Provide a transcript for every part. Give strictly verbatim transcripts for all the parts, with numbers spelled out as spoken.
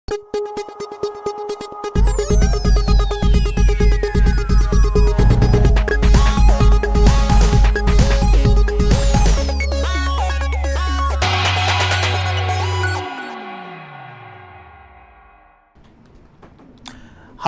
Hello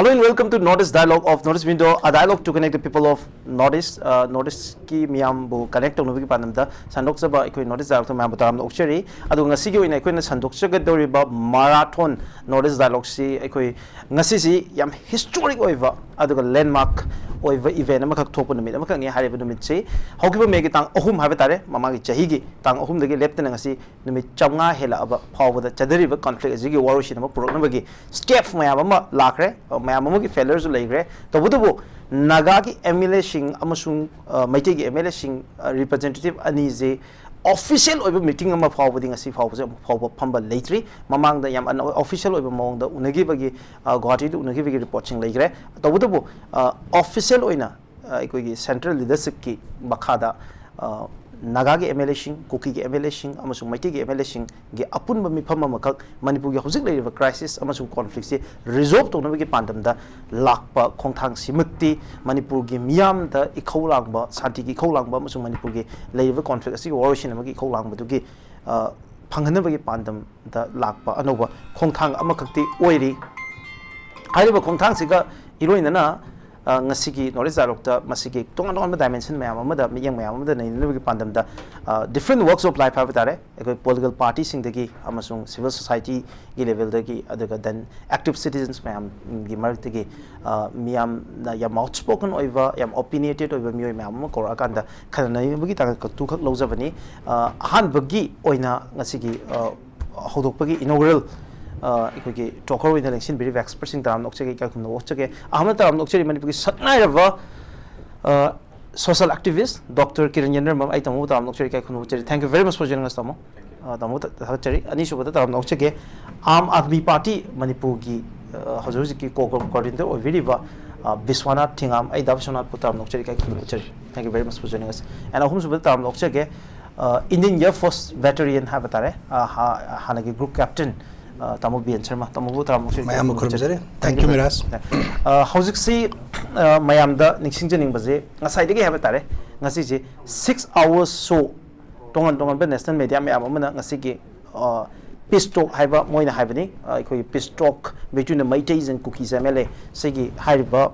and welcome to North East Dialogue of North East Window, a dialogue to connect the people of North East. Uh, North East ꯀꯤ ꯃꯤꯌꯥꯝꯕꯨ connect ꯇꯧꯅꯕꯒꯤ ꯄꯥꯟꯗꯝꯗ ꯁꯟꯗꯣꯛꯆꯕ ꯑꯩꯈꯣꯏ North East Dialogue ꯇ ꯃꯌꯥꯝꯕꯨ ꯇꯔꯥꯝꯅ ꯑꯣꯛꯆꯔꯤ꯫ ꯑꯗꯨꯒ ꯉꯁꯤꯒꯤ ꯑꯣꯏꯅ ꯑꯩꯈꯣꯏꯅ ꯁꯟꯗꯣꯛꯆꯒꯗꯧꯔꯤꯕ marathon North East Dialogue ꯁꯤ ꯑꯩꯈꯣꯏ ꯉꯁꯤꯁꯤ ꯌꯥꯝ historic ꯑꯣꯏꯕ ꯑꯗꯨꯒ landmark ꯑꯣꯏꯕ event ꯑꯃꯈꯛ ꯊꯣꯛꯄ ꯅꯨꯃꯤꯠ ꯑꯃꯈꯛꯅꯤ꯫ ꯍꯥꯏꯔꯤꯕ ꯅꯨꯃꯤꯠꯁꯤ ꯍꯧꯈꯤꯕ May ꯒꯤ ꯇꯥꯡ ꯑꯍꯨꯝ ꯍꯥꯏꯕ ꯇꯥꯔꯦ, ꯃꯃꯥꯡꯒꯤ ꯆꯍꯤꯒꯤ ꯇꯥꯡ ꯑꯍꯨꯝꯗꯒꯤ ꯂꯦꯞꯇꯅ ꯉꯁꯤ ꯅꯨꯃꯤꯠ ꯆꯥꯝꯃꯉꯥ ꯍꯦꯜꯂꯛꯑꯕ ꯐꯥꯎꯕꯗ ꯆꯠꯊꯔꯤꯕ conflict ꯑꯁꯤꯒꯤ ꯋꯥꯔꯣꯏꯁꯤꯟ ꯑꯃ ꯄꯨꯔꯛꯅꯕꯒꯤ step ꯃꯌꯥꯝ ꯑꯃ ꯂꯥꯛꯈ꯭ꯔꯦ, ꯃꯌꯥꯝ ꯑꯃꯒꯤ failure ꯁꯨ ꯂꯩꯈ꯭ꯔꯦ꯫ ꯇꯧꯕꯇꯕꯨ ꯅꯥꯒꯥꯒꯤ M L A ꯁꯤꯡ ꯑꯃꯁꯨꯡ, ꯑ, ꯃꯩꯇꯩꯒꯤ M L A ꯁꯤꯡ, ꯑ, representative ꯑꯅꯤꯁꯦ official ꯑꯣꯏꯕ meeting ꯑꯃ ꯐꯥꯎꯕꯗꯤ ꯉꯁꯤ ꯐꯥꯎꯕꯁꯦ ꯑꯃꯨꯛ ꯐꯥꯎꯕ ꯐꯝꯕ ꯂꯩꯇ꯭ꯔꯤ꯫ ꯃꯃꯥꯡꯗ ꯌꯥꯝ unofficial ꯑꯣꯏꯕ ꯃꯑꯣꯡꯗ ꯎꯅꯈꯤꯕꯒꯤ, ꯑ, ꯒꯨꯋꯥꯍꯥꯇꯤꯗ ꯎꯅꯈꯤꯕꯒꯤ report ꯁꯤꯡ ꯂꯩꯈ꯭ꯔꯦ꯫ ꯇꯧꯕꯇꯕꯨ, ꯑ, official ꯑꯣꯏꯅ ꯑ, ꯑꯩꯈꯣꯏꯒꯤ central leadership ꯀꯤ ꯃꯈꯥꯗ, ꯑ, ꯅꯥꯒꯥꯒꯤ M L A ꯁꯤꯡ, ꯀꯨꯀꯤꯒꯤ M L A ꯁꯤꯡ ꯑꯃꯁꯨꯡ ꯃꯩꯇꯩꯒꯤ M L A ꯁꯤꯡꯒꯤ ꯑꯄꯨꯟꯕ ꯃꯤꯐꯝ ꯑꯃꯈꯛ ꯃꯅꯤꯄꯨꯔꯒꯤ ꯍꯧꯖꯤꯛ ꯂꯩꯔꯤꯕ crisis ꯑꯃꯁꯨꯡ conflict ꯁꯤ resolve ꯇꯧꯅꯕꯒꯤ ꯄꯥꯟꯗꯝꯗ ꯂꯥꯛꯄ ꯈꯣꯡꯊꯥꯡꯁꯤꯃꯛꯇꯤ ꯃꯅꯤꯄꯨꯔꯒꯤ ꯃꯤꯌꯥꯝꯗ ꯏꯈꯧ ꯂꯥꯡꯕ, ꯁꯥꯟꯇꯤꯒꯤ ꯏꯈꯧ ꯂꯥꯡꯕ ꯑꯃꯁꯨꯡ ꯃꯅꯤꯄꯨꯔꯒꯤ ꯂꯩꯔꯤꯕ conflict ꯑꯁꯤꯒꯤ ꯋꯥꯔꯣꯏꯁꯤꯟ ꯑꯃꯒꯤ ꯏꯈꯧ ꯂꯥꯡꯕꯗꯨꯒꯤ, ꯑ, ꯐꯪꯍꯟꯅꯕꯒꯤ ꯄꯥꯟꯗꯝꯗ ꯂꯥꯛꯄ ꯑꯅꯧꯕ ꯈꯣꯡꯊꯥꯡ ꯑꯃꯈꯛꯇꯤ ꯑꯣꯏꯔꯤ꯫ ꯍꯥꯏꯔꯤꯕ ꯈꯣꯡꯊꯥꯡꯁꯤꯒ ꯏꯔꯣꯏꯅꯅ, ꯑ, ꯉꯁꯤꯒꯤ North East Dialogue ꯇ ꯃꯁꯤꯒꯤ ꯇꯣꯉꯥꯟ ꯇꯣꯉꯥꯟꯕ dimension ꯃꯌꯥꯝ ꯑꯃꯗ, ꯃꯤꯠꯌꯦꯡ ꯃꯌꯥꯝ ꯑꯃꯗ ꯅꯩꯅꯅꯕꯒꯤ ꯄꯥꯟꯗꯝꯗ, ꯑ, different walks of life ꯍꯥꯏꯕ ꯇꯥꯔꯦ, ꯑꯩꯈꯣꯏ political party ꯁꯤꯡꯗꯒꯤ ꯑꯃꯁꯨꯡ civil society ꯒꯤ level ꯗꯒꯤ, ꯑꯗꯨꯒ then active citizens ꯃꯌꯥꯝꯒꯤ ꯃꯔꯛꯇꯒꯤ, ꯑ, ꯃꯤꯌꯥꯝꯅ ꯌꯥꯝ outspoken ꯑꯣꯏꯕ, ꯌꯥꯝ opinionated ꯑꯣꯏꯕ ꯃꯤꯑꯣꯏ ꯃꯌꯥꯝ ꯑꯃ ꯀꯧꯔꯛꯑꯀꯥꯟꯗ ꯈꯟꯅ ꯅꯩꯅꯕꯒꯤ ꯇꯥꯡꯀꯛꯇꯨꯈꯛ ꯂꯧꯖꯕꯅꯤ꯫ ꯑ, ꯑꯍꯥꯟꯕꯒꯤ ꯑꯣꯏꯅ ꯉꯁꯤꯒꯤ, ꯑ, ꯍꯧꯗꯣꯛꯄꯒꯤ inaugural, ꯑ, ꯑꯩꯈꯣꯏꯒꯤ talker ꯑꯣꯏꯅ ꯂꯦꯡꯁꯤꯟꯕꯤꯔꯤꯕ expert ꯁꯤꯡ ꯇꯔꯥꯝꯅ ꯑꯣꯛꯆꯒꯦ, ꯏꯀꯥꯏ ꯈꯨꯝꯅꯕ ꯑꯣꯛꯆꯒꯦ꯫ ꯑꯍꯥꯟꯕ ꯇꯔꯥꯝꯅ ꯑꯣꯛꯆꯔꯤ ꯃꯅꯤꯄꯨꯔꯒꯤ ꯁꯛꯅꯥꯏꯔꯕ, ꯑ, social activist Doctor ꯀꯤꯔꯟ ꯌꯦꯟꯗ꯭ꯔꯝꯕꯝ, ꯑꯩ ꯇꯥꯃꯣꯕꯨ ꯇꯔꯥꯝꯅ ꯑꯣꯛꯆꯔꯤ, ꯏꯀꯥꯏ ꯈꯨꯝꯅꯕ ꯑꯣꯛꯆꯔꯤ꯫ Thank you very much for joining us, ꯇꯥꯃꯣ꯫ ꯑ, ꯇꯥꯃꯣ ꯊꯥꯒꯠꯆꯔꯤ꯫ ꯑꯅꯤꯁꯨꯕꯗ ꯇꯔꯥꯝꯅ ꯑꯣꯛꯆꯒꯦ, ꯑꯥꯝ ꯑꯥꯗꯃꯤ ꯄꯥꯔꯇꯤ ꯃꯅꯤꯄꯨꯔꯒꯤ, ꯑ, ꯍꯧꯖꯤꯛ ꯍꯧꯖꯤꯛꯀꯤ co-, coordinator ꯑꯣꯏꯕꯤꯔꯤꯕ, ꯑ, ꯕꯤꯁ꯭ꯋꯥꯅꯥꯊ ꯊꯤꯉꯥꯝ, ꯑꯩ ꯗꯥ ꯕꯤꯁ꯭ꯋꯥꯅꯥꯊꯄꯨ ꯇꯔꯥꯝꯅ ꯑꯣꯛꯆꯔꯤ, ꯏꯀꯥꯏ ꯈꯨꯝꯅꯕ ꯑꯣꯛꯆꯔꯤ꯫ Thank you very much for joining us꯫ And ꯑꯍꯨꯝꯁꯨꯕꯗ ꯇꯔꯥꯝꯅ ꯑꯣꯛꯆꯒꯦ, ꯑ, Indian Air Force veteran ꯍꯥꯏꯕ ꯇꯥꯔꯦ, ꯑ, ꯍꯥ-, ꯍꯥꯟꯅꯒꯤ group captain, ꯑ, ꯇꯥꯃꯣ ꯕꯤ ꯑꯦꯟ ꯁꯔꯃ, ꯇꯥꯃꯣꯕꯨ ꯇꯔꯥꯃꯨꯛꯁꯨ ꯃꯌꯥꯝꯕꯨ ꯈꯨꯔꯨꯝꯖꯔꯤ꯫ ꯈꯨꯔꯨꯝꯖꯔꯤ꯫ Thank you, Miraj. ꯑ, ꯍꯧꯖꯤꯛꯁꯤ, ꯑ, ꯃꯌꯥꯝꯗ ꯅꯤꯡꯁꯤꯡꯖꯅꯤꯡꯕꯁꯦ ꯉꯁꯥꯏꯗꯒꯤ ꯍꯥꯏꯕ ꯇꯥꯔꯦ, ꯉꯁꯤꯁꯦ six hours show, ꯇꯣꯉꯥꯟ ꯇꯣꯉꯥꯟꯕ national media ꯃꯌꯥꯝ ꯑꯃꯅ ꯉꯁꯤꯒꯤ, ꯑ, peace talk ꯍꯥꯏꯕ ꯃꯣꯏꯅ ꯍꯥꯏꯕꯅꯤ, ꯑ, ꯑꯩꯈꯣꯏꯒꯤ peace talk between the Meiteis and Kukis M L A ꯁꯤꯒꯤ ꯍꯥꯏꯔꯤꯕ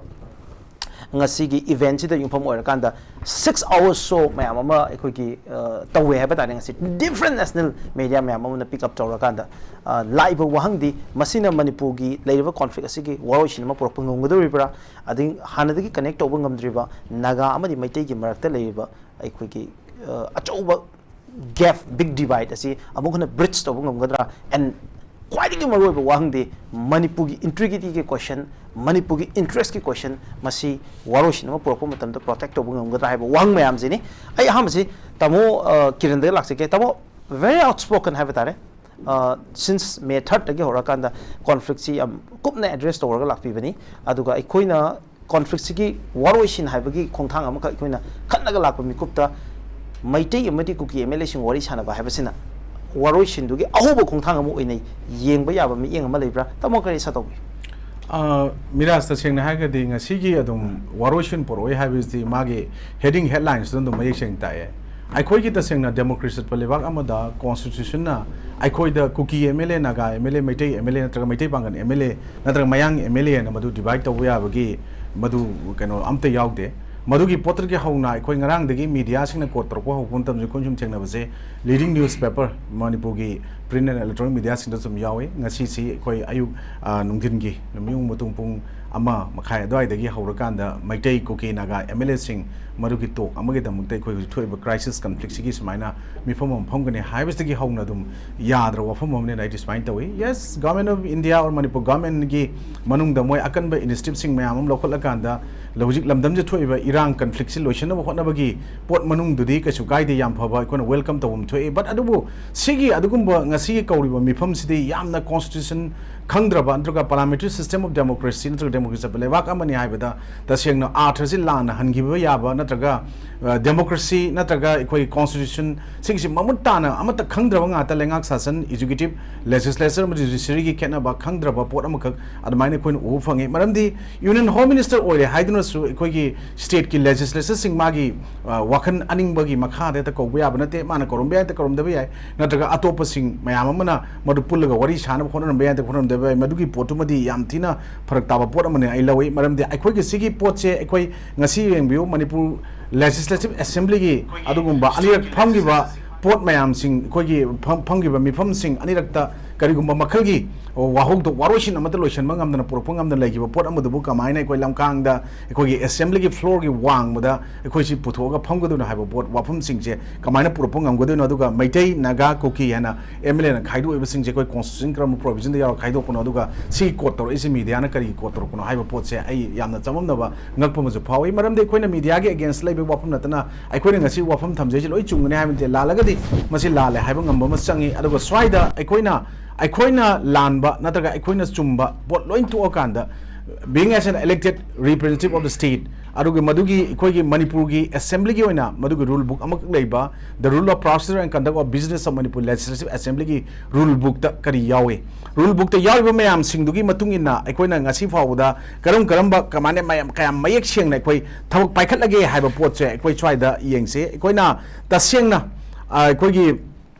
ꯉꯁꯤꯒꯤ eventꯁꯤꯗ ꯌꯨꯝꯐꯝ ꯑꯣꯏꯔꯀꯥꯟꯗ six hours show ꯃꯌꯥꯝ ꯑꯃ ꯑꯩꯈꯣꯏꯒꯤ, ꯑ, ꯇꯧꯋꯦ ꯍꯥꯏꯕ ꯇꯥꯔꯦ꯫ ꯉꯁꯤ different national media ꯃꯌꯥꯝ ꯑꯃꯅ pick up ꯇꯧꯔꯀꯥꯟꯗ, ꯑ, ꯂꯥꯛꯏꯕ ꯋꯥꯍꯪꯗꯤ, ꯃꯁꯤꯅ ꯃꯅꯤꯄꯨꯔꯒꯤ ꯂꯩꯔꯤꯕ conflict ꯑꯁꯤꯒꯤ ꯋꯥꯔꯣꯏꯁꯤꯟ ꯑꯃ ꯄꯨꯔꯛꯄ ꯉꯝꯒꯗꯧꯔꯤꯕ꯭ꯔꯥ? ꯑꯗꯒꯤ ꯍꯥꯟꯅꯗꯒꯤ connect ꯇꯧꯕ ꯉꯝꯗ꯭ꯔꯤꯕ ꯅꯥꯒꯥ ꯑꯃꯗꯤ ꯃꯩꯇꯩꯒꯤ ꯃꯔꯛꯇ ꯂꯩꯔꯤꯕ ꯑꯩꯈꯣꯏꯒꯤ, ꯑ, ꯑꯆꯧꯕ gap, big divide ꯑꯁꯤ ꯑꯃꯨꯛ ꯍꯟꯅ bridge ꯇꯧꯕ ꯉꯝꯒꯗ꯭ꯔꯥ? And ꯈ꯭ꯋꯥꯏꯗꯒꯤ ꯃꯔꯨꯑꯣꯏꯕ ꯋꯥꯍꯪꯗꯤ, ꯃꯅꯤꯄꯨꯔꯒꯤ integrityꯒꯤ question, ꯃꯅꯤꯄꯨꯔꯒꯤ interestꯀꯤ question, ꯃꯁꯤ ꯋꯥꯔꯣꯏꯁꯤꯟ ꯑꯃ ꯄꯨꯔꯛꯄ ꯃꯇꯝꯗ protect ꯇꯧꯕ ꯉꯝꯒꯗ꯭ꯔꯥ ꯍꯥꯏꯕ ꯋꯥꯍꯪ ꯃꯌꯥꯝꯁꯤꯅꯤ꯫ ꯑꯩ ꯑꯍꯥꯟꯕꯁꯤ ꯇꯥꯃꯣ, ꯑ, ꯀꯤꯔꯟꯗꯒꯤ ꯂꯥꯛꯆꯒꯦ꯫ ꯇꯥꯃꯣ, very outspoken ꯍꯥꯏꯕ ꯇꯥꯔꯦ꯫ ꯑ, since May thirdꯇꯒꯤ ꯍꯧꯔꯀꯥꯟꯗ conflictꯁꯤ ꯌꯥꯝ ꯀꯨꯞꯅ address ꯇꯧꯔꯒ ꯂꯥꯛꯄꯤꯕꯅꯤ꯫ ꯑꯗꯨꯒ ꯑꯩꯈꯣꯏꯅ conflictꯁꯤꯒꯤ ꯋꯥꯔꯣꯏꯁꯤꯟ ꯍꯥꯏꯕꯒꯤ ꯈꯣꯡꯊꯥꯡ ꯑꯃꯈꯛ ꯑꯩꯈꯣꯏꯅ ꯈꯠꯂꯒ ꯂꯥꯛꯄ ꯃꯤꯀꯨꯞꯇ, ꯃꯩꯇꯩ ꯑꯃꯗꯤ ꯀꯨꯀꯤ M L Aꯁꯤꯡ ꯋꯥꯔꯤ ꯁꯥꯟꯅꯕ ꯍꯥꯏꯕꯁꯤꯅ ꯋꯥꯔꯣꯏꯁꯤꯟꯗꯨꯒꯤ ꯑꯍꯧꯕ ꯈꯣꯡꯊꯥꯡ ꯑꯃ ꯑꯣꯏꯅ ꯌꯦꯡꯕ ꯌꯥꯕ ꯃꯤꯠꯌꯦꯡ ꯑꯃ ꯂꯩꯕ꯭ꯔꯥ? ꯇꯥꯃꯣ, ꯀꯔꯤ ꯑꯁꯥ ꯇꯧꯕꯤ? ꯑ, ꯃꯤꯔꯥꯖ, ꯇꯁꯦꯡꯅ ꯍꯥꯏꯔꯒꯗꯤ ꯉꯁꯤꯒꯤ ꯑꯗꯨꯝ ꯋꯥꯔꯣꯏꯁꯤꯟ ꯄꯨꯔꯛꯑꯣꯏ ꯍꯥꯏꯕꯁꯤꯗꯤ ꯃꯥꯒꯤ heading, headlineꯁꯤꯗ ꯑꯗꯨꯝ ꯃꯌꯦꯛ ꯁꯦꯡꯅ ꯇꯥꯛꯑꯦ꯫ ꯑꯩꯈꯣꯏꯒꯤ ꯇꯁꯦꯡꯅ democracy ꯆꯠꯄ ꯂꯩꯕꯥꯛ ꯑꯃꯗ constitutionꯅ ꯑꯩꯈꯣꯏꯗ ꯀꯨꯀꯤ M L A, Naga M L A, Meitei M L A ꯅꯠꯇ꯭ꯔꯒ ꯃꯩꯇꯩ ꯄꯥꯡꯒꯜ M L A ꯅꯠꯇ꯭ꯔꯒ ꯃꯌꯥꯡ M L A ꯍꯥꯏꯅ ꯃꯗꯨ divide ꯇꯧꯕ ꯌꯥꯕꯒꯤ ꯃꯗꯨ ꯀꯩꯅꯣ ꯑꯝꯇ ꯌꯥꯎꯗꯦ꯫ ꯃꯗꯨꯒꯤ ꯄꯣꯠꯇꯨꯗꯒꯤ ꯍꯧꯅ ꯑꯩꯈꯣꯏ ꯉꯔꯥꯡꯗꯒꯤ mediaꯁꯤꯡꯅ quote ꯇꯧꯔꯛꯄ ꯍꯧꯔꯛꯄ ꯃꯇꯝꯗ ꯑꯩꯈꯣꯏꯅ ꯁꯨꯝ ꯊꯦꯡꯅꯕꯁꯦ, leading newspaper ꯃꯅꯤꯄꯨꯔꯒꯤ print and electronic mediaꯁꯤꯡꯗ ꯁꯨꯝ ꯌꯥꯎꯏ꯫ ꯉꯁꯤꯁꯤ ꯑꯩꯈꯣꯏ ꯑꯌꯨꯛ, ꯑ, ꯅꯨꯡꯊꯤꯟꯒꯤ ꯅꯨꯃꯤꯠ ꯌꯨꯡ ꯃꯇꯨꯡ ꯄꯨꯡ ꯑꯃ ꯃꯈꯥꯏ ꯑꯗꯨꯋꯥꯏꯗꯒꯤ ꯍꯧꯔꯀꯥꯟꯗ ꯃꯩꯇꯩ, ꯀꯨꯀꯤ, ꯅꯥꯒꯥ M L Aꯁꯤꯡ ꯃꯗꯨꯒꯤ talk ꯑꯃꯒꯤꯗꯃꯛꯇ ꯑꯩꯈꯣꯏ ꯍꯧꯖꯤꯛ ꯊꯣꯛꯏꯕ crisisꯀꯤ ꯁꯨꯃꯥꯏꯅ ꯃꯤꯐꯝ ꯑꯃ ꯐꯝꯒꯅꯤ ꯍꯥꯏꯕꯁꯤꯗꯒꯤ ꯍꯧꯅ ꯑꯗꯨꯝ ꯌꯥꯗ꯭ꯔꯕ ꯋꯥꯐꯝ ꯑꯃꯅꯦꯅ ꯑꯩꯗꯤ ꯁꯨꯃꯥꯏꯅ ꯇꯧꯏ꯫ Yes, Government of India or Manipur governmentꯒꯤ ꯃꯅꯨꯡꯗ ꯃꯣꯏ ꯑꯀꯟꯕ initiativeꯁꯤꯡ ꯃꯌꯥꯝ ꯑꯃ ꯂꯧꯈꯠꯂꯀꯥꯟꯗ ꯍꯧꯖꯤꯛ ꯂꯝꯗꯝꯁꯤꯗ ꯊꯣꯛꯏꯕ ꯏꯔꯥꯡ conflictꯁꯤ ꯂꯣꯏꯁꯤꯟꯅꯕ ꯍꯣꯠꯅꯕꯒꯤ ꯄꯣꯠ ꯃꯅꯨꯡꯗꯨꯗꯤ ꯀꯩꯁꯨ ꯀꯥꯏꯗꯦ, ꯌꯥꯝ ꯐꯕ, ꯑꯩꯈꯣꯏꯅ welcome ꯇꯧꯐꯝ ꯊꯣꯛꯏ꯫ But ꯑꯗꯨꯕꯨ ꯁꯤꯒꯤ ꯑꯗꯨꯒꯨꯝꯕ ꯉꯁꯤꯒꯤ ꯀꯧꯔꯤꯕ ꯃꯤꯐꯝꯁꯤꯗꯤ ꯌꯥꯝꯅ constitution ꯈꯪꯗ꯭ꯔꯕ ꯅꯠꯇ꯭ꯔꯒ parliamentary system of democracy ꯅꯠꯇ꯭ꯔꯒ democracy ꯆꯠꯄ ꯂꯩꯕꯥꯛ ꯑꯃꯅꯤ ꯍꯥꯏꯕꯗ ꯇꯁꯦꯡꯅ ꯑꯥꯔꯊꯁꯤ ꯂꯥꯟꯅ ꯍꯟꯈꯤꯕ ꯌꯥꯕ ꯅꯠꯇ꯭ꯔꯒ democracy ꯅꯠꯇ꯭ꯔꯒ ꯑꯩꯈꯣꯏ constitution ꯁꯤꯒꯤꯁꯤ ꯃꯃꯨꯠ ꯇꯥꯅ ꯑꯃꯠꯇ ꯈꯪꯗ꯭ꯔꯕ ꯉꯥꯛꯇ ꯂꯩꯉꯥꯛ ꯁꯥꯁꯟ, executive, legislature ꯑꯃꯗꯤ judiciaryꯒꯤ ꯈꯦꯠꯅꯕ ꯈꯪꯗ꯭ꯔꯕ ꯄꯣꯠ ꯑꯃꯈꯛ ꯑꯗꯨꯃꯥꯏꯅ ꯑꯩꯈꯣꯏꯅ ꯎꯕ ꯐꯪꯉꯤ꯫ ꯃꯔꯝꯗꯤ Union Home Minister ꯑꯣꯏꯔꯦ ꯍꯥꯏꯗꯨꯅꯁꯨ ꯑꯩꯈꯣꯏꯒꯤ stateꯀꯤ legislatorꯁꯤꯡ ꯃꯥꯒꯤ ꯋꯥꯈꯜ ꯑꯅꯤꯡꯕꯒꯤ ꯃꯈꯥꯗ ꯍꯦꯛꯇ ꯀꯧꯕ ꯌꯥꯕ ꯅꯠꯇꯦ꯫ ꯃꯥꯅ ꯀꯧꯔꯝꯕ ꯌꯥꯏ, ꯍꯦꯛꯇ ꯀꯧꯔꯝꯗꯕ ꯌꯥꯏ, ꯅꯠꯇ꯭ꯔꯒ ꯑꯇꯣꯞꯄꯁꯤꯡ ꯃꯌꯥꯝ ꯑꯃꯅ ꯃꯗꯨ ꯄꯨꯜꯂꯒ ꯋꯥꯔꯤ ꯁꯥꯅꯕ ꯍꯣꯠꯅꯔꯝꯕ ꯌꯥꯏ, ꯍꯦꯛꯇ ꯍꯣꯠꯅꯔꯝꯗꯕ ꯌꯥꯏ꯫ ꯃꯗꯨꯒꯤ ꯄꯣꯠꯇꯨꯃꯗꯤ ꯌꯥꯝ ꯊꯤꯅ ꯐꯔꯛ ꯇꯥꯕ ꯄꯣꯠ ꯑꯃꯅꯤ ꯑꯩ ꯂꯧꯏ꯫ ꯃꯔꯝꯗꯤ ꯑꯩꯈꯣꯏꯒꯤ ꯁꯤꯒꯤ ꯄꯣꯠꯁꯦ ꯑꯩꯈꯣꯏ ꯉꯁꯤ ꯌꯦꯡꯕꯤꯌꯨ, ꯃꯅꯤꯄꯨꯔ Legislative Assemblyꯒꯤ ꯑꯗꯨꯒꯨꯝꯕ ꯑꯅꯤꯔꯛ ꯐꯝꯈꯤꯕ ꯄꯣꯠ ꯃꯌꯥꯝꯁꯤꯡ, ꯑꯩꯈꯣꯏꯒꯤ ꯐꯝ-, ꯐꯝꯈꯤꯕ ꯃꯤꯐꯝꯁꯤꯡ ꯑꯅꯤꯔꯛꯇ ꯀꯔꯤꯒꯨꯝꯕ ꯃꯈꯜꯒꯤ ꯋꯥꯍꯧꯗꯣꯛ ꯋꯥꯔꯣꯏꯁꯤꯟ ꯑꯃꯠꯇ ꯂꯣꯏꯁꯤꯟꯕ ꯉꯝꯗꯅ ꯄꯨꯔꯛꯄ ꯉꯝꯗꯅ ꯂꯩꯈꯤꯕ ꯄꯣꯠ ꯑꯃꯗꯨꯕꯨ ꯀꯃꯥꯏꯅ ꯑꯩꯈꯣꯏ ꯂꯝꯀꯥꯡꯗ ꯑꯩꯈꯣꯏꯒꯤ Assemblyꯒꯤ floorꯒꯤ ꯋꯥꯡꯃꯗ ꯑꯩꯈꯣꯏꯁꯤ ꯄꯨꯊꯣꯛꯑꯒ ꯐꯝꯒꯗꯣꯏꯅꯣ ꯍꯥꯏꯕ ꯄꯣꯠ ꯋꯥꯐꯝꯁꯤꯡꯁꯦ ꯀꯃꯥꯏꯅ ꯄꯨꯔꯛꯄ ꯉꯝꯒꯗꯣꯏꯅꯣ, ꯑꯗꯨꯒ ꯃꯩꯇꯩ, ꯅꯥꯒꯥ, ꯀꯨꯀꯤ ꯍꯥꯏꯅ MLAꯅ ꯈꯥꯏꯗꯣꯛꯏꯕꯁꯤꯡꯁꯦ ꯑꯩꯈꯣꯏ constitution ꯀꯔꯝꯕ provisionꯗ ꯌꯥꯎꯔ ꯈꯥꯏꯗꯣꯛꯄꯅꯣ, ꯑꯗꯨꯒ ꯁꯤꯒꯤ quote ꯇꯧꯔꯛꯏꯁꯦ mediaꯅ ꯀꯔꯤꯒꯤ quote ꯇꯧꯔꯛꯄꯅꯣ ꯍꯥꯏꯕ ꯄꯣꯠꯁꯦ ꯑꯩ ꯌꯥꯝꯅ ꯆꯃꯝꯅꯕ ꯉꯛꯄ ꯑꯃꯁꯨ ꯐꯥꯎꯏ꯫ ꯃꯔꯝꯗꯤ ꯑꯩꯈꯣꯏꯅ mediaꯒꯤ against ꯂꯩꯕꯒꯤ ꯋꯥꯐꯝ ꯅꯠꯇꯅ ꯑꯩꯈꯣꯏꯅ ꯉꯁꯤ ꯋꯥꯐꯝ ꯊꯝꯖꯩꯁꯦ ꯂꯣꯏ ꯆꯨꯝꯒꯅꯤ ꯍꯥꯏꯕ ꯅꯠꯇꯦ, ꯂꯥꯜꯂꯒꯗꯤ ꯃꯁꯤ ꯂꯥꯜꯂꯦ ꯍꯥꯏꯕ ꯉꯝꯕ ꯑꯃ ꯆꯪꯉꯤ꯫ ꯑꯗꯨꯒ ꯁ꯭ꯋꯥꯏꯗ ꯑꯩꯈꯣꯏꯅ, ꯑꯩꯈꯣꯏꯅ ꯂꯥꯟꯕ ꯅꯠꯇ꯭ꯔꯒ ꯑꯩꯈꯣꯏꯅ ꯆꯨꯝꯕ ꯄꯣꯠ ꯂꯣꯏ ꯊꯣꯛꯑꯀꯥꯟꯗ, being as an elected representative of the state, ꯑꯗꯨꯒ ꯃꯗꯨꯒꯤ ꯑꯩꯈꯣꯏꯒꯤ ꯃꯅꯤꯄꯨꯔꯒꯤ Assemblyꯒꯤ ꯑꯣꯏꯅ ꯃꯗꯨꯒꯤ rule book ꯑꯃꯈꯛ ꯂꯩꯕ, The Rule of Procedure and Conduct of Business of Manipur Legislative Assemblyꯒꯤ rule bookꯇ ꯀꯔꯤ ꯌꯥꯎꯏ? Rule bookꯇ ꯌꯥꯎꯔꯤꯕ ꯃꯌꯥꯝꯁꯤꯡꯗꯨꯒꯤ ꯃꯇꯨꯡ ꯏꯟꯅ ꯑꯩꯈꯣꯏꯅ ꯉꯁꯤ ꯐꯥꯎꯕꯗ ꯀꯔꯝ ꯀꯔꯝꯕ ꯀꯃꯥꯏꯅ ꯃꯌꯥꯝ, ꯀꯌꯥꯝ ꯃꯌꯦꯛ ꯁꯦꯡꯅ ꯑꯩꯈꯣꯏ ꯊꯕꯛ ꯄꯥꯏꯈꯠꯂꯒꯦ ꯍꯥꯏꯕ ꯄꯣꯠꯁꯦ ꯑꯩꯈꯣꯏ ꯁ꯭ꯋꯥꯏꯗ ꯌꯦꯡꯁꯦ꯫ ꯑꯩꯈꯣꯏꯅ ꯇꯁꯦꯡꯅ, ꯑ, ꯑꯩꯈꯣꯏꯒꯤ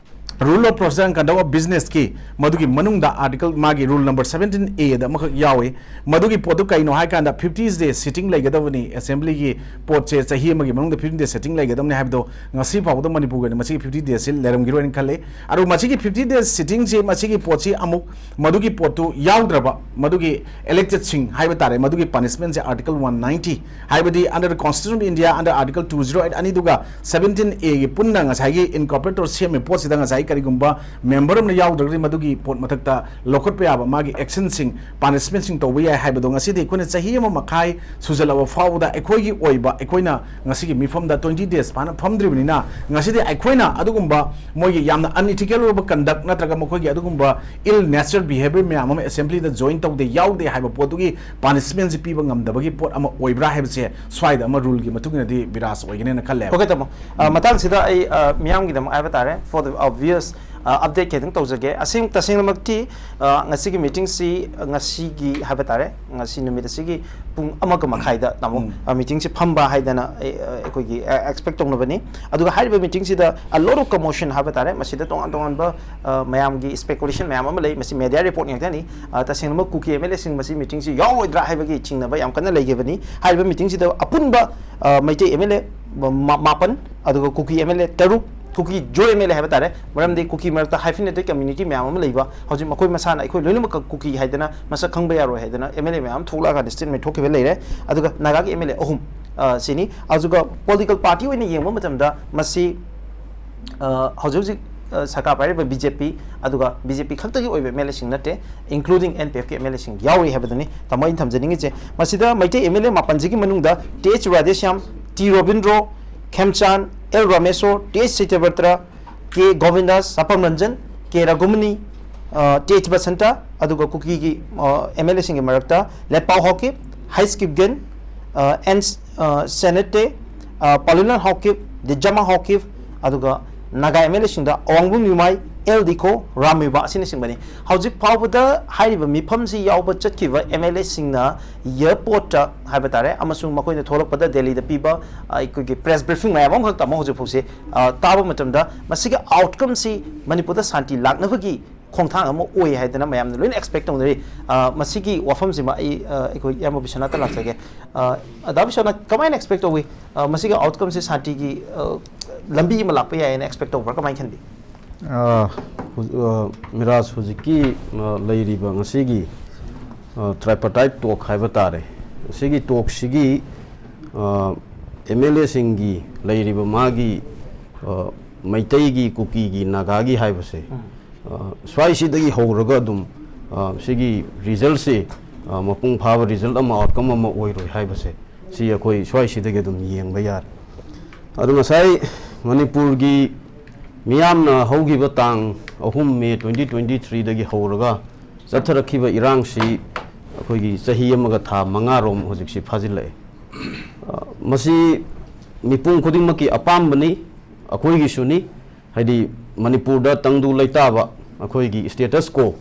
Rule of Procedure and Conduct of Businessꯀꯤ ꯃꯗꯨꯒꯤ ꯃꯅꯨꯡꯗ article, ꯃꯥꯒꯤ rule number seventeen Aꯗ ꯑꯃꯈꯛ ꯌꯥꯎꯏ꯫ ꯃꯗꯨꯒꯤ ꯄꯣꯠꯇꯨ ꯀꯩꯅꯣ ꯍꯥꯏ ꯀꯥꯟꯗ, fifty days sitting ꯂꯩꯒꯗꯕꯅꯤ, Assemblyꯒꯤ ꯄꯣꯠꯁꯦ ꯆꯍꯤ ꯑꯃꯒꯤ ꯃꯅꯨꯡꯗ fifty days sitting ꯂꯩꯒꯗꯕꯅꯤ ꯍꯥꯏꯕꯗꯣ ꯉꯁꯤ ꯐꯥꯎꯕꯗ ꯃꯅꯤꯄꯨꯔꯒꯤ ꯑꯣꯏꯅ ꯃꯁꯤꯒꯤ fifty daysꯁꯤ ꯂꯩꯔꯝꯈꯤꯔꯣꯏꯅ ꯈꯜꯂꯤ꯫ ꯑꯗꯨ ꯃꯁꯤꯒꯤ fifty days sittingꯁꯤ, ꯃꯁꯤꯒꯤ ꯄꯣꯠꯁꯤ ꯑꯃꯨꯛ ꯃꯗꯨꯒꯤ ꯄꯣꯠꯇꯨ ꯌꯥꯎꯗ꯭ꯔꯕ ꯃꯗꯨꯒꯤ electedꯁꯤꯡ ꯍꯥꯏꯕ ꯇꯥꯔꯦ, ꯃꯗꯨꯒꯤ punishmentꯁꯦ article one ninety, ꯍꯥꯏꯕꯗꯤ under the Constitution of India under article two zero eight ꯑꯅꯤꯗꯨꯒ seventeen Aꯒꯤ ꯄꯨꯟꯅ ꯉꯁꯥꯏꯒꯤ incorporate ꯇꯧꯔ ꯁꯦꯝꯃꯤꯕ ꯄꯣꯠꯁꯤꯗ ꯉꯁꯥꯏ ꯀꯔꯤꯒꯨꯝꯕ ꯃꯦꯝꯕꯔ ꯑꯃꯅ ꯌꯥꯎꯗ꯭ꯔꯒꯗꯤ ꯃꯗꯨꯒꯤ ꯄꯣꯠ ꯃꯊꯛꯇ ꯂꯧꯈꯠꯄ ꯌꯥꯕ ꯃꯥꯒꯤ ꯑꯦꯛꯁꯟꯁꯤꯡ, ꯄꯥꯅꯤꯁꯃꯦꯟꯁꯤꯡ ꯇꯧꯕ ꯌꯥꯏ ꯍꯥꯏꯕꯗꯣ ꯉꯁꯤꯗꯤ ꯑꯩꯈꯣꯏꯅ ꯆꯍꯤ ꯑꯃ ꯃꯈꯥꯏ ꯁꯨꯖꯜꯂꯕ ꯐꯥꯎꯕꯗ ꯑꯩꯈꯣꯏꯒꯤ ꯑꯣꯏꯕ, ꯑꯩꯈꯣꯏꯅ ꯉꯁꯤꯒꯤ ꯃꯤꯐꯝꯗ twenty days ꯐꯥꯅ ꯐꯝꯗ꯭ꯔꯤꯕꯅꯤꯅ, ꯉꯁꯤꯗꯤ ꯑꯩꯈꯣꯏꯅ ꯑꯗꯨꯒꯨꯝꯕ ꯃꯣꯏꯒꯤ ꯌꯥꯝꯅ unethical ꯑꯣꯏꯕ conduct ꯅꯠꯇ꯭ꯔꯒ ꯃꯈꯣꯏꯒꯤ ꯑꯗꯨꯒꯨꯝꯕ ill natured behaviour ꯃꯌꯥꯝ ꯑꯃ assembly ꯗ join ꯇꯧꯗꯦ, ꯌꯥꯎꯗꯦ ꯍꯥꯏꯕ ꯄꯣꯠꯇꯨꯒꯤ ꯄꯥꯅꯤꯁꯃꯦꯟꯁꯤ ꯄꯤꯕ ꯉꯝꯗꯕꯒꯤ ꯄꯣꯠ ꯑꯃ ꯑꯣꯏꯕ꯭ꯔꯥ ꯍꯥꯏꯕꯁꯦ ꯁ꯭ꯋꯥꯏꯗ ꯑꯃ ꯔꯨꯜꯒꯤ ꯃꯇꯨꯡ ꯏꯟꯅꯗꯤ ꯕꯤꯔꯥꯖ ꯑꯣꯏꯒꯅꯦꯅ ꯈꯜꯂꯦ꯫ Okay, ꯇꯥꯃꯣ꯫ ꯑ, ꯃꯇꯥꯡꯁꯤꯗ ꯑꯩ, ꯑ, ꯃꯤꯌꯥꯝꯒꯤꯗꯃꯛ ꯍꯥꯏꯕ ꯇꯥꯔꯦ, for the obvious, ꯑ, update ꯈꯤꯇꯪ ꯇꯧꯖꯒꯦ꯫ ꯑꯁꯦꯡ-, ꯇꯁꯦꯡꯅꯃꯛꯇꯤ, ꯑ, ꯉꯁꯤꯒꯤ meeting ꯁꯤ, ꯑ, ꯉꯁꯤꯒꯤ ꯍꯥꯏꯕ ꯇꯥꯔꯦ, ꯉꯁꯤ ꯅꯨꯃꯤꯠ ꯑꯁꯤꯒꯤ ꯄꯨꯡ ꯑꯃꯒ ꯃꯈꯥꯏꯗ, ꯇꯥꯃꯣ, ꯎꯝ꯫ ꯑ, meeting ꯁꯤ ꯐꯝꯕ ꯍꯥꯏꯗꯅ ꯑꯩ, ꯑ, ꯑꯩꯈꯣꯏꯒꯤ, ꯑ, expect ꯇꯧꯅꯕꯅꯤ꯫ ꯑꯗꯨꯒ ꯍꯥꯏꯔꯤꯕ meeting ꯁꯤꯗ a lot of commotion ꯍꯥꯏꯕ ꯇꯥꯔꯦ, ꯃꯁꯤꯗ ꯇꯣꯉꯥꯟ ꯇꯣꯉꯥꯟꯕ, ꯑ, ꯃꯌꯥꯝꯒꯤ speculation ꯃꯌꯥꯝ ꯑꯃ ꯂꯩ꯫ ꯃꯁꯤ media report ꯉꯥꯛꯇꯅꯤ꯫ ꯑ, ꯇꯁꯦꯡꯅꯃꯛ ꯀꯨꯀꯤ MLA ꯁꯤꯡ ꯃꯁꯤ meeting ꯁꯤ ꯌꯥꯎꯔꯣꯏꯗ꯭ꯔꯥ ꯍꯥꯏꯕꯒꯤ ꯆꯤꯡꯅꯕ ꯌꯥꯝ ꯀꯟꯅ ꯂꯩꯈꯤꯕꯅꯤ꯫ ꯍꯥꯏꯔꯤꯕ meeting ꯁꯤꯗ ꯑꯄꯨꯟꯕ, ꯑ, ꯃꯩꯇꯩ MLA ꯃ-, ꯃꯥꯄꯟ, ꯑꯗꯨꯒ ꯀꯨꯀꯤ MLA ꯇꯔꯨꯛ, ꯀꯨꯀꯤ ꯖꯣ MLA ꯍꯥꯏꯕ ꯇꯥꯔꯦ, ꯃꯔꯝꯗꯤ ꯀꯨꯀꯤ ꯃꯔꯛꯇ hyphenated community ꯃꯌꯥꯝ ꯑꯃ ꯂꯩꯕ, ꯍꯧꯖꯤꯛ ꯃꯈꯣꯏ ꯃꯁꯥꯅ ꯑꯩꯈꯣꯏ ꯂꯣꯏꯅꯃꯛ ꯀꯨꯀꯤ ꯍꯥꯏꯗꯅ ꯃꯁꯛ ꯈꯪꯕ ꯌꯥꯔꯣꯏ ꯍꯥꯏꯗꯅ MLA ꯃꯌꯥꯝ ꯊꯣꯛꯂꯛꯑꯀꯥꯟꯗ statement ꯊꯣꯛꯈꯤꯕ ꯂꯩꯔꯦ꯫ ꯑꯗꯨꯒ ꯅꯥꯒꯥꯒꯤ MLA ꯑꯍꯨꯝ, ꯑ, ꯁꯤꯅꯤ꯫ ꯑꯗꯨꯒ political party ꯑꯣꯏꯅ ꯌꯦꯡꯕ ꯃꯇꯝꯗ ꯃꯁꯤ, ꯑ, ꯍꯧꯖꯤꯛ ꯍꯧꯖꯤꯛ, ꯑ, ꯁꯔꯀꯥꯔ ꯄꯥꯏꯔꯤꯕ BJP, ꯑꯗꯨꯒ BJP ꯈꯛꯇꯒꯤ ꯑꯣꯏꯕ MLA ꯁꯤꯡ ꯅꯠꯇꯦ, including NPF ꯀꯤ MLA ꯁꯤꯡ ꯌꯥꯎꯔꯤ ꯍꯥꯏꯕꯗꯨꯅꯤ ꯇꯥꯃꯣ ꯑꯩꯅ ꯊꯝꯖꯅꯤꯡꯉꯤꯁꯦ꯫ ꯃꯁꯤꯗ ꯃꯩꯇꯩ MLA ꯃꯥꯄꯟꯁꯤꯒꯤ ꯃꯅꯨꯡꯗ Th Radheshyam, T Robindro, ꯈꯦꯝꯆꯥꯟ, L Rameshwor, Th ꯁꯇ꯭ꯌꯕ꯭ꯔꯇ꯭ꯔ, K ꯒꯣꯕꯤꯟꯗꯥꯁ, ꯆꯥꯄꯝ Ranjan, K ꯔꯘꯨꯃꯅꯤ, ꯑ, Th ꯕꯁꯟꯇ, ꯑꯗꯨꯒ ꯀꯨꯀꯤꯒꯤ, ꯑ, MLA ꯁꯤꯡꯒꯤ ꯃꯔꯛꯇ ꯂꯦꯠꯄꯥꯎ ꯍꯥꯎꯀꯤꯞ, ꯍꯩꯁ ꯀꯤꯞꯒꯦꯟ, ꯑ, N, ꯑ, ꯁꯦꯅꯦꯇꯦ, ꯑ, ꯄꯥꯂꯨꯂꯟ ꯍꯥꯎꯀꯤꯞ, ꯗꯤꯖꯥꯃꯥ ꯍꯥꯎꯀꯤꯞ, ꯑꯗꯨꯒ ꯅꯥꯒꯥ MLA ꯁꯤꯡꯗ ꯑꯋꯥꯡꯕꯝ ꯌꯨꯃꯥꯏ, ꯑꯦꯜ ꯗꯤꯈꯣ, ꯔꯥꯝ ꯃꯤꯕꯥ ꯑꯁꯤꯅꯆꯤꯡꯕꯅꯤ꯫ ꯍꯧꯖꯤꯛ ꯐꯥꯎꯕꯗ ꯍꯥꯏꯔꯤꯕ ꯃꯤꯐꯝꯁꯤ ꯌꯥꯎꯕ ꯆꯠꯈꯤꯕ MLA ꯁꯤꯡꯅ airport ꯇ ꯍꯥꯏꯕ ꯇꯥꯔꯦ, ꯑꯃꯁꯨꯡ ꯃꯈꯣꯏꯅ ꯊꯣꯛꯂꯛꯄꯗ ꯗꯦꯜꯂꯤꯗ ꯄꯤꯕ, ꯑ, ꯑꯩꯈꯣꯏꯒꯤ press briefing ꯃꯌꯥꯝ ꯑꯃꯈꯛ ꯇꯥꯃꯣ ꯍꯧꯖꯤꯛ ꯐꯥꯎꯁꯦ, ꯑ, ꯇꯥꯕ ꯃꯇꯝꯗ ꯃꯁꯤꯒꯤ outcome ꯁꯤ ꯃꯅꯤꯄꯨꯔꯗ ꯁꯥꯟꯇꯤ ꯂꯥꯛꯅꯕꯒꯤ ꯈꯣꯡꯊꯥꯡ ꯑꯃ ꯑꯣꯏ ꯍꯥꯏꯗꯅ ꯃꯌꯥꯝꯅ ꯂꯣꯏꯅ expect ꯇꯧꯅꯔꯤ꯫ ꯑ, ꯃꯁꯤꯒꯤ ꯋꯥꯐꯝꯁꯤꯃ ꯑꯩ, ꯑ, ꯑꯩꯈꯣꯏ ꯏꯌꯥꯝꯕ ꯕꯤꯁ꯭ꯋꯥꯅꯥꯊꯇ ꯂꯥꯛꯆꯒꯦ꯫ ꯑ, ꯗꯥ ꯕꯤꯁ꯭ꯋꯥꯅꯥꯊ, ꯀꯃꯥꯏꯅ expect ꯇꯧꯏ? ꯑ, ꯃꯁꯤꯒꯤ outcome ꯁꯤ ꯁꯥꯟꯇꯤꯒꯤ, ꯑ, ꯂꯝꯕꯤ ꯑꯃ ꯂꯥꯛꯄ ꯌꯥꯏ ꯍꯥꯏꯅ expect ꯇꯧꯕ꯭ꯔꯥ? ꯀꯃꯥꯏꯅ ꯈꯟꯕꯤ? ꯑ, ꯍꯧꯖꯤꯛ, ꯑ, ꯃꯤꯔꯥꯖ, ꯍꯧꯖꯤꯛꯀꯤ, ꯑ, ꯂꯩꯔꯤꯕ ꯉꯁꯤꯒꯤ, ꯑ, tripartite talk ꯍꯥꯏꯕ ꯇꯥꯔꯦ, ꯉꯁꯤꯒꯤ talk ꯁꯤꯒꯤ, ꯑ, MLA ꯁꯤꯡꯒꯤ ꯂꯩꯔꯤꯕ ꯃꯥꯒꯤ, ꯑ, ꯃꯩꯇꯩꯒꯤ, ꯀꯨꯀꯤꯒꯤ, ꯅꯥꯒꯥꯒꯤ ꯍꯥꯏꯕꯁꯦ, ꯑ, ꯁ꯭ꯋꯥꯏꯁꯤꯗꯒꯤ ꯍꯧꯔꯒ ꯑꯗꯨꯝ, ꯑ, ꯁꯤꯒꯤ resultꯁꯤ, ꯑ, ꯃꯄꯨꯡ ꯐꯥꯕ result ꯑꯃ, outcome ꯑꯃ ꯑꯣꯏꯔꯣꯏ ꯍꯥꯏꯕꯁꯦ, ꯁꯤ ꯑꯩꯈꯣꯏ ꯁ꯭ꯋꯥꯏꯁꯤꯗꯒꯤ ꯑꯗꯨꯝ ꯌꯦꯡꯕ ꯌꯥꯔꯦ꯫ ꯑꯗꯣ ꯉꯁꯥꯏ ꯃꯅꯤꯄꯨꯔꯒꯤ ꯃꯤꯌꯥꯝꯅ ꯍꯧꯈꯤꯕ ꯇꯥꯡ ꯑꯍꯨꯝ May twenty twenty threeꯗꯒꯤ ꯍꯧꯔꯒ ꯆꯠꯊꯔꯛꯈꯤꯕ ꯏꯔꯥꯡꯁꯤ ꯑꯩꯈꯣꯏꯒꯤ ꯆꯍꯤ ꯑꯃꯒ ꯊꯥ ꯃꯉꯥꯔꯣꯝ ꯍꯧꯖꯤꯛꯁꯤ ꯐꯥꯖꯤꯜꯂꯛꯑꯦ꯫ ꯑ, ꯃꯁꯤ ꯃꯤꯄꯨꯝ ꯈꯨꯗꯤꯡꯃꯛꯀꯤ ꯑꯄꯥꯝꯕꯅꯤ, ꯑꯩꯈꯣꯏꯒꯤꯁꯨꯅꯤ꯫ ꯍꯥꯏꯗꯤ ꯃꯅꯤꯄꯨꯔꯗ ꯇꯪꯗꯨ ꯂꯩꯇꯥꯕ ꯑꯩꯈꯣꯏꯒꯤ status quo,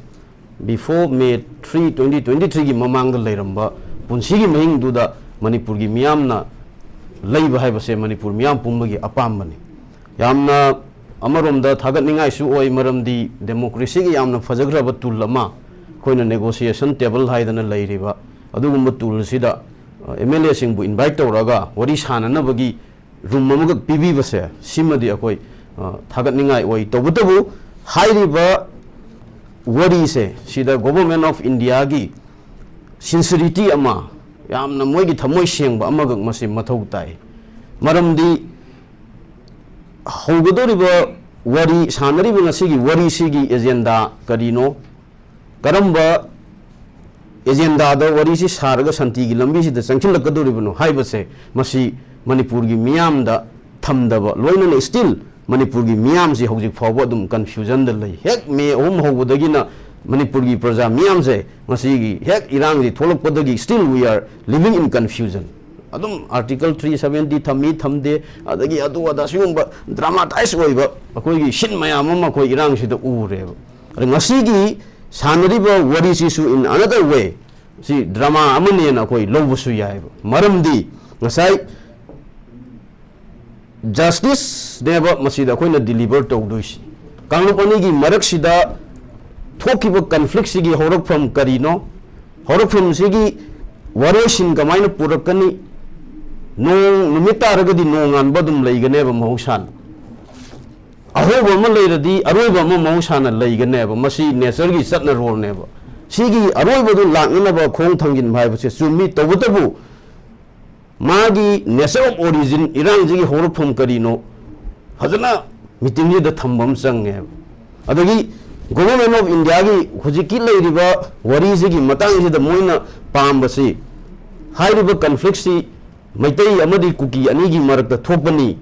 before May three, twenty twenty threeꯒꯤ ꯃꯃꯥꯡꯗ ꯂꯩꯔꯝꯕ ꯄꯨꯟꯁꯤꯒꯤ ꯃꯍꯤꯡꯗꯨꯗ ꯃꯅꯤꯄꯨꯔꯒꯤ ꯃꯤꯌꯥꯝꯅ ꯂꯩꯕ ꯍꯥꯏꯕꯁꯦ ꯃꯅꯤꯄꯨꯔ ꯃꯤꯌꯥꯝ ꯄꯨꯝꯕꯒꯤ ꯑꯄꯥꯝꯕꯅꯤ꯫ ꯌꯥꯝꯅ ꯑꯃꯔꯣꯝꯗ ꯊꯥꯒꯠꯅꯤꯡꯉꯥꯏꯁꯨ ꯑꯣꯏ, ꯃꯔꯝꯗꯤ democracyꯒꯤ ꯌꯥꯝꯅ ꯐꯖꯈ꯭ꯔꯕ tool ꯑꯃ, ꯑꯩꯈꯣꯏꯅ negotiation table ꯍꯥꯏꯗꯅ ꯂꯩꯔꯤꯕ ꯑꯗꯨꯒꯨꯝꯕ toolꯁꯤꯗ, ꯑ, MLAꯁꯤꯡꯕꯨ invite ꯇꯧꯔꯒ ꯋꯥꯔꯤ ꯁꯥꯟꯅꯅꯕꯒꯤ room ꯑꯃꯈꯛ ꯄꯤꯕꯤꯕꯁꯦ, ꯁꯤꯃꯗꯤ ꯑꯩꯈꯣꯏ, ꯑ, ꯊꯥꯒꯠꯅꯤꯡꯉꯥꯏ ꯑꯣꯏ꯫ ꯇꯧꯕꯇꯕꯨ ꯍꯥꯏꯔꯤꯕ ꯋꯥꯔꯤꯁꯦ ꯁꯤꯗ Government of Indiaꯒꯤ sincerity ꯑꯃ, ꯌꯥꯝꯅ ꯃꯣꯏꯒꯤ ꯊꯃꯣꯏ ꯁꯦꯡꯕ ꯑꯃꯈꯛ ꯃꯁꯤ ꯃꯊꯧ ꯇꯥꯏ꯫ ꯃꯔꯝꯗꯤ ꯍꯧꯒꯗꯧꯔꯤꯕ ꯋꯥꯔꯤ, ꯁꯥꯟꯅꯔꯤꯕ ꯉꯁꯤꯒꯤ ꯋꯥꯔꯤꯁꯤꯒꯤ agenda ꯀꯔꯤꯅꯣ? ꯀꯔꯝꯕ agendaꯗ ꯋꯥꯔꯤꯁꯤ ꯁꯥꯔꯒ ꯁꯥꯟꯇꯤꯒꯤ ꯂꯝꯕꯤꯁꯤꯗ ꯆꯪꯁꯤꯜꯂꯛꯀꯗꯧꯔꯤꯕꯅꯣ ꯍꯥꯏꯕꯁꯦ, ꯃꯁꯤ ꯃꯅꯤꯄꯨꯔꯒꯤ ꯃꯤꯌꯥꯝꯗ ꯊꯝꯗꯕ, ꯂꯣꯏꯅꯅ still ꯃꯅꯤꯄꯨꯔꯒꯤ ꯃꯤꯌꯥꯝꯁꯤ ꯍꯧꯖꯤꯛ ꯐꯥꯎꯕ ꯑꯗꯨꯝ confusionꯗ ꯂꯩ꯫ ꯍꯦꯛ May ꯑꯍꯨꯝ ꯍꯧꯕꯗꯒꯤꯅ ꯃꯅꯤꯄꯨꯔꯒꯤ ꯄ꯭ꯔꯖꯥ ꯃꯤꯌꯥꯝꯁꯦ ꯉꯁꯤꯒꯤ ꯍꯦꯛ ꯏꯔꯥꯡꯁꯤ ꯊꯣꯛꯂꯛꯄꯗꯒꯤ still we are living in confusion꯫ ꯑꯗꯨꯝ Article three seventy ꯊꯝꯃꯤ ꯊꯝꯗꯦ, ꯑꯗꯒꯤ ꯑꯗꯨ ꯑꯗꯥ ꯁꯤꯒꯨꯝꯕ dramatize ꯑꯣꯏꯕ ꯑꯩꯈꯣꯏꯒꯤ scene ꯃꯌꯥꯝ ꯑꯃ ꯑꯩꯈꯣꯏ ꯏꯔꯥꯡꯁꯤꯗ ꯎꯔꯦꯕ꯫ ꯑꯗ ꯉꯁꯤꯒꯤ ꯁꯥꯟꯅꯔꯤꯕ ꯋꯥꯔꯤꯁꯤꯁꯨ in another way ꯁꯤ drama ꯑꯃꯅꯦꯅ ꯑꯩꯈꯣꯏ ꯂꯧꯕꯁꯨ ꯌꯥꯏꯑꯕ꯫ ꯃꯔꯝꯗꯤ ꯉꯁꯥꯏ justiceꯅꯦꯕ ꯃꯁꯤꯗ ꯑꯩꯈꯣꯏꯅ deliver ꯇꯧꯗꯣꯏꯁꯤ꯫ ꯀꯥꯡꯂꯨꯞ ꯑꯅꯤꯒꯤ ꯃꯔꯛꯁꯤꯗ ꯊꯣꯛꯈꯤꯕ conflictꯁꯤꯒꯤ ꯍꯧꯔꯛꯐꯝ ꯀꯔꯤꯅꯣ? ꯍꯧꯔꯛꯐꯝꯁꯤꯒꯤ ꯋꯥꯔꯣꯏꯁꯤꯟ ꯀꯃꯥꯏꯅ ꯄꯨꯔꯛꯀꯅꯤ? ꯅꯣꯡ ꯅꯨꯃꯤꯠ ꯇꯥꯔꯒꯗꯤ ꯅꯣꯡꯉꯥꯟꯕ ꯑꯗꯨꯝ ꯂꯩꯒꯅꯦꯕ ꯃꯍꯧꯁꯥꯅ꯫ ꯑꯍꯧꯕ ꯑꯃ ꯂꯩꯔꯗꯤ ꯑꯔꯣꯏꯕ ꯑꯃ ꯃꯍꯧꯁꯥꯅ ꯂꯩꯒꯅꯦꯕ꯫ ꯃꯁꯤ natureꯒꯤ ꯆꯠꯅꯔꯣꯜꯅꯦꯕ꯫ ꯁꯤꯒꯤ ꯑꯔꯣꯏꯕꯗꯨ ꯂꯥꯛꯅꯅꯕ ꯈꯣꯡ ꯊꯥꯡꯖꯤꯟꯕ ꯍꯥꯏꯕꯁꯦ ꯆꯨꯝꯃꯤ꯫ ꯇꯧꯕꯇꯕꯨ ꯃꯥꯒꯤ nature of origin, ꯏꯔꯥꯡꯁꯤꯒꯤ ꯍꯧꯔꯛꯐꯝ ꯀꯔꯤꯅꯣ ꯐꯖꯅ ꯃꯤꯇꯤꯡꯁꯤꯗ ꯊꯝꯕ ꯑꯃ ꯆꯪꯉꯦꯕ꯫ ꯑꯗꯒꯤ Government of Indiaꯒꯤ ꯍꯧꯖꯤꯛꯀꯤ ꯂꯩꯔꯤꯕ ꯋꯥꯔꯤꯁꯤꯒꯤ ꯃꯇꯥꯡꯁꯤꯗ ꯃꯣꯏꯅ ꯄꯥꯝꯕꯁꯤ, ꯍꯥꯏꯔꯤꯕ conflictꯁꯤ ꯃꯩꯇꯩ ꯑꯃꯗꯤ ꯀꯨꯀꯤ ꯑꯅꯤꯒꯤ ꯃꯔꯛꯇ ꯊꯣꯛꯄꯅꯤ,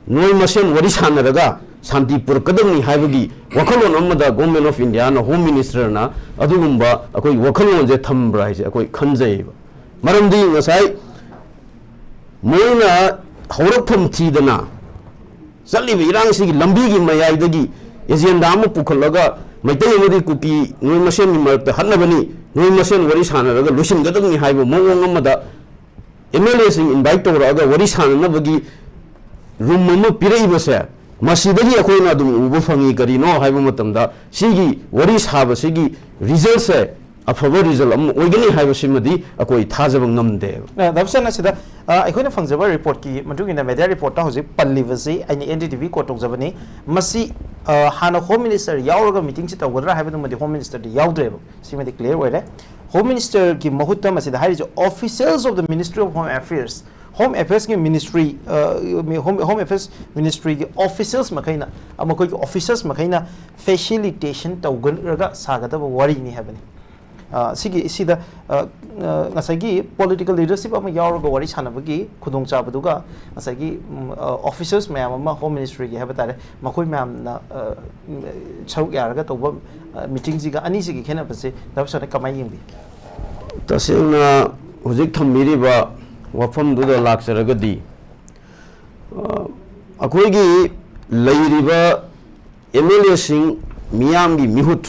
ꯅꯣꯏ ꯃꯁꯦꯟ ꯋꯥꯔꯤ ꯁꯥꯟꯅꯔꯒ ꯁꯥꯟꯇꯤ ꯄꯨꯔꯛꯀꯗꯕꯅꯤ ꯍꯥꯏꯕꯒꯤ ꯋꯥꯈꯜꯂꯣꯟ ꯑꯃꯗ Government of Indiaꯅ, Home Ministerꯅ ꯑꯗꯨꯒꯨꯝꯕ ꯑꯩꯈꯣꯏ ꯋꯥꯈꯜꯂꯣꯟꯁꯦ ꯊꯝꯕ꯭ꯔꯥ ꯍꯥꯏꯁꯦ ꯑꯩꯈꯣꯏ ꯈꯟꯖꯩꯌꯦꯕ꯫ ꯃꯔꯝꯗꯤ ꯉꯁꯥꯏ ꯃꯣꯏꯅ ꯍꯧꯔꯛꯐꯝ ꯊꯤꯗꯅ ꯆꯠꯂꯤꯕ ꯏꯔꯥꯡꯁꯤꯒꯤ ꯂꯝꯕꯤꯒꯤ ꯃꯌꯥꯏꯗꯒꯤ agenda ꯑꯃ ꯄꯨꯈꯠꯂꯒ ꯃꯩꯇꯩ ꯑꯃꯗꯤ ꯀꯨꯀꯤ ꯅꯣꯏ ꯃꯁꯦꯟꯒꯤ ꯃꯔꯛꯇ ꯍꯠꯅꯕꯅꯤ, ꯅꯣꯏ ꯃꯁꯦꯟ ꯋꯥꯔꯤ ꯁꯥꯟꯅꯔꯒ ꯂꯣꯏꯁꯤꯟꯒꯗꯕꯅꯤ ꯍꯥꯏꯕ ꯃꯑꯣꯡ ꯑꯃꯗ MLAꯁꯤꯡ invite ꯇꯧꯔꯛꯑꯒ ꯋꯥꯔꯤ ꯁꯥꯟꯅꯅꯕꯒꯤ room ꯑꯃ ꯄꯤꯔꯛꯏꯕꯁꯦ, ꯃꯁꯤꯗꯒꯤ ꯑꯩꯈꯣꯏꯅ ꯑꯗꯨꯝ ꯎꯕ ꯐꯪꯉꯤ꯫ ꯀꯔꯤꯅꯣ ꯍꯥꯏꯕ ꯃꯇꯝꯗ, ꯁꯤꯒꯤ ꯋꯥꯔꯤ ꯁꯥꯕꯁꯤꯒꯤ resultꯁꯦ ꯑꯐꯕ result ꯑꯃ ꯑꯣꯏꯒꯅꯤ ꯍꯥꯏꯕꯁꯤꯃꯗꯤ ꯑꯩꯈꯣꯏ ꯊꯥꯖꯕ ꯉꯝꯗꯦꯕ꯫ ꯑ, ꯗꯥ ꯍꯨꯁꯦꯟ, ꯑꯁꯤꯗ, ꯑ, ꯑꯩꯈꯣꯏꯅ ꯐꯪꯖꯕ reportꯀꯤ ꯃꯇꯨꯡ ꯏꯟꯅ, media reportꯇ ꯍꯧꯖꯤꯛ ꯄꯜꯂꯤꯕꯁꯤ ꯑꯩꯅ NDTV quote ꯇꯧꯖꯕꯅꯤ꯫ ꯃꯁꯤ, ꯑ, ꯍꯥꯟꯅ Home Minister ꯌꯥꯎꯔꯒ meetingꯁꯤ ꯇꯧꯒꯗ꯭ꯔꯥ ꯍꯥꯏꯕꯗꯨꯃꯗꯤ Home Ministerꯗꯤ ꯌꯥꯎꯗ꯭ꯔꯦꯕ꯫ ꯁꯤꯃꯗꯤ clear ꯑꯣꯏꯔꯦ꯫ Home Ministerꯒꯤ ꯃꯍꯨꯠꯇ ꯃꯁꯤꯗ ꯍꯥꯏꯔꯤꯁꯦ officials of the Ministry of Home Affairs, Home Affairsꯀꯤ ministry, ꯑ, Home, Home Affairs ministryꯒꯤ officials ꯃꯈꯩꯅ, ꯑ, ꯃꯈꯣꯏꯒꯤ officers ꯃꯈꯩꯅ facilitation ꯇꯧꯒꯗ꯭ꯔꯒ ꯁꯥꯒꯗꯕ ꯋꯥꯔꯤꯅꯤ ꯍꯥꯏꯕꯅꯤ꯫ ꯑ, ꯁꯤꯒꯤ, ꯁꯤꯗ, ꯑ, ꯑ, ꯉꯁꯥꯏꯒꯤ political leadership ꯑꯃ ꯌꯥꯎꯔꯒ ꯋꯥꯔꯤ ꯁꯥꯟꯅꯕꯒꯤ ꯈꯨꯗꯣꯡꯆꯥꯕꯗꯨꯒ ꯉꯁꯥꯏꯒꯤ, ꯎꯝ, ꯑ, officers ꯃꯌꯥꯝ ꯑꯃ Home Ministryꯒꯤ ꯍꯥꯏꯕ ꯇꯥꯔꯦ, ꯃꯈꯣꯏ ꯃꯌꯥꯝꯅ, ꯑ, ꯎꯝ, ꯁꯔꯨꯛ ꯌꯥꯔꯒ ꯇꯧꯕ, ꯑ, meetingꯁꯤꯒ ꯑꯅꯤꯁꯤꯒꯤ ꯈꯦꯠꯅꯕꯁꯦ ꯗꯥ ꯍꯨꯁꯦꯟꯅ ꯀꯃꯥꯏꯅ ꯌꯦꯡꯕꯤ? ꯇꯁꯦꯡꯅ ꯍꯧꯖꯤꯛ ꯊꯝꯕꯤꯔꯤꯕ ꯋꯥꯐꯝꯗꯨꯗ ꯂꯥꯛꯆꯔꯒꯗꯤ, ꯑ, ꯑꯩꯈꯣꯏꯒꯤ ꯂꯩꯔꯤꯕ MLAꯁꯤꯡ ꯃꯤꯌꯥꯝꯒꯤ ꯃꯤꯍꯨꯠ,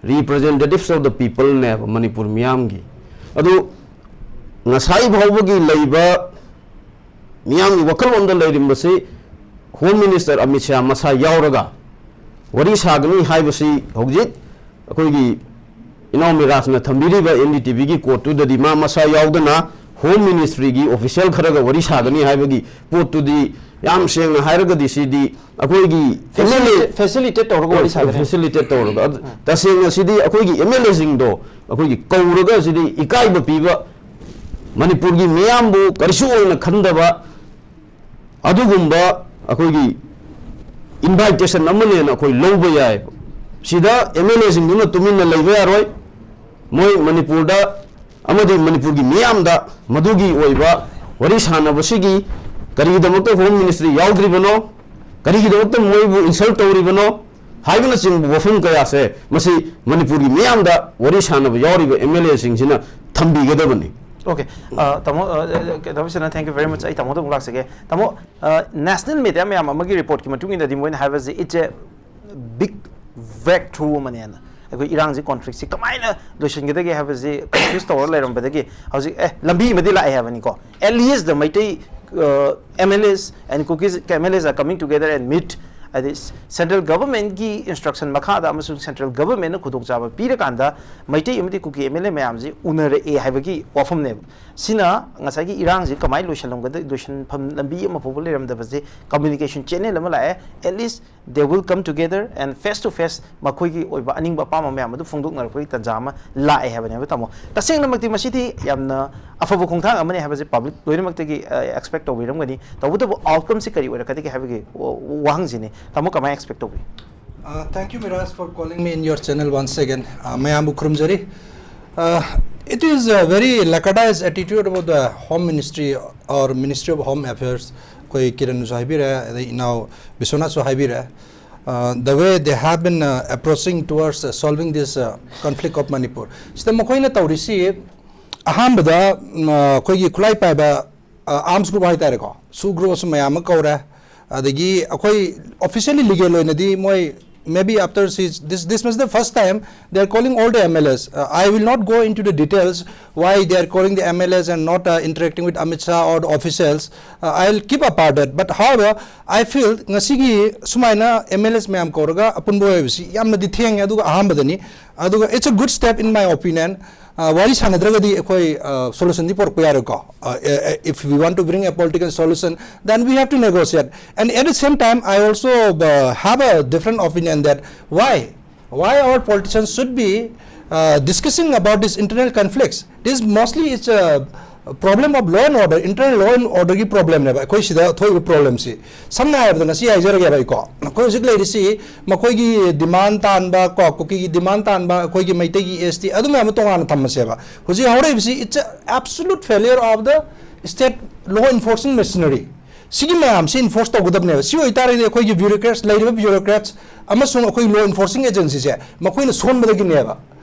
representatives of the peopleꯅꯦꯕ ꯃꯅꯤꯄꯨꯔ ꯃꯤꯌꯥꯝꯒꯤ꯫ ꯑꯗꯨ ꯉꯁꯥꯏ ꯐꯥꯎꯕꯒꯤ ꯂꯩꯕ ꯃꯤꯌꯥꯝꯒꯤ ꯋꯥꯈꯜꯂꯣꯟꯗ ꯂꯩꯔꯝꯕꯁꯤ Home Minister ꯑꯃꯤꯠ ꯁꯥꯍ ꯃꯁꯥ ꯌꯥꯎꯔꯒ ꯋꯥꯔꯤ ꯁꯥꯒꯅꯤ ꯍꯥꯏꯕꯁꯤ ꯍꯧꯖꯤꯛ ꯑꯩꯈꯣꯏꯒꯤ ꯏꯅꯥꯎ ꯃꯤꯔꯥꯖꯅ ꯊꯝꯕꯤꯔꯤꯕ NDTVꯒꯤ quoteꯇꯨꯗꯗꯤ ꯃꯥ ꯃꯁꯥ ꯌꯥꯎꯗꯅ Home Ministryꯒꯤ official ꯈꯔꯒ ꯋꯥꯔꯤ ꯁꯥꯒꯅꯤ ꯍꯥꯏꯕꯒꯤ ꯄꯣꯠꯇꯨꯗꯤ, ꯌꯥꯝ ꯁꯦꯡꯅ ꯍꯥꯏꯔꯒꯗꯤ, ꯁꯤꯗꯤ ꯑꯩꯈꯣꯏꯒꯤ MLA facilitate, facilitate ꯇꯧꯔꯒ ꯋꯥꯔꯤ ꯁꯥꯒꯅꯤ꯫ Facilitate ꯇꯧꯔꯒ꯫ ꯑꯗꯨ ꯎꯝ꯫ ꯇꯁꯦꯡꯅ ꯁꯤꯗꯤ ꯑꯩꯈꯣꯏꯒꯤ MLAꯁꯤꯡꯗꯣ ꯑꯩꯈꯣꯏꯒꯤ ꯀꯧꯔꯒ ꯁꯤꯗꯤ ꯏꯀꯥꯏꯕ ꯄꯤꯕ, ꯃꯅꯤꯄꯨꯔꯒꯤ ꯃꯤꯌꯥꯝꯕꯨ ꯀꯔꯤꯁꯨ ꯑꯣꯏꯅ ꯈꯟꯗꯕ, ꯑꯗꯨꯒꯨꯝꯕ ꯑꯩꯈꯣꯏꯒꯤ invitation ꯑꯃꯅꯦꯅ ꯑꯩꯈꯣꯏ ꯂꯧꯕ ꯌꯥꯏ꯫ ꯁꯤꯗ M L A ꯁꯤꯡꯗꯨꯅ ꯇꯨꯃꯤꯟꯅ ꯂꯩꯕ ꯌꯥꯔꯣꯏ꯫ ꯃꯣꯏ ꯃꯅꯤꯄꯨꯔꯗ ꯑꯃꯗꯤ ꯃꯅꯤꯄꯨꯔꯒꯤ ꯃꯤꯌꯥꯝꯗ ꯃꯗꯨꯒꯤ ꯑꯣꯏꯕ ꯋꯥꯔꯤ ꯁꯥꯟꯅꯕꯁꯤꯒꯤ ꯀꯔꯤꯒꯤꯗꯃꯛꯇ Home Ministry ꯌꯥꯎꯗ꯭ꯔꯤꯕꯅꯣ, ꯀꯔꯤꯒꯤꯗꯃꯛꯇ ꯃꯣꯏꯕꯨ insult ꯇꯧꯔꯤꯕꯅꯣ ꯍꯥꯏꯕꯅꯆꯤꯡꯕ ꯋꯥꯐꯝ ꯀꯌꯥꯁꯦ ꯃꯁꯤ ꯃꯅꯤꯄꯨꯔꯒꯤ ꯃꯤꯌꯥꯝꯗ ꯋꯥꯔꯤ ꯁꯥꯟꯅꯕ ꯌꯥꯎꯔꯤꯕ M L A ꯁꯤꯡꯁꯤꯅ ꯊꯝꯕꯤꯒꯗꯕꯅꯤ꯫ Okay, ꯇꯥꯃꯣ, ꯇꯥꯃꯣꯁꯤꯅ thank you very much꯫ ꯑꯩ ꯇꯥꯃꯣꯗ ꯑꯃꯨꯛ ꯂꯥꯛꯆꯒꯦ꯫ ꯇꯥꯃꯣ, national media ꯃꯌꯥꯝ ꯑꯃꯒꯤ report ꯀꯤ ꯃꯇꯨꯡ ꯏꯟꯅꯗꯤ ꯃꯣꯏꯅ ꯍꯥꯏꯕꯁꯦ it's a big breakthrough ꯑꯃꯅꯦꯅ꯫ ꯑꯩꯈꯣꯏ ꯏꯔꯥꯡꯁꯤ, conflict ꯁꯤ ꯀꯃꯥꯏꯅ ꯂꯣꯏꯁꯤꯟꯒꯗꯒꯦ ꯍꯥꯏꯕꯁꯤ confuse ꯇꯧꯔ ꯂꯩꯔꯝꯕꯗꯒꯤ ꯍꯧꯖꯤꯛ ꯑꯦ ꯂꯝꯕꯤ ꯑꯃꯗꯤ ꯂꯥꯛꯑꯦ ꯍꯥꯏꯕꯅꯤꯀꯣ꯫ At least the Meitei M L As and Kuki M L As are coming together and meet꯫ ꯍꯥꯏꯗꯤ central government ꯀꯤ instruction ꯃꯈꯥꯗ ꯑꯃꯁꯨꯡ central government ꯅ ꯈꯨꯗꯣꯡꯆꯥꯕ ꯄꯤꯔꯀꯥꯟꯗ ꯃꯩꯇꯩ ꯑꯃꯗꯤ Kuki M L A ꯃꯌꯥꯝꯁꯤ ꯎꯅꯔꯛꯑꯦ ꯍꯥꯏꯕꯒꯤ ꯋꯥꯐꯝꯅꯦꯕ꯫ ꯁꯤꯅ ꯉꯁꯥꯏꯒꯤ ꯏꯔꯥꯡꯁꯤ ꯀꯃꯥꯏꯅ ꯂꯣꯏꯁꯤꯜꯂꯝꯒꯗ ꯂꯣꯏꯁꯤꯟꯐꯝ ꯂꯝꯕꯤ ꯑꯃ ꯐꯥꯎꯕ ꯂꯩꯔꯝꯗꯕꯁꯦ communication channel ꯑꯃ ꯂꯥꯛꯑꯦ꯫ At least they will come together and face to face ꯃꯈꯣꯏꯒꯤ ꯑꯣꯏꯕ ꯑꯅꯤꯡꯕ ꯑꯄꯥꯝꯕ ꯃꯌꯥꯝ ꯑꯗꯨ ꯐꯣꯡꯗꯣꯛꯅꯔꯛꯄꯒꯤ ꯇꯥꯟꯖꯥ ꯑꯃ ꯂꯥꯛꯑꯦ ꯍꯥꯏꯕꯅꯦꯕ ꯇꯥꯃꯣ꯫ ꯇꯁꯦꯡꯅꯃꯛꯇꯤ ꯃꯁꯤꯗꯤ ꯌꯥꯝꯅ ꯑꯐꯕ ꯈꯣꯡꯊꯥꯡ ꯑꯃꯅꯤ ꯍꯥꯏꯕꯁꯦ public ꯂꯣꯏꯅꯃꯛꯇꯒꯤ expect ꯇꯧꯕꯤꯔꯝꯒꯅꯤ꯫ ꯇꯧꯕꯇꯕꯨ outcome ꯁꯤ ꯀꯔꯤ ꯑꯣꯏꯔꯛꯀꯗꯒꯦ ꯍꯥꯏꯕꯒꯤ ꯋꯥꯍꯪꯁꯤꯅꯤ꯫ ꯇꯥꯃꯣ ꯀꯃꯥꯏꯅ expect ꯇꯧꯕꯤ? Uh, thank you, Miraj, for calling me in your channel once again. Uh, ꯃꯌꯥꯝꯕꯨ ꯈꯨꯔꯨꯝꯖꯔꯤ꯫ Uh, it is a very lackadaisical attitude about the Home Ministry or Ministry of Home Affairs. ꯑꯩꯈꯣꯏ ꯀꯤꯔꯟꯁꯨ ꯍꯥꯏꯕꯤꯔꯦ, ꯑꯗꯩ ꯏꯅꯥꯎ ꯕꯤꯁ꯭ꯋꯥꯅꯥꯊꯁꯨ ꯍꯥꯏꯕꯤꯔꯦ꯫ Uh, the way they have been uh, approaching towards uh, solving this uh, conflict of Manipur. ꯁꯤꯗ ꯃꯈꯣꯏꯅ ꯇꯧꯔꯤꯁꯤ ꯑꯍꯥꯟꯕꯗ ꯎꯝ, ꯑꯩꯈꯣꯏꯒꯤ ꯈꯨꯠꯂꯥꯏ ꯄꯥꯏꯕ ꯑꯥꯔꯝꯁ ꯒ꯭ꯔꯨꯞ ꯍꯥꯏꯇꯥꯔꯦꯀꯣ, ꯁꯨ ꯒ꯭ꯔꯨꯞ ꯑꯃ ꯃꯌꯥꯝ ꯑꯃ ꯀꯧꯔꯦ꯫ ꯑꯗꯒꯤ ꯑꯩꯈꯣꯏ officially legal ꯑꯣꯏꯅꯗꯤ ꯃꯣꯏ maybe after this this must the first time they are calling all the M L As. Uh, I will not go into the details why they are calling the M L As and not uh, interacting with Amit Shah or the officials. Uh, I'll keep apart that. But however, I feel ꯉꯁꯤꯒꯤ ꯁꯨꯃꯥꯏꯅ M L As ꯃꯌꯥꯝ ꯀꯧꯔꯒ ꯑꯄꯨꯟꯕ ꯑꯣꯏꯕꯁꯤ ꯌꯥꯝꯅꯗꯤ ꯊꯦꯡꯉꯦ꯫ ꯑꯗꯨꯒ ꯑꯍꯥꯟꯕꯗꯅꯤ, ꯑꯗꯨꯒ it's a good step in my opinion. Uh, ꯋꯥꯔꯤ ꯁꯥꯟꯅꯗ꯭ꯔꯒꯗꯤ ꯑꯩꯈꯣꯏ uh, solution ꯗꯤ ꯄꯨꯔꯛꯄ ꯌꯥꯔꯣꯏꯀꯣ꯫ Uh, uh, if we want to bring a political solution, then we have to negotiate. And at the same time, I also uh, have a different opinion that why why our politicians should be uh, discussing about these internal conflicts. This mostly is a Problem of law and order, internal law and order ꯒꯤ problem ꯅꯦꯕ ꯑꯩꯈꯣꯏ ꯁꯤꯗ ꯊꯣꯛꯏꯕ problem ꯁꯤ꯫ ꯁꯝꯅ ꯍꯥꯏꯔꯕꯗ ꯉꯁꯤ ꯍꯥꯏꯖꯔꯒꯦꯕ ꯑꯩꯀꯣ, ꯑꯩꯈꯣꯏ ꯍꯧꯖꯤꯛ ꯂꯩꯔꯤꯁꯤ ꯃꯈꯣꯏꯒꯤ demand ꯇꯥꯟꯕ ꯀꯣ, ꯀꯨꯀꯤꯒꯤ demand ꯇꯥꯟꯕ, ꯑꯩꯈꯣꯏꯒꯤ ꯃꯩꯇꯩꯒꯤ S T, ꯑꯗꯨ ꯃꯌꯥꯝ ꯑꯃ ꯇꯣꯉꯥꯟꯅ ꯊꯝꯃꯁꯦꯕ꯫ ꯍꯧꯖꯤꯛ ꯍꯧꯔꯛꯏꯕꯁꯤ it's a absolute failure of the state law enforcing machinery꯫ ꯁꯤꯒꯤ ꯃꯌꯥꯝꯁꯤ enforce ꯇꯧꯒꯗꯕꯅꯦꯕ꯫ ꯁꯤ ꯑꯣꯏꯇꯥꯔꯒꯗꯤ ꯑꯩꯈꯣꯏꯒꯤ bureaucrats, ꯂꯩꯔꯤꯕ bureaucrats ꯑꯃꯁꯨꯡ ꯑꯩꯈꯣꯏ law enforcing agency ꯁꯦ ꯃꯈꯣꯏꯅ ꯁꯣꯟꯕꯗꯒꯤꯅꯦꯕ꯫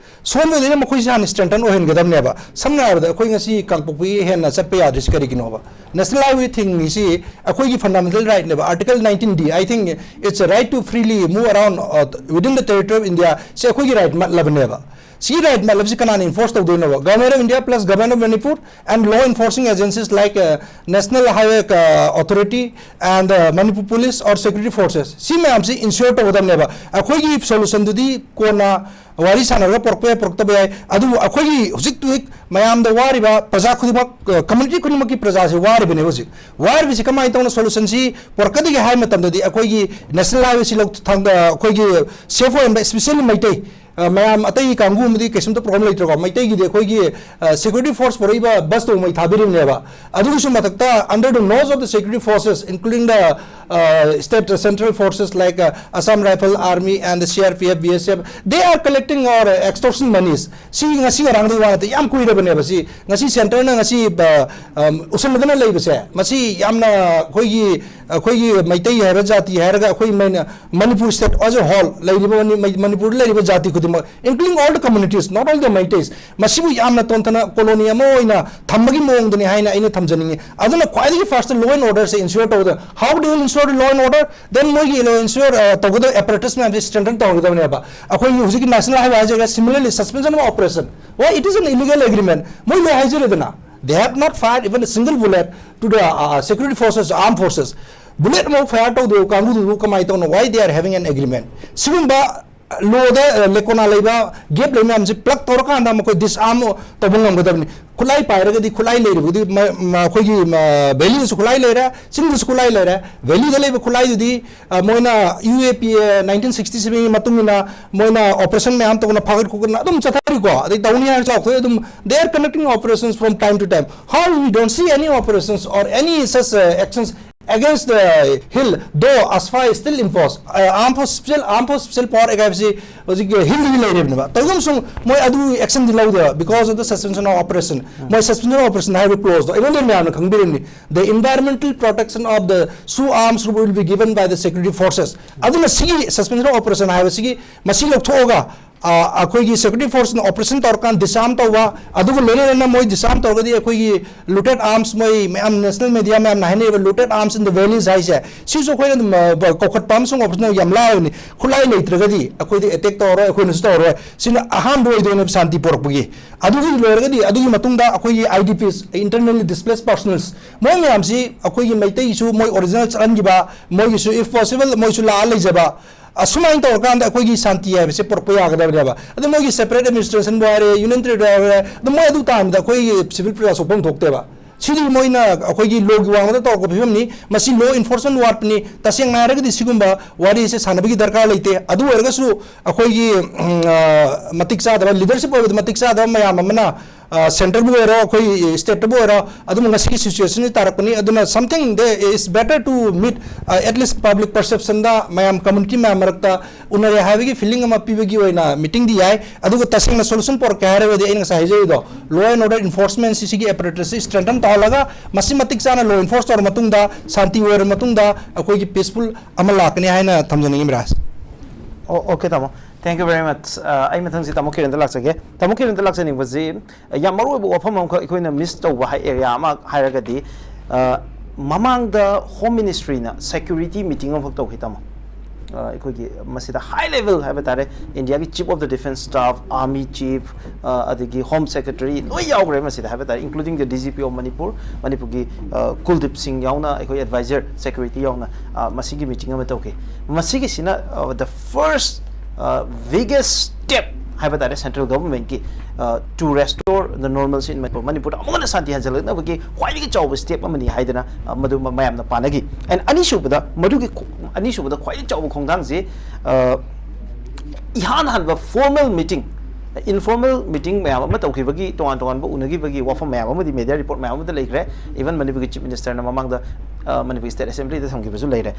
ꯁꯣꯝꯗꯗꯤ ꯃꯈꯣꯏꯁꯦ ꯍꯥꯟꯅ strengthen ꯑꯣꯏꯍꯟꯒꯗꯕꯅꯦꯕ꯫ ꯁꯝꯅ ꯍꯥꯏꯔꯕꯗ ꯑꯩꯈꯣꯏ ꯉꯁꯤ ꯀꯥꯡꯄꯣꯛꯄꯤ ꯍꯦꯟꯅ ꯆꯠꯄ ꯌꯥꯗ꯭ꯔꯤꯁꯤ ꯀꯔꯤꯒꯤꯅꯣꯕ? National Highway ꯊꯤꯡꯉꯤꯁꯤ ꯑꯩꯈꯣꯏꯒꯤ fundamental right ꯅꯦꯕ, Article nineteen D, I think it's a right to freely move around, uh, within the territory of India꯫ ꯁꯤ ꯑꯩꯈꯣꯏꯒꯤ right ꯃꯠꯂꯕꯅꯦꯕ꯫ ꯁꯤꯒꯤ right ꯃꯠꯂꯕꯁꯤ ꯀꯅꯥꯅ enforce ꯇꯧꯗꯣꯏꯅꯣꯕ? Government of India plus Government of Manipur and law enforcing agencies like, uh, National Highway, uh, Authority and, uh, Manipur Police or security forces, ꯁꯤ ꯃꯌꯥꯝꯁꯤ ensure ꯇꯧꯒꯗꯕꯅꯦꯕ꯫ ꯑꯩꯈꯣꯏꯒꯤ solution ꯗꯨꯗꯤ ꯀꯣꯟꯅ ꯋꯥꯔꯤ ꯁꯥꯟꯅꯔꯒ ꯄꯨꯔꯛꯄ ꯌꯥꯏ, ꯄꯨꯔꯛꯇꯕ ꯌꯥꯏ꯫ ꯑꯗꯨꯕꯨ ꯑꯩꯈꯣꯏꯒꯤ ꯍꯧꯖꯤꯛ ꯍꯧꯖꯤꯛ ꯃꯌꯥꯝꯗ ꯋꯥꯔꯤꯕ ꯄ꯭ꯔꯖꯥ ꯈꯨꯗꯤꯡꯃꯛ, ꯑ, community ꯈꯨꯗꯤꯡꯃꯛꯀꯤ ꯄ꯭ꯔꯖꯥꯁꯤ ꯋꯥꯔꯤꯕꯅꯦ ꯍꯧꯖꯤꯛ꯫ ꯋꯥꯔꯤꯕꯁꯤ ꯀꯃꯥꯏꯅ ꯇꯧꯅ solution ꯁꯤ ꯄꯨꯔꯛꯀꯗꯒꯦ ꯍꯥꯏꯕ ꯃꯇꯝꯗꯗꯤ ꯑꯩꯈꯣꯏꯒꯤ national highway ꯁꯤ ꯂꯧ-, ꯊꯥꯡꯗ-, ꯑꯩꯈꯣꯏꯒꯤ safe ꯑꯣꯏꯍꯟꯕ, especially ꯃꯩꯇꯩ, ꯑ, ꯃꯌꯥꯝ ꯑꯇꯩ ꯀꯥꯡꯕꯨ ꯑꯃꯗꯤ ꯀꯩꯁꯨꯝꯇ problem ꯂꯩꯇ꯭ꯔꯦꯀꯣ꯫ ꯃꯩꯇꯩꯒꯤꯗꯤ ꯑꯩꯈꯣꯏꯒꯤ, ꯑ, security force ꯄꯨꯔꯛꯏꯕ bus ꯇꯣꯡꯕꯩ ꯊꯥꯕꯤꯔꯤꯕꯅꯦꯕ꯫ ꯑꯗꯨꯒꯤꯁꯨ ꯃꯊꯛꯇ under the nose of the security forces, including the, uh, state, uh, central forces like, uh, Assam Rifle, Army and the C R P F, B S F, they are collecting our, uh, extortion monies꯫ ꯁꯤ ꯉꯁꯤ ꯉꯔꯥꯡꯗꯒꯤ ꯋꯥ ꯅꯠꯇꯦ, ꯌꯥꯝ ꯀꯨꯏꯔꯕꯅꯦꯕ꯫ ꯁꯤ ꯉꯁꯤ centre ꯅ ꯉꯁꯤ, ꯑ, ꯑꯝ, ꯎꯁꯟꯅꯗꯅ ꯂꯩꯕꯁꯦ, ꯃꯁꯤ ꯌꯥꯝꯅ ꯑꯩꯈꯣꯏꯒꯤ, ꯑꯩꯈꯣꯏꯒꯤ ꯃꯩꯇꯩ ꯍꯥꯏꯕ ꯖꯥꯇꯤ ꯍꯥꯏꯔꯒ ꯑꯩꯈꯣꯏ ꯃꯩꯅ-, Manipur state as a whole ꯂꯩꯔꯤꯕ ꯃꯅꯤ-, ꯃꯩ-, ꯃꯅꯤꯄꯨꯔꯗ ꯂꯩꯔꯤꯕ ꯖꯥꯇꯤ ꯈꯨꯗꯤꯡꯃꯛ, including all the communities, not only the Meiteis, ꯃꯁꯤꯕꯨ ꯌꯥꯝꯅ ꯇꯣꯟꯊꯅ colony ꯑꯃ ꯑꯣꯏꯅ ꯊꯝꯕꯒꯤ ꯃꯑꯣꯡꯗꯅꯤ ꯍꯥꯏꯅ ꯑꯩꯅ ꯊꯝꯖꯅꯤꯡꯉꯤ꯫ ꯑꯗꯨꯅ ꯈ꯭ꯋꯥꯏꯗꯒꯤ first law and order say ensure ꯇꯧꯕꯗ, how do you ensure law and order? Then ꯃꯣꯏꯒꯤ law ensure, ꯑ, ꯇꯧꯒꯗꯕ apparatus ꯃꯌꯥꯝꯁꯦ strengthen ꯇꯧꯍꯟꯒꯗꯕꯅꯦꯕ꯫ ꯑꯩꯈꯣꯏꯒꯤ ꯍꯧꯖꯤꯛꯀꯤ National Highway ꯍꯥꯏꯖꯔꯒ, similarly suspension of operation, why it is an illegal agreement? ꯃꯣꯏ ꯂꯣꯏ ꯍꯥꯏꯖꯔꯦꯗꯅ, they have not fired even a single bullet to the, uh, security forces, armed forces꯫ Bullet ꯑꯃ fire ꯇꯧꯗꯕ ꯀꯥꯡꯕꯨꯗꯨꯕꯨ ꯀꯃꯥꯏꯅ ꯇꯧꯅ, why they are having an agreement? ꯁꯤꯒꯨꯝꯕ load ꯂꯦꯀꯣꯅꯥ ꯂꯩꯕ, gap ꯂꯩꯕ ꯃꯌꯥꯝꯁꯦ ꯄ꯭ꯂꯛ ꯇꯧꯔꯀꯥꯟꯗ ꯃꯈꯣꯏ ꯗꯤꯁꯑꯥꯔꯝ ꯇꯧꯕ ꯉꯝꯒꯗꯕꯅꯤ꯫ ꯈꯨꯠꯂꯥꯏ ꯄꯥꯏꯔꯒꯗꯤ, ꯈꯨꯠꯂꯥꯏ ꯂꯩꯔꯕꯗꯤ ꯃ- ꯃ- ꯑꯩꯈꯣꯏꯒꯤ ꯚꯦꯂꯤꯗꯁꯨ ꯈꯨꯠꯂꯥꯏ ꯂꯩꯔꯦ, ꯆꯤꯡꯗꯁꯨ ꯈꯨꯠꯂꯥꯏ ꯂꯩꯔꯦ꯫ ꯚꯦꯂꯤꯗ ꯂꯩꯕ ꯈꯨꯠꯂꯥꯏꯗꯨꯗꯤ ꯑ, ꯃꯣꯏꯅ ꯌꯨ ꯑꯦ ꯄꯤ ꯑꯦ ꯅꯥꯏꯟꯇꯤꯟ ꯁꯤꯛꯁꯇꯤ ꯁꯚꯦꯟꯒꯤ ꯃꯇꯨꯡ ꯏꯟꯅ ꯃꯣꯏꯅ ꯑꯣꯄꯔꯦꯁꯟ ꯃꯌꯥꯝ ꯇꯧꯅ ꯐꯥꯒꯠ ꯈꯣꯠꯀꯠꯅ ꯑꯗꯨꯝ ꯆꯠꯊꯔꯤꯀꯣ꯫ ꯑꯗꯩ ꯇꯧꯅꯤ ꯍꯥꯏꯅ ꯆꯥꯎꯊꯣꯛꯑꯦ ꯑꯗꯨꯝ, they are conducting operations from time to time. How we don't see any operations or any such uh, actions against the hill, though ASFA is still in force. Uh, armed force special, armed force special power ꯍꯥꯏꯕꯁꯤ ꯍꯧꯖꯤꯛ ꯍꯤꯜꯗꯒꯤ ꯂꯩꯔꯤꯕꯅꯦꯕ꯫ ꯇꯧꯒꯨꯝꯁꯨꯡ ꯃꯣꯏ ꯑꯗꯨ ꯑꯦꯛꯁꯟꯗꯤ ꯂꯧꯗꯦꯕ, because of the suspension of operation. ꯃꯣꯏ suspension of operation ꯍꯥꯏꯕ ꯀ꯭ꯂꯣꯖꯇꯣ ꯑꯩꯉꯣꯟꯗ ꯃꯌꯥꯝꯅ ꯈꯪꯕꯤꯔꯝꯅꯤ, the environmental protection of the SoO arms will be given by the security forces. ꯑꯗꯨꯅ ꯁꯤꯒꯤ suspension of operation ꯍꯥꯏꯕꯁꯤꯒꯤ ꯃꯁꯤ ꯂꯧꯊꯣꯛꯑꯒ ꯑ, ꯑꯩꯈꯣꯏꯒꯤ ꯁꯦꯀ꯭ꯌꯨꯔꯤꯇꯤ ꯐꯣꯔꯁꯅ ꯑꯣꯄꯔꯦꯁꯟ ꯇꯧꯔꯀꯥꯟꯗ ꯗꯤꯁꯑꯥꯔꯝ ꯇꯧꯕ, ꯑꯗꯨꯒ ꯂꯣꯏꯅꯅ ꯃꯣꯏ ꯗꯤꯁꯑꯥꯔꯝ ꯇꯧꯔꯒꯗꯤ ꯑꯩꯈꯣꯏꯒꯤ looted arms, ꯃꯣꯏ ꯃꯌꯥꯝ ꯅꯦꯁꯅꯦꯜ ꯃꯦꯗꯤꯌꯥ ꯃꯌꯥꯝꯅ ꯍꯥꯏꯅꯔꯤꯕ looted arms in the valleys ꯍꯥꯏꯁꯦ, ꯁꯤꯁꯨ ꯑꯩꯈꯣꯏꯅ ꯑꯗꯨꯝ ꯑ, ꯀꯧꯈꯠꯄ ꯑꯃꯁꯨꯡ ꯑꯣꯄꯔꯦꯁꯟ ꯌꯥꯝ ꯂꯥꯏꯕꯅꯤ꯫ ꯈꯨꯠꯂꯥꯏ ꯂꯩꯇ꯭ꯔꯒꯗꯤ ꯑꯩꯈꯣꯏꯗꯤ ꯑꯦꯇꯦꯛ ꯇꯧꯔꯔꯣꯏ, ꯑꯩꯈꯣꯏꯅꯁꯨ ꯇꯧꯔꯔꯣꯏ꯫ ꯁꯤꯅ ꯑꯍꯥꯟꯕ ꯑꯣꯏꯗꯣꯏꯅꯦꯕ ꯁꯥꯟꯇꯤ ꯄꯨꯔꯛꯄꯒꯤ꯫ ꯑꯗꯨꯒꯤ ꯂꯣꯏꯔꯒꯗꯤ ꯑꯗꯨꯒꯤ ꯃꯇꯨꯡꯗ ꯑꯩꯈꯣꯏꯒꯤ I D Ps, internally displaced personnels, ꯃꯣꯏ ꯃꯌꯥꯝꯁꯤ ꯑꯩꯈꯣꯏꯒꯤ ꯃꯩꯇꯩꯒꯤꯁꯨ ꯃꯣꯏ ꯑꯣꯔꯤꯖꯤꯅꯦꯜ ꯆꯠꯍꯟꯈꯤꯕ, ꯃꯣꯏꯒꯤꯁꯨ if possible ꯃꯣꯏꯁꯨ ꯂꯥꯛꯑ ꯂꯩꯖꯕ, ꯑꯁꯨꯃꯥꯏꯅ ꯇꯧꯔꯀꯥꯟꯗ ꯑꯩꯈꯣꯏꯒꯤ ꯁꯥꯟꯇꯤ ꯍꯥꯏꯕꯁꯦ ꯄꯨꯔꯛꯄ ꯌꯥꯒꯗꯕꯅꯦꯕ꯫ ꯑꯗꯨ ꯃꯣꯏꯒꯤ separate administrationꯕꯨ ꯍꯥꯏꯔꯦ, union territory ꯍꯥꯏꯔꯦ, ꯑꯗꯨ ꯃꯣꯏ ꯑꯗꯨ ꯇꯥꯟꯕꯗ ꯑꯩꯈꯣꯏꯒꯤ ꯁꯤꯚꯤꯜ ꯄ꯭ꯔꯖꯥ ꯁꯣꯛꯐꯝ ꯊꯣꯛꯇꯦꯕ꯫ ꯁꯤꯗꯤ ꯃꯣꯏꯅ ꯑꯩꯈꯣꯏꯒꯤ ꯂꯣꯒꯤ ꯋꯥꯡꯃꯗ ꯇꯧꯔꯛꯄ ꯐꯤꯕꯝꯅꯤ꯫ ꯃꯁꯤ ꯂꯣ ꯏꯟꯐꯣꯔꯁꯃꯦꯟ ꯋꯥꯠꯄꯅꯤ꯫ ꯇꯁꯦꯡꯅ ꯍꯥꯏꯔꯒꯗꯤ ꯁꯤꯒꯨꯝꯕ ꯋꯥꯔꯤꯁꯦ ꯁꯥꯟꯅꯕꯒꯤ ꯗꯔꯀꯥꯔ ꯂꯩꯇꯦ꯫ ꯑꯗꯨ ꯑꯣꯏꯔꯒꯁꯨ ꯑꯩꯈꯣꯏꯒꯤ ꯎꯝ, ꯑ, ꯃꯇꯤꯛ ꯆꯥꯗꯕ, ꯂꯤꯗꯔꯁꯤꯞ ꯑꯣꯏꯕꯗ ꯃꯇꯤꯛ ꯆꯥꯗꯕ ꯃꯌꯥꯝ ꯑꯃꯅ, ꯑ, ꯁꯦꯟꯇꯔꯕꯨ ꯑꯣꯏꯔꯣ, ꯑꯩꯈꯣꯏ ꯁ꯭ꯇꯦꯠꯇꯕꯨ ꯑꯣꯏꯔꯣ, ꯑꯗꯨꯝ ꯉꯁꯤꯒꯤ ꯁꯤꯆꯨꯋꯦꯁꯟꯁꯤ ꯇꯥꯔꯛꯄꯅꯤ꯫ ꯑꯗꯨꯅ something they, it's better to meet, uh, at least public perceptionꯗ ꯃꯌꯥꯝ ꯀꯝꯃ꯭ꯌꯨꯅꯤꯇꯤ ꯃꯌꯥꯝ ꯃꯔꯛꯇ ꯎꯅꯔꯦ ꯍꯥꯏꯕꯒꯤ ꯐꯤꯂꯤꯡ ꯑꯃ ꯄꯤꯕꯒꯤ ꯑꯣꯏꯅ ꯃꯤꯇꯤꯡꯗꯤ ꯌꯥꯏ꯫ ꯑꯗꯨꯒ ꯇꯁꯦꯡꯅ ꯁꯣꯂꯨꯁꯟ ꯄꯨꯔꯛꯀꯦ ꯍꯥꯏꯔꯒꯗꯤ ꯑꯩꯅ ꯉꯁꯥꯏ ꯍꯥꯏꯖꯔꯤꯗꯣ, law and order enforcementꯁꯤ ꯁꯤꯒꯤ apparatusꯁꯤ strengthen ꯇꯧꯍꯜꯂꯒ ꯃꯁꯤ ꯃꯇꯤꯛ ꯆꯥꯅ law enforce ꯇꯧꯔ ꯃꯇꯨꯡꯗ, ꯁꯥꯟꯇꯤ ꯑꯣꯏꯔ ꯃꯇꯨꯡꯗ ꯑꯩꯈꯣꯏꯒꯤ peaceful ꯑꯃ ꯂꯥꯛꯀꯅꯤ ꯍꯥꯏꯅ ꯊꯝꯖꯅꯤꯡꯉꯤ ꯃꯤꯔꯥꯖ꯫ ꯑꯣ ꯑꯣꯀꯦ ꯇꯥꯃꯣ, thank you very much꯫ ꯑꯩ ꯃꯊꯪꯁꯤ ꯇꯥꯃꯣ ꯀꯤꯔꯟꯗ ꯂꯥꯛꯆꯒꯦ꯫ ꯇꯥꯃꯣ ꯀꯤꯔꯟꯗ ꯂꯥꯛꯆꯅꯤꯡꯕꯁꯤ ꯌꯥꯝ ꯃꯔꯨ ꯑꯣꯏꯕ ꯋꯥꯐꯝ ꯑꯃꯈꯛ ꯑꯩꯈꯣꯏꯅ ꯃꯤꯁ ꯇꯧꯕ ꯍꯥꯏ ꯑꯦꯔꯤꯌꯥ ꯑꯃ ꯍꯥꯏꯔꯒꯗꯤ, ꯑ, ꯃꯃꯥꯡꯗ ꯍꯣꯝ ꯃꯤꯅꯤꯁꯇ꯭ꯔꯤꯅ ꯁꯦꯀ꯭ꯌꯨꯔꯤꯇꯤ ꯃꯤꯇꯤꯡ ꯑꯃꯈꯛ ꯇꯧꯈꯤ ꯇꯥꯃꯣ꯫ ꯑ, ꯑꯩꯈꯣꯏꯒꯤ ꯃꯁꯤꯗ ꯍꯥꯏ ꯂꯦꯚꯦꯜ ꯍꯥꯏꯕ ꯇꯥꯔꯦ, ꯏꯟꯗꯤꯌꯥꯒꯤ chief of the defence staff, army chief, ꯑ, ꯑꯗꯒꯤ ꯍꯣꯝ ꯁꯦꯀ꯭ꯔꯦꯇꯔꯤ ꯂꯣꯏ ꯌꯥꯎꯈ꯭ꯔꯦ ꯃꯁꯤꯗ ꯍꯥꯏꯕ ꯇꯥꯔꯦ, including the D G P of Manipur, ꯃꯅꯤꯄꯨꯔꯒꯤ, ꯑ, ꯀꯨꯜꯗꯤꯞ ꯁꯤꯡ ꯌꯥꯎꯅ, ꯑꯩꯈꯣꯏ ꯑꯦꯗꯚꯥꯏꯖꯔ ꯁꯦꯀ꯭ꯌꯨꯔꯤꯇꯤ ꯌꯥꯎꯅ, ꯑ, ꯃꯁꯤꯒꯤ ꯃꯤꯇꯤꯡ ꯑꯃ ꯇꯧꯈꯤ꯫ ꯃꯁꯤꯒꯤꯁꯤꯅ, ꯑ, the first Biggest step ꯍꯥꯏꯕ ꯇꯥꯔꯦ central government ꯀꯤ, to restore the normalcy in Manipur, ꯃꯅꯤꯄꯨꯔꯗ ꯑꯃꯨꯛ ꯍꯟꯅ ꯁꯥꯟꯇꯤ ꯍꯟꯖꯜꯂꯛꯅꯕꯒꯤ ꯈ꯭ꯋꯥꯏꯗꯒꯤ ꯆꯥꯎꯕ step ꯑꯃꯅꯤ ꯍꯥꯏꯗꯅ, ꯑ, ꯃꯗꯨ ꯃ-, ꯃꯌꯥꯝꯅ ꯄꯥꯅꯈꯤ꯫ And ꯑꯅꯤꯁꯨꯕꯗ, ꯃꯗꯨꯒꯤ ꯈꯣ-, ꯑꯅꯤꯁꯨꯕꯗ ꯈ꯭ꯋꯥꯏꯗꯒꯤ ꯆꯥꯎꯕ ꯈꯣꯡꯊꯥꯡꯁꯤ, ꯑ, ꯏꯍꯥꯟ ꯍꯥꯟꯕ formal meeting, informal meeting ꯃꯌꯥꯝ ꯑꯃ ꯇꯧꯈꯤꯕꯒꯤ, ꯇꯣꯉꯥꯟ ꯇꯣꯉꯥꯟꯕ ꯎꯅꯈꯤꯕꯒꯤ ꯋꯥꯐꯝ ꯃꯌꯥꯝ ꯑꯃꯗꯤ media report ꯃꯌꯥꯝ ꯑꯃꯗ ꯂꯩꯈ꯭ꯔꯦ꯫ Even ꯃꯅꯤꯄꯨꯔꯒꯤ Chief Minister ꯅ ꯃꯃꯥꯡꯗ, ꯑ, ꯃꯅꯤꯄꯨꯔꯒꯤ State Assembly ꯗ ꯊꯝꯈꯤꯕꯁꯨ ꯂꯩꯔꯦ꯫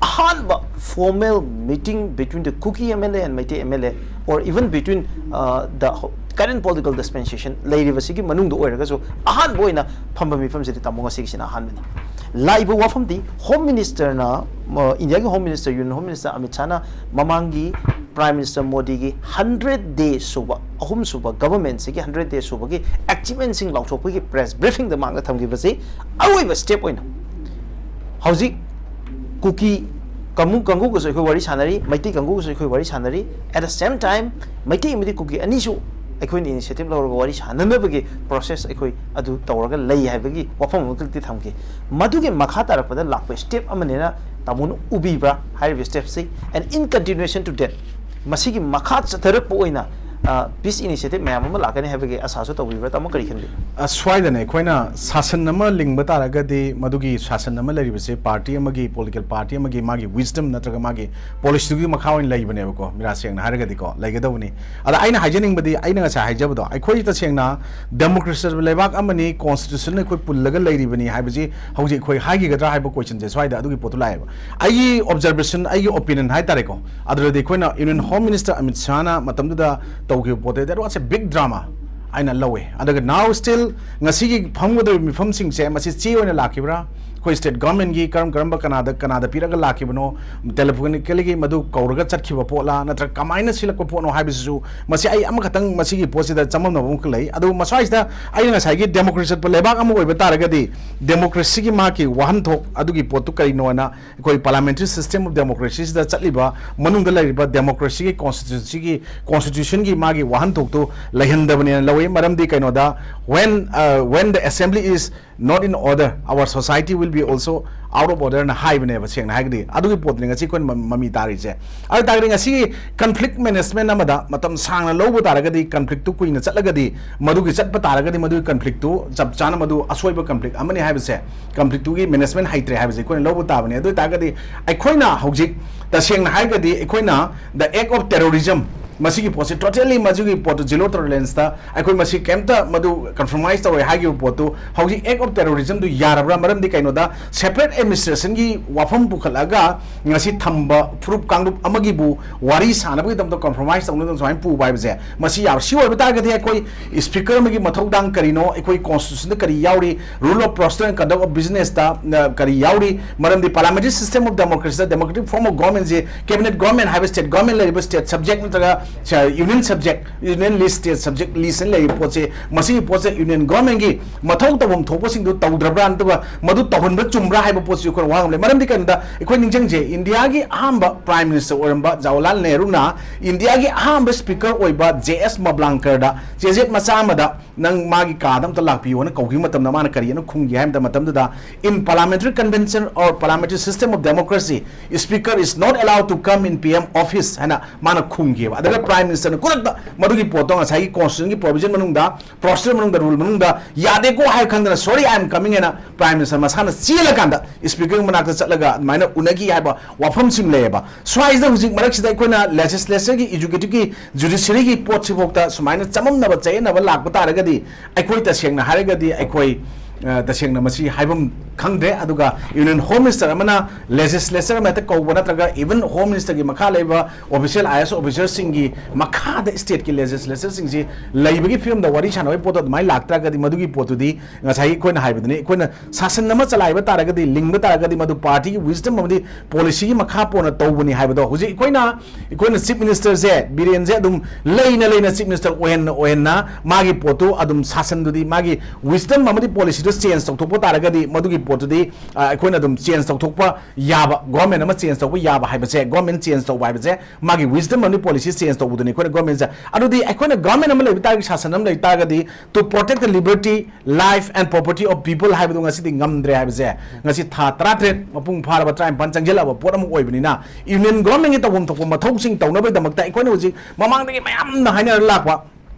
ꯑꯍꯥꯟꯕ formal meeting between the Kuki M L A and Meitei M L A, or even between, uh, the ho-, current political dispensation ꯂꯩꯔꯤꯕꯁꯤꯒꯤ ꯃꯅꯨꯡꯗ ꯑꯣꯏꯔꯒꯁꯨ, ꯑꯍꯥꯟꯕ ꯑꯣꯏꯅ ꯐꯝꯕ ꯃꯤꯐꯝꯁꯤꯗꯤ ꯇꯥꯃꯣ ꯉꯁꯤꯒꯤꯁꯤꯅ ꯑꯍꯥꯟꯕꯅꯤ꯫ ꯂꯥꯛꯏꯕ ꯋꯥꯐꯝꯗꯤ Home Minister ꯅ, ꯑ, ꯏꯟꯗꯤꯌꯥꯒꯤ Home Minister, Union Home Minister Amit ꯁꯥꯍꯅ ꯃꯃꯥꯡꯒꯤ Prime Minister ꯃꯣꯗꯤꯒꯤ hundred day ꯁꯨꯕ, ꯑꯍꯨꯝꯁꯨꯕ government ꯁꯤꯒꯤ hundred day ꯁꯨꯕꯒꯤ achievement ꯁꯤꯡ ꯂꯥꯎꯊꯣꯛꯄꯒꯤ press briefing ꯗ ꯃꯍꯥꯛꯅ ꯊꯝꯈꯤꯕꯁꯤ ꯑꯔꯣꯏꯕ step ꯑꯣꯏꯅ ꯍꯧꯖꯤꯛ ꯀꯨꯀꯤ ꯀꯥꯡꯕꯨ, ꯀꯥꯡꯕꯨꯒꯁꯨ ꯑꯩꯈꯣꯏ ꯋꯥꯔꯤ ꯁꯥꯟꯅꯔꯤ, ꯃꯩꯇꯩ ꯀꯥꯡꯕꯨꯒꯁꯨ ꯑꯩꯈꯣꯏ ꯋꯥꯔꯤ ꯁꯥꯟꯅꯔꯤ꯫ At the same time, Meitei ꯑꯃꯗꯤ ꯀꯨꯀꯤ ꯑꯅꯤꯁꯨ ꯑꯩꯈꯣꯏꯅ initiative ꯂꯧꯔꯒ ꯋꯥꯔꯤ ꯁꯥꯟꯅꯅꯕꯒꯤ process ꯑꯩꯈꯣꯏ ꯑꯗꯨ ꯇꯧꯔꯒ ꯂꯩ ꯍꯥꯏꯕꯒꯤ ꯋꯥꯐꯝ ꯑꯃꯈꯛꯇꯤ ꯊꯝꯈꯤ꯫ ꯃꯗꯨꯒꯤ ꯃꯈꯥ ꯇꯥꯔꯛꯄꯗ ꯂꯥꯛꯄ step ꯑꯃꯅꯤꯅ ꯇꯥꯃꯣꯅ ꯎꯕꯤꯕ꯭ꯔꯥ ꯍꯥꯏꯔꯤꯕ step ꯁꯤ? And in continuation to that, ꯃꯁꯤꯒꯤ ꯃꯈꯥ ꯆꯠꯊꯔꯛꯄ ꯑꯣꯏꯅ, ꯑ, peace initiative ꯃꯌꯥꯝ ꯑꯃ ꯂꯥꯛꯀꯅꯤ ꯍꯥꯏꯕꯒꯤ ꯑꯁꯥꯁꯨ ꯇꯧꯕꯤꯕ꯭ꯔꯥ? ꯇꯥꯃꯣ ꯀꯔꯤ ꯈꯟꯕꯤ? ꯑ, ꯁ꯭ꯋꯥꯏꯗꯅꯦ, ꯑꯩꯈꯣꯏꯅ ꯁꯥꯁꯟ ꯑꯃ ꯂꯤꯡꯕ ꯇꯥꯔꯒꯗꯤ, ꯃꯗꯨꯒꯤ ꯁꯥꯁꯟ ꯑꯃ ꯂꯩꯔꯤꯕꯁꯦ party ꯑꯃꯒꯤ, political party ꯑꯃꯒꯤ ꯃꯥꯒꯤ wisdom ꯅꯠꯇ꯭ꯔꯒ ꯃꯥꯒꯤ policy ꯗꯨꯒꯤ ꯃꯈꯥ ꯑꯣꯏꯅ ꯂꯩꯕꯅꯦꯕꯀꯣ, ꯃꯤꯔꯥ ꯁꯦꯡꯅ ꯍꯥꯏꯔꯒꯗꯤꯀꯣ, ꯂꯩꯒꯗꯧꯕꯅꯤ꯫ ꯑꯗ ꯑꯩꯅ ꯍꯥꯏꯖꯅꯤꯡꯕꯗꯤ, ꯑꯩꯅ ꯉꯁꯥꯏ ꯍꯥꯏꯖꯕꯗꯣ, ꯑꯩꯈꯣꯏ ꯇꯁꯦꯡꯅ democracy ꯂꯩꯕꯥꯛ ꯑꯃꯅꯤ, constitution ꯑꯩꯈꯣꯏ ꯄꯨꯜꯂꯒ ꯂꯩꯔꯤꯕꯅꯤ ꯍꯥꯏꯕꯁꯤ ꯍꯧꯖꯤꯛ ꯑꯩꯈꯣꯏ ꯍꯥꯏꯈꯤꯒꯗ꯭ꯔꯥ ꯍꯥꯏꯕ question ꯁꯦ ꯁ꯭ꯋꯥꯏꯗ ꯑꯗꯨꯒꯤ ꯄꯣꯠꯇꯨ ꯂꯥꯛꯑꯦꯕ꯫ ꯑꯩꯒꯤ observation, ꯑꯩꯒꯤ opinion ꯍꯥꯏꯇꯥꯔꯦꯀꯣ, ꯑꯗꯨꯗꯗꯤ ꯑꯩꯈꯣꯏꯅ Union Home Minister ꯑꯃꯤꯠ ꯁꯥꯍꯅ ꯃꯇꯝꯗꯨꯗ ꯇꯧꯈꯤꯕ ꯄꯣꯠꯇꯨ, that was a big drama ꯍꯥꯏꯅ ꯂꯧꯋꯦ꯫ ꯑꯗꯨꯒ now still ꯉꯁꯤꯒꯤ ꯐꯝꯒꯗꯧꯔꯤꯕ ꯃꯤꯐꯝꯁꯤꯡꯁꯦ ꯃꯁꯤ ꯆꯦ ꯑꯣꯏꯅ ꯂꯥꯛꯈꯤꯕ꯭ꯔꯥ? ꯑꯩꯈꯣꯏ state government ꯀꯤ ꯀꯔꯝ ꯀꯔꯝꯕ ꯀꯅꯥꯗ, ꯀꯅꯥꯗ ꯄꯤꯔꯒ ꯂꯥꯛꯈꯤꯕꯅꯣ? Telephonically ꯒꯤ ꯃꯗꯨ ꯀꯧꯔꯒ ꯆꯠꯈꯤꯕ ꯄꯣꯠꯂꯥ, ꯅꯠꯇ꯭ꯔꯒ ꯀꯃꯥꯏꯅ ꯁꯤꯜꯂꯛꯄ ꯄꯣꯠꯅꯣ ꯍꯥꯏꯕꯁꯤꯁꯨ ꯃꯁꯤ ꯑꯩ ꯑꯃꯈꯛꯇꯪ ꯃꯁꯤꯒꯤ ꯄꯣꯠꯁꯤꯗ ꯆꯃꯝꯅꯕ ꯑꯃꯈꯛ ꯂꯩ꯫ ꯑꯗꯨ ꯃꯁ꯭ꯋꯥꯏꯁꯤꯗ ꯑꯩꯅ ꯉꯁꯥꯏꯒꯤ democracy ꯆꯠꯄ ꯂꯩꯕꯥꯛ ꯑꯃ ꯑꯣꯏꯕ ꯇꯥꯔꯒꯗꯤ democracy ꯒꯤ ꯃꯥꯒꯤ ꯋꯥꯍꯟꯊꯣꯛ ꯑꯗꯨꯒꯤ ꯄꯣꯠꯇꯨ ꯀꯔꯤꯅꯣꯅ ꯑꯩꯈꯣꯏ parliamentary system of democracy ꯁꯤꯗ ꯆꯠꯂꯤꯕ ꯃꯅꯨꯡꯗ ꯂꯩꯔꯤꯕ democracy ꯒꯤ constituency ꯒꯤ, constitution ꯒꯤ ꯃꯥꯒꯤ ꯋꯥꯍꯟꯊꯣꯛꯇꯨ ꯂꯩꯍꯟꯗꯕꯅꯦꯅ ꯂꯧꯋꯤ꯫ ꯃꯔꯝꯗꯤ ꯀꯩꯅꯣꯗ, when, uh, when the assembly is not in order, our society will be also Out of order ꯅ ꯍꯥꯏꯕꯅꯦꯕ, ꯁꯦꯡꯅ ꯍꯥꯏꯔꯒꯗꯤ꯫ ꯑꯗꯨꯒꯤ ꯄꯣꯠꯇꯨꯅꯤ ꯉꯁꯤ ꯑꯩꯈꯣꯏꯅ ꯃ-, ꯃꯃꯤ ꯇꯥꯔꯤꯁꯦ꯫ ꯑꯗꯨ ꯇꯥꯔꯒꯗꯤ ꯉꯁꯤꯒꯤ conflict management ꯑꯃꯗ ꯃꯇꯝ ꯁꯥꯡꯅ ꯂꯧꯕ ꯇꯥꯔꯒꯗꯤ, conflict ꯇꯨ ꯀꯨꯏꯅ ꯆꯠꯂꯒꯗꯤ, ꯃꯗꯨꯒꯤ ꯆꯠꯄ ꯇꯥꯔꯒꯗꯤ, ꯃꯗꯨꯒꯤ conflict ꯇꯨ ꯆꯞ ꯆꯥꯅ ꯃꯗꯨ ꯑꯁꯣꯏꯕ conflict ꯑꯃꯅꯤ ꯍꯥꯏꯕꯁꯦ, conflict ꯇꯨꯒꯤ management ꯍꯩꯇ꯭ꯔꯦ ꯍꯥꯏꯕꯁꯦ ꯑꯩꯈꯣꯏꯅ ꯂꯧꯕ ꯇꯥꯕꯅꯤ꯫ ꯑꯗꯨ ꯑꯣꯏ ꯇꯥꯔꯒꯗꯤ ꯑꯩꯈꯣꯏꯅ ꯍꯧꯖꯤꯛ ꯇꯁꯦꯡꯅ ꯍꯥꯏꯔꯒꯗꯤ ꯑꯩꯈꯣꯏꯅ the act of terrorism, ꯃꯁꯤꯒꯤ ꯄꯣꯠꯁꯦ totally, ꯃꯁꯤꯒꯤ ꯄꯣꯠꯇꯨ zero tolerance ꯇ ꯑꯩꯈꯣꯏ ꯃꯁꯤ ꯀꯩꯝꯇ ꯃꯗꯨ compromise ꯇꯧꯔꯣꯏ ꯍꯥꯏꯈꯤꯕ ꯄꯣꯠꯇꯨ ꯍꯧꯖꯤꯛ act of terrorism ꯗꯨ ꯌꯥꯔꯕ꯭ꯔꯥ? ꯃꯔꯝꯗꯤ ꯀꯩꯅꯣꯗ, separate administration ꯒꯤ ꯋꯥꯐꯝ ꯄꯨꯈꯠꯂꯒ ꯉꯁꯤ ꯊꯝꯕ ꯐꯨꯔꯨꯞ ꯀꯥꯡꯂꯨꯞ ꯑꯃꯒꯤꯕꯨ ꯋꯥꯔꯤ ꯁꯥꯟꯅꯕꯒꯤꯗꯃꯛꯇ compromise ꯇꯧꯅꯗꯅ ꯁꯨꯃꯥꯏꯅ ꯄꯨꯕ ꯍꯥꯏꯕꯁꯦ, ꯃꯁꯤ ꯌꯥꯔꯣꯏ꯫ ꯁꯤ ꯑꯣꯏꯕ ꯇꯥꯔꯒꯗꯤ ꯑꯩꯈꯣꯏ speaker ꯑꯃꯒꯤ ꯃꯊꯧꯗꯥꯡ ꯀꯔꯤꯅꯣ, ꯑꯩꯈꯣꯏ constitution ꯗ ꯀꯔꯤ ꯌꯥꯎꯔꯤ, rule of procedure and conduct of business ꯇ, ꯑ, ꯀꯔꯤ ꯌꯥꯎꯔꯤ, ꯃꯔꯝꯗꯤ parliamentary system of democracy the democratic form of government say cabinet government ꯍꯥꯏꯕ state government ꯂꯩꯔꯤꯕ state subject ꯅꯠꯇ꯭ꯔꯒ, ꯑ, union subject, union list, state subject list ꯍꯥꯏꯅ ꯂꯩꯔꯤꯕ ꯄꯣꯠꯁꯦ, ꯃꯁꯤꯒꯤ ꯄꯣꯠꯁꯦ union government ꯒꯤ ꯃꯊꯧ ꯇꯧꯐꯝ ꯊꯣꯛꯄꯁꯤꯡꯗꯨ ꯇꯧꯗ꯭ꯔꯕ꯭ꯔꯥ, ꯅꯠꯇ꯭ꯔꯒ ꯃꯗꯨ ꯇꯧꯍꯟꯕ ꯆꯨꯝꯕ꯭ꯔꯥ ꯍꯥꯏꯕ ꯄꯣꯠꯁꯤ ꯑꯩꯈꯣꯏꯅ ꯋꯥ ꯉꯝꯂꯦ꯫ ꯃꯔꯝꯗꯤ ꯀꯩꯅꯣꯗ, ꯑꯩꯈꯣꯏ ꯅꯤꯡꯁꯤꯡꯁꯦ, ꯏꯟꯗꯤꯌꯥꯒꯤ ꯑꯍꯥꯟꯕ prime minister ꯑꯣꯏꯔꯝꯕ ꯖꯋꯥꯍꯔꯂꯥꯜ ꯅꯦꯍꯔꯨꯅ ꯏꯟꯗꯤꯌꯥꯒꯤ ꯑꯍꯥꯟꯕ speaker ꯑꯣꯏꯕ ꯖꯦ ꯑꯦꯁ ꯃꯕ꯭ꯂꯥꯡꯀꯔꯗ ꯆꯦꯖꯦꯠ ꯃꯆꯥ ꯑꯃꯗ, "ꯅꯪ ꯃꯥꯒꯤ ꯀꯥꯗ ꯑꯝꯇ ꯂꯥꯛꯄꯤꯌꯣꯅ" ꯀꯧꯈꯤꯕ ꯃꯇꯝꯗ ꯃꯥꯅ ꯀꯔꯤꯅ ꯈꯨꯝꯒꯦ ꯍꯥꯏꯕ ꯃꯇꯝꯗꯨꯗ, "In parliamentary convention or parliamentary system of democracy, speaker is not allowed to come in P M office" ꯍꯥꯏꯅ ꯃꯥꯅ ꯈꯨꯝꯈꯤꯕ꯫ ꯑꯗꯨꯒ prime minister ꯅ ꯈꯨꯗꯛꯇ ꯃꯗꯨꯒꯤ ꯄꯣꯠꯇꯣ ꯉꯁꯥꯏꯒꯤ constitution ꯒꯤ provision ꯃꯅꯨꯡꯗ, procedure ꯃꯅꯨꯡꯗ, rule ꯃꯅꯨꯡꯗ ꯌꯥꯗꯦꯀꯣ ꯍꯥꯏꯕ ꯈꯪꯗꯅ, "Sorry, I am coming" ꯍꯥꯏꯅ prime minister ꯃꯁꯥꯅ ꯆꯦꯜꯂꯀꯥꯟꯗ speaker ꯒꯤ ꯃꯅꯥꯛꯇ ꯆꯠꯂꯒ ꯑꯗꯨꯃꯥꯏꯅ ꯎꯅꯈꯤ ꯍꯥꯏꯕ ꯋꯥꯐꯝꯁꯤꯡ ꯂꯩꯌꯦꯕ꯫ ꯁ꯭ꯋꯥꯏꯁꯤꯗ ꯍꯧꯖꯤꯛ ꯃꯔꯛꯁꯤꯗ ꯑꯩꯈꯣꯏꯅ legislature ꯒꯤ, executive ꯀꯤ, judiciary ꯒꯤ ꯄꯣꯠꯁꯤꯐꯥꯎꯗ ꯁꯨꯃꯥꯏꯅ ꯆꯃꯝꯅꯕ ꯆꯌꯦꯠꯅꯕ ꯂꯥꯛꯄ ꯇꯥꯔꯒꯗꯤ, ꯑꯩꯈꯣꯏ ꯇꯁꯦꯡꯅ ꯍꯥꯏꯔꯒꯗꯤ ꯑꯩꯈꯣꯏ, ꯑ, ꯇꯁꯦꯡꯅ ꯃꯁꯤ ꯍꯥꯏꯐꯝ ꯈꯪꯗ꯭ꯔꯦ꯫ ꯑꯗꯨꯒ union home minister ꯑꯃꯅ legislature ꯑꯃ ꯍꯦꯛꯇ ꯀꯧꯕ ꯅꯠꯇ꯭ꯔꯒ even home minister ꯒꯤ ꯃꯈꯥ ꯂꯩꯕ official I A S officer ꯁꯤꯡꯒꯤ ꯃꯈꯥꯗ state ꯀꯤ legislature ꯁꯤꯡꯁꯤ ꯂꯩꯕꯒꯤ ꯐꯤꯕꯝꯗ ꯋꯥꯔꯤ ꯁꯥꯟꯅꯕꯒꯤ ꯄꯣꯠꯇꯣ ꯑꯗꯨꯃꯥꯏꯅ ꯂꯥꯛꯇ꯭ꯔꯒꯗꯤ, ꯃꯗꯨꯒꯤ ꯄꯣꯠꯇꯨꯗꯤ ꯉꯁꯥꯏꯒꯤ ꯑꯩꯈꯣꯏꯅ ꯍꯥꯏꯕꯗꯨꯅꯤ, ꯑꯩꯈꯣꯏꯅ ꯁꯥꯁꯟ ꯑꯃ ꯆꯂꯥꯏꯕ ꯇꯥꯔꯒꯗꯤ, ꯂꯤꯡꯕ ꯇꯥꯔꯒꯗꯤ, ꯃꯗꯨ party ꯒꯤ wisdom ꯑꯃꯗꯤ policy ꯒꯤ ꯃꯈꯥ ꯄꯣꯟꯅ ꯇꯧꯕꯅꯤ ꯍꯥꯏꯕꯗꯣ ꯍꯧꯖꯤꯛ ꯑꯩꯈꯣꯏꯅ, ꯑꯩꯈꯣꯏꯅ chief minister ꯁꯦ, ꯕꯤꯔꯦꯟꯁꯦ ꯑꯗꯨꯝ ꯂꯩꯅ ꯂꯩꯅ chief minister ꯑꯣꯏꯍꯟꯅ ꯑꯣꯏꯍꯟꯅ ꯃꯥꯒꯤ ꯄꯣꯠꯇꯨ ꯑꯗꯨꯝ ꯁꯥꯁꯟꯗꯨꯗꯤ, ꯃꯥꯒꯤ wisdom ꯑꯃꯗꯤ policy ꯗꯨ change ꯇꯧꯊꯣꯛꯄ ꯇꯥꯔꯒꯗꯤ ꯃꯗꯨꯒꯤ ꯄꯣꯠꯇꯨꯗꯤ, ꯑ, ꯑꯩꯈꯣꯏꯅ ꯑꯗꯨꯝ change ꯇꯧꯊꯣꯛꯄ ꯌꯥꯕ, government ꯑꯃ change ꯇꯧꯕ ꯌꯥꯕ ꯍꯥꯏꯕꯁꯦ, government change ꯇꯧꯕ ꯍꯥꯏꯕꯁꯦ ꯃꯥꯒꯤ wisdom ꯑꯃꯅꯤ, policy change ꯇꯧꯕꯗꯨꯅꯤ ꯑꯩꯈꯣꯏꯅ government ꯁꯦ꯫ ꯑꯗꯨꯗꯤ ꯑꯩꯈꯣꯏꯅ government ꯑꯃ ꯂꯩꯕ ꯇꯥꯔꯒꯗꯤ, ꯁꯥꯁꯟ ꯑꯃ ꯂꯩꯕ ꯇꯥꯔꯒꯗꯤ, to protect the liberty, life and property of people ꯍꯥꯏꯕꯗꯨ ꯉꯁꯤꯗꯤ ꯉꯝꯗ꯭ꯔꯦ ꯍꯥꯏꯕꯁꯦ, ꯉꯁꯤ ꯊꯥ ꯇꯔꯥꯇꯔꯦꯠ ꯃꯄꯨꯡ ꯐꯥꯔꯕ, ꯇꯔꯥꯅꯤꯄꯥꯟ ꯆꯪꯁꯤꯜꯂꯛꯑꯕ ꯄꯣꯠ ꯑꯃ ꯑꯣꯏꯕꯅꯤꯅ, union government ꯀꯤ ꯇꯧꯐꯝ ꯊꯣꯛꯄ ꯃꯊꯧꯁꯤꯡ ꯇꯧꯅꯕꯒꯤꯗꯃꯛꯇ ꯑꯩꯈꯣꯏꯅ ꯍꯧꯖꯤꯛ ꯃꯃꯥꯡꯗꯒꯤ ꯃꯌꯥꯝꯅ ꯍꯥꯏꯅꯔ ꯂꯥꯛꯄ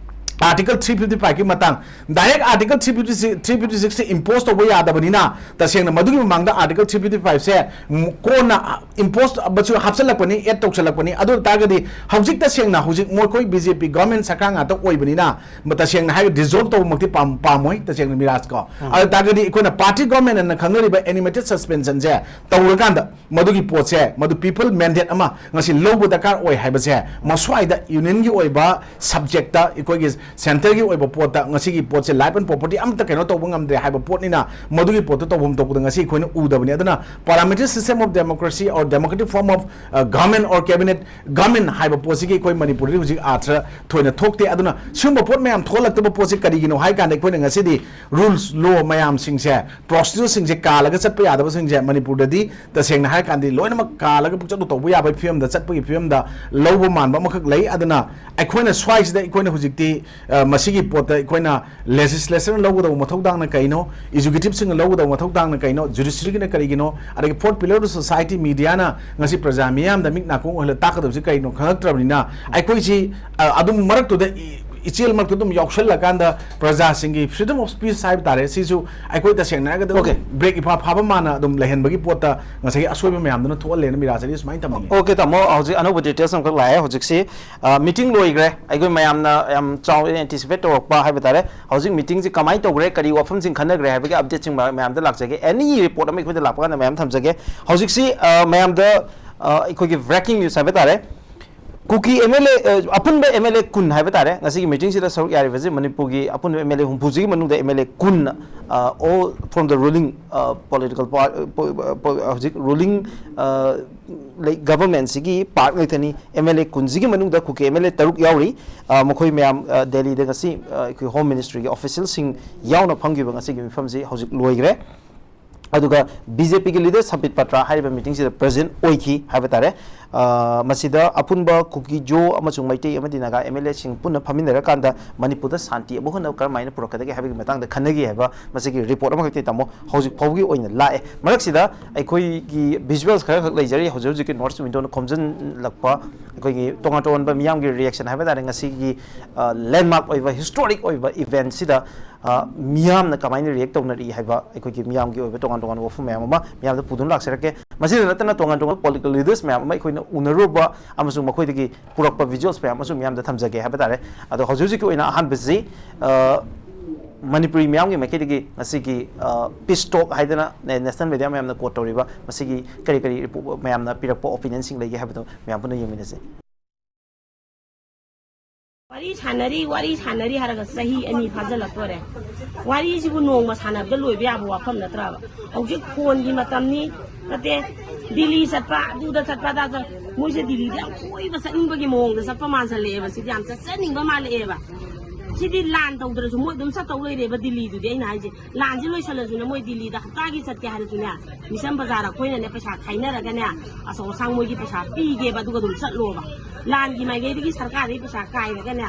Article three fifty five ꯀꯤ ꯃꯇꯥꯡ, direct Article three fifty six, three fifty six ꯁꯦ impose ꯇꯧꯕ ꯌꯥꯗꯕꯅꯤꯅ, ꯇꯁꯦꯡꯅ ꯃꯗꯨꯒꯤ ꯃꯃꯥꯡꯗ Article three fifty five ꯁꯦ ꯀꯣꯟꯅ impose ꯃꯁꯨ ꯍꯥꯞꯆꯜꯂꯛꯄꯅꯤ, add ꯇꯧꯁꯜꯂꯛꯄꯅꯤ꯫ ꯑꯗꯨ ꯑꯣꯏ ꯇꯥꯔꯒꯗꯤ ꯍꯧꯖꯤꯛ ꯇꯁꯦꯡꯅ ꯍꯧꯖꯤꯛ ꯃꯈꯣꯏ B J P government ꯁꯔꯀꯥꯔ ꯉꯥꯛꯇ ꯑꯣꯏꯕꯅꯤꯅ, ꯃ-, ꯇꯁꯦꯡꯅ ꯍꯥꯏꯔꯒ dissolve ꯇꯧꯕꯃꯛꯇꯤ ꯄꯥꯝ-, ꯄꯥꯝꯃꯣꯏ, ꯇꯁꯦꯡꯅ ꯃꯤꯔꯥꯖ ꯀꯣ꯫ ꯑꯗꯨ ꯑꯣꯏ ꯇꯥꯔꯒꯗꯤ ꯑꯩꯈꯣꯏꯅ party government ꯑꯅ ꯈꯪꯅꯔꯤꯕ animated suspension ꯁꯦ ꯇꯧꯔꯀꯥꯟꯗ, ꯃꯗꯨꯒꯤ ꯄꯣꯠꯁꯦ, ꯃꯗꯨ people mandate ꯑꯃ ꯉꯁꯤ ꯂꯧꯕ ꯗꯔꯀꯥꯔ ꯑꯣꯏ ꯍꯥꯏꯕꯁꯦ, ꯃꯁ꯭ꯋꯥꯏꯗ union ꯒꯤ ꯑꯣꯏꯕ subject ꯇ, ꯑꯩꯈꯣꯏꯒꯤ centre ꯒꯤ ꯑꯣꯏꯕ ꯄꯣꯠꯇ ꯉꯁꯤꯒꯤ ꯄꯣꯠꯁꯦ life and property ꯑꯝꯇ ꯀꯩꯅꯣ ꯇꯧꯕ ꯉꯝꯗ꯭ꯔꯦ ꯍꯥꯏꯕ ꯄꯣꯠꯅꯤꯅ, ꯃꯗꯨꯒꯤ ꯄꯣꯠꯇꯨ ꯇꯧꯐꯝ ꯊꯣꯛꯄꯗ ꯉꯁꯤ ꯑꯩꯈꯣꯏꯅ ꯎꯗꯕꯅꯤ꯫ ꯑꯗꯨꯅ parliamentary system of democracy or democratic form of, uh, government or cabinet government ꯍꯥꯏꯕ ꯄꯣꯠꯁꯤꯒꯤ ꯑꯩꯈꯣꯏ ꯃꯅꯤꯄꯨꯔꯗꯗꯤ ꯍꯧꯖꯤꯛ ꯑꯥꯔꯊ ꯊꯣꯏꯅ ꯊꯣꯛꯇꯦ꯫ ꯑꯗꯨꯅ ꯁꯤꯒꯨꯝꯕ ꯄꯣꯠ ꯃꯌꯥꯝ ꯊꯣꯛꯍꯜꯂꯛꯇꯕ ꯄꯣꯠꯁꯤ ꯀꯔꯤꯒꯤꯅꯣ ꯍꯥꯏ ꯀꯥꯟꯗ, ꯑꯩꯈꯣꯏꯅ ꯉꯁꯤꯗꯤ rules, law ꯃꯌꯥꯝꯁꯤꯡꯁꯦ, procedure ꯁꯤꯡꯁꯦ ꯀꯥꯜꯂꯒ ꯆꯠꯄ ꯌꯥꯗꯕꯁꯤꯡꯁꯦ ꯃꯅꯤꯄꯨꯔꯗꯗꯤ ꯇꯁꯦꯡꯅ ꯍꯥꯏꯔ ꯀꯥꯟꯗꯗꯤ ꯂꯣꯏꯅꯃꯛ ꯀꯥꯜꯂꯒ ꯄꯨꯡꯆꯠꯇ ꯇꯧꯕ ꯌꯥꯕꯒꯤ ꯐꯤꯕꯝꯗ ꯆꯠꯄꯒꯤ ꯐꯤꯕꯝꯗ ꯂꯧꯕ ꯃꯥꯟꯕ ꯑꯃꯈꯛ ꯂꯩ꯫ ꯑꯗꯨꯅ ꯑꯩꯈꯣꯏꯅ ꯁ꯭ꯋꯥꯏꯁꯤꯗ ꯑꯩꯈꯣꯏꯅ ꯍꯧꯖꯤꯛꯇꯤ, ꯑ, ꯃꯁꯤꯒꯤ ꯄꯣꯠꯇ ꯑꯩꯈꯣꯏꯅ legislature ꯅ ꯂꯧꯒꯗꯧꯕ ꯃꯊꯧ ꯇꯥꯡꯅ ꯀꯩꯅꯣ, executive ꯁꯤꯡꯅ ꯂꯧꯒꯗꯧꯕ ꯃꯊꯧ ꯇꯥꯡꯅ ꯀꯩꯅꯣ, judiciary ꯒꯤꯅ ꯀꯔꯤꯒꯤꯅꯣ, ꯑꯗꯒꯤ fourth pillar of society, media ꯅ ꯉꯁꯤ ꯄ꯭ꯔꯖꯥ ꯃꯤꯌꯥꯝꯗ ꯃꯤꯠ ꯅꯥꯀꯣꯡ ꯑꯣꯏꯍꯜꯂ ꯇꯥꯛꯀꯗꯕꯁꯤ ꯀꯩꯅꯣ ꯈꯪꯉꯛꯇ꯭ꯔꯕꯅꯤꯅ, ꯑꯩꯈꯣꯏꯁꯤ, ꯑ, ꯑꯗꯨꯝ ꯃꯔꯛꯇꯨꯗ ꯏ-, ꯏꯆꯦꯜ ꯃꯔꯛꯇ ꯑꯗꯨꯝ ꯌꯥꯎꯁꯜꯂꯀꯥꯟꯗ ꯄ꯭ꯔꯖꯥꯁꯤꯡꯒꯤ freedom of speech ꯍꯥꯏꯕ ꯇꯥꯔꯦ, ꯁꯤꯁꯨ ꯑꯩꯈꯣꯏ ꯇꯁꯦꯡꯅ ꯍꯥꯏꯔꯒꯗꯤ ꯑꯗꯨꯝ Okay. break ꯏꯐꯥ ꯐꯥꯕ ꯃꯥꯅ ꯑꯗꯨꯝ ꯂꯩꯍꯟꯕꯒꯤ ꯄꯣꯠꯇ ꯉꯁꯥꯏꯒꯤ ꯑꯁꯣꯏꯕ ꯃꯌꯥꯝꯗꯨꯅ ꯊꯣꯛꯍꯜꯂꯦꯅ ꯃꯤꯔꯥꯖ ꯑꯂꯤ ꯁꯨꯃꯥꯏꯅ ꯊꯝꯅꯤꯡꯉꯤ꯫ Okay, ꯇꯥꯃꯣ, ꯍꯧꯖꯤꯛ ꯑꯅꯧꯕ details ꯑꯃꯈꯛ ꯂꯥꯛꯑꯦ꯫ ꯍꯧꯖꯤꯛꯁꯤ, ꯑ, meeting ꯂꯣꯏꯈ꯭ꯔꯦ, ꯑꯩꯈꯣꯏ ꯃꯌꯥꯝꯅ ꯌꯥꯝ ꯆꯥꯎꯅ anticipate ꯇꯧꯔꯛꯄ ꯍꯥꯏꯕ ꯇꯥꯔꯦ꯫ ꯍꯧꯖꯤꯛ meeting ꯁꯤ ꯀꯃꯥꯏꯅ ꯇꯧꯈ꯭ꯔꯦ, ꯀꯔꯤ ꯋꯥꯐꯝꯁꯤꯡ ꯈꯟꯅꯈ꯭ꯔꯦ ꯍꯥꯏꯕꯒꯤ update ꯁꯤꯡ ꯃ-, ꯃꯌꯥꯝꯗ ꯂꯥꯛꯆꯒꯦ꯫ Any report ꯑꯃ ꯑꯩꯈꯣꯏꯗ ꯂꯥꯛꯄ ꯀꯥꯟꯗ ꯃꯌꯥꯝ ꯊꯝꯖꯒꯦ꯫ ꯍꯧꯖꯤꯛꯁꯤ, ꯑ, ꯃꯌꯥꯝꯗ, ꯑ, ꯑꯩꯈꯣꯏꯒꯤ breaking news ꯍꯥꯏꯕ ꯇꯥꯔꯦ, ꯀꯨꯀꯤ M L A, ꯑ, ꯑꯄꯨꯟꯕ M L A ꯀꯨꯟ ꯍꯥꯏꯕ ꯇꯥꯔꯦ, ꯉꯁꯤꯒꯤ meeting ꯁꯤꯗ ꯁꯔꯨꯛ ꯌꯥꯔꯤꯕꯁꯤ ꯃꯅꯤꯄꯨꯔꯒꯤ ꯑꯄꯨꯟꯕ M L A ꯍꯨꯝꯐꯨꯁꯤꯒꯤ ꯃꯅꯨꯡꯗ M L A ꯀꯨꯟ, ꯑ, all from the ruling, ꯑ, political par-, ꯑ, ꯄꯣ-, ꯄꯣ-, ꯍꯧꯖꯤꯛ ruling, ꯑ, ꯂꯩ, government ꯁꯤꯒꯤ part ꯉꯥꯛꯇꯅꯤ꯫ M L A ꯀꯨꯟꯁꯤꯒꯤ ꯃꯅꯨꯡꯗ ꯀꯨꯀꯤ M L A ꯇꯔꯨꯛ ꯌꯥꯎꯔꯤ꯫ ꯑ, ꯃꯈꯣꯏ ꯃꯌꯥꯝ, ꯑ, ꯗꯦꯜꯂꯤꯗ ꯉꯁꯤ, ꯑ, ꯑꯩꯈꯣꯏ Home Ministry ꯒꯤ official ꯁꯤꯡ ꯌꯥꯎꯅ ꯐꯝꯈꯤꯕ ꯉꯁꯤꯒꯤ ꯃꯤꯐꯝꯁꯤ ꯍꯧꯖꯤꯛ ꯂꯣꯏꯈ꯭ꯔꯦ꯫ ꯑꯗꯨꯒ ꯕꯤ ꯖꯦ ꯄꯤꯒꯤ ꯂꯤꯗꯔ ꯁꯝꯕꯤꯠ ꯄꯇ꯭ꯔꯥ ꯍꯥꯏꯔꯤꯕ ꯃꯤꯇꯤꯡꯁꯤꯗ ꯄ꯭ꯔꯖꯦꯟ ꯑꯣꯏꯈꯤ ꯍꯥꯏꯕ ꯇꯥꯔꯦ꯫ ꯑ, ꯃꯁꯤꯗ ꯑꯄꯨꯟꯕ ꯀꯨꯀꯤ, ꯖꯣ ꯑꯃꯁꯨꯡ ꯃꯩꯇꯩ ꯑꯃꯗꯤ ꯅꯥꯒꯥ ꯑꯦꯝ ꯑꯦꯜ ꯑꯦꯁꯤꯡ ꯄꯨꯟꯅ ꯐꯝꯃꯤꯟꯅꯔꯀꯥꯟꯗ ꯃꯅꯤꯄꯨꯔꯗ ꯁꯥꯟꯇꯤ ꯑꯃꯨꯛ ꯍꯟꯅ ꯀꯔꯝꯍꯥꯏꯅ ꯄꯨꯔꯛꯀꯗꯒꯦ ꯍꯥꯏꯕꯒꯤ ꯃꯇꯥꯡꯗ ꯈꯟꯅꯈꯤ ꯍꯥꯏꯕ ꯃꯁꯤꯒꯤ ꯔꯤꯄꯣꯔꯠ ꯑꯃꯈꯛꯇꯤ ꯇꯥꯃꯣ ꯍꯧꯖꯤꯛ ꯐꯥꯎꯕꯒꯤ ꯑꯣꯏꯅ ꯂꯥꯛꯑꯦ꯫ ꯃꯔꯛꯁꯤꯗ ꯑꯩꯈꯣꯏꯒꯤ ꯚꯤꯖꯨꯋꯦꯜꯁ ꯈꯔꯈꯛ ꯂꯩꯖꯔꯤ꯫ ꯍꯧꯖꯤꯛ ꯍꯧꯖꯤꯛꯀꯤ ꯅꯣꯔꯠ ꯏꯁ ꯋꯤꯟꯗꯣꯅ ꯈꯣꯝꯖꯤꯜꯂꯛꯄ ꯑꯩꯈꯣꯏꯒꯤ ꯇꯣꯉꯥꯟ ꯇꯣꯉꯥꯟꯕ ꯃꯤꯌꯥꯝꯒꯤ ꯔꯤꯌꯦꯛꯁꯟ ꯍꯥꯏꯕ ꯇꯥꯔꯦ, ꯉꯁꯤꯒꯤ, ꯑ, ꯂꯦꯟꯃꯥꯔꯛ ꯑꯣꯏꯕ, ꯍꯤꯁꯇꯣꯔꯤꯛ ꯑꯣꯏꯕ ꯏꯚꯦꯟꯠꯁꯤꯗ ꯑ, ꯃꯤꯌꯥꯝꯅ ꯀꯃꯥꯏꯅ ꯔꯤꯌꯦꯛ ꯇꯧꯅꯔꯤ ꯍꯥꯏꯕ ꯑꯩꯈꯣꯏꯒꯤ ꯃꯤꯌꯥꯝꯒꯤ ꯑꯣꯏꯕ ꯇꯣꯉꯥꯟ ꯇꯣꯉꯥꯟꯕ ꯋꯥꯐꯝ ꯃꯌꯥꯝ ꯑꯃ ꯃꯤꯌꯥꯝꯗ ꯄꯨꯗꯨꯅ ꯂꯥꯛꯆꯔꯛꯀꯦ꯫ ꯃꯁꯤꯗ ꯅꯠꯇꯅ ꯇꯣꯉꯥꯟ ꯇꯣꯉꯥꯟꯕ ꯄꯣꯂꯤꯇꯤꯀꯦꯜ ꯂꯤꯗꯔꯁ ꯃꯌꯥꯝ ꯑꯃ ꯑꯩꯈꯣꯏꯅ ꯎꯅꯔꯨꯕ ꯑꯃꯁꯨꯡ ꯃꯈꯣꯏꯗꯒꯤ ꯄꯨꯔꯛꯄ ꯚꯤꯖꯨꯋꯦꯜꯁ ꯃꯌꯥꯝ ꯑꯃꯁꯨ ꯃꯤꯌꯥꯝꯗ ꯊꯝꯖꯒꯦ ꯍꯥꯏꯕ ꯇꯥꯔꯦ꯫ ꯑꯗꯣ ꯍꯧꯖꯤꯛ ꯍꯧꯖꯤꯛꯀꯤ ꯑꯣꯏꯅ ꯑꯍꯥꯟꯕꯁꯤ, ꯑ, ꯃꯅꯤꯄꯨꯔꯤ ꯃꯤꯌꯥꯝꯒꯤ ꯃꯥꯏꯀꯩꯗꯒꯤ ꯉꯁꯤꯒꯤ, ꯑ, ꯄꯤꯁ ꯇꯣꯛ ꯍꯥꯏꯗꯅ ꯅꯦ-, ꯅꯦꯁꯅꯦꯜ ꯃꯦꯗꯤꯌꯥ ꯃꯌꯥꯝꯅ ꯀꯣꯠ ꯇꯧꯔꯤꯕ ꯃꯁꯤꯒꯤ ꯀꯔꯤ ꯀꯔꯤ ꯔꯤꯄꯣ-, ꯃꯌꯥꯝꯅ ꯄꯤꯔꯛꯄ ꯑꯣꯄꯤꯅꯤꯌꯟꯁꯤꯡ ꯂꯩꯒꯦ ꯍꯥꯏꯕꯗꯣ ꯃꯌꯥꯝ ꯄꯨꯟꯅ ꯌꯦꯡꯃꯤꯟꯅꯁꯦ꯫ ꯋꯥꯔꯤ ꯁꯥꯟꯅꯔꯤ, ꯋꯥꯔꯤ ꯁꯥꯟꯅꯔꯤ ꯍꯥꯏꯔꯒ ꯆꯍꯤ ꯑꯅꯤ ꯐꯥꯖꯤꯜꯂꯛꯇꯣꯔꯦ꯫ ꯋꯥꯔꯤꯁꯤꯕꯨ ꯅꯣꯡꯃ ꯁꯥꯟꯅꯕꯗ ꯂꯣꯏꯕ ꯌꯥꯕ ꯋꯥꯐꯝ ꯅꯠꯇ꯭ꯔꯕ? ꯍꯧꯖꯤꯛ ꯐꯣꯟꯒꯤ ꯃꯇꯝꯅꯤ, ꯅꯠꯇꯦ, ꯗꯤꯜꯂꯤ ꯆꯠꯄ, ꯑꯗꯨꯗ ꯆꯠꯄ, ꯑꯗꯥ ꯆꯠ-, ꯃꯣꯏꯁꯦ ꯗꯤꯜꯂꯤꯗ ꯌꯥꯝ ꯀꯣꯏꯕ ꯆꯠꯅꯤꯡꯕꯒꯤ ꯃꯑꯣꯡꯗ ꯆꯠꯄ ꯃꯥꯟꯁꯜꯂꯛꯑꯦꯕ꯫ ꯁꯤꯗꯤ ꯌꯥꯝ ꯆꯠꯆꯅꯤꯡꯕ ꯃꯥꯜꯂꯛꯑꯦꯕ꯫ ꯁꯤꯗꯤ ꯂꯥꯟ ꯇꯧꯗ꯭ꯔꯁꯨ ꯃꯣꯏ ꯑꯗꯨꯝ ꯆꯠꯇꯧ ꯂꯩꯔꯦꯕ ꯗꯤꯜꯂꯤꯗꯨꯗꯤ꯫ ꯑꯩꯅ ꯍꯥꯏꯁꯦ, ꯂꯥꯟꯁꯦ ꯂꯣꯏꯁꯜꯂꯁꯨꯅꯦ, ꯃꯣꯏ ꯗꯤꯜꯂꯤꯗ ꯍꯞꯇꯥꯒꯤ ꯆꯠꯀꯦ ꯍꯥꯏꯔꯁꯨꯅꯦ, ꯃꯤꯆꯝ ꯕꯖꯥꯔ ꯑꯩꯈꯣꯏꯅꯅꯦ ꯄꯩꯁꯥ ꯈꯥꯏꯅꯔꯒꯅꯦ, ꯑꯆꯧ ꯑꯁꯥꯡ ꯃꯣꯏꯒꯤ ꯄꯩꯁꯥ ꯄꯤꯒꯦꯕ, ꯑꯗꯨꯒ ꯑꯗꯨꯝ ꯆꯠꯂꯣꯕ꯫ ꯂꯥꯟꯒꯤ ꯃꯥꯏꯀꯩꯗꯒꯤ ꯁꯔꯀꯥꯔꯗꯒꯤ ꯄꯩꯁꯥ ꯀꯥꯏꯔꯒꯅꯦ,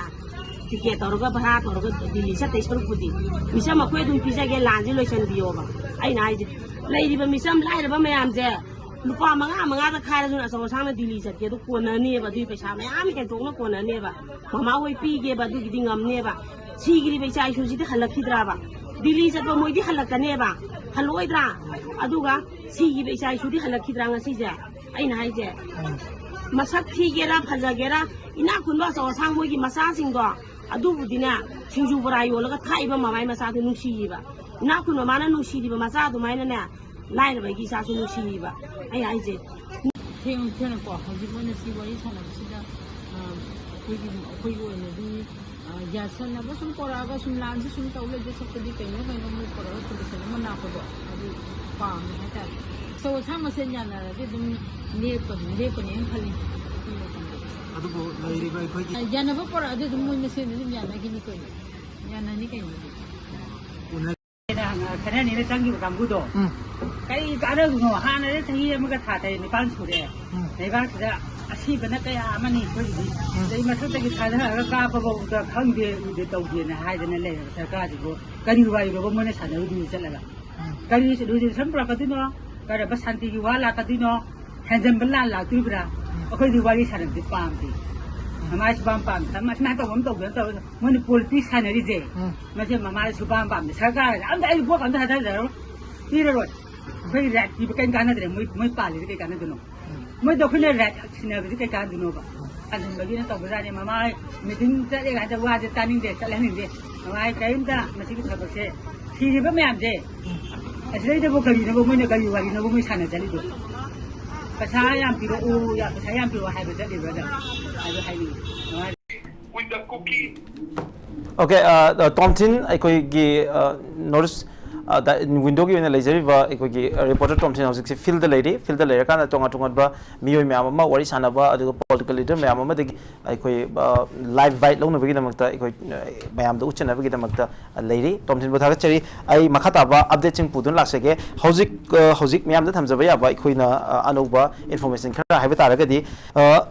ꯇꯤꯀꯦꯠ ꯇꯧꯔꯒ ꯚꯔꯥ ꯇꯧꯔꯒ ꯗꯤꯜꯂꯤ ꯆꯠꯇꯣꯏ ꯁꯔꯨꯛꯄꯨꯗꯤ, ꯃꯤꯆꯝ ꯑꯩꯈꯣꯏ ꯑꯗꯨꯝ ꯄꯤꯖꯒꯦ, ꯂꯥꯟꯁꯦ ꯂꯣꯏꯁꯟꯕꯤꯌꯣꯕ꯫ ꯑꯩꯅ ꯍꯥꯏꯁꯦ, ꯂꯩꯔꯤꯕ ꯃꯤꯆꯝ ꯂꯥꯏꯔꯕ ꯃꯌꯥꯝꯁꯦ ꯂꯨꯄꯥ ꯃꯉꯥ ꯃꯉꯥꯗ ꯈꯥꯏꯔꯁꯨꯅ ꯑꯆꯧ ꯑꯁꯥꯡꯅ ꯗꯤꯜꯂꯤ ꯆꯠꯀꯦ, ꯑꯗꯨ ꯀꯣꯟꯅꯅꯦꯕ, ꯑꯗꯨꯒꯤ ꯄꯩꯁꯥ ꯃꯌꯥꯝ ꯍꯦꯟꯇꯣꯛꯅ ꯀꯣꯟꯅꯅꯦꯕ꯫ ꯃꯃꯥ ꯍꯣꯏ ꯄꯤꯒꯦꯕ, ꯑꯗꯨꯒꯤꯗꯤ ꯉꯝꯅꯦꯕ꯫ ꯁꯤꯈ꯭ꯔꯤꯕ ꯏꯆꯥ ꯏꯁꯨꯁꯤꯗꯤ ꯍꯜꯂꯛꯈꯤꯗ꯭ꯔꯕ? ꯗꯤꯜꯂꯤ ꯆꯠꯄ ꯃꯣꯏꯗꯤ ꯍꯜꯂꯛꯀꯅꯦꯕ, ꯍꯜꯂꯛꯑꯣꯏꯗ꯭ꯔꯥ? ꯑꯗꯨꯒ ꯁꯤꯈꯤꯕ ꯏꯆꯥ ꯏꯁꯨꯗꯤ ꯍꯜꯂꯛꯈꯤꯗ꯭ꯔꯥ ꯉꯁꯤꯁꯦ? ꯑꯩꯅ ꯍꯥꯏꯁꯦ, ꯃꯁꯛ ꯊꯤꯒꯦꯔꯥ ꯐꯖꯒꯦꯔꯥ, ꯏꯅꯥꯛ ꯈꯨꯟꯕ ꯑꯆꯧ ꯑꯁꯥꯡ ꯃꯣꯏꯒꯤ ꯃꯆꯥꯁꯤꯡꯗꯣ, ꯑꯗꯨꯕꯨꯗꯤꯅꯦ, ꯁꯤꯡꯖꯨ ꯕꯣꯔꯥ ꯌꯣꯜꯂꯒ ꯊꯥꯛꯏꯕ ꯃꯃꯥꯏ ꯃꯆꯥꯗꯣ ꯅꯨꯡꯁꯤꯌꯦꯕ꯫ ꯏꯅꯥꯛ ꯈꯨꯟꯕ ꯃꯥꯅ ꯅꯨꯡꯁꯤꯔꯤꯕ ꯃꯆꯥ ꯑꯗꯨꯃꯥꯏꯅꯅꯦ, ꯂꯥꯏꯔꯕꯒꯤ ꯏꯆꯥꯁꯨ ꯅꯨꯡꯁꯤꯌꯦꯕ꯫ ꯑꯩ ꯍꯥꯏꯁꯦ, ꯊꯦꯡ-, ꯊꯦꯡꯅꯀꯣ, ꯍꯧꯖꯤꯛ ꯃꯣꯏꯅ ꯁꯤ ꯋꯥꯔꯤ ꯁꯥꯟꯅꯕꯁꯤꯗ, ꯑ, ꯑꯩꯈꯣꯏꯒꯤ, ꯑꯩꯈꯣꯏꯒꯤ ꯑꯣꯏꯅꯗꯤ, ꯑ, ꯌꯥꯁꯟꯅꯕ ꯁꯨꯝ ꯄꯣꯔꯛꯑꯒ ꯁꯨꯝ ꯂꯥꯟꯁꯦ ꯁꯨꯝ ꯇꯧ ꯂꯩꯗꯣꯏ ꯁꯔꯨꯛꯄꯨꯗꯤ ꯀꯩꯅꯣ ꯀꯩꯅꯣ ꯃꯣꯏ ꯄꯣꯔꯛꯑꯒ ꯁꯣꯂꯨꯁꯟ ꯑꯃ ꯂꯥꯛꯄꯗꯣ ꯑꯗꯨ ꯄꯥꯝꯃꯦ ꯍꯥꯏꯇꯥꯔꯦ꯫ ꯑꯆꯧ ꯑꯁꯥꯡ ꯃꯁꯦꯟ ꯌꯥꯅꯔꯗꯤ ꯑꯗꯨꯝ ꯂꯦꯞꯀꯅꯤ, ꯂꯦꯞꯀꯅꯤ ꯍꯥꯏꯅ ꯈꯜꯂꯤ꯫ ꯑꯗꯨꯕꯨ ꯂꯩꯔꯤꯕ ꯑꯩꯈꯣꯏꯒꯤ ꯌꯥꯅꯕ ꯄꯣꯔꯛꯑꯗꯤ ꯑꯗꯨꯝ ꯃꯣꯏ ꯃꯁꯦꯟ ꯑꯗꯨꯝ ꯌꯥꯅꯈꯤꯅꯤ ꯀꯩꯅꯣ, ꯌꯥꯅꯅꯤ ꯀꯩꯅꯣ꯫ ꯎꯅ- ꯈꯦꯠꯅꯅꯤꯅ ꯆꯪꯈꯤꯕ ꯀꯥꯡꯕꯨꯗꯣ, ꯎꯝ꯫ ꯀꯩ ꯀꯥꯟꯅꯕꯅꯣ? ꯍꯥꯟꯅꯗꯤ ꯆꯍꯤ ꯑꯃꯒ ꯊꯥ ꯇꯔꯦꯠ ꯅꯤꯄꯥꯟ ꯁꯨꯔꯦ꯫ ꯎꯝ꯫ ꯂꯩꯕꯥꯛꯁꯤꯗ ꯑꯁꯤꯕꯅ ꯀꯌꯥ ꯑꯃꯅꯤ ꯑꯩꯈꯣꯏꯒꯤꯗꯤ꯫ ꯎꯝ꯫ ꯑꯗꯩ ꯃꯊꯛꯇꯒꯤ ꯊꯥꯗꯔꯒ ꯀꯥꯞꯄꯐꯥꯎꯗ ꯈꯪꯗꯦ, ꯎꯗꯦ, ꯇꯧꯗꯦꯅ ꯍꯥꯏꯗꯅ ꯂꯩꯔꯕ ꯁꯔꯀꯥꯔꯁꯤꯕꯨ ꯀꯔꯤ ꯋꯥꯔꯤꯅꯣꯕ ꯃꯣꯏꯅ ꯁꯥꯟꯅꯔꯨꯗꯣꯏꯁꯦ ꯆꯠꯂꯒ? ꯎꯝ꯫ ꯀꯔꯤ ꯔꯤꯖꯣꯂꯨꯁꯟ ꯄꯨꯔꯛꯀꯗꯣꯏꯅꯣ? ꯀꯔꯝꯕ ꯁꯥꯟꯇꯤꯒꯤ ꯋꯥ ꯂꯥꯛꯀꯗꯣꯏꯅꯣ? ꯍꯦꯟꯖꯟꯕ ꯂꯥꯟ ꯂꯥꯛꯇꯣꯔꯤꯕ꯭ꯔꯥ? ꯎꯝ꯫ ꯑꯩꯈꯣꯏꯗꯤ ꯋꯥꯔꯤ ꯁꯥꯟꯅꯕꯗꯤ ꯄꯥꯝꯗꯦ꯫ ꯎꯝ꯫ ꯃꯃꯥꯏ ꯁꯨꯄꯥꯝ ꯄꯥꯝꯗꯦ꯫ ꯁꯨꯃꯥꯏ, ꯁꯨꯃꯥꯏꯅ ꯇꯧꯕ ꯑꯃ ꯇꯧꯕ ꯑꯃ ꯇꯧꯕ꯫ ꯃꯣꯏꯅ ꯄꯣꯂꯤꯇꯤꯛꯁ ꯁꯥꯟꯅꯔꯤꯁꯦ, ꯎꯝ꯫ ꯃꯁꯦ ꯃꯃꯥꯗ ꯁꯨꯄꯥꯝ ꯄꯥꯝꯗꯦ꯫ ꯁꯔꯀꯥꯔ ꯑꯝꯇ ꯑꯩ ꯚꯣꯠ ꯑꯝꯇ ꯊꯥꯗꯔꯔꯣꯏ, ꯄꯤꯔꯔꯣꯏ꯫ ꯑꯩꯈꯣꯏ ꯔꯥꯏꯠ ꯄꯤꯕ ꯀꯩꯝ ꯀꯥꯟꯅꯗ꯭ꯔꯦ꯫ ꯃꯣꯏ, ꯃꯣꯏ ꯄꯥꯜꯂꯤꯁꯦ ꯀꯩ ꯀꯥꯟꯅꯗꯣꯏꯅꯣ? ꯎꯝ꯫ ꯃꯣꯏꯗꯣ ꯑꯩꯈꯣꯏꯅ ꯔꯥꯏꯠ ꯁꯤꯟꯅꯕꯁꯦ ꯀꯩ ꯀꯥꯟꯅꯗꯣꯏꯅꯣꯕ? ꯎꯝ꯫ ꯇꯟꯍꯟꯕꯒꯤꯅ ꯇꯧꯕꯖꯥꯠꯅꯤ꯫ ꯃꯃꯥ ꯃꯤꯇꯤꯡ ꯆꯠꯂꯦ ꯍꯥꯏꯗ ꯋꯥꯁꯦ ꯇꯥꯅꯤꯡꯗꯦ, ꯆꯠꯍꯟꯅꯤꯡꯗꯦ꯫ ꯃꯃꯥ ꯀꯔꯤꯝꯇ ꯃꯁꯤꯒꯤ ꯊꯕꯛꯁꯦ ꯊꯤꯔꯤꯕ ꯃꯌꯥꯝꯁꯦ, ꯎꯝ꯫ ꯑꯁꯤꯗꯩꯗꯕꯨ ꯀꯔꯤꯅꯣꯕ ꯃꯣꯏꯅ, ꯀꯔꯤ ꯋꯥꯔꯤꯅꯣꯕ ꯃꯣꯏ ꯁꯥꯟꯅꯖꯔꯤꯗꯣ? ꯄꯩꯁꯥ ꯌꯥꯝ ꯄꯤꯔꯛꯎ, ꯌꯥ-, ꯄꯩꯁꯥ ꯌꯥꯝ ꯄꯤꯔꯛꯑꯣ ꯍꯥꯏꯕ ꯆꯠꯂꯤꯕ꯭ꯔꯥ? ꯑꯗꯨ ꯍꯥꯏꯅꯤꯡꯉꯤ꯫ ꯃꯃꯥ ꯑꯣꯀꯦ, ꯑ, ꯑ, ꯇꯣꯝꯊꯤꯟ, ꯑꯩꯈꯣꯏꯒꯤ, ꯑ, ꯅꯣꯔꯠ ꯏꯁ, ꯑ, ꯗ-, ꯋꯤꯟꯗꯣꯒꯤ ꯑꯣꯏꯅ ꯂꯩꯖꯔꯤꯕ ꯑꯩꯈꯣꯏꯒꯤ, ꯑ, ꯔꯤꯄꯣꯔꯇꯔ ꯇꯣꯝꯊꯤꯟ ꯍꯧꯖꯤꯛꯁꯦ ꯐꯤꯜꯗ ꯂꯩꯔꯤ꯫ ꯐꯤꯜꯗ ꯂꯩꯔꯀꯥꯟꯗ ꯇꯣꯉꯥꯟ ꯇꯣꯉꯥꯟꯕ ꯃꯤꯑꯣꯏ ꯃꯌꯥꯝ ꯑꯃ ꯋꯥꯔꯤ ꯁꯥꯟꯅꯕ, ꯑꯗꯨꯒ ꯄꯣꯂꯤꯇꯤꯀꯦꯜ ꯂꯤꯗꯔ ꯃꯌꯥꯝ ꯑꯃꯗꯒꯤ ꯑꯩꯈꯣꯏ, ꯑ, ꯂꯥꯏꯚ ꯕꯥꯏꯠ ꯂꯧꯅꯕꯒꯤꯗꯃꯛꯇ ꯑꯩꯈꯣꯏ, ꯑ, ꯃꯌꯥꯝꯗ ꯎꯠꯆꯅꯕꯒꯤꯗꯃꯛꯇ ꯂꯩꯔꯤ꯫ ꯇꯣꯝꯊꯤꯟꯕꯨ ꯊꯥꯒꯠꯆꯔꯤ꯫ ꯑꯩ ꯃꯈꯥ ꯇꯥꯕ ꯑꯞꯗꯦꯠꯁꯤꯡ ꯄꯨꯗꯨꯅ ꯂꯥꯛꯆꯒꯦ꯫ ꯍꯧꯖꯤꯛ, ꯑ, ꯍꯧꯖꯤꯛ ꯃꯌꯥꯝꯗ ꯊꯝꯖꯕ ꯌꯥꯕ ꯑꯩꯈꯣꯏꯅ, ꯑ, ꯑꯅꯧꯕ ꯏꯟꯐꯣꯔꯃꯦꯁꯟ ꯈꯔ ꯍꯥꯏꯕ ꯇꯥꯔꯒꯗꯤ, ꯑ,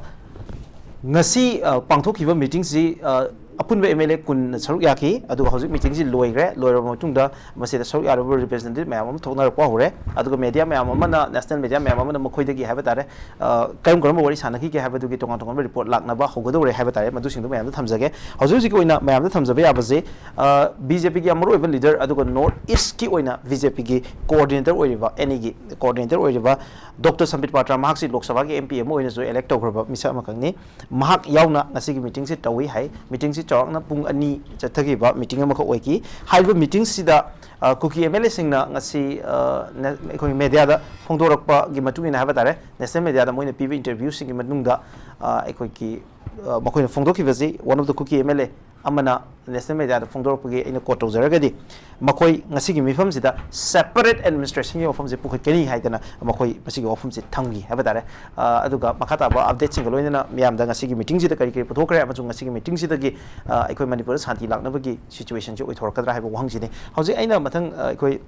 ꯉꯁꯤ, ꯑ, ꯄꯥꯡꯊꯣꯛꯈꯤꯕ ꯃꯤꯇꯤꯡꯁꯤ, ꯑ, ꯑꯄꯨꯟꯕ ꯑꯦꯝ ꯑꯦꯜ ꯑꯦ ꯀꯨꯟꯅ ꯁꯔꯨꯛ ꯌꯥꯈꯤ꯫ ꯑꯗꯨꯒ ꯍꯧꯖꯤꯛ ꯃꯤꯇꯤꯡꯁꯤ ꯂꯣꯏꯈ꯭ꯔꯦ꯫ ꯂꯣꯏꯔꯕ ꯃꯇꯨꯡꯗ ꯃꯁꯤꯗ ꯁꯔꯨꯛ ꯌꯥꯔꯕ ꯔꯤꯄ꯭ꯔꯦꯖꯦꯟꯇꯦꯇꯤꯚ ꯃꯌꯥꯝ ꯑꯃ ꯊꯣꯛꯅꯔꯛꯄ ꯍꯧꯔꯦ꯫ ꯑꯗꯨꯒ ꯃꯦꯗꯤꯌꯥ ꯃꯌꯥꯝ ꯑꯃꯅ, ꯅꯦꯁꯅꯦꯜ ꯃꯦꯗꯤꯌꯥ ꯃꯌꯥꯝ ꯑꯃꯅ ꯃꯈꯣꯏꯗꯒꯤ ꯍꯥꯏꯕ ꯇꯥꯔꯦ, ꯑ, ꯀꯔꯝ ꯀꯔꯝꯕ ꯋꯥꯔꯤ ꯁꯥꯟꯅꯈꯤꯒꯦ ꯍꯥꯏꯕꯗꯨꯒꯤ ꯇꯣꯉꯥꯟ ꯇꯣꯉꯥꯟꯕ ꯔꯤꯄꯣꯔꯠ ꯂꯥꯛꯅꯕ ꯍꯧꯒꯗꯧꯔꯦ ꯍꯥꯏꯕ ꯇꯥꯔꯦ꯫ ꯃꯗꯨꯁꯤꯡꯗꯨ ꯃꯌꯥꯝꯗ ꯊꯝꯖꯒꯦ꯫ ꯍꯧꯖꯤꯛ ꯍꯧꯖꯤꯛꯀꯤ ꯑꯣꯏꯅ ꯃꯌꯥꯝꯗ ꯊꯝꯖꯕ ꯌꯥꯕꯁꯦ, ꯑ, ꯕꯤ ꯖꯦ ꯄꯤꯒꯤ ꯃꯔꯨꯑꯣꯏꯕ ꯂꯤꯗꯔ, ꯑꯗꯨꯒ ꯅꯣꯔꯠ ꯏꯁꯀꯤ ꯑꯣꯏꯅ ꯕꯤ ꯖꯦ ꯄꯤꯒꯤ ꯀꯣꯑꯣꯔꯗꯤꯅꯦꯇꯔ ꯑꯣꯏꯔꯤꯕ, ꯑꯦꯟ ꯏꯒꯤ ꯀꯣꯑꯣꯔꯗꯤꯅꯦꯇꯔ ꯑꯣꯏꯔꯤꯕ ꯗꯣꯛꯇꯔ ꯁꯝꯕꯤꯠ ꯄꯥꯇ꯭ꯔ, ꯃꯍꯥꯛꯁꯤ ꯂꯣꯛ ꯁꯚꯥꯒꯤ ꯑꯦꯝ ꯄꯤ ꯑꯃ ꯑꯣꯏꯅꯁꯨ ꯏꯂꯦꯛ ꯇꯧꯈ꯭ꯔꯕ ꯃꯤꯁꯛ ꯑꯃꯈꯛꯅꯤ꯫ ꯃꯍꯥꯛ ꯌꯥꯎꯅ ꯉꯁꯤꯒꯤ ꯃꯤꯇꯤꯡꯁꯤ ꯇꯧꯏ ꯍꯥꯏ꯫ ꯃꯤꯇꯤꯡꯁꯤ ꯆꯥꯎꯔꯥꯛꯅ ꯄꯨꯡ ꯑꯅꯤ ꯆꯠꯊꯈꯤꯕ ꯃꯤꯇꯤꯡ ꯑꯃꯈꯛ ꯑꯣꯏꯈꯤ꯫ ꯍꯥꯏꯔꯤꯕ ꯃꯤꯇꯤꯡꯁꯤꯗ, ꯑ, ꯀꯨꯀꯤ ꯑꯦꯝ ꯑꯦꯜ ꯑꯦꯁꯤꯡꯅ ꯉꯁꯤ, ꯑ, ꯅꯦ-, ꯑꯩꯈꯣꯏꯒꯤ ꯃꯦꯗꯤꯌꯥꯗ ꯐꯣꯡꯗꯣꯔꯛꯄꯒꯤ ꯃꯇꯨꯡ ꯏꯟꯅ ꯍꯥꯏꯕ ꯇꯥꯔꯦ, ꯅꯦꯁꯅꯦꯜ ꯃꯦꯗꯤꯌꯥꯗ ꯃꯣꯏꯅ ꯄꯤꯕ ꯏꯟꯇꯔꯚ꯭ꯌꯨꯁꯤꯡꯒꯤ ꯃꯅꯨꯡꯗ, ꯑ, ꯑꯩꯈꯣꯏꯒꯤ, ꯑ, ꯃꯈꯣꯏꯅ ꯐꯣꯡꯗꯣꯛꯈꯤꯕꯁꯤ, one of the Kuki M L A, ꯑꯃꯅ ꯅꯦꯁꯅꯦꯜ ꯃꯦꯗꯤꯌꯥꯗ ꯐꯣꯡꯗꯣꯔꯛꯄꯒꯤ ꯑꯩꯅ ꯀꯣꯠ ꯇꯧꯖꯔꯒꯗꯤ, ꯃꯈꯣꯏ ꯉꯁꯤꯒꯤ ꯃꯤꯐꯝꯁꯤꯗ ꯁꯦꯄꯔꯦꯠ ꯑꯦꯗꯃꯤꯅꯤꯁꯇ꯭ꯔꯦꯁꯟꯒꯤ ꯋꯥꯐꯝꯁꯦ ꯄꯨꯈꯠꯀꯅꯤ ꯍꯥꯏꯗꯅ ꯃꯈꯣꯏ ꯃꯁꯤꯒꯤ ꯋꯥꯐꯝꯁꯦ ꯊꯝꯈꯤ ꯍꯥꯏꯕ ꯇꯥꯔꯦ꯫ ꯑ, ꯑꯗꯨꯒ ꯃꯈꯥ ꯇꯥꯕ ꯑꯞꯗꯦꯠꯁꯤꯡꯒ ꯂꯣꯏꯅꯅ ꯃꯤꯌꯥꯝꯗ ꯉꯁꯤꯒꯤ ꯃꯤꯇꯤꯡꯁꯤꯗ ꯀꯔꯤ ꯀꯔꯤ ꯄꯨꯊꯣꯛꯈ꯭ꯔꯦ ꯑꯃꯁꯨꯡ ꯉꯁꯤꯒꯤ ꯃꯤꯇꯤꯡꯁꯤꯗꯒꯤ, ꯑ, ꯑꯩꯈꯣꯏ ꯃꯅꯤꯄꯨꯔꯗ ꯁꯥꯟꯇꯤ ꯂꯥꯛꯅꯕꯒꯤ ꯁꯤꯆꯨꯋꯦꯁꯟꯁꯤ ꯑꯣꯏꯊꯣꯔꯛꯀꯗ꯭ꯔꯥ ꯍꯥꯏꯕ ꯋꯥꯍꯪꯁꯤꯅꯤ꯫ ꯍꯧꯖꯤꯛ ꯑꯩꯅ ꯃꯊꯪ, ꯑ, ꯑꯩꯈꯣꯏ,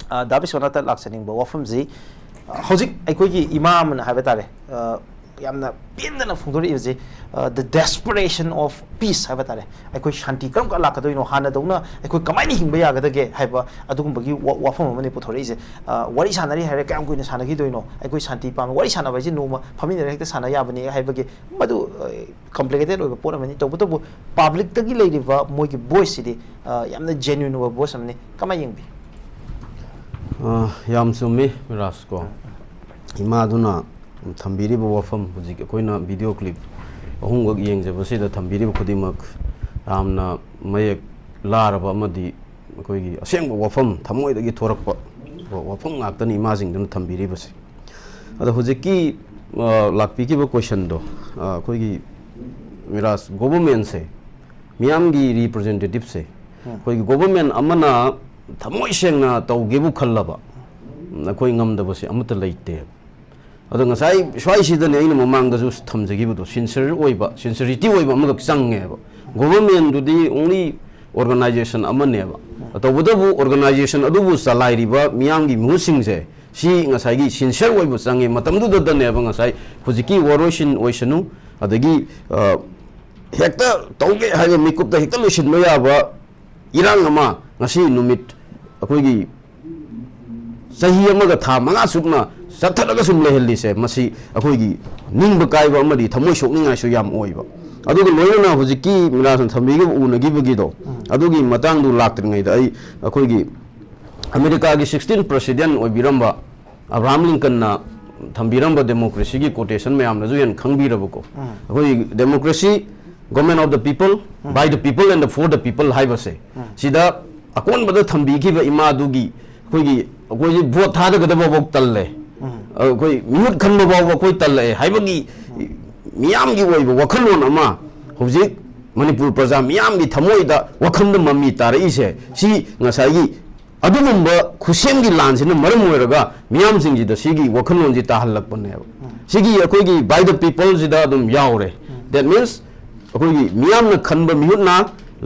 ꯑ, ꯗꯥ ꯕꯤꯁ꯭ꯋꯥꯅꯥꯊꯇ ꯂꯥꯛꯆꯅꯤꯡꯕ ꯋꯥꯐꯝꯁꯤ, ꯑ, ꯍꯧꯖꯤꯛ ꯑꯩꯈꯣꯏꯒꯤ ꯏꯃꯥ ꯑꯃꯅ ꯍꯥꯏꯕ ꯇꯥꯔꯦ, ꯑ, ꯌꯥꯝꯅ ꯄꯦꯟꯗꯅ ꯐꯣꯡꯗꯣꯔꯛꯏꯕꯁꯤ, ꯑ, the desperation of peace ꯍꯥꯏꯕ ꯇꯥꯔꯦ꯫ ꯑꯩꯈꯣꯏ ꯁꯥꯟꯇꯤ ꯀꯔꯝ ꯀꯥꯟ ꯂꯥꯛꯀꯗꯣꯏꯅꯣ, ꯍꯥꯟꯅꯗꯧꯅ ꯑꯩꯈꯣꯏ ꯀꯃꯥꯏꯅ ꯍꯤꯡꯕ ꯌꯥꯒꯗꯒꯦ ꯍꯥꯏꯕ ꯑꯗꯨꯒꯨꯝꯕꯒꯤ ꯋꯥ-, ꯋꯥꯐꯝ ꯑꯃꯅꯤ ꯄꯨꯊꯣꯔꯛꯏꯁꯦ꯫ ꯑ, ꯋꯥꯔꯤ ꯁꯥꯟꯅꯔꯤ ꯍꯥꯏꯔꯦ, ꯀꯌꯥꯝ ꯀꯨꯏꯅ ꯁꯥꯟꯅꯈꯤꯗꯣꯏꯅꯣ? ꯑꯩꯈꯣꯏ ꯁꯥꯟꯇꯤ ꯄꯥꯝꯃꯤ꯫ ꯋꯥꯔꯤ ꯁꯥꯟꯅꯕ ꯍꯥꯏꯁꯤ ꯅꯣꯡꯃ ꯐꯝꯃꯤꯟꯅꯔꯒ ꯍꯦꯛꯇ ꯁꯥꯟꯅ ꯌꯥꯕꯅꯤ ꯍꯥꯏꯕꯒꯤ ꯃꯗꯨ, ꯑ, ꯀꯝꯄ꯭ꯂꯤꯀꯦꯇꯦꯠ ꯑꯣꯏꯕ ꯄꯣꯠ ꯑꯃꯅꯤ꯫ ꯇꯧꯕꯇꯕꯨ ꯄꯕ꯭ꯂꯤꯛꯇꯒꯤ ꯂꯩꯔꯤꯕ ꯃꯣꯏꯒꯤ ꯚꯣꯏꯁꯁꯤꯗꯤ, ꯑ, ꯌꯥꯝꯅ ꯖꯦꯅ꯭ꯌꯨꯟ ꯑꯣꯏꯕ ꯚꯣꯏꯁ ꯑꯃꯅꯤ꯫ ꯀꯃꯥꯏꯅ ꯌꯦꯡꯕꯤ? ꯑ, ꯌꯥꯝ ꯆꯨꯝꯃꯤ, ꯃꯤꯔꯥꯖ ꯀꯣ꯫ ꯏꯃꯥꯗꯨꯅ ꯊꯝꯕꯤꯔꯤꯕ ꯋꯥꯐꯝ, ꯍꯧꯖꯤꯛ ꯑꯩꯈꯣꯏꯅ ꯚꯤꯗꯤꯑꯣ ꯀ꯭ꯂꯤꯞ ꯑꯍꯨꯝꯈꯛ ꯌꯦꯡꯖꯕꯁꯤꯗ ꯊꯝꯕꯤꯔꯤꯕ ꯈꯨꯗꯤꯡꯃꯛ ꯌꯥꯝꯅ ꯃꯌꯦꯛ ꯂꯥꯔꯕ ꯑꯃꯗꯤ ꯑꯩꯈꯣꯏꯒꯤ ꯑꯁꯦꯡꯕ ꯋꯥꯐꯝ, ꯊꯃꯣꯏꯗꯒꯤ ꯊꯣꯔꯛꯄ ꯋꯥꯐꯝ ꯉꯥꯛꯇꯅꯤ ꯏꯃꯥꯁꯤꯡꯗꯨꯅ ꯊꯝꯕꯤꯔꯤꯕꯁꯦ꯫ ꯑꯗꯣ ꯍꯧꯖꯤꯛꯀꯤ, ꯑ, ꯂꯥꯛꯄꯤꯈꯤꯕ ꯀꯣꯏꯁꯟꯗꯣ, ꯑ, ꯑꯩꯈꯣꯏꯒꯤ ꯃꯤꯔꯥꯖ, ꯒꯣꯚꯔꯟꯃꯦꯟꯁꯦ, ꯃꯤꯌꯥꯝꯒꯤ ꯔꯤꯄ꯭ꯔꯖꯦꯟꯇꯦꯇꯤꯞꯁꯦ, ꯎꯝ꯫ ꯑꯩꯈꯣꯏꯒꯤ ꯒꯣꯚꯔꯟꯃꯦꯟ ꯑꯃꯅ ꯊꯃꯣꯏ ꯁꯦꯡꯅ ꯇꯧꯒꯦꯕꯨ ꯈꯜꯂꯕ, ꯑꯩꯈꯣꯏ ꯉꯝꯗꯕꯁꯦ ꯑꯃꯠꯇ ꯂꯩꯇꯦꯕ꯫ ꯑꯗꯣ ꯉꯁꯥꯏ ꯁ꯭ꯋꯥꯏꯁꯤꯗꯅꯦ ꯑꯩꯅ ꯃꯃꯥꯡꯗꯁꯨ ꯊꯝꯖꯈꯤꯕꯗꯣ, ꯁꯤꯟꯁꯤꯌꯔ ꯑꯣꯏꯕ, ꯁꯤꯟꯁꯤꯌꯔꯤꯇꯤ ꯑꯣꯏꯕ ꯑꯃꯈꯛ ꯆꯪꯉꯦꯕ꯫ ꯒꯣꯚꯔꯟꯃꯦꯟꯗꯨꯗꯤ ꯑꯣꯡꯂꯤ ꯑꯣꯔꯒꯅꯥꯏꯖꯦꯁꯟ ꯑꯃꯅꯦꯕ꯫ ꯇꯧꯕꯇꯕꯨ ꯑꯣꯔꯒꯅꯥꯏꯖꯦꯁꯟ ꯑꯗꯨꯕꯨ ꯆꯂꯥꯏꯔꯤꯕ ꯃꯤꯌꯥꯝꯒꯤ ꯃꯤꯍꯨꯠꯁꯤꯡꯁꯦ, ꯁꯤ ꯉꯁꯥꯏꯒꯤ ꯁꯤꯟꯁꯤꯌꯔ ꯑꯣꯏꯕ ꯆꯪꯉꯦ꯫ ꯃꯇꯝꯗꯨꯗꯗꯅꯦꯕ ꯉꯁꯥꯏ ꯍꯧꯖꯤꯛꯀꯤ ꯋꯥꯔꯣꯏꯁꯤꯟ ꯑꯣꯏꯁꯅꯨ, ꯑꯗꯒꯤ, ꯑ, ꯍꯦꯛꯇ ꯇꯧꯒꯦ ꯍꯥꯏꯕ ꯃꯤꯀꯨꯞꯇ ꯍꯦꯛꯇ ꯂꯣꯏꯁꯤꯟꯕ ꯌꯥꯕ ꯏꯔꯥꯡ ꯑꯃ ꯉꯁꯤ ꯅꯨꯃꯤꯠ ꯑꯩꯈꯣꯏꯒꯤ ꯆꯍꯤ ꯑꯃꯒ ꯊꯥ ꯃꯉꯥ ꯆꯨꯞꯅ ꯆꯠꯊꯔꯒ ꯁꯨꯝ ꯂꯩꯍꯜꯂꯤꯁꯦ, ꯃꯁꯤ ꯑꯩꯈꯣꯏꯒꯤ ꯅꯤꯡꯕ ꯀꯥꯏꯕ ꯑꯃꯗꯤ ꯊꯃꯣꯏ ꯁꯣꯛꯅꯤꯡꯉꯥꯏꯁꯨ ꯌꯥꯝ ꯑꯣꯏꯕ꯫ ꯑꯗꯨꯒ ꯂꯣꯏꯅꯅ ꯍꯧꯖꯤꯛꯀꯤ ꯃꯤꯔꯥꯖꯅ ꯊꯝꯕꯤꯈꯤꯕ ꯎꯅꯈꯤꯕꯒꯤꯗꯣ, ꯎꯝ꯫ ꯑꯗꯨꯒꯤ ꯃꯇꯥꯡꯗꯨ ꯂꯥꯛꯇ꯭ꯔꯤꯉꯩꯗ ꯑꯩ ꯑꯩꯈꯣꯏꯒꯤ ꯑꯃꯦꯔꯤꯀꯥꯒꯤ sixteenth president ꯑꯣꯏꯕꯤꯔꯝꯕ ꯑꯕ꯭ꯔꯥꯍꯝ ꯂꯤꯡꯀꯟꯅ ꯊꯝꯕꯤꯔꯝꯕ ꯗꯦꯃꯣꯀ꯭ꯔꯦꯁꯤꯒꯤ ꯀꯣꯇꯦꯁꯟ ꯃꯌꯥꯝꯅꯁꯨ ꯍꯦꯟꯅ ꯈꯪꯕꯤꯔꯕꯀꯣ꯫ ꯎꯝ꯫ ꯑꯩꯈꯣꯏ democracy, government of the people, um. By the people and for the people ꯍꯥꯏꯕꯁꯦ, ꯎꯝ꯫ ꯁꯤꯗ ꯑꯀꯣꯟꯕꯗ ꯊꯝꯕꯤꯈꯤꯕ ꯏꯃꯥꯗꯨꯒꯤ ꯑꯩꯈꯣꯏꯒꯤ, ꯑꯩꯈꯣꯏꯁꯦ ꯚꯣꯠ ꯊꯥꯗꯒꯗꯕ ꯐꯥꯎ ꯇꯜꯂꯦ꯫ ꯎꯝ꯫ ꯑꯩꯈꯣꯏ ꯃꯤꯍꯨꯠ ꯈꯟꯕ ꯐꯥꯎꯕ ꯑꯩꯈꯣꯏ ꯇꯜꯂꯛꯑꯦ ꯍꯥꯏꯕꯒꯤ ꯃꯤꯌꯥꯝꯒꯤ ꯑꯣꯏꯕ ꯋꯥꯈꯜꯂꯣꯟ ꯑꯃ ꯍꯧꯖꯤꯛ ꯃꯅꯤꯄꯨꯔ ꯄ꯭ꯔꯖꯥ ꯃꯤꯌꯥꯝꯒꯤ ꯊꯃꯣꯏꯗ, ꯋꯥꯈꯜꯗ ꯃꯃꯤ ꯇꯥꯔꯛꯏꯁꯦ, ꯁꯤ ꯉꯁꯥꯏꯒꯤ ꯑꯗꯨꯒꯨꯝꯕ ꯈꯨꯠꯁꯦꯝꯒꯤ ꯂꯥꯟꯁꯤꯅ ꯃꯔꯝ ꯑꯣꯏꯔꯒ ꯃꯤꯌꯥꯝꯁꯤꯡꯁꯤꯗ ꯁꯤꯒꯤ ꯋꯥꯈꯜꯂꯣꯟꯁꯤ ꯇꯥꯍꯜꯂꯛꯄꯅꯦꯕ꯫ ꯁꯤꯒꯤ ꯑꯩꯈꯣꯏꯒꯤ by the people ꯁꯤꯗ ꯑꯗꯨꯝ ꯌꯥꯎꯔꯦ꯫ That means ꯑꯩꯈꯣꯏꯒꯤ ꯃꯤꯌꯥꯝꯅ ꯈꯟꯕ ꯃꯤꯍꯨꯠꯅ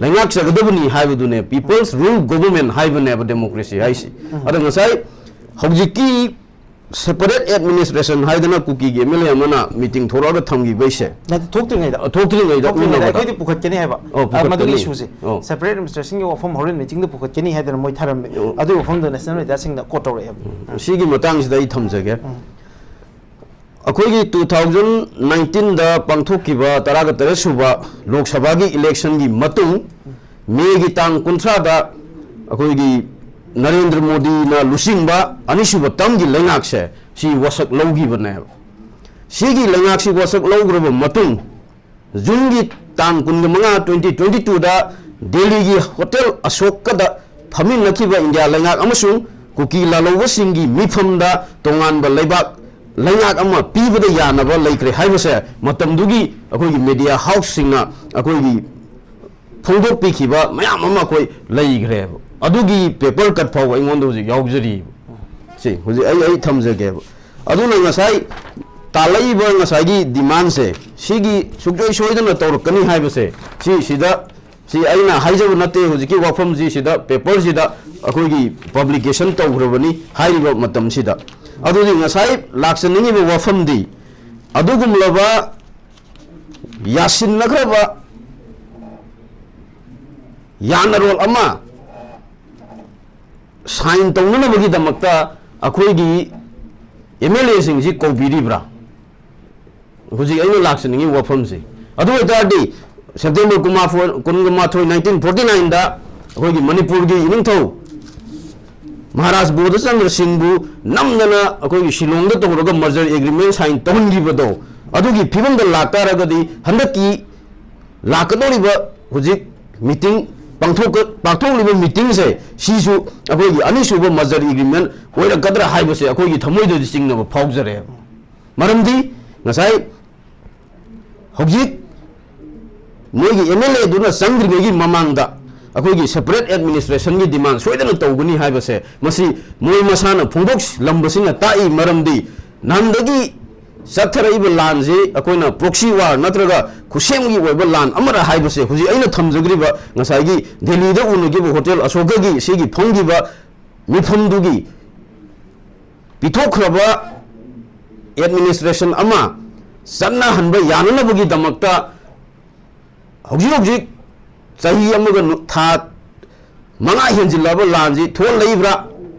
ꯂꯩꯉꯥꯛꯆꯒꯗꯕꯅꯤ ꯍꯥꯏꯕꯗꯨꯅꯦ, people's rule government ꯍꯥꯏꯕꯅꯦꯕ democracy ꯍꯥꯏꯁꯤ꯫ ꯑꯗ ꯉꯁꯥꯏ ꯍꯧꯖꯤꯛꯀꯤ separate administration ꯍꯥꯏꯗꯅ ꯀꯨꯀꯤꯒꯤ M L A ꯑꯃꯅ meeting ꯊꯣꯛꯂꯛꯑꯒ ꯊꯝꯈꯤꯕꯩꯁꯦ, ꯅꯠꯇꯦ, ꯊꯣꯛꯇ꯭ꯔꯤꯉꯩꯗ꯫ ꯊꯣꯛꯇ꯭ꯔꯤꯉꯩꯗ ꯊꯣꯛꯇ꯭ꯔꯤꯉꯩꯗ ꯎꯅꯕꯗ꯫ ꯑꯩꯈꯣꯏꯗꯤ ꯄꯨꯈꯠꯀꯅꯤ ꯍꯥꯏꯕ꯫ ꯑꯣ, ꯑ, ꯃꯗꯨꯒꯤ ꯄꯨꯈꯠꯀꯅꯤ꯫ Issue ꯁꯦ꯫ ꯑꯣ꯫ Separate administration ꯒꯤ ꯋꯥꯐꯝ ꯍꯣꯔꯦꯟ meeting ꯗ ꯄꯨꯈꯠꯀꯅꯤ ꯍꯥꯏꯗꯅ ꯃꯣꯏ ꯊꯥꯔꯝꯃꯦ꯫ ꯑꯣ꯫ ꯑꯗꯨꯒꯤ ꯋꯥꯐꯝꯗꯣ national media ꯁꯤꯡꯅ quote ꯇꯧꯔꯛꯑꯦꯕ꯫ ꯎꯝ, ꯁꯤꯒꯤ ꯃꯇꯥꯡꯁꯤꯗ ꯑꯩ ꯊꯝꯖꯒꯦ꯫ ꯎꯝ꯫ ꯑꯩꯈꯣꯏꯒꯤ two thousand nineteen ꯗ ꯄꯥꯡꯊꯣꯛꯈꯤꯕ ꯇꯔꯥꯒ ꯇꯔꯦꯠ ꯁꯨꯕ ꯂꯣꯛ ꯁꯚꯥꯒꯤ election ꯒꯤ ꯃꯇꯨꯡ, ꯃꯦꯒꯤ ꯇꯥꯡ ꯀꯨꯟꯊ꯭ꯔꯥꯗ ꯑꯩꯈꯣꯏꯒꯤ ꯅꯔꯦꯟꯗ꯭ꯔ ꯃꯣꯗꯤꯅ ꯂꯨꯆꯤꯡꯕ ꯑꯅꯤꯁꯨꯕ term ꯒꯤ ꯂꯩꯉꯥꯛꯁꯦ ꯁꯤ ꯋꯥꯁꯛ ꯂꯧꯈꯤꯕꯅꯦꯕ꯫ ꯁꯤꯒꯤ ꯂꯩꯉꯥꯛꯁꯤ ꯋꯥꯁꯛ ꯂꯧꯈ꯭ꯔꯕ ꯃꯇꯨꯡ, ꯖꯨꯟꯒꯤ ꯇꯥꯡ ꯀꯨꯟꯃꯉꯥ, twenty twenty two ꯗ ꯗꯦꯜꯂꯤꯒꯤ ꯍꯣꯇꯦꯜ ꯑꯁꯣꯛꯀꯗ ꯐꯝꯃꯤꯟꯅꯈꯤꯕ ꯏꯟꯗꯤꯌꯥ ꯂꯩꯉꯥꯛ ꯑꯃꯁꯨꯡ ꯀꯨꯀꯤ ꯂꯥꯜꯍꯧꯕꯁꯤꯡꯒꯤ ꯃꯤꯐꯝꯗ ꯇꯣꯉꯥꯟꯕ ꯂꯩꯕꯥꯛ ꯂꯩꯉꯥꯛ ꯑꯃ ꯄꯤꯕꯗ ꯌꯥꯅꯕ ꯂꯩꯈ꯭ꯔꯦ ꯍꯥꯏꯕꯁꯦ ꯃꯇꯝꯗꯨꯒꯤ ꯑꯩꯈꯣꯏꯒꯤ media house ꯁꯤꯡꯅ ꯑꯩꯈꯣꯏꯒꯤ ꯐꯣꯡꯗꯣꯛꯄꯤꯈꯤꯕ ꯃꯌꯥꯝ ꯑꯃ ꯑꯩꯈꯣꯏ ꯂꯩꯈ꯭ꯔꯦꯕ꯫ ꯑꯗꯨꯒꯤ paper cut ꯐꯥꯎꯕ ꯑꯩꯉꯣꯟꯗ ꯍꯧꯖꯤꯛ ꯌꯥꯎꯖꯔꯤꯕ꯫ ꯁꯤ ꯍꯧꯖꯤꯛ ꯑꯩ, ꯑꯩ ꯊꯝꯖꯒꯦꯕ꯫ ꯑꯗꯨꯅ ꯉꯁꯥꯏ ꯇꯥꯜꯂꯛꯏꯕ ꯉꯁꯥꯏꯒꯤ demand ꯁꯦ, ꯁꯤꯒꯤ ꯁꯨꯡꯁꯣꯏ ꯁꯣꯏꯗꯅ ꯇꯧꯔꯛꯀꯅꯤ ꯍꯥꯏꯕꯁꯦ, ꯁꯤ, ꯁꯤꯗ, ꯁꯤ ꯑꯩꯅ ꯍꯥꯏꯖꯕ ꯅꯠꯇꯦ, ꯍꯧꯖꯤꯛꯀꯤ ꯋꯥꯐꯝꯁꯤ ꯁꯤꯗ paper ꯁꯤꯗ ꯑꯩꯈꯣꯏꯒꯤ publication ꯇꯧꯈ꯭ꯔꯕꯅꯤ ꯍꯥꯏꯔꯤꯕ ꯃꯇꯝꯁꯤꯗ꯫ ꯑꯗꯨꯗꯤ ꯉꯁꯥꯏ ꯂꯥꯛꯆꯅꯤꯡꯉꯤꯕ ꯋꯥꯐꯝꯗꯤ, ꯑꯗꯨꯒꯨꯝꯂꯕ ꯌꯥꯁꯤꯟꯅꯈ꯭ꯔꯕ ꯌꯥꯅꯔꯣꯜ ꯑꯃ sign ꯇꯧꯅꯅꯕꯒꯤꯗꯃꯛꯇ ꯑꯩꯈꯣꯏꯒꯤ M L A ꯁꯤꯡꯁꯤ ꯀꯧꯕꯤꯔꯤꯕ꯭ꯔꯥ? ꯍꯧꯖꯤꯛ ꯑꯩꯅ ꯂꯥꯛꯆꯅꯤꯡꯉꯤ ꯋꯥꯐꯝꯁꯤ꯫ ꯑꯗꯨ ꯑꯣꯏꯇꯥꯔꯗꯤ September ꯀꯨꯟꯃꯥꯊꯣꯏ, ꯀꯨꯟꯒ ꯃꯥꯊꯣꯏ, nineteen forty nine ꯗ ꯑꯩꯈꯣꯏꯒꯤ ꯃꯅꯤꯄꯨꯔꯒꯤ ꯏꯅꯤꯡꯊꯧ ꯃꯍꯥꯔꯥꯖ ꯕꯣꯙꯆꯟꯗ꯭ꯔ ꯁꯤꯡꯕꯨ ꯅꯝꯗꯅ ꯑꯩꯈꯣꯏꯒꯤ ꯁꯤꯂꯣꯡꯗ ꯇꯧꯔꯒ merger agreement sign ꯇꯧꯍꯟꯈꯤꯕꯗꯣ, ꯑꯗꯨꯒꯤ ꯐꯤꯕꯝꯗ ꯂꯥꯛꯇꯥꯔꯒꯗꯤ ꯍꯟꯗꯛꯀꯤ ꯂꯥꯛꯀꯗꯧꯔꯤꯕ ꯍꯧꯖꯤꯛ meeting ꯄꯥꯡꯊꯣꯛꯀ-, ꯄꯥꯡꯊꯣꯛꯂꯤꯕ meeting ꯁꯦ, ꯁꯤꯁꯨ ꯑꯩꯈꯣꯏꯒꯤ ꯑꯅꯤꯁꯨꯕ merger agreement ꯑꯣꯏꯔꯛꯀꯗ꯭ꯔꯥ ꯍꯥꯏꯕꯁꯦ ꯑꯩꯈꯣꯏꯒꯤ ꯊꯃꯣꯏꯗꯗꯤ ꯆꯤꯡꯅꯕ ꯐꯥꯎꯖꯔꯦ꯫ ꯃꯔꯝꯗꯤ ꯉꯁꯥꯏ ꯍꯧꯖꯤꯛ ꯃꯣꯏꯒꯤ ꯑꯦꯝ ꯑꯦꯜ ꯑꯦꯗꯨꯅ ꯆꯪꯗ꯭ꯔꯤꯉꯩꯒꯤ ꯃꯃꯥꯡꯗ ꯑꯩꯈꯣꯏꯒꯤ separate administrationꯒꯤ demand ꯁꯣꯏꯗꯅ ꯇꯧꯒꯅꯤ ꯍꯥꯏꯕꯁꯦ, ꯃꯁꯤ ꯃꯣꯏ ꯃꯁꯥꯅ ꯐꯣꯡꯗꯣꯛꯂꯝꯕꯁꯤꯅ ꯇꯥꯛꯏ꯫ ꯃꯔꯝꯗꯤ ꯅꯍꯥꯟꯗꯒꯤ ꯆꯠꯊꯔꯛꯏꯕ ꯂꯥꯟꯁꯤ ꯑꯩꯈꯣꯏꯅ proxy war ꯅꯠꯇ꯭ꯔꯒ ꯈꯨꯠꯁꯦꯝꯒꯤ ꯑꯣꯏꯕ ꯂꯥꯟ ꯑꯃꯔ ꯍꯥꯏꯕꯁꯦ, ꯍꯧꯖꯤꯛ ꯑꯩꯅ ꯊꯝꯖꯈ꯭ꯔꯤꯕ ꯉꯁꯥꯏꯒꯤ ꯗꯦꯜꯂꯤꯗ ꯎꯅꯈꯤꯕ ꯍꯣꯇꯦꯜ ꯑꯁꯣꯀꯥꯒꯤ ꯁꯤꯒꯤ ꯐꯝꯈꯤꯕ ꯃꯤꯐꯝꯗꯨꯒꯤ ꯄꯤꯊꯣꯛꯈ꯭ꯔꯕ administration ꯑꯃ ꯆꯠꯅꯍꯟꯕ ꯌꯥꯅꯅꯕꯒꯤꯗꯃꯛꯇ ꯍꯧꯖꯤꯛ ꯍꯧꯖꯤꯛ ꯆꯍꯤ ꯑꯃꯒ ꯅꯨ-, ꯊꯥ ꯃꯉꯥ ꯍꯦꯟꯖꯤꯜꯂꯛꯂꯕ ꯂꯥꯟꯁꯤ ꯊꯣꯛꯍꯜꯂꯛꯏꯕ꯭ꯔꯥ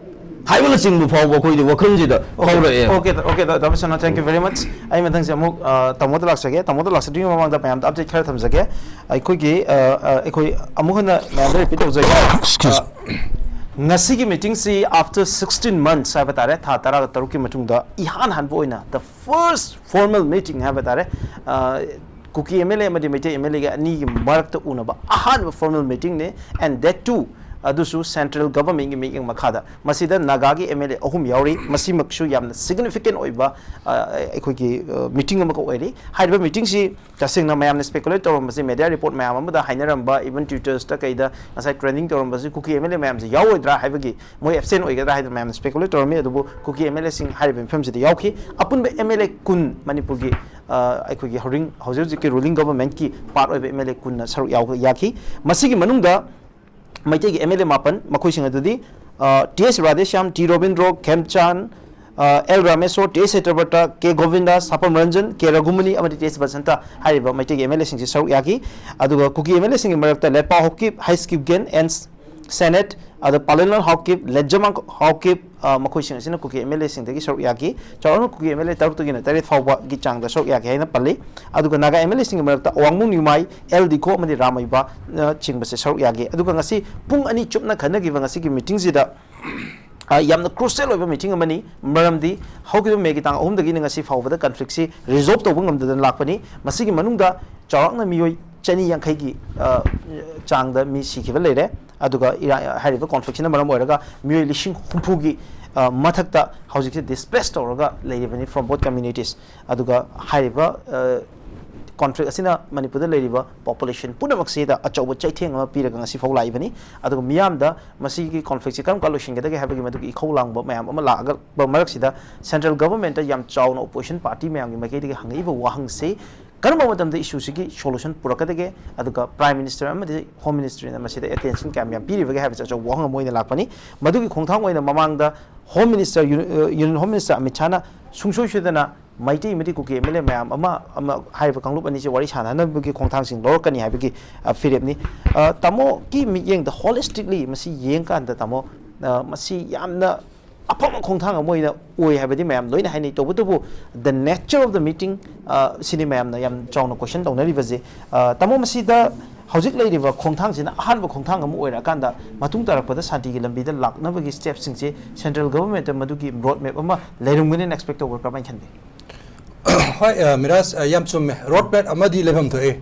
ꯍꯥꯏꯕꯅꯆꯤꯡꯕ ꯐꯥꯎꯕ ꯑꯩꯈꯣꯏꯗꯤ ꯋꯥꯈꯜꯁꯤꯗ ꯐꯥꯎꯔꯛꯑꯦ꯫ Okay, okay, the Vishwanath, thank you very much. ꯑꯩ ꯃꯊꯪꯁꯦ ꯑꯃꯨꯛ ꯑ, ꯇꯥꯃꯣꯗ ꯂꯥꯛꯆꯒꯦ꯫ ꯇꯥꯃꯣꯗ ꯂꯥꯛꯆꯗ꯭ꯔꯤꯉꯩ ꯃꯃꯥꯡꯗ ꯃꯌꯥꯝꯗ update ꯈꯔ ꯊꯝꯖꯒꯦ꯫ ꯑꯩꯈꯣꯏꯒꯤ ꯑ, ꯑ, ꯑꯩꯈꯣꯏ ꯑꯃꯨꯛ ꯍꯟꯅ ꯃꯌꯥꯝꯗ repeat ꯇꯧꯖꯒꯦ꯫ Excuse. ꯑ, ꯉꯁꯤꯒꯤ meetingꯁꯤ after sixteen months ꯍꯥꯏꯕ ꯇꯥꯔꯦ, ꯊꯥ ꯇꯔꯥꯒ ꯇꯔꯨꯛꯀꯤ ꯃꯇꯨꯡꯗ ꯏꯍꯥꯟ ꯍꯥꯟꯕ ꯑꯣꯏꯅ the first formal meeting ꯍꯥꯏꯕ ꯇꯥꯔꯦ꯫ ꯑ, ꯀꯨꯀꯤ ꯑꯦꯝ ꯑꯦꯜ ꯑꯦ ꯑꯃꯗꯤ ꯃꯩꯇꯩ ꯑꯦꯝ ꯑꯦꯜ ꯑꯦꯒ ꯑꯅꯤꯒꯤ ꯃꯔꯛꯇ ꯎꯅꯕ ꯑꯍꯥꯟꯕ formal meetingꯅꯤ, and that too ꯑꯗꯨꯁꯨ central governmentꯀꯤ ꯃꯤꯠꯌꯦꯡ ꯃꯈꯥꯗ꯫ ꯃꯁꯤꯗ ꯅꯥꯒꯥꯒꯤ ꯑꯦꯝ ꯑꯦꯜ ꯑꯦ ꯑꯍꯨꯝ ꯌꯥꯎꯔꯤ꯫ ꯃꯁꯤꯃꯛꯁꯨ ꯌꯥꯝꯅ significant ꯑꯣꯏꯕ ꯑ, ꯑꯩꯈꯣꯏꯒꯤ ꯑ, meeting ꯑꯃꯈꯛ ꯑꯣꯏꯔꯤ꯫ ꯍꯥꯏꯔꯤꯕ meetingꯁꯤ ꯇꯁꯦꯡꯅ ꯃꯌꯥꯝꯅ speculate ꯇꯧꯔꯝꯕꯁꯤ, media report ꯃꯌꯥꯝ ꯑꯃꯗ ꯍꯥꯏꯅꯔꯝꯕ, even Twittersꯇ ꯀꯩꯗ ꯉꯁꯥꯏ trending ꯇꯧꯔꯝꯕꯁꯤ ꯀꯨꯀꯤ ꯑꯦꯝ ꯑꯦꯜ ꯑꯦ ꯃꯌꯥꯝꯁꯤ ꯌꯥꯎꯔꯣꯏꯗ꯭ꯔꯥ ꯍꯥꯏꯕꯒꯤ, ꯃꯣꯏ absent ꯑꯣꯏꯒꯗ꯭ꯔꯥ ꯍꯥꯏꯗꯅ ꯃꯌꯥꯝꯅ speculate ꯇꯧꯔꯝꯃꯤ꯫ ꯑꯗꯨꯕꯨ ꯀꯨꯀꯤ ꯑꯦꯝ ꯑꯦꯜ ꯑꯦꯁꯤꯡ ꯍꯥꯏꯔꯤꯕ ꯃꯤꯐꯝꯁꯤꯗ ꯌꯥꯎꯈꯤ꯫ ꯑꯄꯨꯟꯕ ꯑꯦꯝ ꯑꯦꯜ ꯑꯦ ꯀꯨꯟ ꯃꯅꯤꯄꯨꯔꯒꯤ ꯑ, ꯑꯩꯈꯣꯏꯒꯤ ꯍꯧꯔꯤꯡ-, ꯍꯧꯖꯤꯛ ꯍꯧꯖꯤꯛꯀꯤ ruling governmentꯀꯤ part ꯑꯣꯏꯕ ꯑꯦꯝ ꯑꯦꯜ ꯑꯦ ꯀꯨꯟꯅ ꯁꯔꯨꯛ ꯌꯥꯎ-, ꯌꯥꯈꯤ꯫ ꯃꯁꯤꯒꯤ ꯃꯅꯨꯡꯗ ꯃꯩꯇꯩꯒꯤ ꯑꯦꯝ ꯑꯦꯜ ꯑꯦ ꯃꯥꯄꯟ, ꯃꯈꯣꯏꯁꯤꯡ ꯑꯗꯨꯗꯤ, ꯑ, ꯇꯤ ꯑꯦꯁ ꯔꯥꯙꯦꯁ꯭ꯌꯥꯝ, ꯇꯤ ꯔꯣꯕꯤꯟꯗ꯭ꯔꯣ, ꯈꯦꯝꯆꯥꯟ, ꯑ, ꯑꯦꯜ ꯔꯥꯃꯦꯁꯣꯔ, ꯇꯤ ꯑꯦꯁ ꯁꯇ꯭ꯌꯕ꯭ꯔꯇ, ꯀꯦ ꯒꯣꯕꯤꯟꯗ, ꯁꯥꯄꯝ ꯔꯟꯖꯟ, ꯀꯦ ꯔꯘꯨꯃꯨꯅꯤ ꯑꯃꯗꯤ ꯇꯤ ꯑꯦꯁ ꯕꯁꯟꯇ ꯍꯥꯏꯔꯤꯕ ꯃꯩꯇꯩꯒꯤ ꯑꯦꯝ ꯑꯦꯜ ꯑꯦꯁꯤꯡꯁꯤ ꯁꯔꯨꯛ ꯌꯥꯈꯤ꯫ ꯑꯗꯨꯒ ꯀꯨꯀꯤ ꯑꯦꯝ ꯑꯦꯜ ꯑꯦꯁꯤꯡꯒꯤ ꯃꯔꯛꯇ ꯂꯦꯠꯄꯥꯎ ꯍꯣꯞꯀꯤꯞ, ꯍꯩꯁ ꯀꯤꯞꯒꯦꯟ, ꯑꯦꯟ ꯁꯦꯅꯦꯠ, ꯑꯗ ꯄꯥꯂꯦꯟꯂꯣꯟ ꯍꯥꯎꯀꯤꯞ, ꯂꯦꯠꯖꯃꯥꯡ ꯍꯥꯎꯀꯤꯞ, ꯑ, ꯃꯈꯣꯏꯁꯤꯡ ꯑꯁꯤꯅ ꯀꯨꯀꯤ ꯑꯦꯝ ꯑꯦꯜ ꯑꯦꯁꯤꯡꯗꯒꯤ ꯁꯔꯨꯛ ꯌꯥꯈꯤ꯫ ꯆꯥꯎꯔꯥꯛꯅ ꯀꯨꯀꯤ ꯑꯦꯝ ꯑꯦꯜ ꯑꯦ ꯇꯔꯨꯛꯇꯒꯤꯅ ꯇꯔꯦꯠ ꯐꯥꯎꯕꯒꯤ ꯆꯥꯡꯗ ꯁꯔꯨꯛ ꯌꯥꯈꯤ ꯍꯥꯏꯅ ꯄꯜꯂꯤ꯫ ꯑꯗꯨꯒ ꯅꯥꯒꯥ ꯑꯦꯝ ꯑꯦꯜ ꯑꯦꯁꯤꯡꯒꯤ ꯃꯔꯛꯇ ꯑꯋꯥꯡꯃꯨꯡ ꯅ꯭ꯌꯨꯃꯥꯏ, ꯑꯦꯜ ꯗꯤꯈꯣ ꯑꯃꯗꯤ ꯔꯥꯃꯩꯕ, ꯑ, ꯆꯤꯡꯕꯁꯦ ꯁꯔꯨꯛ ꯌꯥꯈꯤ꯫ ꯑꯗꯨꯒ ꯉꯁꯤ ꯄꯨꯡ ꯑꯅꯤ ꯆꯨꯞꯅ ꯈꯟꯅꯈꯤꯕ ꯉꯁꯤꯒꯤ meetingꯁꯤꯗ, ꯑ, ꯌꯥꯝꯅ crucial ꯑꯣꯏꯕ meeting ꯑꯃꯅꯤ꯫ ꯃꯔꯝꯗꯤ ꯍꯧꯈꯤꯕ ꯃꯦꯒꯤ ꯇꯥꯡ ꯑꯍꯨꯝꯗꯒꯤꯅ ꯉꯁꯤ ꯐꯥꯎꯕꯗ conflictꯁꯤ resolve ꯇꯧꯕ ꯉꯝꯗꯗꯅ ꯂꯥꯛꯄꯅꯤ꯫ ꯃꯁꯤꯒꯤ ꯃꯅꯨꯡꯗ ꯆꯥꯎꯔꯥꯛꯅ ꯃꯤꯑꯣꯏ ꯆꯅꯤ ꯌꯥꯡꯈꯩꯒꯤ, ꯑ, ꯆꯥꯡꯗ ꯃꯤ ꯁꯤꯈꯤꯕ ꯂꯩꯔꯦ꯫ ꯑꯗꯨꯒ ꯏꯔꯥ-, ꯍꯥꯏꯔꯤꯕ conflictꯁꯤꯅ ꯃꯔꯝ ꯑꯣꯏꯔꯒ ꯃꯤꯑꯣꯏ ꯂꯤꯁꯤꯡ ꯍꯨꯝꯐꯨꯒꯤ, ꯑ, ꯃꯊꯛꯇ ꯍꯧꯖꯤꯛꯁꯦ displace ꯇꯧꯔꯒ ꯂꯩꯔꯤꯕꯅꯤ from both communities꯫ ꯑꯗꯨꯒ ꯍꯥꯏꯔꯤꯕ, ꯑ, ꯀꯣꯟꯐ꯭ꯂꯤꯛ ꯑꯁꯤꯅ ꯃꯅꯤꯄꯨꯔꯗ ꯂꯩꯔꯤꯕ ꯄꯣꯄꯨꯂꯦꯁꯟ ꯄꯨꯝꯅꯃꯛꯁꯤꯗ ꯑꯆꯧꯕ ꯆꯩꯊꯦꯡ ꯑꯃ ꯄꯤꯔꯒ ꯉꯁꯤ ꯐꯥꯎ ꯂꯥꯛꯏꯕꯅꯤ꯫ ꯑꯗꯨꯒ ꯃꯤꯌꯥꯝꯗ ꯃꯁꯤꯒꯤ ꯀꯣꯟꯐ꯭ꯂꯤꯛꯁꯤ ꯀꯔꯝ ꯀꯥꯟ ꯂꯣꯏꯁꯤꯟꯒꯗꯒꯦ ꯍꯥꯏꯕꯒꯤ ꯃꯗꯨꯒꯤ ꯏꯈꯧ ꯂꯥꯡꯕ ꯃꯌꯥꯝ ꯑꯃ ꯂꯥꯛꯑꯒ ꯃꯔꯛꯁꯤꯗ ꯁꯦꯟꯇ꯭ꯔꯦꯜ ꯒꯚꯔꯟꯃꯦꯟꯠꯇ ꯌꯥꯝ ꯆꯥꯎꯅ ꯑꯣꯄꯣꯖꯤꯁꯟ ꯄꯥꯔꯇꯤ ꯃꯌꯥꯝꯒꯤ ꯃꯥꯏꯀꯩꯗꯒꯤ ꯍꯪꯉꯛꯏꯕ ꯋꯥꯍꯪꯁꯤ ꯀꯔꯝꯕ ꯃꯇꯝꯗ ꯏꯁꯨꯁꯤꯒꯤ ꯁꯣꯂꯨꯁꯟ ꯄꯨꯔꯛꯀꯗꯒꯦ, ꯑꯗꯨꯒ ꯄ꯭ꯔꯥꯏꯝ ꯃꯤꯅꯤꯁꯇꯔ ꯑꯃꯗꯤ ꯍꯣꯝ ꯃꯤꯅꯤꯁꯇ꯭ꯔꯤꯅ ꯃꯁꯤꯗ ꯑꯦꯇꯦꯟꯁꯟ ꯀꯌꯥꯝ ꯌꯥꯝ ꯄꯤꯔꯤꯕꯒꯦ ꯍꯥꯏꯕꯁꯤ ꯑꯆꯧꯕ ꯋꯥꯍꯪ ꯑꯃ ꯑꯣꯏꯅ ꯂꯥꯛꯄꯅꯤ꯫ ꯃꯗꯨꯒꯤ ꯈꯣꯡꯊꯥꯡ ꯑꯣꯏꯅ ꯃꯃꯥꯡꯗ home minister, union home minister Amit ꯁꯥꯍꯅ ꯁꯨꯡꯁꯣꯏ ꯁꯣꯏꯗꯅ ꯃꯩꯇꯩ ꯑꯃꯗꯤ ꯀꯨꯀꯤ ꯑꯦꯝ ꯑꯦꯜ ꯑꯦ ꯃꯌꯥꯝ ꯑꯃ, ꯑꯃ ꯍꯥꯏꯔꯤꯕ ꯀꯥꯡꯂꯨꯞ ꯑꯅꯤꯁꯦ ꯋꯥꯔꯤ ꯁꯥꯟꯅꯅꯕꯒꯤ ꯈꯣꯡꯊꯥꯡꯁꯤꯡ ꯂꯧꯔꯛꯀꯅꯤ ꯍꯥꯏꯕꯒꯤ, ꯑ, ꯐꯤꯔꯦꯞꯅꯤ꯫ ꯑ, ꯇꯥꯃꯣꯒꯤ ꯃꯤꯠꯌꯦꯡꯗ ꯍꯣꯂꯤꯁꯇꯤꯛꯂꯤ ꯃꯁꯤ ꯌꯦꯡꯀꯥꯟꯗ, ꯇꯥꯃꯣ, ꯑ, ꯃꯁꯤ ꯌꯥꯝꯅ ꯑꯐꯕ ꯈꯣꯡꯊꯥꯡ ꯑꯃ ꯑꯣꯏꯅ ꯑꯣꯏ ꯍꯥꯏꯕꯗꯤ ꯃꯌꯥꯝ ꯂꯣꯏꯅ ꯍꯥꯏꯅꯩ꯫ ꯇꯧꯕꯇꯕꯨ, the nature of the meeting, ꯑ, ꯁꯤꯅꯤ ꯃꯌꯥꯝꯅ ꯌꯥꯝ ꯆꯥꯎꯅ ꯀꯣꯏꯁꯟ ꯇꯧꯅꯔꯤꯕꯁꯦ꯫ ꯑ, ꯇꯥꯃꯣ, ꯃꯁꯤꯗ ꯍꯧꯖꯤꯛ ꯂꯩꯔꯤꯕ ꯈꯣꯡꯊꯥꯡꯁꯤꯅ ꯑꯍꯥꯟꯕ ꯈꯣꯡꯊꯥꯡ ꯑꯃ ꯑꯣꯏꯔꯛꯑꯀꯥꯟꯗ, ꯃꯇꯨꯡ ꯇꯥꯔꯛꯄꯗ ꯁꯥꯟꯇꯤꯒꯤ ꯂꯝꯕꯤꯗ ꯂꯥꯛꯅꯕꯒꯤ ꯁ꯭ꯇꯦꯞꯁꯤꯡꯁꯦ ꯁꯦꯟꯇ꯭ꯔꯦꯜ ꯒꯚꯔꯟꯃꯦꯟꯠꯇ ꯃꯗꯨꯒꯤ ꯔꯣꯗ ꯃꯦꯞ ꯑꯃ ꯂꯩꯔꯝꯒꯅꯤꯅ ꯑꯦꯛꯁꯄꯦꯛ ꯇꯧꯕ꯭ꯔꯥ, ꯀꯔꯝꯍꯥꯏꯅ ꯈꯟꯕꯤ? ꯍꯣꯏ, ꯑ, ꯃꯤꯔꯥꯖ, ꯑ, ꯌꯥꯝ ꯆꯨꯝꯃꯦ꯫ ꯔꯣꯗ ꯃꯦꯞ ꯑꯃꯗꯤ ꯂꯩꯐꯝ ꯊꯣꯛꯏ꯫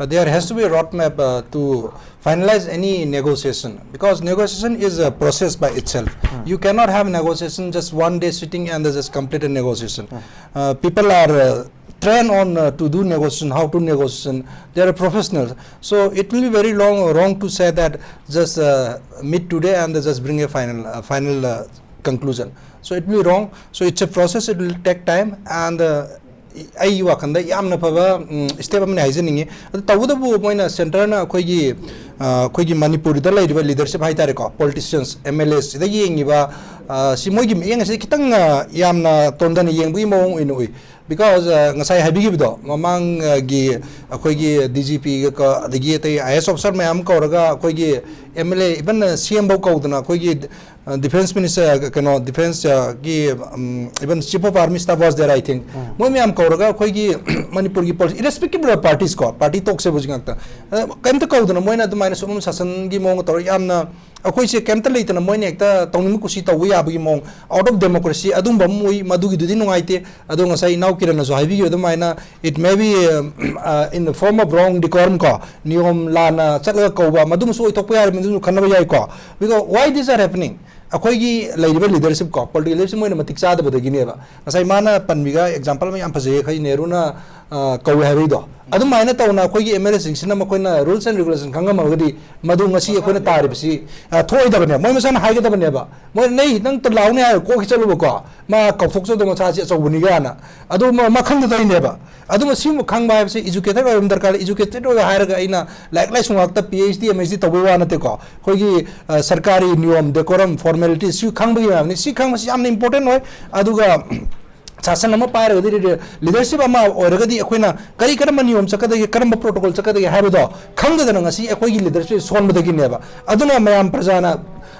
There has to be a road map, uh, to finalize any negotiation, because negotiation is a process by itself. You cannot have negotiation just one day sitting and just complete a negotiation. Uh, people are, uh, trained on, uh, to do negotiation, how to negotiation. They are professionals. So it will be very long, wrong to say that just, uh, meet today and just bring a final, uh, final, uh, conclusion. So it will be wrong. So it's a process, it will take time, and, uh, ꯑꯩꯒꯤ ꯋꯥꯈꯜꯗ ꯌꯥꯝꯅ ꯐꯕ step ꯑꯃꯅꯤ ꯍꯥꯏꯖꯅꯤꯡꯉꯤ꯫ ꯑꯗꯨ ꯇꯧꯕꯇꯕꯨ ꯃꯣꯏꯅ ꯁꯦꯟꯇꯔꯅ ꯑꯩꯈꯣꯏꯒꯤ, ꯑ, ꯑꯩꯈꯣꯏꯒꯤ ꯃꯅꯤꯄꯨꯔꯗ ꯂꯩꯔꯤꯕ ꯂꯤꯗꯔꯁꯤꯞ ꯍꯥꯏꯇꯥꯔꯦꯀꯣ, ꯄꯣꯂꯤꯇꯤꯁꯤꯌꯟꯁ, ꯑꯦꯝ ꯑꯦꯜ ꯑꯦꯁꯤꯗ ꯌꯦꯡꯉꯤꯕ, ꯑ, ꯁꯤ ꯃꯣꯏꯒꯤ ꯃꯤꯠꯌꯦꯡ ꯑꯁꯤ ꯈꯤꯇꯪ, ꯑ, ꯌꯥꯝꯅ ꯇꯣꯟꯗꯅ ꯌꯦꯡꯕꯒꯤ ꯃꯑꯣꯡ ꯑꯣꯏꯅ ꯎꯏ꯫ ꯕꯤꯀꯣꯖ, ꯑ, ꯉꯁꯥꯏ ꯍꯥꯏꯕꯤꯈꯤꯕꯗꯣ, ꯃꯃꯥꯡꯒꯤ ꯑꯩꯈꯣꯏꯒꯤ ꯗꯤ ꯖꯤ ꯄꯤꯒ ꯀ-, ꯑꯗꯒꯤ ꯑꯇꯩ ꯑꯥꯏ ꯑꯦꯁ ꯑꯣꯐꯤꯁꯔ ꯃꯌꯥꯝ ꯀꯧꯔꯒ ꯑꯩꯈꯣꯏꯒꯤ ꯑꯦꯝ ꯑꯦꯜ ꯑꯦ, ꯏꯚꯟ ꯁꯤ ꯑꯦꯝ ꯐꯧ ꯀꯧꯗꯅ ꯑꯩꯈꯣꯏꯒꯤ, ꯑ, ꯗꯤꯐꯦꯟꯁ ꯃꯤꯅꯤꯁꯇꯔ, ꯀꯩꯅꯣ, ꯗꯤꯐꯦꯟꯁ, ꯑ, ꯒꯤ, ꯎꯝ, even chief of army staff was there, I think. ꯃꯣꯏ ꯃꯌꯥꯝ ꯀꯧꯔꯒ ꯑꯩꯈꯣꯏꯒꯤ ꯃꯅꯤꯄꯨꯔꯒꯤ ꯄꯣꯂꯤꯁꯤ, irrespective of parties ꯀꯣ, ꯄꯥꯔꯇꯤ ꯇꯣꯛꯁꯦꯕ ꯍꯧꯖꯤꯛ ꯉꯥꯛꯇ, ꯑ, ꯀꯩꯝꯇ ꯀꯧꯗꯅ ꯃꯣꯏꯅ ꯑꯗꯨꯃꯥꯏꯅ ꯁꯨꯝ ꯁꯥꯁꯟꯒꯤ ꯃꯑꯣꯡ ꯇꯧꯔꯒ ꯌꯥꯝꯅ ꯑꯩꯈꯣꯏꯁꯦ ꯀꯩꯝꯇ ꯂꯩꯇꯅ ꯃꯣꯏꯅ ꯍꯦꯛꯇ ꯇꯧꯅꯤꯡꯕ ꯀꯨꯁꯤ ꯇꯧꯕ ꯌꯥꯕꯒꯤ ꯃꯑꯣꯡ, out of democracy, ꯑꯗꯨꯝꯕ ꯑꯃ ꯎꯏ꯫ ꯃꯗꯨꯒꯤꯗꯨꯗꯤ ꯅꯨꯡꯉꯥꯏꯇꯦ꯫ ꯑꯗꯣ ꯉꯁꯥꯏ ꯏꯅꯥꯎ ꯀꯤꯔꯟꯅꯁꯨ ꯍꯥꯏꯕꯤꯈꯤꯕ ꯑꯗꯨꯃꯥꯏꯅ, it may be, um, uh, in the form of wrong decorum ꯀꯣ, ꯅꯤꯌꯣꯝ ꯂꯥꯟꯅ ꯆꯠꯂꯒ ꯀꯧꯕ, ꯃꯗꯨꯃꯁꯨ ꯑꯣꯏꯊꯣꯛꯄ ꯌꯥꯔꯦ, ꯃꯗꯨꯃꯁꯨ ꯈꯟꯅꯕ ꯌꯥꯏꯀꯣ꯫ Because why these are happening? ꯑꯩꯈꯣꯏꯒꯤ ꯂꯩꯔꯤꯕ ꯂꯤꯗꯔꯁꯤꯞ ꯀꯣ, ꯄꯣꯂꯤꯇꯤꯀꯦꯜ ꯂꯤꯗꯔꯁꯤꯞ ꯃꯣꯏꯅ ꯃꯇꯤꯛ ꯆꯥꯗꯕꯗꯒꯤꯅꯦꯕ꯫ ꯉꯁꯥꯏ ꯃꯥꯅ ꯄꯟꯕꯤꯒ ꯑꯦꯛꯖꯥꯝꯄꯜ ꯑꯃ ꯌꯥꯝ ꯐꯖꯩ, ꯑꯩꯈꯣꯏ ꯅꯦꯍꯔꯨꯅ ꯑ, ꯀꯧꯏ ꯍꯥꯏꯕꯒꯤꯗꯣ, ꯑꯗꯨꯃꯥꯏꯅ ꯇꯧꯅ ꯑꯩꯈꯣꯏꯒꯤ ꯑꯦꯝ ꯑꯦꯜ ꯑꯦꯁꯤꯡꯁꯤꯅ ꯃꯈꯣꯏꯅ ꯔꯨꯜꯁ ꯑꯦꯟ ꯔꯤꯒꯨꯂꯦꯁꯟ ꯈꯪꯉꯝꯃꯒꯗꯤ ꯃꯗꯨ ꯉꯁꯤ ꯑꯩꯈꯣꯏꯅ ꯇꯥꯔꯤꯕꯁꯤ, ꯑ, ꯊꯣꯛꯑꯣꯏꯗꯕꯅꯦ꯫ ꯃꯣꯏ ꯃꯁꯥꯅ ꯍꯥꯏꯒꯗꯕꯅꯦꯕ, ꯃꯣꯏ ꯅꯩ ꯅꯪ ꯂꯥꯎꯅꯤ ꯍꯥꯏꯔ ꯀꯣꯛꯀꯤ ꯆꯠꯂꯨꯕꯀꯣ, ꯃꯥ ꯀꯥꯎꯊꯣꯛꯆꯗꯧ ꯃꯁꯥꯁꯤ ꯑꯆꯧꯕꯅꯤ ꯀꯥꯏꯅ꯫ ꯑꯗꯨ ꯃ-, ꯃꯈꯪꯗ ꯇꯧꯔꯤꯅꯦꯕ꯫ ꯑꯗꯨꯒ ꯁꯤꯒꯨꯝꯕ ꯈꯪꯕ ꯍꯥꯏꯕꯁꯤ ꯏꯖꯨꯀꯦꯇꯦꯠ ꯑꯣꯏꯕ ꯑꯃ ꯗꯔꯀꯥꯔ ꯂꯩ꯫ ꯏꯖꯨꯀꯦꯇꯦꯠ ꯑꯣꯏꯕ ꯍꯥꯏꯔꯒ ꯑꯩꯅ ꯂꯥꯏꯔꯤꯛ ꯂꯥꯏꯁꯨ ꯉꯥꯛꯇ P H D, M H D ꯇꯧꯕꯩ ꯋꯥ ꯅꯠꯇꯦꯀꯣ꯫ ꯑꯩꯈꯣꯏꯒꯤ, ꯑ, ꯁꯔꯀꯥꯔꯤ ꯅꯤꯌꯣꯝ, ꯗꯦꯀꯣꯔꯝ, ꯐꯣꯔꯃꯦꯂꯤꯇꯤ ꯁꯤ ꯈꯪꯕꯒꯤ ꯃꯌꯥꯝꯅꯤ꯫ ꯁꯤ ꯈꯪꯕꯁꯤ ꯌꯥꯝꯅ ꯏꯝꯄꯣꯔꯇꯦꯟ ꯑꯣꯏ꯫ ꯑꯗꯨꯒ ꯁꯥꯁꯟ ꯑꯃ ꯄꯥꯏꯔꯒꯗꯤ, ꯂꯤꯗꯔꯁꯤꯞ ꯑꯃ ꯑꯣꯏꯔꯒꯗꯤ ꯑꯩꯈꯣꯏꯅ ꯀꯔꯤ, ꯀꯔꯝꯕ ꯅꯤꯌꯣꯝ ꯆꯠꯀꯗꯒꯦ, ꯀꯔꯝꯕ ꯄ꯭ꯔꯣꯇꯣꯀꯣꯜ ꯆꯠꯀꯗꯒꯦ ꯍꯥꯏꯕꯗꯣ ꯈꯪꯗꯗꯅ ꯉꯁꯤ ꯑꯩꯈꯣꯏꯒꯤ ꯂꯤꯗꯔꯁꯤꯞ ꯁꯣꯟꯕꯗꯒꯤꯅꯦꯕ꯫ ꯑꯗꯨꯅ ꯃꯌꯥꯝ ꯄ꯭ꯔꯖꯥꯅ,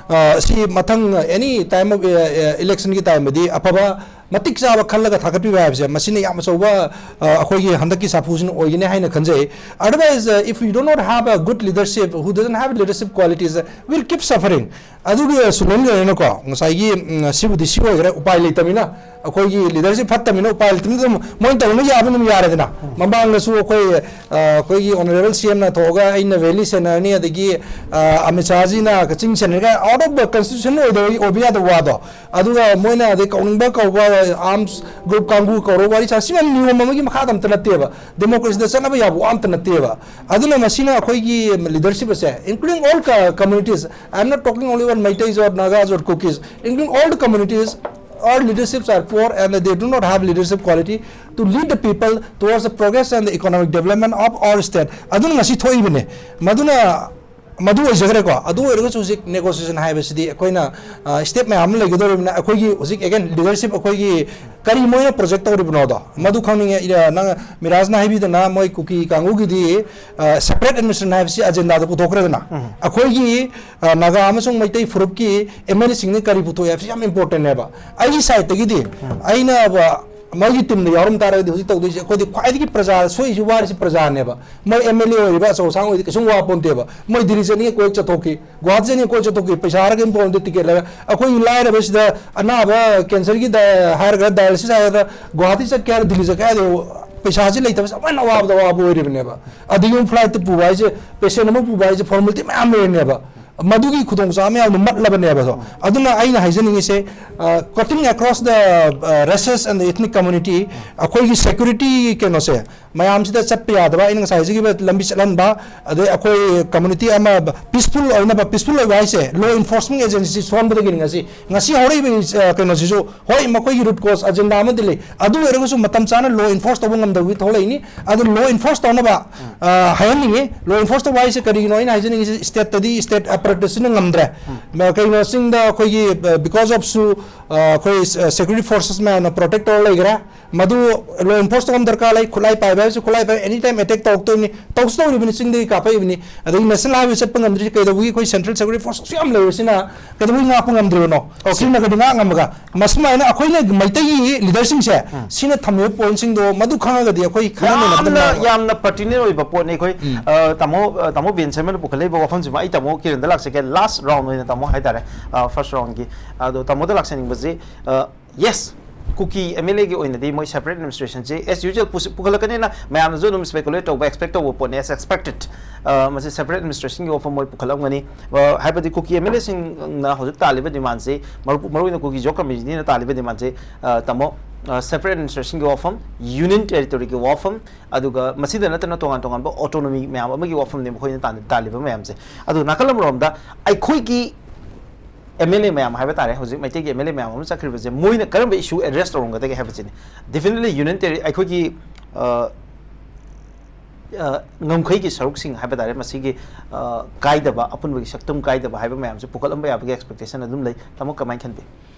ꯑ, ꯁꯤ ꯃꯊꯪ any time of, ꯑ, ꯑ, election ꯒꯤ time ꯗꯤ ꯑꯐꯕ ꯃꯇꯤꯛ ꯆꯥꯕ ꯈꯜꯂꯒ ꯊꯥꯒꯠꯄꯤꯕ ꯍꯥꯏꯕꯁꯦ ꯃꯁꯤꯅ ꯌꯥꯝ ꯑꯆꯧꯕ, ꯑ, ꯑꯩꯈꯣꯏꯒꯤ ꯍꯟꯗꯛꯀꯤ ꯁꯥꯐꯨꯁꯤꯅ ꯑꯣꯏꯒꯅꯤ ꯍꯥꯏꯅ ꯈꯟꯖꯩ꯫ Otherwise, uh, if you do not have a good leadership who doesn't have leadership qualities, uh, will keep suffering. ꯑꯗꯨꯒꯤ ꯁꯨꯂꯦꯟꯒꯔꯅꯀꯣ, ꯉꯁꯥꯏꯒꯤ, ꯎꯝ, ꯁꯤꯕꯨꯗꯤ ꯁꯤ ꯑꯣꯏꯈ꯭ꯔꯦ, ꯎꯄꯥꯏ ꯂꯩꯇꯕꯅꯤꯅ, ꯑꯩꯈꯣꯏꯒꯤ ꯂꯤꯗꯔꯁꯤꯞ ꯐꯠꯇꯕꯅꯤꯅ ꯎꯄꯥꯏ ꯂꯩꯇꯕꯅꯤꯅ ꯑꯗꯨꯝ ꯃꯣꯏꯅ ꯇꯧꯅ ꯌꯥꯕ ꯑꯗꯨꯝ ꯌꯥꯔꯦꯗꯅ꯫ ꯃꯃꯥꯡꯗꯁꯨ ꯑꯩꯈꯣꯏ, ꯑ, ꯑꯩꯈꯣꯏꯒꯤ ꯑꯣꯅꯔꯦꯕꯜ ꯁꯤ ꯑꯦꯝꯅ ꯊꯣꯛꯑꯒ ꯑꯩꯅ ꯚꯦꯂꯤ ꯁꯦꯟꯅꯔꯅꯤ, ꯑꯗꯒꯤ, ꯑ, ꯑꯃꯤꯠ ꯁꯥꯍꯖꯤꯅ ꯀꯛꯆꯤꯡ ꯁꯦꯟꯅꯔꯒ out of the constitution ꯑꯣꯏꯗꯕ, ꯑꯣꯏꯕ ꯌꯥꯗꯕ ꯋꯥꯗꯣ, ꯑꯗꯨꯒ ꯃꯣꯏꯅ ꯑꯗꯩ ꯀꯧꯅꯤꯡꯕ ꯀꯧꯕ, ꯑꯥꯔꯝꯁ ꯒ꯭ꯔꯨꯞ ꯀꯥꯡꯕꯨ ꯀꯧꯔꯒ ꯋꯥꯔꯤ ꯁꯥ, ꯁꯤ ꯃꯌꯥꯝ ꯅꯤꯌꯣꯝ ꯑꯃꯒꯤ ꯃꯈꯥꯗ ꯑꯝꯇ ꯅꯠꯇꯦꯕ, ꯗꯦꯃꯣꯀ꯭ꯔꯦꯁꯤꯗ ꯆꯠꯅꯕ ꯌꯥꯕ ꯋꯥ ꯑꯝꯇ ꯅꯠꯇꯦꯕ꯫ ꯑꯗꯨꯅ ꯃꯁꯤꯅ ꯑꯩꯈꯣꯏꯒꯤ ꯂꯤꯗꯔꯁꯤꯞ ꯑꯁꯦ, including all co-, communities, I am not talking only about Meiteis or Nagas or Kukis, including all the communities, all leaderships are poor and they do not have leadership quality to lead the people towards the progress and the economic development of our state. ꯑꯗꯨꯅ ꯉꯁꯤ ꯊꯣꯛꯏꯕꯅꯦ꯫ ꯃꯗꯨꯅ ꯃꯗꯨ ꯑꯣꯏꯖꯈ꯭ꯔꯦꯀꯣ꯫ ꯑꯗꯨ ꯑꯣꯏꯔꯒꯁꯨ ꯍꯧꯖꯤꯛ negotiation ꯍꯥꯏꯕꯁꯤꯗꯤ ꯑꯩꯈꯣꯏꯅ, ꯑ, ꯁ꯭ꯇꯦꯞ ꯃꯌꯥꯝ ꯑꯃ ꯂꯩꯒꯗꯧꯔꯤꯕꯅꯤꯅ ꯑꯩꯈꯣꯏꯒꯤ ꯍꯧꯖꯤꯛ, again, ꯂꯤꯗꯔꯁꯤꯞ ꯑꯩꯈꯣꯏꯒꯤ ꯀꯔꯤ ꯃꯣꯏꯅ ꯄ꯭ꯔꯣꯖꯦꯛ ꯇꯧꯔꯤꯕꯅꯣꯗꯣ ꯃꯗꯨ ꯈꯪꯅꯤꯡꯉꯦ꯫ ꯏꯔ-, ꯅꯪ ꯃꯤꯔꯥꯖꯅ ꯍꯥꯏꯕꯤꯗꯅ ꯃꯣꯏ ꯀꯨꯀꯤ ꯀꯥꯡꯕꯨꯒꯤꯗꯤ, ꯑ, ꯁꯦꯄꯔꯦꯠ ꯑꯦꯗꯃꯤꯅꯤꯁꯇ꯭ꯔꯦꯁꯟ ꯍꯥꯏꯕꯁꯤ ꯑꯖꯦꯟꯗꯥꯗ ꯄꯨꯊꯣꯛꯈ꯭ꯔꯦꯗꯅ꯫ ꯎꯝ꯫ ꯑꯩꯈꯣꯏꯒꯤ, ꯑ, ꯅꯥꯒꯥ ꯑꯃꯁꯨꯡ ꯃꯩꯇꯩ ꯐꯨꯔꯨꯞꯀꯤ ꯑꯦꯝ ꯑꯦꯜ ꯑꯦꯁꯤꯡꯅ ꯀꯔꯤ ꯄꯨꯊꯣꯛꯏ ꯍꯥꯏꯕꯁꯤ ꯌꯥꯝ ꯏꯝꯄꯣꯔꯇꯦꯟꯅꯦꯕ꯫ ꯑꯩꯒꯤ ꯁꯥꯏꯠꯇꯒꯤꯗꯤ ꯎꯝ꯫ ꯑꯩꯅ, ꯑ, ꯃꯣꯏꯒꯤ ꯇꯤꯝꯗ ꯌꯥꯎꯔꯝ ꯇꯥꯔꯒꯗꯤ ꯍꯧꯖꯤꯛ ꯇꯧꯗꯣꯏꯁꯦ ꯑꯩꯈꯣꯏꯗꯤ ꯈ꯭ꯋꯥꯏꯗꯒꯤ ꯄ꯭ꯔꯖꯥ ꯁꯣꯏꯏꯁꯤ ꯋꯥꯔꯤꯁꯤ ꯄ꯭ꯔꯖꯥꯅꯦꯕ꯫ ꯃꯣꯏ ꯑꯦꯝ ꯑꯦꯜ ꯑꯦ ꯑꯣꯏꯔꯤꯕ ꯑꯆꯧ ꯑꯁꯥꯡ ꯑꯣꯏꯔꯗꯤ ꯀꯩꯁꯨꯝ ꯋꯥ ꯄꯣꯟꯇꯦꯕ꯫ ꯃꯣꯏ ꯗꯤꯜꯂꯤ ꯆꯠꯅꯤꯡꯉꯦ ꯀꯣꯏ ꯆꯠꯊꯣꯛꯈꯤ, ꯒꯨꯋꯥꯍꯥꯇꯤ ꯆꯠꯅꯤꯡꯉꯦ ꯀꯣꯏ ꯆꯠꯊꯣꯛꯈꯤ, ꯄꯩꯁꯥ ꯍꯥꯏꯔꯒ ꯏꯝꯐꯥꯜꯗ ꯇꯤꯀꯦꯠ ꯂꯩꯔꯒ꯫ ꯑꯩꯈꯣꯏꯒꯤ ꯂꯥꯏꯔꯕꯁꯤꯗ ꯑꯅꯥꯕ ꯀꯦꯟꯁꯔꯒꯤ ꯗꯥ-, ꯍꯥꯏꯔꯒ ꯗꯥꯏꯂꯥꯏꯁꯤꯁ ꯍꯥꯏꯔꯒ ꯒꯨꯋꯥꯍꯥꯇꯤ ꯆꯠꯀꯦ ꯍꯥꯏꯔ ꯗꯤꯜꯂꯤ ꯆꯠꯀꯦ ꯍꯥꯏꯔ ꯄꯩꯁꯥꯁꯤ ꯂꯩꯇꯕꯁꯦ ꯑꯃꯨꯛ ꯍꯦꯟꯅ ꯑꯋꯥꯕꯗ ꯑꯋꯥꯕ ꯑꯣꯏꯔꯤꯕꯅꯦꯕ꯫ ꯑꯗꯒꯤ ꯑꯃꯨꯛ ꯐ꯭ꯂꯥꯏꯠꯇ ꯄꯨꯕ ꯍꯥꯏꯁꯦ, ꯄꯦꯁꯦꯟ ꯑꯃ ꯄꯨꯕ ꯍꯥꯏꯁꯦ ꯐꯣꯔꯃꯦꯂꯤꯇꯤ ꯃꯌꯥꯝ ꯂꯩꯔꯤꯅꯦꯕ꯫ ꯃꯗꯨꯒꯤ ꯈꯨꯗꯣꯡꯆꯥꯕ ꯃꯌꯥꯝꯗꯣ ꯃꯠꯂꯕꯅꯦꯕ ꯑꯗꯣ꯫ ꯑꯗꯨꯅ ꯑꯩꯅ ꯍꯥꯏꯖꯅꯤꯡꯉꯤꯁꯦ, cutting across the races and the ethnic community, ꯑꯩꯈꯣꯏꯒꯤ ꯁꯦꯀ꯭ꯌꯨꯔꯤꯇꯤ ꯀꯩꯅꯣꯁꯦ ꯃꯌꯥꯝꯁꯤꯗ ꯆꯠꯄ ꯌꯥꯗꯕ, ꯑꯩꯅ ꯉꯁꯥꯏ ꯍꯥꯏꯖꯈꯤꯕ ꯂꯝꯕꯤ ꯆꯠꯍꯟꯕ, ꯑꯗꯩ ꯑꯩꯈꯣꯏ ꯀꯝꯃ꯭ꯌꯨꯅꯤꯇꯤ ꯑꯃ ꯄꯤꯁꯐꯨꯜ ꯑꯣꯏꯅꯕ, ꯄꯤꯁꯐꯨꯜ ꯑꯣꯏꯕ ꯍꯥꯏꯁꯦ ꯂꯣ ꯏꯟꯐꯣꯔꯁꯃꯦꯟ ꯑꯦꯖꯦꯟꯁꯤ ꯁꯣꯟꯕꯗꯒꯤꯅꯤ꯫ ꯉꯁꯤ, ꯉꯁꯤ ꯍꯧꯔꯛꯏꯕ, ꯑ, ꯀꯩꯅꯣꯁꯤꯁꯨ, ꯍꯣꯏ, ꯃꯈꯣꯏꯒꯤ ꯔꯨꯠ ꯀꯣꯁ ꯑꯖꯦꯟꯗꯥ ꯑꯃꯗꯤ ꯂꯩ, ꯑꯗꯨ ꯑꯣꯏꯔꯒꯁꯨ ꯃꯇꯝ ꯆꯥꯅ ꯂꯣ ꯏꯟꯐꯣꯔꯁ ꯇꯧꯕ ꯉꯝꯗꯕꯒꯤ ꯊꯣꯛꯂꯛꯏꯅꯤ꯫ ꯑꯗꯨ ꯂꯣ ꯏꯟꯐꯣꯔꯁ ꯇꯧꯅꯕ, ꯑ, ꯍꯥꯏꯍꯟꯅꯤꯡꯉꯤ꯫ ꯂꯣ ꯏꯟꯐꯣꯔꯁ ꯇꯧꯕ ꯍꯥꯏꯁꯦ ꯀꯔꯤꯒꯤꯅꯣ ꯑꯩꯅ ꯍꯥꯏꯖꯅꯤꯡꯉꯤꯁꯦ, ꯁ꯭ꯇꯦꯠꯇꯗꯤ ꯁ꯭ꯇꯦꯠ ꯑꯦꯄꯔꯦꯇꯁꯁꯤꯅ ꯉꯝꯗ꯭ꯔꯦ꯫ ꯃ-, ꯀꯩꯅꯣ, ꯆꯤꯡꯗ ꯑꯩꯈꯣꯏꯒꯤ, ꯑ, because of ꯁꯨ, ꯑ, ꯑꯩꯈꯣꯏ ꯁꯦꯀ꯭ꯌꯨꯔꯤꯇꯤ ꯐꯣꯔꯁꯦꯁ ꯃꯌꯥꯝꯅ ꯄ꯭ꯔꯣꯇꯦꯛ ꯇꯧꯔ ꯂꯩꯈ꯭ꯔꯦ꯫ ꯃꯗꯨ ꯂꯣ ꯏꯟꯐꯣꯔꯁ ꯇꯧꯕ ꯑꯃ ꯗꯔꯀꯥꯔ ꯂꯩ꯫ ꯈꯨꯠꯂꯥꯏ ꯄꯥꯏꯕ ꯍꯥꯏꯕꯁꯤ ꯈꯨꯠꯂꯥꯏ ꯄꯥꯏꯕ ꯑꯦꯅꯤ ꯇꯥꯏꯝ ꯑꯦꯇꯦꯛ ꯇꯧꯔꯛꯇꯣꯏꯅꯤ, ꯇꯧꯁꯨ ꯇꯧꯔꯤꯕꯅꯤ, ꯆꯤꯡꯗꯒꯤ ꯀꯥꯞꯄꯛꯏꯕꯅꯤ꯫ ꯑꯗꯒꯤ ꯅꯦꯁꯅꯦꯜ ꯍꯥꯏꯋꯦ ꯆꯠꯄ ꯉꯝꯗ꯭ꯔꯤꯁꯤ ꯀꯩꯗꯧꯕꯒꯤ? ꯑꯩꯈꯣꯏ ꯁꯦꯟꯇ꯭ꯔꯦꯜ ꯁꯦꯀ꯭ꯌꯨꯔꯤꯇꯤ ꯐꯣꯔꯁ ꯑꯁꯨꯛ ꯌꯥꯝ ꯂꯩꯔꯤꯁꯤꯅ ꯀꯩꯗꯧꯕꯒꯤ ꯉꯥꯛꯄ ꯉꯝꯗ꯭ꯔꯤꯕꯅꯣ? ꯁ꯭ꯔꯤꯅꯒꯔꯗꯤ ꯉꯥꯛ ꯉꯝꯃꯒ꯫ ꯃꯁꯨꯃꯥꯏꯅ ꯑꯩꯈꯣꯏꯅ ꯃꯩꯇꯩꯒꯤ ꯂꯤꯗꯔꯁꯤꯡꯁꯦ ꯁꯤꯅ ꯊꯝꯃꯤꯕ ꯄꯣꯏꯟꯁꯤꯡꯗꯣ ꯃꯗꯨ ꯈꯪꯉꯒꯗꯤ ꯑꯩꯈꯣꯏ ꯈꯟꯅ ꯅꯩꯅꯕꯗ ꯌꯥꯝꯅ, ꯅꯨꯡꯉꯥꯏꯔꯣꯏ꯫ ꯌꯥꯝꯅ ꯄꯔꯇꯤꯅꯦꯟ ꯑꯣꯏꯕ ꯄꯣꯠꯅꯤ꯫ ꯑꯩꯈꯣꯏ, ꯎꯝ꯫ ꯑ, ꯇꯥꯃꯣ, ꯑ, ꯇꯥꯃꯣ ꯕꯦꯟ ꯁꯔꯃꯅ ꯄꯨꯈꯠꯂꯛꯏꯕ ꯋꯥꯐꯝꯁꯤꯃ ꯑꯩ ꯇꯥꯃꯣ ꯀꯤꯔꯟꯗ ꯂꯥꯛꯆꯒꯦ, ꯂꯥꯁ ꯔꯥꯎꯟ ꯑꯣꯏꯅ ꯇꯥꯃꯣ ꯍꯥꯏꯇꯥꯔꯦ, ꯑ, ꯐꯥꯔꯁ ꯔꯥꯎꯟꯒꯤ꯫ ꯑꯗꯣ ꯇꯥꯃꯣꯗ ꯂꯥꯛꯆꯅꯤꯡꯕꯁꯤ, ꯑ, ꯌꯦꯁ, ꯀꯨꯀꯤ ꯑꯦꯝ ꯑꯦꯜ ꯑꯦꯒꯤ ꯑꯣꯏꯅꯗꯤ ꯃꯣꯏ ꯁꯦꯄꯔꯦꯠ ꯑꯦꯗꯃꯤꯅꯤꯁꯇ꯭ꯔꯦꯁꯟꯁꯤ ꯑꯦꯁ ꯌꯨꯖꯨꯋꯦꯜ ꯄꯨꯈꯠꯂꯛꯀꯅꯤꯅ ꯃꯌꯥꯝꯅꯁꯨ ꯑꯗꯨꯝ ꯁ꯭ꯄꯦꯀꯨꯂꯦꯠ ꯇꯧꯕ, ꯑꯦꯁ ꯑꯦꯛꯁꯄꯦꯛꯇꯦꯠ꯫ ꯑ, ꯃꯁꯤ ꯁꯦꯄꯔꯦꯠ ꯑꯦꯗꯃꯤꯅꯤꯁꯇ꯭ꯔꯦꯁꯟꯒꯤ ꯋꯥꯐꯝ ꯃꯣꯏ ꯄꯨꯈꯠꯂꯝꯒꯅꯤ꯫ ꯑ, ꯍꯥꯏꯕꯗꯤ ꯀꯨꯀꯤ ꯑꯦꯝ ꯑꯦꯜ ꯑꯦꯁꯤꯡꯅ ꯍꯧꯖꯤꯛ ꯇꯥꯜꯂꯤꯕ ꯗꯤꯃꯥꯟꯁꯤ, ꯃꯔꯨ-, ꯃꯔꯨꯑꯣꯏꯅ ꯀꯨꯀꯤ ꯖꯣꯕ ꯀꯃꯤꯇꯤꯅ ꯇꯥꯜꯂꯤꯕ ꯗꯤꯃꯥꯟꯁꯤ, ꯑ, ꯇꯥꯃꯣ, ꯑ, ꯁꯦꯄꯔꯦꯠ ꯑꯦꯗꯃꯤꯅꯤꯁꯇ꯭ꯔꯦꯁꯟꯒꯤ ꯋꯥꯐꯝ, ꯌꯨꯅꯤꯌꯟ ꯇꯦꯔꯤꯇꯣꯔꯤꯒꯤ ꯋꯥꯐꯝ, ꯑꯗꯨꯒ ꯃꯁꯤꯗ ꯅꯠꯇꯅ ꯇꯣꯉꯥꯟ ꯇꯣꯉꯥꯟꯕ ꯑꯣꯇꯣꯅꯣꯃꯤ ꯃꯌꯥꯝ ꯑꯃꯒꯤ ꯋꯥꯐꯝꯅꯤ ꯃꯈꯣꯏꯅ ꯇꯥꯟ-, ꯇꯥꯜꯂꯤꯕ ꯃꯌꯥꯝꯁꯦ꯫ ꯑꯗꯨ ꯅꯥꯀꯜ ꯑꯃꯔꯣꯝꯗ ꯑꯩꯈꯣꯏꯒꯤ ꯑꯦꯝ ꯑꯦꯜ ꯑꯦ ꯃꯌꯥꯝ ꯍꯥꯏꯕ ꯇꯥꯔꯦ, ꯍꯧꯖꯤꯛ ꯃꯩꯇꯩꯒꯤ ꯑꯦꯝ ꯑꯦꯜ ꯑꯦ ꯃꯌꯥꯝ ꯑꯃ ꯆꯠꯈ꯭ꯔꯤꯕꯁꯦ, ꯃꯣꯏꯅ ꯀꯔꯝꯕ ꯏꯁꯨ ꯑꯦꯗ꯭ꯔꯦꯁ ꯇꯧꯔꯝꯒꯗꯒꯦ ꯍꯥꯏꯕꯁꯤꯅꯤ꯫ ꯗꯦꯐꯤꯅꯦꯠꯂꯤ ꯌꯨꯅꯤꯌꯟ ꯇꯦꯔꯤ-, ꯑꯩꯈꯣꯏꯒꯤ, ꯑ, ꯑ, ꯉꯝꯈꯩꯒꯤ ꯁꯔꯨꯛꯁꯤꯡ ꯍꯥꯏꯕ ꯇꯥꯔꯦ, ꯃꯁꯤꯒꯤ, ꯑ, ꯀꯥꯏꯗꯕ, ꯑꯄꯨꯟꯕꯒꯤ ꯁꯛꯇꯝ ꯀꯥꯏꯗꯕ ꯍꯥꯏꯕ ꯃꯌꯥꯝꯁꯦ ꯄꯨꯈꯠꯂꯝꯕ ꯌꯥꯕꯒꯤ ꯑꯦꯛꯁꯄꯦꯛꯇꯦꯁꯟ ꯑꯗꯨꯝ ꯂꯩ꯫ ꯇꯥꯃꯣ, ꯀꯃꯥꯏꯅ ꯈꯟꯕꯤ?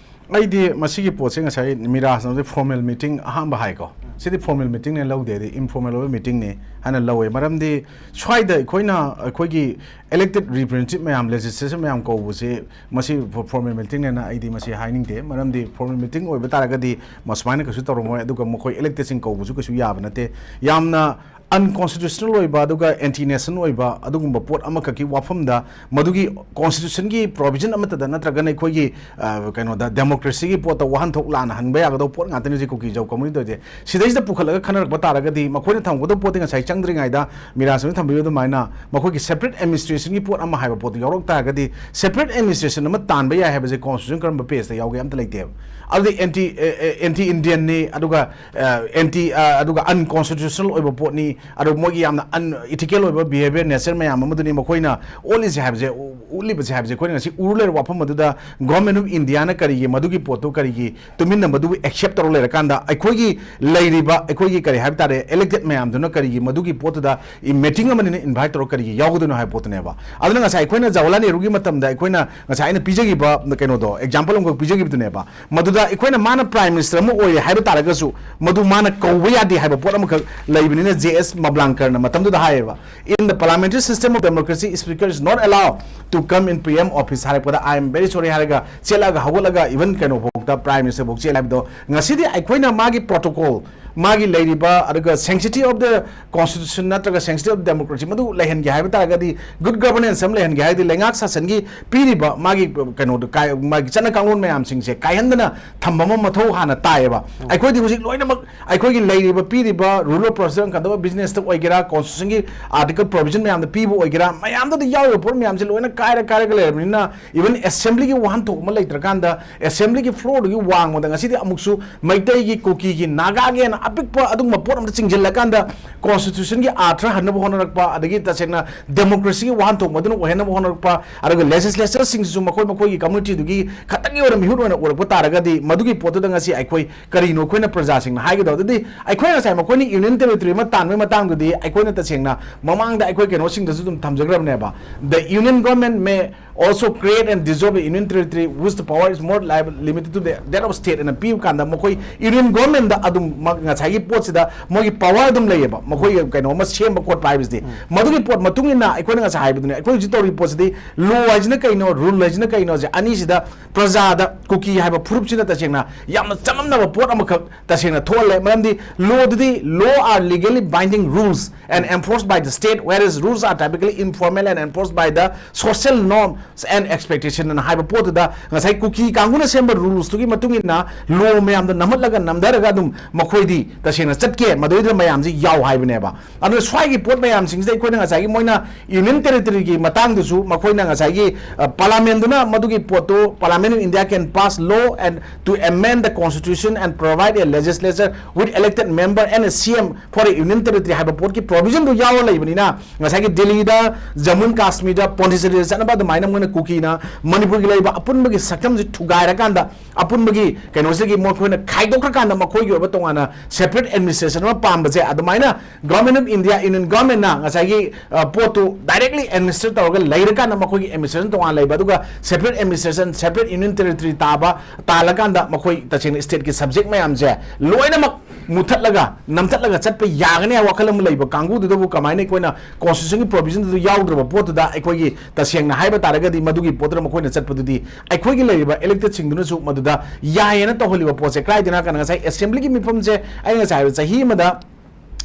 ꯑꯩꯗꯤ ꯃꯁꯤꯒꯤ ꯄꯣꯠꯁꯦ ꯉꯁꯥꯏ ꯃꯤꯔꯥꯖꯅ ꯍꯧꯖꯤꯛ ꯐꯣꯔꯃꯦꯜ ꯃꯤꯇꯤꯡ ꯑꯍꯥꯟꯕ ꯍꯥꯏꯀꯣ, ꯁꯤꯗꯤ ꯐꯣꯔꯃꯦꯜ ꯃꯤꯇꯤꯡꯅꯦ ꯂꯧꯗꯦ, ꯍꯥꯏꯗꯤ ꯏꯟꯐꯣꯔꯃꯦꯜ ꯑꯣꯏꯕ ꯃꯤꯇꯤꯡꯅꯤ ꯍꯥꯏꯅ ꯂꯧꯋꯦ꯫ ꯃꯔꯝꯗꯤ ꯁ꯭ꯋꯥꯏꯗ ꯑꯩꯈꯣꯏꯅ, ꯑꯩꯈꯣꯏꯒꯤ ꯏꯂꯦꯛꯇꯦꯠ ꯔꯤꯄ꯭ꯔꯦꯖꯦꯟꯇꯦꯇꯤꯚ ꯃꯌꯥꯝ, ꯂꯦꯖꯤꯁꯂꯦꯆꯔ ꯃꯌꯥꯝ ꯀꯧꯕꯁꯦ, ꯃꯁꯤ ꯐꯣ-, ꯐꯣꯔꯃꯦꯜ ꯃꯤꯇꯤꯡꯅꯦꯅ ꯑꯩꯗꯤ ꯃꯁꯤ ꯍꯥꯏꯅꯤꯡꯗꯦ꯫ ꯃꯔꯝꯗꯤ ꯐꯣꯔꯃꯦꯜ ꯃꯤꯇꯤꯡ ꯑꯣꯏꯕ ꯇꯥꯔꯒꯗꯤ ꯃꯁꯨꯃꯥꯏꯅ ꯀꯩꯁꯨ ꯇꯧꯔꯝꯃꯣꯏ, ꯑꯗꯨꯒ ꯃꯈꯣꯏ ꯏꯂꯦꯛꯇꯦꯗꯁꯤꯡ ꯀꯧꯕꯁꯨ ꯀꯩꯁꯨ ꯌꯥꯕ ꯅꯠꯇꯦ꯫ ꯌꯥꯝꯅ ꯑꯟꯀꯣꯟꯁꯇꯤꯇ꯭ꯌꯨꯁꯅꯦꯜ ꯑꯣꯏꯕ ꯑꯗꯨꯒ ꯑꯦꯟꯇꯤ ꯅꯦꯁꯅꯦꯜ ꯑꯣꯏꯕ ꯑꯗꯨꯒꯨꯝꯕ ꯄꯣꯠ ꯑꯃꯈꯛꯀꯤ ꯋꯥꯐꯝꯗ, ꯃꯗꯨꯒꯤ ꯀꯣꯟꯁꯇꯤꯇ꯭ꯌꯨꯁꯟꯒꯤ ꯄ꯭ꯔꯣꯚꯤꯖꯟ ꯑꯃꯠꯇꯗ ꯅꯠꯇ꯭ꯔꯒꯅ ꯑꯩꯈꯣꯏꯒꯤ, ꯑ, ꯀꯩꯅꯣꯗ, ꯗꯦꯃꯣꯀ꯭ꯔꯦꯁꯤꯒꯤ ꯄꯣꯠꯇ ꯋꯥꯍꯟꯊꯣꯛ ꯂꯥꯟꯅ ꯍꯟꯕ ꯌꯥꯒꯗꯧꯕ ꯄꯣꯠ ꯉꯥꯛꯇꯅꯤ ꯍꯧꯖꯤꯛ ꯀꯨꯀꯤ ꯖꯧ ꯀꯝꯃꯨꯅꯤꯇꯤ ꯇꯧꯔꯤꯁꯦ꯫ ꯁꯤꯗꯩꯁꯤꯗ ꯄꯨꯈꯠꯂꯒ ꯈꯟꯅꯔꯛꯄ ꯇꯥꯔꯒꯗꯤ, ꯃꯈꯣꯏꯅ ꯊꯝꯒꯗꯧꯕ ꯄꯣꯠꯇꯤ ꯉꯁꯥꯏ ꯆꯪꯗ꯭ꯔꯤꯉꯩꯗ ꯃꯤꯔꯥꯁꯤꯡꯅ ꯊꯝꯕꯤꯕ ꯑꯗꯨꯃꯥꯏꯅ ꯃꯈꯣꯏꯒꯤ ꯁꯦꯄꯔꯦꯠ ꯑꯦꯗꯃꯤꯅꯤꯁꯇ꯭ꯔꯦꯁꯟꯒꯤ ꯄꯣꯠ ꯑꯃ ꯍꯥꯏꯕ ꯄꯣꯠꯇꯨ ꯌꯥꯎꯔꯛ ꯇꯥꯔꯒꯗꯤ, ꯁꯦꯄꯔꯦꯠ ꯑꯦꯗꯃꯤꯅꯤꯁꯇ꯭ꯔꯦꯁꯟ ꯑꯃ ꯇꯥꯟꯕ ꯌꯥꯏ ꯍꯥꯏꯕꯁꯦ ꯀꯣꯟꯁꯇꯤꯇ꯭ꯌꯨꯁꯟ ꯀꯔꯝꯕ ꯄꯦꯖꯇ ꯌꯥꯎꯒꯦ? ꯑꯝꯇ ꯂꯩꯇꯦꯕ꯫ ꯑꯗꯨꯗꯤ ꯑꯦꯟꯇꯤ, ꯑꯦ, ꯑꯦ, ꯑꯦꯟꯇꯤ ꯏꯟꯗꯤꯌꯟꯅꯤ, ꯑꯗꯨꯒ, ꯑ, ꯑꯦꯟꯇꯤ, ꯑ, ꯑꯗꯨꯒ ꯑꯟꯀꯣꯟꯁꯇꯤꯇ꯭ꯌꯨꯁꯅꯦꯜ ꯑꯣꯏꯕ ꯄꯣꯠꯅꯤ, ꯑꯗꯣ ꯃꯣꯏꯒꯤ ꯌꯥꯝꯅ ꯑꯟꯏꯊꯤꯀꯦꯜ ꯑꯣꯏꯕ ꯕꯤꯍꯦꯕꯤꯌꯔ, ꯅꯦꯆꯔ ꯃꯌꯥꯝ ꯑꯃꯗꯨꯅꯤ ꯃꯈꯣꯏꯅ ꯑꯣꯠꯂꯤꯁꯦ ꯍꯥꯏꯕꯁꯦ, ꯎ-, ꯎꯠꯂꯤꯕꯁꯦ ꯍꯥꯏꯕꯁꯦ ꯑꯩꯈꯣꯏꯅ ꯉꯁꯤ ꯎꯔ ꯂꯩꯔꯕ ꯋꯥꯐꯝ ꯑꯗꯨꯗ Government of Indiaꯅ ꯀꯔꯤꯒꯤ ꯃꯗꯨꯒꯤ ꯄꯣꯠꯇꯨ ꯀꯔꯤꯒꯤ ꯇꯨꯃꯤꯟꯅꯕꯗꯨꯕꯨ ꯑꯦꯛꯁꯦꯞ ꯇꯧꯔ ꯂꯩꯔꯀꯥꯟꯗ, ꯑꯩꯈꯣꯏꯒꯤ ꯂꯩꯔꯤꯕ, ꯑꯩꯈꯣꯏꯒꯤ ꯀꯔꯤ ꯍꯥꯏꯕ ꯇꯥꯔꯦ, ꯏꯂꯦꯛꯇꯦꯗ ꯃꯌꯥꯝꯗꯨꯅ ꯀꯔꯤꯒꯤ ꯃꯗꯨꯒꯤ ꯄꯣꯠꯇꯨꯗ ꯃꯤꯇꯤꯡ ꯑꯃꯅꯤꯅ ꯏꯟꯚꯥꯏꯠ ꯇꯧꯔ ꯀꯔꯤꯒꯤ ꯌꯥꯎꯒꯗꯣꯏꯅꯣ ꯍꯥꯏꯕ ꯄꯣꯠꯇꯨꯅꯦꯕ꯫ ꯑꯗꯨꯅ ꯉꯁꯥꯏ ꯑꯩꯈꯣꯏꯅ ꯖꯋꯥꯍꯔꯂꯥꯜ ꯅꯦꯍꯔꯨꯒꯤ ꯃꯇꯝꯗ ꯑꯩꯈꯣꯏꯅ ꯉꯁꯥꯏ ꯑꯩꯅ ꯄꯤꯖꯈꯤꯕ ꯀꯩꯅꯣꯗꯣ, ꯑꯦꯛꯖꯥꯝꯄꯜ ꯑꯃꯈꯛ ꯄꯤꯖꯈꯤꯕꯗꯨꯅꯦꯕ, ꯃꯗꯨꯗ ꯑꯩꯈꯣꯏꯅ ꯃꯥꯅ ꯄ꯭ꯔꯥꯏꯝ ꯃꯤꯅꯤꯁꯇꯔ ꯑꯃ ꯑꯣꯏꯔꯦ ꯍꯥꯏꯕ ꯇꯥꯔꯒꯁꯨ, ꯃꯗꯨ ꯃꯥꯅ ꯀꯧꯕ ꯌꯥꯗꯦ ꯍꯥꯏꯕ ꯄꯣꯠ ꯑꯃꯈꯛ ꯂꯩꯕꯅꯤꯅ, ꯖꯦ ꯑꯦꯁ ꯃꯕ꯭ꯂꯥꯡꯀꯔꯅ ꯃꯇꯝꯗꯨꯗ ꯍꯥꯏꯌꯦꯕ, "In the parliamentary system of democracy, speaker is not allowed to come in P M office" ꯍꯥꯏꯔꯛꯄꯗ, "I am very sorry" ꯍꯥꯏꯔꯒ ꯆꯦꯜꯂꯒ ꯍꯧꯒꯠꯂꯒ, ꯏꯚꯟ ꯀꯩꯅꯣꯐꯥꯎꯗ, ꯄ꯭ꯔꯥꯏꯝ ꯃꯤꯅꯤꯁꯇꯔꯐꯥꯎ ꯆꯦꯜꯂꯦ ꯍꯥꯏꯕꯗꯣ, ꯉꯁꯤꯗꯤ ꯑꯩꯈꯣꯏꯅ ꯃꯥꯒꯤ ꯄ꯭ꯔꯣꯇꯣꯀꯣꯜ, ꯃꯥꯒꯤ ꯂꯩꯔꯤꯕ, ꯑꯗꯨꯒ sanctity of the constitution ꯅꯠꯇ꯭ꯔꯒ sanctity of democracy ꯃꯗꯨ ꯂꯩꯍꯟꯒꯦ ꯍꯥꯏꯕ ꯇꯥꯔꯒꯗꯤ, ꯒꯨꯗ ꯒꯕꯔꯅꯦꯟꯁ ꯑꯃ ꯂꯩꯍꯟꯒꯦ ꯍꯥꯏꯔꯗꯤ, ꯂꯩꯉꯥꯛ ꯁꯥꯁꯟꯒꯤ ꯄꯤꯔꯤꯕ ꯃꯥꯒꯤ ꯀꯩꯅꯣꯗꯣ ꯀꯥꯏ-, ꯃꯥꯒꯤ ꯆꯠꯅ ꯀꯥꯡꯂꯣꯟ ꯃꯌꯥꯝꯁꯤꯡꯁꯦ ꯀꯥꯏꯍꯟꯗꯅ ꯊꯝꯕ ꯑꯃ ꯃꯊꯧ ꯍꯥꯟꯅ ꯇꯥꯏꯌꯦꯕ꯫ ꯑꯩꯈꯣꯏꯗꯤ ꯍꯧꯖꯤꯛ ꯂꯣꯏꯅꯃꯛ ꯑꯩꯈꯣꯏꯒꯤ ꯂꯩꯔꯤꯕ ꯄꯤꯔꯤꯕ rule of procedure and conduct of businessꯇ ꯑꯣꯏꯒꯦꯔꯥ, constitutionꯒꯤ article provision ꯃꯌꯥꯝꯗ ꯄꯤꯕ ꯑꯣꯏꯒꯦꯔꯥ, ꯃꯌꯥꯝꯗꯨꯗ ꯌꯥꯎꯔꯤꯕ ꯄꯣꯠ ꯃꯌꯥꯝꯁꯦ ꯂꯣꯏꯅ ꯀꯥꯏꯔ ꯀꯥꯏꯔꯒ ꯂꯩꯔꯕꯅꯤꯅ, even assemblyꯒꯤ ꯋꯥꯍꯟꯊꯣꯛ ꯑꯃ ꯂꯩꯇ꯭ꯔꯀꯥꯟꯗ, assemblyꯒꯤ floorꯗꯨꯒꯤ ꯋꯥꯡꯃꯗ ꯉꯁꯤꯗꯤ ꯑꯃꯨꯛꯁꯨ ꯃꯩꯇꯩꯒꯤ, ꯀꯨꯀꯤꯒꯤ, ꯅꯥꯒꯥꯒꯤ ꯍꯥꯏꯅ ꯑꯄꯤꯛꯄ ꯑꯗꯨꯒꯨꯝꯕ ꯄꯣꯠ ꯑꯃꯗ ꯆꯤꯡꯁꯤꯜꯂꯀꯥꯟꯗ, constitutionꯒꯤ ꯑꯥꯔꯊ ꯍꯟꯅꯕ ꯍꯣꯠꯅꯔꯛꯄ, ꯑꯗꯒꯤ ꯇꯁꯦꯡꯅ democracyꯒꯤ ꯋꯥꯍꯟꯊꯣꯛ ꯃꯗꯨꯅ ꯑꯣꯏꯍꯟꯅꯕ ꯍꯣꯠꯅꯔꯛꯄ, ꯑꯗꯨꯒ legislatorꯁꯤꯡꯁꯤꯁꯨ ꯃꯈꯣꯏ ꯃꯈꯣꯏꯒꯤ communityꯗꯨꯒꯤ ꯈꯛꯇꯪꯒꯤ ꯑꯣꯏꯅ ꯃꯤꯍꯨꯠ ꯑꯣꯏꯅ ꯎꯔꯛꯄ ꯇꯥꯔꯒꯗꯤ, ꯃꯗꯨꯒꯤ ꯄꯣꯠꯇꯨꯗ ꯉꯁꯤ ꯑꯩꯈꯣꯏ ꯀꯔꯤꯅꯣ ꯑꯩꯈꯣꯏꯅ ꯄ꯭ꯔꯖꯥꯁꯤꯡꯅ ꯍꯥꯏꯒꯗꯧꯕ? ꯑꯗꯨꯗꯤ ꯑꯩꯈꯣꯏꯅ ꯉꯁꯥꯏ ꯃꯈꯣꯏꯅ union territory ꯑꯃ ꯇꯥꯟꯕꯒꯤ ꯃꯇꯥꯡꯗꯨꯗꯤ ꯑꯩꯈꯣꯏꯅ ꯇꯁꯦꯡꯅ ꯃꯃꯥꯡꯗ ꯑꯩꯈꯣꯏ ꯀꯩꯅꯣꯁꯤꯡꯗꯁꯨ ꯑꯗꯨꯝ ꯊꯝꯖꯈ꯭ꯔꯕꯅꯦꯕ, "The union government may also create and dissolve a union territory whose the power is more liable, limited to the, that of state ꯑꯅ ꯄꯤꯕ ꯀꯥꯟꯗ ꯃꯈꯣꯏ ꯌꯨꯅꯤꯌꯟ ꯒꯣꯔꯃꯦꯟꯗ ꯑꯗꯨꯝ ꯃ- ꯉꯁꯥꯏꯒꯤ ꯄꯣꯠꯁꯤꯗ ꯃꯣꯏꯒꯤ ꯄꯋꯥꯔ ꯑꯗꯨꯝ ꯂꯩꯌꯦꯕ, ꯃꯈꯣꯏ ꯀꯩꯅꯣ ꯑꯃ ꯁꯦꯝꯕ ꯈꯣꯠꯄ ꯍꯥꯏꯕꯁꯤꯗꯤ꯫ ꯃꯗꯨꯒꯤ ꯄꯣꯠ ꯃꯇꯨꯡ ꯏꯟꯅ ꯑꯩꯈꯣꯏꯅ ꯉꯁꯥꯏ ꯍꯥꯏꯕꯗꯨꯅꯦ, ꯑꯩꯈꯣꯏ ꯍꯧꯖꯤꯛ ꯇꯧꯔꯤꯕ ꯄꯣꯠꯁꯤꯗꯤ ꯂꯣ ꯍꯥꯏꯁꯤꯅ ꯀꯩꯅꯣ, ꯔꯨꯜ ꯍꯥꯏꯁꯤꯅ ꯀꯩꯅꯣꯁꯦ ꯑꯅꯤꯁꯤꯗ ꯄ꯭ꯔꯖꯥꯗ, ꯀꯨꯀꯤ ꯍꯥꯏꯕ ꯐꯨꯔꯨꯞꯁꯤꯅ ꯇꯁꯦꯡꯅ ꯌꯥꯝꯅ ꯆꯃꯝꯅꯕ ꯄꯣꯠ ꯑꯃꯈꯛ ꯇꯁꯦꯡꯅ ꯊꯣꯛꯍꯜꯂꯦ꯫ ꯃꯔꯝꯗꯤ ꯂꯣꯗꯨꯗꯤ, law are legally binding rules and enforced by the state, whereas rules are typically informal and enforced by the social norms and expectation ꯑꯅ ꯍꯥꯏꯕ ꯄꯣꯠꯇꯨꯗ ꯉꯁꯥꯏ ꯀꯨꯀꯤ ꯀꯥꯡꯕꯨꯅ ꯁꯦꯝꯕ ꯔꯨꯜꯁꯇꯨꯒꯤ ꯃꯇꯨꯡ ꯏꯟꯅ ꯂꯣ ꯃꯌꯥꯝꯗꯣ ꯅꯝꯍꯠꯂꯒ ꯅꯝꯊꯔꯒ ꯑꯗꯨꯝ ꯃꯈꯣꯏꯗꯤ ꯇꯁꯦꯡꯅ ꯆꯠꯀꯦ, ꯃꯗꯨꯗ ꯃꯌꯥꯝꯁꯤ ꯌꯥꯎ ꯍꯥꯏꯕꯅꯦꯕ꯫ ꯑꯗꯨꯅ ꯁ꯭ꯋꯥꯏꯒꯤ ꯄꯣꯠ ꯃꯌꯥꯝꯁꯤꯡꯁꯤꯗ ꯑꯩꯈꯣꯏꯅ ꯉꯁꯥꯏꯒꯤ ꯃꯣꯏꯅ ꯌꯨꯅꯤꯌꯟ ꯇꯦꯔꯤꯇꯣꯔꯤꯒꯤ ꯃꯇꯥꯡꯗꯁꯨ ꯃꯈꯣꯏꯅ ꯉꯁꯥꯏꯒꯤ, ꯑ, ꯄꯥꯔꯂꯥꯃꯦꯟꯗꯨꯅ ꯃꯗꯨꯒꯤ ꯄꯣꯠꯇꯨ, Parliament in India can pass law and to amend the constitution and provide a legislature with elected member and a C M for a union territory ꯍꯥꯏꯕ ꯄꯣꯠꯀꯤ ꯄ꯭ꯔꯣꯚꯤꯖꯟꯗꯨ ꯌꯥꯎꯔ ꯂꯩꯕꯅꯤꯅ, ꯉꯁꯥꯏꯒꯤ ꯗꯤꯜꯂꯤꯗ, ꯖꯃꯨ ꯑꯦꯟ ꯀꯥꯁꯃꯤꯔꯗ, ꯄꯣꯟꯗꯤꯆꯦꯔꯤꯗ ꯆꯠꯅꯕ ꯑꯗꯨꯃꯥꯏꯅ ꯃꯣꯏꯅ ꯀꯨꯀꯤꯅ ꯃꯅꯤꯄꯨꯔꯒꯤ ꯂꯩꯔꯤꯕ ꯑꯄꯨꯟꯕꯒꯤ ꯁꯛꯇꯝꯁꯤ ꯊꯨꯒꯥꯏꯔꯀꯥꯟꯗ, ꯑꯄꯨꯟꯕꯒꯤ ꯀꯩꯅꯣꯁꯤꯒꯤ ꯃꯈꯣꯏꯅ ꯈꯥꯏꯗꯣꯛꯈ꯭ꯔꯀꯥꯟꯗ ꯃꯈꯣꯏꯒꯤ ꯑꯣꯏꯕ ꯇꯣꯉꯥꯟꯅ separate administration ꯑꯃ ꯄꯥꯝꯕꯁꯦ, ꯑꯗꯨꯃꯥꯏꯅ Government of India, Union Governmentꯅ ꯉꯁꯥꯏꯒꯤ, ꯑ, ꯄꯣꯠꯇꯨ directly administer ꯇꯧꯔꯒ ꯂꯩꯔꯀꯥꯟꯗ ꯃꯈꯣꯏꯒꯤ administration ꯇꯣꯉꯥꯟꯅ ꯂꯩꯕ, ꯑꯗꯨꯒ separate administration, separate union territory ꯇꯥꯕ, ꯇꯥꯜꯂꯀꯥꯟꯗ ꯃꯈꯣꯏ ꯇꯁꯦꯡꯅ stateꯀꯤ subject ꯃꯌꯥꯝꯁꯦ ꯂꯣꯏꯅꯃꯛ ꯃꯨꯊꯠꯂꯒ ꯅꯝꯊꯠꯂꯒ ꯆꯠꯄ ꯌꯥꯒꯅꯤ ꯍꯥꯏꯕ ꯋꯥꯈꯜ ꯑꯃ ꯂꯩꯕ ꯀꯥꯡꯕꯨꯗꯨꯗꯕꯨ ꯀꯃꯥꯏꯅ ꯑꯩꯈꯣꯏꯅ constitutionꯒꯤ provisionꯗꯨꯗ ꯌꯥꯎꯗ꯭ꯔꯕ ꯄꯣꯠꯇꯨꯗ ꯑꯩꯈꯣꯏꯒꯤ ꯇꯁꯦꯡꯅ ꯍꯥꯏꯕ ꯇꯥꯔꯒꯗꯤ ꯃꯗꯨꯒꯤ ꯄꯣꯠꯇꯨꯗ ꯃꯈꯣꯏꯅ ꯆꯠꯄꯗꯨꯗꯤ ꯑꯩꯈꯣꯏꯒꯤ ꯂꯩꯔꯤꯕ electedꯁꯤꯡꯗꯨꯅꯁꯨ ꯃꯗꯨꯗ ꯌꯥꯏꯌꯦꯅ ꯇꯧꯍꯜꯂꯤꯕ ꯄꯣꯠꯁꯦ ꯀꯗꯥꯏꯗꯅ ꯀꯥꯟꯗ ꯉꯁꯥꯏ assemblyꯒꯤ ꯃꯤꯐꯝꯁꯦ ꯑꯩꯅ ꯉꯁꯥꯏ ꯍꯥꯏꯕ ꯆꯍꯤ ꯑꯃꯗ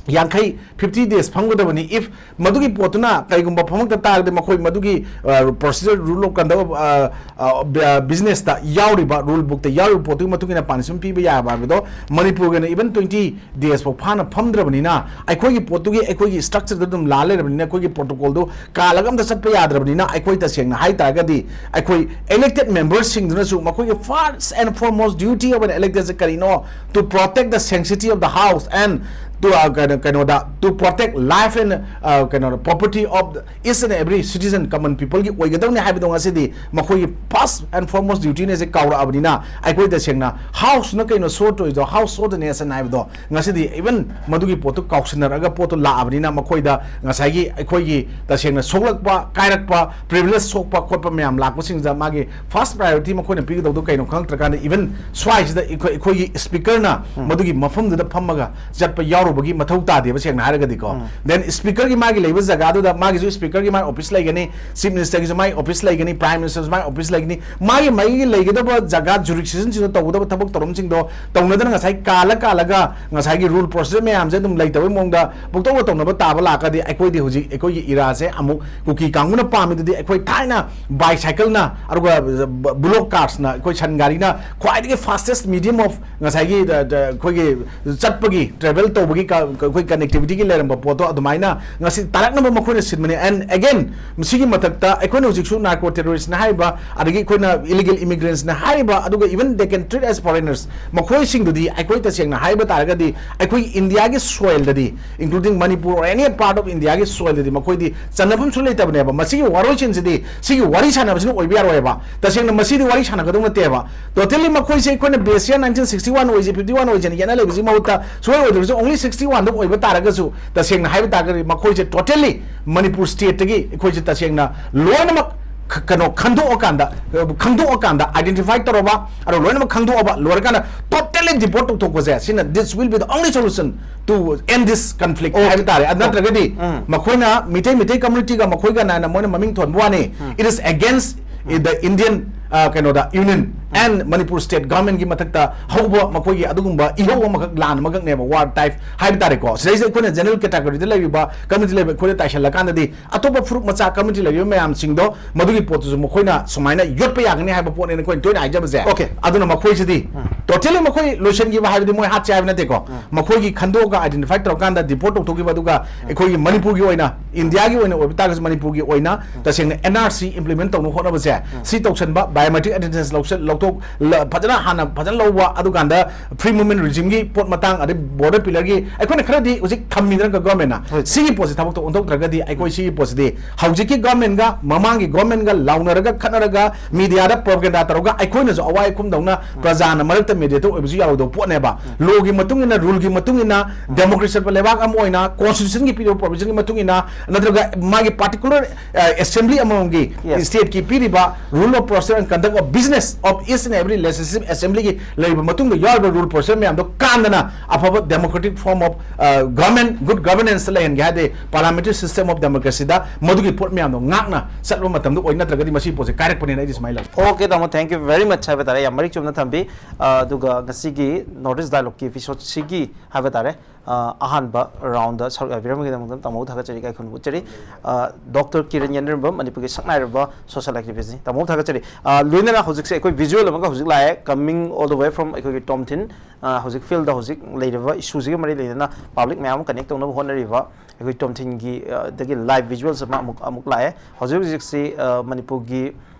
ꯌꯥꯡꯈꯩ, fifty days ꯐꯝꯒꯗꯕꯅꯤ꯫ If ꯃꯗꯨꯒꯤ ꯄꯣꯠꯇꯨꯅ ꯀꯩꯒꯨꯝꯕ ꯐꯝꯃꯛꯇ ꯇꯥꯔꯒꯗꯤ ꯃꯈꯣꯏ ꯃꯗꯨꯒꯤ, ꯑ, procedure, rule of conduct of, ꯑ, ꯑ, ꯕ-, businessꯇ ꯌꯥꯎꯔꯤꯕ, rule bookꯇ ꯌꯥꯎꯔꯤꯕ ꯄꯣꯠꯇꯨꯒꯤ ꯃꯇꯨꯡ ꯏꯟꯅ punishment ꯄꯤꯕ ꯌꯥꯕ ꯍꯥꯏꯕꯗꯣ ꯃꯅꯤꯄꯨꯔꯒꯤ ꯑꯣꯏꯅ even twenty days ꯐꯥꯎ ꯐꯥꯅ ꯐꯝꯗ꯭ꯔꯕꯅꯤꯅ, ꯑꯩꯈꯣꯏꯒꯤ ꯄꯣꯠꯇꯨꯒꯤ ꯑꯩꯈꯣꯏꯒꯤ structureꯗ ꯑꯗꯨꯝ ꯂꯥ ꯂꯩꯔꯕꯅꯤꯅ, ꯑꯩꯈꯣꯏꯒꯤ protocolꯗꯨ ꯀꯥꯜꯂꯒ ꯑꯝꯇ ꯆꯠꯄ ꯌꯥꯗ꯭ꯔꯕꯅꯤꯅ, ꯑꯩꯈꯣꯏ ꯇꯁꯦꯡꯅ ꯍꯥꯏ ꯇꯥꯔꯒꯗꯤ ꯑꯩꯈꯣꯏ elected memberꯁꯤꯡꯗꯨꯅꯁꯨ ꯃꯈꯣꯏꯒꯤ first and foremost duty of an electedꯁꯦ ꯀꯔꯤꯅꯣ? To protect the sanctity of the house and to, uh, ꯀꯩꯅꯣ, ꯀꯩꯅꯣꯗ, to protect life and, uh, ꯀꯩꯅꯣ, property of each and every citizen, common people ꯒꯤ ꯑꯣꯏꯒꯗꯕꯅꯤ ꯍꯥꯏꯕꯗꯣ ꯉꯁꯤꯗꯤ ꯃꯈꯣꯏꯒꯤ first and foremost duty ꯅꯦꯁꯦ ꯀꯥꯎꯔꯛꯑꯕꯅꯤꯅ, ꯑꯩꯈꯣꯏ ꯇꯁꯦꯡꯅ house ꯅ ꯀꯩꯅꯣ show to the house of the nation ꯍꯥꯏꯕꯗꯣ ꯉꯁꯤꯗꯤ even ꯃꯗꯨꯒꯤ ꯄꯣꯠꯇꯨ ꯀꯥꯎꯁꯟꯅꯔꯒ ꯄꯣꯠꯇꯨ ꯂꯥꯛꯑꯕꯅꯤꯅ, ꯃꯈꯣꯏꯗ ꯉꯁꯥꯏꯒꯤ ꯑꯩꯈꯣꯏꯒꯤ ꯇꯁꯦꯡꯅ ꯁꯣꯛꯂꯛꯄ, ꯀꯥꯏꯔꯛꯄ, privilege ꯁꯣꯛꯄ ꯈꯣꯠꯄ ꯃꯌꯥꯝ ꯂꯥꯛꯄꯁꯤꯡꯁꯤꯗ ꯃꯥꯒꯤ first priority ꯃꯈꯣꯏꯅ ꯄꯤꯒꯗꯧꯗꯣ ꯀꯩꯅꯣ ꯈꯪꯉꯛꯇ꯭ꯔꯀꯥꯟꯗ, even ꯁ꯭ꯋꯥꯏꯁꯤꯗ ꯑꯩꯈꯣꯏ, ꯑꯩꯈꯣꯏꯒꯤ speaker ꯅ ꯎꯝ꯫ ꯃꯗꯨꯒꯤ ꯃꯐꯝꯗꯨꯗ ꯐꯝꯃꯒ ꯆꯠꯄ ꯌꯥꯎꯔꯨꯕꯒꯤ ꯃꯊꯧ ꯇꯥꯗꯦꯕ, ꯁꯦꯡꯅ ꯍꯥꯏꯔꯒꯗꯤꯀꯣ꯫ ꯎꯝ꯫ Then speaker ꯒꯤ ꯃꯥꯒꯤ ꯂꯩꯕ ꯖꯒꯥꯗꯨꯗ ꯃꯥꯒꯤꯁꯨ speaker ꯒꯤ ꯃꯥꯒꯤ office ꯂꯩꯒꯅꯤ, chief minister ꯒꯤꯁꯨ ꯃꯥꯒꯤ office ꯂꯩꯒꯅꯤ, prime minister ꯁꯨ ꯃꯥꯒꯤ office ꯂꯩꯒꯅꯤ, ꯃꯥꯒꯤ ꯃꯥꯒꯤ ꯂꯩꯒꯗꯕ ꯖꯒꯥ jurisdiction ꯁꯤꯗ ꯇꯧꯒꯗꯕ ꯊꯕꯛ ꯊꯧꯔꯝꯁꯤꯡꯗꯣ ꯇꯧꯅꯗꯅ ꯉꯁꯥꯏ ꯀꯥꯜꯂ ꯀꯥꯜꯂꯒ ꯉꯁꯥꯏꯒꯤ rule procedure ꯃꯌꯥꯝꯁꯦ ꯑꯗꯨꯝ ꯂꯩꯇꯕꯩ ꯃꯑꯣꯡꯗ ꯄꯨꯡꯇꯧꯗ ꯇꯧꯅꯕ ꯇꯥꯕ ꯂꯥꯛꯑꯒꯗꯤ, ꯑꯩꯈꯣꯏꯗꯤ ꯍꯧꯖꯤꯛ ꯑꯩꯈꯣꯏꯒꯤ ꯏꯔꯥꯁꯦ ꯑꯃꯨꯛ ꯀꯨꯀꯤ ꯀꯥꯡꯕꯨꯅ ꯄꯥꯝꯃꯤꯗꯨꯗꯤ ꯑꯩꯈꯣꯏ ꯊꯥꯏꯅ bicycle ꯅ, ꯑꯗꯨꯒ bullock carts ꯅ, ꯑꯩꯈꯣꯏ ꯁꯟ ꯒꯥꯔꯤꯅ ꯈ꯭ꯋꯥꯏꯗꯒꯤ fastest medium of ꯉꯁꯥꯏꯒꯤ, ꯑ, ꯑ, ꯑꯩꯈꯣꯏꯒꯤ ꯆꯠꯄꯒꯤ, travel ꯇꯧꯕꯒꯤ ꯀ-, ꯑꯩꯈꯣꯏ connectivity ꯒꯤ ꯂꯩꯔꯝꯕ ꯄꯣꯠꯇꯣ ꯑꯗꯨꯃꯥꯏꯅ ꯉꯁꯤ ꯇꯥꯔꯛꯅꯕ ꯃꯈꯣꯏꯅ ꯁꯤꯟꯕꯅꯤ꯫ And again, ꯃꯁꯤꯒꯤ ꯃꯊꯛꯇ ꯑꯩꯈꯣꯏꯅ ꯍꯧꯖꯤꯛꯁꯨ narco terrorist ꯅ ꯍꯥꯏꯔꯤꯕ, ꯑꯗꯒꯤ ꯑꯩꯈꯣꯏꯅ illegal immigrants ꯅ ꯍꯥꯏꯔꯤꯕ, ꯑꯗꯨꯒ even they can treat as foreigners, ꯃꯈꯣꯏꯁꯤꯡꯗꯨꯗꯤ ꯑꯩꯈꯣꯏ ꯇꯁꯦꯡꯅ ꯍꯥꯏꯕ ꯇꯥꯔꯒꯗꯤ ꯑꯩꯈꯣꯏ ꯏꯟꯗꯤꯌꯥꯒꯤ soil ꯗꯗꯤ, including Manipur or any part of India ꯒꯤ soil ꯗꯗꯤ ꯃꯈꯣꯏꯗꯤ ꯆꯟꯅꯐꯝꯁꯨ ꯂꯩꯇꯕꯅꯦꯕ꯫ ꯃꯁꯤꯒꯤ ꯋꯥꯔꯣꯏꯁꯤꯟꯁꯤꯗꯤ ꯁꯤꯒꯤ ꯋꯥꯔꯤ ꯁꯥꯟꯅꯕꯁꯤꯅ ꯑꯣꯏꯕ ꯌꯥꯔꯣꯏꯕ꯫ ꯇꯁꯦꯡꯅ ꯃꯁꯤꯗꯤ ꯋꯥꯔꯤ ꯁꯥꯟꯅꯒꯗꯧ ꯅꯠꯇꯦꯕ꯫ Totally ꯃꯈꯣꯏꯁꯦ ꯑꯩꯈꯣꯏꯅ base year nineteen sixty one ꯑꯣꯏꯁꯦ, fifty one ꯑꯣꯏꯁꯦꯅ ꯌꯦꯠꯅ ꯂꯩꯕꯁꯤꯒꯤ ꯃꯍꯨꯠꯇ ꯁꯨꯡꯑꯣꯏ ꯑꯣꯏꯗ꯭ꯔꯁꯨ only sixty one ꯗ ꯑꯣꯏꯕ ꯇꯥꯔꯒꯁꯨ, ꯇꯁꯦꯡꯅ ꯍꯥꯏꯕ ꯇꯥꯔꯒꯗꯤ ꯃꯈꯣꯏꯁꯦ totally ꯃꯅꯤꯄꯨꯔ state ꯇꯒꯤ ꯑꯩꯈꯣꯏꯁꯦ ꯇꯁꯦꯡꯅ ꯂꯣꯏꯅꯃꯛ ꯈ-, ꯀꯩꯅꯣ ꯈꯟꯗꯣꯛꯑꯀꯥꯟꯗ, ꯑ, ꯈꯪꯗꯣꯛꯑꯀꯥꯟꯗ, identify ꯇꯧꯔꯕ, ꯑꯗꯣ ꯂꯣꯏꯅꯃꯛ ꯈꯪꯗꯣꯛꯑꯕ ꯂꯣꯏꯔꯀꯥꯟꯗ totally deport ꯇꯧꯊꯣꯛꯄꯁꯦ, ꯁꯤꯅ this will be the only solution to end this conflict Okay. ꯍꯥꯏꯕ ꯇꯥꯔꯦ꯫ ꯑꯗꯨ ꯅꯠꯇ꯭ꯔꯒꯗꯤ ꯎꯝ꯫ ꯃꯈꯣꯏꯅ ꯃꯤꯇꯩ, ꯃꯤꯇꯩ community ꯒ ꯃꯈꯣꯏꯒ ꯅꯥꯅ ꯃꯣꯏꯅ ꯃꯃꯤꯡ ꯊꯣꯟꯕ ꯋꯥꯅꯤ꯫ ꯎꯝ꯫ It is against, um. The Indian, ꯑ, ꯀꯩꯅꯣꯗ, Union um. And Manipur state government ꯒꯤ ꯃꯊꯛꯇ ꯍꯧꯕ ꯃꯈꯣꯏꯒꯤ ꯑꯗꯨꯒꯨꯝꯕ ꯏꯍꯧ ꯑꯃꯈꯛ, ꯂꯥꯟ ꯑꯃꯈꯛꯅꯦꯕ, war type ꯍꯥꯏꯕ ꯇꯥꯔꯦꯀꯣ꯫ ꯁꯤꯗꯩꯁꯤꯗ ꯑꯩꯈꯣꯏꯅ general category ꯗ ꯂꯩꯔꯤꯕ, community ꯂꯩꯕ ꯑꯩꯈꯣꯏꯗ ꯇꯥꯏꯁꯜꯂꯀꯥꯟꯗꯗꯤ ꯑꯇꯣꯞꯄ ꯐꯨꯔꯨꯞ ꯃꯆꯥ community ꯂꯩꯔꯤꯕ ꯃꯌꯥꯝꯁꯤꯡꯗꯣ ꯃꯗꯨꯒꯤ ꯄꯣꯠꯇꯨꯁꯨ ꯃꯈꯣꯏꯅ ꯁꯨꯃꯥꯏꯅ ꯌꯣꯠꯄ ꯌꯥꯒꯅꯤ ꯍꯥꯏꯕ ꯄꯣꯠꯅꯦꯅ ꯑꯩꯈꯣꯏꯅ ꯇꯣꯏꯅ ꯍꯥꯏꯖꯕꯁꯦ꯫ Okay. ꯑꯗꯨꯅ ꯃꯈꯣꯏꯁꯤꯗꯤ ꯎꯝ꯫ Totally ꯃꯈꯣꯏ ꯂꯣꯏꯁꯤꯟꯈꯤꯕ ꯍꯥꯏꯕꯗꯤ ꯃꯣꯏ ꯍꯥꯠꯁꯦ ꯍꯥꯏꯕ ꯅꯠꯇꯦꯀꯣ꯫ ꯎꯝ꯫ ꯃꯈꯣꯏꯒꯤ ꯈꯟꯗꯣꯛꯑꯒ identify ꯇꯧꯔꯀꯥꯟꯗ deport ꯇꯧꯊꯣꯛꯈꯤꯕ, ꯑꯗꯨꯒ ꯎꯝ꯫ ꯑꯩꯈꯣꯏꯒꯤ ꯃꯅꯤꯄꯨꯔꯒꯤ ꯑꯣꯏꯅ, ꯏꯟꯗꯤꯌꯥꯒꯤ ꯑꯣꯏꯅ ꯑꯣꯏꯕ ꯇꯥꯔꯒꯁꯨ ꯃꯅꯤꯄꯨꯔꯒꯤ ꯑꯣꯏꯅ ꯎꯝ꯫ ꯇꯁꯦꯡꯅ N R C implement ꯇꯧꯅꯕ ꯍꯣꯠꯅꯕꯁꯦ, ꯎꯝ꯫ ꯁꯤ ꯇꯧꯁꯟꯕ, biometric identification ꯂꯧꯁꯟ-, ꯂꯧꯊꯣꯛ ꯇꯣꯛ-, ꯂ-, ꯐꯖꯅ ꯍꯥꯟꯅ ꯐꯖꯅ ꯂꯧꯕ, ꯑꯗꯨꯀꯥꯟꯗ free movement regimeꯒꯤ ꯄꯣꯠ ꯃꯇꯥꯡ, ꯑꯗꯩ border pillarꯒꯤ ꯑꯩꯈꯣꯏꯅ ꯈꯔꯗꯤ ꯍꯧꯖꯤꯛ ꯊꯝꯃꯤꯗꯅ governmentꯅ꯫ ꯍꯣꯏ꯫ ꯁꯤꯒꯤ ꯄꯣꯠꯁꯤ ꯊꯕꯛꯇ ꯑꯣꯟꯊꯣꯛꯇ꯭ꯔꯒꯗꯤ ꯑꯩꯈꯣꯏ ꯁꯤꯒꯤ ꯄꯣꯠꯁꯤꯗꯤ ꯍꯧꯖꯤꯛꯀꯤ governmentꯒ ꯃꯃꯥꯡꯒꯤ governmentꯒ ꯂꯥꯎꯅꯔꯒ ꯈꯠꯅꯔꯒ mediaꯗ propaganda ꯇꯧꯔꯒ ꯑꯩꯈꯣꯏꯅꯁꯨ ꯑꯋꯥꯏ ꯈꯨꯝꯗꯧꯅ ꯎꯝ꯫ ꯄ꯭ꯔꯖꯥꯅ ꯃꯔꯛꯇ mediator ꯑꯣꯏꯕꯁꯨ ꯌꯥꯔꯣꯏꯗꯧꯕ ꯄꯣꯠꯅꯦꯕ꯫ ꯎꯝ꯫ Lawꯒꯤ ꯃꯇꯨꯡ ꯏꯟꯅ, ruleꯒꯤ ꯃꯇꯨꯡ ꯏꯟꯅ, ꯎꯝ꯫ Democracy ꯆꯠꯄ ꯂꯩꯕꯥꯛ ꯑꯃ ꯑꯣꯏꯅ constitutionꯒꯤ ꯄꯤꯔꯤꯕ provisionꯒꯤ ꯃꯇꯨꯡ ꯏꯟꯅ, ꯅꯠꯇ꯭ꯔꯒ ꯃꯥꯒꯤ particular, ꯑ, assembly ꯑꯃꯃꯝꯒꯤ Yes. stateꯀꯤ ꯄꯤꯔꯤꯕ rule of procedure and conduct of business of each and every legislative assemblyꯒꯤ ꯂꯩꯔꯤꯕ ꯃꯇꯨꯡꯗ ꯌꯥꯎꯔꯤꯕ rule procedure ꯃꯌꯥꯝꯗꯣ ꯀꯥꯟꯗꯅ ꯑꯐꯕ democratic form of, ꯑ, government, good governance ꯂꯩꯍꯟꯒꯦ ꯍꯥꯏꯔꯗꯤ parliamentary system of democracyꯗ ꯃꯗꯨꯒꯤ ꯄꯣꯠ ꯃꯌꯥꯝꯗꯣ ꯉꯥꯛꯅ ꯆꯠꯄ ꯃꯇꯝꯗ ꯑꯣꯏ, ꯅꯠꯇ꯭ꯔꯒꯗꯤ ꯃꯁꯤꯒꯤ ꯄꯣꯠꯁꯦ ꯀꯥꯏꯔꯛꯄꯅꯦꯅ ꯑꯩꯗꯤ ꯁꯨꯃꯥꯏꯅ ꯂꯧꯏ꯫ Okay, ꯇꯥꯃꯣ, thank you very much ꯍꯥꯏꯕ ꯇꯥꯔꯦ, ꯌꯥꯝ ꯃꯔꯤꯛ ꯆꯨꯝꯅ ꯊꯝꯕꯤ꯫ ꯑ, ꯑꯗꯨꯒ ꯉꯁꯤꯒꯤ North East Dialogueꯀꯤ episodeꯁꯤꯒꯤ ꯍꯥꯏꯕ ꯇꯥꯔꯦ, ꯑ, ꯑꯍꯥꯟꯕ roundꯗ ꯁꯔꯨꯛ ꯌꯥꯕꯤꯔꯝꯕꯒꯤꯗꯃꯛꯇ ꯇꯥꯃꯣꯕꯨ ꯊꯥꯒꯠꯆꯔꯤ, ꯏꯀꯥꯏ ꯈꯨꯝꯅꯕ ꯎꯠꯆꯔꯤ꯫ ꯑ, Doctor ꯀꯤꯔꯟ ꯌꯦꯅꯤꯡꯕꯝ, ꯃꯅꯤꯄꯨꯔꯒꯤ ꯁꯛꯅꯥꯏꯔꯕ social activistꯅꯤ꯫ ꯇꯥꯃꯣꯕꯨ ꯊꯥꯒꯠꯆꯔꯤ꯫ ꯑ, ꯂꯣꯏꯅꯅ ꯍꯧꯖꯤꯛꯁꯦ ꯑꯩꯈꯣꯏ visual ꯑꯃꯒ ꯍꯧꯖꯤꯛ ꯂꯥꯛꯑꯦ, coming all the way from ꯑꯩꯈꯣꯏꯒꯤ ꯇꯣꯝꯊꯤꯟ, ꯑ, ꯍꯧꯖꯤꯛ fieldꯗ ꯍꯧꯖꯤꯛ ꯂꯩꯔꯤꯕ issueꯁꯤꯒ ꯃꯔꯤ ꯂꯩꯅꯅ public ꯃꯌꯥꯝ ꯑꯃ connect ꯇꯧꯅꯕ ꯍꯣꯠꯅꯔꯤꯕ ꯑꯩꯈꯣꯏ ꯇꯣꯝꯊꯤꯟꯒꯤ, ꯑ, ꯗꯒꯤ live visuals ꯑꯃ ꯑꯃꯨꯛ, ꯑꯃꯨꯛ ꯂꯥꯛꯑꯦ꯫ ꯍꯧꯖꯤꯛ ꯍꯧꯖꯤꯛꯁꯤ, ꯑ, ꯃꯅꯤꯄꯨꯔꯒꯤ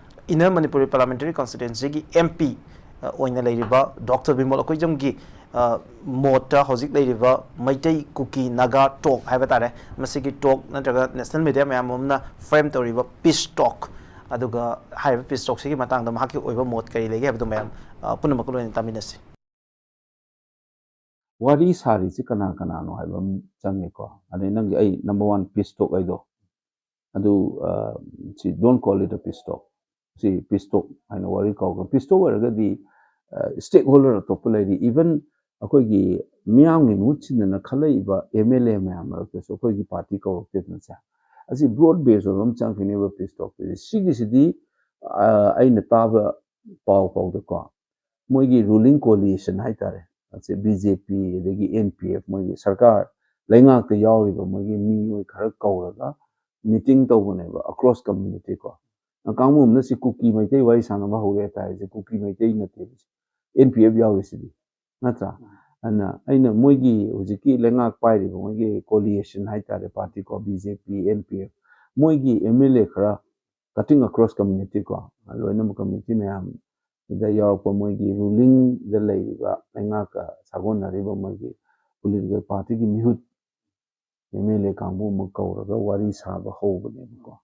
Inner Manipuri Parliamentary Constituencyꯒꯤ MP, ꯑ, ꯑꯣꯏꯅ ꯂꯩꯔꯤꯕ Doctor ꯕꯤꯃꯣꯜ ꯑꯩꯈꯣꯏꯖꯝꯒꯤ, ꯑ, ꯃꯣꯠꯇ ꯍꯧꯖꯤꯛ ꯂꯩꯔꯤꯕ ꯃꯩꯇꯩ, ꯀꯨꯀꯤ, ꯅꯥꯒꯥ talk ꯍꯥꯏꯕ ꯇꯥꯔꯦ, ꯃꯁꯤꯒꯤ talk ꯅꯠꯇ꯭ꯔꯒ national media ꯃꯌꯥꯝ ꯑꯃꯅ frame ꯇꯧꯔꯤꯕ peace talk, ꯑꯗꯨꯒ ꯍꯥꯏꯔꯤꯕ peace talkꯁꯤꯒꯤ ꯃꯇꯥꯡꯗ ꯃꯍꯥꯛꯀꯤ ꯑꯣꯏꯕ ꯃꯣꯠ ꯀꯔꯤ ꯂꯩꯒꯦ ꯍꯥꯏꯕꯗꯨ ꯃꯌꯥꯝ, ꯑ, ꯄꯨꯝꯅꯃꯛꯀ ꯂꯣꯏꯅ ꯇꯥꯃꯤꯟꯅꯁꯤ꯫ ꯋꯥꯔꯤ ꯁꯥꯔꯤꯁꯤ ꯀꯅꯥ ꯀꯅꯥꯅꯣ ꯍꯥꯏꯕ ꯑꯃ ꯆꯪꯉꯦꯀꯣ꯫ ꯑꯗꯩ ꯅꯪꯒꯤ ꯑꯩ number one peace talk ꯍꯥꯏꯗꯣ, ꯑꯗꯨ, ꯑ, ꯁꯤ don't call it a peace talk꯫ ꯁꯤ peace talk ꯍꯥꯏꯅ ꯋꯥꯔꯤ ꯀꯧꯈ꯭ꯔꯦ꯫ Peace talk ꯑꯣꯏꯔꯒꯗꯤ, ꯑ, stakeholder ꯑꯇꯣꯞꯄ ꯂꯩꯔꯤ, even ꯑꯩꯈꯣꯏꯒꯤ ꯃꯤꯌꯥꯝꯒꯤ ꯃꯍꯨꯠ ꯁꯤꯟꯗꯅ ꯈꯜꯂꯛꯏꯕ MLA ꯃꯌꯥꯝ ꯃꯔꯛꯇꯁꯨ ꯑꯩꯈꯣꯏꯒꯤ party ꯀꯧꯔꯛꯇꯦꯗꯅ ꯁꯦ꯫ ꯑꯁꯤ broad base ꯑꯣꯏꯕ ꯑꯃ ꯆꯪꯉꯛꯀꯅꯦꯕ peace talkꯁꯤꯗꯤ꯫ ꯁꯤꯒꯤꯁꯤꯗꯤ, ꯑ, ꯑꯩꯅ ꯇꯥꯕ ꯄꯥꯎ ꯐꯥꯎꯗꯀꯣ, ꯃꯣꯏꯒꯤ ruling coalition ꯍꯥꯏꯇꯥꯔꯦ, ꯑꯁꯤ BJP ꯑꯗꯒꯤ NPF, ꯃꯣꯏꯒꯤ ꯁꯔꯀꯥꯔ ꯂꯩꯉꯥꯛꯇ ꯌꯥꯎꯔꯤꯕ ꯃꯣꯏꯒꯤ ꯃꯤꯑꯣꯏ ꯈꯔ ꯀꯧꯔꯒ meeting ꯇꯧꯕꯅꯦꯕ, across community ꯀꯣ꯫ ꯀꯥꯡꯕꯨ ꯑꯃꯅ ꯁꯤ ꯀꯨꯀꯤ ꯃꯩꯇꯩ ꯋꯥꯔꯤ ꯁꯥꯟꯅꯕ ꯍꯧꯔꯦ ꯍꯥꯏꯇꯥꯔꯦ, ꯁꯤ ꯀꯨꯀꯤ ꯃꯩꯇꯩ ꯅꯠꯇꯦꯕ, ꯁꯤ NPF ꯌꯥꯎꯔꯤꯁꯤꯗꯤ, ꯅꯠꯇ꯭ꯔꯥ? ꯑꯗꯨꯅ ꯑꯩꯅ ꯃꯣꯏꯒꯤ ꯍꯧꯖꯤꯛꯀꯤ ꯂꯩꯉꯥꯛ ꯄꯥꯏꯔꯤꯕ ꯃꯣꯏꯒꯤ coalition ꯍꯥꯏꯇꯥꯔꯦ, party ꯀꯣ, BJP, NPF, ꯃꯣꯏꯒꯤ MLA ꯈꯔ cutting across community ꯀꯣ, ꯂꯣꯏꯅꯃꯛ community ꯃꯌꯥꯝ ꯗ ꯌꯥꯎꯔꯛꯄ ꯃꯣꯏꯒꯤ ꯔꯨꯂꯤꯡꯗ ꯂꯩꯔꯤꯕ ꯂꯩꯉꯥꯛꯀ ꯁꯥꯒꯣꯟꯅꯔꯤꯕ ꯃꯣꯏꯒꯤ ꯄꯣꯂꯤꯇꯤꯀꯦꯜ ꯄꯥꯔꯇꯤꯒꯤ ꯃꯤꯍꯨꯠ ꯑꯦꯝ ꯑꯦꯜ ꯑꯦ ꯀꯥꯡꯕꯨ ꯑꯃ ꯀꯧꯔꯒ ꯋꯥꯔꯤ ꯁꯥꯕ ꯍꯧꯕꯅꯦꯕꯀꯣ꯫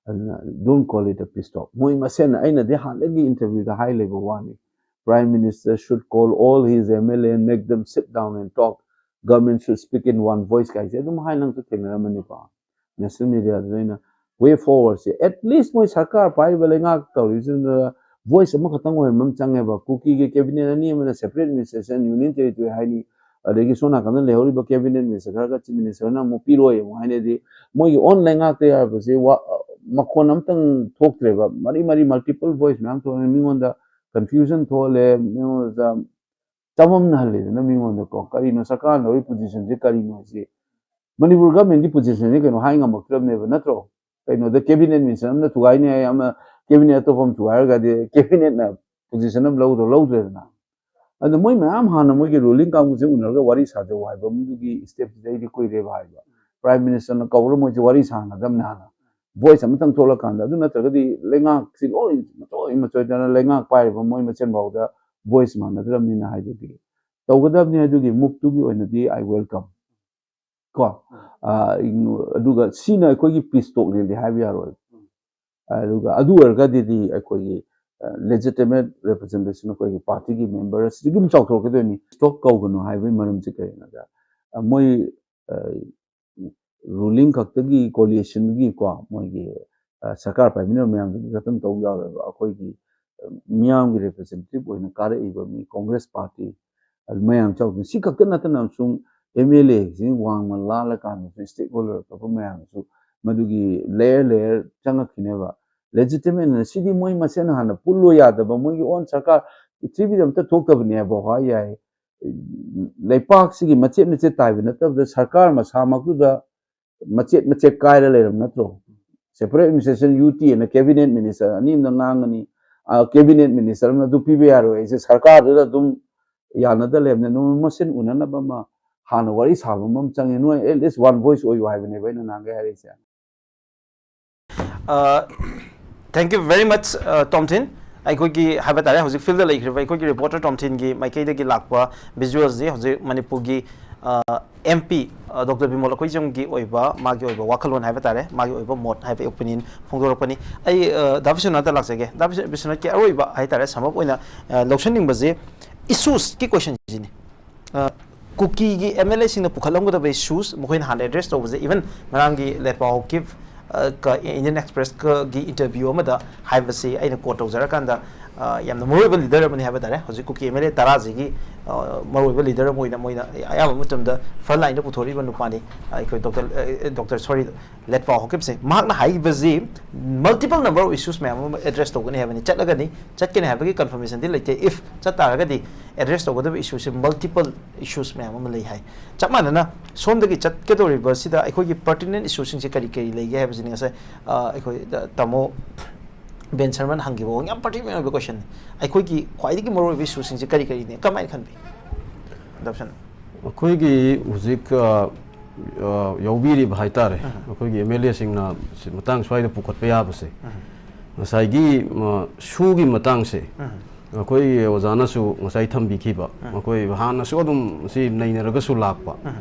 ꯑꯗꯨꯅ don't call it a peace talk. ꯃꯣꯏ ꯃꯁꯦꯟ ꯑꯩꯅꯗꯤ ꯍꯥꯟꯅꯗꯒꯤ ꯏꯟꯇꯔꯚ꯭ꯌꯨꯗ ꯍꯥꯏ ꯂꯩꯕ ꯋꯥꯅꯤ, Prime Minister should call all his M L A and make them sit down and talk. Government should speak in one voice ꯀꯥꯏꯁꯦ ꯑꯗꯨꯝ ꯍꯥꯏ, ꯅꯪꯁꯨ ꯊꯦꯡꯅꯔꯝꯃꯅꯤꯀꯣ꯫ ꯅꯦꯁꯅꯦꯜ ꯃꯦꯗꯤꯌꯥꯗꯨꯗ ꯑꯩꯅ ꯋꯦ ꯐꯣꯔꯋꯥꯔꯗꯁꯦ, at least ꯃꯣꯏ ꯁꯔꯀꯥꯔ ꯄꯥꯏꯔꯤꯕ ꯂꯩꯉꯥꯛ ꯇꯧꯔꯤꯁꯤꯅ ꯚꯣꯏꯁ ꯑꯃꯈꯛꯇꯪ ꯑꯣꯏꯔꯝꯕ ꯑꯃ ꯆꯪꯉꯦꯕ꯫ ꯀꯨꯀꯤꯒꯤ ꯀꯦꯕꯤꯅꯦꯠ ꯑꯅꯤ ꯑꯃꯅ ꯁꯦꯄꯔꯦꯠ ꯑꯦꯗꯃꯤꯅꯤꯁꯇ꯭ꯔꯦꯁꯟ, ꯌꯨꯅꯤꯌꯟ ꯇꯦꯔꯤꯇꯣꯔꯤ ꯍꯥꯏꯅꯤ, ꯑꯗꯒꯤ ꯁꯣꯝ ꯅꯥꯀꯟꯗ ꯂꯩꯍꯧꯔꯤꯕ ꯀꯦꯕꯤꯅꯦꯠ ꯃꯤꯅꯤꯁꯇꯔ ꯈꯔꯒ ꯆꯤꯐ ꯃꯤꯅꯤꯁꯇꯔꯅ ꯑꯃꯨꯛ ꯄꯤꯔꯣꯏ ꯑꯃꯨꯛ ꯍꯥꯏꯅꯗꯤ, ꯃꯣꯏꯒꯤ ꯑꯣꯟ ꯂꯩꯉꯥꯛꯇ ꯌꯥꯔꯛꯄꯁꯦ ꯋꯥ-, ꯃꯈꯣꯟ ꯑꯝꯇꯪ ꯊꯣꯛꯇ꯭ꯔꯦꯕ꯫ ꯃꯔꯤ ꯃꯔꯤ ꯃꯜꯇꯤꯄꯜ ꯚꯣꯏꯁ ꯃꯌꯥꯝ ꯊꯣꯛꯑꯒ ꯃꯤꯉꯣꯟꯗ ꯀꯟꯐ꯭ꯌꯨꯖꯟ ꯊꯣꯛꯍꯜꯂꯦ, ꯃꯤꯉꯣꯟꯗ ꯆꯃꯝꯅꯍꯜꯂꯦꯗꯅ ꯃꯤꯉꯣꯟꯗꯀꯣ꯫ ꯀꯔꯤꯅꯣ ꯁꯔꯀꯥꯔꯅ ꯂꯧꯔꯤ ꯄꯣꯖꯤꯁꯟꯁꯦ ꯀꯔꯤꯅꯣ ꯁꯤ? ꯃꯅꯤꯄꯨꯔ ꯒꯚꯔꯟꯃꯦꯟꯒꯤ ꯄꯣꯖꯤꯁꯟꯁꯦ ꯀꯩꯅꯣ ꯍꯥꯏ ꯉꯝꯃꯛꯇ꯭ꯔꯕꯅꯦꯕ, ꯅꯠꯇ꯭ꯔꯣ? ꯀꯩꯅꯣꯗ ꯀꯦꯕꯤꯅꯦꯠ ꯃꯤꯅꯤꯁꯇꯔ ꯑꯃꯅ ꯊꯨꯒꯥꯏꯅꯤ ꯍꯥꯏ, ꯑꯃ ꯀꯦꯕꯤꯅꯦꯠ ꯑꯇꯣꯞꯄ ꯑꯃ ꯊꯨꯒꯥꯏꯔꯒꯗꯤ ꯀꯦꯕꯤꯅꯦꯠꯅ ꯄꯣꯖꯤꯁꯟ ꯑꯃ ꯂꯧꯗ꯭ꯔꯣ? ꯂꯧꯗ꯭ꯔꯦꯗꯅ꯫ ꯑꯗꯣ ꯃꯣꯏ ꯃꯌꯥꯝ ꯍꯥꯟꯅ ꯃꯣꯏꯒꯤ ꯔꯨꯂꯤꯡ ꯀꯥꯡꯕꯨꯁꯦ ꯎꯅꯔꯒ ꯋꯥꯔꯤ ꯁꯥꯖꯧ ꯍꯥꯏꯕ ꯑꯃꯗꯨꯒꯤ ꯁ꯭ꯇꯦꯞꯁꯤꯗ ꯑꯩꯗꯤ ꯀꯨꯏꯔꯦꯕ ꯍꯥꯏꯕ꯫ ꯄ꯭ꯔꯥꯏꯝ ꯃꯤꯅꯤꯁꯇꯔꯅ ꯀꯧꯔ ꯃꯣꯏꯁꯦ ꯋꯥꯔꯤ ꯁꯥꯟꯅꯗꯕꯅꯦ ꯍꯥꯟꯅ꯫ ꯚꯣꯏꯁ ꯑꯃꯇꯪ ꯊꯣꯛꯂꯀꯥꯟꯗ, ꯑꯗꯨ ꯅꯠꯇ꯭ꯔꯒꯗꯤ ꯂꯩꯉꯥꯛꯁꯤ ꯂꯣꯏ ꯃꯆꯣꯏ ꯃꯆꯣꯏꯗꯅ ꯂꯩꯉꯥꯛ ꯄꯥꯏꯔꯤꯕ ꯃꯣꯏ ꯃꯁꯦꯟ ꯐꯥꯎꯗ ꯚꯣꯏꯁ ꯃꯥꯟꯅꯗ꯭ꯔꯕꯅꯤꯅ ꯍꯥꯏꯗꯨꯗꯤ ꯇꯧꯒꯗꯕꯅꯤ꯫ ꯑꯗꯨꯒꯤ ꯃꯨꯞꯇꯨꯒꯤ ꯑꯣꯏꯅꯗꯤ I welcome꯫ ꯀꯣ? ꯑꯥ, ꯑꯗꯨꯒ ꯁꯤꯅ ꯑꯩꯈꯣꯏꯒꯤ ꯄꯤꯁ ꯇꯣꯛꯅꯦꯗꯤ ꯍꯥꯏꯕ ꯌꯥꯔꯣꯏ꯫ ꯑꯗꯨꯒ ꯑꯗꯨ ꯑꯣꯏꯔꯒꯗꯤꯗꯤ ꯑꯩꯈꯣꯏꯒꯤ, ꯑ, ꯂꯦꯖꯤꯇꯤꯃꯦꯠ ꯔꯤꯄ꯭ꯔꯖꯦꯟꯇꯦꯁꯟ ꯑꯩꯈꯣꯏꯒꯤ ꯄꯥꯔꯇꯤꯒꯤ ꯃꯦꯝꯕꯔ ꯑꯁꯤꯗꯒꯤ ꯑꯗꯨꯝ ꯆꯥꯎꯊꯣꯔꯛꯀꯗꯣꯏꯅꯤ꯫ ꯁ꯭ꯇꯣꯛ ꯀꯧꯒꯅꯨ ꯍꯥꯏꯕꯒꯤ ꯃꯔꯝꯁꯦ ꯀꯔꯤꯒꯤꯅꯣꯗ, ꯑ, ꯃꯣꯏ, ꯑ, ꯔꯨꯂꯤꯡ ꯈꯛꯇꯒꯤ ꯀꯣꯂꯤꯁꯟꯒꯤꯀꯣ, ꯃꯣꯏꯒꯤ, ꯑ, ꯁꯔꯀꯥꯔ ꯄꯥꯏꯃꯤꯟꯅꯕ ꯃꯌꯥꯝꯗꯨꯒꯤ ꯈꯛꯇꯪ ꯇꯧꯕ ꯌꯥꯔꯣꯏꯕ꯫ ꯑꯩꯈꯣꯏꯒꯤ, ꯑ, ꯃꯤꯌꯥꯝꯒꯤ ꯔꯤꯄ꯭ꯔꯖꯦꯟꯇꯦꯇꯤꯚ ꯑꯣꯏꯅ ꯀꯥꯔꯛꯏꯕ ꯃꯤ ꯀꯣꯡꯒ꯭ꯔꯦꯁ ꯄꯥꯔꯇꯤ, ꯑꯗꯨ ꯃꯌꯥꯝ ꯆꯥꯎꯗꯅ, ꯁꯤ ꯈꯛꯇ ꯅꯠꯇꯅ ꯑꯃꯁꯨꯡ ꯑꯦꯝ ꯑꯦꯜ ꯑꯦꯁꯤ ꯋꯥꯡꯃ ꯂꯥꯜꯂꯀꯥꯟꯗꯁꯨ ꯁ꯭ꯇꯦꯛ ꯍꯣꯜꯗꯔ ꯑꯇꯣꯞꯄ ꯃꯌꯥꯝꯁꯨ ꯃꯗꯨꯒꯤ ꯂꯦꯌꯔ ꯂꯦꯌꯔ ꯆꯪꯉꯛꯈꯤꯅꯦꯕ꯫ ꯂꯦꯖꯤꯇꯤꯃꯦꯠꯅ ꯁꯤꯗꯤ ꯃꯣꯏ ꯃꯁꯦꯟ ꯍꯥꯟꯅ ꯄꯨꯜꯂꯣ ꯌꯥꯗꯕ, ꯃꯣꯏꯒꯤ ꯑꯣꯟ ꯁꯔꯀꯥꯔ ꯄ꯭ꯔꯤꯊꯤꯕꯤꯗ ꯑꯝꯇ ꯊꯣꯛꯇꯕꯅꯦꯕ꯫ ꯍꯣꯏ, ꯌꯥꯏ, ꯂꯩꯄꯥꯛꯁꯤꯒꯤ ꯃꯆꯦꯠ ꯃꯆꯦꯠ ꯇꯥꯏꯕ ꯅꯠꯇꯕꯗ ꯁꯔꯀꯥꯔ ꯃꯁꯥꯃꯛꯇꯨꯗ ꯃꯆꯦꯠ ꯃꯆꯦꯠ ꯀꯥꯏꯔ ꯂꯩꯔꯕ ꯅꯠꯇ꯭ꯔꯣ? ꯁꯦꯄꯔꯦꯠ ꯑꯦꯗꯃꯤꯅꯤꯁꯇ꯭ꯔꯦꯁꯟ, ꯌꯨ ꯇꯤ ꯑꯅ ꯀꯦꯕꯤꯅꯦꯠ ꯃꯤꯅꯤꯁꯇꯔ ꯑꯅꯤ ꯑꯃꯅ ꯉꯥꯡꯉꯅꯤ, ꯑ, ꯀꯦꯕꯤꯅꯦꯠ ꯃꯤꯅꯤꯁꯇꯔ ꯑꯃꯅ ꯑꯗꯨ ꯄꯤꯕ ꯌꯥꯔꯣꯏ, ꯑꯩꯁꯦ ꯁꯔꯀꯥꯔꯗꯨꯗ ꯑꯗꯨꯝ ꯌꯥꯅꯗ ꯂꯩꯔꯕꯅꯤꯅ ꯅꯣꯡꯃ ꯃꯁꯦꯟ ꯎꯅꯅꯕ ꯑꯃ ꯍꯥꯟꯅ ꯋꯥꯔꯤ ꯁꯥꯕ ꯑꯃ ꯆꯪꯉꯦ꯫ ꯅꯣꯏ at least one voice ꯑꯣꯏꯌꯨ ꯍꯥꯏꯕꯅꯦꯕ ꯑꯩꯅ ꯅꯍꯥꯟꯒꯩ ꯍꯥꯏꯔꯛꯏꯁꯦ꯫ Uh, thank you very much, uh, Tomthin. ꯑꯩꯈꯣꯏꯒꯤ ꯍꯥꯏꯕ ꯇꯥꯔꯦ, ꯍꯧꯖꯤꯛ ꯐꯤꯜꯗ ꯂꯩꯈ꯭ꯔꯤꯕ ꯑꯩꯈꯣꯏꯒꯤ ꯔꯤꯄꯣꯔꯇꯔ ꯇꯣꯝꯊꯤꯟꯒꯤ ꯃꯥꯏꯀꯩꯗꯒꯤ ꯂꯥꯛꯄ ꯚꯤꯖꯨꯋꯦꯜꯁꯤ ꯍꯧꯖꯤꯛ ꯃꯅꯤꯄꯨꯔꯒꯤ ꯑꯦꯝ ꯄꯤ ꯗꯣꯛꯇꯔ ꯕꯤꯃꯣꯜ ꯑꯩꯈꯣꯏꯖꯝꯒꯤ ꯑꯣꯏꯕ, ꯃꯥꯒꯤ ꯑꯣꯏꯕ ꯋꯥꯈꯜꯂꯣꯟ ꯍꯥꯏꯕ ꯇꯥꯔꯦ, ꯃꯥꯒꯤ ꯑꯣꯏꯕ ꯃꯣꯠ ꯍꯥꯏꯕ ꯑꯣꯄꯤꯅꯤꯌꯟ ꯐꯣꯡꯗꯣꯔꯛꯄꯅꯤ꯫ ꯑꯩ ꯗꯥ ꯕꯤꯁ꯭ꯋꯅꯥꯊꯇ ꯂꯥꯛꯆꯒꯦ꯫ ꯗꯥ ꯕꯤꯁ꯭ꯋꯅꯥꯊꯀꯤ ꯑꯔꯣꯏꯕ ꯍꯥꯏ ꯇꯥꯔꯦ, ꯁꯝ ꯑꯞ ꯑꯣꯏꯅ ꯂꯧꯁꯤꯟꯅꯤꯡꯕꯁꯦ ꯏꯁꯨꯁꯀꯤ ꯀꯣꯏꯁꯟꯁꯤꯅꯤ꯫ ꯀꯨꯀꯤꯒꯤ ꯑꯦꯝ ꯑꯦꯜ ꯑꯦꯁꯤꯡꯅ ꯄꯨꯈꯠꯂꯝꯒꯗꯕ ꯏꯁꯨꯁ ꯃꯈꯣꯏꯅ ꯍꯥꯟꯅ ꯑꯦꯗ꯭ꯔꯦꯁ ꯇꯧꯕꯁꯦ, ꯏꯚꯟ ꯉꯔꯥꯡꯒꯤ ꯂꯦꯠꯄꯥꯎ ꯍꯣꯀꯤꯞ ꯀ ꯏꯟꯗꯤꯌꯟ ꯑꯦꯛꯁꯄ꯭ꯔꯦꯁꯀꯒꯤ ꯏꯟꯇꯔꯚ꯭ꯌꯨ ꯑꯃꯗ ꯍꯥꯏꯕꯁꯤ ꯑꯩꯅ ꯀꯣꯠ ꯇꯧꯖꯔꯀꯥꯟꯗ, ꯌꯥꯝꯅ ꯃꯔꯨꯑꯣꯏꯕ ꯂꯤꯗꯔ ꯑꯃꯅꯤ ꯍꯥꯏꯕ ꯇꯥꯔꯦ꯫ ꯍꯧꯖꯤꯛ ꯀꯨꯀꯤ ꯑꯦꯝ ꯑꯦꯜ ꯑꯦ ꯇꯔꯥꯁꯤꯒꯤ ꯃꯔꯨꯑꯣꯏꯕ ꯂꯤꯗꯔ ꯑꯃ ꯑꯣꯏꯅ ꯃꯣꯏꯅ ꯑꯌꯥꯝꯕ ꯃꯇꯝꯗ ꯐ꯭ꯔꯟ ꯂꯥꯏꯟꯗ ꯄꯨꯊꯣꯔꯛꯏꯕ ꯅꯨꯄꯥꯅꯤ꯫ ꯑꯩꯈꯣꯏ ꯗꯣꯛꯇꯔ, ꯗꯣꯛꯇꯔ ꯁꯣꯔꯤ, ꯂꯦꯠꯄꯥꯎ ꯍꯣꯀꯤꯞꯁꯦ ꯃꯍꯥꯛꯅ ꯍꯥꯏꯈꯤꯕꯁꯤ ꯃꯜꯇꯤꯄꯜ ꯅꯝꯕꯔ ꯑꯣꯐ ꯏꯁꯨꯁ ꯃꯌꯥꯝ ꯑꯃ ꯑꯦꯗ꯭ꯔꯦꯁ ꯇꯧꯒꯅꯤ ꯍꯥꯏꯕꯅꯤ꯫ ꯆꯠꯂꯒꯅꯤ, ꯆꯠꯀꯅꯤ ꯍꯥꯏꯕꯒꯤ ꯀꯟꯐꯔꯃꯦꯁꯟꯗꯤ ꯂꯩꯇꯦ꯫ ꯏꯐ ꯆꯠ ꯇꯥꯔꯒꯗꯤ ꯑꯦꯗ꯭ꯔꯦꯁ ꯇꯧꯒꯗꯕ ꯏꯁꯨꯁꯦ ꯃꯜꯇꯤꯄꯜ ꯏꯁꯨꯁ ꯃꯌꯥꯝ ꯑꯃ ꯂꯩ ꯍꯥꯏ꯫ ꯆꯞ ꯃꯥꯟꯅꯅ ꯁꯣꯝꯗꯒꯤ ꯆꯠꯀꯗꯧꯔꯤꯕꯁꯤꯗ ꯑꯩꯈꯣꯏꯒꯤ ꯄꯔꯇꯤꯅꯦꯟ ꯏꯁꯨꯁꯤꯡꯁꯦ ꯀꯔꯤ ꯀꯔꯤ ꯂꯩꯒꯦ ꯍꯥꯏꯕꯁꯤꯅꯤ ꯉꯁꯥꯏ ꯑꯩꯈꯣꯏ ꯇꯥꯃꯣ ꯕꯦꯟ ꯁꯔꯃꯟ ꯍꯪꯈꯤꯕ ꯋꯥꯍꯪ ꯌꯥꯝ ꯄꯔꯇꯤꯅꯦꯟ ꯑꯣꯏꯕ ꯀꯣꯏꯁꯟꯅꯤ꯫ ꯑꯩꯈꯣꯏꯒꯤ ꯈ꯭ꯋꯥꯏꯗꯒꯤ ꯃꯔꯨꯑꯣꯏꯕ ꯏꯁꯨꯁꯤꯡꯁꯦ ꯀꯔꯤ ꯀꯔꯤꯅꯤ, ꯀꯃꯥꯏꯅ ꯈꯟꯕꯤ? ꯗꯥ ꯕꯤꯁ꯭ꯋꯅꯥꯊ꯫ ꯑꯩꯈꯣꯏꯒꯤ ꯍꯧꯖꯤꯛ ꯑ, ꯑ, ꯌꯥꯎꯕꯤꯔꯤꯕ ꯍꯥꯏꯇꯥꯔꯦ, ꯑꯩꯈꯣꯏꯒꯤ ꯑꯦꯝ ꯑꯦꯜ ꯑꯦꯁꯤꯡꯅ ꯃꯇꯥꯡ ꯁ꯭ꯋꯥꯏꯗ ꯄꯨꯈꯠꯄ ꯌꯥꯕꯁꯦ, ꯉꯁꯥꯏꯒꯤ ꯁꯨꯒꯤ ꯃꯇꯥꯡꯁꯦ ꯑꯩꯈꯣꯏꯒꯤ ꯑꯣꯖꯥꯅꯁꯨ ꯉꯁꯥꯏ ꯊꯝꯕꯤꯈꯤꯕ, ꯑꯩꯈꯣꯏ ꯍꯥꯟꯅꯁꯨ ꯑꯗꯨꯝ ꯁꯤ ꯅꯩꯅꯔꯒꯁꯨ ꯂꯥꯛꯄ꯫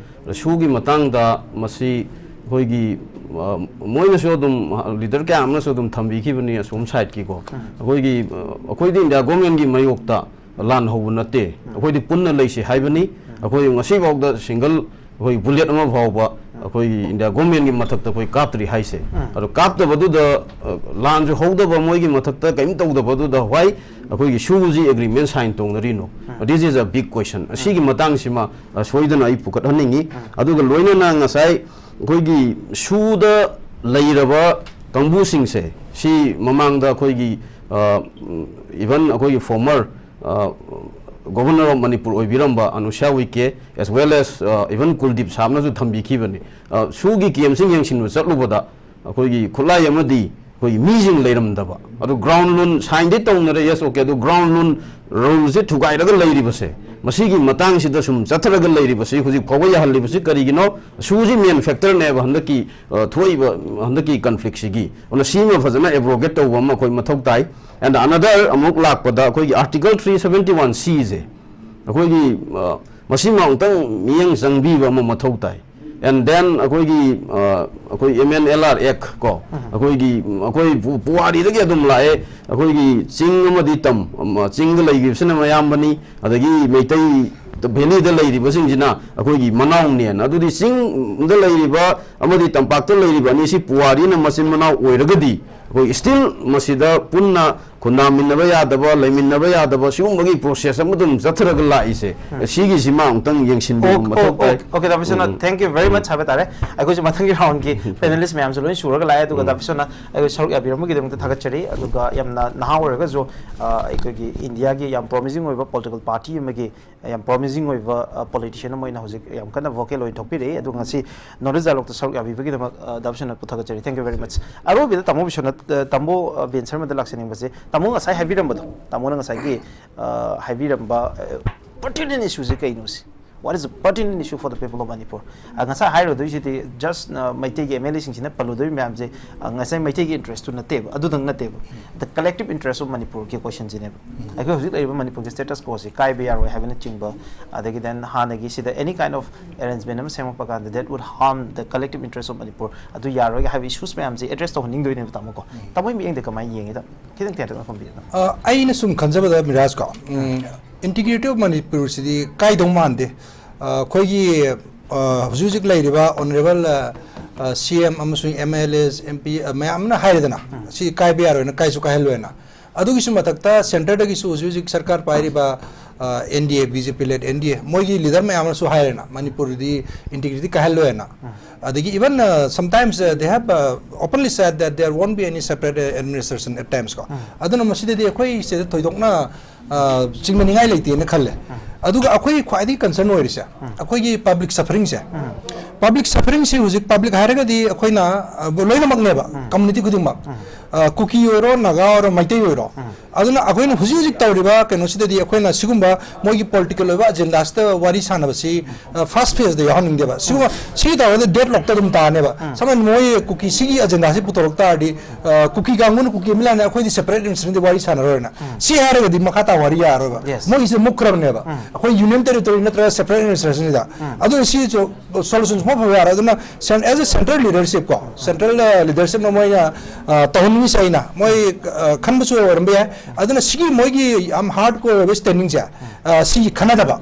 ꯑꯗ ꯁꯨꯒꯤ ꯃꯇꯥꯡꯗ ꯃꯁꯤ ꯑꯩꯈꯣꯏꯒꯤ, ꯑ, ꯃꯣꯏꯅꯁꯨ ꯑꯗꯨꯝ, ꯂꯤꯗꯔ ꯀꯌꯥ ꯑꯃꯅꯁꯨ ꯑꯗꯨꯝ ꯊꯝꯕꯤꯈꯤꯕꯅꯤ ꯑꯁꯣꯝ ꯁꯥꯏꯠꯀꯤꯀꯣ꯫ ꯑꯩꯈꯣꯏꯒꯤ, ꯑ, ꯑꯩꯈꯣꯏꯗꯤ ꯏꯟꯗꯤꯌꯥ ꯒꯣꯔꯃꯦꯟꯒꯤ ꯃꯥꯌꯣꯛꯇ ꯂꯥꯟ ꯍꯧꯕ ꯅꯠꯇꯦ꯫ ꯑꯩꯈꯣꯏꯗꯤ ꯄꯨꯟꯅ ꯂꯩꯁꯤ ꯍꯥꯏꯕꯅꯤ꯫ ꯑꯩꯈꯣꯏ ꯉꯁꯤꯐꯥꯎꯗ ꯁꯤꯡꯒꯜ ꯑꯩꯈꯣꯏ ꯕꯨꯂꯦꯠ ꯑꯃ ꯐꯥꯎꯕ ꯑꯩꯈꯣꯏꯒꯤ ꯏꯟꯗꯤꯌꯥ ꯒꯣꯔꯃꯦꯟꯒꯤ ꯃꯊꯛꯇ ꯑꯩꯈꯣꯏ ꯀꯥꯞꯇ꯭ꯔꯤ ꯍꯥꯏꯁꯦ꯫ ꯑꯗꯣ ꯀꯥꯞꯇꯕꯗꯨꯗ, ꯑ, ꯂꯥꯟꯁꯨ ꯍꯧꯗꯕ, ꯃꯣꯏꯒꯤ ꯃꯊꯛꯇ ꯀꯔꯤꯝ ꯇꯧꯗꯕꯗꯨꯗ why ꯑꯩꯈꯣꯏꯒꯤ ꯁꯨꯁꯤ ꯑꯦꯒ꯭ꯔꯤꯃꯦꯟ ꯁꯥꯏꯟ ꯇꯧꯅꯔꯤꯅꯣ? This is a big question꯫ ꯑꯁꯤꯒꯤ ꯃꯇꯥꯡꯁꯤꯃ, ꯑ, ꯁꯣꯏꯗꯅ ꯑꯩ ꯄꯨꯈꯠꯍꯟꯅꯤꯡꯉꯤ꯫ ꯑꯗꯨꯒ ꯂꯣꯏꯅꯅ ꯉꯁꯥꯏ ꯑꯩꯈꯣꯏꯒꯤ ꯁꯨꯗ ꯂꯩꯔꯕ ꯀꯥꯡꯕꯨꯁꯤꯡꯁꯦ, ꯁꯤ ꯃꯃꯥꯡꯗ ꯑꯩꯈꯣꯏꯒꯤ, ꯑ, even ꯑꯩꯈꯣꯏꯒꯤ former, ꯑ, Governor of Manipur ꯑꯣꯏꯕꯤꯔꯝꯕ ꯑꯅꯨꯁ꯭ꯌꯥ ꯎꯏꯀꯦ, as well as, ꯑ, even ꯀꯨꯜꯗꯤꯞ ꯁꯥꯕꯅꯁꯨ ꯊꯝꯕꯤꯈꯤꯕꯅꯤ꯫ ꯑ, ꯁꯨꯒꯤ ꯀꯦꯝꯁꯤꯡ ꯌꯦꯡꯁꯤꯟꯕ ꯆꯠꯂꯨꯕꯗ ꯑꯩꯈꯣꯏꯒꯤ ꯈꯨꯠꯂꯥꯏ ꯑꯃꯗꯤ ꯑꯩꯈꯣꯏꯒꯤ ꯃꯤꯁꯤꯡ ꯂꯩꯔꯝꯗꯕ, ꯑꯗꯨ ground loan ꯁꯥꯏꯟꯗꯤ ꯇꯧꯅꯔꯦ, yes, okay, ꯑꯗꯨ ground loan ꯔꯨꯜꯁꯦ ꯊꯨꯒꯥꯏꯔꯒ ꯂꯩꯔꯤꯕꯁꯦ, ꯃꯁꯤꯒꯤ ꯃꯇꯥꯡꯁꯤꯗ ꯁꯨꯝ ꯆꯠꯊꯔꯒ ꯂꯩꯔꯤꯕꯁꯤ, ꯍꯧꯖꯤꯛ ꯐꯥꯎꯕ ꯌꯥꯍꯜꯂꯤꯕꯁꯤ ꯀꯔꯤꯒꯤꯅꯣ? ꯁꯨꯁꯤ main factor ꯅꯦꯕ ꯍꯟꯗꯛꯀꯤ, ꯑ, ꯊꯣꯛꯏꯕ ꯍꯟꯗꯛꯀꯤ conflict ꯁꯤꯒꯤ꯫ ꯑꯗꯨꯅ ꯁꯤꯃ ꯐꯖꯅ abrogate ꯇꯧꯕ ꯑꯃ ꯑꯩꯈꯣꯏ ꯃꯊꯧ ꯇꯥꯏ꯫ And another ꯑꯃꯨꯛ ꯂꯥꯛꯄꯗ ꯑꯩꯈꯣꯏꯒꯤ Article three seventy one C ꯁꯦ, ꯑꯩꯈꯣꯏꯒꯤ, ꯑ, ꯃꯁꯤꯃ ꯑꯃꯨꯛꯇꯪ ꯃꯤꯠꯌꯦꯡ ꯆꯪꯕꯤꯕ ꯑꯃ ꯃꯊꯧ ꯇꯥꯏ꯫ And then ꯑꯩꯈꯣꯏꯒꯤ, ꯑ, ꯑꯩꯈꯣꯏ M N L R Act ꯀꯣ, ꯑꯩꯈꯣꯏꯒꯤ, ꯑꯩꯈꯣꯏ ꯄꯨ-, ꯄꯨꯋꯥꯔꯤꯗꯒꯤ ꯑꯗꯨꯝ ꯂꯥꯛꯑꯦ꯫ ꯑꯩꯈꯣꯏꯒꯤ ꯆꯤꯡ ꯑꯃꯗꯤ ꯇꯝ, ꯑꯃ, ꯆꯤꯡꯗ ꯂꯩꯈꯤꯕꯁꯤꯅ ꯃꯌꯥꯝꯕꯅꯤ, ꯑꯗꯒꯤ ꯃꯩꯇꯩ valley ꯗ ꯂꯩꯔꯤꯕꯁꯤꯡꯁꯤꯅ ꯑꯩꯈꯣꯏꯒꯤ ꯃꯅꯥꯎꯅꯦꯅ꯫ ꯑꯗꯨꯗꯤ ꯆꯤꯡꯗ ꯂꯩꯔꯤꯕ ꯑꯃꯗꯤ ꯇꯝꯄꯥꯛꯇ ꯂꯩꯔꯤꯕ ꯑꯅꯤꯁꯤ ꯄꯨꯋꯥꯔꯤꯅ ꯃꯆꯤꯟ ꯃꯅꯥꯎ ꯑꯣꯏꯔꯒꯗꯤ, ꯑꯩꯈꯣꯏ still ꯃꯁꯤꯗ ꯄꯨꯟꯅ ꯈꯨꯟꯗꯥꯃꯤꯟꯅꯕ ꯌꯥꯗꯕ, ꯂꯩꯃꯤꯟꯅꯕ ꯌꯥꯗꯕ, ꯁꯤꯒꯨꯝꯕꯒꯤ process ꯑꯃ ꯑꯗꯨꯝ ꯆꯠꯊꯔꯒ ꯂꯥꯛꯏꯁꯦ꯫ ꯁꯤꯒꯤꯁꯤꯃ ꯑꯃꯨꯛꯇꯪ ꯌꯦꯡꯁꯤꯟꯕꯤꯕ ꯃꯊꯧ ꯇꯥꯏ꯫ Okay, ꯇꯥꯃꯣ ꯕꯤꯁ꯭ꯋꯥꯅꯥꯊ, ꯎꯝ꯫ Thank you very much ꯍꯥꯏꯕ ꯇꯥꯔꯦ꯫ ꯑꯩꯈꯣꯏꯁꯨ ꯃꯊꯪꯒꯤ round ꯀꯤ panelist ꯃꯌꯥꯝꯁꯨ ꯂꯣꯏ ꯁꯨꯔꯒ ꯂꯥꯛꯑꯦ꯫ ꯑꯗꯨꯒ ꯎꯝ꯫ ꯇꯥꯃꯣ ꯕꯤꯁ꯭ꯋꯥꯅꯥꯊ, ꯑꯩꯈꯣꯏ ꯁꯔꯨꯛ ꯌꯥꯕꯤꯔꯝꯕꯒꯤꯗꯃꯛꯇ ꯊꯥꯒꯠꯆꯔꯤ꯫ ꯑꯗꯨꯒ ꯌꯥꯝꯅ ꯅꯍꯥ ꯑꯣꯏꯔꯒꯁꯨ, ꯑ, ꯑꯩꯈꯣꯏꯒꯤ ꯏꯟꯗꯤꯌꯥꯒꯤ ꯌꯥꯝ promising ꯑꯣꯏꯕ political party ꯑꯃꯒꯤ ꯌꯥꯝ promising ꯑꯣꯏꯕ, ꯑ, politician ꯑꯃ ꯑꯣꯏꯅ ꯍꯧꯖꯤꯛ ꯌꯥꯝ ꯀꯟꯅ vocal ꯑꯣꯏꯅ ꯊꯣꯛꯄꯤꯔꯛꯏ꯫ ꯑꯗꯨ ꯉꯁꯤ North East Dialogue ꯇ ꯁꯔꯨꯛ ꯌꯥꯕꯤꯕꯒꯤꯗꯃꯛ, ꯑ, ꯗꯥ ꯕꯤꯁ꯭ꯋꯥꯅꯥꯊꯄꯨ ꯊꯥꯒꯠꯆꯔꯤ꯫ Thank you very much꯫ ꯑꯔꯣꯏꯕꯗ ꯇꯥꯃꯣ ꯕꯤꯁ꯭ꯋꯥꯅꯥꯊ, ꯑ, ꯇꯥꯃꯣ, ꯑ, ꯕꯦꯟ ꯁꯔꯃꯗ ꯂꯥꯛꯆꯅꯤꯡꯕꯁꯦ, ꯇꯥꯃꯣ ꯉꯁꯥꯏ ꯍꯥꯏꯕꯤꯔꯝꯕꯗꯣ, ꯇꯥꯃꯣꯅ ꯉꯁꯥꯏꯒꯤ, ꯑ, ꯍꯥꯏꯕꯤꯔꯝꯕ, ꯑ, pertinent issue ꯁꯦ ꯀꯩꯅꯣ ꯁꯤ? What is the pertinent issue for the people of Manipur? ꯑ, ꯉꯁꯥꯏ ꯍꯥꯏꯔꯨꯗꯣꯏꯁꯤꯗꯤ just, ꯑ, ꯃꯩꯇꯩꯒꯤ M L A ꯁꯤꯡꯁꯤꯅ ꯄꯜꯂꯨꯗꯣꯏ ꯃꯌꯥꯝꯁꯦ, ꯑ, ꯉꯁꯥꯏ ꯃꯩꯇꯩꯒꯤ interest ꯇꯨ ꯅꯠꯇꯦꯕ, ꯑꯗꯨꯗꯪ ꯅꯠꯇꯦꯕ꯫ The collective interest of Manipur ꯒꯤ question ꯁꯤꯅꯦꯕ꯫ ꯑꯩꯈꯣꯏ ꯍꯧꯖꯤꯛ ꯂꯩꯔꯤꯕ ꯃꯅꯤꯄꯨꯔꯒꯤ status quo ꯁꯤ ꯀꯥꯏꯕ ꯌꯥꯔꯣꯏ ꯍꯥꯏꯕꯅꯆꯤꯡꯕ, ꯑꯗꯒꯤ then ꯍꯥꯟꯅꯒꯤ ꯁꯤꯗ any kind of arrangement ꯑꯃ ꯁꯦꯝꯃꯛꯄ ꯀꯥꯟꯗ that would harm the collective interest of Manipur, ꯑꯗꯨ ꯌꯥꯔꯣꯏ ꯍꯥꯏꯕ issues ꯃꯌꯥꯝꯁꯦ address ꯇꯧꯍꯟꯅꯤꯡꯗꯣꯏꯅꯦꯕ, ꯇꯥꯃꯣ ꯀꯣ꯫ ꯇꯥꯃꯣꯒꯤ ꯃꯤꯠꯌꯦꯡꯗ ꯀꯃꯥꯏꯅ ꯌꯦꯡꯉꯤꯗ? ꯈꯤꯇꯪ ꯇꯦꯟꯇꯛꯅ ꯈꯨꯝꯕꯤꯌꯨ꯫ ꯑ, ꯑꯩꯅ ꯁꯨꯝ ꯈꯟꯖꯕꯗ, ꯃꯤꯔꯥꯖ ꯀꯣ, ꯎꯝ, Integrity of Manipur ꯁꯤꯗꯤ ꯀꯥꯏꯗꯧ ꯃꯥꯟꯗꯦ꯫ ꯑ, ꯑꯩꯈꯣꯏꯒꯤ, ꯑ, ꯍꯧꯖꯤꯛ ꯍꯧꯖꯤꯛ ꯂꯩꯔꯤꯕ Honourable, ꯑ, ꯑ, C M ꯑꯃꯁꯨꯡ M L As, M P, ꯑ, ꯃꯌꯥꯝ ꯑꯃꯅ ꯍꯥꯏꯔꯦꯗꯅ, ꯁꯤ ꯀꯥꯏꯕ ꯌꯥꯔꯣꯏꯅ, ꯀꯥꯏꯁꯨ ꯀꯥꯏꯍꯜꯂꯣꯏꯅ꯫ ꯑꯗꯨꯒꯤꯁꯨ ꯃꯊꯛꯇ centre ꯗꯒꯤꯁꯨ ꯍꯧꯖꯤꯛ ꯍꯧꯖꯤꯛ ꯁꯔꯀꯥꯔ ꯄꯥꯏꯔꯤꯕ, ꯑ, N D A, B J P led N D A, ꯃꯣꯏꯒꯤ leader ꯃꯌꯥꯝꯅꯁꯨ ꯍꯥꯏꯔꯦꯅ, ꯃꯅꯤꯄꯨꯔꯗꯤ integrity ꯀꯥꯏꯍꯜꯂꯣꯏꯅ꯫ ꯑꯗꯒꯤ even, uh, sometimes, uh, they have, uh, openly said that there won't be any separate, uh, administration at times ꯀꯣ꯫ ꯑꯗꯨꯅ ꯃꯁꯤꯗꯗꯤ ꯑꯩꯈꯣꯏ ꯁꯤꯗ ꯊꯣꯏꯗꯣꯛꯅ, ꯑ, ꯆꯤꯡꯅꯅꯤꯡꯉꯥꯏ ꯂꯩꯇꯦꯅ ꯈꯜꯂꯦ꯫ ꯑꯗꯨꯒ ꯑꯩꯈꯣꯏ ꯈ꯭ꯋꯥꯏꯗꯒꯤ concern ꯑꯣꯏꯔꯤꯁꯦ, ꯑꯩꯈꯣꯏꯒꯤ public suffering ꯁꯦ꯫ Public suffering ꯁꯤ ꯍꯧꯖꯤꯛ public ꯍꯥꯏꯔꯒꯗꯤ ꯑꯩꯈꯣꯏꯅ, ꯑ, ꯂꯣꯏꯅꯃꯛꯅꯦꯕ, community ꯈꯨꯗꯤꯡꯃꯛ꯫ ꯑ, ꯀꯨꯀꯤ ꯑꯣꯏꯔꯣ, ꯅꯥꯒꯥ ꯑꯣꯏꯔꯣ, ꯃꯩꯇꯩ ꯑꯣꯏꯔꯣ, ꯑꯗꯨꯅ ꯑꯩꯈꯣꯏꯅ ꯍꯧꯖꯤꯛ ꯍꯧꯖꯤꯛ ꯇꯧꯔꯤꯕ ꯀꯩꯅꯣꯁꯤꯗꯗꯤ ꯑꯩꯈꯣꯏꯅ ꯁꯤꯒꯨꯝꯕ ꯃꯣꯏꯒꯤ ꯄꯣꯂꯤꯇꯤꯀꯦꯜ ꯑꯣꯏꯕ ꯑꯖꯦꯟꯗꯥꯁꯤꯗ ꯋꯥꯔꯤ ꯁꯥꯟꯅꯕꯁꯤ, ꯑ, ꯐꯥꯔꯁ ꯐꯦꯖꯇ ꯌꯥꯎꯍꯟꯅꯤꯡꯗꯦꯕ꯫ ꯁꯤꯒꯨꯝꯕ ꯁꯤ ꯇꯧꯔꯒꯗꯤ ꯗꯦꯗ ꯂꯣꯛꯇ ꯑꯗꯨꯝ ꯇꯥꯅꯦꯕ꯫ ꯁꯝꯅ ꯃꯣꯏ ꯀꯨꯀꯤ ꯁꯤꯒꯤ ꯑꯖꯦꯟꯗꯥꯁꯤ ꯄꯨꯊꯣꯔꯛ ꯇꯥꯔꯗꯤ, ꯑ, ꯀꯨꯀꯤ ꯀꯥꯡꯕꯨꯅ ꯀꯨꯀꯤ ꯑꯦꯝ ꯑꯦꯜ ꯑꯦꯅ ꯑꯩꯈꯣꯏꯗꯤ ꯁꯦꯄꯔꯦꯠ ꯏꯟꯁꯇꯤꯇ꯭ꯌꯨꯁꯟꯗꯤ ꯋꯥꯔꯤ ꯁꯥꯟꯅꯔꯣꯏꯅ꯫ ꯁꯤ ꯍꯥꯏꯔꯒꯗꯤ ꯃꯈꯥ ꯇꯥꯕ ꯋꯥꯔꯤ ꯌꯥꯔꯔꯣꯏꯕ꯫ Yes. ꯃꯣꯏꯒꯤꯁꯦ ꯃꯨꯛꯈ꯭ꯔꯕꯅꯦꯕ꯫ ꯑꯩꯈꯣꯏ ꯌꯨꯅꯤꯌꯟ ꯇꯦꯔꯤꯇꯣꯔꯤ ꯅꯠꯇ꯭ꯔꯒ ꯁꯦꯄꯔꯦꯠ ꯑꯦꯗꯃꯤꯅꯤꯁꯇ꯭ꯔꯦꯁꯟꯁꯤꯗ꯫ ꯑꯗꯨꯅ ꯁꯤꯁꯨ ꯁꯣꯂꯨꯁꯟ ꯁꯨꯡꯐꯪ ꯐꯪꯕ ꯌꯥꯔꯣꯏ꯫ ꯑꯗꯨꯅ ꯁꯦꯟ-, as a central leadership ꯀꯣ, ꯁꯦꯟꯇ꯭ꯔꯦꯜ, ꯑ, ꯂꯤꯗꯔꯁꯤꯞꯅ ꯃꯣꯏꯅ, ꯑ, ꯇꯧꯍꯟꯅꯤꯡꯉꯤꯁꯦ ꯑꯩꯅ, ꯃꯣꯏ, ꯑ, ꯈꯟꯕꯁꯨ ꯑꯣꯏꯔꯝꯕ ꯌꯥꯏ꯫ ꯑꯗꯨꯅ ꯁꯤꯒꯤ ꯃꯣꯏꯒꯤ ꯌꯥꯝ ꯍꯥꯔꯗ ꯀꯣꯔ ꯑꯣꯏꯕ ꯁ꯭ꯇꯦꯟꯗꯤꯡꯁꯦ, ꯑ, ꯁꯤ ꯈꯟꯅꯗꯕ,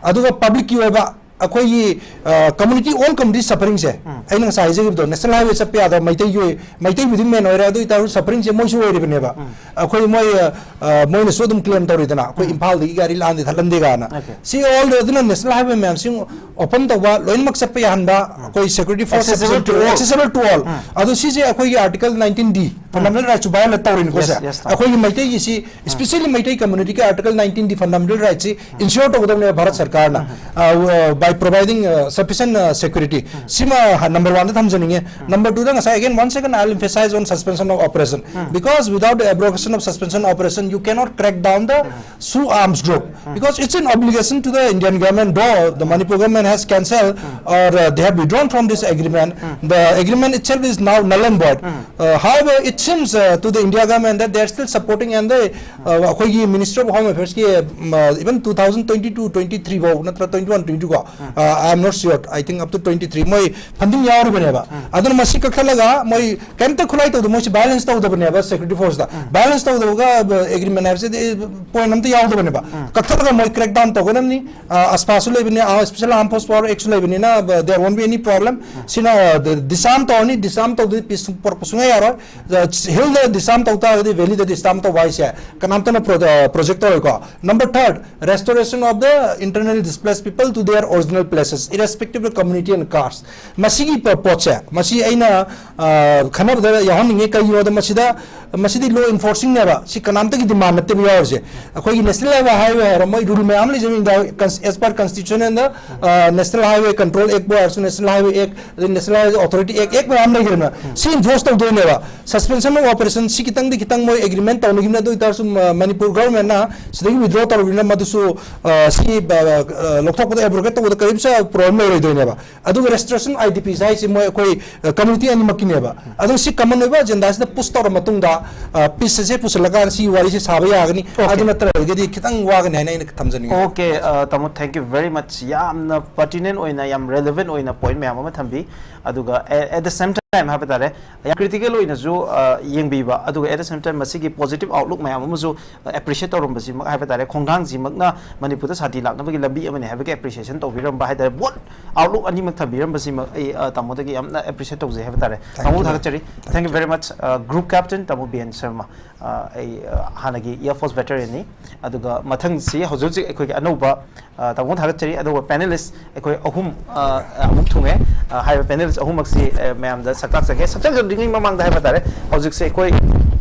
ꯑꯗꯨꯒ ꯄꯕ꯭ꯂꯤꯛꯀꯤ ꯑꯣꯏꯕ ꯑꯩꯈꯣꯏꯒꯤ, ꯑ, ꯀꯝꯃꯨꯅꯤꯇꯤ ꯑꯣꯟ ꯀꯝꯃꯨꯅꯤꯇꯤ ꯁꯐꯔꯤꯡꯁꯦ, ꯑꯩꯅ ꯉꯁꯥꯏ ꯍꯥꯏꯖꯈꯤꯕꯗꯣ, ꯅꯦꯁꯅꯦꯜ ꯍꯥꯏꯋꯦ ꯆꯠꯄ ꯌꯥꯗꯕ ꯃꯩꯇꯩꯒꯤ ꯑꯣꯏ-, ꯃꯩꯇꯩꯕꯨꯗꯤ ꯃꯦꯟ ꯑꯣꯏꯔꯦ, ꯑꯗꯨ ꯑꯣꯏꯇꯥꯔꯁꯨ ꯁꯐꯔꯤꯡꯁꯦ ꯃꯣꯏꯁꯨ ꯑꯣꯏꯔꯤꯕꯅꯦꯕ꯫ ꯑꯩꯈꯣꯏ ꯃꯣꯏ, ꯑ, ꯑ, ꯃꯣꯏꯅꯁꯨ ꯑꯗꯨꯝ ꯀ꯭ꯂꯦꯝ ꯇꯧꯔꯤꯗꯅ, ꯑꯩꯈꯣꯏ ꯏꯝꯐꯥꯜꯗꯒꯤ ꯒꯥꯔꯤ ꯂꯥꯟꯗꯦ ꯊꯠꯂꯟꯗꯦ ꯀꯥꯏꯅ꯫ Okay. ꯁꯤ ꯑꯣꯜ ꯑꯗꯨꯅ ꯅꯦꯁꯅꯦꯜ ꯍꯥꯏꯋꯦ ꯃꯌꯥꯝꯁꯤ ꯑꯣꯄꯟ ꯇꯧꯕ, ꯂꯣꯏꯅꯃꯛ ꯆꯠꯄ ꯌꯥꯍꯟꯕ, ꯑꯩꯈꯣꯏ security force accessible to all. Accessible to all. ꯑꯗꯣ ꯁꯤꯁꯦ ꯑꯩꯈꯣꯏꯒꯤ ꯑꯥꯔꯇꯤꯀꯜ ꯅꯥꯏꯟꯇꯤꯟ ꯗꯤ ꯐꯟꯗꯥꯃꯦꯟꯇꯦꯜ ꯔꯥꯏꯠꯁꯨ ꯚꯥꯏꯑꯣꯂꯦꯠ ꯇꯧꯔꯤꯅꯤꯀꯣ꯫ Yes, ꯁꯦ, yes, ꯇꯧꯔꯦ꯫ ꯑꯩꯈꯣꯏꯒꯤ ꯃꯩꯇꯩꯒꯤ ꯁꯤ, especially ꯃꯩꯇꯩ ꯀꯝꯃꯨꯅꯤꯇꯤꯒꯤ ꯑꯥꯔꯇꯤꯀꯜ ꯅꯥꯏꯟꯇꯤꯟ ꯗꯤ ꯐꯟꯗꯥꯃꯦꯟꯇꯦꯜ ꯔꯥꯏꯠꯁꯤ ꯏꯟꯁꯤꯌꯣꯔ ꯇꯧꯒꯗꯕꯅꯦꯕ ꯚꯥꯔꯠ ꯁꯔꯀꯥꯔꯅ, by providing, uh, sufficient, uh, security. ꯁꯤꯃ ꯅꯝꯕꯔ ꯋꯥꯟꯗ ꯊꯝꯖꯅꯤꯡꯉꯦ꯫ ꯅꯝꯕꯔ ꯇꯨꯗ ꯉꯁꯥꯏ, again, once again, I'll emphasize on suspension of operation. Because without the abrogation of suspension operation, you cannot crack down the Sioux arms group. Because it's an obligation to the Indian government, though the Manipur government has cancelled or, uh, they have withdrawn from this agreement. The agreement itself is now null and void. Uh, however, it seems, uh, to the India government that they are still supporting and the, uh, ꯑꯩꯈꯣꯏꯒꯤ Ministry of Home Affairs ꯀꯤ, um, uh, even two thousand twenty-two twenty-three ꯐꯥꯎ ꯅꯠꯇ꯭ꯔ twenty-one twenty-two ꯀꯣ, uh, I am not sure, I think up to twenty-three ꯃꯣꯏ funding ꯌꯥꯎꯔꯤꯕꯅꯦꯕ꯫ ꯑꯗꯨꯅ ꯃꯁꯤ ꯀꯛꯊꯠꯂꯒ ꯃꯣꯏ ꯀꯩꯝꯇ ꯈꯨꯠꯂꯥꯏ ꯇꯧꯗꯦ, ꯃꯣꯏꯁꯤ ꯚꯥꯏꯑꯣꯂꯦꯟꯁ ꯇꯧꯗꯕꯅꯦꯕ ꯁꯦꯀ꯭ꯌꯨꯔꯤꯇꯤ ꯐꯣꯔꯁꯇ꯫ ꯚꯥꯏꯑꯣꯂꯦꯟꯁ ꯇꯧꯗꯕꯒ ꯑꯦꯒ꯭ꯔꯤꯃꯦꯟ ꯍꯥꯏꯕꯁꯤꯗꯤ ꯄꯣꯏꯟ ꯑꯝꯇ ꯌꯥꯎꯗꯕꯅꯦꯕ꯫ ꯀꯛꯊꯠꯂꯒ ꯃꯣꯏ ꯀ꯭ꯔꯦꯛ ꯗꯥꯎꯟ ꯇꯧꯒꯗꯕꯅꯤ꯫ ꯑ, ꯑꯁꯄꯥꯁꯨ ꯂꯩꯕꯅꯤ, ꯑ, special armed force power act ꯁꯨ ꯂꯩꯕꯅꯤꯅ, uh, there won't be any problem. ꯁꯤꯅ, uh, disarm ꯇꯧꯔꯅꯤ, disarm ꯇꯧꯗ꯭ꯔꯗꯤ ꯄꯤꯁ ꯄꯨꯔꯛꯄ ꯁꯨꯡꯌꯥ ꯌꯥꯔꯣꯏ꯫ ꯑ, ꯍꯤꯜꯗ ꯗꯤꯁꯥꯔꯝ ꯇꯧ ꯇꯥꯔꯒꯗꯤ ꯚꯦꯂꯤꯗ ꯗꯤꯁꯥꯔꯝ ꯇꯧꯕ ꯍꯥꯏꯁꯦ ꯀꯅꯥꯝꯇꯅ ꯄ꯭ꯔꯣ-, ꯑ, project ꯇꯧꯔꯣꯏꯀꯣ꯫ Number third, restoration of the internally displaced people to their original Places, irrespective of community and caste. ꯃꯁꯤꯒꯤ ꯄ- ꯄꯣꯠꯁꯦ, ꯃꯁꯤ ꯑꯩꯅ ꯑ, ꯈꯟꯅꯕꯗ ꯌꯥꯎꯍꯟꯅꯤꯡꯉꯦ꯫ ꯀꯩꯒꯤꯅꯣꯗ ꯃꯁꯤꯗ, ꯃꯁꯤꯗꯤ law enforcing ꯅꯦꯕ, ꯁꯤ ꯀꯅꯥꯝꯇꯒꯤ demand ꯅꯠꯇꯦꯕ ꯌꯥꯎꯔꯤꯁꯦ꯫ ꯑꯩꯈꯣꯏꯒꯤ National Highway ꯍꯥꯏꯔꯣ, ꯃꯣꯏ rule ꯃꯌꯥꯝ ꯂꯩꯖꯕꯅꯤꯗ, cons- as per constitution and the, ꯑ, National Highway Control Act ꯕꯨ ꯍꯥꯏꯔꯁꯨ, National Highway Act, ꯑꯗꯩ National Highway Authority Act, Act ꯃꯌꯥꯝ ꯂꯩꯈ꯭ꯔꯦꯗꯅ, ꯁꯤ enforce ꯇꯧꯗꯣꯏꯅꯦꯕ꯫ Suspension of operation ꯁꯤ ꯈꯤꯇꯪꯗꯤ, ꯈꯤꯇꯪ ꯃꯣꯏ agreement ꯇꯧꯅꯈꯤꯕꯅꯤ, ꯑꯗꯨ ꯑꯣꯏꯇꯥꯔꯁꯨ ꯃ- ꯃꯅꯤꯄꯨꯔ government ꯅ ꯁꯤꯗꯒꯤ withdraw ꯇꯧꯔꯕꯅꯤꯅ ꯃꯗꯨꯁꯨ, ꯑ, ꯁꯤ, ꯑ, ꯑ, ꯂꯧꯊꯣꯛꯄꯗ, abrogate ꯇꯧꯕꯗ ꯀꯔꯤꯝꯁꯨ problem ꯂꯩꯔꯣꯏꯗꯣꯏꯅꯦꯕ꯫ ꯑꯗꯨꯒ restoration of I D Ps ꯍꯥꯏꯁꯤ ꯃꯣꯏ ꯑꯩꯈꯣꯏ, ꯑ, community ꯑꯅꯤꯃꯛꯀꯤꯅꯦꯕ꯫ ꯑꯗꯨ ꯁꯤ common ꯑꯣꯏꯕ agenda ꯁꯤꯗ push ꯇꯧꯔ ꯃꯇꯨꯡꯗ, ꯑ, peace ꯁꯦ ꯄꯨꯁꯤꯜꯂꯀꯥꯟꯗ ꯁꯤ ꯋꯥꯔꯤꯁꯦ ꯁꯥꯕ ꯌꯥꯒꯅꯤ꯫ Okay. ꯑꯗꯨ ꯅꯠꯇ꯭ꯔꯒꯗꯤ ꯈꯤꯇꯪ ꯋꯥꯒꯅꯤ ꯍꯥꯏꯅ ꯑꯩꯅ ꯊꯝꯖꯅꯤꯡꯉꯤ꯫ Okay, ꯑ, ꯇꯥꯃꯣ, thank you very much. ꯌꯥꯝꯅ pertinent ꯑꯣꯏꯅ, ꯌꯥꯝ relevant ꯑꯣꯏꯅ point ꯃꯌꯥꯝ ꯑꯃ ꯊꯝꯕꯤ꯫ ꯑꯗꯨꯒ a- at the same time ꯍꯥꯏꯕ ꯇꯥꯔꯦ, ꯌꯥꯝ critical ꯑꯣꯏꯅꯁꯨ, ꯑ, ꯌꯦꯡꯕꯤꯕ, ꯑꯗꯨꯒ at the same time ꯃꯁꯤꯒꯤ positive outlook ꯃꯌꯥꯝ ꯑꯃꯁꯨ appreciate ꯇꯧꯔꯝꯕꯁꯤꯃꯛ ꯍꯥꯏꯕ ꯇꯥꯔꯦ, ꯈꯣꯡꯊꯥꯡꯁꯤꯃꯛꯅ ꯃꯅꯤꯄꯨꯔꯗ ꯁꯥꯟꯇꯤ ꯂꯥꯛꯅꯕꯒꯤ ꯂꯝꯕꯤ ꯑꯃꯅꯤ ꯍꯥꯏꯕꯒꯤ appreciation ꯇꯧꯕꯤꯔꯝꯕ ꯍꯥꯏ ꯇꯥꯔꯦ, both outlook ꯑꯅꯤꯃꯛ ꯊꯝꯕꯤꯔꯝꯕꯁꯤꯃꯛ ꯑꯩ, ꯑ, ꯇꯥꯃꯣꯗꯒꯤ ꯌꯥꯝꯅ appreciate ꯇꯧꯖꯩ ꯍꯥꯏꯕ ꯇꯥꯔꯦ꯫ Thank ꯇꯥꯃꯣ you. ꯊꯥꯒꯠꯆꯔꯤ꯫ Thank you very much, ꯑ, group captain ꯇꯥꯃꯣ ꯕꯤ ꯑꯦꯟ ꯁꯔꯃ꯫ ꯑ, ꯑꯩ, ꯑ, ꯍꯥꯟꯅꯒꯤ Air Force veteran ꯅꯤ꯫ ꯑꯗꯨꯒ ꯃꯊꯪꯁꯤ ꯍꯧꯖꯤꯛ ꯍꯧꯖꯤꯛ ꯑꯩꯈꯣꯏꯒꯤ ꯑꯅꯧꯕ, ꯑ, ꯇꯥꯃꯣ ꯊꯥꯒꯠꯆꯔꯤ, ꯑꯅꯧꯕ panelist ꯑꯩꯈꯣꯏ ꯑꯍꯨꯝ, ꯑ, ꯑꯃꯨꯛ ꯊꯨꯡꯉꯦ꯫ ꯑ, ꯍꯥꯏꯔꯤꯕ panelist ꯑꯍꯨꯝꯃꯛꯁꯤ, ꯑ, ꯃꯌꯥꯝꯗ ꯁꯛ ꯇꯥꯛꯆꯒꯦ꯫ ꯁꯛ ꯇꯥꯛꯆꯗ꯭ꯔꯤꯉꯩ ꯃꯃꯥꯡꯗ ꯍꯥꯏꯕ ꯇꯥꯔꯦ, ꯍꯧꯖꯤꯛꯁꯦ ꯑꯩꯈꯣꯏ,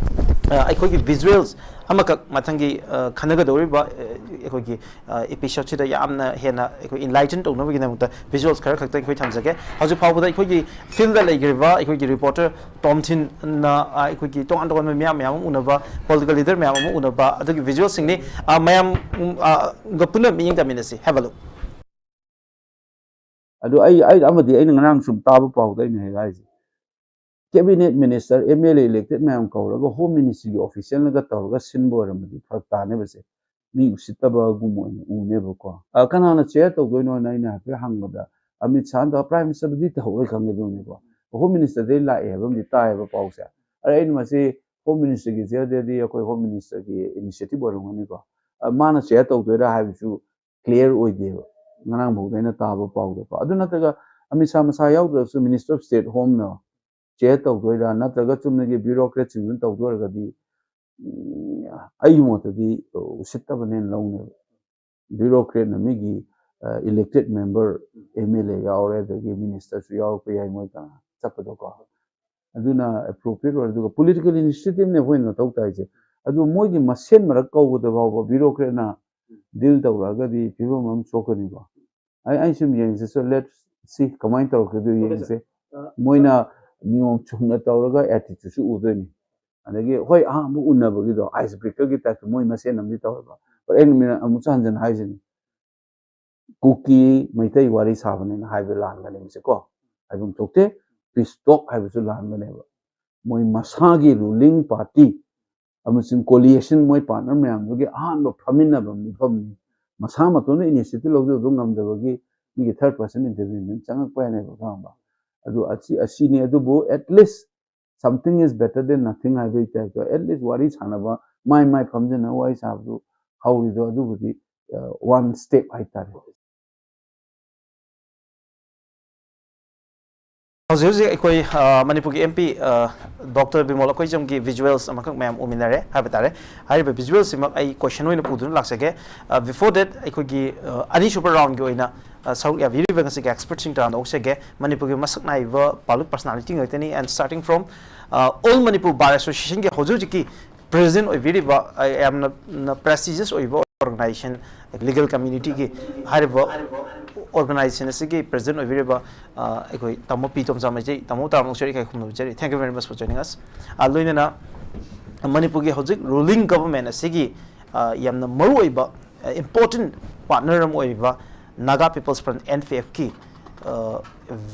ꯑ, ꯑꯩꯈꯣꯏꯒꯤ visuals ꯑꯃꯈꯛ ꯃꯊꯪꯒꯤ, ꯑ, ꯈꯟꯅꯒꯗꯧꯔꯤꯕ, ꯑ, ꯑꯩꯈꯣꯏꯒꯤ, ꯑ, episode ꯁꯤꯗ ꯌꯥꯝꯅ ꯍꯦꯟꯅ ꯑꯩꯈꯣꯏ enlighten ꯇꯧꯅꯕꯒꯤꯗꯃꯛꯇ visuals ꯈꯔ ꯈꯛꯇ ꯑꯩꯈꯣꯏ ꯊꯝꯖꯒꯦ꯫ ꯍꯧꯖꯤꯛ ꯐꯥꯎꯕꯗ ꯑꯩꯈꯣꯏꯒꯤ field ꯗ ꯂꯩꯈ꯭ꯔꯤꯕ ꯑꯩꯈꯣꯏꯒꯤ reporter ꯇꯣꯝꯊꯤꯟꯅ, ꯑ, ꯑꯩꯈꯣꯏꯒꯤ ꯇꯣꯉꯥꯟ ꯇꯣꯉꯥꯟꯕ ꯃꯤꯌꯥꯝ ꯃꯌꯥꯝ ꯑꯃ ꯎꯅꯕ, political leader ꯃꯌꯥꯝ ꯑꯃ ꯎꯅꯕ, ꯑꯗꯨꯒꯤ visuals ꯁꯤꯡꯅꯤ꯫ ꯑ, ꯃꯌꯥꯝ, ꯎꯝ, ꯑ, ꯒ ꯄꯨꯟꯅ ꯃꯤꯠꯌꯦꯡ ꯇꯥꯃꯤꯟꯅꯁꯤ꯫ Have a look꯫ ꯑꯗꯨ ꯑꯩ, ꯑꯩ ꯑꯃꯗꯤ ꯑꯩꯅ ꯉꯔꯥꯡ ꯁꯨꯝ ꯇꯥꯕ ꯄꯥꯎꯗ ꯑꯩꯅ ꯍꯦꯛ ꯍꯥꯏꯁꯦ, cabinet minister, M L A elected ꯃꯌꯥꯝ ꯀꯧꯔꯒ home ministry ꯒꯤ official ꯅꯒ ꯇꯧꯔꯒ ꯁꯤꯟꯕ ꯑꯣꯏꯔꯝꯃꯗꯤ ꯐꯔꯛ ꯇꯥꯅꯦꯕꯁꯦ꯫ ꯃꯤ ꯎꯁꯤꯠꯇꯕꯒꯨꯝ ꯑꯣꯏꯅ ꯎꯅꯦꯕꯀꯣ꯫ ꯑ, ꯀꯅꯥꯅ chair ꯇꯧꯗꯣꯏꯅꯣꯅ ꯑꯩꯅ ꯍꯥꯏꯐꯦꯠ ꯍꯪꯕꯗ, ꯑꯃꯤꯠ ꯁꯥꯍꯅ ꯇꯧꯔ prime minister ꯕꯨꯗꯤ ꯇꯧꯔꯣꯏ ꯈꯪꯉꯦ ꯑꯗꯨꯅꯤꯀꯣ꯫ Home minister ꯗꯩ ꯂꯥꯛꯑꯦ ꯍꯥꯏꯕ ꯑꯃꯗꯤ ꯇꯥꯏꯌꯦꯕ ꯄꯥꯎꯁꯦ꯫ ꯑꯗ ꯑꯩꯅ ꯃꯁꯤ home minister ꯒꯤ chair ꯗꯗꯤ ꯑꯩꯈꯣꯏ home minister ꯒꯤ initiative ꯑꯣꯏꯔꯝꯒꯅꯤꯀꯣ꯫ ꯑ, ꯃꯥꯅ chair ꯇꯧꯗꯣꯏꯔꯥ ꯍꯥꯏꯕꯁꯨ clear ꯑꯣꯏꯗꯦꯕ꯫ ꯉꯔꯥꯡ ꯐꯥꯎꯗ ꯑꯩꯅ ꯇꯥꯕ ꯄꯥꯎꯗꯀꯣ꯫ ꯑꯗꯨ ꯅꯠꯇ꯭ꯔꯒ ꯑꯃꯤꯠ ꯁꯥꯍ ꯃꯁꯥ ꯌꯥꯎꯗ꯭ꯔꯒꯁꯨ Minister of State Home ꯅ chair ꯇꯧꯗꯣꯏꯔꯥ, ꯅꯠꯇ꯭ꯔꯒ ꯆꯨꯝꯅꯒꯤ bureaucrat ꯁꯤꯡꯗꯨꯅ ꯇꯧꯗꯣꯏꯔꯒꯗꯤ, ꯎꯝ, ꯑꯩꯒꯤ ꯃꯣꯠꯇꯗꯤ ꯎꯁꯤꯠꯇꯕꯅꯦꯅ ꯂꯧꯅꯦꯕ꯫ Bureaucrat ꯅ ꯃꯤꯒꯤ, ꯏꯂꯦꯛꯇꯦꯠ ꯃꯦꯝꯕꯔ, ꯑꯦꯝ ꯑꯦꯜ ꯑꯦ ꯌꯥꯎꯔꯦ, ꯑꯗꯒꯤ ꯃꯤꯅꯤꯁꯇꯔꯁꯨ ꯌꯥꯎꯔꯛꯄ ꯌꯥꯏ ꯃꯣꯏ ꯀꯅꯥ ꯆꯠꯄꯗꯣꯀꯣ꯫ ꯑꯗꯨꯅ ꯑꯦꯄ꯭ꯔꯣꯄ꯭ꯔꯤꯌꯦꯠ ꯑꯣꯏꯔꯦ꯫ ꯑꯗꯨꯒ ꯄꯣꯂꯤꯇꯤꯀꯦꯜ ꯏꯅꯤꯁꯤꯌꯦꯇꯤꯚꯅꯦ ꯑꯩꯈꯣꯏꯅ ꯃꯊꯧ ꯇꯥꯏꯁꯦ꯫ ꯑꯗꯨ ꯃꯣꯏꯒꯤ ꯃꯁꯦꯟ ꯃꯔꯛ ꯀꯧꯕꯗ ꯐꯥꯎꯕ ꯕ꯭ꯌꯨꯔꯣꯀ꯭ꯔꯦꯠꯅ ꯗꯤꯜ ꯇꯧꯔꯛꯑꯒꯗꯤ ꯐꯤꯕꯝ ꯑꯃ ꯁꯣꯛꯀꯅꯤꯀꯣ꯫ ꯑꯩ ꯑꯩ ꯁꯨꯝ ꯌꯦꯡꯁꯤꯁꯨ, ꯂꯦꯠ ꯁꯤ ꯀꯃꯥꯏꯅ ꯇꯧꯔꯛꯀꯗꯣꯏ ꯌꯦꯡꯁꯦ꯫ ꯃꯣꯏꯅ ꯅꯤꯌꯣꯝ ꯆꯨꯝꯅ ꯇꯧꯔꯒ ꯑꯦꯇꯤꯇ꯭ꯌꯨꯠꯁꯨ ꯎꯗꯣꯏꯅꯤ꯫ ꯑꯗꯒꯤ ꯍꯣꯏ, ꯑꯍꯥꯟꯕ ꯎꯅꯕꯒꯤꯗꯣ ꯑꯥꯏꯁ ꯕ꯭ꯔꯦꯀꯔꯒꯤ ꯇꯥꯏꯞꯇ ꯃꯣꯏ ꯃꯁꯦꯟ ꯑꯃꯗꯤ ꯇꯧꯋꯦꯕ꯫ But ꯑꯩꯅ ꯑꯃꯨꯛꯁꯨ ꯍꯟꯖꯟꯅ ꯍꯥꯏꯁꯤꯅꯤ, ꯀꯨꯀꯤ ꯃꯩꯇꯩ ꯋꯥꯔꯤ ꯁꯥꯕꯅꯦꯅ ꯍꯥꯏꯕ ꯂꯥꯟꯒꯅꯦꯕꯁꯦꯀꯣ꯫ ꯍꯥꯏꯐꯝ ꯊꯣꯛꯇꯦ꯫ ꯄꯤꯁ ꯇꯣꯛ ꯍꯥꯏꯕꯁꯨ ꯂꯥꯟꯒꯅꯦꯕ꯫ ꯃꯣꯏ ꯃꯁꯥꯒꯤ ꯔꯨꯂꯤꯡ ꯄꯥꯔꯇꯤ ꯑꯃꯁꯨꯡ ꯀꯣꯂꯤꯌꯦꯁꯟ, ꯃꯣꯏ ꯄꯥꯔꯠꯅꯔ ꯃꯌꯥꯝꯗꯨꯒꯤ ꯑꯍꯥꯟꯕ ꯐꯝꯃꯤꯟꯅꯕ ꯃꯤꯐꯝꯅꯤ꯫ ꯃꯁꯥ ꯃꯇꯣꯟꯗ ꯏꯅꯤꯁꯤꯌꯦꯇꯤꯚ ꯂꯧꯖꯕꯗꯨ ꯉꯝꯗꯕꯒꯤ ꯃꯤꯒꯤ ꯊꯥꯔꯠ ꯄꯥꯔꯁꯟ ꯏꯟꯇꯔꯚꯦꯟꯁꯟ ꯆꯪꯉꯛꯄ ꯍꯥꯏꯅꯦꯕ, ꯈꯪꯉꯕ? ꯑꯗꯨ ꯑꯁꯤ ꯑꯁꯤꯅꯤ꯫ ꯑꯗꯨꯕꯨ at least something is better than nothing ꯍꯥꯏꯕꯒꯤ ꯇꯥꯏꯞꯇ, at least ꯋꯥꯔꯤ ꯁꯥꯟꯅꯕ, ꯃꯥꯏ ꯃꯥꯏ ꯐꯝꯖꯤꯟꯅ ꯋꯥꯔꯤ ꯁꯥꯕꯗꯨ ꯍꯧꯔꯤꯗꯣ, ꯑꯗꯨꯕꯨꯗꯤ ꯋꯥꯟ ꯁ꯭ꯇꯦꯞ ꯍꯥꯏꯇꯥꯔꯦ꯫ ꯍꯧꯖꯤꯛ ꯍꯧꯖꯤꯛ ꯑꯩꯈꯣꯏ ꯑ, ꯃꯅꯤꯄꯨꯔꯒꯤ ꯑꯦꯝ ꯄꯤ ꯗꯣꯛꯇꯔ ꯕꯤꯃꯣꯜ ꯑꯩꯈꯣꯏꯖꯝꯒꯤ ꯚꯤꯖꯨꯋꯦꯜꯁ ꯑꯃꯈꯛ ꯃꯌꯥꯝ ꯎꯃꯤꯟꯅꯔꯦ ꯍꯥꯏꯕ ꯇꯥꯔꯦ꯫ ꯍꯥꯏꯔꯤꯕ ꯚꯤꯖꯨꯋꯦꯜꯁꯤꯃꯛ ꯑꯩ ꯀꯣꯏꯁꯟ ꯑꯣꯏꯅ ꯄꯨꯗꯨꯅ ꯂꯥꯛꯆꯒꯦ꯫ ꯕꯤꯐꯣꯔ ꯗꯦꯠ, ꯑꯩꯈꯣꯏꯒꯤ ꯑ, ꯑꯅꯤꯁꯨꯕ ꯔꯥꯎꯟꯒꯤ ꯑꯣꯏꯅ ꯑ, ꯁꯔꯨꯛ ꯌꯥꯕꯤꯔꯤꯕ ꯉꯁꯤꯒꯤ ꯑꯦꯛꯁꯄꯔꯠꯁꯤꯡ ꯇꯔꯥꯝꯅ ꯑꯣꯛꯆꯒꯦ꯫ ꯃꯅꯤꯄꯨꯔꯒꯤ ꯃꯁꯛ ꯅꯥꯏꯕ ꯄꯕ꯭ꯂꯤꯛ ꯄꯔꯁꯅꯥꯂꯤꯇꯤ ꯉꯥꯛꯇꯅꯤ꯫ And starting from All Manipur Bar Associationꯒꯤ ꯍꯧꯖꯤꯛ ꯍꯧꯖꯤꯛꯀꯤ ꯄ꯭ꯔꯦꯁꯤꯗꯦꯟ ꯑꯣꯏꯕꯤꯔꯤꯕ, ꯑ, ꯌꯥꯝꯅ ꯄ꯭ꯔꯦꯁꯇꯤꯖꯤꯌꯁ ꯑꯣꯏꯕ ꯑꯣꯔꯒꯅꯥꯏꯖꯦꯁꯟ, ꯂꯤꯒꯦꯜ ꯀꯝꯃ꯭ꯌꯨꯅꯤꯇꯤꯒꯤ ꯍꯥꯏꯔꯤꯕ ꯑꯣꯔꯒꯅꯥꯏꯖꯦꯁꯟ ꯑꯁꯤꯒꯤ ꯄ꯭ꯔꯦꯁꯤꯗꯦꯟ ꯑꯣꯏꯕꯤꯔꯤꯕ, ꯑ, ꯑꯩꯈꯣꯏ ꯇꯥꯃꯣ ꯄꯤ ꯇꯣꯝꯆꯥ ꯃꯩꯇꯩ, ꯇꯥꯃꯣ ꯇꯔꯥꯝꯅ ꯑꯣꯛꯆꯔꯤ, ꯏꯀꯥꯏ ꯈꯨꯝꯅꯕ zari. Thank you very much for joining us. ꯑ, ꯂꯣꯏꯅꯅ ꯃꯅꯤꯄꯨꯔꯒꯤ ꯍꯧꯖꯤꯛ ꯔꯨꯂꯤꯡ ꯒꯚꯔꯟꯃꯦꯟ ꯑꯁꯤꯒꯤ, ꯑ, ꯌꯥꯝꯅ ꯃꯔꯨꯑꯣꯏꯕ, ꯑ, ꯏꯝꯄꯣꯔꯇꯦꯟ ꯄꯥꯔꯠꯅꯔ ꯑꯃ ꯑꯣꯏꯔꯤꯕ Naga people's front, N P ꯑꯦꯐꯀꯤ, uh,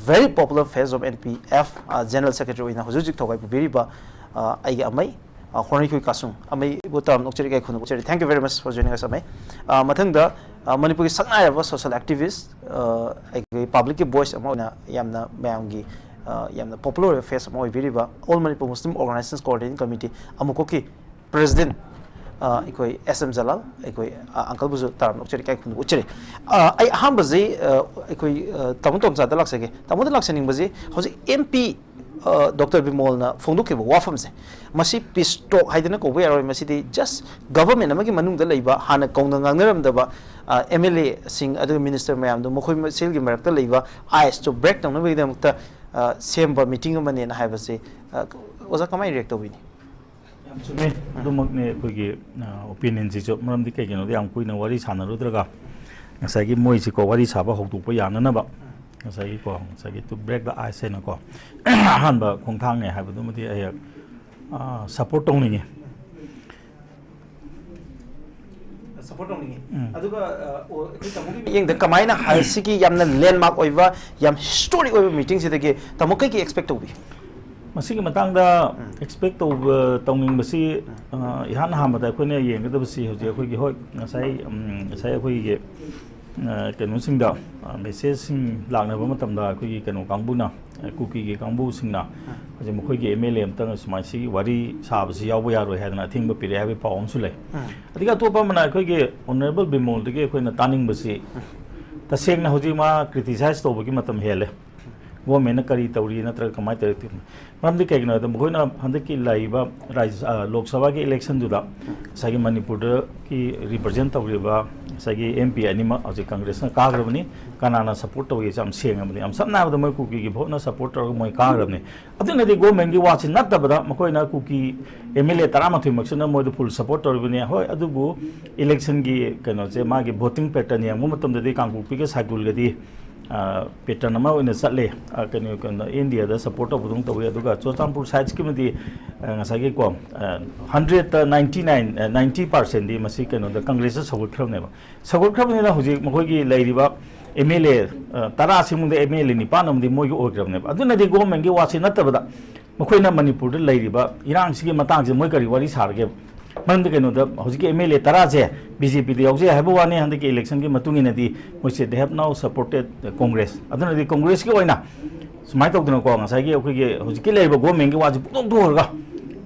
very popular face of N P F, ꯑ, ꯖꯦꯅꯔꯦꯜ ꯁꯦꯀ꯭ꯔꯦꯇꯔꯤ ꯑꯣꯏꯅ ꯍꯧꯖꯤꯛ ꯍꯧꯖꯤꯛ ꯊꯧꯒꯥꯏ ꯄꯨꯕꯤꯔꯤꯕ, ꯑ, ꯑꯩꯒꯤ ꯑꯃꯩ, ꯑ, ꯍꯣꯔꯩꯈꯣꯏ ꯀꯥꯁꯨꯡ ꯑꯃꯩꯕꯨ ꯇꯔꯥꯝꯅ ꯑꯣꯛꯆꯔꯤ, ꯏꯀꯥꯏ ꯈꯨꯝꯅꯕ ꯎꯠꯆꯔꯤ꯫ Thank you very much for joining us, ꯑꯃꯩ꯫ ꯑ, ꯃꯊꯪꯗ, ꯑ, ꯃꯅꯤꯄꯨꯔꯒꯤ ꯁꯛꯅꯥꯏꯔꯕ ꯁꯣꯁꯤꯌꯦꯜ ꯑꯦꯛꯇꯤꯚꯤꯁ, ꯑ, ꯑꯩꯈꯣꯏ ꯄꯕ꯭ꯂꯤꯛꯀꯤ ꯚꯣꯏꯁ ꯑꯃ ꯑꯣꯏꯅ ꯌꯥꯝꯅ ꯃꯌꯥꯝꯒꯤ, ꯑ, ꯌꯥꯝꯅ ꯄꯣꯄꯨꯂꯔ ꯑꯣꯏꯕ ꯐꯦꯁ ꯑꯃ ꯑꯣꯏꯕꯤꯔꯤꯕ All Manipur Muslim Organizations Coordinating Committee, ꯑꯃꯨꯀꯣꯛꯀꯤ ꯄ꯭ꯔꯦꯁꯤꯗꯦꯟ ꯑ, ꯑꯩꯈꯣꯏ ꯑꯦꯁ ꯑꯦꯝ ꯖꯂꯥꯜ, ꯑꯩꯈꯣꯏ, ꯑ, ꯑꯪꯀꯜꯕꯨꯁꯨ ꯇꯔꯥꯝꯅ ꯑꯣꯛꯆꯔꯤ, ꯏꯀꯥꯏ ꯈꯨꯝꯅꯕ ꯎꯠꯆꯔꯤ꯫ ꯑ, ꯑꯩ ꯑꯍꯥꯟꯕꯁꯤ, ꯑ, ꯑꯩꯈꯣꯏ, ꯑ, ꯇꯥꯃꯣ ꯇꯣꯝꯆꯥꯗ ꯂꯥꯛꯆꯒꯦ꯫ ꯇꯥꯃꯣꯗ ꯂꯥꯛꯆꯅꯤꯡꯕꯁꯤ ꯍꯧꯖꯤꯛ ꯑꯦꯝ ꯄꯤ, ꯑ, ꯗꯣꯛꯇꯔ ꯕꯤꯃꯣꯜꯅ ꯐꯣꯡꯗꯣꯛꯈꯤꯕ ꯋꯥꯐꯝꯁꯦ, ꯃꯁꯤ ꯄꯤꯁ ꯇꯣꯛ ꯍꯥꯏꯗꯅ ꯀꯧꯕ ꯌꯥꯔꯣꯏ, ꯃꯁꯤꯗꯤ ꯖꯁ ꯒꯚꯔꯟꯃꯦꯟ ꯑꯃꯒꯤ ꯃꯅꯨꯡꯗ ꯂꯩꯕ ꯍꯥꯟꯅ ꯀꯧꯅ ꯉꯥꯡꯅꯔꯝꯗꯕ, ꯑ, ꯑꯦꯝ ꯑꯦꯜ ꯑꯦꯁꯤꯡ ꯑꯗꯨꯒ ꯃꯤꯅꯤꯁꯇꯔ ꯃꯌꯥꯝꯗꯣ ꯃꯈꯣꯏ ꯃꯁꯦꯜꯒꯤ ꯃꯔꯛꯇ ꯂꯩꯕ ꯑꯥꯏꯁꯇꯣ ꯕ꯭ꯔꯦꯛ ꯇꯧꯅꯕꯒꯤꯗꯃꯛꯇ, ꯑ, ꯁꯦꯝꯕ ꯃꯤꯇꯤꯡ ꯑꯃꯅꯦꯅ ꯍꯥꯏꯕꯁꯦ, ꯑ, ꯑꯣꯖꯥ ꯀꯃꯥꯏꯅ ꯔꯤꯌꯦꯛ ꯇꯧꯕꯤꯅꯤ? ꯌꯥꯝ ꯆꯨꯝꯃꯦ꯫ ꯑꯗꯨꯃꯛꯅꯦ ꯑꯩꯈꯣꯏꯒꯤ, ꯑ, ꯑꯣꯄꯤꯅꯤꯌꯟꯁꯤꯁꯨ꯫ ꯃꯔꯝꯗꯤ ꯀꯩꯒꯤꯅꯣꯗ ꯌꯥꯝ ꯀꯨꯏꯅ ꯋꯥꯔꯤ ꯁꯥꯟꯅꯔꯨꯗ꯭ꯔꯒ ꯉꯁꯥꯏꯒꯤ ꯃꯣꯏꯁꯤꯀꯣ ꯋꯥꯔꯤ ꯁꯥꯕ ꯍꯧꯗꯣꯛꯄ ꯌꯥꯅꯅꯕ ꯉꯁꯥꯏꯒꯤꯀꯣ, ꯉꯁꯥꯏꯒꯤ to break the ice ꯍꯥꯏꯅꯀꯣ ꯑꯍꯥꯟꯕ ꯈꯣꯡꯊꯥꯡꯅꯦ ꯍꯥꯏꯕꯗꯨꯃꯗꯤ ꯑꯩ, ꯑ, ꯁꯞꯄꯣꯔꯠ ꯇꯧꯅꯤꯡꯉꯤ꯫ ꯁꯞꯄꯣꯔꯠ ꯇꯧꯅꯤꯡꯉꯤ꯫ ꯎꯝ꯫ ꯑꯗꯨꯒ, ꯑ, ꯑꯣ, ꯑꯩꯈꯣꯏ ꯇꯥꯃꯣꯒꯤ ꯃꯤꯠꯌꯦꯡꯗ ꯀꯃꯥꯏꯅ ꯍꯥꯏ-, ꯁꯤꯒꯤ ꯌꯥꯝꯅ ꯂꯦꯟꯃꯥꯔꯛ ꯑꯣꯏꯕ, ꯌꯥꯝ ꯍꯤꯁꯇꯣꯔꯤꯛ ꯑꯣꯏꯕ ꯃꯤꯇꯤꯡꯁꯤꯗꯒꯤ ꯇꯥꯃꯣ ꯀꯩ ꯀꯩ ꯑꯦꯛꯁꯄꯦꯛ ꯇꯧꯕꯤ? ꯃꯁꯤꯒꯤ ꯃꯇꯥꯡꯗ ꯎꯝ꯫ ꯑꯦꯛꯁꯄꯦꯛ ꯇꯧꯕ, ꯇꯧꯅꯤꯡꯕꯁꯤ, ꯎꯝ꯫ ꯑ, ꯏꯍꯥꯟ ꯍꯥꯟꯕꯗ ꯑꯩꯈꯣꯏꯅ ꯌꯦꯡꯒꯗꯕꯁꯤ ꯍꯧꯖꯤꯛ ꯑꯩꯈꯣꯏꯒꯤ, ꯍꯣꯏ, ꯉꯁꯥꯏ, ꯎꯝ, ꯉꯁꯥꯏ ꯑꯩꯈꯣꯏꯒꯤ, ꯑ, ꯀꯩꯅꯣꯁꯤꯡꯗ, ꯑ, ꯃꯦꯁꯦꯖꯁꯤꯡ ꯂꯥꯛꯅꯕ ꯃꯇꯝꯗ ꯑꯩꯈꯣꯏꯒꯤ ꯀꯩꯅꯣ ꯀꯥꯡꯕꯨꯅ, ꯑ, ꯀꯨꯀꯤꯒꯤ ꯀꯥꯡꯕꯨꯁꯤꯡꯅ ꯎꯝ꯫ ꯍꯧꯖꯤꯛ ꯃꯈꯣꯏꯒꯤ ꯑꯦꯝ ꯑꯦꯜ ꯑꯦ ꯑꯃꯇꯪ ꯁꯨꯃꯥꯏꯅ ꯁꯤꯒꯤ ꯋꯥꯔꯤ ꯁꯥꯕꯁꯤ ꯌꯥꯎꯕ ꯌꯥꯔꯣꯏ ꯍꯥꯏꯗꯅ ꯑꯊꯤꯡꯕ ꯄꯤꯔꯛꯑꯦ ꯍꯥꯏꯕꯒꯤ ꯄꯥꯎ ꯑꯃꯁꯨ ꯂꯩ꯫ ꯎꯝ꯫ ꯑꯗꯒꯤ ꯑꯇꯣꯞꯄ ꯑꯃꯅ ꯑꯩꯈꯣꯏꯒꯤ ꯑꯣꯅꯔꯦꯕꯜ ꯕꯤꯃꯣꯜꯗꯒꯤ ꯑꯩꯈꯣꯏꯅ ꯇꯥꯅꯤꯡꯕꯁꯤ, ꯎꯝ꯫ ꯇꯁꯦꯡꯅ ꯍꯧꯖꯤꯛ ꯃꯥ ꯀ꯭ꯔꯤꯇꯤꯁꯥꯏꯁ ꯇꯧꯕꯒꯤ ꯃꯇꯝ ꯍꯦꯜꯂꯦ꯫ ꯒꯣꯔꯃꯦꯟꯅ ꯀꯔꯤ ꯇꯧꯔꯤ ꯅꯠꯇ꯭ꯔꯒ ꯀꯃꯥꯏꯅ ꯇꯧꯔꯤ? ꯃꯔꯝꯗꯤ ꯀꯩꯒꯤꯅꯣ ꯍꯥꯏꯕꯗ ꯃꯈꯣꯏꯅ ꯍꯟꯗꯛꯀꯤ ꯂꯥꯛꯏꯕ ꯔꯥꯖ꯭ꯌ-, ꯑ, ꯂꯣꯛ ꯁꯚꯥꯒꯤ ꯏꯂꯦꯛꯁꯟꯗꯨꯗ ꯉꯁꯥꯏꯒꯤ ꯃꯅꯤꯄꯨꯔꯗꯒꯤ ꯔꯤꯄ꯭ꯔꯖꯦꯟ ꯇꯧꯔꯤꯕ ꯉꯁꯥꯏꯒꯤ ꯑꯦꯝ ꯄꯤ ꯑꯅꯤꯃꯛ ꯍꯧꯖꯤꯛ ꯀꯪꯒ꯭ꯔꯦꯁꯅ ꯀꯥꯈ꯭ꯔꯕꯅꯤ꯫ ꯀꯅꯥꯅ ꯁꯞꯄꯣꯔꯠ ꯇꯧꯏ ꯌꯥꯝ ꯁꯦꯡꯉꯕꯅꯤ꯫ ꯌꯥꯝ ꯁꯝꯅ ꯍꯥꯏꯔꯕꯗ ꯃꯣꯏ ꯀꯨꯀꯤꯒꯤ ꯚꯣꯠꯅ ꯁꯞꯄꯣꯔꯠ ꯇꯧꯔꯒ ꯃꯣꯏ ꯀꯥꯈ꯭ꯔꯕꯅꯤ꯫ ꯑꯗꯨꯅꯗꯤ ꯒꯣꯔꯃꯦꯟꯒꯤ ꯋꯥꯁꯤ ꯅꯠꯇꯕꯗ ꯃꯈꯣꯏꯅ ꯀꯨꯀꯤ ꯑꯦꯝ ꯑꯦꯜ ꯑꯦ ꯇꯔꯥꯃꯥꯊꯣꯏꯃꯛꯁꯤꯅ ꯃꯣꯏꯗ ꯐꯨꯜ ꯁꯞꯄꯣꯔꯠ ꯇꯧꯔꯤꯕꯅꯤ꯫ ꯍꯣꯏ, ꯑꯗꯨꯕꯨ ꯏꯂꯦꯛꯁꯟꯒꯤ ꯀꯩꯅꯣꯁꯦ, ꯃꯥꯒꯤ ꯚꯣꯇꯤꯡ ꯄꯦꯇꯔꯟ ꯌꯦꯡꯕ ꯃꯇꯝꯗꯗꯤ ꯀꯥꯡꯄꯣꯛꯄꯤꯒ ꯁꯥꯏꯒꯨꯜꯒꯗꯤ, ꯑ, ꯄꯦꯇꯔꯟ ꯑꯃ ꯑꯣꯏꯅ ꯆꯠꯂꯦ꯫ ꯑ, ꯀꯩꯅꯣ, ꯀꯩꯅꯣ, ꯏꯟꯗꯤꯌꯥꯗ ꯁꯞꯄꯣꯔꯠ ꯇꯧꯕꯗꯧꯅ ꯇꯧꯋꯤ꯫ ꯑꯗꯨꯒ ꯆꯨꯔꯆꯥꯟꯄꯨꯔ ꯁꯥꯏꯠꯁꯀꯤꯃꯗꯤ, ꯑ, ꯉꯁꯥꯏꯒꯤꯀꯣ, ꯑ, ꯍꯟꯗ꯭ꯔꯦꯠꯇ ꯅꯥꯏꯟꯇꯤ ꯅꯥꯏꯟ, ꯑ, ꯅꯥꯏꯟꯇꯤ ꯄꯥꯔꯁꯦꯟꯗꯤ ꯃꯁꯤ ꯀꯩꯅꯣꯗ ꯀꯪꯒ꯭ꯔꯦꯁꯇ ꯁꯧꯒꯠꯈ꯭ꯔꯕꯅꯦꯕ꯫ ꯁꯧꯒꯠꯈ꯭ꯔꯕꯅꯤꯅ ꯍꯧꯖꯤꯛ ꯃꯈꯣꯏꯒꯤ ꯂꯩꯔꯤꯕ ꯑꯦꯝ ꯑꯦꯜ ꯑꯦ, ꯑ, ꯇꯔꯥꯁꯤꯃꯨꯡꯗ ꯑꯦꯝ ꯑꯦꯜ ꯑꯦ ꯅꯤꯄꯥꯟ ꯑꯃꯗꯤ ꯃꯣꯏꯒꯤ ꯑꯣꯏꯈ꯭ꯔꯕꯅꯦꯕ꯫ ꯑꯗꯨꯅꯗꯤ ꯒꯣꯔꯃꯦꯟꯒꯤ ꯋꯥꯁꯤ ꯅꯠꯇꯕꯗ ꯃꯈꯣꯏꯅ ꯃꯅꯤꯄꯨꯔꯗ ꯂꯩꯔꯤꯕ ꯏꯔꯥꯡꯁꯤꯒꯤ ꯃꯇꯥꯡꯁꯦ ꯃꯣꯏ ꯀꯔꯤ ꯋꯥꯔꯤ ꯁꯥꯔꯒꯦꯕ? ꯃꯔꯝꯗꯤ ꯀꯩꯅꯣꯗ ꯍꯧꯖꯤꯛꯀꯤ ꯑꯦꯝ ꯑꯦꯜ ꯑꯦ ꯇꯔꯥꯁꯦ ꯕꯤ ꯖꯦ ꯄꯤꯗ ꯌꯥꯎꯖꯩ ꯍꯥꯏꯕ ꯋꯥꯅꯤ, ꯍꯟꯗꯛꯀꯤ ꯏꯂꯦꯛꯁꯟꯒꯤ ꯃꯇꯨꯡ ꯏꯟꯅꯗꯤ ꯃꯣꯏꯁꯦ they have now supported Congress꯫ ꯑꯗꯨꯅꯗꯤ ꯀꯪꯒ꯭ꯔꯦꯁꯀꯤ ꯑꯣꯏꯅ ꯁꯨꯃꯥꯏꯅ ꯇꯧꯗꯅꯀꯣ, ꯉꯁꯥꯏꯒꯤ ꯑꯩꯈꯣꯏꯒꯤ ꯍꯧꯖꯤꯛꯀꯤ ꯂꯩꯔꯤꯕ ꯒꯣꯔꯃꯦꯟꯒꯤ ꯋꯥꯁꯦ ꯄꯨꯡꯇꯣꯛ ꯊꯣꯛꯑꯒ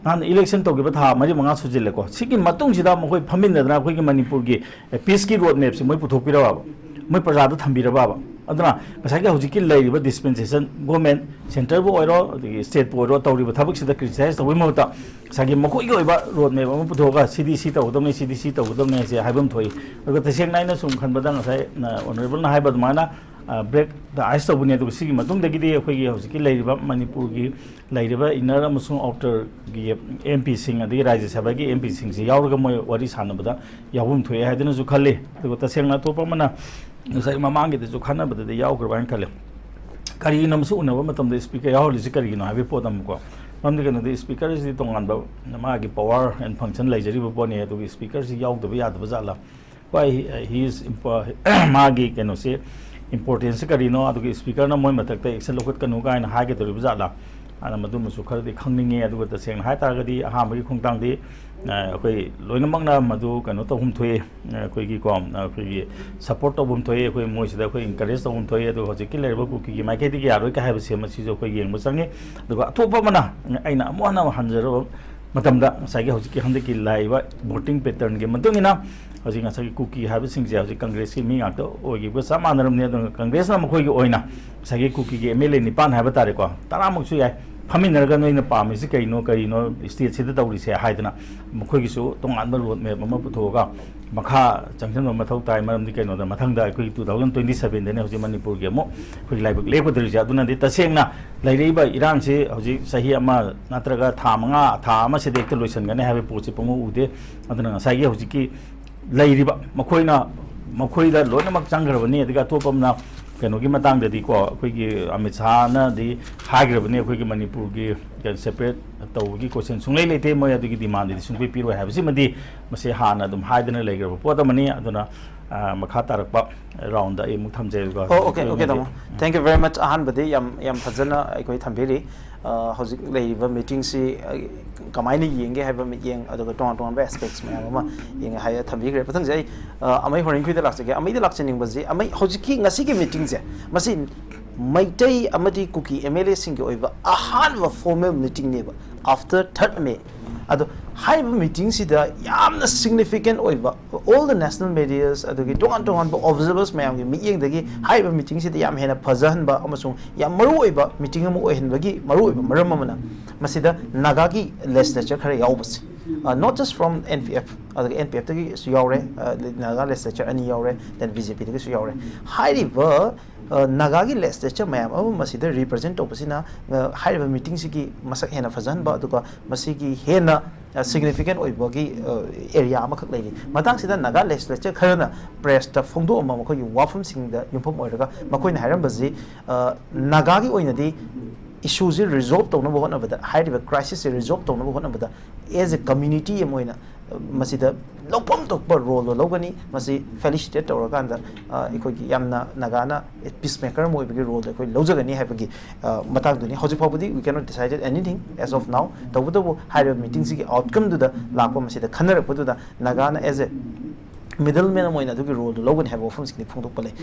ꯅꯍꯥꯟ election ꯇꯧꯈꯤꯕ ꯊꯥ ꯃꯔꯤ ꯃꯉꯥ ꯁꯨꯖꯤꯜꯂꯦꯀꯣ꯫ ꯁꯤꯒꯤ ꯃꯇꯨꯡꯁꯤꯗ ꯃꯈꯣꯏ ꯐꯝꯃꯤꯟꯅꯗꯅ ꯑꯩꯈꯣꯏꯒꯤ ꯃꯅꯤꯄꯨꯔꯒꯤ peace ꯀꯤ road map ꯁꯤ ꯃꯣꯏ ꯄꯨꯊꯣꯛꯄꯤꯔꯕ, ꯃꯣꯏ ꯄ꯭ꯔꯖꯥꯗ ꯊꯝꯕꯤꯔꯕ? ꯑꯗꯨꯅ ꯉꯁꯥꯏꯒꯤ ꯍꯧꯖꯤꯛꯀꯤ ꯂꯩꯔꯤꯕ dispensation, government, centre ꯕꯨ ꯑꯣꯏꯔꯣ, ꯑꯗꯒꯤ state ꯄꯨ ꯑꯣꯏꯔꯣ, ꯇꯧꯔꯤꯕ ꯊꯕꯛꯁꯤꯗ criticize ꯇꯧꯕꯒꯤ ꯃꯍꯨꯠꯇ ꯉꯁꯥꯏꯒꯤ ꯃꯈꯣꯏꯒꯤ ꯑꯣꯏꯕ road map ꯑꯃ ꯄꯨꯊꯣꯛꯑꯒ ꯁꯤꯗꯤ ꯁꯤ ꯇꯧꯒꯗꯕꯅꯤ, ꯁꯤꯗꯤ ꯁꯤ ꯇꯧꯒꯗꯕꯅꯤ ꯍꯥꯏꯁꯦ ꯍꯥꯏꯐꯝ ꯊꯣꯛꯏ꯫ ꯑꯗꯨꯒ ꯇꯁꯦꯡꯅ ꯑꯩꯅ ꯁꯨꯝ ꯈꯟꯕꯗ ꯉꯁꯥꯏ, ꯑ, honourable ꯅ ꯍꯥꯏꯕ ꯑꯗꯨꯃꯥꯏꯅ, ꯑ, break the ice ꯇꯧꯕꯅꯤ꯫ ꯑꯗꯨꯒ ꯁꯤꯒꯤ ꯃꯇꯨꯡꯗꯒꯤꯗꯤ ꯑꯩꯈꯣꯏꯒꯤ ꯍꯧꯖꯤꯛꯀꯤ ꯂꯩꯔꯤꯕ ꯃꯅꯤꯄꯨꯔꯒꯤ ꯂꯩꯔꯤꯕ inner ꯑꯃꯁꯨꯡ outer ꯒꯤ M P ꯁꯤꯡ, ꯑꯗꯒꯤ ꯔꯥꯖ꯭ꯌ ꯁꯚꯥꯒꯤ M P ꯁꯤꯡꯁꯤ ꯌꯥꯎꯔꯒ ꯃꯣꯏ ꯋꯥꯔꯤ ꯁꯥꯟꯅꯕꯗ ꯌꯥꯎꯐꯝ ꯊꯣꯛꯑꯦ ꯍꯥꯏꯗꯨꯅꯁꯨ ꯈꯜꯂꯤ꯫ ꯑꯗꯨꯒ ꯇꯁꯦꯡꯅ ꯑꯇꯣꯞꯄ ꯑꯃꯅ ꯉꯁꯥꯏ ꯃꯃꯥꯡꯒꯤꯗꯁꯨ ꯈꯟꯅꯕꯗꯗꯤ ꯌꯥꯎꯈ꯭ꯔꯕ ꯍꯥꯏꯅ ꯈꯜꯂꯤ꯫ ꯀꯔꯤꯒꯤꯅꯣ ꯃꯁꯤ ꯎꯅꯕ ꯃꯇꯝꯗ speaker ꯌꯥꯎꯍꯜꯂꯤꯁꯤ ꯀꯔꯤꯒꯤꯅꯣ ꯍꯥꯏꯕꯒꯤ ꯄꯣꯠ ꯑꯃꯀꯣ꯫ ꯃꯔꯝꯗꯤ ꯀꯩꯅꯣꯗꯤ speaker ꯁꯤꯗꯤ ꯇꯣꯉꯥꯟꯕ ꯃꯥꯒꯤ power and function ꯂꯩꯖꯔꯤꯕ ꯄꯣꯠꯅꯤ꯫ ꯑꯗꯨꯒ speaker ꯁꯤ ꯌꯥꯎꯗꯕ ꯌꯥꯗꯕ ꯖꯥꯠꯂ? Why he, he is impo-, ꯃꯥꯒꯤ ꯀꯩꯅꯣꯁꯤ, importance ꯁꯤ ꯀꯔꯤꯅꯣ? ꯑꯗꯨꯒ speaker ꯅ ꯃꯣꯏ ꯃꯊꯛꯇ action ꯂꯧꯈꯠꯀꯅꯨ ꯀꯥꯏꯅ ꯍꯥꯏꯒꯗꯧꯔꯤꯕ ꯖꯥꯠꯂꯥ? ꯑꯗꯨꯅ ꯃꯗꯨꯃꯁꯨ ꯈꯔꯗꯤ ꯈꯪꯅꯤꯡꯉꯤ꯫ ꯑꯗꯨꯒ ꯇꯁꯦꯡꯅ ꯍꯥꯏ ꯇꯥꯔꯒꯗꯤ ꯑꯍꯥꯟꯕꯒꯤ ꯈꯣꯡꯊꯥꯡꯗꯤ, ꯑ, ꯑꯩꯈꯣꯏ ꯂꯣꯏꯅꯃꯛꯅ ꯃꯗꯨ ꯀꯩꯅꯣ ꯇꯧꯐꯝ ꯊꯣꯛꯏ, ꯑ, ꯑꯩꯈꯣꯏꯒꯤꯀꯣ, ꯑ, ꯑꯩꯈꯣꯏꯒꯤ support ꯇꯧꯐꯝ ꯊꯣꯛꯏ, ꯑꯩꯈꯣꯏ ꯃꯣꯏꯁꯤꯗ ꯑꯩꯈꯣꯏ encourage ꯇꯧꯐꯝ ꯊꯣꯛꯏ꯫ ꯑꯗꯨꯒ ꯍꯧꯖꯤꯛꯀꯤ ꯂꯩꯔꯤꯕ ꯀꯨꯀꯤꯒꯤ ꯃꯥꯏꯀꯩꯗꯒꯤ ꯌꯥꯔꯣꯏ ꯀꯥꯏ ꯍꯥꯏꯕꯁꯦ ꯃꯁꯤꯁꯨ ꯑꯩꯈꯣꯏ ꯌꯦꯡꯕ ꯆꯪꯉꯤ꯫ ꯑꯗꯨꯒ ꯑꯇꯣꯞꯄ ꯑꯃꯅ, ꯑꯩꯅ ꯑꯃꯨꯛ ꯍꯟꯅ ꯍꯟꯖꯔꯕ ꯃꯇꯝꯗ ꯉꯁꯥꯏꯒꯤ ꯍꯧꯖꯤꯛꯀꯤ ꯍꯟꯗꯛꯀꯤ ꯂꯥꯛꯏꯕ voting pattern ꯒꯤ ꯃꯇꯨꯡ ꯏꯟꯅ ꯍꯧꯖꯤꯛ ꯉꯁꯥꯏꯒꯤ ꯀꯨꯀꯤ ꯍꯥꯏꯕꯁꯤꯡꯁꯦ ꯍꯧꯖꯤꯛ ꯀꯪꯒ꯭ꯔꯦꯁꯀꯤ ꯃꯤ ꯉꯥꯛꯇ ꯑꯣꯏꯈꯤꯕꯒ ꯆꯞ ꯃꯥꯟꯅꯔꯕꯅꯤ꯫ ꯑꯗꯨꯅ ꯀꯪꯒ꯭ꯔꯦꯁꯅ ꯃꯈꯣꯏꯒꯤ ꯑꯣꯏꯅ ꯉꯁꯥꯏꯒꯤ ꯀꯨꯀꯤꯒꯤ M L A ꯅꯤꯄꯥꯟ ꯍꯥꯏꯕ ꯇꯥꯔꯦꯀꯣ, ꯇꯔꯥꯃꯛꯁꯨ ꯌꯥꯏ, ꯐꯝꯃꯤꯟꯅꯔꯒ ꯅꯣꯏꯅ ꯄꯥꯝꯃꯤꯁꯤ ꯀꯔꯤꯅꯣ, ꯀꯔꯤꯅꯣ state ꯁꯤꯗ ꯇꯧꯔꯤꯁꯦ ꯍꯥꯏꯗꯅ ꯃꯈꯣꯏꯒꯤꯁꯨ ꯇꯣꯉꯥꯟꯕ road map ꯑꯃ ꯄꯨꯊꯣꯛꯑꯒ ꯃꯈꯥ ꯆꯪꯁꯤꯟꯕ ꯃꯊꯧ ꯇꯥꯏ꯫ ꯃꯔꯝꯗꯤ ꯀꯩꯅꯣꯗ ꯃꯊꯪꯗ ꯑꯩꯈꯣꯏ two thousand twenty seven ꯗꯅꯤ ꯍꯧꯖꯤꯛ ꯃꯅꯤꯄꯨꯔꯒꯤ ꯑꯃꯨꯛ ꯑꯩꯈꯣꯏꯒꯤ ꯂꯥꯏꯕꯛ ꯂꯦꯞꯀꯗꯧꯔꯤꯁꯦ꯫ ꯑꯗꯨꯅꯗꯤ ꯇꯁꯦꯡꯅ ꯂꯩꯔꯛꯏꯕ ꯏꯔꯥꯡꯁꯤ ꯍꯧꯖꯤꯛ ꯆꯍꯤ ꯑꯃ ꯅꯠꯇ꯭ꯔꯒ ꯊꯥ ꯃꯉꯥ, ꯊꯥ ꯑꯃꯁꯤꯗ ꯍꯦꯛꯇ ꯂꯣꯏꯁꯤꯟꯒꯅꯤ ꯍꯥꯏꯕꯒꯤ ꯄꯣꯠꯁꯤ ꯄꯨꯡꯎ ꯎꯗꯦ꯫ ꯑꯗꯨꯅ ꯉꯁꯥꯏꯒꯤ ꯍꯧꯖꯤꯛꯀꯤ ꯂꯩꯔꯤꯕ ꯃꯈꯣꯏꯅ, ꯃꯈꯣꯏꯗ ꯂꯣꯏꯅꯃꯛ ꯆꯪꯈ꯭ꯔꯕꯅꯤ꯫ ꯑꯗꯒꯤ ꯑꯇꯣꯞꯄ ꯑꯃꯅ ꯀꯩꯅꯣꯒꯤ ꯃꯇꯥꯡꯗꯗꯤꯀꯣ, ꯑꯩꯈꯣꯏꯒꯤ ꯑꯃꯤꯠ ꯁꯥꯍꯅꯗꯤ ꯍꯥꯏꯈ꯭ꯔꯕꯅꯤ, ꯑꯩꯈꯣꯏꯒꯤ ꯃꯅꯤꯄꯨꯔꯒꯤ separate ꯇꯧꯕꯒꯤ question ꯁꯨꯡꯂꯩ ꯂꯩꯇꯦ, ꯃꯣꯏ ꯑꯗꯨꯒꯤ demand ꯗꯤ ꯁꯨꯡꯄꯤ ꯄꯤꯔꯣꯏ ꯍꯥꯏꯕꯁꯤꯃꯗꯤ ꯃꯁꯤ ꯍꯥꯟꯅ ꯑꯗꯨꯝ ꯍꯥꯏꯗꯅ ꯂꯩꯈ꯭ꯔꯕ ꯄꯣꯠ ꯑꯃꯅꯤ꯫ ꯑꯗꯨꯅ, ꯑ, ꯃꯈꯥ ꯇꯥꯔꯛꯄ round ꯗ ꯑꯩ ꯑꯃꯨꯛ ꯊꯝꯖꯩ꯫ ꯑꯗꯨꯒ ꯑꯣ, okay, okay, ꯇꯥꯃꯣ꯫ Thank you very much꯫ ꯑꯍꯥꯟꯕꯗꯤ ꯌꯥꯝ, ꯌꯥꯝ ꯐꯖꯅ ꯑꯩꯈꯣꯏ ꯊꯝꯕꯤꯔꯤ꯫ ꯑ, ꯍꯧꯖꯤꯛ ꯂꯩꯔꯤꯕ meeting ꯁꯤ, ꯑ, ꯀꯃꯥꯏꯅ ꯌꯦꯡꯒꯦ ꯍꯥꯏꯕ ꯃꯤꯠꯌꯦꯡ, ꯑꯗꯨꯒ ꯇꯣꯉꯥꯟ ꯇꯣꯉꯥꯟꯕ aspects ꯃꯌꯥꯝ ꯑꯃ ꯌꯦꯡꯉꯦ ꯍꯥꯏ ꯊꯝꯕꯤꯈ꯭ꯔꯦ꯫ ꯃꯊꯪꯁꯦ ꯑꯩ, ꯑ, ꯑꯃꯩ ꯍꯣꯔꯦꯟꯈꯣꯏꯗ ꯂꯥꯛꯆꯒꯦ꯫ ꯑꯃꯩꯗ ꯂꯥꯛꯆꯅꯤꯡꯕꯁꯤ, ꯑꯃꯩ ꯍꯧꯖꯤꯛꯀꯤ ꯉꯁꯤꯒꯤ meeting ꯁꯦ, ꯃꯁꯤ ꯃꯩꯇꯩ ꯑꯃꯗꯤ ꯀꯨꯀꯤ ꯑꯦꯝ ꯑꯦꯜ ꯑꯦꯁꯤꯡꯒꯤ ꯑꯣꯏꯕ ꯑꯍꯥꯟꯕ ꯐꯣꯔꯃꯦꯜ ꯃꯤꯇꯤꯡꯅꯦꯕ, after third May꯫ ꯑꯗꯣ ꯍꯥꯏꯔꯤꯕ ꯃꯤꯇꯤꯡꯁꯤꯗ ꯌꯥꯝꯅ significant ꯑꯣꯏꯕ, all the national medias, ꯑꯗꯨꯒꯤ ꯇꯣꯉꯥꯟ ꯇꯣꯉꯥꯟꯕ ꯑꯣꯕꯖꯔꯕꯔꯁ ꯃꯌꯥꯝꯒꯤ ꯃꯤꯠꯌꯦꯡꯗꯒꯤ ꯍꯥꯏꯔꯤꯕ ꯃꯤꯇꯤꯡꯁꯤꯗ ꯌꯥꯝ ꯍꯦꯟꯅ ꯐꯖꯍꯟꯕ ꯑꯃꯁꯨꯡ ꯌꯥꯝ ꯃꯔꯨꯑꯣꯏꯕ ꯃꯤꯇꯤꯡ ꯑꯃ ꯑꯣꯏꯍꯟꯕꯒꯤ ꯃꯔꯨꯑꯣꯏꯕ ꯃꯔꯝ ꯑꯃꯅ, ꯃꯁꯤꯗ ꯅꯥꯒꯥꯒꯤ ꯂꯦꯖꯤꯁꯂꯦꯆꯔ ꯈꯔ ꯌꯥꯎꯕꯁꯦ, not just from N P F, ꯑꯗꯨꯒ N P F ꯇꯒꯤꯁꯨ ꯌꯥꯎꯔꯦ, ꯅꯥꯒꯥ ꯂꯦꯖꯤꯁꯂꯦꯆꯔ ꯑꯅꯤ ꯌꯥꯎꯔꯦ, then B J P ꯗꯒꯤꯁꯨ ꯌꯥꯎꯔꯦ꯫ ꯍꯥꯏꯔꯤꯕ ꯅꯥꯒꯥꯒꯤ ꯂꯦꯖꯤꯁꯂꯦꯆꯔ ꯃꯌꯥꯝ ꯑꯃ ꯃꯁꯤꯗ ꯔꯤꯄ꯭ꯔꯖꯦꯟ ꯇꯧꯕꯁꯤꯅ ꯍꯥꯏꯔꯤꯕ ꯃꯤꯇꯤꯡꯁꯤꯒꯤ ꯃꯁꯛ ꯍꯦꯟꯅ ꯐꯖꯍꯟꯕ, ꯑꯗꯨꯒ ꯃꯁꯤꯒꯤ ꯍꯦꯟꯅ significant ꯑꯣꯏꯕꯒꯤ ꯑꯦꯔꯤꯌꯥ ꯑꯃꯈꯛ ꯂꯩꯔꯤ꯫ ꯃꯇꯥꯡꯁꯤꯗ ꯅꯥꯒꯥ ꯂꯦꯖꯤꯁꯂꯦꯆꯔ ꯈꯔꯅ ꯄ꯭ꯔꯦꯁꯇ ꯐꯣꯡꯗꯣꯛꯑꯝꯕ ꯃꯈꯣꯏꯒꯤ ꯋꯥꯐꯝꯁꯤꯡꯗ ꯌꯨꯝꯐꯝ ꯑꯣꯏꯔꯒ ꯃꯈꯣꯏꯅ ꯍꯥꯏꯔꯝꯕꯁꯤ, ꯅꯥꯒꯥꯒꯤ ꯑꯣꯏꯅꯗꯤ ꯏꯁꯨꯁꯤ ꯔꯤꯖꯣꯜꯕ ꯇꯧꯅꯕ ꯍꯣꯠꯅꯕꯗ, ꯍꯥꯏꯔꯤꯕ ꯀ꯭ꯔꯥꯏꯁꯤꯁꯁꯤ ꯔꯤꯖꯣꯜꯕ ꯇꯧꯅꯕ ꯍꯣꯠꯅꯕꯗ as a community ꯑꯃ ꯑꯣꯏꯅ ꯃꯁꯤꯗ ꯂꯧꯐꯝ ꯊꯣꯛꯄ ꯔꯣꯜꯗꯣ ꯂꯧꯒꯅꯤ꯫ ꯃꯁꯤ ꯐꯦꯂꯤꯁꯤꯇꯦꯠ ꯇꯧꯔꯀꯥꯟꯗ ꯑꯩꯈꯣꯏꯒꯤ ꯌꯥꯝꯅ ꯅꯥꯒꯥꯅ ꯄꯤꯁ ꯃꯦꯀꯔ ꯑꯃ ꯑꯣꯏꯕꯒꯤ ꯔꯣꯜꯗꯣ ꯑꯩꯈꯣꯏ ꯂꯧꯖꯒꯅꯤ ꯍꯥꯏꯕꯒꯤ ꯃꯇꯥꯡꯗꯨꯅꯤ꯫ ꯍꯧꯖꯤꯛ ꯐꯥꯎꯕꯗꯤ we cannot decided anything as of now꯫ ꯇꯧꯕꯇꯕꯨ ꯍꯥꯏꯔꯤꯕ ꯃꯤꯇꯤꯡꯁꯤꯒꯤ ꯑꯥꯎꯠꯀꯝꯗꯨꯗ ꯂꯥꯛꯄ, ꯃꯁꯤꯗ ꯈꯟꯅꯔꯛꯄꯗꯨꯗ ꯅꯥꯒꯥꯅ as a middleman ꯑꯃ ꯑꯣꯏꯅ ꯑꯗꯨꯒꯤ ꯔꯣꯜꯗꯨ ꯂꯧꯒꯅꯤ ꯍꯥꯏꯕ ꯋꯥꯐꯝꯁꯤꯡꯗꯤ ꯐꯣꯡꯗꯣꯛꯄ ꯂꯩ꯫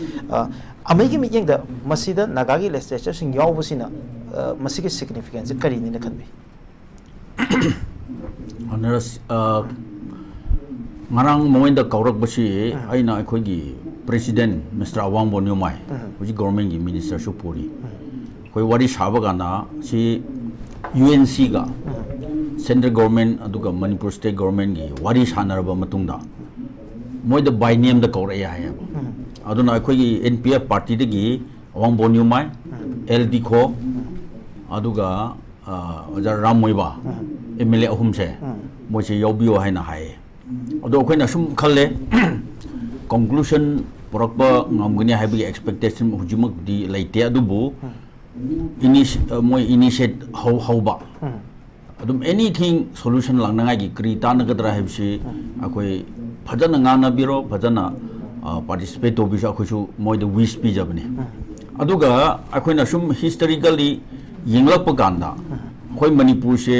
ꯑꯃꯩꯒꯤ ꯃꯤꯠꯌꯦꯡꯗ ꯃꯁꯤꯗ ꯅꯥꯒꯥꯒꯤ ꯂꯦꯖꯤꯁꯂꯦꯆꯔꯁꯤꯡ ꯌꯥꯎꯕꯁꯤꯅ ꯃꯁꯤꯒꯤ ꯁꯤꯒꯅꯤꯐꯤꯀꯦꯟꯁꯁꯦ ꯀꯔꯤꯅꯤꯅ ꯈꯟꯕꯤ? ꯑꯅꯔꯁ ꯉꯔꯥꯡ ꯃꯣꯏꯗ ꯀꯧꯔꯛꯄꯁꯤ ꯑꯩꯅ ꯑꯩꯈꯣꯏꯒꯤ ꯄ꯭ꯔꯦꯁꯤꯗꯦꯟ ꯃꯤꯁꯇꯔ ꯑꯋꯥꯡꯕꯣꯟ ꯌꯣꯃꯥꯏ, ꯍꯧꯖꯤꯛ ꯒꯣꯔꯃꯦꯟꯒꯤ ꯃꯤꯅꯤꯁꯇꯔꯁꯨ ꯄꯨꯔꯤ꯫ ꯑꯩꯈꯣꯏ ꯋꯥꯔꯤ ꯁꯥꯕ ꯀꯥꯟꯗ ꯁꯤ ꯌꯨ ꯑꯦꯟ ꯁꯤꯒ ꯁꯦꯟꯇ꯭ꯔꯦꯜ ꯒꯣꯔꯃꯦꯟ ꯑꯗꯨꯒ ꯃꯅꯤꯄꯨꯔ ꯁ꯭ꯇꯦꯠ ꯒꯣꯔꯃꯦꯟꯒꯤ ꯋꯥꯔꯤ ꯁꯥꯟꯅꯔꯕ ꯃꯇꯨꯡꯗ ꯃꯣꯏꯗ ꯕꯥꯏ ꯅꯦꯝꯗ ꯀꯧꯔꯛꯑꯦ ꯍꯥꯏꯌꯦꯕ꯫ ꯑꯗꯨꯅ ꯑꯩꯈꯣꯏꯒꯤ N P F ꯄꯥꯔꯇꯤꯗꯒꯤ ꯑꯋꯥꯡꯕꯣꯟ ꯌꯨꯃꯥꯏ, ꯑꯦꯜ ꯗꯤꯈꯣ, ꯑꯗꯨꯒ ꯑꯣꯖꯥ ꯔꯥꯝ ꯃꯣꯏꯕꯥ, ꯑꯦꯝ ꯑꯦꯜ ꯑꯦ ꯑꯍꯨꯝꯁꯦ ꯃꯣꯏꯁꯦ ꯌꯥꯎꯕꯤꯌꯣ ꯍꯥꯏꯅ ꯍꯥꯏꯌꯦ꯫ ꯑꯗꯣ ꯑꯩꯈꯣꯏꯅ ꯁꯨꯝ ꯈꯜꯂꯦ, ꯀꯣꯟꯀ꯭ꯂꯨꯁꯟ ꯄꯨꯔꯛꯄ ꯉꯝꯒꯅꯤ ꯍꯥꯏꯕꯒꯤ ꯑꯦꯛꯁꯄꯦꯛꯇꯦꯁꯟ ꯍꯧꯖꯤꯛꯃꯛꯇꯤ ꯂꯩꯇꯦ, ꯑꯗꯨꯕꯨ ꯃꯣꯏ ꯏꯅꯤꯁꯤꯌꯦꯠ ꯍꯧꯕ ꯑꯗꯨꯝ ꯑꯦꯅꯤꯊꯤꯡ ꯁꯣꯂꯨꯁꯟ ꯂꯥꯛꯅꯉꯥꯏꯒꯤ ꯀꯔꯤ ꯇꯥꯟꯅꯒꯗ꯭ꯔꯥ ꯍꯥꯏꯕꯁꯤ ꯑꯩꯈꯣꯏ ꯐꯖꯅ ꯉꯥꯡꯅꯕꯤꯔꯣ, ꯐꯖꯅ ꯄꯥꯔꯇꯤꯁꯤꯄꯦꯠ ꯇꯧꯕꯤꯁꯨ ꯑꯩꯈꯣꯏꯁꯨ ꯃꯣꯏꯗ ꯋꯤꯁ ꯄꯤꯖꯕꯅꯤ꯫ ꯑꯗꯨꯒ ꯑꯩꯈꯣꯏꯅ ꯁꯨꯝ ꯍꯤꯁꯇꯣꯔꯤꯀꯦꯜꯂꯤ ꯌꯦꯡꯂꯛꯄ ꯀꯥꯟꯗ ꯑꯩꯈꯣꯏ ꯃꯅꯤꯄꯨꯔꯁꯦ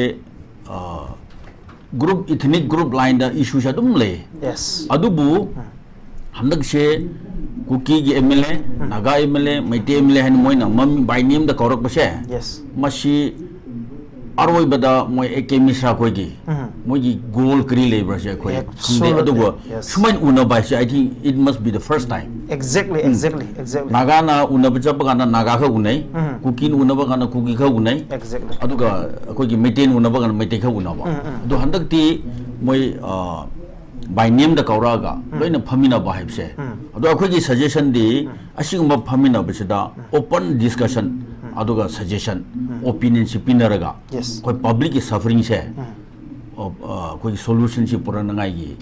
ꯒ꯭ꯔꯨꯞ, ꯏꯊꯅꯤꯛ ꯒ꯭ꯔꯨꯞ ꯂꯥꯏꯟꯗ ꯏꯁꯨꯁꯦ ꯑꯗꯨꯝ ꯂꯩ꯫ ꯌꯦꯁ꯫ ꯑꯗꯨꯕꯨ ꯍꯟꯗꯛꯁꯦ ꯀꯨꯀꯤꯒꯤ M L A, Naga M L A, Meitei M L A ꯍꯥꯏꯅ ꯃꯣꯏꯅ ꯃꯃꯤꯡ by name ꯗ ꯀꯧꯔꯛꯄꯁꯦ, Yes. ꯃꯁꯤ ꯑꯔꯣꯏꯕꯗ ꯃꯣꯏ ꯑꯦ ꯀꯦ ꯃꯤꯁ꯭ꯔꯥ ꯈꯣꯏꯒꯤ ꯎꯝ. ꯃꯣꯏꯒꯤ ꯒꯣꯜ ꯀꯔꯤ ꯂꯩꯕ꯭ꯔꯥꯁꯦ ꯑꯩꯈꯣꯏ Yeah, ꯈꯪꯗꯦ꯫ absolutely. ꯑꯗꯨꯕꯨ Yes. ꯁꯨꯃꯥꯏꯅ ꯎꯅꯕ ꯍꯥꯏꯁꯦ, I think it must be the first time. Exactly, exactly, exactly. ꯅꯥꯒꯥꯅ ꯎꯅꯕ ꯆꯠꯄ ꯀꯥꯟꯗ ꯅꯥꯒꯥ ꯈꯛ ꯎꯅꯩ, ꯎꯝ. ꯀꯨꯀꯤꯅ ꯎꯅꯕ ꯀꯥꯟꯗ ꯀꯨꯀꯤ ꯈꯛ ꯎꯅꯩ, Exactly. ꯑꯗꯨꯒ ꯑꯩꯈꯣꯏꯒꯤ ꯃꯩꯇꯩꯅ ꯎꯅꯕ ꯀꯥꯟꯗ ꯃꯩꯇꯩ ꯈꯛ ꯎꯅꯕ꯫ ꯎꯝ, ꯎꯝ. ꯑꯗꯣ ꯍꯟꯗꯛꯇꯤ ꯃꯣꯏ by name ꯗ ꯀꯧꯔꯛꯑꯒ ꯂꯣꯏꯅ ꯐꯝꯃꯤꯟꯅꯕ ꯍꯥꯏꯕꯁꯦ, ꯎꯝ. ꯑꯗꯣ ꯑꯩꯈꯣꯏꯒꯤ suggestion ꯗꯤ ꯑꯁꯤꯒꯨꯝꯕ ꯐꯝꯃꯤꯟꯅꯕꯁꯤꯗ open discussion, ꯑꯗꯨꯒ suggestion, opinion ꯁꯤ ꯄꯤꯅꯔꯒ Yes. ꯑꯩꯈꯣꯏ public ꯀꯤ suffering ꯁꯦ ꯎꯝ. ꯑ, ꯑꯩꯈꯣꯏꯒꯤ solution ꯁꯤ ꯄꯨꯔꯛꯅꯉꯥꯏꯒꯤ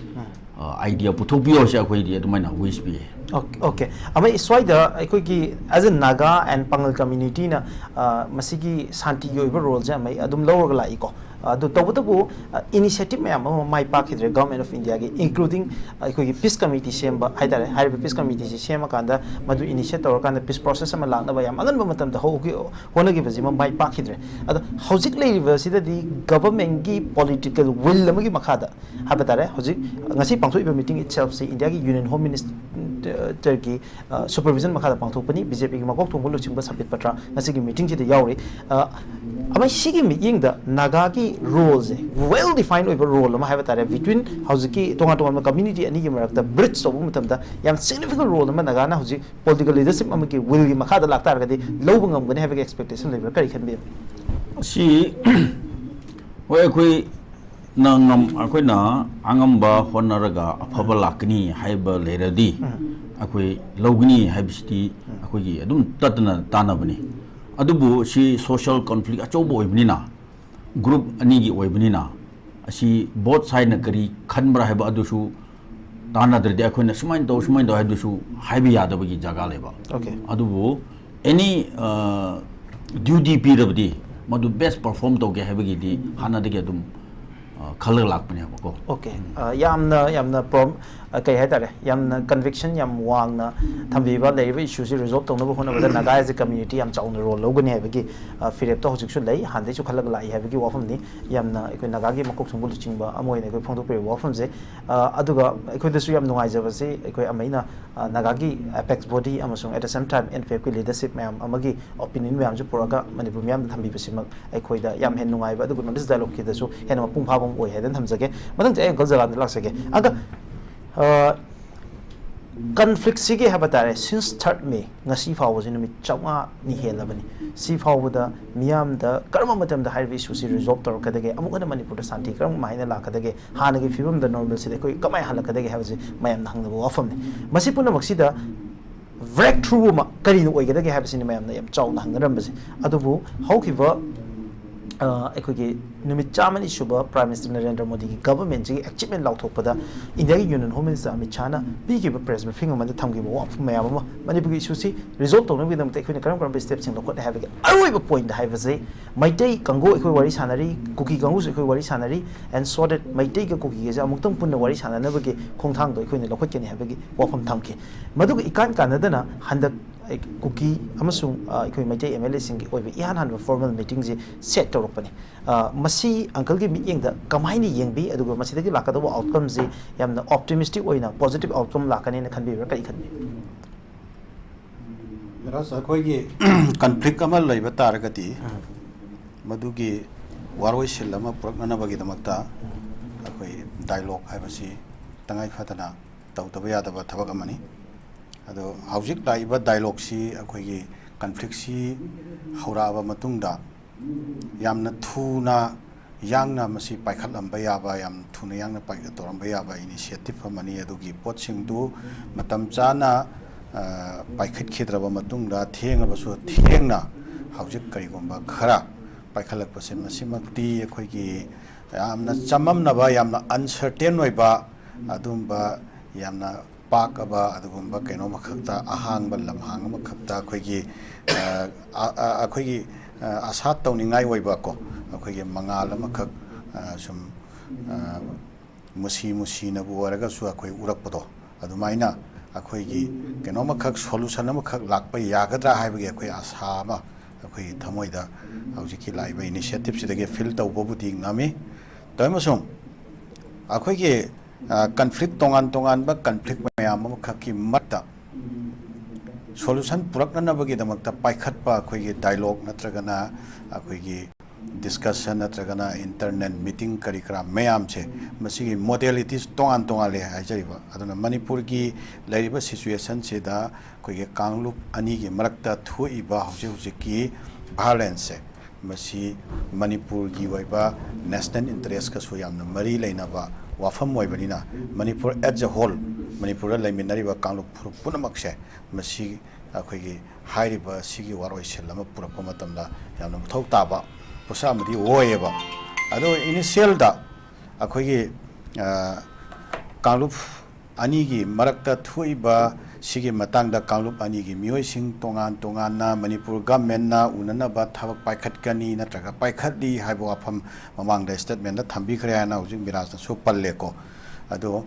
ꯑ, idea ꯄꯨꯊꯣꯛꯄꯤꯌꯣ ꯍꯥꯏꯁꯦ ꯑꯩꯈꯣꯏꯗꯤ ꯑꯗꯨꯃꯥꯏꯅ wish ꯄꯤꯌꯦ꯫ Okay, okay. ꯑꯃ ꯁ꯭ꯋꯥꯏꯗ ꯑꯩꯈꯣꯏꯒꯤ as a Naga and Pangal community ꯅ, ꯑ, ꯃꯁꯤꯒꯤ ꯁꯥꯟꯇꯤꯒꯤ ꯑꯣꯏꯕ role ꯁꯦ ꯑꯃ ꯑꯗꯨꯝ ꯂꯧꯔꯒ ꯂꯥꯛꯏꯀꯣ꯫ ꯑꯗꯨ ꯇꯧꯕꯇꯕꯨ, ꯑ, initiative ꯃꯌꯥꯝ ꯑꯃ ꯃꯥꯏ ꯄꯥꯛꯈꯤꯗ꯭ꯔꯦ government of India ꯒꯤ, including ꯑꯩꯈꯣꯏꯒꯤ peace committee ꯁꯦꯝꯕ ꯍꯥꯏꯇꯥꯔꯦ꯫ ꯍꯥꯏꯔꯤꯕ peace committee ꯁꯤ ꯁꯦꯝꯃꯀꯥꯟꯗ ꯃꯗꯨ initiate ꯇꯧꯔꯀꯥꯟꯗ peace process ꯑꯃ ꯂꯥꯛꯅꯕ ꯌꯥꯝ ꯑꯉꯟꯕ ꯃꯇꯝꯗ ꯍꯧꯈꯤ-, ꯍꯣꯠꯅꯈꯤꯕꯁꯤꯃ ꯃꯥꯏ ꯄꯥꯛꯈꯤꯗ꯭ꯔꯦ꯫ ꯑꯗꯣ ꯍꯧꯖꯤꯛ ꯂꯩꯔꯤꯕꯁꯤꯗꯗꯤ government ꯀꯤ political will ꯑꯃꯒꯤ ꯃꯈꯥꯗ ꯍꯥꯏꯕ ꯇꯥꯔꯦ, ꯍꯧꯖꯤꯛ ꯉꯁꯤ ꯄꯥꯡꯊꯣꯛꯏꯕ meeting itself ꯁꯤ India ꯒꯤ Union Home Minister ꯒꯤ, ꯑ, supervision ꯃꯈꯥꯗ ꯄꯥꯡꯊꯣꯛꯄꯅꯤ꯫ B J P ꯒꯤ ꯃꯀꯣꯛ ꯊꯣꯡꯕ ꯂꯨꯆꯤꯡꯕ ꯁꯝꯕꯤꯠ ꯄꯇ꯭ꯔꯥ ꯉꯁꯤꯒꯤ meeting ꯁꯤꯗ ꯌꯥꯎꯔꯤ꯫ ꯑ, ꯑꯃ ꯁꯤꯒꯤ ꯃꯤꯠꯌꯦꯡꯗ ꯅꯥꯒꯥꯒꯤ role ꯁꯦ well define ꯑꯣꯏꯕ role ꯑꯃ ꯍꯥꯏꯕ ꯇꯥꯔꯦ, between ꯍꯧꯖꯤꯛꯀꯤ ꯇꯣꯉꯥꯟ ꯇꯣꯉꯥꯟꯕ community ꯑꯅꯤꯒꯤ ꯃꯔꯛꯇ bridge ꯇꯧꯕ ꯃꯇꯝꯗ ꯌꯥꯝ significant role ꯑꯃ ꯅꯥꯒꯥꯅ ꯍꯧꯖꯤꯛ political leadership ꯑꯃꯒꯤ will ꯒꯤ ꯃꯈꯥꯗ ꯂꯥꯛꯇꯥꯔꯒꯗꯤ ꯂꯧꯕ ꯉꯝꯒꯅꯤ ꯍꯥꯏꯕꯒꯤ expectation ꯂꯩꯕ꯭ꯔꯥ? ꯀꯔꯤ ꯈꯟꯕꯤꯕ? ꯁꯤ ꯍꯣꯏ, ꯑꯩꯈꯣꯏ ꯅ ꯉꯝ-, ꯑꯩꯈꯣꯏꯅ ꯑꯉꯝꯕ ꯍꯣꯠꯅꯔꯒ ꯑꯐꯕ ꯂꯥꯛꯀꯅꯤ ꯍꯥꯏꯕ ꯂꯩꯔꯗꯤ ꯑꯩꯈꯣꯏ ꯂꯧꯒꯅꯤ ꯍꯥꯏꯕꯁꯤꯗꯤ ꯑꯩꯈꯣꯏꯒꯤ ꯑꯗꯨꯝ ꯇꯠꯇꯅ ꯇꯥꯟꯅꯕꯅꯤ꯫ ꯑꯗꯨꯕꯨ ꯁꯤ social conflict ꯑꯆꯧꯕ ꯑꯣꯏꯕꯅꯤꯅ, group ꯑꯅꯤꯒꯤ ꯑꯣꯏꯕꯅꯤꯅ, ꯑꯁꯤ both side ꯅ ꯀꯔꯤ ꯈꯟꯕ꯭ꯔꯥ ꯍꯥꯏꯕ ꯑꯗꯨꯁꯨ ꯇꯥꯟꯅꯗ꯭ꯔꯗꯤ ꯑꯩꯈꯣꯏꯅ ꯁꯨꯃꯥꯏꯅ ꯇꯧ, ꯁꯨꯃꯥꯏꯅ ꯇꯧ ꯍꯥꯏꯕꯗꯨꯁꯨ ꯍꯥꯏꯕ ꯌꯥꯗꯕꯒꯤ ꯖꯒꯥ ꯂꯩꯕ꯫ Okay. ꯑꯗꯨꯕꯨ any, ꯑ, duty ꯄꯤꯔꯕꯗꯤ ꯃꯗꯨ best perform ꯇꯧꯒꯦ ꯍꯥꯏꯕꯒꯤꯗꯤ ꯍꯥꯟꯅꯗꯒꯤ ꯑꯗꯨꯝ ꯑ, ꯈꯜꯂꯒ ꯂꯥꯛꯄꯅꯦꯕꯀꯣ꯫ ꯑꯣꯀꯦ꯫ ꯌꯥꯝꯅ ꯌꯥꯝꯅ ꯄ꯭ꯔꯣꯝ ꯀꯩ ꯍꯥꯏꯇꯥꯔꯦ, ꯌꯥꯝꯅ ꯀꯟꯚꯤꯛꯁꯟ ꯌꯥꯝ ꯋꯥꯡꯅ ꯊꯝꯕꯤꯕ, ꯂꯩꯔꯤꯕ ꯏꯁꯨꯁꯤ ꯔꯤꯖꯣꯜꯕ ꯇꯧꯅꯕ ꯍꯣꯠꯅꯕꯗ ꯅꯥꯒꯥ ꯑꯦꯖ ꯑꯦ ꯀꯝꯃ꯭ꯌꯨꯅꯤꯇꯤ ꯌꯥꯝ ꯆꯥꯎꯅ ꯔꯣꯜ ꯂꯧꯒꯅꯤ ꯍꯥꯏꯕꯒꯤ ꯑ, ꯐꯤꯔꯦꯞꯇꯣ ꯍꯧꯖꯤꯛꯁꯨ ꯂꯩ, ꯍꯥꯟꯅꯗꯩꯁꯨ ꯈꯜꯂꯒ ꯂꯥꯛꯏ ꯍꯥꯏꯕꯒꯤ ꯋꯥꯐꯝꯅꯤ꯫ ꯌꯥꯝꯅ ꯑꯩꯈꯣꯏ ꯅꯥꯒꯥꯒꯤ ꯃꯀꯣꯛ ꯊꯣꯡꯕ ꯂꯨꯆꯤꯡꯕ ꯑꯃ ꯑꯣꯏꯅ ꯑꯩꯈꯣꯏ ꯐꯣꯡꯗꯣꯛꯄꯤꯔꯤꯕ ꯋꯥꯐꯝꯁꯦ꯫ ꯑ, ꯑꯗꯨꯒ ꯑꯩꯈꯣꯏꯗꯁꯨ ꯌꯥꯝ ꯅꯨꯡꯉꯥꯏꯖꯕꯁꯤ, ꯑꯩꯈꯣꯏ ꯑꯃ ꯑꯩꯅ ꯑ, ꯅꯥꯒꯥꯒꯤ ꯑꯦꯄꯦꯛꯁ ꯕꯣꯗꯤ ꯑꯃꯁꯨꯡ at the same time N P F ꯀꯤ ꯂꯤꯗꯔꯁꯤꯞ ꯃꯌꯥꯝ ꯑꯃꯒꯤ ꯑꯣꯄꯤꯅꯤꯌꯟ ꯃꯌꯥꯝꯁꯨ ꯄꯨꯔꯛꯑꯒ ꯃꯅꯤꯄꯨꯔ ꯃꯤꯌꯥꯝꯗ ꯊꯝꯕꯤꯕꯁꯤꯃꯛ ꯑꯩꯈꯣꯏꯗ ꯌꯥꯝ ꯍꯦꯟꯅ ꯅꯨꯡꯉꯥꯏꯕ, ꯑꯗꯨꯒ ꯅꯣꯔꯠ ꯏꯁ ꯗꯥꯏꯂꯣꯒꯀꯤꯗꯁꯨ ꯍꯦꯟꯅ ꯃꯄꯨꯡ ꯐꯥꯕ ꯑꯃ ꯑꯣꯏ ꯍꯥꯏꯗꯅ ꯊꯝꯖꯒꯦ꯫ ꯃꯊꯪꯗ ꯑꯩ ꯑꯪꯀꯜ ꯖꯂꯥꯟꯗ ꯂꯥꯛꯆꯒꯦ꯫ ꯑꯪꯀꯜ, ꯑ, ꯀꯟꯐ꯭ꯂꯤꯛꯁꯤꯒꯤ ꯍꯥꯏꯕ ꯇꯥꯔꯦ, ꯁꯤꯟꯁ ꯊꯥꯔꯠ ꯃꯦ, ꯉꯁꯤ ꯐꯥꯎꯕꯁꯤ ꯅꯨꯃꯤꯠ ꯆꯥꯝꯃꯉꯥꯅꯤ ꯍꯦꯜꯂꯕꯅꯤ꯫ ꯁꯤ ꯐꯥꯎꯕꯗ ꯃꯤꯌꯥꯝꯗ ꯀꯔꯝꯕ ꯃꯇꯝꯗ ꯍꯥꯏꯔꯤꯕ ꯏꯁꯨꯁꯤ ꯔꯤꯖꯣꯜꯕ ꯇꯧꯔꯛꯀꯗꯒꯦ, ꯑꯃꯨꯛ ꯍꯟꯅ ꯃꯅꯤꯄꯨꯔꯗ ꯁꯥꯟꯇꯤ ꯀꯔꯝ ꯍꯥꯏꯅ ꯂꯥꯛꯀꯗꯒꯦ, ꯍꯥꯟꯅꯒꯤ ꯐꯤꯕꯝꯗ ꯅꯣꯔꯃꯦꯜꯁꯤꯗ ꯑꯩꯈꯣꯏ ꯀꯃꯥꯏꯅ ꯍꯜꯂꯛꯀꯗꯒꯦ ꯍꯥꯏꯕꯁꯤ ꯃꯌꯥꯝꯅ ꯍꯪꯅꯕ ꯋꯥꯐꯝꯅꯤ꯫ ꯃꯁꯤ ꯄꯨꯝꯅꯃꯛꯁꯤꯗ ꯕ꯭ꯔꯦꯛ ꯊ꯭ꯔꯨ ꯑꯃ ꯀꯔꯤꯅ ꯑꯣꯏꯒꯗꯒꯦ ꯍꯥꯏꯕꯁꯤꯅꯤ ꯃꯌꯥꯝꯅ ꯌꯥꯝ ꯆꯥꯎꯅ ꯍꯪꯅꯔꯝꯕꯁꯦ꯫ ꯑꯗꯨꯕꯨ ꯍꯧꯈꯤꯕ, ꯑ, ꯑꯩꯈꯣꯏꯒꯤ ꯅꯨꯃꯤꯠ ꯆꯥꯝꯃꯅꯤ ꯁꯨꯕ ꯄ꯭ꯔꯥꯏꯝ ꯃꯤꯅꯤꯁꯇꯔ ꯅꯔꯦꯟꯗ꯭ꯔ ꯃꯣꯗꯤꯒꯤ ꯒꯚꯔꯟꯃꯦꯟꯠꯁꯤꯒꯤ ꯑꯦꯆꯤꯞꯃꯦꯟꯠ ꯂꯥꯎꯊꯣꯛꯄꯗ ꯏꯟꯗꯤꯌꯥꯒꯤ ꯌꯨꯅꯤꯌꯟ ꯍꯣꯝ ꯃꯤꯅꯤꯁꯇꯔ ꯑꯃꯤꯠ ꯁꯥꯍꯅ ꯄꯤꯈꯤꯕ ꯄ꯭ꯔꯦꯁ ꯕ꯭ꯔꯤꯐꯤꯡ ꯑꯃꯗ ꯊꯝꯈꯤꯕ ꯋꯥꯐꯝ ꯃꯌꯥꯝ ꯑꯃ, ꯃꯅꯤꯄꯨꯔꯒꯤ ꯏꯁꯨꯁꯤ ꯔꯤꯖꯣꯜꯕ ꯇꯧꯅꯕꯒꯤꯗꯃꯛꯇ ꯑꯩꯈꯣꯏꯅ ꯀꯔꯝ ꯀꯔꯝꯕ ꯁ꯭ꯇꯦꯞꯁꯤꯡ ꯂꯧꯈꯠꯂꯦ ꯍꯥꯏꯕꯒꯤ ꯑꯔꯣꯏꯕ ꯄꯣꯏꯟꯠ ꯍꯥꯏꯕꯁꯤ ꯃꯩꯇꯩ ꯀꯥꯡꯕꯨ ꯑꯩꯈꯣꯏ ꯋꯥꯔꯤ ꯁꯥꯟꯅꯔꯤ, ꯀꯨꯀꯤ ꯀꯥꯡꯕꯨꯁꯨ ꯑꯩꯈꯣꯏ ꯋꯥꯔꯤ ꯁꯥꯟꯅꯔꯤ, and so that ꯃꯩꯇꯩꯒ ꯀꯨꯀꯤꯒꯁꯦ ꯑꯃꯨꯛꯇꯪ ꯄꯨꯟꯅ ꯋꯥꯔꯤ ꯁꯥꯟꯅꯅꯕꯒꯤ ꯈꯣꯡꯊꯥꯡꯗꯣ ꯑꯩꯈꯣꯏꯅ ꯂꯧꯈꯠꯀꯅꯤ ꯍꯥꯏꯕꯒꯤ ꯋꯥꯐꯝ ꯊꯝꯈꯤ꯫ ꯃꯗꯨꯒ ꯏꯀꯥꯟ ꯀꯥꯟꯅꯗꯅ ꯍꯟꯗꯛ ꯑꯩ ꯀꯨꯀꯤ ꯑꯃꯁꯨꯡ, ꯑ, ꯑꯩꯈꯣꯏ ꯃꯩꯇꯩ ꯑꯦꯝ ꯑꯦꯜ ꯑꯦꯁꯤꯡꯒꯤ ꯑꯣꯏꯕ ꯏꯍꯥꯟ ꯍꯥꯟꯕ ꯐꯣꯔꯃꯦꯜ ꯃꯤꯇꯤꯡꯁꯤ ꯁꯦꯠ ꯇꯧꯔꯛꯄꯅꯤ꯫ ꯑ, ꯃꯁꯤ ꯑꯪꯀꯜꯒꯤ ꯃꯤꯠꯌꯦꯡꯗ ꯀꯃꯥꯏꯅ ꯌꯦꯡꯕꯤ, ꯑꯗꯨꯒ ꯃꯁꯤꯗꯒꯤ ꯂꯥꯛꯀꯗꯧꯕ ꯑꯥꯎꯠꯀꯝꯁꯤ ꯌꯥꯝꯅ ꯑꯣꯞꯇꯤꯃꯤꯁꯇꯤꯛ ꯑꯣꯏꯅ ꯄꯣꯖꯤꯇꯤꯚ ꯑꯥꯎꯠꯀꯝ ꯂꯥꯛꯀꯅꯤꯅ ꯈꯟꯕꯤꯕ꯭ꯔꯥ, ꯀꯔꯤ ꯈꯟꯕꯤ? ꯖꯔꯥꯁ, ꯑꯩꯈꯣꯏꯒꯤ ꯀꯟꯐ꯭ꯂꯤꯛ ꯑꯃ ꯂꯩꯕ ꯇꯥꯔꯒꯗꯤ ꯃꯗꯨꯒꯤ ꯋꯥꯔꯣꯏꯁꯤꯜ ꯑꯃ ꯄꯨꯔꯛꯅꯅꯕꯒꯤꯗꯃꯛꯇ ꯑꯩꯈꯣꯏ ꯗꯥꯏꯂꯣꯒ ꯍꯥꯏꯕꯁꯤ ꯇꯉꯥꯏ ꯐꯗꯅ ꯇꯧꯗꯕ ꯌꯥꯗꯕ ꯊꯕꯛ ꯑꯃꯅꯤ꯫ ꯑꯗꯣ ꯍꯧꯖꯤꯛ ꯂꯥꯛꯏꯕ ꯗꯥꯏꯂꯣꯒꯁꯤ ꯑꯩꯈꯣꯏꯒꯤ ꯀꯟꯐ꯭ꯂꯤꯛꯁꯤ ꯍꯧꯔꯛꯑꯕ ꯃꯇꯨꯡꯗ ꯌꯥꯝꯅ ꯊꯨꯅ ꯌꯥꯡꯅ ꯃꯁꯤ ꯄꯥꯏꯈꯠꯂꯝꯕ ꯌꯥꯕ, ꯌꯥꯝ ꯊꯨꯅ ꯌꯥꯡꯅ ꯄꯥꯏꯈꯠ ꯇꯧꯔꯝꯕ ꯌꯥꯕ ꯏꯅꯤꯁꯤꯌꯦꯇꯤꯞ ꯑꯃꯅꯤ꯫ ꯑꯗꯨꯒꯤ ꯄꯣꯠꯁꯤꯡꯗꯨ ꯃꯇꯝ ꯆꯥꯅ, ꯑ, ꯄꯥꯏꯈꯠꯈꯤꯗ꯭ꯔꯕ ꯃꯇꯨꯡꯗ, ꯊꯦꯡꯉꯕꯁꯨ ꯊꯦꯡꯅ ꯍꯧꯖꯤꯛ ꯀꯔꯤꯒꯨꯝꯕ ꯈꯔ ꯄꯥꯏꯈꯠꯂꯛꯄꯁꯦ, ꯃꯁꯤꯃꯛꯇꯤ ꯑꯩꯈꯣꯏꯒꯤ ꯌꯥꯝꯅ ꯆꯃꯝꯅꯕ, ꯌꯥꯝꯅ ꯑꯟꯁꯔꯇꯦꯟ ꯑꯣꯏꯕ, ꯑꯗꯨꯝꯕ ꯌꯥꯝꯅ ꯄꯥꯛꯑꯕ ꯑꯗꯨꯒꯨꯝꯕ ꯀꯩꯅꯣ ꯑꯃꯈꯛꯇ, ꯑꯍꯥꯡꯕ ꯂꯝꯍꯥꯡ ꯑꯃꯈꯛꯇ ꯑꯩꯈꯣꯏꯒꯤ, ꯑ, ꯑ, ꯑ, ꯑꯩꯈꯣꯏꯒꯤ, ꯑ, ꯑꯁꯥ ꯇꯧꯅꯤꯡꯉꯥꯏ ꯑꯣꯏꯕ ꯀꯣ, ꯑꯩꯈꯣꯏꯒꯤ ꯃꯉꯥꯜ ꯑꯃꯈꯛ, ꯑ, ꯁꯨꯝ ꯃꯨꯁꯤ ꯃꯨꯁꯤꯅꯕꯨ ꯑꯣꯏꯔꯒꯁꯨ ꯑꯩꯈꯣꯏ ꯎꯔꯛꯄꯗꯣ, ꯑꯗꯨꯃꯥꯏꯅ ꯑꯩꯈꯣꯏꯒꯤ ꯀꯩꯅꯣꯝꯃꯈꯛ, ꯁꯣꯂꯨꯁꯟ ꯑꯃꯈꯛ ꯂꯥꯛꯄ ꯌꯥꯒꯗ꯭ꯔꯥ ꯍꯥꯏꯕꯒꯤ ꯑꯩꯈꯣꯏ ꯑꯥꯁꯥ ꯑꯃ ꯑꯩꯈꯣꯏꯒꯤ ꯊꯃꯣꯏꯗ ꯍꯧꯖꯤꯛꯀꯤ ꯂꯥꯛꯏꯕ ꯏꯅꯤꯁꯤꯌꯦꯇꯤꯞꯁꯤꯗꯒꯤ ꯐꯤꯜ ꯇꯧꯕꯕꯨꯗꯤ ꯉꯝꯃꯤ꯫ ꯇꯧꯏ ꯑꯃꯁꯨꯡ ꯑꯩꯈꯣꯏꯒꯤ ꯀꯟꯐ꯭ꯂꯤꯛ, ꯇꯣꯉꯥꯟ ꯇꯣꯉꯥꯟꯕ ꯀꯟꯐ꯭ꯂꯤꯛ ꯃꯌꯥꯝ ꯑꯃꯈꯛꯀꯤ ꯃꯔꯛꯇ ꯁꯣꯂꯨꯁꯟ ꯄꯨꯔꯛꯅꯅꯕꯒꯤꯗꯃꯛꯇ ꯄꯥꯏꯈꯠꯄ ꯑꯩꯈꯣꯏꯒꯤ ꯗꯥꯏꯂꯣꯛ ꯅꯠꯇ꯭ꯔꯒꯅ ꯑꯩꯈꯣꯏꯒꯤ ꯗꯤꯁꯀꯁꯟ ꯅꯠꯇ꯭ꯔꯒꯅ ꯏꯟꯇꯔꯅꯦꯜ ꯃꯤꯇꯤꯡ ꯀꯔꯤ ꯀꯔꯥ ꯃꯌꯥꯝꯁꯦ, ꯃꯁꯤꯒꯤ ꯃꯣꯗꯦꯂꯤꯇꯤꯁ ꯇꯣꯉꯥꯟ ꯇꯣꯉꯥꯜꯂꯦ ꯍꯥꯏꯖꯔꯤꯕ꯫ ꯑꯗꯨꯅ ꯃꯅꯤꯄꯨꯔꯒꯤ ꯂꯩꯔꯤꯕ ꯁꯤꯆꯨꯋꯦꯁꯟꯁꯤꯗ ꯑꯩꯈꯣꯏꯒꯤ ꯀꯥꯡꯂꯨꯞ ꯑꯅꯤꯒꯤ ꯃꯔꯛꯇ ꯊꯣꯛꯏꯕ ꯍꯧꯖꯤꯛ ꯍꯧꯖꯤꯛꯀꯤ ꯚꯥꯏꯑꯣꯂꯦꯟꯁꯁꯦ, ꯃꯁꯤ ꯃꯅꯤꯄꯨꯔꯒꯤ ꯑꯣꯏꯕ ꯅꯦꯁꯅꯦꯜ ꯏꯟꯇꯔꯦꯁꯀꯁꯨ ꯌꯥꯝꯅ ꯃꯔꯤ ꯂꯩꯅꯕ ꯋꯥꯐꯝ ꯑꯣꯏꯕꯅꯤꯅ, ꯃꯅꯤꯄꯨꯔ as a whole, ꯃꯅꯤꯄꯨꯔꯗ ꯂꯩꯃꯤꯟꯅꯔꯤꯕ ꯀꯥꯡꯂꯨꯞ ꯐꯨꯔꯨꯞ ꯄꯨꯝꯅꯃꯛꯁꯦ, ꯃꯁꯤ ꯑꯩꯈꯣꯏꯒꯤ ꯍꯥꯏꯔꯤꯕ ꯁꯤꯒꯤ ꯋꯥꯔꯣꯏꯁꯤꯟ ꯑꯃ ꯄꯨꯔꯛꯄ ꯃꯇꯝꯗ ꯌꯥꯝꯅ ꯃꯊꯧ ꯇꯥꯕ ꯄꯣꯠꯁꯛ ꯑꯃꯗꯤ ꯑꯣꯏꯌꯦꯕ꯫ ꯑꯗꯣ ꯏꯅꯤꯁꯤꯌꯦꯜꯗ ꯑꯩꯈꯣꯏꯒꯤ, ꯑ, ꯀꯥꯡꯂꯨꯞ ꯑꯅꯤꯒꯤ ꯃꯔꯛꯇ ꯊꯣꯛꯏꯕ ꯁꯤꯒꯤ ꯃꯇꯥꯡꯗ ꯀꯥꯡꯂꯨꯞ ꯑꯅꯤꯒꯤ ꯃꯤꯑꯣꯏꯁꯤꯡ ꯇꯣꯉꯥꯟ ꯇꯣꯉꯥꯟꯅ ꯃꯅꯤꯄꯨꯔ ꯒꯃꯦꯟꯅ ꯎꯅꯅꯕ ꯊꯕꯛ ꯄꯥꯏꯈꯠꯀꯅꯤ ꯅꯠꯇ꯭ꯔꯒ ꯄꯥꯏꯈꯠꯂꯤ ꯍꯥꯏꯕ ꯋꯥꯐꯝ ꯃꯃꯥꯡꯗ ꯁ꯭ꯇꯦꯠꯃꯦꯟꯗ ꯊꯝꯕꯤꯈ꯭ꯔꯦ ꯍꯥꯏꯅ ꯍꯧꯖꯤꯛ ꯃꯤꯔꯥꯖꯅꯁꯨ ꯄꯜꯂꯦꯀꯣ꯫ ꯑꯗꯣ,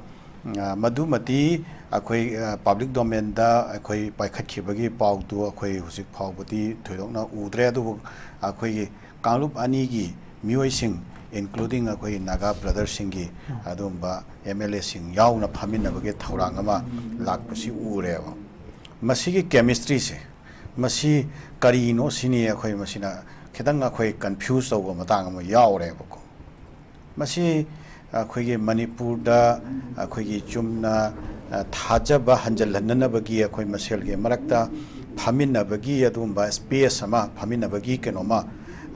ꯑ, ꯃꯗꯨꯃꯗꯤ ꯑꯩꯈꯣꯏ, ꯑ, ꯄꯕ꯭ꯂꯤꯛ ꯗꯣꯃꯦꯟꯗ ꯑꯩꯈꯣꯏ ꯄꯥꯏꯈꯠꯈꯤꯕꯒꯤ ꯄꯥꯎꯗꯨ ꯑꯩꯈꯣꯏ ꯍꯧꯖꯤꯛ ꯐꯥꯎꯕꯗꯤ ꯊꯣꯏꯗꯣꯛꯅ ꯎꯗ꯭ꯔꯦ꯫ ꯑꯗꯨꯕꯨ ꯑꯩꯈꯣꯏꯒꯤ ꯀꯥꯡꯂꯨꯞ ꯑꯅꯤꯒꯤ ꯃꯤꯑꯣꯏꯁꯤꯡ, including ꯑꯩꯈꯣꯏ ꯅꯥꯒꯥ ꯕ꯭ꯔꯗꯔꯁꯤꯡꯒꯤ ꯑꯗꯨꯒꯨꯝꯕ ꯑꯦꯝ ꯑꯦꯜ ꯑꯦꯁꯤꯡ ꯌꯥꯎꯅ ꯐꯝꯃꯤꯟꯅꯕꯒꯤ ꯊꯧꯔꯥꯡ ꯑꯃ ꯂꯥꯛꯄꯁꯤ ꯎꯔꯦꯕ꯫ ꯃꯁꯤꯒꯤ ꯀꯦꯃꯤꯁꯇ꯭ꯔꯤꯁꯦ, ꯃꯁꯤ ꯀꯔꯤꯅꯣ ꯁꯤꯅꯤ ꯑꯩꯈꯣꯏ ꯃꯁꯤꯅ ꯈꯤꯇꯪ ꯑꯩꯈꯣꯏ ꯀꯟꯐ꯭ꯌꯨꯁ ꯇꯧꯕ ꯃꯇꯥꯡ ꯑꯃ ꯌꯥꯎꯔꯦꯕꯀꯣ꯫ ꯃꯁꯤ ꯑꯩꯈꯣꯏꯒꯤ ꯃꯅꯤꯄꯨꯔꯗ ꯑꯩꯈꯣꯏꯒꯤ ꯆꯨꯝꯅ, ꯑ, ꯊꯥꯖꯕ ꯍꯟꯖꯤꯜꯍꯟꯅꯅꯕꯒꯤ ꯑꯩꯈꯣꯏ ꯃꯁꯦꯜꯒꯤ ꯃꯔꯛꯇ ꯐꯝꯃꯤꯟꯅꯕꯒꯤ ꯑꯗꯨꯒꯨꯝꯕ ꯁ꯭ꯄꯦꯁ ꯑꯃ, ꯐꯝꯃꯤꯟꯅꯕꯒꯤ ꯀꯩꯅꯣꯃ,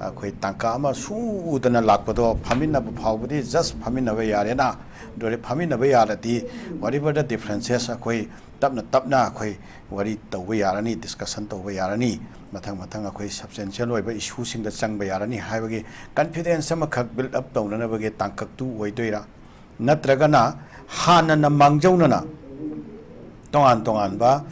ꯑꯩꯈꯣꯏ ꯇꯥꯡꯀꯛ ꯑꯃ ꯁꯨꯗꯅ ꯂꯥꯛꯄꯗꯣ, ꯐꯝꯃꯤꯟꯅꯕ ꯐꯥꯎꯕꯗꯤ just ꯐꯝꯃꯤꯟꯅꯕ ꯌꯥꯔꯦꯅ, ꯑꯗꯨ ꯑꯣꯏꯔꯗꯤ ꯐꯝꯃꯤꯟꯅꯕ ꯌꯥꯔꯗꯤ whatever the differences ꯑꯩꯈꯣꯏ ꯇꯞꯅ ꯇꯞꯅ ꯑꯩꯈꯣꯏ ꯋꯥꯔꯤ ꯇꯧꯕ ꯌꯥꯔꯅꯤ, ꯗꯤꯁꯀꯁꯟ ꯇꯧꯕ ꯌꯥꯔꯅꯤ, ꯃꯊꯪ ꯃꯊꯪ ꯑꯩꯈꯣꯏ ꯁꯕꯁ꯭ꯇꯦꯟꯁꯤꯌꯦꯜ ꯑꯣꯏꯕ ꯏꯁꯨꯁꯤꯡꯗ ꯆꯪꯕ ꯌꯥꯔꯅꯤ ꯍꯥꯏꯕꯒꯤ ꯀꯟꯐꯤꯗꯦꯟꯁ ꯑꯃꯈꯛ ꯕꯤꯜꯗ ꯑꯞ ꯇꯧꯅꯅꯕꯒꯤ ꯇꯥꯡꯀꯛꯇꯨ ꯑꯣꯏꯗꯣꯏꯔꯥ? ꯅꯠꯇ꯭ꯔꯒꯅ ꯍꯥꯟꯅꯅ ꯃꯥꯡꯖꯧꯅꯅ ꯇꯣꯉꯥꯟ ꯇꯣꯉꯥꯟꯕ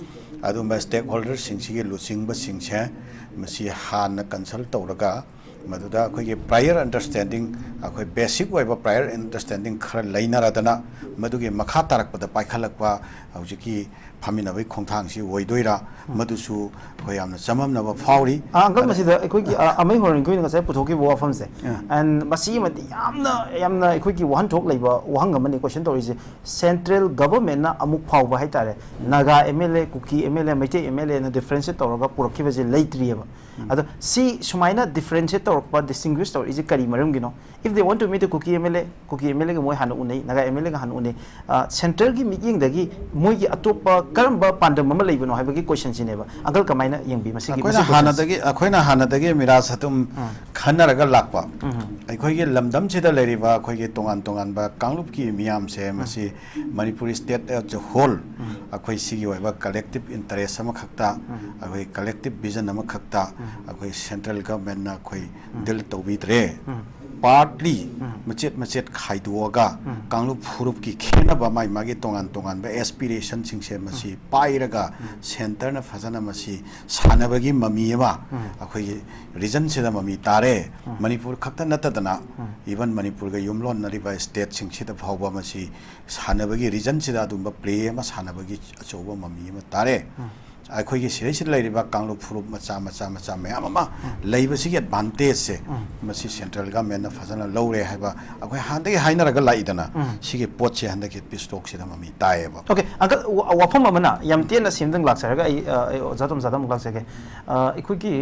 ꯑꯗꯨꯝꯕ ꯁ꯭ꯇꯦꯛ ꯍꯣꯜꯗꯔꯁꯤꯡꯁꯤꯒꯤ ꯂꯨꯆꯤꯡꯕꯁꯤꯡꯁꯦ ꯃꯁꯤ ꯍꯥꯟꯅ ꯀꯟꯁꯜ ꯇꯧꯔꯒ ꯃꯗꯨꯗ ꯑꯩꯈꯣꯏꯒꯤ prior understanding, ꯑꯩꯈꯣꯏ basic ꯑꯣꯏꯕ prior understanding ꯈꯔ ꯂꯩꯅꯔꯗꯅ, ꯃꯗꯨꯒꯤ ꯃꯈꯥ ꯇꯥꯔꯛꯄꯗ ꯄꯥꯏꯈꯠꯂꯛꯄ ꯍꯧꯖꯤꯛꯀꯤ ꯐꯝꯃꯤꯟꯅꯕꯒꯤ ꯈꯣꯡꯊꯥꯡꯁꯤ ꯑꯣꯏꯗꯣꯏꯔꯥ, ꯃꯗꯨꯁꯨ ꯑꯩꯈꯣꯏ ꯌꯥꯝꯅ ꯆꯃꯝꯅꯕ ꯐꯥꯎꯔꯤ꯫ ꯑꯥ, uncle, ꯑꯗ ꯃꯁꯤꯗ ꯑꯩꯈꯣꯏꯒꯤ, ꯑꯥ, ꯑꯃꯩ ꯍꯣꯔꯦꯟ ꯑꯩꯈꯣꯏꯅ ꯉꯁꯥꯏ ꯄꯨꯊꯣꯛꯈꯤꯕ ꯋꯥꯐꯝꯁꯦ, ꯑꯥ꯫ And ꯃꯁꯤꯃꯗꯤ ꯌꯥꯝꯅ, ꯌꯥꯝꯅ ꯑꯩꯈꯣꯏꯒꯤ ꯋꯥꯍꯟꯊꯣꯛ ꯂꯩꯕ ꯋꯥꯍꯪ ꯑꯃꯅꯤ question ꯇꯧꯔꯤꯁꯦ꯫ Central government ꯅ ꯑꯃꯨꯛ ꯐꯥꯎꯕ ꯍꯥꯏꯇꯥꯔꯦ, Naga M L A, Kuki M L A, Meitei M L A ꯅ differentiate ꯇꯧꯔꯒ ꯄꯨꯔꯛꯈꯤꯕꯁꯦ ꯂꯩꯇ꯭ꯔꯤꯑꯕ꯫ ꯎꯝ꯫ ꯑꯗꯣ ꯁꯤ ꯁꯨꯃꯥꯏꯅ differentiate ꯇꯧꯔꯛꯄ, distinguish ꯇꯧꯔꯛꯏꯁꯦ ꯀꯔꯤ ꯃꯔꯝꯒꯤꯅꯣ? If they want to meet the Kuki M L A, Kuki M L A ꯒ ꯃꯣꯏ ꯍꯥꯟꯅ ꯎꯅꯩ, ꯅꯥꯒꯥ M L A ꯒ ꯍꯥꯟꯅ ꯎꯅꯩ꯫ ꯑ, centre ꯒꯤ ꯃꯤꯠꯌꯦꯡꯗꯒꯤ ꯃꯣꯏꯒꯤ ꯑꯇꯣꯞꯄ ꯀꯔꯝꯕ ꯄꯥꯟꯗꯝ ꯑꯃ ꯂꯩꯕꯅꯣ ꯍꯥꯏꯕꯒꯤ question ꯁꯤꯅꯦꯕ꯫ Uncle ꯀꯃꯥꯏꯅ ꯌꯦꯡꯕꯤ ꯃꯁꯤꯒꯤ, ꯑꯩꯈꯣꯏꯅ ꯃꯁꯤꯒꯤ question ꯁꯦ? ꯍꯥꯟꯅꯗꯒꯤ, ꯑꯩꯈꯣꯏꯅ ꯍꯥꯟꯅꯗꯒꯤ ꯃꯤꯔꯥꯁ ꯑꯗꯨꯝ ꯎꯝ꯫ ꯈꯟꯅꯔꯒ ꯂꯥꯛꯄ꯫ ꯎꯝ꯫ ꯑꯩꯈꯣꯏꯒꯤ ꯂꯝꯗꯝꯁꯤꯗ ꯂꯩꯔꯤꯕ ꯑꯩꯈꯣꯏꯒꯤ ꯇꯣꯉꯥꯟ ꯇꯣꯉꯥꯟꯕ ꯀꯥꯡꯂꯨꯞꯀꯤ ꯃꯤꯌꯥꯝꯁꯦ, ꯎꯝ꯫ ꯃꯁꯤ Manipur state as a whole, ꯎꯝ꯫ ꯑꯩꯈꯣꯏ ꯁꯤꯒꯤ ꯑꯣꯏꯕ collective interest ꯑꯃꯈꯛꯇ, ꯎꯝ꯫ ꯑꯩꯈꯣꯏ collective vision ꯑꯃꯈꯛꯇ, ꯎꯝ꯫ ꯑꯩꯈꯣꯏ central government ꯅ ꯑꯩꯈꯣꯏ ꯎꯝ꯫ Deal ꯇꯧꯕꯤꯗ꯭ꯔꯦ꯫ ꯎꯝ꯫ Partly ꯎꯝ꯫ ꯃꯆꯦꯠ ꯃꯆꯦꯠ ꯈꯥꯏꯗꯣꯛꯑꯒ, ꯎꯝ꯫ ꯀꯥꯡꯂꯨꯞ ꯐꯨꯔꯨꯞꯀꯤ ꯈꯦꯠꯅꯕ, ꯃꯥꯒꯤ ꯃꯥꯒꯤ ꯇꯣꯉꯥꯟ ꯇꯣꯉꯥꯟꯕ aspiration ꯁꯤꯡꯁꯦ ꯃꯁꯤ ꯎꯝ꯫ ꯄꯥꯏꯔꯒ, ꯎꯝ꯫ Centre ꯅ ꯐꯖꯅ ꯃꯁꯤ ꯁꯥꯟꯅꯕꯒꯤ ꯃꯃꯤ ꯑꯃ ꯎꯝ꯫ ꯑꯩꯈꯣꯏꯒꯤ region ꯁꯤꯗ ꯃꯃꯤ ꯇꯥꯔꯦ꯫ ꯎꯝ꯫ ꯃꯅꯤꯄꯨꯔ ꯈꯛꯇ ꯅꯠꯇꯗꯅ, ꯎꯝ꯫ Even ꯃꯅꯤꯄꯨꯔꯒ ꯌꯨꯝꯂꯣꯟꯅꯔꯤꯕ state ꯁꯤꯡꯁꯤꯗ ꯐꯥꯎꯕ ꯃꯁꯤ ꯁꯥꯟꯅꯕꯒꯤ, region ꯁꯤꯗ ꯑꯗꯨꯝꯕ play ꯑꯃ ꯁꯥꯟꯅꯕꯒꯤ ꯑꯆꯧꯕ ꯃꯃꯤ ꯑꯃ ꯇꯥꯔꯦ꯫ ꯎꯝ꯫ ꯑꯩꯈꯣꯏꯒꯤ ꯁꯤꯗꯩꯁꯤꯗ ꯂꯩꯔꯤꯕ ꯀꯥꯡꯂꯨꯞ ꯐꯨꯔꯨꯞ ꯃꯆꯥ ꯃꯆꯥ ꯃꯆꯥ ꯃꯌꯥꯝ ꯑꯃ ꯎꯝ꯫ ꯂꯩꯕꯁꯤꯒꯤ advantage ꯁꯦ ꯎꯝ꯫ ꯃꯁꯤ central government ꯅ ꯐꯖꯅ ꯂꯧꯔꯦ ꯍꯥꯏꯕ ꯑꯩꯈꯣꯏ ꯍꯥꯟꯅꯗꯒꯤ ꯍꯥꯏꯅꯔꯒ ꯂꯥꯛꯏꯗꯅ, ꯎꯝ꯫ ꯁꯤꯒꯤ ꯄꯣꯠꯁꯦ ꯍꯟꯗꯛꯀꯤ peace talk ꯁꯤꯗ ꯃꯃꯤ ꯇꯥꯏꯌꯦꯕ꯫ Okay, uncle, ꯋꯥ-, ꯋꯥꯐꯝ ꯑꯃꯅ ꯌꯥꯝ ꯇꯦꯟꯅ ꯁꯤꯝꯗꯪ ꯂꯥꯛꯆꯔꯒ ꯑꯩ, ꯑ, ꯑꯩ ꯑꯣꯖꯥ ꯇꯣꯝꯆꯥꯗ ꯑꯃꯨꯛ ꯂꯥꯛꯆꯒꯦ꯫ ꯑ, ꯑꯩꯈꯣꯏꯒꯤ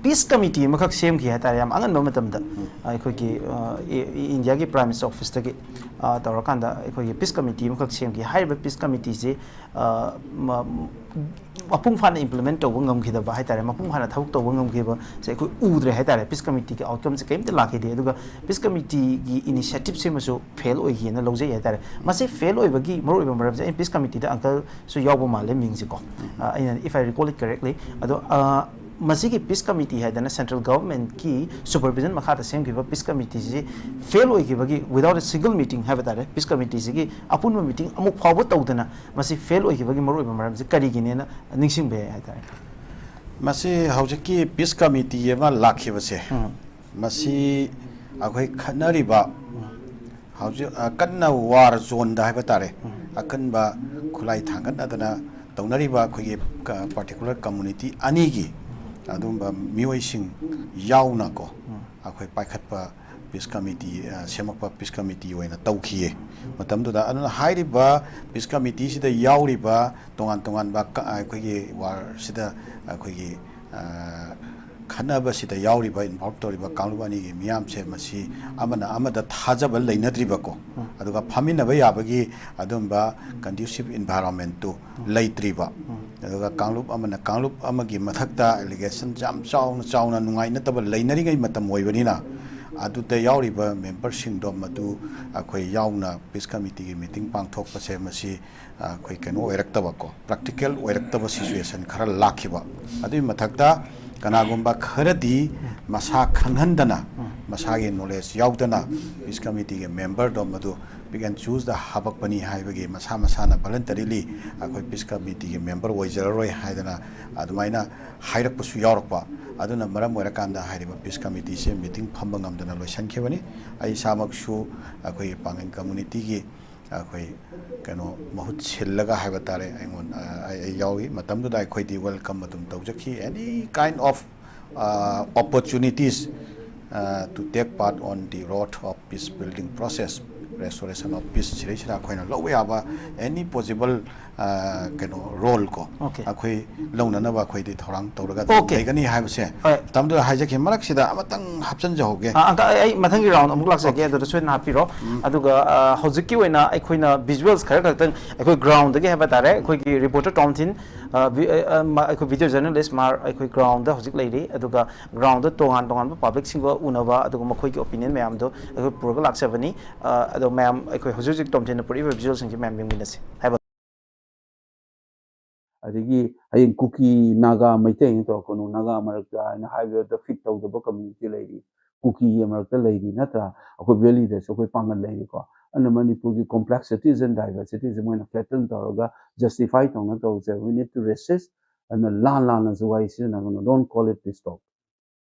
peace committee ꯑꯃꯈꯛ ꯁꯦꯝꯈꯤ ꯍꯥꯏꯇꯥꯔꯦ, ꯌꯥꯝ ꯑꯉꯟꯕ ꯃꯇꯝꯗ꯫ ꯎꯝ꯫ ꯑ, ꯑꯩꯈꯣꯏꯒꯤ, ꯑ, ꯏ-, ꯏ-, India ꯒꯤ Prime Minister office ꯇꯒꯤ, ꯑ, ꯇꯧꯔꯀꯥꯟꯗ ꯑꯩꯈꯣꯏꯒꯤ peace committee ꯑꯃꯈꯛ ꯁꯦꯝꯈꯤ꯫ ꯍꯥꯏꯔꯤꯕ peace committee ꯁꯤ, ꯑ, ꯃ-, ꯃꯄꯨꯡ ꯐꯥꯅ implement ꯇꯧꯕ ꯉꯝꯈꯤꯗꯕ ꯍꯥꯏꯇꯥꯔꯦ, ꯃꯄꯨꯡ ꯐꯥꯅ ꯊꯕꯛ ꯇꯧꯕ ꯉꯝꯈꯤꯕꯁꯦ ꯑꯩꯈꯣꯏ ꯎꯗ꯭ꯔꯦ ꯍꯥꯏꯇꯥꯔꯦ꯫ Peace committee ꯒꯤ outcome ꯁꯦ ꯀꯔꯤꯝꯇ ꯂꯥꯛꯈꯤꯗꯦ꯫ ꯑꯗꯨꯒ peace committee ꯒꯤ initiative ꯁꯤꯃꯁꯨ fail ꯑꯣꯏꯈꯤꯑꯅ ꯂꯧꯖꯩ ꯍꯥꯏꯇꯥꯔꯦ꯫ ꯃꯁꯤ fail ꯑꯣꯏꯕꯒꯤ ꯃꯔꯨꯑꯣꯏꯕ ꯃꯔꯝꯁꯦ, ꯑꯩꯅ peace committee ꯗ uncle ꯁꯨ ꯌꯥꯎꯕ ꯃꯥꯜꯂꯦ ꯃꯤꯡꯁꯦꯀꯣ꯫ ꯑ, ꯑꯩꯅ, if I recall it correctly, ꯑꯗꯣ, ꯑ, ꯃꯁꯤꯒꯤ peace committee ꯍꯥꯏꯗꯅ central government ꯀꯤ supervision ꯃꯈꯥꯗ ꯁꯦꯝꯈꯤꯕ peace committee ꯁꯤ fail ꯑꯣꯏꯈꯤꯕꯒꯤ, without a single meeting ꯍꯥꯏꯕ ꯇꯥꯔꯦ, peace committee ꯁꯤꯒꯤ ꯑꯄꯨꯟꯕ meeting ꯑꯃꯨꯛ ꯐꯥꯎꯕ ꯇꯧꯗꯅ ꯃꯁꯤ fail ꯑꯣꯏꯈꯤꯕꯒꯤ ꯃꯔꯨꯑꯣꯏꯕ ꯃꯔꯝꯁꯤ ꯀꯔꯤꯒꯤꯅꯦꯅ ꯅꯤꯡꯁꯤꯡꯕ ꯌꯥꯏ ꯍꯥꯏꯇꯥꯔꯦ꯫ ꯃꯁꯤ ꯍꯧꯖꯤꯛꯀꯤ peace committee ꯑꯃ ꯂꯥꯛꯈꯤꯕꯁꯦ, ꯎꯝ꯫ ꯃꯁꯤ ꯑꯩꯈꯣꯏ ꯈꯠꯅꯔꯤꯕ ꯍꯧꯖꯤꯛ, ꯑ, ꯀꯟꯅ ꯋꯥꯔ ꯖꯣꯟꯗ ꯍꯥꯏꯕ ꯇꯥꯔꯦ, ꯑꯀꯟꯕ ꯈꯨꯠꯂꯥꯏ ꯊꯥꯡꯒꯠꯅꯗꯅ ꯇꯧꯅꯔꯤꯕ ꯑꯩꯈꯣꯏꯒꯤ ꯄꯥꯔꯇꯤꯀꯨꯂꯔ ꯀꯝꯃꯨꯅꯤꯇꯤ ꯑꯅꯤꯒꯤ ꯑꯗꯨꯒꯨꯝꯕ ꯃꯤꯑꯣꯏꯁꯤꯡ ꯌꯥꯎꯅꯀꯣ, ꯑꯩꯈꯣꯏ ꯄꯥꯏꯈꯠꯄ ꯄꯤꯁ ꯀꯃꯤꯇꯤ, ꯑ, ꯁꯦꯝꯃꯛꯄ ꯄꯤꯁ ꯀꯃꯤꯇꯤ ꯑꯣꯏꯅ ꯇꯧꯈꯤꯌꯦ꯫ ꯃꯇꯝꯗꯨꯗ ꯑꯗꯨꯅ ꯍꯥꯏꯔꯤꯕ ꯄꯤꯁ ꯀꯃꯤꯇꯤꯁꯤꯗ ꯌꯥꯎꯔꯤꯕ ꯇꯣꯉꯥꯟ ꯇꯣꯉꯥꯟꯕ ꯀ-, ꯑꯩꯈꯣꯏꯒꯤ ꯋꯥꯔꯁꯤꯗ ꯑꯩꯈꯣꯏꯒꯤ, ꯑ, ꯈꯠꯅꯕꯁꯤꯗ ꯌꯥꯎꯔꯤꯕ, ꯏꯟꯚꯣꯜꯕ ꯇꯧꯔꯤꯕ ꯀꯥꯡꯂꯨꯞ ꯑꯅꯤꯒꯤ ꯃꯤꯌꯥꯝꯁꯦ, ꯃꯁꯤ ꯑꯃꯅ ꯑꯃꯗ ꯊꯥꯖꯕ ꯂꯩꯅꯗ꯭ꯔꯤꯕꯀꯣ, ꯑꯗꯨꯒ ꯐꯝꯃꯤꯟꯅꯕ ꯌꯥꯕꯒꯤ ꯑꯗꯨꯝꯕ ꯀꯟꯗ꯭ꯌꯨꯁꯤꯞ ꯏꯟꯚꯥꯏꯔꯣꯟꯃꯦꯟꯠꯇꯨ ꯂꯩꯇ꯭ꯔꯤꯕ, ꯑꯗꯨꯒ ꯀꯥꯡꯂꯨꯞ ꯑꯃꯅ ꯀꯥꯡꯂꯨꯞ ꯑꯃꯒꯤ ꯃꯊꯛꯇ ꯑꯦꯂꯤꯒꯦꯁꯟ ꯌꯥꯝ ꯆꯥꯎꯅ ꯆꯥꯎꯅ ꯅꯨꯡꯉꯥꯏꯅꯗꯕ ꯂꯩꯅꯔꯤꯉꯩ ꯃꯇꯝ ꯑꯣꯏꯕꯅꯤꯅ, ꯑꯗꯨꯗ ꯌꯥꯎꯔꯤꯕ ꯃꯦꯝꯕꯔꯁꯤꯡꯗꯣ ꯃꯗꯨ ꯑꯩꯈꯣꯏ ꯌꯥꯎꯅ ꯄꯤꯁ ꯀꯃꯤꯇꯤꯒꯤ ꯃꯤꯇꯤꯡ ꯄꯥꯡꯊꯣꯛꯄꯁꯦ, ꯃꯁꯤ ꯑꯩꯈꯣꯏ ꯀꯩꯅꯣ ꯑꯣꯏꯔꯛꯇꯕꯀꯣ, ꯄ꯭ꯔꯦꯛꯇꯤꯀꯦꯜ ꯑꯣꯏꯔꯛꯇꯕ ꯁꯤꯆꯨꯋꯦꯁꯟ ꯈꯔ ꯂꯥꯛꯈꯤꯕ꯫ ꯑꯗꯨꯒꯤ ꯃꯊꯛꯇ ꯀꯅꯥꯒꯨꯝꯕ ꯈꯔꯗꯤ ꯃꯁꯥ ꯈꯪꯍꯟꯗꯅ, ꯃꯁꯥꯒꯤ ꯅꯣꯂꯦꯖ ꯌꯥꯎꯗꯅ ꯄꯤꯁ ꯀꯃꯤꯇꯤꯒꯤ ꯃꯦꯝꯕꯔꯗꯣ ꯃꯗꯨ ꯄꯤꯛ ꯑꯦꯟ ꯆꯨꯁꯇ ꯍꯥꯄꯛꯄꯅꯤ ꯍꯥꯏꯕꯒꯤ, ꯃꯁꯥ ꯃꯁꯥꯅ ꯚꯣꯂꯟꯇꯔꯤꯂꯤ ꯑꯩꯈꯣꯏ ꯄꯤꯁ ꯀꯃꯤꯇꯤꯒꯤ ꯃꯦꯝꯕꯔ ꯑꯣꯏꯖꯔꯔꯣꯏ ꯍꯥꯏꯗꯅ ꯑꯗꯨꯃꯥꯏꯅ ꯍꯥꯏꯔꯛꯄꯁꯨ ꯌꯥꯎꯔꯛꯄ꯫ ꯑꯗꯨꯅ ꯃꯔꯝ ꯑꯣꯏꯔꯀꯥꯟꯗ ꯍꯥꯏꯔꯤꯕ ꯄꯤꯁ ꯀꯃꯤꯇꯤꯁꯦ ꯃꯤꯇꯤꯡ ꯐꯝꯕ ꯉꯝꯗꯅ ꯂꯣꯏꯁꯤꯟꯈꯤꯕꯅꯤ꯫ ꯑꯩ ꯏꯁꯥꯃꯛꯁꯨ ꯑꯩꯈꯣꯏꯒꯤ ꯄꯥꯡꯒꯟ ꯀꯝꯃꯨꯅꯤꯇꯤꯒꯤ ꯑꯩꯈꯣꯏ ꯀꯩꯅꯣ ꯃꯍꯨꯠ ꯁꯤꯜꯂꯒ ꯍꯥꯏꯕ ꯇꯥꯔꯦ, ꯑꯩꯉꯣꯟꯗ, ꯑꯩ, ꯑꯩ ꯌꯥꯎꯏ꯫ ꯃꯇꯝꯗꯨꯗ ꯑꯩꯈꯣꯏꯗꯤ ꯋꯦꯜꯀꯝ ꯑꯗꯨꯝ ꯇꯧꯖꯈꯤ, any kind of, uh, opportunities, uh, to take part on the road of peace building process, restoration of peace꯫ ꯁꯤꯗꯩꯁꯤꯗ ꯑꯩꯈꯣꯏꯅ ꯂꯧꯕ ꯌꯥꯕ any possible, uh, ꯀꯩꯅꯣ, ꯔꯣꯜ ꯀꯣ, Okay. ꯑꯩꯈꯣꯏ ꯂꯧꯅꯅꯕ ꯑꯩꯈꯣꯏꯗꯤ ꯊꯧꯔꯥꯡ ꯇꯧꯔꯒ ꯑꯗꯨꯝ Okay. ꯂꯩꯒꯅꯤ ꯍꯥꯏꯕꯁꯦ ꯍꯣꯏ꯫ ꯃꯇꯝꯗꯨꯗ ꯍꯥꯏꯖꯈꯤ꯫ ꯃꯔꯛꯁꯤꯗ ꯑꯃꯇꯪ ꯍꯥꯞꯆꯤꯟꯖꯍꯧꯒꯦ꯫ ꯑ, ꯑꯪꯀ, ꯑꯩ, ꯑꯩ ꯃꯊꯪꯒꯤ ꯔꯥꯎꯟ ꯑꯃꯨꯛ ꯂꯥꯛꯆꯒꯦ, Okay. ꯑꯗꯨꯗ ꯁꯣꯏꯗꯅ ꯍꯥꯞꯄꯤꯔꯣ꯫ ꯎꯝ꯫ ꯑꯗꯨꯒ, ꯑ, ꯍꯧꯖꯤꯛꯀꯤ ꯑꯣꯏꯅ ꯑꯩꯈꯣꯏꯅ ꯚꯤꯖꯨꯋꯦꯜꯁ ꯈꯔ ꯈꯛꯇꯪ ꯑꯩꯈꯣꯏ ꯒ꯭ꯔꯥꯎꯟꯗꯒꯤ ꯍꯥꯏꯕ ꯇꯥꯔꯦ, ꯑꯩꯈꯣꯏꯒꯤ ꯔꯤꯄꯣꯔꯇꯔ ꯇꯣꯝꯊꯤꯟ, ꯑ, ꯚꯤ-, ꯑ, ꯑ, ꯃꯥ-, ꯑꯩꯈꯣꯏ ꯚꯤꯗꯤꯑꯣ ꯖꯔꯅꯦꯂꯤꯁ ꯃꯥꯔ ꯑꯩꯈꯣꯏ ꯒ꯭ꯔꯥꯎꯟꯗ ꯍꯧꯖꯤꯛ ꯂꯩꯔꯤ꯫ ꯑꯗꯨꯒ ꯒ꯭ꯔꯥꯎꯟꯗ ꯇꯣꯉꯥꯟ ꯇꯣꯉꯥꯟꯕ ꯄꯕ꯭ꯂꯤꯛꯁꯤꯡꯒ ꯎꯅꯕ, ꯑꯗꯨꯒ ꯃꯈꯣꯏꯒꯤ ꯑꯣꯄꯤꯅꯤꯌꯟ ꯃꯌꯥꯝꯗꯣ ꯑꯩꯈꯣꯏ ꯄꯨꯔꯒ ꯂꯥꯛꯆꯕꯅꯤ꯫ ꯑ, ꯑꯗꯣ ꯃꯌꯥꯝ, ꯑꯩꯈꯣꯏ ꯍꯧꯖꯤꯛ ꯍꯧꯖꯤꯛ ꯇꯣꯝꯊꯤꯟꯅ ꯄꯨꯔꯛꯏꯕ ꯚꯤꯖꯨꯋꯦꯜꯁꯤꯡꯁꯦ ꯃꯌꯥꯝ ꯌꯦꯡꯃꯤꯟꯅꯁꯤ ꯍꯥꯏꯕ꯫ ꯑꯗꯒꯤ ꯍꯌꯦꯡ ꯀꯨꯀꯤ, ꯅꯥꯒꯥ, ꯃꯩꯇꯩ ꯍꯥꯏꯅ ꯇꯧꯔꯛꯀꯅꯨ, ꯅꯥꯒꯥ ꯃꯔꯛꯇ ꯍꯥꯏꯅ ꯍꯥꯏꯕꯗ ꯐꯤꯠ ꯇꯧꯗꯕ ꯀꯝꯃ꯭ꯌꯨꯅꯤꯇꯤ ꯂꯩꯔꯤ, ꯀꯨꯀꯤꯒꯤ ꯃꯔꯛꯇ ꯂꯩꯔꯤ, ꯅꯠꯇ꯭ꯔꯥ? ꯑꯩꯈꯣꯏ ꯚꯦꯂꯤꯗꯁꯨ ꯑꯩꯈꯣꯏ ꯄꯥꯡꯒꯜ ꯂꯩꯔꯤꯀꯣ꯫ ꯑꯗꯨꯅ ꯃꯅꯤꯄꯨꯔꯒꯤ complexities and diversities ꯁꯦ ꯃꯣꯏꯅ flatten ꯇꯧꯔꯒ justify ꯇꯧꯅ ꯇꯧꯁꯦ꯫ We need to resist꯫ ꯑꯗꯨꯅ ꯂꯥꯟ ꯂꯥꯟꯅꯁꯨ ꯋꯥꯔꯤ ꯁꯤꯖꯤꯟꯅꯒꯅꯨ꯫ Don't call it peace talk꯫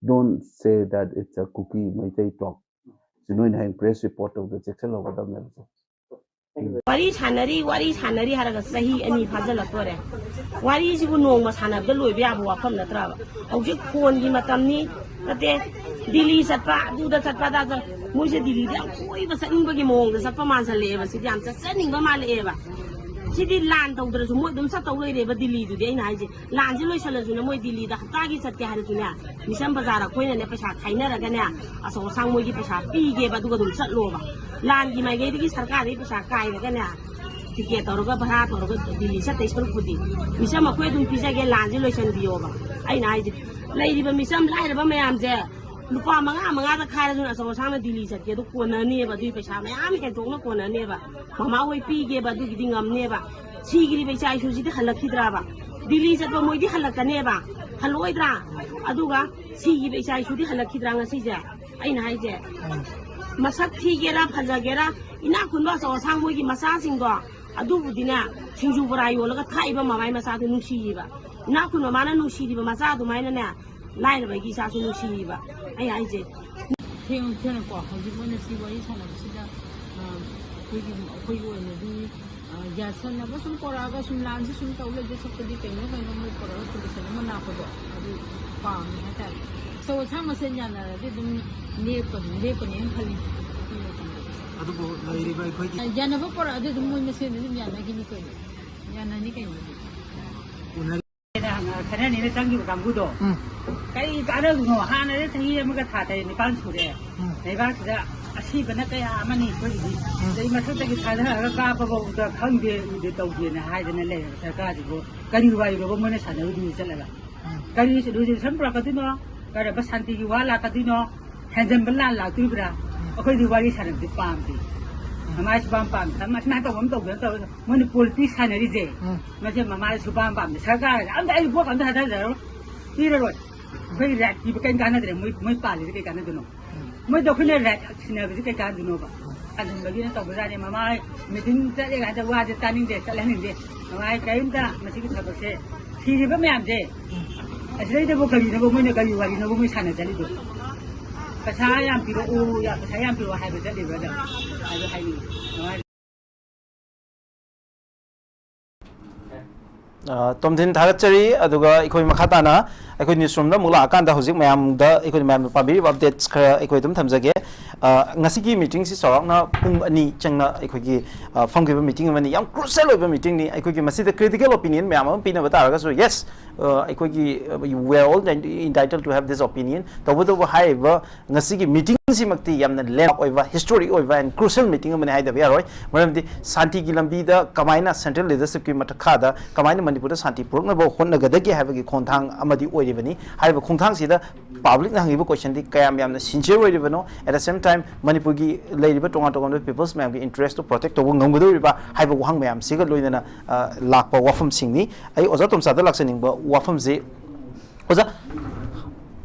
Don't say that it's a Kuki Meitei talk. ꯁꯤ ꯅꯣꯏꯅ ꯍꯌꯦꯡ press report ꯇꯧꯕꯗ ꯆꯦꯛꯁꯤꯜꯍꯧꯒꯗꯕꯅꯦꯕ꯫ ꯋꯥꯔꯤ ꯁꯥꯟꯅꯔꯤ, ꯋꯥꯔꯤ ꯁꯥꯟꯅꯔꯤ ꯍꯥꯏꯔꯒ ꯆꯍꯤ ꯑꯅꯤ ꯐꯥꯖꯤꯜꯂꯛꯇꯣꯔꯦ꯫ ꯋꯥꯔꯤꯁꯤꯕꯨ ꯅꯣꯡꯃ ꯁꯥꯟꯅꯕꯗ ꯂꯣꯏꯕ ꯌꯥꯕ ꯋꯥꯐꯝ ꯅꯠꯇ꯭ꯔꯕ? ꯍꯧꯖꯤꯛ ꯐꯣꯟꯒꯤ ꯃꯇꯝꯅꯤ, ꯅꯠꯇꯦ, ꯗꯤꯜꯂꯤ ꯆꯠꯄ, ꯑꯗꯨꯗ ꯆꯠꯄ, ꯑꯗꯥ ꯆꯠ-, ꯃꯣꯏꯁꯦ ꯗꯤꯜꯂꯤꯗ ꯌꯥꯝ ꯀꯣꯏꯕ ꯆꯠꯅꯤꯡꯕꯒꯤ ꯃꯑꯣꯡꯗ ꯆꯠꯄ ꯃꯥꯟꯁꯜꯂꯛꯑꯦꯕ꯫ ꯁꯤꯗꯤ ꯌꯥꯝ ꯆꯠꯆꯅꯤꯡꯕ ꯃꯥꯜꯂꯛꯑꯦꯕ꯫ ꯁꯤꯗꯤ ꯂꯥꯟ ꯇꯧꯗ꯭ꯔꯁꯨ ꯃꯣꯏ ꯑꯗꯨꯝ ꯆꯠꯇꯧ ꯂꯩꯔꯦꯕ ꯗꯤꯜꯂꯤꯗꯨꯗꯤ꯫ ꯑꯩꯅ ꯍꯥꯏꯁꯦ, ꯂꯥꯟꯁꯦ ꯂꯣꯏꯁꯜꯂꯁꯨꯅꯦ, ꯃꯣꯏ ꯗꯤꯜꯂꯤꯗ ꯍꯞꯇꯥꯒꯤ ꯆꯠꯀꯦ ꯍꯥꯏꯔꯁꯨꯅꯦ, ꯃꯤꯁꯝ ꯕꯖꯥꯔ ꯑꯩꯈꯣꯏꯅꯅꯦ ꯄꯩꯁꯥ ꯈꯥꯏꯅꯔꯒꯅꯦ, ꯑꯆꯧ ꯑꯁꯥꯡ ꯃꯣꯏꯒꯤ ꯄꯩꯁꯥ ꯄꯤꯒꯦꯕ, ꯑꯗꯨꯒ ꯑꯗꯨꯝ ꯆꯠꯂꯣꯕ꯫ ꯂꯥꯟꯒꯤ ꯃꯥꯏꯀꯩꯗꯒꯤ ꯁꯔꯀꯥꯔꯗꯒꯤ ꯄꯩꯁꯥ ꯀꯥꯏꯔꯒꯅꯦ, ꯇꯤꯀꯦꯠ ꯇꯧꯔꯒ ꯚꯔꯥ ꯇꯧꯔꯒ ꯗꯤꯜꯂꯤ ꯆꯠꯇꯩ ꯁꯔꯨꯛꯄꯨꯗꯤ ꯃꯤꯁꯝ ꯑꯩꯈꯣꯏ ꯑꯗꯨꯝ ꯄꯤꯖꯒꯦ, ꯂꯥꯟꯁꯦ ꯂꯣꯏꯁꯟꯕꯤꯌꯣꯕ꯫ ꯑꯩꯅ ꯍꯥꯏꯁꯦ, ꯂꯩꯔꯤꯕ ꯃꯤꯁꯝ ꯂꯥꯏꯔꯕ ꯃꯌꯥꯝꯁꯦ ꯂꯨꯄꯥ ꯃꯉꯥ ꯃꯉꯥꯗ ꯈꯥꯏꯔꯁꯨ ꯑꯆꯧ ꯑꯁꯥꯡꯅ ꯗꯤꯜꯂꯤ ꯆꯠꯀꯦ ꯑꯗꯨ ꯀꯣꯟꯅꯅꯦꯕ꯫ ꯑꯗꯨꯒꯤ ꯄꯩꯁꯥ ꯃꯌꯥꯝ ꯍꯦꯟꯇꯣꯛꯅ ꯀꯣꯟꯅꯅꯦꯕ꯫ ꯃꯃꯥ ꯍꯣꯏ ꯄꯤꯒꯦꯕ, ꯑꯗꯨꯒꯤꯗꯤ ꯉꯝꯅꯦꯕ꯫ ꯁꯤꯈ꯭ꯔꯤꯕ ꯏꯆꯥ ꯏꯁꯨꯁꯤꯗꯤ ꯍꯜꯂꯛꯈꯤꯗ꯭ꯔꯕ? ꯗꯤꯜꯂꯤ ꯆꯠꯄ ꯃꯣꯏꯗꯤ ꯍꯜꯂꯛꯀꯅꯦꯕ, ꯍꯜꯂꯛꯑꯣꯏꯗ꯭ꯔꯥ? ꯑꯗꯨꯒ ꯁꯤꯈꯤꯕ ꯏꯆꯥ ꯏꯁꯨꯗꯤ ꯍꯜꯂꯛꯈꯤꯗ꯭ꯔꯥ ꯉꯁꯤꯁꯦ? ꯑꯩꯅ ꯍꯥꯏꯁꯦ, ꯃꯁꯛ ꯊꯤꯒꯦꯔꯥ ꯐꯖꯒꯦꯔꯥ, ꯏꯅꯥꯛ ꯈꯨꯟꯕ ꯑꯆꯧ ꯑꯁꯥꯡ ꯃꯣꯏꯒꯤ ꯃꯆꯥꯁꯤꯡꯗꯣ, ꯑꯗꯨꯕꯨꯗꯤꯅꯦ, ꯁꯤꯡꯖꯨ ꯕꯣꯔꯥ ꯌꯣꯜꯂꯒ ꯊꯥꯛꯏꯕ ꯃꯃꯥꯏ ꯃꯆꯥꯗꯨ ꯅꯨꯡꯁꯤꯌꯦꯕ꯫ ꯏꯅꯥꯛ ꯈꯨꯟꯕ ꯃꯥꯅ ꯅꯨꯡꯁꯤꯔꯤꯕ ꯃꯆꯥ ꯑꯗꯨꯃꯥꯏꯅꯅꯦ, ꯂꯥꯏꯔꯕꯒꯤ ꯏꯆꯥꯁꯨ ꯅꯨꯡꯁꯤꯌꯦꯕ꯫ ꯑꯩ ꯍꯥꯏꯁꯦ, ꯊꯦꯡꯉꯨ ꯊꯦꯡꯉꯨꯀꯣ, ꯍꯧꯖꯤꯛ ꯃꯣꯏꯅ ꯁꯤ ꯋꯥꯔꯤ ꯁꯥꯟꯅꯕꯁꯤꯗ, ꯑ, ꯑꯩꯈꯣꯏꯒꯤ, ꯑꯩꯈꯣꯏꯒꯤ ꯑꯣꯏꯅꯗꯤ, ꯑ, ꯌꯥꯁꯟꯅꯕ ꯁꯨꯝ ꯄꯣꯔꯛꯑꯒ ꯁꯨꯝ ꯂꯥꯟꯁꯤ ꯁꯨꯝ ꯇꯧ ꯂꯩꯗꯣꯏ ꯁꯔꯨꯛꯄꯨꯗꯤ ꯀꯩꯅꯣ ꯀꯩꯅꯣ ꯃꯣꯏ ꯄꯣꯔꯛꯑꯒ solution ꯑꯃ ꯂꯥꯛꯄꯗꯣ ꯑꯗꯨ ꯄꯥꯝꯃꯦ ꯍꯥꯏꯇꯥꯔꯦ꯫ ꯑꯆꯧ ꯑꯁꯥꯡ ꯃꯁꯦꯟ ꯌꯥꯅꯔꯗꯤ ꯑꯗꯨꯝ ꯂꯦꯞꯀꯅꯤ, ꯂꯦꯞꯀꯅꯤ ꯍꯥꯏꯅ ꯈꯜꯂꯤ꯫ ꯑꯗꯨꯕꯨ ꯂꯩꯔꯤꯕ ꯑꯩꯈꯣꯏꯒꯤ ꯌꯥꯅꯕ ꯄꯣꯔꯛꯑꯗꯤ ꯑꯗꯨꯝ ꯃꯣꯏ ꯃꯁꯦꯟ ꯑꯗꯨꯝ ꯌꯥꯅꯈꯤꯅꯤ ꯀꯩꯅꯣ꯫ ꯌꯥꯅꯅꯤ ꯀꯩꯅꯣ꯫ ꯎꯅꯔꯤ꯫ ꯈꯠꯅꯅꯤꯅ ꯆꯪꯈꯤꯕ ꯀꯥꯡꯕꯨꯗꯣ, ꯎꯝ꯫ ꯀꯔꯤ ꯀꯥꯟꯅꯗꯣꯏꯅꯣ? ꯍꯥꯟꯅꯗꯤ ꯆꯍꯤ ꯑꯃꯒ ꯊꯥ ꯇꯔꯦꯠ ꯅꯤꯄꯥꯜ ꯁꯨꯔꯦ꯫ ꯎꯝ꯫ ꯂꯩꯕꯥꯛꯁꯤꯗ ꯑꯁꯤꯕꯅ ꯀꯌꯥ ꯑꯃꯅꯤ ꯑꯩꯈꯣꯏꯒꯤꯗꯤ꯫ ꯎꯝ꯫ ꯑꯗꯩ ꯃꯊꯛꯇꯒꯤ ꯊꯥꯗꯔꯒ ꯀꯥꯞꯄꯐꯥꯎꯗ ꯈꯪꯗꯦ, ꯎꯗꯦ, ꯇꯧꯗꯦꯅ ꯍꯥꯏꯗꯅ ꯂꯩꯔꯕ ꯁꯔꯀꯥꯔꯁꯤꯕꯨ ꯀꯔꯤ ꯋꯥꯔꯤꯅꯣꯕ ꯃꯣꯏꯅ ꯁꯥꯟꯅꯔꯨꯗꯣꯏꯁꯦ ꯆꯠꯂꯒ? ꯎꯝ꯫ ꯀꯔꯤ solution ꯄꯨꯔꯛꯀꯗꯣꯏꯅꯣ? ꯀꯔꯝꯕ ꯁꯥꯟꯇꯤꯒꯤ ꯋꯥ ꯂꯥꯛꯀꯗꯣꯏꯅꯣ? ꯍꯦꯟꯖꯟꯕ ꯂꯥꯟ ꯂꯥꯛꯇꯣꯔꯤꯕ꯭ꯔꯥ? ꯎꯝ꯫ ꯑꯩꯈꯣꯏꯗꯤ ꯋꯥꯔꯤ ꯁꯥꯟꯅꯕꯗꯤ ꯄꯥꯝꯗꯦ꯫ ꯎꯝ꯫ ꯃꯃꯥ ꯁꯨꯄꯥꯝ ꯄꯥꯝꯗꯦ꯫ ꯑꯃ ꯁꯨꯃꯥꯏꯅ ꯇꯧꯕ ꯑꯃ ꯇꯧꯗꯅ ꯇꯧꯔꯒ ꯃꯣꯏꯅ politics ꯁꯥꯟꯅꯔꯤꯁꯦ꯫ ꯎꯝ꯫ ꯃꯁꯦ ꯃꯃꯥ ꯁꯨꯄꯥꯝ ꯄꯥꯝꯗꯦ꯫ ꯁꯔꯀꯥꯔ ꯑꯝꯇ ꯑꯩ ꯚꯣꯠ ꯑꯝꯇ ꯊꯥꯗꯔꯔꯣꯏ꯫ ꯄꯤꯔꯔꯣꯏ꯫ ꯑꯩꯈꯣꯏ right ꯄꯤꯕ ꯀꯩꯝ ꯀꯥꯟꯅꯗ꯭ꯔꯦ꯫ ꯃꯣꯏ, ꯃꯣꯏ ꯄꯥꯜꯂꯤꯁꯦ ꯀꯩ ꯀꯥꯟꯅꯗꯣꯏꯅꯣ? ꯎꯝ꯫ ꯃꯣꯏꯗꯣ ꯑꯩꯈꯣꯏꯅ right ꯁꯤꯟꯅꯕꯁꯦ ꯀꯩ ꯀꯥꯟꯅꯗꯣꯏꯅꯣꯕ? ꯇꯟꯕꯒꯤꯅ ꯇꯧꯕꯖꯥꯠꯅꯤ꯫ ꯃꯃꯥ meeting ꯆꯠꯂꯦ ꯀꯥꯏꯅ ꯋꯥꯁꯦ ꯇꯥꯅꯤꯡꯗꯦ, ꯆꯠꯍꯟꯅꯤꯡꯗꯦ꯫ ꯃꯃꯥ ꯀꯔꯤꯝꯇ ꯃꯁꯤꯒꯤ ꯊꯕꯛꯁꯦ ꯊꯤꯔꯤꯕ ꯃꯌꯥꯝꯁꯦ ꯑꯁꯤꯗꯩꯗꯕꯨ ꯀꯔꯤꯅꯣꯕ ꯃꯣꯏꯅ, ꯀꯔꯤ ꯋꯥꯔꯤꯅꯣꯕ ꯃꯣꯏ ꯁꯥꯟꯅ ꯆꯠꯂꯤꯗꯣ? ꯄꯩꯁꯥ ꯌꯥꯝ ꯄꯤꯔꯛꯎ, ꯌꯥ-, ꯄꯩꯁꯥ ꯌꯥꯝ ꯄꯤꯔꯛꯑꯣ ꯍꯥꯏꯕ ꯆꯠꯂꯤꯕ꯭ꯔꯥ ꯑꯗꯣ? ꯍꯥꯏꯕ ꯍꯥꯏꯅꯤꯡꯉꯤ꯫ ꯅꯨꯡꯉꯥꯏ-, ꯑ, ꯇꯣꯝꯊꯤꯟ, ꯊꯥꯒꯠꯆꯔꯤ꯫ ꯑꯗꯨꯒ ꯑꯩꯈꯣꯏ ꯃꯈꯥ ꯇꯥꯅ ꯑꯩꯈꯣꯏ ꯅ꯭ꯌꯨꯁꯔꯨꯝꯗ ꯑꯃꯨꯛ ꯂꯥꯛꯑꯀꯥꯟꯗ ꯍꯧꯖꯤꯛ ꯃꯌꯥꯝꯗ ꯑꯩꯈꯣꯏ ꯃꯌꯥꯝꯅ ꯄꯥꯝꯕꯤꯔꯤꯕ ꯑꯞꯗꯦꯠꯁ ꯈꯔ ꯑꯩꯈꯣꯏ ꯑꯗꯨꯝ ꯊꯝꯖꯒꯦ꯫ ꯑ, ꯉꯁꯤꯒꯤ ꯃꯤꯇꯤꯡꯁꯤ ꯆꯥꯎꯔꯥꯛꯅ ꯄꯨꯡ ꯑꯅꯤ ꯆꯪꯅ ꯑꯩꯈꯣꯏꯒꯤ, ꯑ, ꯐꯝꯈꯤꯕ ꯃꯤꯇꯤꯡ ꯑꯃꯅꯤ꯫ ꯌꯥꯝ ꯀ꯭ꯔꯨꯁꯤꯌꯦꯜ ꯑꯣꯏꯕ ꯃꯤꯇꯤꯡꯅꯤ꯫ ꯑꯩꯈꯣꯏꯒꯤ ꯃꯁꯤꯗ ꯀ꯭ꯔꯤꯇꯤꯀꯦꯜ ꯑꯣꯄꯤꯅꯤꯌꯟ ꯃꯌꯥꯝ ꯑꯃ ꯄꯤꯅꯕ ꯇꯥꯔꯒꯁꯨ, ꯌꯦꯁ, ꯑ, ꯑꯩꯈꯣꯏꯒꯤ, ꯑ, we are all entitled to have this opinion꯫ ꯇꯧꯕꯇꯕꯨ ꯍꯥꯏꯔꯤꯕ ꯉꯁꯤꯒꯤ ꯃꯤꯇꯤꯡꯁꯤꯃꯛꯇꯤ ꯌꯥꯝꯅ ꯂꯦꯟꯗ ꯑꯣꯏꯕ, ꯍꯤꯁꯇꯣꯔꯤꯛ ꯑꯣꯏꯕ and crucial ꯃꯤꯇꯤꯡ ꯑꯃꯅꯤ ꯍꯥꯏꯗꯕ ꯌꯥꯔꯣꯏ꯫ ꯃꯔꯝꯗꯤ ꯁꯥꯟꯇꯤꯒꯤ ꯂꯝꯕꯤꯗ ꯀꯃꯥꯏꯅ ꯁꯦꯟꯇ꯭ꯔꯦꯜ ꯂꯤꯗꯔꯁꯤꯞꯀꯤ ꯃꯈꯥꯗ ꯀꯃꯥꯏꯅ ꯃꯅꯤꯄꯨꯔꯗ ꯁꯥꯟꯇꯤ ꯄꯨꯔꯛꯅꯕ ꯍꯣꯠꯅꯒꯗꯒꯦ ꯍꯥꯏꯕꯒꯤ ꯈꯣꯡꯊꯥꯡ ꯑꯃꯗꯤ ꯑꯣꯏꯔꯤꯕꯅꯤ꯫ ꯍꯥꯏꯔꯤꯕ ꯈꯣꯡꯊꯥꯡꯁꯤꯗ ꯄꯕ꯭ꯂꯤꯛꯅ ꯍꯪꯉꯤꯕ ꯀꯣꯏꯁꯟꯗꯤ ꯀꯌꯥꯝ ꯌꯥꯝꯅ ꯁꯤꯟꯁꯤꯌꯔ ꯑꯣꯏꯔꯤꯕꯅꯣ? At the same time, ꯃꯅꯤꯄꯨꯔꯒꯤ ꯂꯩꯔꯤꯕ ꯇꯣꯉꯥꯟ ꯇꯣꯉꯥꯟꯕ ꯄꯤꯄꯜꯁ ꯃꯌꯥꯝꯒꯤ ꯏꯟꯇꯔꯦꯁꯇꯨ ꯄ꯭ꯔꯣꯇꯦꯛ ꯇꯧꯕ ꯉꯝꯒꯗꯧꯔꯤꯕ꯭ꯔꯥ ꯍꯥꯏꯕ ꯋꯥꯍꯪ ꯃꯌꯥꯝꯁꯤꯒ ꯂꯣꯏꯅꯅ, ꯑ, ꯂꯥꯛꯄ ꯋꯥꯐꯝꯁꯤꯡꯅꯤ꯫ ꯑꯩ ꯑꯣꯖꯥ ꯇꯣꯝꯆꯥꯗ ꯂꯥꯛꯆꯅꯤꯡꯕ ꯋꯥꯐꯝꯁꯤ, ꯑꯣꯖꯥ,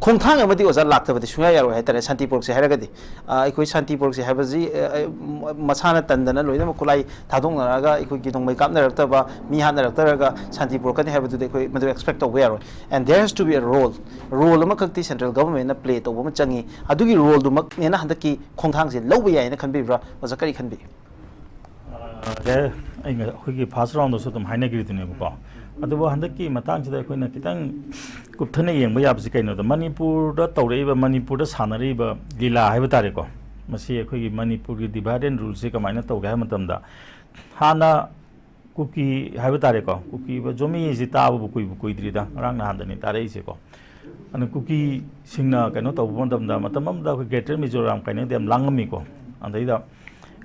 ꯈꯣꯡꯊꯥꯡ ꯑꯃꯗꯤ ꯑꯣꯖꯥ ꯂꯥꯛꯇꯕꯗꯤ ꯁꯨꯡꯌꯥ ꯌꯥꯔꯣꯏ ꯍꯥꯏꯇꯥꯔꯦ, ꯁꯥꯟꯇꯤ ꯄꯨꯔꯛꯁꯦ ꯍꯥꯏꯔꯒꯗꯤ꯫ ꯑ, ꯑꯩꯈꯣꯏ ꯁꯥꯟꯇꯤ ꯄꯨꯔꯛꯁꯦ ꯍꯥꯏꯕꯁꯤ, ꯑ, ꯑ, ꯃꯁꯥꯅ ꯇꯟꯗꯅ ꯂꯣꯏꯅꯃꯛ ꯈꯨꯠꯂꯥꯏ ꯊꯥꯗꯣꯛꯅꯔꯒ ꯑꯩꯈꯣꯏꯒꯤ ꯅꯣꯡꯃꯩ ꯀꯥꯞꯅꯔꯛꯇꯕ, ꯃꯤ ꯍꯥꯠꯅꯔꯛꯇ꯭ꯔꯒ ꯁꯥꯟꯇꯤ ꯄꯨꯔꯛꯀꯅꯤ ꯍꯥꯏꯕꯗꯨꯗꯤ ꯑꯩꯈꯣꯏ ꯃꯗꯨ ꯑꯦꯛꯁꯄꯦꯛ ꯇꯧꯕ ꯌꯥꯔꯣꯏ꯫ And there has to be a role꯫ Role ꯑꯃꯈꯛꯇꯤ ꯁꯦꯟꯇ꯭ꯔꯦꯜ ꯒꯚꯔꯟꯃꯦꯟꯅ ꯄ꯭ꯂꯦ ꯇꯧꯕ ꯑꯃ ꯆꯪꯉꯤ꯫ ꯑꯗꯨꯒꯤ ꯔꯣꯜꯗꯨꯃꯛꯅꯦꯅ ꯍꯟꯗꯛꯀꯤ ꯈꯣꯡꯊꯥꯡꯁꯦ ꯂꯧꯕ ꯌꯥꯏꯅ ꯈꯟꯕꯤꯕ꯭ꯔꯥ? ꯑꯣꯖꯥ, ꯀꯔꯤ ꯈꯟꯕꯤ? ꯑ, ꯑꯩ ꯉ-, ꯑꯩꯈꯣꯏꯒꯤ ꯐꯥꯔꯁ ꯔꯥꯎꯟꯗꯁꯨ ꯑꯗꯨꯝ ꯍꯥꯏꯅꯈ꯭ꯔꯤꯗꯨꯅꯦꯕꯀꯣ꯫ ꯑꯗꯨꯕꯨ ꯍꯟꯗꯛꯀꯤ ꯃꯇꯥꯡꯁꯤꯗ ꯑꯩꯈꯣꯏꯅ ꯈꯤꯇꯪ ꯀꯨꯞꯊꯅ ꯌꯦꯡꯕ ꯌꯥꯕꯁꯤ ꯀꯩꯅꯣꯗ, ꯃꯅꯤꯄꯨꯔꯗ ꯇꯧꯔꯛꯏꯕ, ꯃꯅꯤꯄꯨꯔꯗ ꯁꯥꯟꯅꯔꯤꯕ ꯂꯤꯂꯥ ꯍꯥꯏꯕ ꯇꯥꯔꯦꯀꯣ, ꯃꯁꯤ ꯑꯩꯈꯣꯏꯒꯤ ꯃꯅꯤꯄꯨꯔꯒꯤ ꯗꯤꯚꯥꯏꯠ ꯑꯦꯟ ꯔꯨꯜꯁꯤ ꯀꯃꯥꯏꯅ ꯇꯧꯒꯦ ꯍꯥꯏꯕ ꯃꯇꯝꯗ, ꯍꯥꯟꯅ ꯀꯨꯀꯤ ꯍꯥꯏꯕ ꯇꯥꯔꯦꯀꯣ, ꯀꯨꯀꯤ ꯖꯣꯃꯤꯁꯤ ꯇꯥꯕꯕꯨ ꯀꯨꯏꯕꯨ ꯀꯨꯏꯗ꯭ꯔꯤꯗ, ꯉꯔꯥꯡ ꯅꯍꯥꯟꯗꯅꯤ ꯇꯥꯔꯛꯏꯁꯦꯀꯣ꯫ ꯑꯗꯨꯅ ꯀꯨꯀꯤꯁꯤꯡꯅ ꯀꯩꯅꯣ ꯇꯧꯕ ꯃꯇꯝꯗ, ꯃꯇꯝ ꯑꯃꯗ ꯑꯩꯈꯣꯏ ꯒ꯭ꯔꯦꯇꯔ ꯃꯤꯖꯣꯔꯥꯝ ꯀꯩꯅꯣꯗꯤ ꯌꯥꯝ ꯂꯥꯡꯉꯝꯃꯤꯀꯣ꯫ ꯑꯗꯩꯗ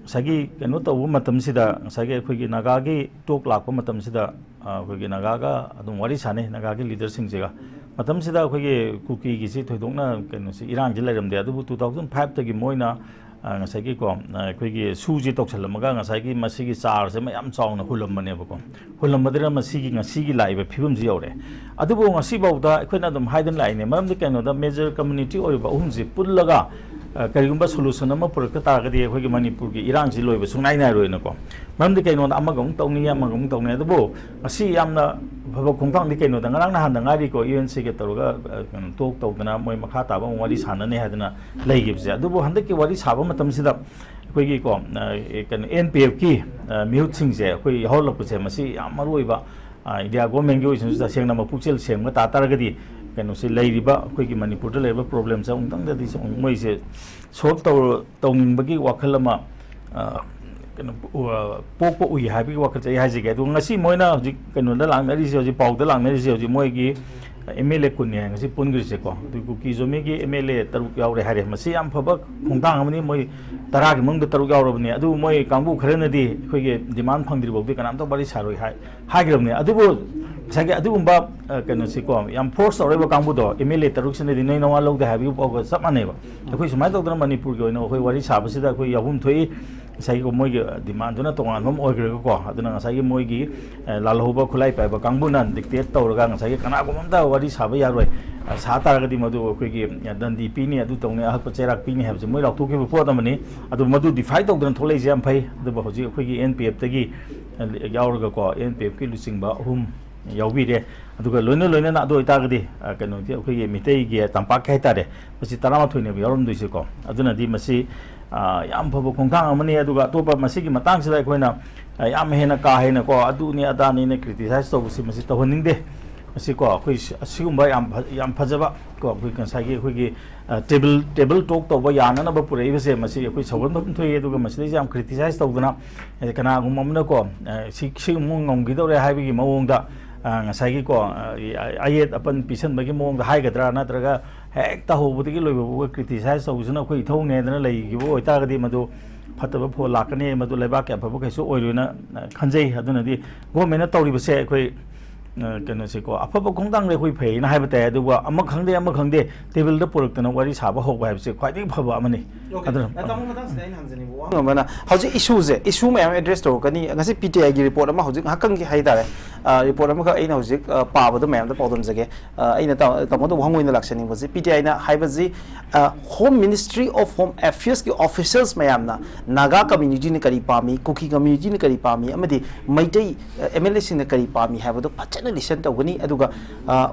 ꯉꯁꯥꯏꯒꯤ ꯀꯩꯅꯣ ꯇꯧꯕ ꯃꯇꯝꯁꯤꯗ, ꯉꯁꯥꯏꯒꯤ ꯑꯩꯈꯣꯏꯒꯤ ꯅꯥꯒꯥꯒꯤ ꯇꯣꯛ ꯂꯥꯛꯄ ꯃꯇꯝꯁꯤꯗ, ꯑ, ꯑꯩꯈꯣꯏꯒꯤ ꯅꯥꯒꯥꯒ ꯑꯗꯨꯝ ꯋꯥꯔꯤ ꯁꯥꯟꯅꯩ, ꯅꯥꯒꯥꯒꯤ ꯂꯤꯗꯔꯁꯤꯡꯁꯤꯒ꯫ ꯃꯇꯝꯁꯤꯗ ꯑꯩꯈꯣꯏꯒꯤ ꯀꯨꯀꯤꯒꯤꯁꯤ ꯊꯣꯏꯗꯣꯛꯅ ꯀꯩꯅꯣꯁꯤ, ꯏꯔꯥꯡꯁꯤ ꯂꯩꯔꯝꯗꯦ꯫ ꯑꯗꯨꯕꯨ ꯇꯨ ꯊꯥꯎꯖꯟ ꯐꯥꯏꯚꯇꯒꯤ ꯃꯣꯏꯅ, ꯑ, ꯉꯁꯥꯏꯒꯤꯀꯣ, ꯑ, ꯑꯩꯈꯣꯏꯒꯤ ꯁꯨꯁꯤ ꯇꯧꯁꯜꯂꯝꯃꯒ ꯉꯁꯥꯏꯒꯤ ꯃꯁꯤꯒꯤ ꯆꯥꯔꯁꯦ ꯃꯌꯥꯝ ꯆꯥꯎꯅ ꯍꯨꯜꯂꯝꯕꯅꯦꯕꯀꯣ꯫ ꯍꯨꯜꯂꯝꯕꯗꯨꯅ ꯃꯁꯤꯒꯤ ꯉꯁꯤꯒꯤ ꯂꯥꯛꯏꯕ ꯐꯤꯕꯝꯁꯤ ꯌꯧꯔꯦ꯫ ꯑꯗꯨꯕꯨ ꯉꯁꯤꯐꯥꯎꯗ ꯑꯩꯈꯣꯏꯅ ꯑꯗꯨꯝ ꯍꯥꯏꯗꯅ ꯂꯥꯛꯏꯅꯦ꯫ ꯃꯔꯝꯗꯤ ꯀꯩꯅꯣꯗ, ꯃꯦꯖꯔ ꯀꯝꯃ꯭ꯌꯨꯅꯤꯇꯤ ꯑꯣꯏꯔꯤꯕ ꯑꯍꯨꯝꯁꯤ ꯄꯨꯜꯂꯒ ꯑ, ꯀꯔꯤꯒꯨꯝꯕ solution ꯑꯃ ꯄꯨꯔꯛꯇ ꯇꯥꯔꯒꯗꯤ ꯑꯩꯈꯣꯏꯒꯤ ꯃꯅꯤꯄꯨꯔꯒꯤ ꯏꯔꯥꯡꯁꯤ ꯂꯣꯏꯕ ꯁꯨꯡꯅꯥꯏ ꯅꯥꯏꯔꯣꯏꯅꯀꯣ꯫ ꯃꯔꯝꯗꯤ ꯀꯩꯅꯣꯗ, ꯑꯃꯒ ꯑꯃꯨꯛ ꯇꯧꯅꯤ, ꯑꯃꯒ ꯑꯃꯨꯛ ꯇꯧꯅꯤ꯫ ꯑꯗꯨꯕꯨ ꯉꯁꯤ ꯌꯥꯝꯅ ꯐꯕ ꯈꯣꯡꯊꯥꯡꯗꯤ ꯀꯩꯅꯣꯗ, ꯉꯔꯥꯡ ꯅꯍꯥꯟꯗ ꯉꯥꯏꯔꯤꯀꯣ, ꯌꯨ ꯑꯦꯟ ꯁꯤꯒ ꯇꯧꯔꯒ, ꯑ, ꯀꯩꯅꯣ, talk ꯇꯧꯗꯅ ꯃꯣꯏ ꯃꯈꯥ ꯇꯥꯕ ꯑꯃꯨꯛ ꯋꯥꯔꯤ ꯁꯥꯟꯅꯅꯤ ꯍꯥꯏꯗꯅ ꯂꯩꯈꯤꯕꯁꯦ꯫ ꯑꯗꯨꯕꯨ ꯍꯟꯗꯛꯀꯤ ꯋꯥꯔꯤ ꯁꯥꯕ ꯃꯇꯝꯁꯤꯗ ꯑꯩꯈꯣꯏꯒꯤꯀꯣ, ꯑ, ꯀꯩꯅꯣ, ꯑꯦꯟ ꯄꯤ ꯑꯦꯐꯀꯤ, ꯑ, ꯃꯤꯍꯨꯠꯁꯤꯡꯁꯦ ꯑꯩꯈꯣꯏ ꯌꯥꯎꯍꯜꯂꯛꯄꯁꯦ, ꯃꯁꯤ ꯌꯥꯝ ꯃꯔꯨ ꯑꯣꯏꯕ, ꯑ, ꯏꯟꯗꯤꯌꯥ ꯒꯣꯔꯃꯦꯟꯒꯤ ꯑꯣꯏꯁꯅꯨ, ꯇꯁꯦꯡꯅ ꯃꯄꯨꯛꯆꯦꯜ ꯁꯦꯡꯕ ꯇꯥ ꯇꯥꯔꯒꯗꯤ, ꯀꯩꯅꯣꯁꯦ, ꯂꯩꯔꯤꯕ ꯑꯩꯈꯣꯏꯒꯤ ꯃꯅꯤꯄꯨꯔꯗ ꯂꯩꯔꯤꯕ problemꯁꯦ ꯑꯃꯨꯛꯇꯪꯗꯗꯤ ꯁꯨꯝ ꯃꯣꯏꯁꯦ solve ꯇꯧꯔ-, ꯇꯧꯅꯤꯡꯕꯒꯤ ꯋꯥꯈꯜ ꯑꯃ, ꯑ, ꯀꯩꯅꯣ, ꯑ, ꯄꯣꯛꯄ ꯎꯏ ꯍꯥꯏꯕꯒꯤ ꯋꯥꯈꯜꯁꯦ ꯑꯩ ꯍꯥꯏꯖꯒꯦ꯫ ꯑꯗꯨꯒ ꯉꯁꯤ ꯃꯣꯏꯅ ꯍꯧꯖꯤꯛ ꯀꯩꯅꯣꯗ ꯂꯥꯛꯅꯔꯤꯁꯦ, ꯍꯧꯖꯤꯛ ꯄꯥꯎꯗ ꯂꯥꯛꯅꯔꯤꯁꯦ, ꯍꯧꯖꯤꯛ ꯃꯣꯏꯒꯤ ꯑꯦꯝ ꯑꯦꯜ ꯑꯦ ꯀꯨꯟꯅꯤ ꯍꯥꯏ ꯉꯁꯤ ꯄꯨꯟꯈ꯭ꯔꯤꯁꯦꯀꯣ꯫ ꯑꯗꯨ ꯀꯨꯀꯤ ꯖꯣꯃꯤꯒꯤ ꯑꯦꯝ ꯑꯦꯜ ꯑꯦ ꯇꯔꯨꯛ ꯌꯥꯎꯔꯦ ꯍꯥꯏꯔꯦ꯫ ꯃꯁꯤ ꯌꯥꯝ ꯐꯕ ꯈꯣꯡꯊꯥꯡ ꯑꯃꯅꯤ꯫ ꯃꯣꯏ ꯇꯔꯥꯒꯤ ꯃꯅꯨꯡꯗ ꯇꯔꯨꯛ ꯌꯥꯎꯔꯕꯅꯤ꯫ ꯑꯗꯨꯕꯨ ꯃꯣꯏ ꯀꯥꯡꯕꯨ ꯈꯔꯅꯗꯤ ꯑꯩꯈꯣꯏꯒꯤ demand ꯐꯪꯗ꯭ꯔꯤ ꯐꯥꯎꯗꯤ ꯀꯅꯥꯝꯇ ꯋꯥꯔꯤ ꯁꯥꯔꯣꯏ ꯍꯥꯏ, ꯍꯥꯏꯈ꯭ꯔꯕꯅꯤ꯫ ꯑꯗꯨꯕꯨ ꯉꯁꯥꯏꯒꯤ ꯑꯗꯨꯒꯨꯝꯕ, ꯑ, ꯀꯩꯅꯣꯁꯤꯀꯣ, ꯌꯥꯝ force ꯇꯧꯔꯛꯏꯕ ꯀꯥꯡꯕꯨꯗꯣ, ꯑꯦꯝ ꯑꯦꯜ ꯑꯦ ꯇꯔꯨꯛꯁꯤꯅꯗꯤ ꯅꯣꯏ ꯅꯋꯥ ꯂꯧꯗꯦ ꯍꯥꯏꯕꯒꯤ ꯄꯥꯎꯒ ꯆꯞ ꯃꯥꯟꯅꯩꯕ꯫ ꯑꯩꯈꯣꯏ ꯁꯨꯃꯥꯏꯅ ꯇꯧꯗꯅ ꯃꯅꯤꯄꯨꯔꯒꯤ ꯑꯣꯏꯅ ꯑꯩꯈꯣꯏ ꯋꯥꯔꯤ ꯁꯥꯕꯁꯤꯗ ꯑꯩꯈꯣꯏ ꯌꯥꯎꯐꯝ ꯊꯣꯛꯏ꯫ ꯉꯁꯥꯏꯒꯤ ꯃꯣꯏꯒꯤ demandꯗꯨꯅ ꯇꯣꯉꯥꯟꯕ ꯑꯃ ꯑꯣꯏꯈ꯭ꯔꯒꯀꯣ, ꯑꯗꯨꯅ ꯉꯁꯥꯏꯒꯤ ꯃꯣꯏꯒꯤ, ꯑ, ꯂꯥꯜꯍꯧꯕ ꯈꯨꯠꯂꯥꯏ ꯄꯥꯏꯕ ꯀꯥꯡꯕꯨꯅ dictate ꯇꯧꯔꯒ ꯉꯁꯥꯏꯒꯤ ꯀꯅꯥꯒꯨꯝꯕ ꯑꯝꯇ ꯋꯥꯔꯤ ꯁꯥꯕ ꯌꯥꯔꯣꯏ, ꯑ, ꯁꯥ ꯇꯥꯔꯒꯗꯤ ꯃꯗꯨ ꯑꯩꯈꯣꯏꯒꯤ, ꯑ, ꯗꯟꯗꯤ ꯄꯤꯅꯤ, ꯑꯗꯨ ꯇꯧꯅꯤ, ꯑꯍꯛꯄ ꯆꯩꯔꯥꯛ ꯄꯤꯅꯤ ꯍꯥꯏꯕꯁꯦ ꯃꯣꯏ ꯂꯥꯎꯊꯣꯛꯈꯤꯕ ꯄꯣꯠ ꯑꯃꯅꯤ꯫ ꯑꯗꯨ ꯃꯗꯨ defy ꯇꯧꯗꯅ ꯊꯣꯛꯂꯛꯏꯁꯦ ꯌꯥꯝ ꯐꯩ꯫ ꯑꯗꯨꯕꯨ ꯍꯧꯖꯤꯛ ꯑꯩꯈꯣꯏꯒꯤ ꯑꯦꯟ ꯄꯤ ꯑꯦꯐꯇꯒꯤ, ꯑ, ꯌꯥꯎꯔꯒꯀꯣ, ꯑꯦꯟ ꯄꯤ ꯑꯦꯐꯀꯤ ꯂꯨꯆꯤꯡꯕ ꯑꯍꯨꯝ ꯌꯥꯎꯕꯤꯔꯦ꯫ ꯑꯗꯨꯒ ꯂꯣꯏꯅ ꯂꯣꯏꯅꯅ ꯑꯗꯨ ꯑꯣꯏꯇꯥꯔꯒꯗꯤ, ꯑ, ꯀꯩꯅꯣꯗꯤ ꯑꯩꯈꯣꯏꯒꯤ ꯃꯤꯇꯩꯒꯤ ꯇꯝꯄꯥꯛꯀꯤ ꯍꯥꯏꯇꯥꯔꯦ, ꯃꯁꯤ ꯇꯔꯥꯃꯥꯊꯣꯏꯅꯦꯕ ꯌꯥꯎꯔꯝꯗꯣꯏꯁꯦꯀꯣ꯫ ꯑꯗꯨꯅꯗꯤ ꯃꯁꯤ, ꯑ, ꯌꯥꯝ ꯐꯕ ꯈꯣꯡꯊꯥꯡ ꯑꯃꯅꯤ꯫ ꯑꯗꯨꯒ ꯑꯇꯣꯞꯄ ꯃꯁꯤꯒꯤ ꯃꯇꯥꯡꯁꯤꯗ ꯑꯩꯈꯣꯏꯅ, ꯑ, ꯌꯥꯝ ꯍꯦꯟꯅ ꯀꯥ ꯍꯦꯟꯅꯀꯣ, ꯑꯗꯨꯅꯤ ꯑꯗꯥꯅꯤꯅ criticize ꯇꯧꯕꯁꯤ ꯃꯁꯤ ꯇꯧꯍꯟꯅꯤꯡꯗꯦ꯫ ꯃꯁꯤꯀꯣ ꯑꯩꯈꯣꯏ ꯁꯤ-, ꯑꯁꯤꯒꯨꯝꯕ ꯌꯥꯝ ꯐ-, ꯌꯥꯝ ꯐꯖꯕ ꯀꯣ, ꯑꯩꯈꯣꯏ ꯉꯁꯥꯏꯒꯤ ꯑꯩꯈꯣꯏꯒꯤ, ꯑ, table, table talk ꯇꯧꯕ ꯌꯥꯅꯅꯕ ꯄꯨꯔꯛꯏꯕꯁꯦ, ꯃꯁꯤ ꯑꯩꯈꯣꯏ ꯁꯧꯒꯟꯐꯝ ꯊꯣꯛꯏ꯫ ꯑꯗꯨꯒ ꯃꯁꯤꯗꯩꯁꯤꯗ ꯌꯥꯝ criticize ꯇꯧꯗꯅ, ꯑ, ꯀꯅꯥꯒꯨꯝꯕ ꯑꯃꯅꯀꯣ, ꯑ, ꯁꯤ, ꯁꯤꯒꯨꯝꯕ ꯉꯝꯈꯤꯗꯧꯔꯦ ꯍꯥꯏꯕꯒꯤ ꯃꯑꯣꯡꯗ, ꯑ, ꯉꯁꯥꯏꯒꯤꯀꯣ, ꯑ, ꯑꯌꯦꯠ ꯑꯄꯟ ꯄꯤꯁꯟꯕꯒꯤ ꯃꯑꯣꯡꯗ ꯍꯥꯏꯒꯗ꯭ꯔꯥ, ꯅꯠꯇ꯭ꯔꯒ ꯍꯦꯛꯇ ꯍꯧꯕꯗꯒꯤ ꯂꯣꯏꯕ ꯐꯥꯎꯕ criticize ꯇꯧꯕꯁꯤꯅ ꯑꯩꯈꯣꯏ ꯏꯊꯧꯅꯦꯗꯅ ꯂꯩꯈꯤꯕ ꯑꯣꯏꯇꯥꯔꯒꯗꯤ, ꯃꯗꯨ ꯐꯠꯇꯕ ꯐꯣꯜ ꯂꯥꯛꯀꯅꯤ, ꯃꯗꯨ ꯂꯩꯕꯥꯛꯀꯤ ꯑꯐꯕ ꯀꯩꯁꯨ ꯑꯣꯏꯔꯣꯏꯅ, ꯑ, ꯈꯟꯖꯩ꯫ ꯑꯗꯨꯅꯗꯤ ꯒꯣꯔꯃꯦꯟꯅ ꯇꯧꯔꯤꯕꯁꯦ ꯑꯩꯈꯣꯏ ꯑ, ꯀꯩꯅꯣꯁꯦꯀꯣ, ꯑꯐꯕ ꯈꯣꯡꯊꯥꯡꯗ ꯑꯩꯈꯣꯏ ꯐꯩꯅ ꯍꯥꯏꯕ ꯇꯥꯏ, ꯑꯗꯨꯒ ꯑꯃ ꯈꯪꯗꯦ ꯑꯃ ꯈꯪꯗꯦ ꯇꯦꯕꯜꯗ ꯄꯨꯔꯛꯇꯅ ꯋꯥꯔꯤ ꯁꯥꯕ ꯍꯧꯕ ꯍꯥꯏꯕꯁꯦ ꯈ꯭ꯋꯥꯏꯗꯒꯤ ꯐꯕ ꯑꯃꯅꯤ꯫ ꯑꯣꯀꯦ꯫ ꯑꯗꯨꯅ ꯑ, ꯇꯥꯃꯣ, ꯃꯊꯪꯁꯤꯗ ꯑꯩꯅ ꯍꯪꯖꯅꯤꯡꯕ ꯋꯥ ꯑꯃꯅ, ꯍꯧꯖꯤꯛ ꯏꯁꯨꯁꯦ, ꯏꯁꯨ ꯃꯌꯥꯝ ꯑꯦꯗ꯭ꯔꯦꯁ ꯇꯧꯔꯛꯀꯅꯤ꯫ ꯉꯁꯤ ꯄꯤ ꯇꯤ ꯑꯥꯏꯒꯤ ꯔꯤꯄꯣꯔꯠ ꯑꯃ ꯍꯧꯖꯤꯛ ꯉꯥꯏꯍꯥꯛꯇꯪꯒꯤ ꯍꯥꯏꯇꯥꯔꯦ, ꯑ, ꯔꯤꯄꯣꯔꯠ ꯑꯃꯈꯛ ꯑꯩꯅ ꯍꯧꯖꯤꯛ, ꯑ, ꯄꯥꯕꯗꯣ ꯃꯌꯥꯝꯗ ꯄꯥꯎꯗꯝꯖꯒꯦ꯫ ꯑ, ꯑꯩꯅ ꯇꯥ-, ꯇꯥꯃꯣꯗ ꯋꯥꯍꯪ ꯑꯣꯏꯅ ꯂꯥꯛꯆꯅꯤꯡꯕꯁꯦ, ꯄꯤ ꯇꯤ ꯑꯥꯏꯅ ꯍꯥꯏꯕꯁꯤ, ꯑ, Home Ministry of Home Affairsꯀꯤ officials ꯃꯌꯥꯝꯅ ꯅꯥꯒꯥ communityꯅ ꯀꯔꯤ ꯄꯥꯝꯃꯤ, ꯀꯨꯀꯤ communityꯅ ꯀꯔꯤ ꯄꯥꯝꯃꯤ, ꯑꯃꯗꯤ ꯃꯩꯇꯩ, ꯑ, ꯑꯦꯝ ꯑꯦꯜ ꯑꯦꯁꯤꯡꯅ ꯀꯔꯤ ꯄꯥꯝꯃꯤ ꯍꯥꯏꯕꯗꯨ ꯐꯖꯅ listen ꯇꯧꯒꯅꯤ꯫ ꯑꯗꯨꯒ, ꯑ,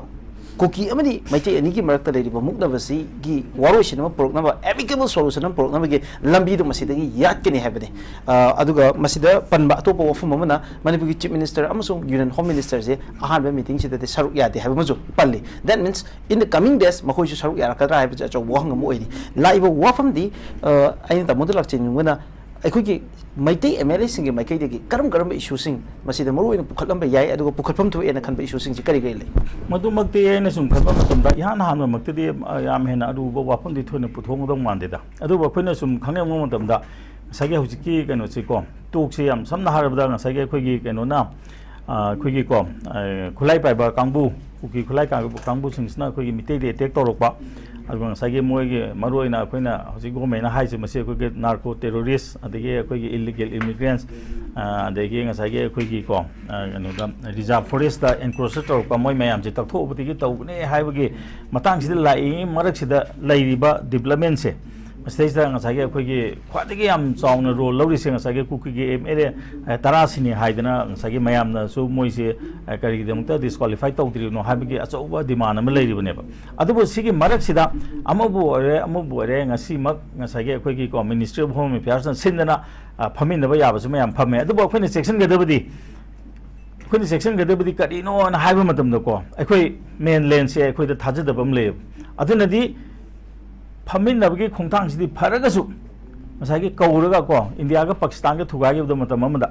ꯀꯨꯀꯤ ꯑꯃꯗꯤ ꯃꯩꯇꯩ ꯑꯅꯤꯒꯤ ꯃꯔꯛꯇ ꯂꯩꯔꯤꯕ ꯃꯨꯛꯅꯕꯁꯤꯒꯤ ꯋꯥꯔꯣꯏꯁꯤꯟ ꯑꯃ ꯄꯨꯔꯛꯅꯕ, amicable solution ꯑꯃ ꯄꯨꯔꯛꯅꯕꯒꯤ ꯂꯝꯕꯤꯗꯨ ꯃꯁꯤꯗꯒꯤ ꯌꯥꯠꯀꯅꯤ ꯍꯥꯏꯕꯅꯤ꯫ ꯑ, ꯑꯗꯨꯒ ꯃꯁꯤꯗ ꯄꯟꯕ ꯑꯇꯣꯞꯄ ꯋꯥꯐꯝ ꯑꯃꯅ, ꯃꯅꯤꯄꯨꯔꯒꯤ Chief Minister ꯑꯃꯁꯨꯡ Union Home Ministerꯁꯦ ꯑꯍꯥꯟꯕ meetingꯁꯤꯗꯗꯤ ꯁꯔꯨꯛ ꯌꯥꯗꯦ ꯍꯥꯏꯕ ꯑꯃꯁꯨ ꯄꯜꯂꯤ꯫ That means, in the coming days ꯃꯈꯣꯏꯁꯨ ꯁꯔꯨꯛ ꯌꯥꯔꯛꯀꯗ꯭ꯔꯥ ꯍꯥꯏꯕꯁꯦ ꯑꯆꯧꯕ ꯋꯥꯍꯪ ꯑꯃ ꯑꯣꯏꯔꯤ꯫ ꯂꯥꯛꯏꯕ ꯋꯥꯐꯝꯗꯤ, ꯑ, ꯑꯩꯅ ꯇꯥꯃꯣꯗ ꯂꯥꯛꯆꯅꯤꯡꯕꯅ, ꯑꯩꯈꯣꯏꯒꯤ ꯃꯩꯇꯩ ꯑꯦꯝ ꯑꯦꯜ ꯑꯦꯁꯤꯡꯒꯤ ꯃꯥꯏꯀꯩꯗꯒꯤ ꯀꯔꯝ ꯀꯔꯝꯕ ꯏꯁꯨꯁꯤꯡ ꯃꯁꯤꯗ ꯃꯔꯨꯑꯣꯏꯅ ꯄꯨꯈꯠꯂꯝꯕ ꯌꯥꯏ, ꯑꯗꯨꯒ ꯄꯨꯈꯠꯐꯝ ꯊꯣꯛꯑꯦꯅ ꯈꯟꯕ ꯏꯁꯨꯁꯤꯡꯁꯤ ꯀꯔꯤ ꯀꯔꯤ ꯂꯩ? ꯃꯗꯨꯃꯛꯇꯤ ꯑꯩꯅ ꯁꯨꯝ ꯈꯟꯕ ꯃꯇꯝꯗ, ꯏꯍꯥꯟ ꯍꯥꯟꯕꯃꯛꯇꯗꯤ, ꯑ, ꯌꯥꯝ ꯍꯦꯟꯅ ꯑꯔꯨꯕ ꯋꯥꯐꯝꯗꯤ ꯊꯣꯏꯅ ꯄꯨꯊꯣꯛꯀꯗꯧ ꯃꯥꯟꯗꯦꯗ꯫ ꯑꯗꯨꯕꯨ ꯑꯩꯈꯣꯏꯅ ꯁꯨꯝ ꯈꯪꯅꯤꯡꯕ ꯃꯇꯝꯗ, ꯉꯁꯥꯏꯒꯤ ꯍꯧꯖꯤꯛꯀꯤ ꯀꯩꯅꯣꯁꯤꯀꯣ, ꯇꯣꯛꯁꯦ ꯌꯥꯝ ꯁꯝꯅ ꯍꯥꯏꯔꯕꯗ, ꯉꯁꯥꯏꯒꯤ ꯑꯩꯈꯣꯏꯒꯤ ꯀꯩꯅꯣꯅ, ꯑ, ꯑꯩꯈꯣꯏꯒꯤꯀꯣ, ꯑ, ꯈꯨꯠꯂꯥꯏ ꯄꯥꯏꯕ ꯀꯥꯡꯕꯨ, ꯀꯨꯀꯤ ꯈꯨꯠꯂꯥꯏ ꯄꯥꯏꯕ ꯀꯥꯡꯕꯨꯁꯤꯡꯁꯤꯅ ꯑꯩꯈꯣꯏꯒꯤ ꯃꯤꯇꯩꯗ attack ꯇꯧꯔꯛꯄ, ꯑꯗꯨꯒ ꯉꯁꯥꯏꯒꯤ ꯃꯣꯏꯒꯤ ꯃꯔꯨꯑꯣꯏꯅ ꯑꯩꯈꯣꯏꯅ ꯍꯧꯖꯤꯛ governmentꯅ ꯍꯥꯏꯁꯦ, ꯃꯁꯤ ꯑꯩꯈꯣꯏꯒꯤ narco terrorist, ꯑꯗꯒꯤ ꯑꯩꯈꯣꯏꯒꯤ illegal immigrants, ꯑ, ꯑꯗꯒꯤ ꯉꯁꯥꯏꯒꯤ ꯑꯩꯈꯣꯏꯒꯤꯀꯣ, ꯑ, ꯀꯩꯅꯣꯗ, reserve forestꯇ encroach ꯇꯧꯔꯛꯄ ꯃꯣꯏ ꯃꯌꯥꯝꯁꯦ ꯇꯛꯊꯣꯛꯎꯕꯗꯒꯤ ꯇꯧꯕꯅꯦ ꯍꯥꯏꯕꯒꯤ ꯃꯇꯥꯡꯁꯤꯗ ꯂꯥꯛꯏꯉꯩ ꯃꯔꯛꯁꯤꯗ ꯂꯩꯔꯤꯕ developmentꯁꯦ, ꯃꯁꯤꯗꯩꯁꯤꯗ ꯉꯁꯥꯏꯒꯤ ꯑꯩꯈꯣꯏꯒꯤ ꯈ꯭ꯋꯥꯏꯗꯒꯤ ꯌꯥꯝ ꯆꯥꯎꯅ role ꯂꯧꯔꯤꯁꯦ ꯉꯁꯥꯏꯒꯤ ꯀꯨꯀꯤꯒꯤ ꯑꯦꯝ ꯑꯦꯜ ꯑꯦ, ꯑ, ꯇꯔꯥꯁꯤꯅꯤ ꯍꯥꯏꯗꯅ ꯉꯁꯥꯏꯒꯤ ꯃꯌꯥꯝꯅꯁꯨ ꯃꯣꯏꯁꯦ, ꯑ, ꯀꯔꯤꯒꯤꯗꯃꯛꯇ disqualify ꯇꯧꯗ꯭ꯔꯤꯕꯅꯣ ꯍꯥꯏꯕꯒꯤ ꯑꯆꯧꯕ demand ꯑꯃ ꯂꯩꯔꯤꯕꯅꯦꯕ꯫ ꯑꯗꯨꯕꯨ ꯁꯤꯒꯤ ꯃꯔꯛꯁꯤꯗ ꯑꯃꯕꯨ ꯑꯣꯏꯔꯦ, ꯑꯃꯕꯨ ꯑꯣꯏꯔꯦ, ꯉꯁꯤꯃꯛ ꯉꯁꯥꯏꯒꯤ ꯑꯩꯈꯣꯏꯒꯤꯀꯣ Ministry of Home Affairsꯅ ꯁꯤꯟꯗꯅ, ꯑ, ꯐꯝꯃꯤꯟꯅꯕ ꯌꯥꯕꯁꯨ ꯃꯌꯥꯝ ꯐꯝꯃꯦ꯫ ꯑꯗꯨꯕꯨ ꯑꯩꯈꯣꯏꯅ ꯆꯦꯛꯁꯤꯟꯒꯗꯕꯗꯤ, ꯑꯩꯈꯣꯏꯅ ꯆꯦꯛꯁꯤꯟꯒꯗꯕꯗꯤ ꯀꯔꯤꯅꯣꯅ ꯍꯥꯏꯕ ꯃꯇꯝꯗꯀꯣ, ꯑꯩꯈꯣꯏ mainlandꯁꯦ ꯑꯩꯈꯣꯏꯗ ꯊꯥꯖꯗꯕ ꯑꯃ ꯂꯩꯌꯦꯕ꯫ ꯑꯗꯨꯅꯗꯤ ꯐꯝꯃꯤꯟꯅꯕꯒꯤ ꯈꯣꯡꯊꯥꯡꯁꯤꯗꯤ ꯐꯔꯒꯁꯨ, ꯉꯁꯥꯏꯒꯤ ꯀꯧꯔꯒ ꯀꯣ, ꯏꯟꯗꯤꯌꯥꯒ ꯄꯥꯀꯤꯁꯇꯥꯟꯒ ꯊꯨꯒꯥꯏꯈꯤꯕꯗ ꯃꯇꯝ ꯑꯃꯗ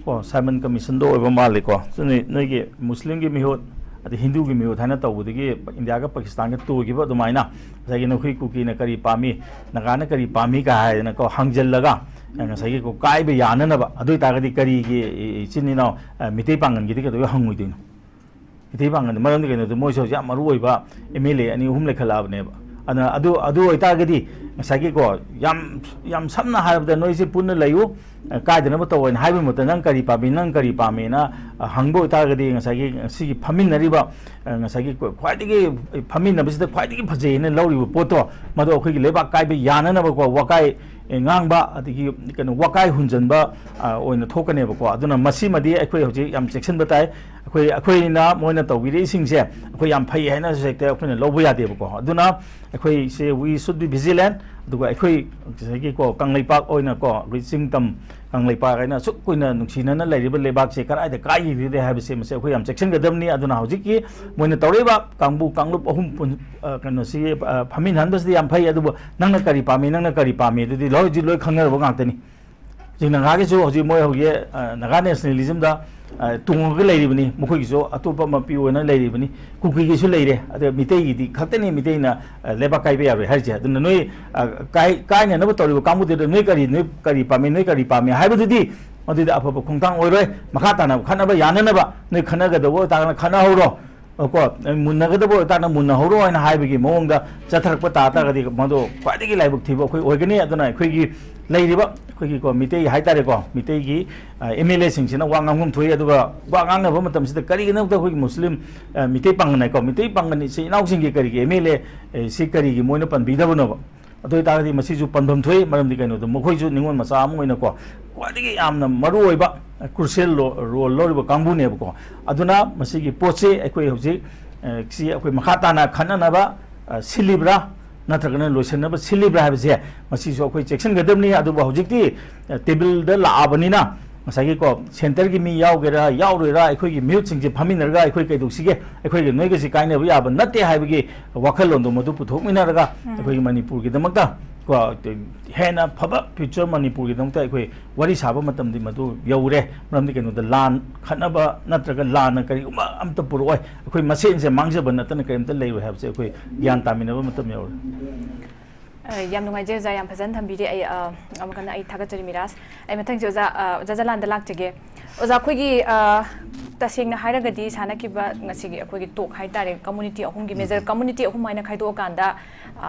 ꯀꯣ, Simon Commissionꯗ ꯑꯣꯏꯕ ꯃꯥꯜꯂꯤꯀꯣ, ꯅꯣꯏ, ꯅꯣꯏꯒꯤ ꯃꯨꯁꯂꯤꯝꯒꯤ ꯃꯤꯍꯨꯠ ꯑꯗꯩ ꯍꯤꯟꯗꯨꯒꯤ ꯃꯤꯍꯨꯠ ꯍꯥꯏꯅ ꯇꯧꯕꯗꯒꯤ ꯏꯟꯗꯤꯌꯥꯒ ꯄꯥꯀꯤꯁꯇꯥꯟꯒ ꯇꯨꯈꯤꯕ ꯑꯗꯨꯃꯥꯏꯅ, ꯉꯁꯥꯏꯒꯤ ꯅꯈꯣꯏ ꯀꯨꯀꯤꯅ ꯀꯔꯤ ꯄꯥꯝꯃꯤ, ꯅꯥꯒꯥꯅ ꯀꯔꯤ ꯄꯥꯝꯃꯤ ꯀꯥ ꯍꯥꯏꯗꯅꯀꯣ, ꯍꯪꯖꯜꯂꯒ, ꯉꯁꯥꯏꯒꯤ ꯀꯣ, ꯀꯥꯏꯕ ꯌꯥꯅꯅꯕ꯫ ꯑꯗꯨ ꯑꯣꯏꯇꯥꯔꯒꯗꯤ ꯀꯔꯤꯒꯤ ꯏꯆꯤꯟ ꯏꯅꯥꯎ, ꯑ, ꯃꯤꯇꯩ ꯄꯥꯡꯒꯜꯒꯤꯗꯤ ꯀꯩꯗꯧꯕꯩ ꯍꯪꯉꯣꯏꯗꯣꯏꯅꯣ? ꯃꯤꯇꯩ ꯄꯥꯡꯒꯜꯗ꯫ ꯃꯔꯝꯗꯤ ꯀꯩꯅꯣꯗ ꯃꯣꯏꯁꯨ ꯍꯧꯖꯤꯛ ꯌꯥꯝ ꯃꯔꯨ ꯑꯣꯏꯕ ꯑꯦꯝ ꯑꯦꯜ ꯑꯦ ꯑꯅꯤ ꯑꯍꯨꯝ ꯂꯩꯈꯠꯂꯛꯑꯕꯅꯦꯕ꯫ ꯑꯗꯨꯅ ꯑꯗꯨ ꯑꯗꯨ ꯑꯣꯏꯇꯥꯔꯒꯗꯤ ꯉꯁꯥꯏꯒꯤꯀꯣ, ꯌꯥꯝ ꯌꯥꯝ ꯁꯝꯅ ꯍꯥꯏꯔꯕꯗ ꯅꯣꯏꯁꯦ ꯄꯨꯟꯅ ꯂꯩꯌꯨ, ꯑ, ꯀꯥꯏꯗꯅꯕ ꯇꯧ ꯍꯥꯏꯅ ꯍꯥꯏꯕꯒꯤ ꯃꯍꯨꯠꯇ, "ꯅꯪ ꯀꯔꯤ ꯄꯥꯝꯃꯤ, ꯅꯪ ꯀꯔꯤ ꯄꯥꯝꯃꯤꯅ?" ꯑ, ꯍꯪꯕ ꯑꯣꯏꯇꯥꯔꯒꯗꯤ ꯉꯁꯥꯏꯒꯤ ꯉꯁꯤꯒꯤ ꯐꯝꯃꯤꯟꯅꯔꯤꯕ, ꯑ, ꯉꯁꯥꯏꯒꯤ ꯈ꯭ꯋꯥꯏꯗꯒꯤ ꯐꯝꯃꯤꯟꯅꯕꯁꯤꯗ ꯈ꯭ꯋꯥꯏꯗꯒꯤ ꯐꯖꯩꯅ ꯂꯧꯔꯤꯕ ꯄꯣꯠꯇꯣ, ꯃꯗꯨ ꯑꯩꯈꯣꯏꯒꯤ ꯂꯩꯕꯥꯛ ꯀꯥꯏꯕ ꯌꯥꯅꯅꯕꯀꯣ, ꯋꯥꯀꯥꯏ, ꯑꯦ, ꯉꯥꯡꯕ, ꯑꯗꯒꯤ ꯀꯩꯅꯣ, ꯋꯥꯀꯥꯏ ꯍꯨꯟꯖꯟꯕ, ꯑ, ꯑꯣꯏꯅ ꯊꯣꯛꯀꯅꯦꯕꯀꯣ꯫ ꯑꯗꯨꯅ ꯃꯁꯤꯃꯗꯤ ꯑꯩꯈꯣꯏ ꯍꯧꯖꯤꯛ ꯌꯥꯝ ꯆꯦꯛꯁꯤꯟꯕ ꯇꯥꯏ꯫ ꯑꯩꯈꯣꯏ, ꯑꯩꯈꯣꯏꯅ ꯃꯣꯏꯅ ꯇꯧꯕꯤꯔꯛꯏꯁꯤꯡꯁꯦ ꯑꯩꯈꯣꯏ ꯌꯥꯝ ꯐꯩ ꯍꯥꯏꯅꯁꯨ ꯍꯦꯛꯇ ꯑꯩꯈꯣꯏꯅ ꯂꯧꯕ ꯌꯥꯗꯦꯕꯀꯣ꯫ ꯑꯗꯨꯅ ꯑꯩꯈꯣꯏꯁꯦ, we should be vigilant꯫ ꯑꯗꯨꯒ ꯑꯩꯈꯣꯏ ꯉꯁꯥꯏꯒꯤꯀꯣ, ꯀꯪꯂꯩꯄꯥꯛ ꯑꯣꯏꯅꯀꯣ, ꯑꯩꯈꯣꯏ ꯆꯤꯡ ꯇꯝ ꯀꯪꯂꯩꯄꯥꯛ ꯍꯥꯏꯅ ꯑꯁꯨꯛ ꯀꯨꯏꯅ ꯅꯨꯡꯁꯤꯅꯅ ꯂꯩꯔꯤꯕ ꯂꯩꯕꯥꯛꯁꯦ ꯀꯗꯥꯏꯗ ꯀꯥꯏꯈꯤꯒꯗꯒꯦ ꯍꯥꯏꯕꯁꯦ, ꯃꯁꯤ ꯑꯩꯈꯣꯏ ꯌꯥꯝ ꯆꯦꯛꯁꯤꯟꯒꯗꯕꯅꯤ꯫ ꯑꯗꯨꯅ ꯍꯧꯖꯤꯛꯀꯤ ꯃꯣꯏꯅ ꯇꯧꯔꯛꯏꯕ ꯀꯥꯡꯕꯨ, ꯀꯥꯡꯂꯨꯞ ꯑꯍꯨꯝ ꯄꯨꯟ-, ꯑ, ꯀꯩꯅꯣꯁꯤ, ꯑ, ꯐꯝꯃꯤꯟꯍꯟꯕꯁꯤꯗꯤ ꯌꯥꯝ ꯐꯩ꯫ ꯑꯗꯨꯕꯨ ꯅꯪꯅ ꯀꯔꯤ ꯄꯥꯝꯃꯤ, ꯅꯪꯅ ꯀꯔꯤ ꯄꯥꯝꯃꯤ, ꯑꯗꯨꯗꯤ ꯂꯣꯏ, ꯍꯧꯖꯤꯛ ꯂꯣꯏ ꯈꯪꯅꯔꯕ ꯉꯥꯛꯇꯅꯤ꯫ ꯍꯧꯖꯤꯛ ꯅꯥꯒꯥꯒꯤꯁꯨ ꯍꯧꯖꯤꯛ ꯃꯣꯏ ꯍꯧꯖꯤꯛ, ꯑ, ꯅꯥꯒꯥ ꯅꯦꯁꯅꯦꯂꯤꯖꯝꯗ, ꯑ, ꯇꯣꯡꯉꯒ ꯂꯩꯔꯤꯕꯅꯤ꯫ ꯃꯈꯣꯏꯒꯤꯁꯨ ꯑꯇꯣꯞꯄ ꯃꯄꯤ ꯑꯣꯏꯅ ꯂꯩꯔꯤꯕꯅꯤ꯫ ꯀꯨꯀꯤꯒꯤꯁꯨ ꯂꯩꯔꯦ꯫ ꯑꯗ ꯃꯤꯇꯩꯒꯤꯗꯤ ꯈꯛꯇꯅꯤ ꯃꯤꯇꯩꯅ, ꯑ, ꯂꯩꯕꯥꯛ ꯀꯥꯏꯕ ꯌꯥꯔꯣꯏ ꯍꯥꯏꯔꯤꯁꯦ꯫ ꯑꯗꯨꯅ ꯅꯣꯏ, ꯑ, ꯀꯥꯏ-, ꯀꯥꯏꯅꯅꯕ ꯇꯧꯔꯤꯕ ꯀꯥꯡꯕꯨꯗꯨꯗ ꯅꯣꯏ ꯀꯔꯤ, ꯅꯣꯏ ꯀꯔꯤ ꯄꯥꯝꯃꯤ, ꯅꯣꯏ ꯀꯔꯤ ꯄꯥꯝꯃꯤ ꯍꯥꯏꯕꯗꯨꯗꯤ ꯃꯗꯨꯗꯤ ꯑꯐꯕ ꯈꯣꯡꯊꯥꯡ ꯑꯣꯏꯔꯣꯏ꯫ ꯃꯈꯥ ꯇꯥꯅ ꯈꯠꯅꯕ ꯌꯥꯅꯅꯕ ꯅꯣꯏ ꯈꯠꯅꯒꯗꯕ ꯑꯣꯏꯇꯥꯔꯒꯅ ꯈꯠꯅꯍꯧꯔꯣ꯫ ꯀꯣ, ꯃꯨꯟꯅꯒꯗꯕ ꯑꯣꯏꯇꯥꯔꯒꯅ ꯃꯨꯟꯅꯍꯧꯔꯣ ꯍꯥꯏꯅ ꯍꯥꯏꯕꯒꯤ ꯃꯑꯣꯡꯗ ꯆꯠꯊꯔꯛꯄ ꯇꯥ ꯇꯥꯔꯒꯗꯤ ꯃꯗꯨ ꯈ꯭ꯋꯥꯏꯗꯒꯤ ꯂꯥꯏꯕꯛ ꯊꯤꯕ ꯑꯩꯈꯣꯏ ꯑꯣꯏꯒꯅꯤ꯫ ꯑꯗꯨꯅ ꯑꯩꯈꯣꯏꯒꯤ ꯂꯩꯔꯤꯕ, ꯑꯩꯈꯣꯏꯒꯤ ꯀꯣ, ꯃꯤꯇꯩ ꯍꯥꯏꯇꯥꯔꯦꯀꯣ, ꯃꯤꯇꯩꯒꯤ, ꯑ, ꯑꯦꯝ ꯑꯦꯜ ꯑꯦꯁꯤꯡꯁꯤꯅ ꯋꯥ ꯉꯥꯡꯐꯝ ꯊꯣꯛꯏ꯫ ꯑꯗꯨꯒ ꯋꯥ ꯉꯥꯡꯅꯕ ꯃꯇꯝꯁꯤꯗ ꯀꯔꯤꯒꯤꯅꯣꯗ ꯑꯩꯈꯣꯏꯒꯤ ꯃꯨꯁꯂꯤꯝ, ꯑ, ꯃꯤꯇꯩ ꯄꯥꯡꯒꯜ ꯍꯥꯏꯀꯣ, ꯃꯤꯇꯩ ꯄꯥꯡꯒꯜ ꯏꯆꯤꯜ ꯏꯅꯥꯎꯁꯤꯡꯒꯤ ꯀꯔꯤꯒꯤ ꯑꯦꯝ ꯑꯦꯜ ꯑꯦ, ꯑꯦ, ꯁꯤ ꯀꯔꯤꯒꯤ ꯃꯣꯏꯅ ꯄꯟꯕꯤꯗꯕꯅꯣꯕ? ꯑꯗꯨ ꯑꯣꯏꯇꯥꯔꯒꯗꯤ ꯃꯁꯤꯁꯨ ꯄꯟꯐꯝ ꯊꯣꯛꯏ꯫ ꯃꯔꯝꯗꯤ ꯀꯩꯅꯣꯗ ꯃꯈꯣꯏꯁꯨ ꯅꯤꯉꯣꯜ ꯃꯆꯥ ꯑꯃ ꯑꯣꯏꯅꯀꯣ, ꯈ꯭ꯋꯥꯏꯗꯒꯤ ꯌꯥꯝꯅ ꯃꯔꯨ ꯑꯣꯏꯕ, ꯑ, crucial ꯔꯣ-, ꯔꯣꯜ ꯂꯧꯔꯤꯕ ꯀꯥꯡꯕꯨꯅꯦꯕꯀꯣ꯫ ꯑꯗꯨꯅ ꯃꯁꯤꯒꯤ ꯄꯣꯠꯁꯤ ꯑꯩꯈꯣꯏ ꯍꯧꯖꯤꯛ, ꯑ, ꯁꯤ ꯑꯩꯈꯣꯏ ꯃꯈꯥ ꯇꯥꯅ ꯈꯠꯅꯅꯕ, ꯑ, ꯁꯤꯜꯂꯤꯕ꯭ꯔꯥ ꯅꯠꯇ꯭ꯔꯒꯅ ꯂꯣꯏꯁꯤꯟꯅꯕ ꯁꯤꯜꯂꯤꯕ꯭ꯔꯥ ꯍꯥꯏꯕꯁꯦ ꯃꯁꯤꯁꯨ ꯑꯩꯈꯣꯏ ꯆꯦꯛꯁꯤꯟꯒꯗꯕꯅꯤ꯫ ꯑꯗꯨꯕꯨ ꯍꯧꯖꯤꯛꯇꯤ, ꯑ, ꯇꯦꯕꯜꯗ ꯂꯥꯛꯑꯕꯅꯤꯅ ꯉꯁꯥꯏꯒꯤꯀꯣ, ꯁꯦꯟꯇꯔꯒꯤ ꯃꯤ ꯌꯥꯎꯒꯦꯔꯥ ꯌꯥꯎꯔꯣꯏꯔꯥ, ꯑꯩꯈꯣꯏꯒꯤ ꯃꯤꯍꯨꯠꯁꯤꯡꯁꯦ ꯐꯝꯃꯤꯟꯅꯔꯒ ꯑꯩꯈꯣꯏ ꯀꯩꯗꯧꯁꯤꯒꯦ, ꯑꯩꯈꯣꯏꯒ ꯅꯣꯏꯒꯁꯤ ꯀꯥꯏꯅꯕ ꯌꯥꯕ ꯅꯠꯇꯦ ꯍꯥꯏꯕꯒꯤ ꯋꯥꯈꯜꯂꯣꯟꯗꯣ ꯃꯗꯨ ꯄꯨꯊꯣꯛꯃꯤꯟꯅꯔꯒ ꯎꯝ꯫ ꯑꯩꯈꯣꯏꯒꯤ ꯃꯅꯤꯄꯨꯔꯒꯤꯗꯃꯛꯇ ꯀꯣ, ꯍꯦꯟꯅ ꯐꯕ ꯐ꯭ꯌꯨꯆꯔ ꯃꯅꯤꯄꯨꯔꯒꯤꯗꯃꯛꯇ ꯑꯩꯈꯣꯏ ꯋꯥꯔꯤ ꯁꯥꯕ ꯃꯇꯝꯗꯤ ꯃꯗꯨ ꯌꯧꯔꯦ꯫ ꯃꯔꯝꯗꯤ ꯀꯩꯅꯣꯗ ꯂꯥꯟ ꯈꯠꯅꯕ ꯅꯠꯇ꯭ꯔꯒ ꯂꯥꯟꯅ ꯀꯔꯤꯒꯨꯝꯕ ꯑꯝꯇ ꯄꯨꯔꯛꯑꯣꯏ꯫ ꯑꯩꯈꯣꯏ ꯃꯁꯦꯟꯁꯦ ꯃꯥꯡꯖꯕ ꯅꯠꯇꯅ ꯀꯔꯤꯝꯇ ꯂꯩꯔꯣꯏ ꯍꯥꯏꯕꯁꯦ ꯑꯩꯈꯣꯏ ꯒ꯭ꯌꯥꯟ ꯇꯥꯃꯤꯟꯅꯕ ꯃꯇꯝ ꯌꯧꯔꯦ꯫ ꯑ, ꯌꯥꯝ ꯅꯨꯡꯉꯥꯏꯖꯩ ꯑꯣꯖꯥ, ꯌꯥꯝ ꯐꯖꯅ ꯊꯝꯕꯤꯔꯦ꯫ ꯑꯩ, ꯑ, ꯑꯃꯨꯛ ꯍꯟꯅ ꯑꯩ ꯊꯥꯒꯠꯆꯔꯤ ꯃꯤꯔꯥꯖ꯫ ꯑꯩ ꯃꯊꯪꯁꯦ ꯑꯣꯖꯥ, ꯑ, ꯑꯣꯖꯥ ꯖꯂꯥꯟꯗ ꯂꯥꯛꯆꯒꯦ꯫ ꯑꯣꯖꯥ, ꯑꯩꯈꯣꯏꯒꯤ, ꯑ, ꯇꯁꯦꯡꯅ ꯍꯥꯏꯔꯒꯗꯤ ꯁꯥꯟꯅꯈꯤꯕ ꯉꯁꯤꯒꯤ ꯑꯩꯈꯣꯏꯒꯤ ꯇꯣꯛ ꯍꯥꯏꯇꯥꯔꯦ, ꯀꯝꯃꯨꯅꯤꯇꯤ ꯑꯍꯨꯝꯒꯤ, ꯃꯦꯖꯔ ꯀꯝꯃꯨꯅꯤꯇꯤ ꯑꯍꯨꯝ ꯍꯥꯏꯅ ꯈꯥꯏꯗꯣꯛꯑꯀꯥꯟꯗ,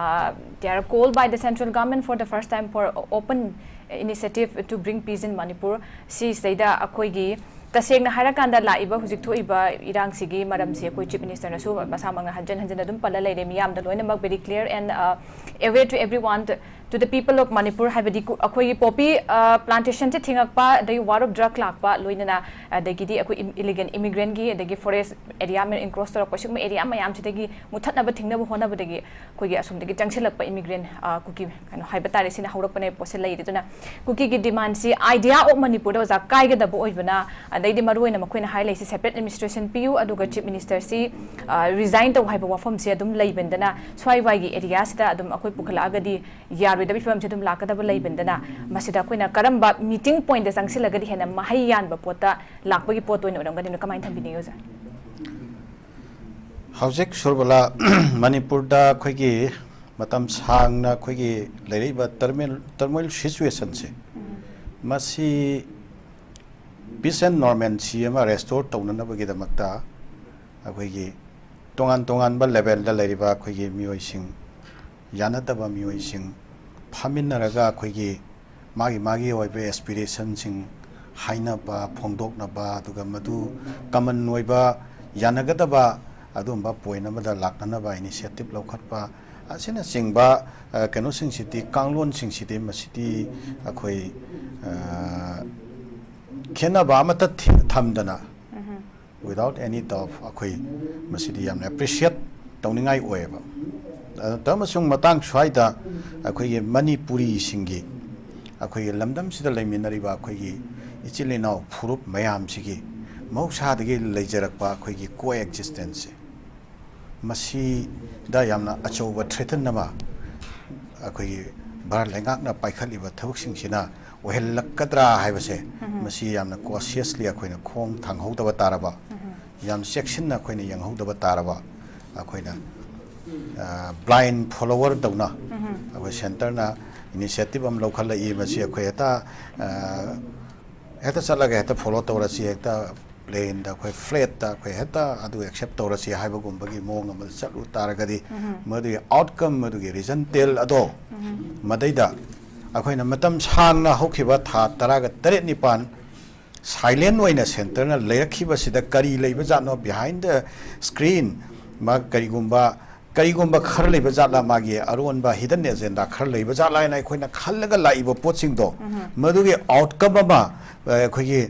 they are called by the central government for the first time for open initiative to bring peace in Manipur꯫ ꯁꯤꯁꯤꯗꯩꯗ ꯑꯩꯈꯣꯏꯒꯤ ꯇꯁꯦꯡꯅ ꯍꯥꯏꯔꯀꯥꯟꯗ ꯂꯥꯛꯏꯕ ꯍꯧꯖꯤꯛ ꯊꯣꯛꯏꯕ ꯏꯔꯥꯡꯁꯤꯒꯤ ꯃꯔꯝꯁꯤ ꯑꯩꯈꯣꯏ ꯆꯤꯐ ꯃꯤꯅꯤꯁꯇꯔꯅꯁꯨ ꯃꯁꯥꯃꯛꯅ ꯍꯟꯖꯤꯟ ꯍꯟꯖꯤꯟ ꯑꯗꯨꯝ ꯄꯜꯂ ꯂꯩꯔꯦ, ꯃꯤꯌꯥꯝꯗ ꯂꯣꯏꯅꯃꯛ very clear and aware to everyone, to the people of Manipur, ꯍꯥꯏꯕꯗꯤ ꯀꯨ- ꯑꯩꯈꯣꯏꯒꯤ ꯄꯣꯄꯤ ꯄ꯭ꯂꯥꯟꯇꯦꯁꯟꯁꯦ ꯊꯤꯡꯉꯛꯄ, ꯑꯗꯒꯤ ꯋꯥꯔ ꯑꯣꯐ ꯗ꯭ꯔꯒ ꯂꯥꯛꯄ, ꯂꯣꯏꯅꯅ ꯑꯗꯒꯤꯗꯤ ꯑꯩꯈꯣꯏ ꯏꯂꯤꯒꯦꯟ ꯏꯃꯤꯒ꯭ꯔꯦꯟꯒꯤ, ꯑꯗꯒꯤ ꯐꯣꯔꯦꯁ ꯑꯦꯔꯤꯌꯥ ꯏꯟꯀ꯭ꯔꯣꯁ ꯇꯧꯔꯛꯄ, ꯁꯤꯒꯨꯝꯕ ꯑꯦꯔꯤꯌꯥ ꯃꯌꯥꯝꯁꯤꯗꯒꯤ ꯃꯨꯠꯊꯠꯅꯕ ꯊꯤꯡꯅꯕ ꯍꯣꯠꯅꯕꯗꯒꯤ ꯑꯩꯈꯣꯏꯒꯤ ꯑꯁꯣꯝꯗꯒꯤ ꯆꯪꯁꯤꯜꯂꯛꯄ ꯏꯃꯤꯒ꯭ꯔꯦꯟ, ꯀꯨꯀꯤ ꯀꯩꯅꯣ ꯍꯥꯏꯕ ꯇꯥꯔꯦ, ꯁꯤꯅ ꯍꯧꯔꯛꯄꯅꯦ ꯄꯣꯠꯁꯦ ꯂꯩꯔꯤꯗꯨꯅ꯫ ꯀꯨꯀꯤꯒꯤ ꯗꯤꯃꯥꯟꯁꯤ ꯑꯥꯏꯗꯤꯌꯥ ꯑꯣꯐ ꯃꯅꯤꯄꯨꯔꯗ ꯑꯣꯖꯥ ꯀꯥꯏꯒꯗꯕ ꯑꯣꯏꯕꯅ, ꯑꯗꯩꯗꯤ ꯃꯔꯨꯑꯣꯏꯅ ꯃꯈꯣꯏꯅ ꯍꯥꯏ ꯂꯩꯁꯤ ꯁꯦꯄꯔꯦꯠ ꯑꯦꯗꯃꯤꯅꯤꯁꯇ꯭ꯔꯦꯁꯟ ꯄꯤꯌꯨ, ꯑꯗꯨꯒ ꯆꯤꯐ ꯃꯤꯅꯤꯁꯇꯔꯁꯤ ꯔꯤꯖꯥꯏꯟ ꯇꯧ ꯍꯥꯏꯕ ꯋꯥꯐꯝꯁꯦ ꯑꯗꯨꯝ ꯂꯩꯕꯅꯤꯅ, ꯁ꯭ꯋꯥꯏ ꯋꯥꯏꯒꯤ ꯑꯦꯔꯤꯌꯥꯁꯤꯗ ꯑꯗꯨꯝ ꯑꯩꯈꯣꯏ ꯄꯨꯈꯠꯂꯛꯑꯒꯗꯤ ꯌꯥꯔꯣꯏꯗꯕꯒꯤ ꯐꯤꯕꯝꯁꯦ ꯑꯗꯨꯝ ꯂꯥꯛꯀꯗꯕ ꯂꯩꯕꯅꯤꯅ, ꯃꯁꯤꯗ ꯑꯩꯈꯣꯏꯅ ꯀꯔꯝꯕ ꯃꯤꯇꯤꯡ ꯄꯣꯏꯟꯠꯇ ꯆꯪꯁꯤꯜꯂꯒꯗꯤ ꯍꯦꯟꯅ ꯃꯍꯩ ꯌꯥꯟꯕ ꯄꯣꯠꯇ ꯂꯥꯛꯄꯒꯤ ꯄꯣꯠꯇ ꯑꯣꯏꯅ ꯑꯣꯏꯔꯝꯒꯅꯤ, ꯀꯃꯥꯏꯅ ꯊꯝꯕꯤꯅꯤꯡꯉꯤ ꯑꯣꯖꯥ? ꯍꯧꯖꯤꯛ ꯁꯨꯔꯕꯂꯥ, ꯃꯅꯤꯄꯨꯔꯗ ꯑꯩꯈꯣꯏꯒꯤ ꯃꯇꯝ ꯁꯥꯡꯅ ꯑꯩꯈꯣꯏꯒꯤ ꯂꯩꯔꯛꯏꯕ ꯇꯔꯃꯦꯜ ꯇꯔꯃꯣꯏꯜ ꯁꯤꯆꯨꯋꯦꯁꯟꯁꯦ, ꯃꯁꯤ ꯄꯤꯁ ꯑꯦꯟ ꯅꯣꯔꯃꯦꯟꯁꯤ ꯑꯃ ꯔꯦꯁꯇꯣꯔ ꯇꯧꯅꯅꯕꯒꯤꯗꯃꯛꯇ ꯑꯩꯈꯣꯏꯒꯤ ꯇꯣꯉꯥꯟ ꯇꯣꯉꯥꯟꯕ ꯂꯦꯕꯦꯜꯗ ꯂꯩꯔꯤꯕ ꯑꯩꯈꯣꯏꯒꯤ ꯃꯤꯑꯣꯏꯁꯤꯡ, ꯌꯥꯅꯗꯕ ꯃꯤꯑꯣꯏꯁꯤꯡ ꯐꯝꯃꯤꯟꯅꯔꯒ ꯑꯩꯈꯣꯏꯒꯤ ꯃꯥꯒꯤ ꯃꯥꯒꯤ ꯑꯣꯏꯕ ꯑꯦꯁꯄꯤꯔꯦꯁꯟꯁꯤꯡ ꯍꯥꯏꯅꯕ, ꯐꯣꯡꯗꯣꯛꯅꯕ, ꯑꯗꯨꯒ ꯃꯗꯨ ꯀꯃꯟ ꯑꯣꯏꯕ ꯌꯥꯅꯒꯗꯕ ꯑꯗꯨꯒꯨꯝꯕ ꯄꯣꯏꯟꯠ ꯑꯃꯗ ꯂꯥꯛꯅꯅꯕ ꯏꯅꯤꯁꯤꯌꯦꯇꯤꯞ ꯂꯧꯈꯠꯄ ꯑꯁꯤꯅꯆꯤꯡꯕ, ꯑ, ꯀꯩꯅꯣꯁꯤꯡꯁꯤꯗꯤ, ꯀꯥꯡꯂꯣꯟꯁꯤꯡꯁꯤꯗꯤ ꯃꯁꯤꯗꯤ ꯑꯩꯈꯣꯏ, ꯑ, ꯈꯦꯠꯅꯕ ꯑꯃꯠꯇ ꯊꯤ- ꯊꯝꯗꯅ, without any doubt, ꯑꯩꯈꯣꯏ ꯃꯁꯤꯗꯤ ꯌꯥꯝꯅ ꯑꯦꯄ꯭ꯔꯤꯁꯤꯌꯦꯠ ꯇꯧꯅꯤꯡꯉꯥꯏ ꯑꯣꯏꯌꯦꯕ꯫ ꯑ, ꯑꯃꯁꯨꯡ ꯃꯇꯥꯡ ꯁ꯭ꯋꯥꯏꯗ ꯑꯩꯈꯣꯏꯒꯤ ꯃꯅꯤꯄꯨꯔꯤꯁꯤꯡꯒꯤ, ꯑꯩꯈꯣꯏꯒꯤ ꯂꯝꯗꯝꯁꯤꯗ ꯂꯩꯃꯤꯟꯅꯔꯤꯕ ꯑꯩꯈꯣꯏꯒꯤ ꯏꯆꯤꯜ ꯏꯅꯥꯎ ꯐꯨꯔꯨꯞ ꯃꯌꯥꯝꯁꯤꯒꯤ ꯃꯍꯧꯁꯥꯗꯒꯤ ꯂꯩꯖꯔꯛꯄ ꯑꯩꯈꯣꯏꯒꯤ ꯀꯣ ꯑꯦꯛꯖꯤꯁꯇꯦꯟꯁꯁꯦ, ꯃꯁꯤꯗ ꯌꯥꯝꯅ ꯑꯆꯧꯕ ꯊ꯭ꯔꯦꯇꯟ ꯑꯃ ꯑꯩꯈꯣꯏꯒꯤ ꯚꯥꯔꯠ ꯂꯩꯉꯥꯛꯅ ꯄꯥꯏꯈꯠꯂꯤꯕ ꯊꯕꯛꯁꯤꯡꯁꯤꯅ ꯑꯣꯏꯍꯜꯂꯛꯀꯗ꯭ꯔꯥ ꯍꯥꯏꯕꯁꯦ, ꯃꯁꯤ ꯌꯥꯝꯅ ꯀꯣꯁꯤꯌꯁꯂꯤ ꯑꯩꯈꯣꯏꯅ ꯈꯣꯡ ꯊꯥꯡꯍꯧꯗꯕ ꯇꯥꯔꯕ, ꯌꯥꯝ ꯆꯦꯛꯁꯤꯟꯅ ꯑꯩꯈꯣꯏꯅ ꯌꯦꯡꯍꯧꯗꯕ ꯇꯥꯔꯕ, ꯑꯩꯈꯣꯏꯅ ꯕ꯭ꯂꯥꯏꯟ ꯐꯣꯂꯣꯋꯔ ꯇꯧꯅ ꯑꯩꯈꯣꯏ ꯁꯦꯟꯇꯔꯅ ꯏꯅꯤꯁꯤꯌꯦꯇꯤꯞ ꯑꯃ ꯂꯧꯈꯠꯂꯛꯏ꯫ ꯃꯁꯤ ꯑꯩꯈꯣꯏ ꯍꯦꯛꯇ, ꯑ, ꯍꯦꯛꯇ ꯆꯠꯂꯒ ꯍꯦꯛꯇ ꯐꯣꯂꯣ ꯇꯧꯔꯁꯤ, ꯍꯦꯛꯇ ꯄ꯭ꯂꯦꯟꯗ, ꯑꯩꯈꯣꯏ ꯐ꯭ꯂꯦꯠꯇ ꯑꯩꯈꯣꯏ ꯍꯦꯛꯇ ꯑꯗꯨ ꯑꯦꯛꯁꯦꯞ ꯇꯧꯔꯁꯤ ꯍꯥꯏꯕꯒꯨꯝꯕꯒꯤ ꯃꯑꯣꯡ ꯑꯃꯗ ꯆꯠꯂꯨ ꯇꯥꯔꯒꯗꯤ, ꯃꯗꯨꯒꯤ ꯑꯥꯎꯠꯀꯝ, ꯃꯗꯨꯒꯤ ꯔꯤꯖꯟꯇꯦꯜ ꯑꯗꯣ ꯃꯗꯩꯗ ꯑꯩꯈꯣꯏꯅ ꯃꯇꯝ ꯁꯥꯡꯅ ꯍꯧꯈꯤꯕ ꯊꯥ ꯇꯔꯥꯒ ꯇꯔꯦꯠ ꯅꯤꯄꯥꯟ ꯁꯥꯏꯂꯦꯟ ꯑꯣꯏꯅ ꯁꯦꯟꯇꯔꯅ ꯂꯩꯔꯛꯈꯤꯕꯁꯤꯗ ꯀꯔꯤ ꯂꯩꯕ ꯖꯥꯠꯅꯣ behind the screen, ꯃꯥ ꯀꯔꯤꯒꯨꯝꯕ ꯀꯔꯤꯒꯨꯝꯕ ꯈꯔ ꯂꯩꯕ ꯖꯥꯠꯂꯥ, ꯃꯥꯒꯤ ꯑꯔꯣꯟꯕ ꯍꯤꯗꯟ ꯑꯦꯖꯦꯟꯗꯥ ꯈꯔ ꯂꯩꯕ ꯖꯥꯠꯂꯥ ꯍꯥꯏꯅ ꯑꯩꯈꯣꯏꯅ ꯈꯜꯂꯒ ꯂꯥꯛꯏꯕ ꯄꯣꯠꯁꯤꯡꯗꯣ, ꯃꯗꯨꯒꯤ ꯑꯥꯎꯠꯀꯝ ꯑꯃ, ꯑ, ꯑꯩꯈꯣꯏꯒꯤ,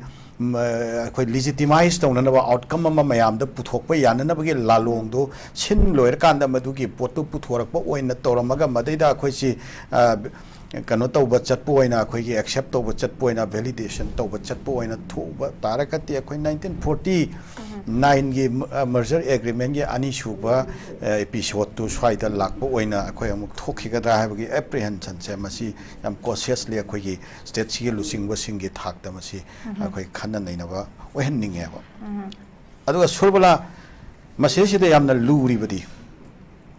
ꯎꯝ, ꯑ, ꯑꯩꯈꯣꯏ ꯂꯤꯖꯤꯇꯤꯃꯥꯏꯁ ꯇꯧꯅꯅꯕ ꯑꯥꯎꯠꯀꯝ ꯑꯃ ꯃꯌꯥꯝꯗ ꯄꯨꯊꯣꯛꯄ ꯌꯥꯅꯅꯕꯒꯤ ꯂꯥꯂꯣꯡꯗꯣ ꯁꯤꯟ ꯂꯣꯏꯔꯀꯥꯟꯗ ꯃꯗꯨꯒꯤ ꯄꯣꯠꯇꯨ ꯄꯨꯊꯣꯔꯛꯄ ꯑꯣꯏꯅ ꯇꯧꯔꯝꯃꯒ, ꯃꯗꯩꯗ ꯑꯩꯈꯣꯏꯁꯤ, ꯑ, ꯀꯩꯅꯣ ꯇꯧꯕ ꯆꯠꯄ ꯑꯣꯏꯅ, ꯑꯩꯈꯣꯏꯒꯤ ꯑꯦꯛꯁꯦꯞ ꯇꯧꯕ ꯆꯠꯄ ꯑꯣꯏꯅ, ꯚꯦꯂꯤꯗꯦꯁꯟ ꯇꯧꯕ ꯆꯠꯄ ꯑꯣꯏꯅ ꯊꯣꯛꯎꯕ ꯇꯥꯔꯒꯗꯤ, ꯑꯩꯈꯣꯏ ꯅꯥꯏꯟꯇꯤꯟ ꯐꯣꯔꯇꯤ ꯅꯥꯏꯟꯒꯤ ꯃꯔꯖꯔ ꯑꯦꯒ꯭ꯔꯤꯃꯦꯟꯒꯤ ꯑꯅꯤꯁꯨꯕ ꯑꯦꯄꯤꯁꯣꯠꯇꯨ ꯁ꯭ꯋꯥꯏꯗ ꯂꯥꯛꯄ ꯑꯣꯏꯅ ꯑꯩꯈꯣꯏ ꯑꯃꯨꯛ ꯊꯣꯛꯈꯤꯒꯗ꯭ꯔꯥ ꯍꯥꯏꯕꯒꯤ ꯑꯦꯄ꯭ꯔꯤꯍꯦꯟꯁꯟꯁꯦ, ꯃꯁꯤ ꯌꯥꯝ ꯀꯣꯁꯤꯌꯁꯂꯤ ꯑꯩꯈꯣꯏꯒꯤ ꯁ꯭ꯇꯦꯠꯁꯤꯒꯤ ꯂꯨꯆꯤꯡꯕꯁꯤꯡꯒꯤ ꯊꯥꯛꯇ ꯃꯁꯤ ꯑꯩꯈꯣꯏ ꯈꯟꯅ ꯅꯩꯅꯕ ꯑꯣꯏꯍꯟꯅꯤꯡꯉꯦꯕ꯫ ꯑꯗꯨꯒ ꯁꯨꯔꯕꯂꯥ, ꯃꯁꯤꯁꯤꯗ ꯌꯥꯝꯅ ꯂꯨꯔꯤꯕꯗꯤ,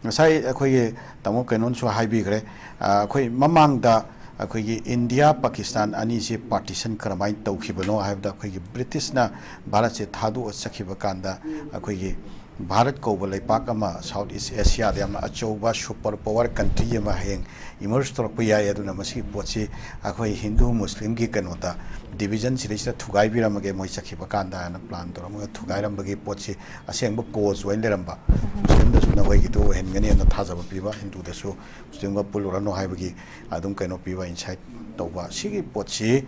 ꯉꯁꯥꯏ ꯑꯩꯈꯣꯏꯒꯤ ꯇꯥꯃꯣ ꯀꯩꯅꯣꯅꯁꯨ ꯍꯥꯏꯕꯤꯈ꯭ꯔꯦ, ꯑ, ꯑꯩꯈꯣꯏ ꯃꯃꯥꯡꯗ ꯑꯩꯈꯣꯏꯒꯤ ꯏꯟꯗꯤꯌꯥ ꯄꯥꯀꯤꯁꯇꯥꯟ ꯑꯅꯤꯁꯤ ꯄꯥꯔꯇꯤꯁꯟ ꯀꯔꯝꯍꯥꯏꯅ ꯇꯧꯈꯤꯕꯅꯣ ꯍꯥꯏꯕꯗ, ꯑꯩꯈꯣꯏꯒꯤ ꯕ꯭ꯔꯤꯇꯤꯁꯅ ꯚꯥꯔꯠꯁꯦ ꯊꯥꯗꯣꯛꯑ ꯆꯠꯈꯤꯕ ꯀꯥꯟꯗ, ꯑꯩꯈꯣꯏꯒꯤ ꯚꯥꯔꯠ ꯀꯧꯕ ꯂꯩꯄꯥꯛ ꯑꯃ ꯁꯥꯎꯠ ꯏꯁ ꯑꯦꯁꯤꯌꯥꯗ ꯌꯥꯝꯅ ꯑꯆꯧꯕ ꯁꯨꯄꯔ ꯄꯋꯥꯔ ꯀꯟꯇ꯭ꯔꯤ ꯑꯃ ꯍꯌꯦꯡ ꯏꯃꯔꯖ ꯇꯧꯔꯛꯄ ꯌꯥꯏ꯫ ꯑꯗꯨꯅ ꯃꯁꯤꯒꯤ ꯄꯣꯠꯁꯤ ꯑꯩꯈꯣꯏ ꯍꯤꯟꯗꯨ ꯃꯨꯁꯂꯤꯝꯒꯤ ꯀꯩꯅꯣꯗ, ꯗꯤꯚꯤꯖꯟ ꯁꯤꯗꯩꯁꯤꯗ ꯊꯨꯒꯥꯏꯕꯤꯔꯝꯃꯒꯦ ꯃꯣꯏ ꯆꯠꯈꯤꯕ ꯀꯥꯟꯗ ꯍꯥꯏꯅ ꯄ꯭ꯂꯥꯟ ꯇꯧꯔꯝꯃꯒ ꯊꯨꯒꯥꯏꯔꯝꯕꯒꯤ ꯄꯣꯠꯁꯤ ꯑꯁꯦꯡꯕ ꯀꯣꯖ ꯑꯣꯏꯅ ꯂꯩꯔꯝꯕ꯫ ꯃꯨꯁꯂꯤꯝꯗꯁꯨ ꯅꯈꯣꯏꯒꯤꯗꯨ ꯑꯣꯏꯍꯟꯒꯅꯤ ꯑꯅ ꯊꯥꯖꯕ ꯄꯤꯕ, ꯍꯤꯟꯗꯨꯗꯁꯨ ꯃꯨꯁꯂꯤꯝꯒ ꯄꯨꯜꯂꯨꯔꯅꯨ ꯍꯥꯏꯕꯒꯤ ꯑꯗꯨꯝ ꯀꯩꯅꯣ ꯄꯤꯕ, ꯏꯟꯁꯥꯏꯠ ꯇꯧꯕ꯫ ꯁꯤꯒꯤ ꯄꯣꯠꯁꯤ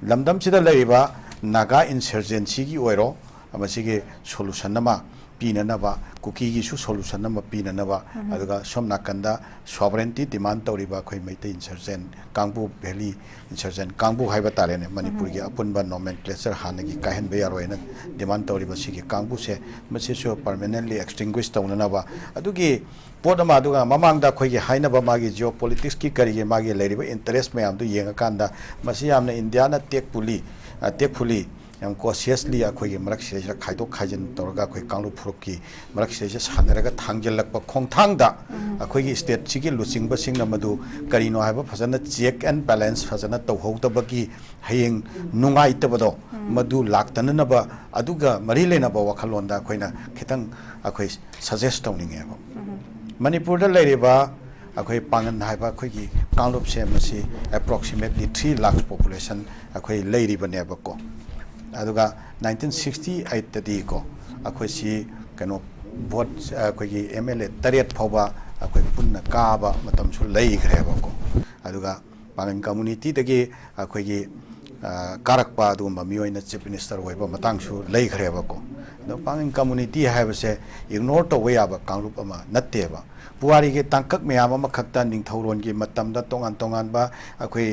ꯂꯝꯗꯝꯁꯤꯗ ꯂꯩꯔꯤꯕ ꯅꯥꯒꯥ ꯏꯟꯁꯔꯖꯦꯟꯁꯤꯒꯤ ꯑꯣꯏꯔꯣ, ꯃꯁꯤꯒꯤ ꯁꯣꯂꯨꯁꯟ ꯑꯃ ꯄꯤꯅꯅꯕ, ꯀꯨꯀꯤꯒꯤꯁꯨ ꯁꯣꯂꯨꯁꯟ ꯑꯃ ꯄꯤꯅꯅꯕ, ꯑꯗꯨꯒ ꯁꯣꯝ ꯅꯥꯀꯟꯗ ꯁꯣꯚꯔꯦꯟꯇꯤ ꯗꯤꯃꯥꯟ ꯇꯧꯔꯤꯕ ꯑꯩꯈꯣꯏ ꯃꯩꯇꯩ ꯏꯟꯁꯔꯖꯦꯟ ꯀꯥꯡꯕꯨ, ꯚꯦꯂꯤ ꯏꯟꯁꯔꯖꯦꯟ ꯀꯥꯡꯕꯨ ꯍꯥꯏꯕ ꯇꯥꯔꯦꯅꯦ, ꯃꯅꯤꯄꯨꯔꯒꯤ ꯑꯄꯨꯟꯕ ꯅꯣꯃꯦꯟꯀ꯭ꯂꯦꯆꯔ ꯍꯥꯟꯅꯒꯤ ꯀꯥꯏꯍꯟꯕ ꯌꯥꯔꯣꯏꯅ ꯗꯤꯃꯥꯟ ꯇꯧꯔꯤꯕ ꯁꯤꯒꯤ ꯀꯥꯡꯕꯨꯁꯦ, ꯃꯁꯤꯁꯨ ꯄꯔꯃꯅꯦꯟꯂꯤ ꯑꯦꯛꯁꯇꯤꯡꯒ꯭ꯋꯤꯁ ꯇꯧꯅꯅꯕ꯫ ꯑꯗꯨꯒꯤ ꯄꯣꯠ ꯑꯃ, ꯑꯗꯨꯒ ꯃꯃꯥꯡꯗ ꯑꯩꯈꯣꯏꯒꯤ ꯍꯥꯏꯅꯕ ꯃꯥꯒꯤ ꯖꯤꯑꯣ ꯄꯣꯂꯤꯇꯤꯛꯁꯀꯤ ꯀꯔꯤꯒꯤ ꯃꯥꯒꯤ ꯂꯩꯔꯤꯕ ꯏꯟꯇꯔꯦꯁ ꯃꯌꯥꯝꯗꯨ ꯌꯦꯡꯉꯀꯥꯟꯗ, ꯃꯁꯤ ꯌꯥꯝꯅ ꯏꯟꯗꯤꯌꯥꯅ ꯇꯦꯛꯄꯨꯂꯤ, ꯑ, ꯇꯦꯛꯐꯨꯂꯤ ꯌꯥꯝ ꯀꯣꯁꯤꯌꯁꯂꯤ ꯑꯩꯈꯣꯏꯒꯤ ꯃꯔꯛꯁꯤꯗꯩꯁꯤꯗ ꯈꯥꯏꯗꯣꯛ ꯈꯥꯏꯖꯤꯟ ꯇꯧꯔꯒ ꯑꯩꯈꯣꯏ ꯀꯥꯡꯂꯨꯞ ꯐꯨꯔꯨꯞꯀꯤ ꯃꯔꯛꯁꯤꯗꯩꯁꯤꯗ ꯁꯥꯟꯅꯔꯒ ꯊꯥꯡꯖꯤꯜꯂꯛꯄ ꯈꯣꯡꯊꯥꯡꯗ ꯑꯩꯈꯣꯏꯒꯤ ꯁ꯭ꯇꯦꯠꯁꯤꯒꯤ ꯂꯨꯆꯤꯡꯕꯁꯤꯡꯅ ꯃꯗꯨ ꯀꯔꯤꯅꯣ ꯍꯥꯏꯕ ꯐꯖꯅ check and balance ꯐꯖꯅ ꯇꯧꯍꯧꯗꯕꯒꯤ ꯍꯌꯦꯡ ꯅꯨꯡꯉꯥꯏꯇꯕꯗꯣ ꯃꯗꯨ ꯂꯥꯛꯇꯅꯅꯕ ꯑꯗꯨꯒ ꯃꯔꯤ ꯂꯩꯅꯕ ꯋꯥꯈꯜꯂꯣꯟꯗ ꯑꯩꯈꯣꯏꯅ ꯈꯤꯇꯪ ꯑꯩꯈꯣꯏ suggest ꯇꯧꯅꯤꯡꯉꯦꯕ꯫ ꯃꯅꯤꯄꯨꯔꯗ ꯂꯩꯔꯤꯕ ꯑꯩꯈꯣꯏ ꯄꯥꯡꯒꯟ ꯍꯥꯏꯕ ꯑꯩꯈꯣꯏꯒꯤ ꯀꯥꯡꯂꯨꯞꯁꯦ ꯃꯁꯤ approximately three lakhs population ꯑꯩꯈꯣꯏ ꯂꯩꯔꯤꯕꯅꯦꯕꯀꯣ꯫ ꯑꯗꯨꯒ nineteen sixty eight ꯇꯗꯤꯀꯣ ꯑꯩꯈꯣꯏꯁꯤ ꯀꯩꯅꯣ vote ꯑꯩꯈꯣꯏꯒꯤ M L A ꯇꯔꯦꯠ ꯐꯥꯎꯕ ꯑꯩꯈꯣꯏ ꯄꯨꯟꯅ ꯀꯥꯕ ꯃꯇꯝꯁꯨ ꯂꯩꯈ꯭ꯔꯦꯕꯀꯣ꯫ ꯑꯗꯨꯒ ꯄꯥꯡꯒꯟ community ꯗꯒꯤ ꯑꯩꯈꯣꯏꯒꯤ ꯀꯥꯔꯛꯄ ꯑꯗꯨꯒꯨꯝꯕ ꯃꯤꯑꯣꯏꯅ chief minister ꯑꯣꯏꯕ ꯃꯇꯥꯡꯁꯨ ꯂꯩꯈ꯭ꯔꯦꯕꯀꯣ꯫ ꯑꯗꯣ ꯄꯥꯡꯒꯟ community ꯍꯥꯏꯕꯁꯦ ignore ꯇꯧꯕ ꯌꯥꯕ ꯀꯥꯡꯂꯨꯞ ꯑꯃ ꯅꯠꯇꯦꯕ꯫ ꯄꯨꯋꯥꯔꯤꯒꯤ ꯇꯥꯡꯀꯛ ꯃꯌꯥꯝ ꯑꯃꯈꯛꯇ ꯅꯤꯡꯊꯧꯔꯣꯟꯒꯤ ꯃꯇꯝꯗ ꯇꯣꯉꯥꯟ ꯇꯣꯉꯥꯟꯕ ꯑꯩꯈꯣꯏ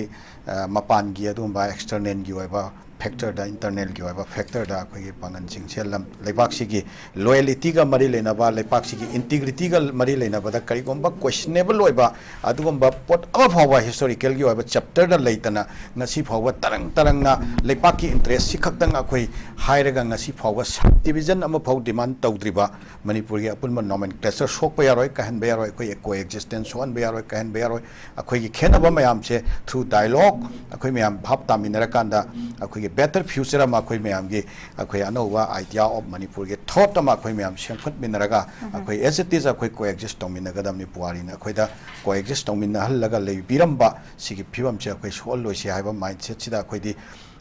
ꯃꯄꯥꯟꯒꯤ ꯑꯗꯨꯒꯨꯝꯕ external ꯒꯤ ꯑꯣꯏꯕ factor ꯗ, internal ꯒꯤ ꯑꯣꯏꯕ factor ꯗ ꯑꯩꯈꯣꯏꯒꯤ ꯄꯥꯡꯒꯟꯁꯤꯡꯁꯦ ꯂꯝ ꯂꯩꯕꯥꯛꯁꯤꯒꯤ loyalty ꯒ ꯃꯔꯤ ꯂꯩꯅꯕ, ꯂꯩꯕꯥꯛꯁꯤꯒꯤ integrity ꯒ ꯃꯔꯤ ꯂꯩꯅꯕꯗ ꯀꯔꯤꯒꯨꯝꯕ questionable ꯑꯣꯏꯕ ꯑꯗꯨꯒꯨꯝꯕ ꯄꯣꯠ ꯑꯃ ꯐꯥꯎꯕ historical ꯒꯤ ꯑꯣꯏꯕ chapter ꯗ ꯂꯩꯇꯅ ꯉꯁꯤ ꯐꯥꯎꯕ ꯇꯔꯪ ꯇꯔꯪꯅ ꯂꯩꯕꯥꯛꯀꯤ interest ꯁꯤ ꯈꯛꯇꯪ ꯑꯩꯈꯣꯏ ꯍꯥꯏꯔꯒ ꯉꯁꯤ ꯐꯥꯎꯕ subdivision ꯑꯃ ꯐꯥꯎ demand ꯇꯧꯗ꯭ꯔꯤꯕ ꯃꯅꯤꯄꯨꯔꯒꯤ ꯑꯄꯨꯟꯕ nomenclature ꯁꯣꯛꯄ ꯌꯥꯔꯣꯏ, ꯀꯥꯏꯍꯟꯕ ꯌꯥꯔꯣꯏ, ꯑꯩꯈꯣꯏ coexistence ꯁꯣꯛꯍꯟꯕ ꯌꯥꯔꯣꯏ, ꯀꯥꯏꯍꯟꯕ ꯌꯥꯔꯣꯏ꯫ ꯑꯩꯈꯣꯏꯒꯤ ꯈꯦꯠꯅꯕ ꯃꯌꯥꯝꯁꯦ through dialogue ꯑꯩꯈꯣꯏ ꯃꯌꯥꯝ ꯚꯥꯞ ꯇꯥꯃꯤꯟꯅꯔꯀꯥꯟꯗ ꯑꯩꯈꯣꯏꯒꯤ better future ꯑꯃ ꯑꯩꯈꯣꯏ ꯃꯌꯥꯝꯒꯤ ꯑꯩꯈꯣꯏ ꯑꯅꯧꯕ idea of ꯃꯅꯤꯄꯨꯔꯒꯤ thought ꯑꯃ ꯑꯩꯈꯣꯏ ꯃꯌꯥꯝ ꯁꯦꯝꯒꯠꯃꯤꯟꯅꯔꯒ ꯑꯩꯈꯣꯏ as it is ꯑꯩꯈꯣꯏ coexist ꯇꯧꯃꯤꯟꯅꯒꯗꯕꯅꯤ꯫ ꯄꯨꯋꯥꯔꯤꯅ ꯑꯩꯈꯣꯏꯗ coexist ꯇꯧꯃꯤꯟꯅꯍꯜꯂꯒ ꯂꯩꯕꯤꯔꯝꯕ ꯁꯤꯒꯤ ꯐꯤꯕꯝꯁꯦ ꯑꯩꯈꯣꯏ ꯁꯣꯛꯍꯜꯂꯣꯏꯁꯤ ꯍꯥꯏꯕ mindset ꯁꯤꯗ ꯑꯩꯈꯣꯏꯗꯤ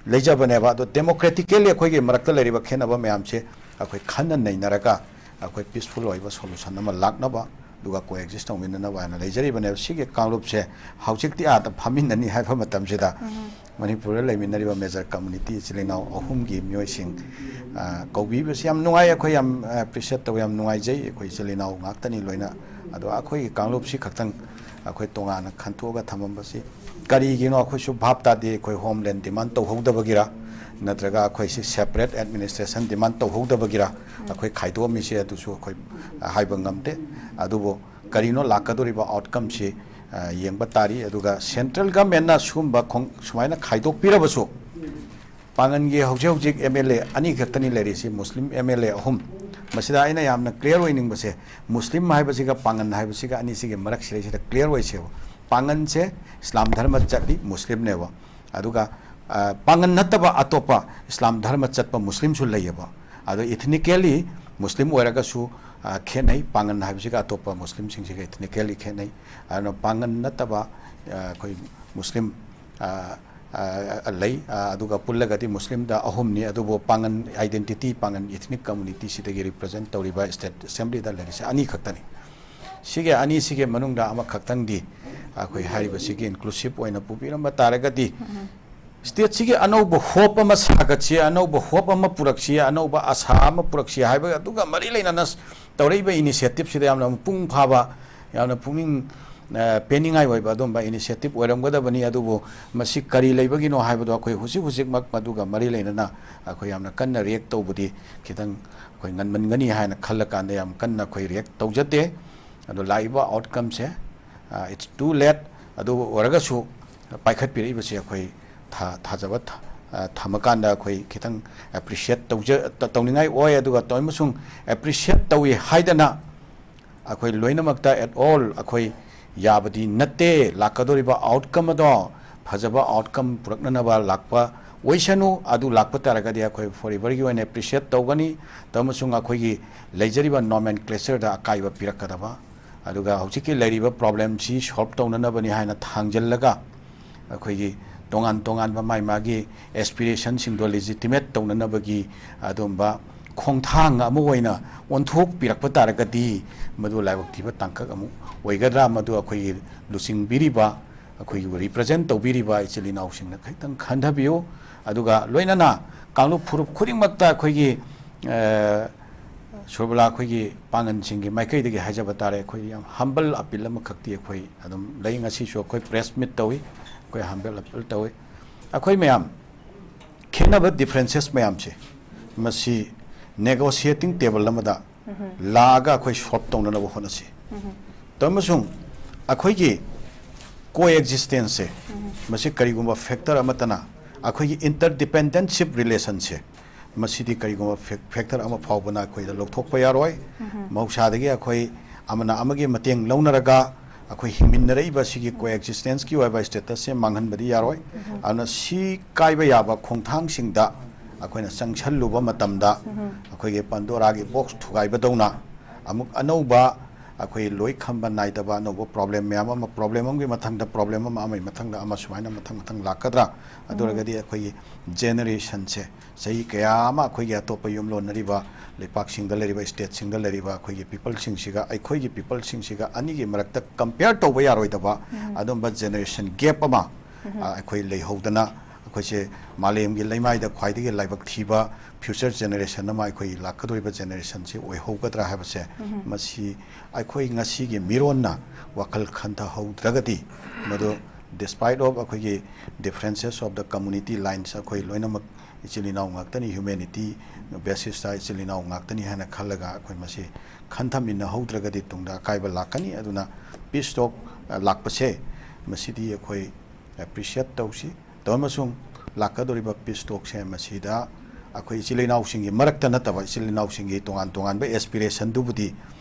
ꯂꯩꯖꯕꯅꯦꯕ꯫ ꯑꯗꯣ democratically ꯑꯩꯈꯣꯏꯒꯤ ꯃꯔꯛꯇ ꯂꯩꯔꯤꯕ ꯈꯦꯠꯅꯕ ꯃꯌꯥꯝꯁꯦ ꯑꯩꯈꯣꯏ ꯈꯟꯅ ꯅꯩꯅꯔꯒ ꯑꯩꯈꯣꯏ peaceful ꯑꯣꯏꯕ solution ꯑꯃ ꯂꯥꯛꯅꯕ ꯑꯗꯨꯒ coexist ꯇꯧꯃꯤꯟꯅꯅꯕ ꯍꯥꯏꯅ ꯂꯩꯖꯔꯤꯕꯅꯦꯕ꯫ ꯁꯤꯒꯤ ꯀꯥꯡꯂꯨꯞꯁꯦ ꯍꯧꯖꯤꯛꯇꯤ ꯑꯥꯗ ꯐꯝꯃꯤꯟꯅꯅꯤ ꯍꯥꯏꯕ ꯃꯇꯝꯁꯤꯗ ꯃꯅꯤꯄꯨꯔꯗ ꯂꯩꯃꯤꯟꯅꯔꯤꯕ major community ꯏꯆꯤꯜ ꯏꯅꯥꯎ ꯑꯍꯨꯝꯒꯤ ꯃꯤꯑꯣꯏꯁꯤꯡ ꯀꯧꯕꯤꯕꯁꯤ ꯌꯥꯝ ꯅꯨꯡꯉꯥꯏ꯫ ꯑꯩꯈꯣꯏ ꯌꯥꯝ appreciate ꯇꯧꯋꯤ, ꯌꯥꯝ ꯅꯨꯡꯉꯥꯏꯖꯩ꯫ ꯑꯩꯈꯣꯏ ꯏꯆꯤꯜ ꯏꯅꯥꯎ ꯉꯥꯛꯇꯅꯤ ꯂꯣꯏꯅ꯫ ꯑꯗꯣ ꯑꯩꯈꯣꯏꯒꯤ ꯀꯥꯡꯂꯨꯞꯁꯤ ꯈꯛꯇꯪ ꯑꯩꯈꯣꯏ ꯇꯣꯉꯥꯟꯅ ꯈꯟꯇꯣꯛꯑꯒ ꯊꯝꯃꯝꯕꯁꯤ ꯀꯔꯤꯒꯤꯅꯣ ꯑꯩꯈꯣꯏꯁꯨ ꯚꯥꯞ ꯇꯥꯗꯦ꯫ ꯑꯩꯈꯣꯏ homeland demand ꯇꯧꯍꯧꯗꯕꯒꯤꯔ ꯅꯠꯇ꯭ꯔꯒ ꯑꯩꯈꯣꯏꯁꯤ separate administration demand ꯇꯧꯍꯧꯗꯕꯒꯤꯔ ꯑꯩꯈꯣꯏ ꯈꯥꯏꯗꯣꯛꯑꯝꯃꯤꯁꯦ ꯑꯗꯨꯁꯨ ꯑꯩꯈꯣꯏ ꯍꯥꯏꯕ ꯉꯝꯗꯦ꯫ ꯑꯗꯨꯕꯨ ꯀꯔꯤꯅꯣ ꯂꯥꯛꯀꯗꯧꯔꯤꯕ outcome ꯁꯤ ꯌꯦꯡꯕ ꯇꯥꯔꯤ꯫ ꯑꯗꯨꯒ central government ꯅ ꯁꯨꯝꯕ ꯁꯨꯃꯥꯏꯅ ꯈꯥꯏꯗꯣꯛꯄꯤꯔꯕꯁꯨ ꯄꯥꯡꯒꯟꯒꯤ ꯍꯧꯖꯤꯛ ꯍꯧꯖꯤꯛ ꯑꯦꯝ ꯑꯦꯜ ꯑꯦ ꯑꯅꯤ ꯈꯛꯇꯅꯤ ꯂꯩꯔꯤꯁꯤ, ꯃꯨꯁꯂꯤꯝ ꯑꯦꯝ ꯑꯦꯜ ꯑꯦ ꯑꯍꯨꯝ꯫ ꯃꯁꯤꯗ ꯑꯩꯅ ꯌꯥꯝꯅ ꯀ꯭ꯂꯤꯌꯥꯔ ꯑꯣꯏꯅꯤꯡꯕꯁꯦ, ꯃꯨꯁꯂꯤꯝ ꯍꯥꯏꯕꯁꯤꯒ ꯄꯥꯡꯒꯟ ꯍꯥꯏꯕꯁꯤꯒ ꯑꯅꯤꯁꯤꯒꯤ ꯃꯔꯛꯁꯤꯗꯩꯁꯤꯗ ꯀ꯭ꯂꯤꯌꯥꯔ ꯑꯣꯏꯁꯦꯕ꯫ ꯄꯥꯡꯒꯟꯁꯦ ꯏꯁꯂꯥꯝ ꯙꯔꯃ ꯆꯠꯂꯤ, ꯃꯨꯁꯂꯤꯝꯅꯦꯕ꯫ ꯑꯗꯨꯒ, ꯑ, ꯄꯥꯡꯒꯟ ꯅꯠꯇꯕ ꯑꯇꯣꯞꯄ ꯏꯁꯂꯥꯝ ꯙꯔꯃ ꯆꯠꯄ ꯃꯨꯁꯂꯤꯝꯁꯨ ꯂꯩꯌꯦꯕ꯫ ꯑꯗꯣ ꯏꯊꯅꯤꯀꯦꯂꯤ ꯃꯨꯁꯂꯤꯝ ꯑꯣꯏꯔꯒꯁꯨ, ꯑ, ꯈꯦꯠꯅꯩ꯫ ꯄꯥꯡꯒꯟ ꯍꯥꯏꯕꯁꯤꯒ ꯑꯇꯣꯞꯄ ꯃꯨꯁꯂꯤꯝꯁꯤꯡꯁꯤꯒ ꯏꯊꯅꯤꯀꯦꯂꯤ ꯈꯦꯠꯅꯩ꯫ ꯑꯗꯨꯅ ꯄꯥꯡꯒꯟ ꯅꯠꯇꯕ, ꯑ, ꯑꯩꯈꯣꯏ ꯃꯨꯁꯂꯤꯝ, ꯑ, ꯑ, ꯂꯩ꯫ ꯑ, ꯑꯗꯨꯒ ꯄꯨꯜꯂꯒꯗꯤ ꯃꯨꯁꯂꯤꯝꯗ ꯑꯍꯨꯝꯅꯤ, ꯑꯗꯨꯕꯨ ꯄꯥꯡꯒꯟ identity, ꯄꯥꯡꯒꯟ ethnic community ꯁꯤꯗꯒꯤ represent ꯇꯧꯔꯤꯕ state assembly ꯗ ꯂꯩꯔꯤꯁꯦ ꯑꯅꯤ ꯈꯛꯇꯅꯤ꯫ ꯁꯤꯒꯤ ꯑꯅꯤꯁꯤꯒꯤ ꯃꯅꯨꯡꯗ ꯑꯃꯈꯛꯇꯪꯗꯤ ꯑꯩꯈꯣꯏ ꯍꯥꯏꯔꯤꯕꯁꯤꯒꯤ inclusive ꯑꯣꯏꯅ ꯄꯨꯕꯤꯔꯝꯕ ꯇꯥꯔꯒꯗꯤ, state ꯁꯤꯒꯤ ꯑꯅꯧꯕ hope ꯑꯃ ꯁꯥꯒꯠꯁꯤ, ꯑꯅꯧꯕ hope ꯑꯃ ꯄꯨꯔꯛꯁꯤ, ꯑꯅꯧꯕ ꯑꯁꯥ ꯑꯃ ꯄꯨꯔꯛꯁꯤ ꯍꯥꯏꯕ ꯑꯗꯨꯒ ꯃꯔꯤ ꯂꯩꯅꯅ ꯇꯧꯔꯛꯏꯕ initiative ꯁꯤꯗ ꯌꯥꯝꯅ ꯃꯄꯨꯡ ꯐꯥꯕ, ꯌꯥꯝꯅ ꯄꯨꯛꯅꯤꯡ, ꯑ, ꯄꯦꯟꯅꯤꯡꯉꯥꯏ ꯑꯣꯏꯕ ꯑꯗꯨꯝꯕ initiative ꯑꯣꯏꯔꯝꯒꯗꯕꯅꯤ꯫ ꯑꯗꯨꯕꯨ ꯃꯁꯤ ꯀꯔꯤ ꯂꯩꯕꯒꯤꯅꯣ ꯍꯥꯏꯕꯗꯣ ꯑꯩꯈꯣꯏ ꯍꯧꯖꯤꯛ ꯍꯧꯖꯤꯛꯃꯛ ꯃꯗꯨꯒ ꯃꯔꯤ ꯂꯩꯅꯅ ꯑꯩꯈꯣꯏ ꯌꯥꯝꯅ ꯀꯟꯅ react ꯇꯧꯕꯗꯤ ꯈꯤꯇꯪ ꯑꯩꯈꯣꯏ ꯉꯟꯃꯟꯒꯅꯤ ꯍꯥꯏꯅ ꯈꯜꯂꯀꯥꯟꯗ ꯌꯥꯝ ꯀꯟꯅ ꯑꯩꯈꯣꯏ react ꯇꯧꯖꯗꯦ꯫ ꯑꯗꯣ ꯂꯥꯛꯏꯕ outcome ꯁꯦ, ꯑ, it's too late꯫ ꯑꯗꯨ ꯑꯣꯏꯔꯒꯁꯨ ꯄꯥꯏꯈꯠꯄꯤꯔꯛꯏꯕꯁꯦ ꯑꯩꯈꯣꯏ ꯊꯥ-, ꯊꯥꯖꯕ ꯊ-, ꯑ, ꯊꯝꯃꯀꯥꯟꯗ ꯑꯩꯈꯣꯏ ꯈꯤꯇꯪ appreciate ꯇꯧꯖ-, ꯇ-, ꯇꯧꯅꯤꯡꯉꯥꯏ ꯑꯣꯏ꯫ ꯑꯗꯨꯒ ꯇꯧ-, ꯑꯃꯁꯨꯡ appreciate ꯇꯧꯏ ꯍꯥꯏꯗꯅ ꯑꯩꯈꯣꯏ ꯂꯣꯏꯅꯃꯛꯇ at all ꯑꯩꯈꯣꯏ ꯌꯥꯕꯗꯤ ꯅꯠꯇꯦ꯫ ꯂꯥꯛꯀꯗꯧꯔꯤꯕ outcome ꯑꯗꯣ ꯐꯖꯕ outcome ꯄꯨꯔꯛꯅꯅꯕ ꯂꯥꯛꯄ ꯑꯣꯏꯁꯅꯨ꯫ ꯑꯗꯨ ꯂꯥꯛꯄ ꯇꯥꯔꯒꯗꯤ ꯑꯩꯈꯣꯏ forever ꯒꯤ ꯑꯣꯏꯅ appreciate ꯇꯧꯒꯅꯤ꯫ ꯑꯃꯁꯨꯡ ꯑꯩꯈꯣꯏꯒꯤ ꯂꯩꯖꯔꯤꯕ nomenclature ꯗ ꯑꯀꯥꯏꯕ ꯄꯤꯔꯛꯀꯗꯕ, ꯑꯗꯨꯒ ꯍꯧꯖꯤꯛꯀꯤ ꯂꯩꯔꯤꯕ problem ꯁꯤ solve ꯇꯧꯅꯅꯕꯅꯤ ꯍꯥꯏꯅ ꯊꯥꯡꯖꯜꯂꯒ, ꯑꯩꯈꯣꯏꯒꯤ ꯇꯣꯉꯥꯟ ꯇꯣꯉꯥꯟꯕ ꯃꯥꯏ ꯃꯥꯒꯤ aspiration ꯁꯤꯡꯗꯣ legitimate ꯇꯧꯅꯅꯕꯒꯤ ꯑꯗꯨꯝꯕ ꯈꯣꯡꯊꯥꯡ ꯑꯃ ꯑꯣꯏꯅ ꯑꯣꯟꯊꯣꯛꯄꯤꯔꯛꯄ ꯇꯥꯔꯒꯗꯤ, ꯃꯗꯨ ꯂꯥꯏꯕꯛ ꯊꯤꯕ ꯇꯥꯡꯀꯛ ꯑꯃ ꯑꯣꯏꯒꯗ꯭ꯔꯥ? ꯃꯗꯨ ꯑꯩꯈꯣꯏꯒꯤ ꯂꯨꯆꯤꯡꯕꯤꯔꯤꯕ, ꯑꯩꯈꯣꯏꯒꯤ represent ꯇꯧꯕꯤꯔꯤꯕ ꯏꯆꯤꯜ ꯏꯅꯥꯎꯁꯤꯡꯅ ꯈꯤꯇꯪ ꯈꯟꯊꯕꯤꯌꯨ꯫ ꯑꯗꯨꯒ ꯂꯣꯏꯅꯅ ꯀꯥꯡꯂꯨꯞ ꯐꯨꯔꯨꯞ ꯈꯨꯗꯤꯡꯃꯛꯇ ꯑꯩꯈꯣꯏꯒꯤ, ꯑ, ꯁꯨꯔꯕꯂꯥ ꯑꯩꯈꯣꯏꯒꯤ ꯄꯥꯡꯒꯟꯁꯤꯡꯒꯤ ꯃꯥꯏꯀꯩꯗꯒꯤ ꯍꯥꯏꯖꯕ ꯇꯥꯔꯦ, ꯑꯩꯈꯣꯏ ꯌꯥꯝ humble appeal ꯑꯃꯈꯛꯇꯤ ꯑꯩꯈꯣꯏ ꯑꯗꯨꯝ ꯂꯩ꯫ ꯉꯁꯤꯁꯨ ꯑꯩꯈꯣꯏ press meet ꯇꯧꯏ, ꯑꯩꯈꯣꯏ humble appeal ꯇꯧꯏ꯫ ꯑꯩꯈꯣꯏ ꯃꯌꯥꯝ ꯈꯦꯠꯅꯕ differences ꯃꯌꯥꯝꯁꯦ ꯃꯁꯤ negotiating table ꯑꯃꯗ ꯂꯥꯛꯑꯒ ꯑꯩꯈꯣꯏ solve ꯇꯧꯅꯅꯕ ꯍꯣꯠꯅꯁꯤ꯫ ꯑꯃꯁꯨꯡ ꯑꯩꯈꯣꯏꯒꯤ coexistence ꯁꯦ ꯃꯁꯤ ꯀꯔꯤꯒꯨꯝꯕ factor ꯑꯃꯠꯇꯅ ꯑꯩꯈꯣꯏꯒꯤ interdependentship relationꯁꯦ, ꯃꯁꯤꯗꯤ ꯀꯔꯤꯒꯨꯝꯕ ꯐꯦꯛ-, factor ꯑꯃ ꯐꯥꯎꯕꯅ ꯑꯩꯈꯣꯏꯗ ꯂꯧꯊꯣꯛꯄ ꯌꯥꯔꯣꯏ꯫ ꯃꯍꯧꯁꯥꯗꯒꯤ ꯑꯩꯈꯣꯏ ꯑꯃꯅ ꯑꯃꯒꯤ ꯃꯇꯦꯡ ꯂꯧꯅꯔꯒ ꯑꯩꯈꯣꯏ ꯍꯤꯡꯃꯤꯟꯅꯔꯛꯏꯕ ꯁꯤꯒꯤ coexistence ꯀꯤ ꯑꯣꯏꯕ status ꯁꯦ ꯃꯥꯡꯍꯟꯕꯗꯤ ꯌꯥꯔꯣꯏ꯫ ꯑꯗꯨꯅ ꯁꯤ ꯀꯥꯏꯕ ꯌꯥꯕ ꯈꯣꯡꯊꯥꯡꯁꯤꯡꯗ ꯑꯩꯈꯣꯏꯅ ꯆꯪꯁꯜꯂꯨꯕ ꯃꯇꯝꯗ, ꯑꯩꯈꯣꯏꯒꯤ ꯄꯟꯗꯣꯔꯥꯒꯤ box ꯊꯨꯒꯥꯏꯕꯗꯧꯅ ꯑꯃꯨꯛ ꯑꯅꯧꯕ, ꯑꯩꯈꯣꯏ ꯂꯣꯏ ꯈꯝꯕ ꯅꯥꯏꯗꯕ ꯑꯅꯧꯕ problem ꯃꯌꯥꯝ ꯑꯃ, problem ꯑꯃꯒꯤ ꯃꯊꯪꯗ problem ꯑꯃ, ꯑꯃꯒꯤ ꯃꯊꯪꯗ ꯑꯃ, ꯁꯨꯃꯥꯏꯅ ꯃꯊꯪ ꯃꯊꯪ ꯂꯥꯛꯀꯗ꯭ꯔꯥ? ꯑꯗꯨ ꯑꯣꯏꯔꯒꯗꯤ ꯑꯩꯈꯣꯏꯒꯤ generation ꯁꯦ, ꯆꯍꯤ ꯀꯌꯥ ꯑꯃ ꯑꯩꯈꯣꯏꯒꯤ ꯑꯇꯣꯞꯄ ꯌꯨꯝꯂꯣꯟꯅꯔꯤꯕ ꯂꯩꯄꯥꯛꯁꯤꯡꯗ ꯂꯩꯔꯤꯕ, state ꯁꯤꯡꯗ ꯂꯩꯔꯤꯕ ꯑꯩꯈꯣꯏꯒꯤ people ꯁꯤꯡꯁꯤꯒ, ꯑꯩꯈꯣꯏꯒꯤ people ꯁꯤꯡꯁꯤꯒ ꯑꯅꯤꯒꯤ ꯃꯔꯛꯇ compare ꯇꯧꯕ ꯌꯥꯔꯣꯏꯗꯕ ꯑꯗꯨꯝꯕ generation gap ꯑꯃ, ꯑ, ꯑꯩꯈꯣꯏ ꯂꯩꯍꯧꯗꯅ, ꯑꯩꯈꯣꯏꯁꯦ ꯃꯥꯂꯦꯝꯒꯤ ꯂꯩꯃꯥꯏꯗ ꯈ꯭ꯋꯥꯏꯗꯒꯤ ꯂꯥꯏꯕꯛ ꯊꯤꯕ future generation ꯑꯃ, ꯑꯩꯈꯣꯏ ꯂꯥꯛꯀꯗꯧꯔꯤꯕ generation ꯁꯤ ꯑꯣꯏꯍꯧꯒꯗ꯭ꯔꯥ ꯍꯥꯏꯕꯁꯦ, ꯃꯁꯤ ꯑꯩꯈꯣꯏ ꯉꯁꯤꯒꯤ ꯃꯤꯔꯣꯟꯅ ꯋꯥꯈꯜ ꯈꯟꯊꯍꯧꯗ꯭ꯔꯒꯗꯤ, ꯃꯗꯨ despite of ꯑꯩꯈꯣꯏꯒꯤ differences of the community lines, ꯑꯩꯈꯣꯏ ꯂꯣꯏꯅꯃꯛ ꯏꯆꯤꯜ ꯏꯅꯥꯎ ꯉꯥꯛꯇꯅꯤ, humanity basis ꯇ ꯏꯆꯤꯜ ꯏꯅꯥꯎ ꯉꯥꯛꯇꯅꯤ ꯍꯥꯏꯅ ꯈꯜꯂꯒ ꯑꯩꯈꯣꯏ ꯃꯁꯤ ꯈꯟꯊꯃꯤꯟꯅꯍꯧꯗ꯭ꯔꯒꯗꯤ ꯇꯨꯡꯗ ꯑꯀꯥꯏꯕ ꯂꯥꯛꯀꯅꯤ꯫ ꯑꯗꯨꯅ peace talk, ꯑ, ꯂꯥꯛꯄꯁꯦ, ꯃꯁꯤꯗꯤ ꯑꯩꯈꯣꯏ appreciate ꯇꯧꯁꯤ꯫ ꯇꯧ ꯑꯃꯁꯨꯡ ꯂꯥꯛꯀꯗꯧꯔꯤꯕ peace talk ꯁꯦ ꯃꯁꯤꯗ ꯑꯩꯈꯣꯏ ꯏꯆꯤꯜ ꯏꯅꯥꯎꯁꯤꯡꯒꯤ ꯃꯔꯛꯇ ꯅꯠꯇꯕ, ꯏꯆꯤꯜ ꯏꯅꯥꯎꯁꯤꯡꯒꯤ ꯇꯣꯉꯥꯟ ꯇꯣꯉꯥꯟꯕ aspiration ꯗꯨꯕꯨꯗꯤ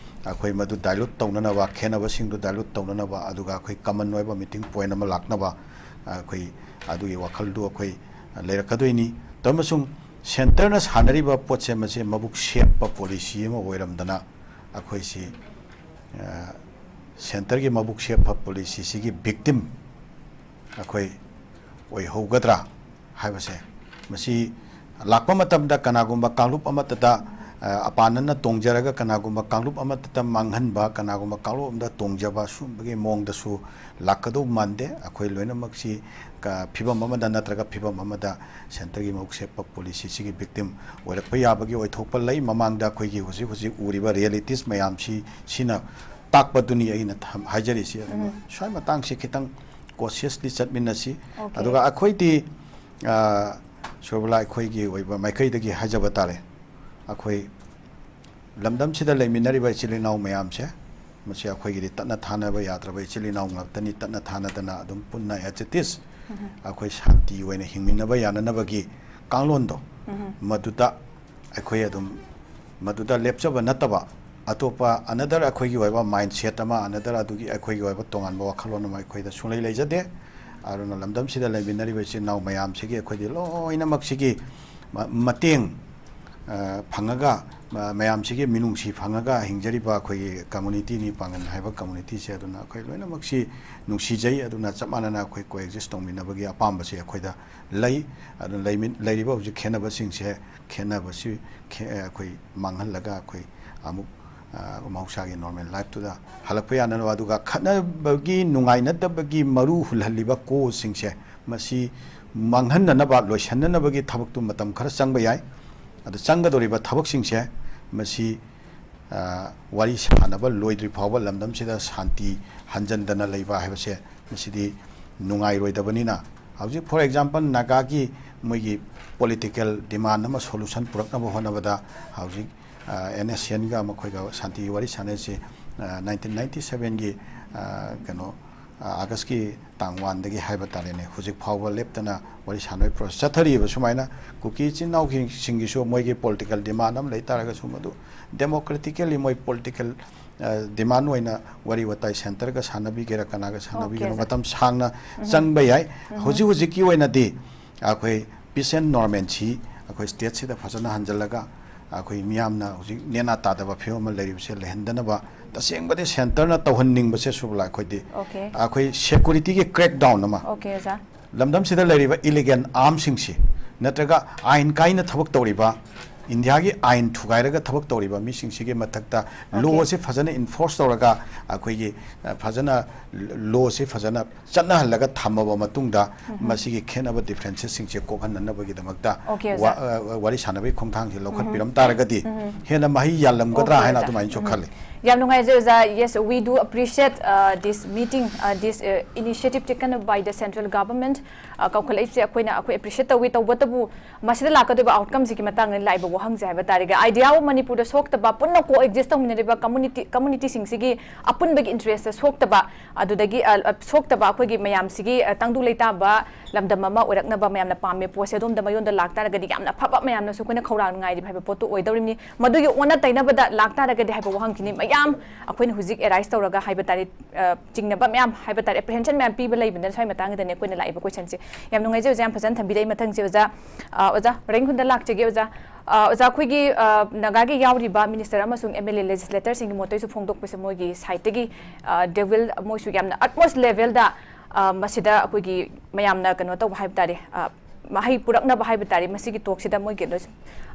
ꯑꯩꯈꯣꯏ ꯃꯗꯨ dilute ꯇꯧꯅꯅꯕ, ꯈꯦꯠꯅꯕꯁꯤꯡꯗꯨ dilute ꯇꯧꯅꯅꯕ, ꯑꯗꯨꯒ ꯑꯩꯈꯣꯏ common ꯑꯣꯏꯕ meeting point ꯑꯃ ꯂꯥꯛꯅꯕ, ꯑꯩꯈꯣꯏ ꯑꯗꯨꯒꯤ ꯋꯥꯈꯜꯗꯨ ꯑꯩꯈꯣꯏ ꯂꯩꯔꯛꯀꯗꯣꯏꯅꯤ꯫ ꯇꯧ ꯑꯃꯁꯨꯡ centre ꯅ ꯁꯥꯟꯅꯔꯤꯕ ꯄꯣꯠꯁꯦ, ꯃꯁꯤ ꯃꯕꯨꯛ ꯁꯦꯞꯄ policy ꯑꯃ ꯑꯣꯏꯔꯝꯗꯅ, ꯑꯩꯈꯣꯏꯁꯤ, ꯑ, centre ꯒꯤ ꯃꯕꯨꯛ ꯁꯦꯞꯄ policy ꯁꯤꯒꯤ victim ꯑꯩꯈꯣꯏ ꯑꯣꯏꯍꯧꯒꯗ꯭ꯔꯥ ꯍꯥꯏꯕꯁꯦ, ꯃꯁꯤ ꯂꯥꯛꯄ ꯃꯇꯝꯗ ꯀꯅꯥꯒꯨꯝꯕ ꯀꯥꯡꯂꯨꯞ ꯑꯃꯠꯇꯗ, ꯑ, ꯑꯄꯥꯅꯅ ꯇꯣꯡꯖꯔꯒ ꯀꯅꯥꯒꯨꯝꯕ ꯀꯥꯡꯂꯨꯞ ꯑꯃꯠꯇꯗ ꯃꯥꯡꯍꯟꯕ, ꯀꯅꯥꯒꯨꯝꯕ ꯀꯥꯡꯂꯨꯞ ꯑꯃꯗ ꯇꯣꯡꯖꯕ, ꯁꯨꯝꯕꯒꯤ ꯃꯑꯣꯡꯗꯁꯨ ꯂꯥꯛꯀꯗꯧ ꯃꯥꯟꯗꯦ꯫ ꯑꯩꯈꯣꯏ ꯂꯣꯏꯅꯃꯛꯁꯤ ꯀ-, ꯐꯤꯕꯝ ꯑꯃꯗ ꯅꯠꯇ꯭ꯔꯒ ꯐꯤꯕꯝ ꯑꯃꯗ centre ꯒꯤ ꯃꯕꯨꯛ ꯁꯦꯞꯄ policy ꯁꯤꯒꯤ victim ꯑꯣꯏꯔꯛꯄ ꯌꯥꯕꯒꯤ ꯑꯣꯏꯊꯣꯛꯄ ꯂꯩ꯫ ꯃꯃꯥꯡꯗ ꯑꯩꯈꯣꯏꯒꯤ ꯍꯧꯖꯤꯛ ꯍꯧꯖꯤꯛ ꯎꯔꯤꯕ realities ꯃꯌꯥꯝꯁꯤ, ꯁꯤꯅ ꯇꯥꯛꯄꯗꯨꯅꯤ ꯑꯩꯅ ꯊꯝ-, ꯍꯥꯏꯖꯔꯤꯁꯤ꯫ ꯑꯗꯨꯅ ꯁ꯭ꯋꯥꯏ ꯃꯇꯥꯡꯁꯤ ꯈꯤꯇꯪ cautiously ꯆꯠꯃꯤꯟꯅꯁꯤ꯫ Okay. ꯑꯗꯨꯒ ꯑꯩꯈꯣꯏꯗꯤ, ꯑ, ꯁꯣꯔꯕꯂꯥ, ꯑꯩꯈꯣꯏꯒꯤ ꯑꯣꯏꯕ ꯃꯥꯏꯀꯩꯗꯒꯤ ꯍꯥꯏꯖꯕ ꯇꯥꯔꯦ, ꯑꯩꯈꯣꯏ ꯂꯝꯗꯝꯁꯤꯗ ꯂꯩꯃꯤꯟꯅꯔꯤꯕ ꯏꯆꯤꯜ ꯏꯅꯥꯎ ꯃꯌꯥꯝꯁꯦ, ꯃꯁꯤ ꯑꯩꯈꯣꯏꯒꯤꯗꯤ ꯇꯠꯅ ꯊꯥꯅꯕ ꯌꯥꯗ꯭ꯔꯕ ꯏꯆꯤꯜ ꯏꯅꯥꯎ ꯉꯥꯛꯇꯅꯤ꯫ ꯇꯠꯅ ꯊꯥꯅꯗꯅ ꯑꯗꯨꯝ ꯄꯨꯟꯅ as it is ꯑꯩꯈꯣꯏ ꯁꯥꯟꯇꯤ ꯑꯣꯏꯅ ꯍꯤꯡꯃꯤꯟꯅꯕ ꯌꯥꯅꯅꯕꯒꯤ ꯀꯥꯡꯂꯣꯟꯗꯣ, ꯃꯗꯨꯗ ꯑꯩꯈꯣꯏ ꯑꯗꯨꯝ ꯃꯗꯨꯗ ꯂꯦꯞꯆꯕ ꯅꯠꯇꯕ, ꯑꯇꯣꯞꯄ another ꯑꯩꯈꯣꯏꯒꯤ ꯑꯣꯏꯕ mindset ꯑꯃ, another ꯑꯗꯨꯒꯤ ꯑꯩꯈꯣꯏꯒꯤ ꯑꯣꯏꯕ ꯇꯣꯉꯥꯟꯕ ꯋꯥꯈꯜꯂꯣꯟ ꯑꯃ ꯑꯩꯈꯣꯏꯗ ꯁꯨꯡꯂꯩ ꯂꯩꯖꯗꯦ꯫ ꯑꯗꯨꯅ ꯂꯝꯗꯝꯁꯤꯗ ꯂꯩꯃꯤꯟꯅꯔꯤꯕ ꯏꯆꯤꯟ ꯏꯅꯥꯎ ꯃꯌꯥꯝꯁꯤꯒꯤ ꯑꯩꯈꯣꯏꯗꯤ ꯂꯣꯏꯅꯃꯛꯁꯤꯒꯤ ꯃ-, ꯃꯇꯦꯡ, ꯑ, ꯐꯪꯉꯒ, ꯃ-, ꯃꯌꯥꯝꯁꯤꯒꯤ ꯃꯤꯅꯨꯡꯁꯤ ꯐꯪꯉꯒ ꯍꯤꯡꯖꯔꯤꯕ ꯑꯩꯈꯣꯏꯒꯤ communityꯅꯤ, ꯄꯥꯡꯒꯜ ꯍꯥꯏꯕ communityꯁꯦ꯫ ꯑꯗꯨꯅ ꯑꯩꯈꯣꯏ ꯂꯣꯏꯅꯃꯛꯁꯤ ꯅꯨꯡꯁꯤꯖꯩ꯫ ꯑꯗꯨꯅ ꯆꯞ ꯃꯥꯟꯅꯅ ꯑꯩꯈꯣꯏ coexist ꯇꯧꯃꯤꯟꯅꯕꯒꯤ ꯑꯄꯥꯝꯕꯁꯦ ꯑꯩꯈꯣꯏꯗ ꯂꯩ꯫ ꯑꯗꯨꯅ ꯂꯩꯃꯤꯟ-, ꯂꯩꯔꯤꯕ ꯍꯧꯖꯤꯛ ꯈꯦꯠꯅꯕꯁꯤꯡꯁꯦ, ꯈꯦꯠꯅꯕꯁꯤ ꯈꯦ-, ꯑꯩꯈꯣꯏ ꯃꯥꯡꯍꯜꯂꯒ ꯑꯩꯈꯣꯏ ꯑꯃꯨꯛ, ꯑ, ꯃꯍꯧꯁꯥꯒꯤ normal lifeꯇꯨꯗ ꯍꯜꯂꯛꯄ ꯌꯥꯅꯅꯕ, ꯑꯗꯨꯒ ꯈꯠꯅꯕꯒꯤ, ꯅꯨꯡꯉꯥꯏꯅꯗꯕꯒꯤ ꯃꯔꯨ ꯍꯨꯜꯍꯜꯂꯤꯕ causeꯁꯤꯡꯁꯦ, ꯃꯁꯤ ꯃꯥꯡꯍꯟꯅꯅꯕ, ꯂꯣꯏꯁꯤꯟꯅꯅꯕꯒꯤ ꯊꯕꯛꯇꯨ ꯃꯇꯝ ꯈꯔ ꯆꯪꯕ ꯌꯥꯏ꯫ ꯑꯗꯨ ꯆꯪꯒꯗꯧꯔꯤꯕ ꯊꯕꯛꯁꯤꯡꯁꯦ, ꯃꯁꯤ, ꯑ, ꯋꯥꯔꯤ ꯁꯥꯅꯕ ꯂꯣꯏꯗ꯭ꯔꯤ ꯐꯥꯎꯕ ꯂꯝꯗꯝꯁꯤꯗ ꯁꯥꯟꯇꯤ ꯍꯟꯖꯟꯗꯅ ꯂꯩꯕ ꯍꯥꯏꯕꯁꯦ, ꯃꯁꯤꯗꯤ ꯅꯨꯡꯉꯥꯏꯔꯣꯏꯗꯕꯅꯤꯅ, ꯍꯧꯖꯤꯛ, for example, ꯅꯥꯒꯥꯒꯤ ꯃꯣꯏꯒꯤ political demand ꯑꯃ solution ꯄꯨꯔꯛꯅꯕ ꯍꯣꯠꯅꯕꯗ ꯍꯧꯖꯤꯛ, ꯑ, NSCNꯒ ꯃꯈꯣꯏꯒ ꯁꯥꯟꯇꯤꯒꯤ ꯋꯥꯔꯤ ꯁꯥꯟꯅꯔꯤꯁꯤ, ꯑ, nineteen ninety sevenꯒꯤ, ꯑ, ꯀꯩꯅꯣ, ꯑ, Augustꯀꯤ ꯇꯥꯡ oneꯗꯒꯤ ꯍꯥꯏꯕ ꯇꯥꯔꯦꯅꯦ, ꯍꯧꯖꯤꯛ ꯐꯥꯎꯕ ꯂꯦꯞꯇꯅ ꯋꯥꯔꯤ ꯁꯥꯟꯅꯕꯒꯤ process ꯆꯠꯊꯔꯤꯕ꯫ ꯁꯨꯃꯥꯏꯅ ꯀꯨꯀꯤ ꯏꯆꯤꯟ ꯏꯅꯥꯎꯁꯤꯡꯒꯤꯁꯨ ꯃꯣꯏꯒꯤ political demand ꯑꯃ ꯂꯩ ꯇꯥꯔꯒꯁꯨ, ꯃꯗꯨ democratically ꯃꯣꯏ political, ꯑ, demand ꯑꯣꯏꯅ ꯋꯥꯔꯤ ꯋꯥꯇꯥꯏ centreꯒ ꯁꯥꯟꯅꯕꯤꯒꯦꯔꯥ, ꯀꯅꯥꯒ ꯁꯥꯟꯅꯕꯤꯒꯦꯔꯥ, Okay, sir. ꯃꯇꯝ ꯁꯥꯡꯅ ꯆꯪꯕ ꯌꯥꯏ꯫ ꯍꯧꯖꯤꯛ ꯍꯧꯖꯤꯛꯀꯤ ꯑꯣꯏꯅꯗꯤ ꯑꯩꯈꯣꯏ peace and normalcy ꯑꯩꯈꯣꯏ stateꯁꯤꯗ ꯐꯖꯅ ꯍꯟꯖꯜꯂꯒ, ꯑꯩꯈꯣꯏ ꯃꯤꯌꯥꯝꯅ ꯍꯧꯖꯤꯛ ꯅꯦꯅꯥ ꯇꯥꯗꯕ ꯐꯤꯕꯝ ꯑꯃ ꯂꯩꯔꯤꯕꯁꯦ ꯂꯩꯍꯟꯗꯅꯕ, ꯇꯁꯦꯡꯕꯗꯤ centreꯅ ꯇꯧꯍꯟꯅꯤꯡꯕꯁꯦ ꯁꯨꯕꯂꯥ, ꯑꯩꯈꯣꯏꯗꯤ Okay. ꯑꯩꯈꯣꯏ securityꯒꯤ crackdown ꯑꯃ, Okay, ꯑꯣꯖꯥ꯫ ꯂꯝꯗꯝꯁꯤꯗ ꯂꯩꯔꯤꯕ illegal armꯁꯤꯡꯁꯤ, ꯅꯠꯇ꯭ꯔꯒ ꯑꯥꯏꯟ ꯀꯥꯏꯅ ꯊꯕꯛ ꯇꯧꯔꯤꯕ, ꯏꯟꯗꯤꯌꯥꯒꯤ ꯑꯥꯏꯟ ꯊꯨꯒꯥꯏꯔꯒ ꯊꯕꯛ ꯇꯧꯔꯤꯕ ꯃꯤꯁꯤꯡꯁꯤꯒꯤ ꯃꯊꯛꯇ Okay. lawꯁꯤ ꯐꯖꯅ enforce ꯇꯧꯔꯒ, ꯑꯩꯈꯣꯏꯒꯤ, ꯑ, ꯐꯖꯅ lawꯁꯤ ꯐꯖꯅ ꯆꯠꯅꯍꯜꯂꯒ ꯊꯝꯃꯕ ꯃꯇꯨꯡꯗ, ꯃꯁꯤꯒꯤ ꯈꯦꯠꯅꯕ differenceꯁꯤꯡꯁꯦ ꯀꯣꯛꯍꯟꯅꯅꯕꯒꯤꯗꯃꯛꯇ Okay, ꯋꯥ-, ꯑꯣꯖꯥ꯫ ꯑ, ꯋꯥꯔꯤ ꯁꯥꯟꯅꯕꯒꯤ ꯈꯣꯡꯊꯥꯡꯁꯤ ꯂꯧꯈꯠꯄꯤꯔꯝ ꯇꯥꯔꯒꯗꯤ ꯍꯦꯟꯅ ꯃꯍꯩ ꯌꯥꯜꯂꯝꯒꯗ꯭ꯔꯥ Okay, ꯍꯥꯏꯅ ꯑꯣꯖꯥ꯫ ꯑꯗꯨꯃꯥꯏꯅꯁꯨ ꯎꯝ꯫ ꯈꯜꯂꯤ꯫ ꯌꯥꯝ ꯅꯨꯡꯉꯥꯏꯖꯩ ꯑꯣꯖꯥ꯫ Yes, we do appreciate, uh, this meeting, uh, this, uh, initiative taken by the central government. Uh, ꯀꯧꯈꯠꯂꯛꯏꯁꯦ ꯑꯩꯈꯣꯏꯅ, ꯑꯩꯈꯣꯏ appreciate ꯇꯧꯏ꯫ ꯇꯧꯕꯇꯕꯨ ꯃꯁꯤꯗ ꯂꯥꯛꯀꯗꯣꯏꯕ outcomeꯁꯤꯒꯤ ꯃꯇꯥꯡꯗ ꯂꯥꯛꯏꯕ ꯋꯥꯍꯪꯁꯦ ꯍꯥꯏꯕ ꯇꯥꯔꯦ, idea of ꯃꯅꯤꯄꯨꯔꯗ ꯁꯣꯛꯇꯕ, ꯄꯨꯟꯅ co-exist ꯇꯧꯃꯤꯟꯅꯔꯤꯕ community, communityꯁꯤꯡꯁꯤꯒꯤ ꯑꯄꯨꯟꯕꯒꯤ interestꯇ ꯁꯣꯛꯇꯕ, ꯑꯗꯨꯗꯒꯤ, ꯑ, ꯑ, ꯁꯣꯛꯇꯕ ꯑꯩꯈꯣꯏꯒꯤ ꯃꯌꯥꯝꯁꯤꯒꯤ, ꯑ, ꯇꯪꯗꯨ ꯂꯩꯇꯥꯕ ꯂꯝꯗꯝ ꯑꯃ ꯑꯣꯏꯔꯛꯅꯕ ꯃꯌꯥꯝꯅ ꯄꯥꯝꯃꯦ꯫ ꯄꯣꯠꯁꯦ ꯑꯗꯣꯝꯗ ꯃꯌꯣꯟꯗ ꯂꯥꯛꯇꯥꯔꯒꯗꯤ ꯌꯥꯝꯅ ꯐꯕ, ꯃꯌꯥꯝꯅꯁꯨ ꯑꯩꯈꯣꯏꯅ ꯈꯧꯔꯥꯡꯅ ꯉꯥꯏꯔꯤꯕ ꯍꯥꯏꯕ ꯄꯣꯠꯇꯨ ꯑꯣꯏꯗꯧꯔꯤꯕꯅꯤ꯫ ꯃꯗꯨꯒꯤ ꯑꯣꯟꯅ ꯇꯩꯅꯕꯗ ꯂꯥꯛꯇꯥꯔꯒꯗꯤ ꯍꯥꯏꯕ ꯋꯥꯍꯪꯁꯤꯅꯤ ꯃꯌꯥꯝ ꯑꯩꯈꯣꯏꯅ ꯍꯧꯖꯤꯛ arise ꯇꯧꯔꯒ ꯍꯥꯏꯕ ꯇꯥꯔꯦ, ꯑ, ꯆꯤꯡꯅꯕ ꯃꯌꯥꯝ ꯍꯥꯏꯕ ꯇꯥꯔꯦ, apprehension ꯃꯌꯥꯝ ꯄꯤꯕ ꯂꯩꯕꯅꯤꯅ ꯁ꯭ꯋꯥꯏ ꯃꯇꯥꯡꯁꯤꯗꯅꯦ ꯑꯩꯈꯣꯏꯅ ꯂꯥꯛꯏꯕ questionꯁꯦ꯫ ꯌꯥꯝ ꯅꯨꯡꯉꯥꯏꯖꯩ ꯑꯣꯖꯥ, ꯌꯥꯝ ꯐꯖꯅ ꯊꯝꯕꯤꯔꯛꯏ꯫ ꯃꯊꯪꯁꯦ ꯑꯣꯖꯥ, ꯑ, ꯑꯣꯖꯥ ꯔꯦꯡꯒꯨꯟꯗ ꯂꯥꯛꯆꯒꯦ ꯑꯣꯖꯥ꯫ ꯑ, ꯑꯣꯖꯥ, ꯑꯩꯈꯣꯏꯒꯤ, ꯑ, ꯅꯥꯒꯥꯒꯤ ꯌꯥꯎꯔꯤꯕ minister ꯑꯃꯁꯨꯡ MLA legislatorꯁꯤꯡꯒꯤ ꯃꯣꯠꯇꯁꯨ ꯐꯣꯡꯗꯣꯛꯄꯁꯦ ꯃꯣꯏꯒꯤ sideꯇꯒꯤ, ꯑ, they will, ꯃꯣꯏꯁꯨ ꯌꯥꯝꯅ utmost levelꯗ, ꯑ, ꯃꯁꯤꯗ ꯑꯩꯈꯣꯏꯒꯤ ꯃꯌꯥꯝꯅ ꯀꯩꯅꯣ ꯇꯧꯕ ꯍꯥꯏꯕ ꯇꯥꯔꯦ, ꯑ, ꯃꯍꯩ ꯄꯨꯔꯛꯅꯕ ꯍꯥꯏꯕ ꯇꯥꯔꯦ, ꯃꯁꯤꯒꯤ talkꯁꯤꯗ ꯃꯣꯏꯒꯤ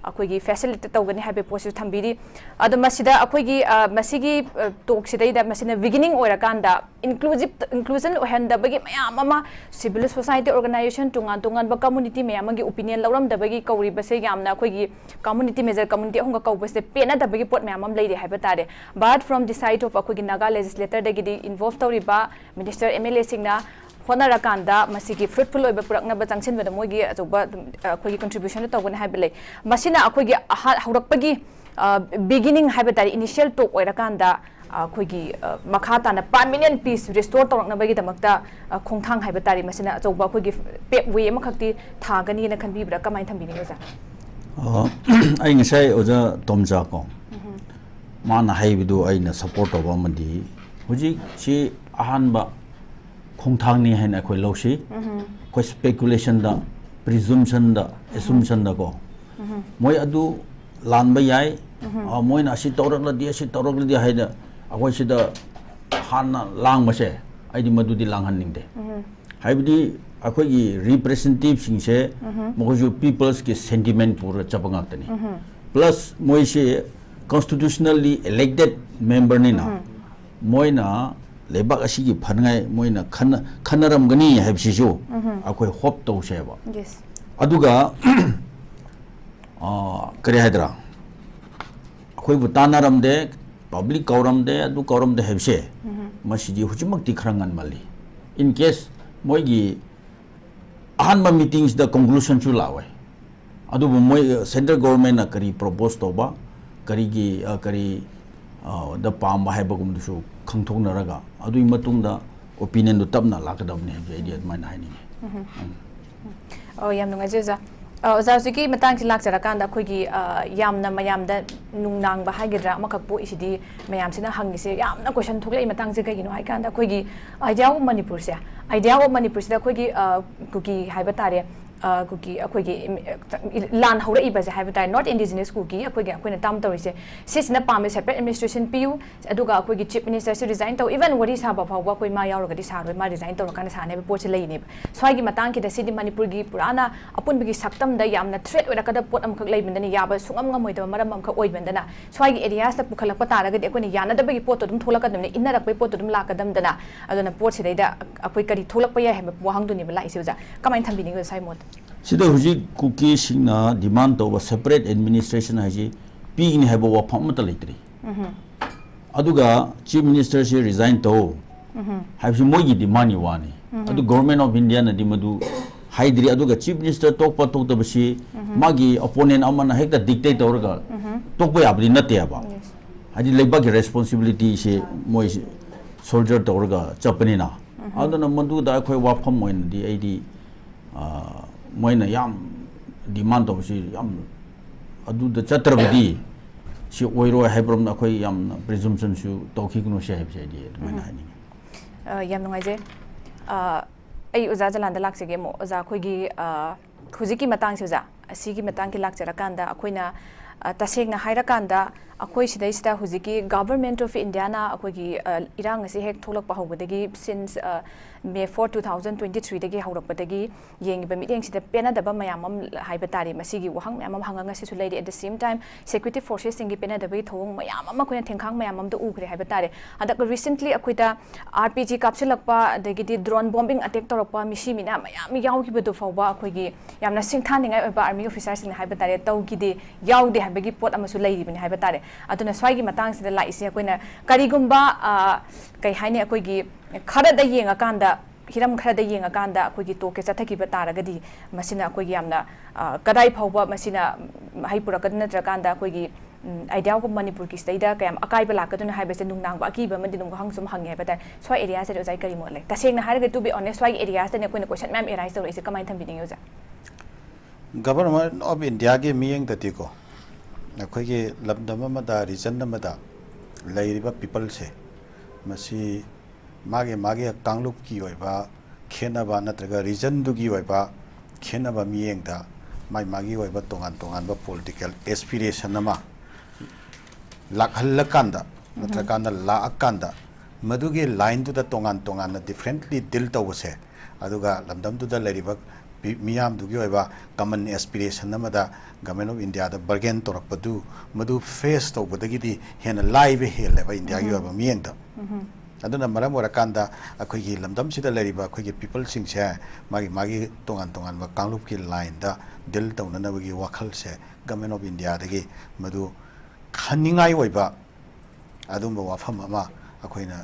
ꯑꯩꯈꯣꯏꯒꯤ facilitate ꯇꯧꯒꯅꯤ ꯍꯥꯏꯕꯒꯤ ꯄꯣꯠꯁꯤꯁꯨ ꯊꯝꯕꯤꯔꯤ꯫ ꯑꯗꯣ ꯃꯁꯤꯗ ꯑꯩꯈꯣꯏꯒꯤ, ꯑ, ꯃꯁꯤꯒꯤ, ꯑ, talkꯁꯤꯗꯩꯗ ꯃꯁꯤꯅ beginning ꯑꯣꯏꯔꯀꯥꯟꯗ inclusive, inclusion ꯑꯣꯏꯍꯟꯗꯕꯒꯤ ꯃꯌꯥꯝ ꯑꯃ civil society organization, ꯇꯣꯉꯥꯟ ꯇꯣꯉꯥꯟꯕ community ꯃꯌꯥꯝ ꯑꯃꯒꯤ opinion ꯂꯧꯔꯝꯗꯕꯒꯤ ꯀꯧꯔꯤꯕꯁꯦ ꯌꯥꯝꯅ ꯑꯩꯈꯣꯏꯒꯤ community, major community ꯑꯍꯨꯝꯒ ꯀꯧꯕꯁꯦ ꯄꯦꯟꯅꯗꯕꯒꯤ ꯄꯣꯠ ꯃꯌꯥꯝ ꯑꯃ ꯂꯩꯔꯤ ꯍꯥꯏꯕ ꯇꯥꯔꯦ꯫ But from the side of ꯑꯩꯈꯣꯏꯒꯤ ꯅꯥꯒꯥ legislatorꯗꯒꯤꯗꯤ involve ꯇꯧꯔꯤꯕ minister, MLAꯁꯤꯡꯅ ꯍꯣꯠꯅꯔꯀꯥꯟꯗ ꯃꯁꯤꯒꯤ fruitful ꯑꯣꯏꯕ ꯄꯨꯔꯛꯅꯕ ꯆꯪꯁꯤꯟꯕꯗ ꯃꯣꯏꯒꯤ ꯑꯆꯧꯕ ꯑꯗꯨꯝ, ꯑ, ꯑꯩꯈꯣꯏꯒꯤ contribution ꯇꯧꯒꯅꯤ ꯍꯥꯏꯕ ꯂꯩ꯫ ꯃꯁꯤꯅ ꯑꯩꯈꯣꯏꯒꯤ ꯑꯍꯥ-, ꯍꯧꯔꯛꯄꯒꯤ, ꯑ, beginning ꯍꯥꯏꯕ ꯇꯥꯔꯦ, initial talk ꯑꯣꯏꯔꯀꯥꯟꯗ, ꯑ, ꯑꯩꯈꯣꯏꯒꯤ, ꯑ, ꯃꯈꯥ ꯇꯥꯅ permanent peace restore ꯇꯧꯔꯛꯅꯕꯒꯤꯗꯃꯛꯇ, ꯑ, ꯈꯣꯡꯊꯥꯡ ꯍꯥꯏꯕ ꯇꯥꯔꯦ, ꯃꯁꯤꯅ ꯑꯆꯧꯕ ꯑꯩꯈꯣꯏꯒꯤ paveway ꯑꯃꯈꯛꯇꯤ ꯊꯥꯒꯅꯤꯅ ꯈꯟꯕꯤꯕ꯭ꯔꯥ? ꯀꯃꯥꯏꯅ ꯊꯝꯕꯤꯅꯤꯡꯉꯤ ꯑꯣꯖꯥ? ꯑ, ꯑꯩ ꯉꯁꯥꯏ ꯑꯣꯖꯥ ꯇꯣꯝꯆꯥ ꯀꯣ, ꯃꯥꯅ ꯍꯥꯏꯕꯗꯨ ꯑꯩꯅ support ꯇꯧꯕ ꯑꯃꯗꯤ, ꯍꯧꯖꯤꯛꯁꯤ ꯑꯍꯥꯟꯕ ꯈꯣꯡꯊꯥꯡꯅꯤ ꯍꯥꯏꯅ ꯑꯩꯈꯣꯏ ꯂꯧꯁꯤ꯫ ꯑꯩꯈꯣꯏ speculationꯗ, presumptionꯗ, assumptionꯗ ꯀꯣ, ꯃꯣꯏ ꯑꯗꯨ ꯂꯥꯟꯕ ꯌꯥꯏ, ꯑ, ꯃꯣꯏꯅ ꯑꯁꯤ ꯇꯧꯔꯛꯂꯗꯤ, ꯑꯁꯤ ꯇꯧꯔꯛꯂꯗꯤ ꯍꯥꯏꯅ ꯑꯩꯈꯣꯏ ꯁꯤꯗ ꯍꯥꯟꯅ ꯂꯥꯡꯕꯁꯦ, ꯑꯩꯗꯤ ꯃꯗꯨꯗꯤ ꯂꯥꯡꯍꯟꯅꯤꯡꯗꯦ꯫ ꯍꯥꯏꯕꯗꯤ ꯑꯩꯈꯣꯏꯒꯤ representativeꯁꯤꯡꯁꯦ ꯃꯈꯣꯏꯁꯨ peopleꯁꯀꯤ sentiment ꯄꯨꯔꯒ ꯆꯠꯄ ꯉꯥꯛꯇꯅꯤ꯫ Plus ꯃꯣꯏꯁꯦ constitutionally elected memberꯅꯤꯅ, ꯃꯣꯏꯅ ꯂꯩꯕꯥꯛ ꯑꯁꯤꯒꯤ ꯐꯅꯉꯥꯏ ꯃꯣꯏꯅ ꯈꯟꯅ-, ꯈꯟꯅꯔꯝꯒꯅꯤ ꯍꯥꯏꯕꯁꯤꯁꯨ ꯑꯩꯈꯣꯏ hope ꯇꯧꯁꯦꯕ꯫ Yes. ꯑꯗꯨꯒ, ꯑ, ꯀꯔꯤ ꯍꯥꯏꯗ꯭ꯔꯥ, ꯑꯩꯈꯣꯏꯕꯨ ꯇꯥꯟꯅꯔꯝꯗꯦ, ꯄꯕ꯭ꯂꯤꯛ ꯀꯧꯔꯝꯗꯦ, ꯑꯗꯨ ꯀꯧꯔꯝꯗꯦ ꯍꯥꯏꯕꯁꯦ, ꯃꯁꯤꯗꯤ ꯍꯧꯖꯤꯛꯃꯛꯇꯤ ꯈꯔ ꯉꯟꯃꯜꯂꯤ꯫ In case ꯃꯣꯏꯒꯤ ꯑꯍꯥꯟꯕ ꯃꯤꯇꯤꯡꯁꯤꯗ ꯀꯟꯀ꯭ꯂꯨꯁꯟꯁꯨ ꯂꯥꯛꯑꯣꯏ꯫ ꯑꯗꯨꯕꯨ ꯃꯣꯏ ꯁꯦꯟꯇ꯭ꯔꯦꯜ ꯒꯣꯚꯔꯟꯃꯦꯟꯠꯅ ꯀꯔꯤ ꯄ꯭ꯔꯣꯄꯣꯁ ꯇꯧꯕ, ꯀꯔꯤꯒꯤ, ꯑ, ꯀꯔꯤ, ꯑ, ꯗ ꯄꯥꯝꯕ ꯍꯥꯏꯕꯒꯨꯝꯕꯗꯨꯁꯨ ꯈꯪꯊꯣꯛꯅꯔꯒ, ꯑꯗꯨꯒꯤ ꯃꯇꯨꯡꯗ ꯑꯣꯄꯤꯅꯤꯌꯟꯗꯨ ꯇꯞꯅ ꯂꯥꯛꯀꯗꯕꯅꯤ ꯍꯥꯏꯕꯁꯦ ꯑꯩꯗꯤ ꯑꯗꯨꯃꯥꯏꯅ ꯍꯥꯏꯅꯤꯡꯉꯤ꯫ ꯎꯝ꯫ ꯑꯣ, ꯌꯥꯝ ꯅꯨꯡꯉꯥꯏꯖꯩ ꯑꯣꯖꯥ꯫ ꯑ, ꯑꯣꯖꯥ, ꯍꯧꯖꯤꯛꯀꯤ ꯃꯇꯥꯡꯁꯤ ꯂꯥꯛꯆꯔꯀꯥꯟꯗ ꯑꯩꯈꯣꯏꯒꯤ, ꯑ, ꯌꯥꯝꯅ ꯃꯌꯥꯝꯗ ꯅꯨꯡꯅꯥꯡꯕ ꯍꯥꯏꯒꯗ꯭ꯔꯥ ꯑꯃꯈꯛ ꯄꯣꯛꯏꯁꯤꯗꯤ ꯃꯌꯥꯝꯁꯤꯅ ꯍꯪꯉꯤꯁꯦ, ꯌꯥꯝꯅ ꯀꯣꯏꯁꯟ ꯊꯣꯛꯂꯛꯏ ꯃꯇꯥꯡꯁꯦ ꯀꯩꯒꯤꯅꯣ ꯍꯥꯏꯀꯥꯟꯗ ꯑꯩꯈꯣꯏꯒꯤ Idea of Manipurꯁꯦ, Idea of Manipurꯁꯤꯗ ꯑꯩꯈꯣꯏꯒꯤ, ꯑ, ꯀꯨꯀꯤ ꯍꯥꯏꯕ ꯇꯥꯔꯦ, ꯑ, ꯀꯨꯀꯤ ꯑꯩꯈꯣꯏꯒꯤ ꯏꯝ-, ꯑ, ꯂꯥꯟ ꯍꯧꯔꯛꯏꯕꯁꯦ ꯍꯥꯏꯕ ꯇꯥꯔꯦ, not indigenous ꯀꯨꯀꯤ ꯑꯩꯈꯣꯏꯒꯤ, ꯑꯩꯈꯣꯏꯅ ꯇꯥꯝ ꯇꯧꯔꯤꯁꯦ, ꯁꯤꯁꯤꯅ ꯄꯥꯝꯃꯦ separate administration ꯄꯤꯌꯨ, ꯑꯗꯨꯒ ꯑꯩꯈꯣꯏꯒꯤ Chief Ministerꯁꯨ resign ꯇꯧ, even ꯋꯥꯔꯤ ꯁꯥꯕ ꯐꯥꯎꯕ ꯑꯩꯈꯣꯏ ꯃꯥ ꯌꯥꯎꯔꯒꯗꯤ ꯁꯥꯔꯣꯏ, ꯃꯥ resign ꯇꯧꯔꯀꯥꯟꯗ ꯁꯥꯅꯤ ꯍꯥꯏꯕ ꯄꯣꯠꯁꯦ ꯂꯩꯅꯦꯕ꯫ ꯁ꯭ꯋꯥꯏꯒꯤ ꯃꯇꯥꯡꯁꯤꯗ ꯁꯤꯗꯤ ꯃꯅꯤꯄꯨꯔꯒꯤ ꯄꯨꯔꯥꯅ ꯑꯄꯨꯟꯕꯒꯤ ꯁꯛꯇꯝꯗ ꯌꯥꯝꯅ threat ꯑꯣꯏꯔꯛꯀꯗꯕ ꯄꯣꯠ ꯑꯃꯈꯛ ꯂꯩꯕꯅꯤꯅ, ꯌꯥꯕ ꯁꯨꯡꯉꯝ ꯉꯝꯃꯣꯏꯗꯕ ꯃꯔꯝ ꯑꯃꯈꯛ ꯑꯣꯏꯕꯅꯤꯅ, ꯁ꯭ꯋꯥꯏꯒꯤ areasꯇ ꯄꯨꯈꯠꯂꯛꯄ ꯇꯥꯔꯒꯗꯤ ꯑꯩꯈꯣꯏꯅ ꯌꯥꯅꯗꯕꯒꯤ ꯄꯣꯠꯇꯣ ꯑꯗꯨꯝ ꯊꯣꯛꯂꯛꯀꯗꯕꯅꯤ, ꯏꯟꯅꯔꯛꯄꯒꯤ ꯄꯣꯠꯇꯣ ꯑꯗꯨꯝ ꯂꯥꯛꯀꯗꯕꯅꯤꯅ, ꯑꯗꯨꯅ ꯄꯣꯠꯁꯤꯗꯩꯗ ꯑꯩꯈꯣꯏ ꯀꯔꯤ ꯊꯣꯛꯂꯛꯄ ꯌꯥꯏ ꯍꯥꯏꯕ ꯋꯥꯍꯪꯗꯨꯅꯦꯕ ꯂꯥꯛꯏꯁꯦ ꯑꯣꯖꯥ꯫ ꯀꯃꯥꯏꯅ ꯊꯝꯕꯤꯅꯤꯡꯉꯤ ꯑꯣꯖꯥ ꯁ꯭ꯋꯥꯏ ꯃꯣꯠꯇꯣ? ꯁꯤꯗ ꯍꯧꯖꯤꯛ ꯀꯨꯀꯤꯁꯤꯡꯅ demand ꯇꯧꯕ separate administration ꯍꯥꯏꯁꯤ ꯄꯤꯒꯅꯤ ꯍꯥꯏꯕ ꯋꯥꯐꯝ ꯑꯃꯠꯇ ꯂꯩꯇ꯭ꯔꯤ꯫ ꯑꯗꯨꯒ Chief Ministerꯁꯤ resign ꯇꯧ ꯍꯥꯏꯕꯁꯤ ꯃꯣꯏꯒꯤ demandꯀꯤ ꯋꯥꯅꯤ꯫ ꯑꯗꯨ Government of Indiaꯅꯗꯤ ꯃꯗꯨ ꯍꯥꯏꯗ꯭ꯔꯤ꯫ ꯑꯗꯨꯒ Chief Minister ꯇꯣꯛꯄ ꯇꯣꯛꯇꯕꯁꯤ ꯃꯥꯒꯤ opponent ꯑꯃꯅ ꯍꯦꯛꯇ dictate ꯇꯧꯔꯒ ꯇꯣꯛꯄ ꯌꯥꯕꯗꯤ ꯅꯠꯇꯦꯕ꯫ ꯍꯥꯏꯗꯤ ꯂꯩꯕꯥꯛꯀꯤ responsibilityꯁꯤ ꯃꯣꯏ soldier ꯇꯧꯔꯒ ꯆꯠꯄꯅꯤꯅ꯫ ꯑꯗꯨꯅ ꯃꯗꯨꯗ ꯑꯩꯈꯣꯏ ꯋꯥꯐꯝ ꯑꯣꯏꯅꯗꯤ ꯑꯩꯗꯤ, ꯑ, ꯃꯣꯏꯅ ꯌꯥꯝ demand ꯇꯧꯕꯁꯤ ꯌꯥꯝ ꯑꯗꯨꯗ ꯆꯠꯇ꯭ꯔꯕꯗꯤ ꯁꯤ ꯑꯣꯏꯔꯣꯏ ꯍꯥꯏꯕꯔꯣꯝꯗ ꯑꯩꯈꯣꯏ ꯌꯥꯝꯅ presumptionꯁꯨ ꯇꯧꯈꯤꯒꯅꯨ ꯁꯤ ꯍꯥꯏꯕꯁꯦ ꯑꯩꯗꯤ ꯑꯗꯨꯃꯥꯏꯅ ꯍꯥꯏꯅꯤꯡꯉꯤ꯫ ꯑ, ꯌꯥꯝ ꯅꯨꯡꯉꯥꯏꯖꯩ꯫ ꯑ, ꯑꯩ ꯑꯣꯖꯥ ꯖꯂꯥꯟꯗ ꯂꯥꯛꯆꯒꯦ ꯑꯃꯨꯛ꯫ ꯑꯣꯖꯥ, ꯑꯩꯈꯣꯏꯒꯤ, ꯑ, ꯍꯧꯖꯤꯛꯀꯤ ꯃꯇꯥꯡꯁꯦ ꯑꯣꯖꯥ, ꯑꯁꯤꯒꯤ ꯃꯇꯥꯡꯒꯤ ꯂꯥꯛꯆꯔꯀꯥꯟꯗ ꯑꯩꯈꯣꯏꯅ, ꯑ, ꯇꯁꯦꯡꯅ ꯍꯥꯏꯔꯀꯥꯟꯗ ꯑꯩꯈꯣꯏ ꯁꯤꯗꯩꯁꯤꯗ ꯍꯧꯖꯤꯛꯀꯤ Government of Indiaꯅ ꯑꯩꯈꯣꯏꯒꯤ, ꯑ, ꯏꯔꯥꯡ ꯑꯁꯤ ꯍꯦꯛ ꯊꯣꯛꯂꯛꯄ ꯍꯧꯕꯗꯒꯤ since, ꯑ, May four, two thousand twenty threeꯗꯒꯤ ꯍꯧꯔꯛꯄꯗꯒꯤ ꯌꯦꯡꯉꯤꯕ ꯃꯤꯠꯌꯦꯡꯁꯤꯗ ꯄꯦꯟꯅꯗꯕ ꯃꯌꯥꯝ ꯑꯃ ꯍꯥꯏꯕ ꯇꯥꯔꯦ, ꯃꯁꯤꯒꯤ ꯋꯥꯍꯪ ꯃꯌꯥꯝ ꯑꯃ ꯍꯪꯉꯒ ꯁꯤꯁꯨ ꯂꯩꯔꯤ꯫ At the same time, security forcesꯁꯤꯡꯒꯤ ꯄꯦꯟꯅꯗꯕꯒꯤ ꯊꯧꯑꯣꯡ ꯃꯌꯥꯝ ꯑꯃ ꯑꯩꯈꯣꯏꯅ ꯊꯦꯡꯈꯥꯡ ꯃꯌꯥꯝ ꯑꯃꯗ ꯎꯈ꯭ꯔꯦ ꯍꯥꯏꯕ ꯇꯥꯔꯦ꯫ ꯍꯟꯗꯛ recently ꯑꯩꯈꯣꯏꯗ RPG ꯀꯥꯞꯁꯤꯜꯂꯛꯄ, ꯑꯗꯒꯤꯗꯤ drone bombing attack ꯇꯧꯔꯛꯄ, ꯃꯤꯁꯤ ꯃꯤꯅꯥ ꯃꯌꯥꯝ ꯌꯥꯎꯈꯤꯕꯗꯨ ꯐꯥꯎꯕ ꯑꯩꯈꯣꯏꯒꯤ ꯌꯥꯝꯅ ꯁꯤꯡꯊꯥꯅꯤꯡꯉꯥꯏ ꯑꯣꯏꯕ army officerꯁꯤꯡꯅ ꯍꯥꯏꯕ ꯇꯥꯔꯦ, ꯇꯧꯈꯤꯗꯦ, ꯌꯥꯎꯗꯦ ꯍꯥꯏꯕ ꯍꯥꯏꯕꯒꯤ ꯄꯣꯠ ꯑꯃꯁꯨ ꯂꯩꯔꯤꯕꯅꯤ ꯍꯥꯏꯕ ꯇꯥꯔꯦ꯫ ꯑꯗꯨꯅ ꯁ꯭ꯋꯥꯏꯒꯤ ꯃꯇꯥꯡꯁꯤꯗ ꯂꯥꯛꯏꯁꯦ ꯑꯩꯈꯣꯏꯅ ꯀꯔꯤꯒꯨꯝꯕ, ꯑ, ꯀꯩ ꯍꯥꯏꯅꯤ, ꯑꯩꯈꯣꯏꯒꯤ ꯈꯔꯗ ꯌꯦꯡꯉꯀꯥꯟꯗ, ꯍꯤꯔꯝ ꯈꯔꯗ ꯌꯦꯡꯉꯀꯥꯟꯗ ꯑꯩꯈꯣꯏꯒꯤ ꯇꯣꯛꯀꯦ ꯆꯠꯊꯈꯤꯕ ꯇꯥꯔꯒꯗꯤ, ꯃꯁꯤꯅ ꯑꯩꯈꯣꯏꯒꯤ ꯌꯥꯝꯅ, ꯑ, ꯀꯗꯥꯏ ꯐꯥꯎꯕ ꯃꯁꯤꯅ ꯃꯍꯩ ꯄꯨꯔꯛꯀꯗ ꯅꯠꯇ꯭ꯔꯀꯥꯟꯗ ꯑꯩꯈꯣꯏꯒꯤ, ꯎꯝ, idea ꯒꯨꯝꯕ ꯃꯅꯤꯄꯨꯔꯒꯤ ꯁꯤꯗꯩꯗ ꯀꯌꯥꯝ ꯑꯀꯥꯏꯕ ꯂꯥꯛꯀꯗꯣꯏꯅꯣ ꯍꯥꯏꯕꯁꯦ ꯅꯨꯡꯅꯥꯡꯕ ꯑꯀꯤꯕ ꯑꯃꯗꯤ ꯑꯗꯨꯝ ꯋꯥꯍꯪ ꯁꯨꯝ ꯍꯪꯉꯦ ꯍꯥꯏꯕ ꯇꯥꯔꯦ꯫ ꯁ꯭ꯋꯥꯏ area ꯁꯤꯗ ꯑꯣꯖꯥ ꯀꯔꯤ ꯃꯣꯠ ꯂꯩ? ꯇꯁꯦꯡꯅ ꯍꯥꯏꯔꯒꯗꯤ, to be honest, ꯁ꯭ꯋꯥꯏꯒꯤ area ꯁꯤꯗꯅꯦ ꯑꯩꯈꯣꯏꯅ question ꯃꯌꯥꯝ arise ꯇꯧꯔꯛꯏꯁꯦ꯫ ꯀꯃꯥꯏꯅ ꯊꯝꯕꯤꯅꯤꯡꯉꯤ ꯑꯣꯖꯥ? Government of India ꯒꯤ ꯃꯤꯠꯌꯦꯡꯗꯗꯤꯀꯣ, ꯑꯩꯈꯣꯏꯒꯤ ꯂꯝꯗꯝ ꯑꯃꯗ, region ꯑꯃꯗ ꯂꯩꯔꯤꯕ people ꯁꯦ, ꯃꯁꯤ ꯃꯥꯒꯤ ꯃꯥꯒꯤ ꯀꯥꯡꯂꯨꯞꯀꯤ ꯑꯣꯏꯕ ꯈꯦꯠꯅꯕ ꯅꯠꯇ꯭ꯔꯒ region ꯗꯨꯒꯤ ꯑꯣꯏꯕ ꯈꯦꯠꯅꯕ ꯃꯤꯠꯌꯦꯡꯗ ꯃꯥꯒꯤ ꯃꯥꯒꯤ ꯑꯣꯏꯕ ꯇꯣꯉꯥꯟ ꯇꯣꯉꯥꯟꯕ political aspiration ꯑꯃ ꯂꯥꯛꯍꯜꯂꯀꯥꯟꯗ, ꯅꯠꯇ꯭ꯔꯀꯥꯟꯗ ꯂꯥꯛꯑꯀꯥꯟꯗ, ꯃꯗꯨꯒꯤ line ꯗꯨꯗ ꯇꯣꯉꯥꯟ ꯇꯣꯉꯥꯟꯅ differently deal ꯇꯧꯕꯁꯦ, ꯑꯗꯨꯒ ꯂꯝꯗꯝꯗꯨꯗ ꯂꯩꯔꯤꯕ ꯄꯤ-, ꯃꯤꯌꯥꯝꯗꯨꯒꯤ ꯑꯣꯏꯕ common aspiration ꯑꯃꯗ Government of India the bargain ꯇꯧꯔꯛꯄꯗꯨ, ꯃꯗꯨ face ꯇꯧꯕꯗꯒꯤꯗꯤ ꯍꯦꯟꯅ ꯂꯥꯏꯕ ꯍꯦꯜꯂꯦꯕ India ꯒꯤ ꯑꯣꯏꯕ ꯃꯤꯠꯌꯦꯡꯗ꯫ ꯑꯗꯨꯅ ꯃꯔꯝ ꯑꯣꯏꯔꯀꯥꯟꯗ ꯑꯩꯈꯣꯏꯒꯤ ꯂꯝꯗꯝꯁꯤꯗ ꯂꯩꯔꯤꯕ ꯑꯩꯈꯣꯏꯒꯤ people ꯁꯤꯡꯁꯦ ꯃꯥꯒꯤ ꯃꯥꯒꯤ ꯇꯣꯉꯥꯟ ꯇꯣꯉꯥꯟꯕ ꯀꯥꯡꯂꯨꯞꯀꯤ line ꯗ deal ꯇꯧꯅꯅꯕꯒꯤ ꯋꯥꯈꯜꯁꯦ Government of India ꯗꯒꯤ ꯃꯗꯨ ꯈꯟꯅꯤꯡꯉꯥꯏ ꯑꯣꯏꯕ ꯑꯗꯨꯝꯕ ꯋꯥꯐꯝ ꯑꯃ ꯑꯩꯈꯣꯏꯅ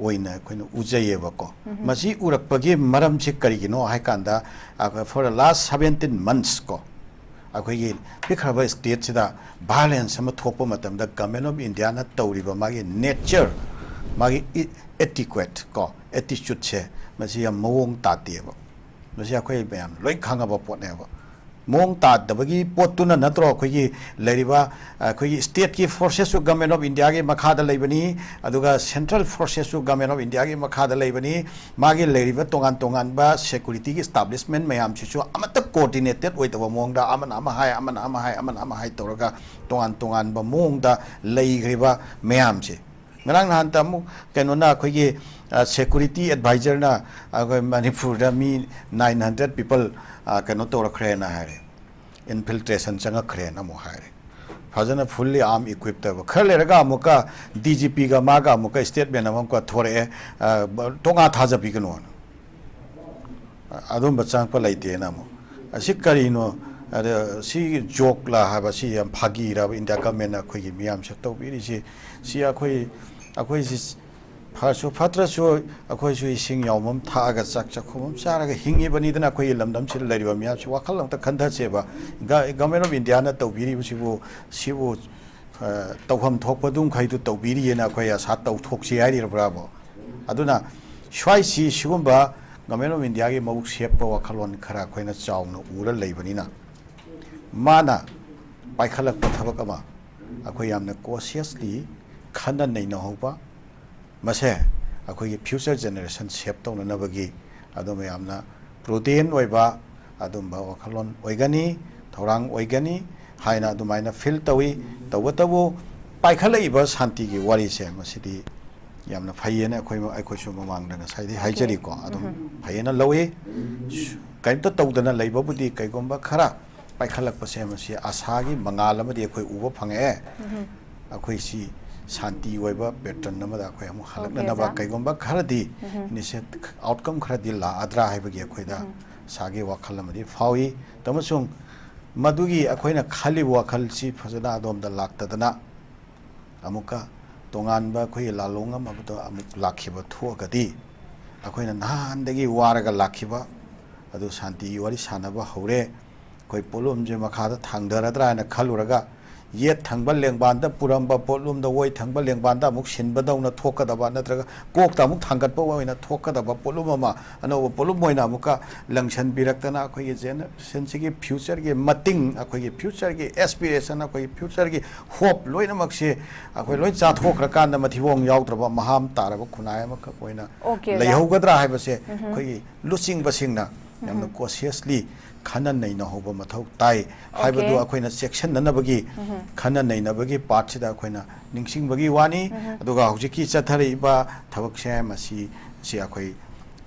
ꯑꯣꯏꯅ ꯑꯩꯈꯣꯏꯅ ꯎꯖꯩꯌꯦꯕꯀꯣ꯫ ꯃꯁꯤ ꯎꯔꯛꯄꯒꯤ ꯃꯔꯝꯁꯤ ꯀꯔꯤꯒꯤꯅꯣ ꯍꯥꯏ ꯀꯥꯟꯗ, ꯑꯩꯈꯣꯏ for the last seventeen months ꯀꯣ, ꯑꯩꯈꯣꯏꯒꯤ ꯄꯤꯛꯈ꯭ꯔꯕ state ꯁꯤꯗ violence ꯑꯃ ꯊꯣꯛꯄ ꯃꯇꯝꯗ Government of India ꯅ ꯇꯧꯔꯤꯕ ꯃꯥꯒꯤ nature, ꯃꯥꯒꯤ i-, adequate ꯀꯣ, attitude ꯁꯦ, ꯃꯁꯤ ꯌꯥꯝ ꯃꯑꯣꯡ ꯇꯥꯗꯦꯕ꯫ ꯃꯁꯤ ꯑꯩꯈꯣꯏ ꯃꯌꯥꯝ ꯂꯣꯏ ꯈꯪꯉꯕ ꯄꯣꯠꯅꯦꯕ꯫ ꯃꯑꯣꯡ ꯇꯥꯗꯕꯒꯤ ꯄꯣꯠꯇꯨꯅ ꯅꯠꯇ꯭ꯔꯣ ꯑꯩꯈꯣꯏꯒꯤ ꯂꯩꯔꯤꯕ, ꯑꯩꯈꯣꯏꯒꯤ state ꯀꯤ forces ꯁꯨ Government of India ꯒꯤ ꯃꯈꯥꯗ ꯂꯩꯕꯅꯤ, ꯑꯗꯨꯒ central forces ꯁꯨ Government of India ꯒꯤ ꯃꯈꯥꯗ ꯂꯩꯕꯅꯤ, ꯃꯥꯒꯤ ꯂꯩꯔꯤꯕ ꯇꯣꯉꯥꯟ ꯇꯣꯉꯥꯟꯕ security ꯒꯤ establishment ꯃꯌꯥꯝꯁꯤꯁꯨ ꯑꯃꯠꯇ coordinated ꯑꯣꯏꯗꯕ ꯃꯑꯣꯡꯗ ꯑꯃꯅ ꯑꯃ ꯍꯥꯏ, ꯑꯃꯅ ꯑꯃ ꯍꯥꯏ, ꯑꯃꯅ ꯑꯃ ꯍꯥꯏ ꯇꯧꯔꯒ ꯇꯣꯉꯥꯟ ꯇꯣꯉꯥꯟꯕ ꯃꯑꯣꯡꯗ ꯂꯩꯈ꯭ꯔꯤꯕ ꯃꯌꯥꯝꯁꯦ꯫ ꯉꯔꯥꯡ ꯅꯍꯥꯟꯇ ꯑꯃꯨꯛ ꯀꯩꯅꯣꯅ, ꯑꯩꯈꯣꯏꯒꯤ, ꯑ, security advisor ꯅ ꯑꯩꯈꯣꯏ ꯃꯅꯤꯄꯨꯔꯗ ꯃꯤ nine hundred people, ꯑ, ꯀꯩꯅꯣ ꯇꯧꯔꯛꯈ꯭ꯔꯦꯅ ꯍꯥꯏꯔꯦ, infiltration ꯆꯪꯉꯛꯈ꯭ꯔꯦꯅ ꯑꯃꯨꯛ ꯍꯥꯏꯔꯦ꯫ ꯐꯖꯅ fully arm equipped ꯇꯧꯕ꯫ ꯈꯔ ꯂꯩꯔꯒ ꯑꯃꯨꯛꯀ D G P ꯒ ꯃꯥꯒ ꯑꯃꯨꯛꯀ statement ꯑꯃ ꯑꯃꯨꯛꯀ ꯊꯣꯔꯛꯑꯦ, ꯑ, ꯇꯣꯉꯥ ꯊꯥꯖꯕꯤꯒꯅꯣꯅ꯫ ꯑꯗꯨꯝꯕ ꯆꯪꯉꯛꯄ ꯂꯩꯇꯦꯅ ꯑꯃꯨꯛ꯫ ꯑꯁꯤ ꯀꯔꯤꯅꯣ? ꯑꯗ ꯁꯤ ꯖꯣꯛꯂꯥ ꯍꯥꯏꯕ, ꯁꯤ ꯌꯥꯝ ꯐꯥꯒꯤꯔꯕ ꯏꯟꯗꯤꯌꯥ ꯒꯃꯦꯟꯅ ꯑꯩꯈꯣꯏꯒꯤ ꯃꯤꯌꯥꯝꯁꯦ ꯇꯧꯕꯤꯔꯤꯁꯤ? ꯁꯤ ꯑꯩꯈꯣꯏ, ꯑꯩꯈꯣꯏꯁꯤ ꯐꯔꯁꯨ ꯐꯠꯇ꯭ꯔꯁꯨ ꯑꯩꯈꯣꯏꯁꯨ ꯏꯁꯤꯡ ꯌꯥꯎꯕ ꯑꯃ ꯊꯛꯑꯒ ꯆꯥꯛ ꯆꯥꯛꯈꯨꯝ ꯑꯃ ꯆꯥꯔꯒ ꯍꯤꯡꯉꯤꯕꯅꯤꯗꯅ꯫ ꯑꯩꯈꯣꯏꯒꯤ ꯂꯝꯗꯝꯁꯤꯗ ꯂꯩꯔꯤꯕ ꯃꯤꯌꯥꯝꯁꯤ ꯋꯥꯈꯜ ꯑꯝꯇ ꯈꯟꯊꯁꯦꯕ꯫ ꯒ-, ꯒꯃꯦꯟ ꯑꯣꯐ ꯏꯟꯗꯤꯌꯥꯅ ꯇꯧꯕꯤꯔꯤꯕꯁꯤꯕꯨ, ꯁꯤꯕꯨ, ꯑ, ꯇꯧꯐꯝ ꯊꯣꯛꯄꯗꯨ ꯃꯈꯩꯗꯨ ꯇꯧꯕꯤꯔꯤꯑꯅ ꯑꯩꯈꯣꯏ ꯑꯁꯥ ꯇꯧꯊꯣꯛꯁꯤ ꯍꯥꯏꯔꯤꯕ꯭ꯔꯥꯕꯣ? ꯑꯗꯨꯅ ꯁ꯭ꯋꯥꯏꯁꯤ ꯁꯤꯒꯨꯝꯕ ꯒꯃꯦꯟ ꯑꯣꯐ ꯏꯟꯗꯤꯌꯥꯒꯤ ꯃꯕꯨꯛ ꯁꯦꯞꯄ ꯋꯥꯈꯜꯂꯣꯟ ꯈꯔ ꯑꯩꯈꯣꯏꯅ ꯆꯥꯎꯅ ꯎꯔ ꯂꯩꯕꯅꯤꯅ, ꯃꯥꯅ ꯄꯥꯏꯈꯠꯂꯛꯄ ꯊꯕꯛ ꯑꯃ ꯑꯩꯈꯣꯏ ꯌꯥꯝꯅ ꯀꯣꯁꯤꯌꯁꯂꯤ ꯈꯟꯅ ꯅꯩꯅꯍꯧꯕ, ꯃꯁꯦ ꯑꯩꯈꯣꯏꯒꯤ ꯐ꯭ꯌꯨꯆꯔ ꯖꯦꯅꯦꯔꯦꯁꯟ ꯁꯦꯞ ꯇꯧꯅꯅꯕꯒꯤ ꯑꯗꯨꯝꯕ ꯌꯥꯝꯅ ꯄ꯭ꯔꯨꯗꯦꯟ ꯑꯣꯏꯕ ꯑꯗꯨꯝꯕ ꯋꯥꯈꯜꯂꯣꯟ ꯑꯣꯏꯒꯅꯤ, ꯊꯧꯔꯥꯡ ꯑꯣꯏꯒꯅꯤ ꯍꯥꯏꯅ ꯑꯗꯨꯃꯥꯏꯅ ꯐꯤꯜ ꯇꯧꯏ꯫ ꯇꯧꯕꯇꯕꯨ ꯄꯥꯏꯈꯠꯂꯛꯏꯕ ꯁꯥꯟꯇꯤꯒꯤ ꯋꯥꯔꯤꯁꯦ, ꯃꯁꯤꯗꯤ ꯌꯥꯝꯅ ꯐꯩꯌꯦꯅ ꯑꯩꯈꯣꯏ, ꯑꯩꯈꯣꯏꯁꯨ ꯃꯃꯥꯡꯗꯅ ꯉꯁꯥꯏꯗꯤ ꯍꯥꯏꯖꯔꯤꯀꯣ, ꯑꯗꯨꯝ ꯐꯩꯌꯦꯅ ꯂꯧꯏ꯫ ꯀꯔꯤꯝꯇ ꯇꯧꯗꯅ ꯂꯩꯕꯕꯨꯗꯤ ꯀꯩꯒꯨꯝꯕ ꯈꯔ ꯄꯥꯏꯈꯠꯂꯛꯄꯁꯦ, ꯃꯁꯤ ꯑꯁꯥꯒꯤ ꯃꯉꯥꯜ ꯑꯃꯗꯤ ꯑꯩꯈꯣꯏ ꯎꯕ ꯐꯪꯉꯛꯑꯦ꯫ ꯑꯩꯈꯣꯏ ꯁꯤ ꯁꯥꯟꯇꯤ ꯑꯣꯏꯕ ꯄꯦꯇ꯭ꯔꯟ ꯑꯃꯗ ꯑꯩꯈꯣꯏ ꯑꯃꯨꯛ ꯍꯜꯂꯛꯅꯅꯕ, ꯑꯣꯖꯥ꯫ ꯀꯩꯒꯨꯝꯕ ꯈꯔꯗꯤ ꯏꯅꯤꯁꯤꯌꯦꯠ-, ꯑꯥꯎꯠꯀꯝ ꯈꯔꯗꯤ ꯂꯥꯛꯑꯗ꯭ꯔꯥ ꯍꯥꯏꯕꯒꯤ ꯑꯩꯈꯣꯏꯗ ꯑꯁꯥꯒꯤ ꯋꯥꯈꯜ ꯑꯃꯗꯤ ꯐꯥꯎꯏ꯫ ꯑꯃꯁꯨꯡ ꯃꯗꯨꯒꯤ ꯑꯩꯈꯣꯏꯅ ꯈꯜꯂꯤꯕ ꯋꯥꯈꯜꯁꯤ ꯐꯖꯅ ꯑꯗꯣꯝꯗ ꯂꯥꯛꯇꯗꯅ, ꯑꯃꯨꯛꯀ ꯇꯣꯉꯥꯟꯕ ꯑꯩꯈꯣꯏꯒꯤ ꯂꯥꯜꯂꯣꯡ ꯑꯃꯗ ꯑꯃꯨꯛ ꯂꯥꯛꯈꯤꯕ ꯊꯣꯛꯑꯒꯗꯤ, ꯑꯩꯈꯣꯏꯅ ꯅꯍꯥꯟꯗꯒꯤ ꯋꯥꯔꯒ ꯂꯥꯛꯈꯤꯕ ꯑꯗꯨ ꯁꯥꯟꯇꯤꯒꯤ ꯋꯥꯔꯤ ꯁꯥꯟꯅꯕ ꯍꯧꯔꯦ꯫ ꯑꯩꯈꯣꯏ ꯄꯣꯠꯂꯨꯝꯁꯦ ꯃꯈꯥꯗ ꯊꯥꯡꯊꯔꯗ꯭ꯔꯥ ꯍꯥꯏꯅ ꯈꯜꯂꯨꯔꯒ, ꯌꯦꯠ ꯊꯪꯕ ꯂꯦꯡꯕꯥꯟꯗ ꯄꯨꯔꯝꯕ ꯄꯣꯠꯂꯨꯝꯗ ꯑꯣꯏ ꯊꯪꯕ ꯂꯦꯡꯕꯥꯟꯗ ꯑꯃꯨꯛ ꯁꯤꯟꯕꯗꯧꯅ ꯊꯣꯛꯀꯗꯕ, ꯅꯠꯇ꯭ꯔꯒ ꯀꯣꯛꯇ ꯑꯃꯨꯛ ꯊꯥꯡꯒꯠꯄ ꯑꯣꯏꯅ ꯊꯣꯛꯀꯗꯕ ꯄꯣꯠꯂꯨꯝ ꯑꯃ, ꯑꯅꯧꯕ ꯄꯣꯠꯂꯨꯝ ꯑꯣꯏꯅ ꯑꯃꯨꯛꯀ ꯂꯪꯁꯟꯕꯤꯔꯛꯇꯅ, ꯑꯩꯈꯣꯏꯒꯤ ꯖꯦꯅꯦꯔꯦꯁꯟꯁꯤꯒꯤ ꯐ꯭ꯌꯨꯆꯔꯒꯤ ꯃꯇꯤꯡ, ꯑꯩꯈꯣꯏꯒꯤ ꯐ꯭ꯌꯨꯆꯔꯒꯤ ꯑꯦꯁꯄꯤꯔꯦꯁꯟ, ꯑꯩꯈꯣꯏꯒꯤ ꯐ꯭ꯌꯨꯆꯔꯒꯤ ꯍꯣꯞ ꯂꯣꯏꯅꯃꯛꯁꯦ ꯑꯩꯈꯣꯏ ꯂꯣꯏ ꯆꯥꯊꯣꯛꯈ꯭ꯔꯀꯥꯟꯗ ꯃꯊꯤꯕꯣꯡ ꯌꯥꯎꯗ꯭ꯔꯕ ꯃꯍꯥꯝ ꯇꯥꯔꯕ ꯈꯨꯟꯅꯥꯏ ꯑꯃꯈꯛ ꯑꯣꯏꯅ ꯑꯣꯀꯦ, ꯑꯣꯖꯥ꯫ ꯂꯩꯍꯧꯒꯗ꯭ꯔꯥ ꯍꯥꯏꯕꯁꯦ ꯑꯩꯈꯣꯏꯒꯤ ꯂꯨꯆꯤꯡꯕꯁꯤꯡꯅ ꯌꯥꯝꯅ ꯀꯣꯁꯤꯌꯁꯂꯤ ꯈꯟꯅ ꯅꯩꯅꯍꯧꯕ ꯃꯊꯧ ꯇꯥꯏ ꯍꯥꯏꯕꯗꯨ ꯑꯣꯀꯦ꯫ ꯑꯩꯈꯣꯏꯅ ꯆꯦꯛꯁꯤꯟꯅꯅꯕꯒꯤ ꯈꯟꯅ ꯅꯩꯅꯕꯒꯤ ꯄꯥꯔꯠꯁꯤꯗ ꯑꯩꯈꯣꯏꯅ ꯅꯤꯡꯁꯤꯡꯕꯒꯤ ꯋꯥꯅꯤ꯫ ꯑꯗꯨꯒ ꯍꯧꯖꯤꯛꯀꯤ ꯆꯠꯊꯔꯛꯏꯕ ꯊꯕꯛꯁꯦ, ꯃꯁꯤ, ꯁꯤ ꯑꯩꯈꯣꯏ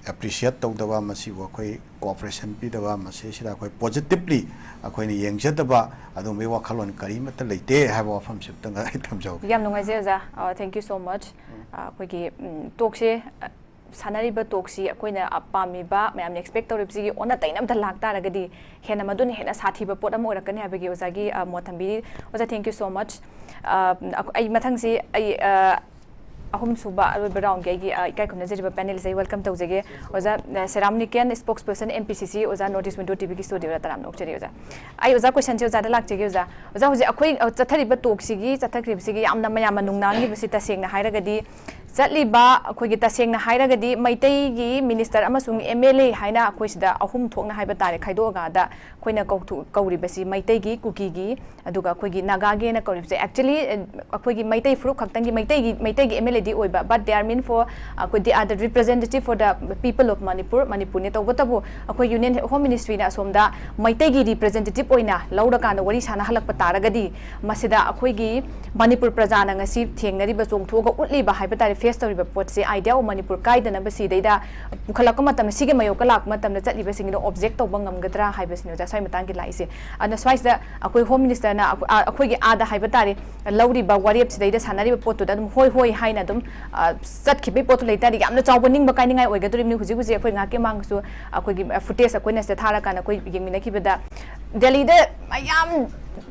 ꯑꯦꯄ꯭ꯔꯤꯁꯤꯌꯦꯠ ꯇꯧꯗꯕ, ꯃꯁꯤꯕꯨ ꯑꯩꯈꯣꯏ ꯀꯣꯑꯣꯄꯔꯦꯁꯟ ꯄꯤꯗꯕ, ꯃꯁꯤꯁꯤꯗ ꯑꯩꯈꯣꯏ ꯄꯣꯖꯤꯇꯤꯕꯂꯤ ꯑꯩꯈꯣꯏꯅ ꯌꯦꯡꯖꯗꯕ ꯑꯗꯨꯒꯨꯝꯕꯒꯤ ꯋꯥꯈꯜꯂꯣꯟ ꯀꯔꯤꯃꯠꯇ ꯂꯩꯇꯦ ꯍꯥꯏꯕ ꯋꯥꯐꯝꯁꯤꯃꯇꯪ ꯑꯩ ꯊꯝꯖꯍꯧꯒꯦ꯫ ꯌꯥꯝ ꯅꯨꯡꯉꯥꯏꯖꯩ ꯑꯣꯖꯥ꯫ ꯑ, thank you so much꯫ ꯑ, ꯑꯩꯈꯣꯏꯒꯤ, ꯎꯝ, ꯇꯣꯛꯁꯦ, ꯑ, ꯁꯥꯟꯅꯔꯤꯕ ꯇꯣꯛꯁꯤ ꯑꯩꯈꯣꯏꯅ, ꯑ, ꯄꯥꯝꯃꯤꯕ, ꯃꯌꯥꯝꯅ ꯑꯦꯛꯁꯄꯦꯛ ꯇꯧꯔꯤꯕꯁꯤꯒꯤ ꯑꯣꯟꯅ ꯇꯩꯅꯕꯗ ꯂꯥꯛꯇꯥꯔꯒꯗꯤ ꯍꯦꯟꯅ ꯃꯗꯨꯅ ꯍꯦꯟꯅ ꯁꯥꯊꯤꯕ ꯄꯣꯠ ꯑꯃ ꯑꯣꯏꯔꯛꯀꯅꯤ ꯍꯥꯏꯕꯒꯤ ꯑꯣꯖꯥꯒꯤ, ꯑ, ꯃꯣꯠ ꯊꯝꯕꯤꯔꯤ꯫ ꯑꯣꯖꯥ, thank you so much꯫ ꯑ, ꯑꯩ ꯃꯊꯪꯁꯤ ꯑꯩ, ꯑ, ꯑꯍꯨꯝꯁꯨꯕ ꯑꯔꯣꯏꯕ ꯔꯥꯎꯟꯒꯤ ꯑꯩꯒꯤ, ꯑ, ꯏꯀꯥꯏ ꯈꯨꯝꯅꯖꯔꯤꯕ ꯄꯦꯅꯦꯜꯁꯦ ꯑꯩ ꯋꯦꯜꯀꯝ ꯇꯧꯖꯒꯦ꯫ ꯑꯣꯖꯥ, ꯑ, ꯁꯦꯔꯥꯝ ꯅꯤꯀꯦꯟ, ꯁ꯭ꯄꯣꯛꯁ ꯄꯔꯁꯟ ꯑꯦꯝ ꯄꯤ ꯁꯤ ꯁꯤ, ꯑꯣꯖꯥ, ꯅꯣꯔꯠ ꯏꯁ ꯋꯤꯟꯗꯣ ꯇꯤ ꯚꯤꯒꯤ ꯁ꯭ꯇꯨꯗꯤꯑꯣꯗ ꯇꯔꯥꯝꯅ ꯑꯣꯛꯆꯔꯤ ꯑꯣꯖꯥ꯫ ꯑꯩ ꯑꯣꯖꯥ ꯀꯣꯏꯁꯟꯁꯦ ꯑꯣꯖꯥꯗ ꯂꯥꯛꯆꯒꯦ ꯑꯣꯖꯥ꯫ ꯑꯣꯖꯥ, ꯍꯧꯖꯤꯛ ꯑꯩꯈꯣꯏ, ꯑ, ꯆꯠꯊꯔꯤꯕ ꯇꯣꯛꯁꯤꯒꯤ, ꯆꯠꯊꯈ꯭ꯔꯤꯕꯁꯤꯒꯤ ꯌꯥꯝꯅ ꯃꯌꯥꯝꯅ ꯅꯨꯡꯅꯥꯡꯉꯤꯕꯁꯤ ꯇꯁꯦꯡꯅ ꯍꯥꯏꯔꯒꯗꯤ ꯆꯠꯂꯤꯕ ꯑꯩꯈꯣꯏꯒꯤ, ꯇꯁꯦꯡꯅ ꯍꯥꯏꯔꯒꯗꯤ ꯃꯩꯇꯩꯒꯤ ꯃꯤꯅꯤꯁꯇꯔ ꯑꯃꯁꯨꯡ ꯑꯦꯝ ꯑꯦꯜ ꯑꯦ ꯍꯥꯏꯅ ꯑꯩꯈꯣꯏ ꯁꯤꯗ ꯑꯍꯨꯝ ꯊꯣꯛꯅ ꯍꯥꯏꯕ ꯇꯥꯔꯦ ꯈꯥꯏꯗꯣꯛꯑꯒꯗ ꯑꯩꯈꯣꯏꯅ ꯀꯧꯊꯣꯛ-, ꯀꯧꯔꯤꯕꯁꯤ ꯃꯩꯇꯩꯒꯤ, ꯀꯨꯀꯤꯒꯤ, ꯑꯗꯨꯒ ꯑꯩꯈꯣꯏꯒꯤ ꯅꯥꯒꯥꯒꯤ ꯍꯥꯏꯅ ꯀꯧꯔꯤꯕꯁꯦ꯫ Actually, ꯑꯩꯈꯣꯏꯒꯤ ꯃꯩꯇꯩ ꯐꯨꯔꯨꯞ ꯈꯛꯇꯪꯒꯤ ꯃꯩꯇꯩꯒꯤ, ꯃꯩꯇꯩꯒꯤ ꯑꯦꯝ ꯑꯦꯜ ꯑꯦꯗꯤ ꯑꯣꯏꯕ, but they are meant for, ꯑꯩꯈꯣꯏ, they are the representative for the people of Manipur, ꯃꯅꯤꯄꯨꯔꯅꯦ꯫ ꯇꯧꯕꯇꯕꯨ ꯑꯩꯈꯣꯏ ꯌꯨꯅꯤꯌꯟ ꯍꯣꯝ ꯃꯤꯅꯤꯁꯇ꯭ꯔꯤꯅ ꯑꯁꯣꯝꯗ ꯃꯩꯇꯩꯒꯤ ꯔꯤꯄ꯭ꯔꯖꯦꯟꯇꯦꯇꯤꯚ ꯑꯣꯏꯅ ꯂꯧꯔꯀꯥꯟꯗ ꯋꯥꯔꯤ ꯁꯥꯟꯅꯍꯜꯂꯛꯄ ꯇꯥꯔꯒꯗꯤ ꯃꯁꯤꯗ ꯑꯩꯈꯣꯏꯒꯤ ꯃꯅꯤꯄꯨꯔ ꯄ꯭ꯔꯖꯥꯅ ꯉꯁꯤ ꯊꯦꯡꯅꯔꯤꯕ, ꯆꯣꯡꯊꯣꯛꯑꯒ ꯎꯠꯂꯤꯕ ꯍꯥꯏꯕ ꯇꯥꯔꯦ, ꯐꯦꯁ ꯇꯧꯔꯤꯕ ꯄꯣꯠꯁꯦ, ꯑꯥꯏꯗꯤꯌꯥ ꯑꯣꯐ ꯃꯅꯤꯄꯨꯔ ꯀꯥꯏꯗꯅꯕ ꯁꯤꯗꯩꯗ ꯄꯨꯈꯠꯂꯛꯄ ꯃꯇꯝꯗ, ꯁꯤꯒꯤ ꯃꯥꯌꯣꯛꯇ ꯂꯥꯛꯄ ꯃꯇꯝꯗ ꯆꯠꯂꯤꯕꯁꯤꯡꯗꯣ ꯑꯣꯕꯖꯦꯛ ꯇꯧꯕ ꯉꯝꯒꯗ꯭ꯔꯥ ꯍꯥꯏꯕꯁꯤꯅꯦ ꯑꯣꯖꯥ ꯁ꯭ꯋꯥꯏ ꯃꯇꯥꯡꯒꯤ ꯂꯥꯛꯏꯁꯦ꯫ ꯑꯗꯨꯅ ꯁ꯭ꯋꯥꯏꯁꯤꯗ ꯑꯩꯈꯣꯏ ꯍꯣꯝ ꯃꯤꯅꯤꯁꯇꯔꯅ ꯑꯩꯈꯣꯏ-, ꯑ-, ꯑꯩꯈꯣꯏꯒꯤ ꯑꯥꯗ ꯍꯥꯏꯕ ꯇꯥꯔꯦ, ꯂꯧꯔꯤꯕ ꯋꯥꯔꯦꯞꯁꯤꯗꯩꯗ ꯁꯥꯟꯅꯔꯤꯕ ꯄꯣꯠꯇꯨꯗ ꯑꯗꯨꯝ ꯍꯣꯏ ꯍꯣꯏ ꯍꯥꯏꯅ ꯑꯗꯨꯝ, ꯑ, ꯆꯠꯈꯤꯕꯒꯤ ꯄꯣꯠꯇꯨ ꯂꯩꯇꯥꯔꯗꯤ ꯌꯥꯝꯅ ꯆꯥꯎꯕ ꯅꯤꯡꯕ ꯀꯥꯏꯅꯤꯡꯉꯥꯏ ꯑꯣꯏꯒꯗꯧꯔꯤꯕꯅꯤ꯫ ꯍꯧꯖꯤꯛ ꯍꯧꯖꯤꯛ ꯑꯩꯈꯣꯏ ꯉꯥꯏꯍꯥꯛꯀꯤ ꯃꯃꯥꯡꯗꯁꯨ ꯑꯩꯈꯣꯏꯒꯤ, ꯑ, ꯐꯨꯇꯦꯖ ꯑꯩꯈꯣꯏꯅ ꯁꯤꯗ ꯊꯥꯔꯀꯥꯟꯗ ꯑꯩꯈꯣꯏ ꯌꯦꯡꯃꯤꯟꯅꯈꯤꯕꯗ ꯗꯦꯜꯂꯤꯗ ꯃꯌꯥꯝ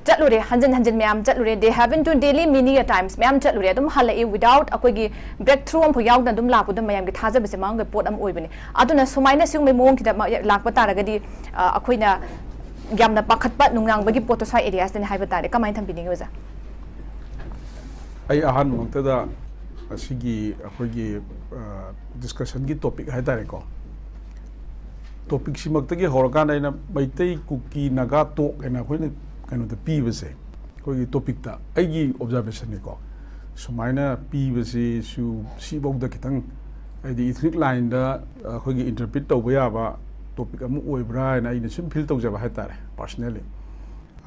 ꯆꯠꯂꯨꯔꯦ, ꯍꯟꯖꯤꯟ ꯍꯟꯖꯤꯟ ꯃꯌꯥꯝ ꯆꯠꯂꯨꯔꯦ, they have been to Delhi many a times, ꯃꯌꯥꯝ ꯆꯠꯂꯨꯔꯦ, ꯑꯗꯨꯝ ꯍꯜꯂꯛꯏ without ꯑꯩꯈꯣꯏꯒꯤ ꯕ꯭ꯔꯦꯛ ꯊ꯭ꯔꯨ ꯑꯃꯐꯥꯎ ꯌꯥꯎꯗꯅ ꯑꯗꯨꯝ ꯂꯥꯛꯄꯗ ꯃꯌꯥꯝꯒꯤ ꯊꯥꯖꯕꯁꯦ ꯃꯥꯡꯕꯒꯤ ꯄꯣꯠ ꯑꯃ ꯑꯣꯏꯕꯅꯤ꯫ ꯑꯗꯨꯅ ꯁꯨꯃꯥꯏꯅ ꯁꯤꯒꯨꯝꯕꯒꯤ ꯃꯑꯣꯡꯁꯤꯗ ꯃ-, ꯂꯥꯛꯄ ꯇꯥꯔꯒꯗꯤ, ꯑ, ꯑꯩꯈꯣꯏꯅ ꯌꯥꯝꯅ ꯄꯥꯈꯠꯄ ꯅꯨꯡꯅꯥꯡꯕꯒꯤ ꯄꯣꯠꯇꯣ ꯁ꯭ꯋꯥꯏ ꯑꯦꯔꯤꯌꯥꯁꯤꯗꯅꯤ ꯍꯥꯏꯕ ꯇꯥꯔꯦ꯫ ꯀꯃꯥꯏꯅ ꯊꯝꯕꯤꯅꯤꯡꯉꯤ ꯑꯣꯖꯥ? ꯑꯩ ꯑꯍꯥꯟꯕꯃꯛꯇꯗ ꯑꯁꯤꯒꯤ ꯑꯩꯈꯣꯏꯒꯤ, ꯑ, ꯗꯤꯁꯀꯁꯟꯒꯤ ꯇꯣꯄꯤꯛ ꯍꯥꯏ ꯇꯥꯔꯦꯀꯣ, ꯇꯣꯄꯤꯛꯁꯤꯃꯛꯇꯒꯤ ꯍꯧꯔꯀꯥꯟꯗ ꯑꯩꯅ ꯃꯩꯇꯩ, ꯀꯨꯀꯤ, ꯅꯥꯒꯥ ꯇꯣꯛ ꯍꯥꯏꯅ ꯑꯩꯈꯣꯏꯅ ꯀꯩꯅꯣꯗ ꯄꯤꯕꯁꯦ, ꯑꯩꯈꯣꯏꯒꯤ ꯇꯣꯄꯤꯛꯇ ꯑꯩꯒꯤ ꯑꯣꯕꯖꯥꯔꯕꯦꯁꯟꯅꯤꯀꯣ, ꯁꯨꯃꯥꯏꯅ ꯄꯤꯕꯁꯤꯁꯨ ꯁꯤꯐꯧꯗ ꯈꯤꯇꯪ, ꯍꯥꯏꯗꯤ, ꯏꯊꯅꯤꯛ ꯂꯥꯏꯟꯗ ꯑꯩꯈꯣꯏꯒꯤ ꯏꯟꯇꯔꯄ꯭ꯔꯤꯠ ꯇꯧꯕ ꯌꯥꯕ ꯇꯣꯄꯤꯛ ꯑꯃ ꯑꯣꯏꯕ꯭ꯔꯥ ꯍꯥꯏꯅ ꯑꯩꯅ ꯁꯨꯝ ꯐꯤꯜ ꯇꯧꯖꯕ ꯍꯥꯏ ꯇꯥꯔꯦ, ꯄꯥꯔꯁꯅꯦꯜꯂꯤ꯫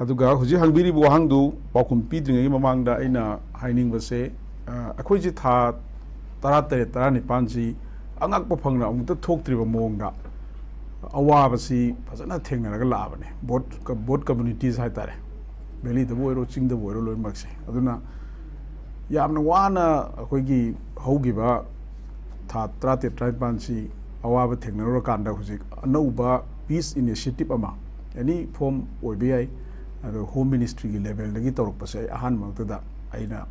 ꯑꯗꯨꯒ ꯍꯧꯖꯤꯛ ꯍꯪꯕꯤꯔꯤꯕ ꯋꯥꯍꯪꯗꯨ ꯄꯥꯎꯈꯨꯝ ꯄꯤꯗ꯭ꯔꯤꯉꯩꯒꯤ ꯃꯃꯥꯡꯗ ꯑꯩꯅ ꯍꯥꯏꯅꯤꯡꯕꯁꯦ, ꯑ, ꯑꯩꯈꯣꯏꯁꯤ ꯊꯥ ꯇꯔꯥꯇꯔꯦꯠ, ꯇꯔꯥꯅꯤꯄꯥꯟꯁꯤ ꯑꯉꯛꯄ ꯐꯪꯅ ꯑꯃꯨꯛꯇ ꯊꯣꯛꯇ꯭ꯔꯤꯕ ꯃꯑꯣꯡꯗ ꯑꯋꯥꯕꯁꯤ ꯐꯖꯅ ꯊꯦꯡꯅꯔꯒ ꯂꯥꯛꯑꯕꯅꯦ, ꯕꯣꯠ, ꯕꯣꯠ ꯀꯝꯃ꯭ꯌꯨꯅꯤꯇꯤꯁ ꯍꯥꯏ ꯇꯥꯔꯦ, ꯚꯦꯂꯤꯗꯕꯨ ꯑꯣꯏꯔꯣ, ꯆꯤꯡꯗꯕꯨ ꯑꯣꯏꯔꯣ, ꯂꯣꯏꯅꯃꯛꯁꯦ꯫ ꯑꯗꯨꯅ ꯌꯥꯝꯅ ꯋꯥꯅ ꯑꯩꯈꯣꯏꯒꯤ ꯍꯧꯈꯤꯕ ꯊꯥ ꯇꯔꯥꯇꯔꯦꯠ ꯇꯔꯥꯅꯤꯄꯥꯟꯁꯤ ꯑꯋꯥꯕ ꯊꯦꯡꯅꯔꯨꯔꯀꯥꯟꯗ ꯍꯧꯖꯤꯛ ꯑꯅꯧꯕ peace initiative ꯑꯃ any form ꯑꯣꯏꯕ ꯌꯥꯏ, ꯑꯗꯣ Home Ministryꯒꯤ levelꯗꯒꯤ ꯇꯧꯔꯛꯄꯁꯦ ꯑꯩ ꯑꯍꯥꯟꯕ ꯃꯛꯇꯗ ꯑꯩꯅ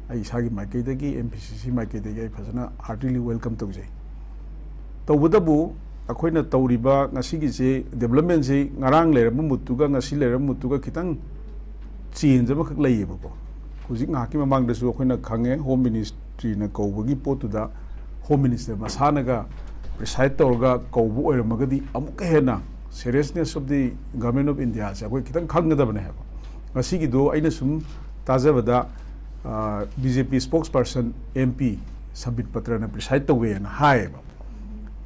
ꯑꯩ ꯏꯁꯥꯒꯤ ꯃꯥꯏꯀꯩꯗꯒꯤ, M P C C ꯃꯥꯏꯀꯩꯗꯒꯤ ꯑꯩ ꯐꯖꯅ heartily welcome ꯇꯧꯖꯩ꯫ ꯇꯧꯕꯇꯕꯨ ꯑꯩꯈꯣꯏꯅ ꯇꯧꯔꯤꯕ ꯉꯁꯤꯒꯤꯁꯦ developmentꯁꯤ ꯉꯔꯥꯡ ꯂꯩꯔꯝꯕ moodꯇꯨꯒ ꯉꯁꯤ ꯂꯩꯔꯝꯕ moodꯇꯨꯒ ꯈꯤꯇꯪ change ꯑꯃꯈꯛ ꯂꯩꯌꯦꯕꯀꯣ꯫ ꯍꯧꯖꯤꯛ ꯉꯥꯏꯍꯥꯛꯀꯤ ꯃꯃꯥꯡꯗꯁꯨ ꯑꯩꯈꯣꯏꯅ ꯈꯪꯉꯦ, Home Ministryꯅ ꯀꯧꯕꯒꯤ ꯄꯣꯠꯇꯨꯗ Home Minister ꯃꯁꯥꯅꯒ preside ꯇꯧꯔꯒ ꯀꯧꯕ ꯑꯣꯏꯔꯝꯃꯒꯗꯤ ꯑꯃꯨꯛꯀ ꯍꯦꯟꯅ seriousness of the Government of Indiaꯁꯦ ꯑꯩꯈꯣꯏ ꯈꯤꯇꯪ ꯈꯪꯒꯗꯕꯅꯦ ꯍꯥꯏꯕ꯫ ꯉꯁꯤꯒꯤꯗꯣ ꯑꯩꯅ ꯁꯨꯝ ꯇꯥꯖꯕꯗ, ꯑ, B J P spokesperson M P ꯁꯝꯕꯤꯠ ꯄꯇ꯭ꯔꯅ preside ꯇꯧꯋꯦꯅ ꯍꯥꯏꯌꯦꯕ꯫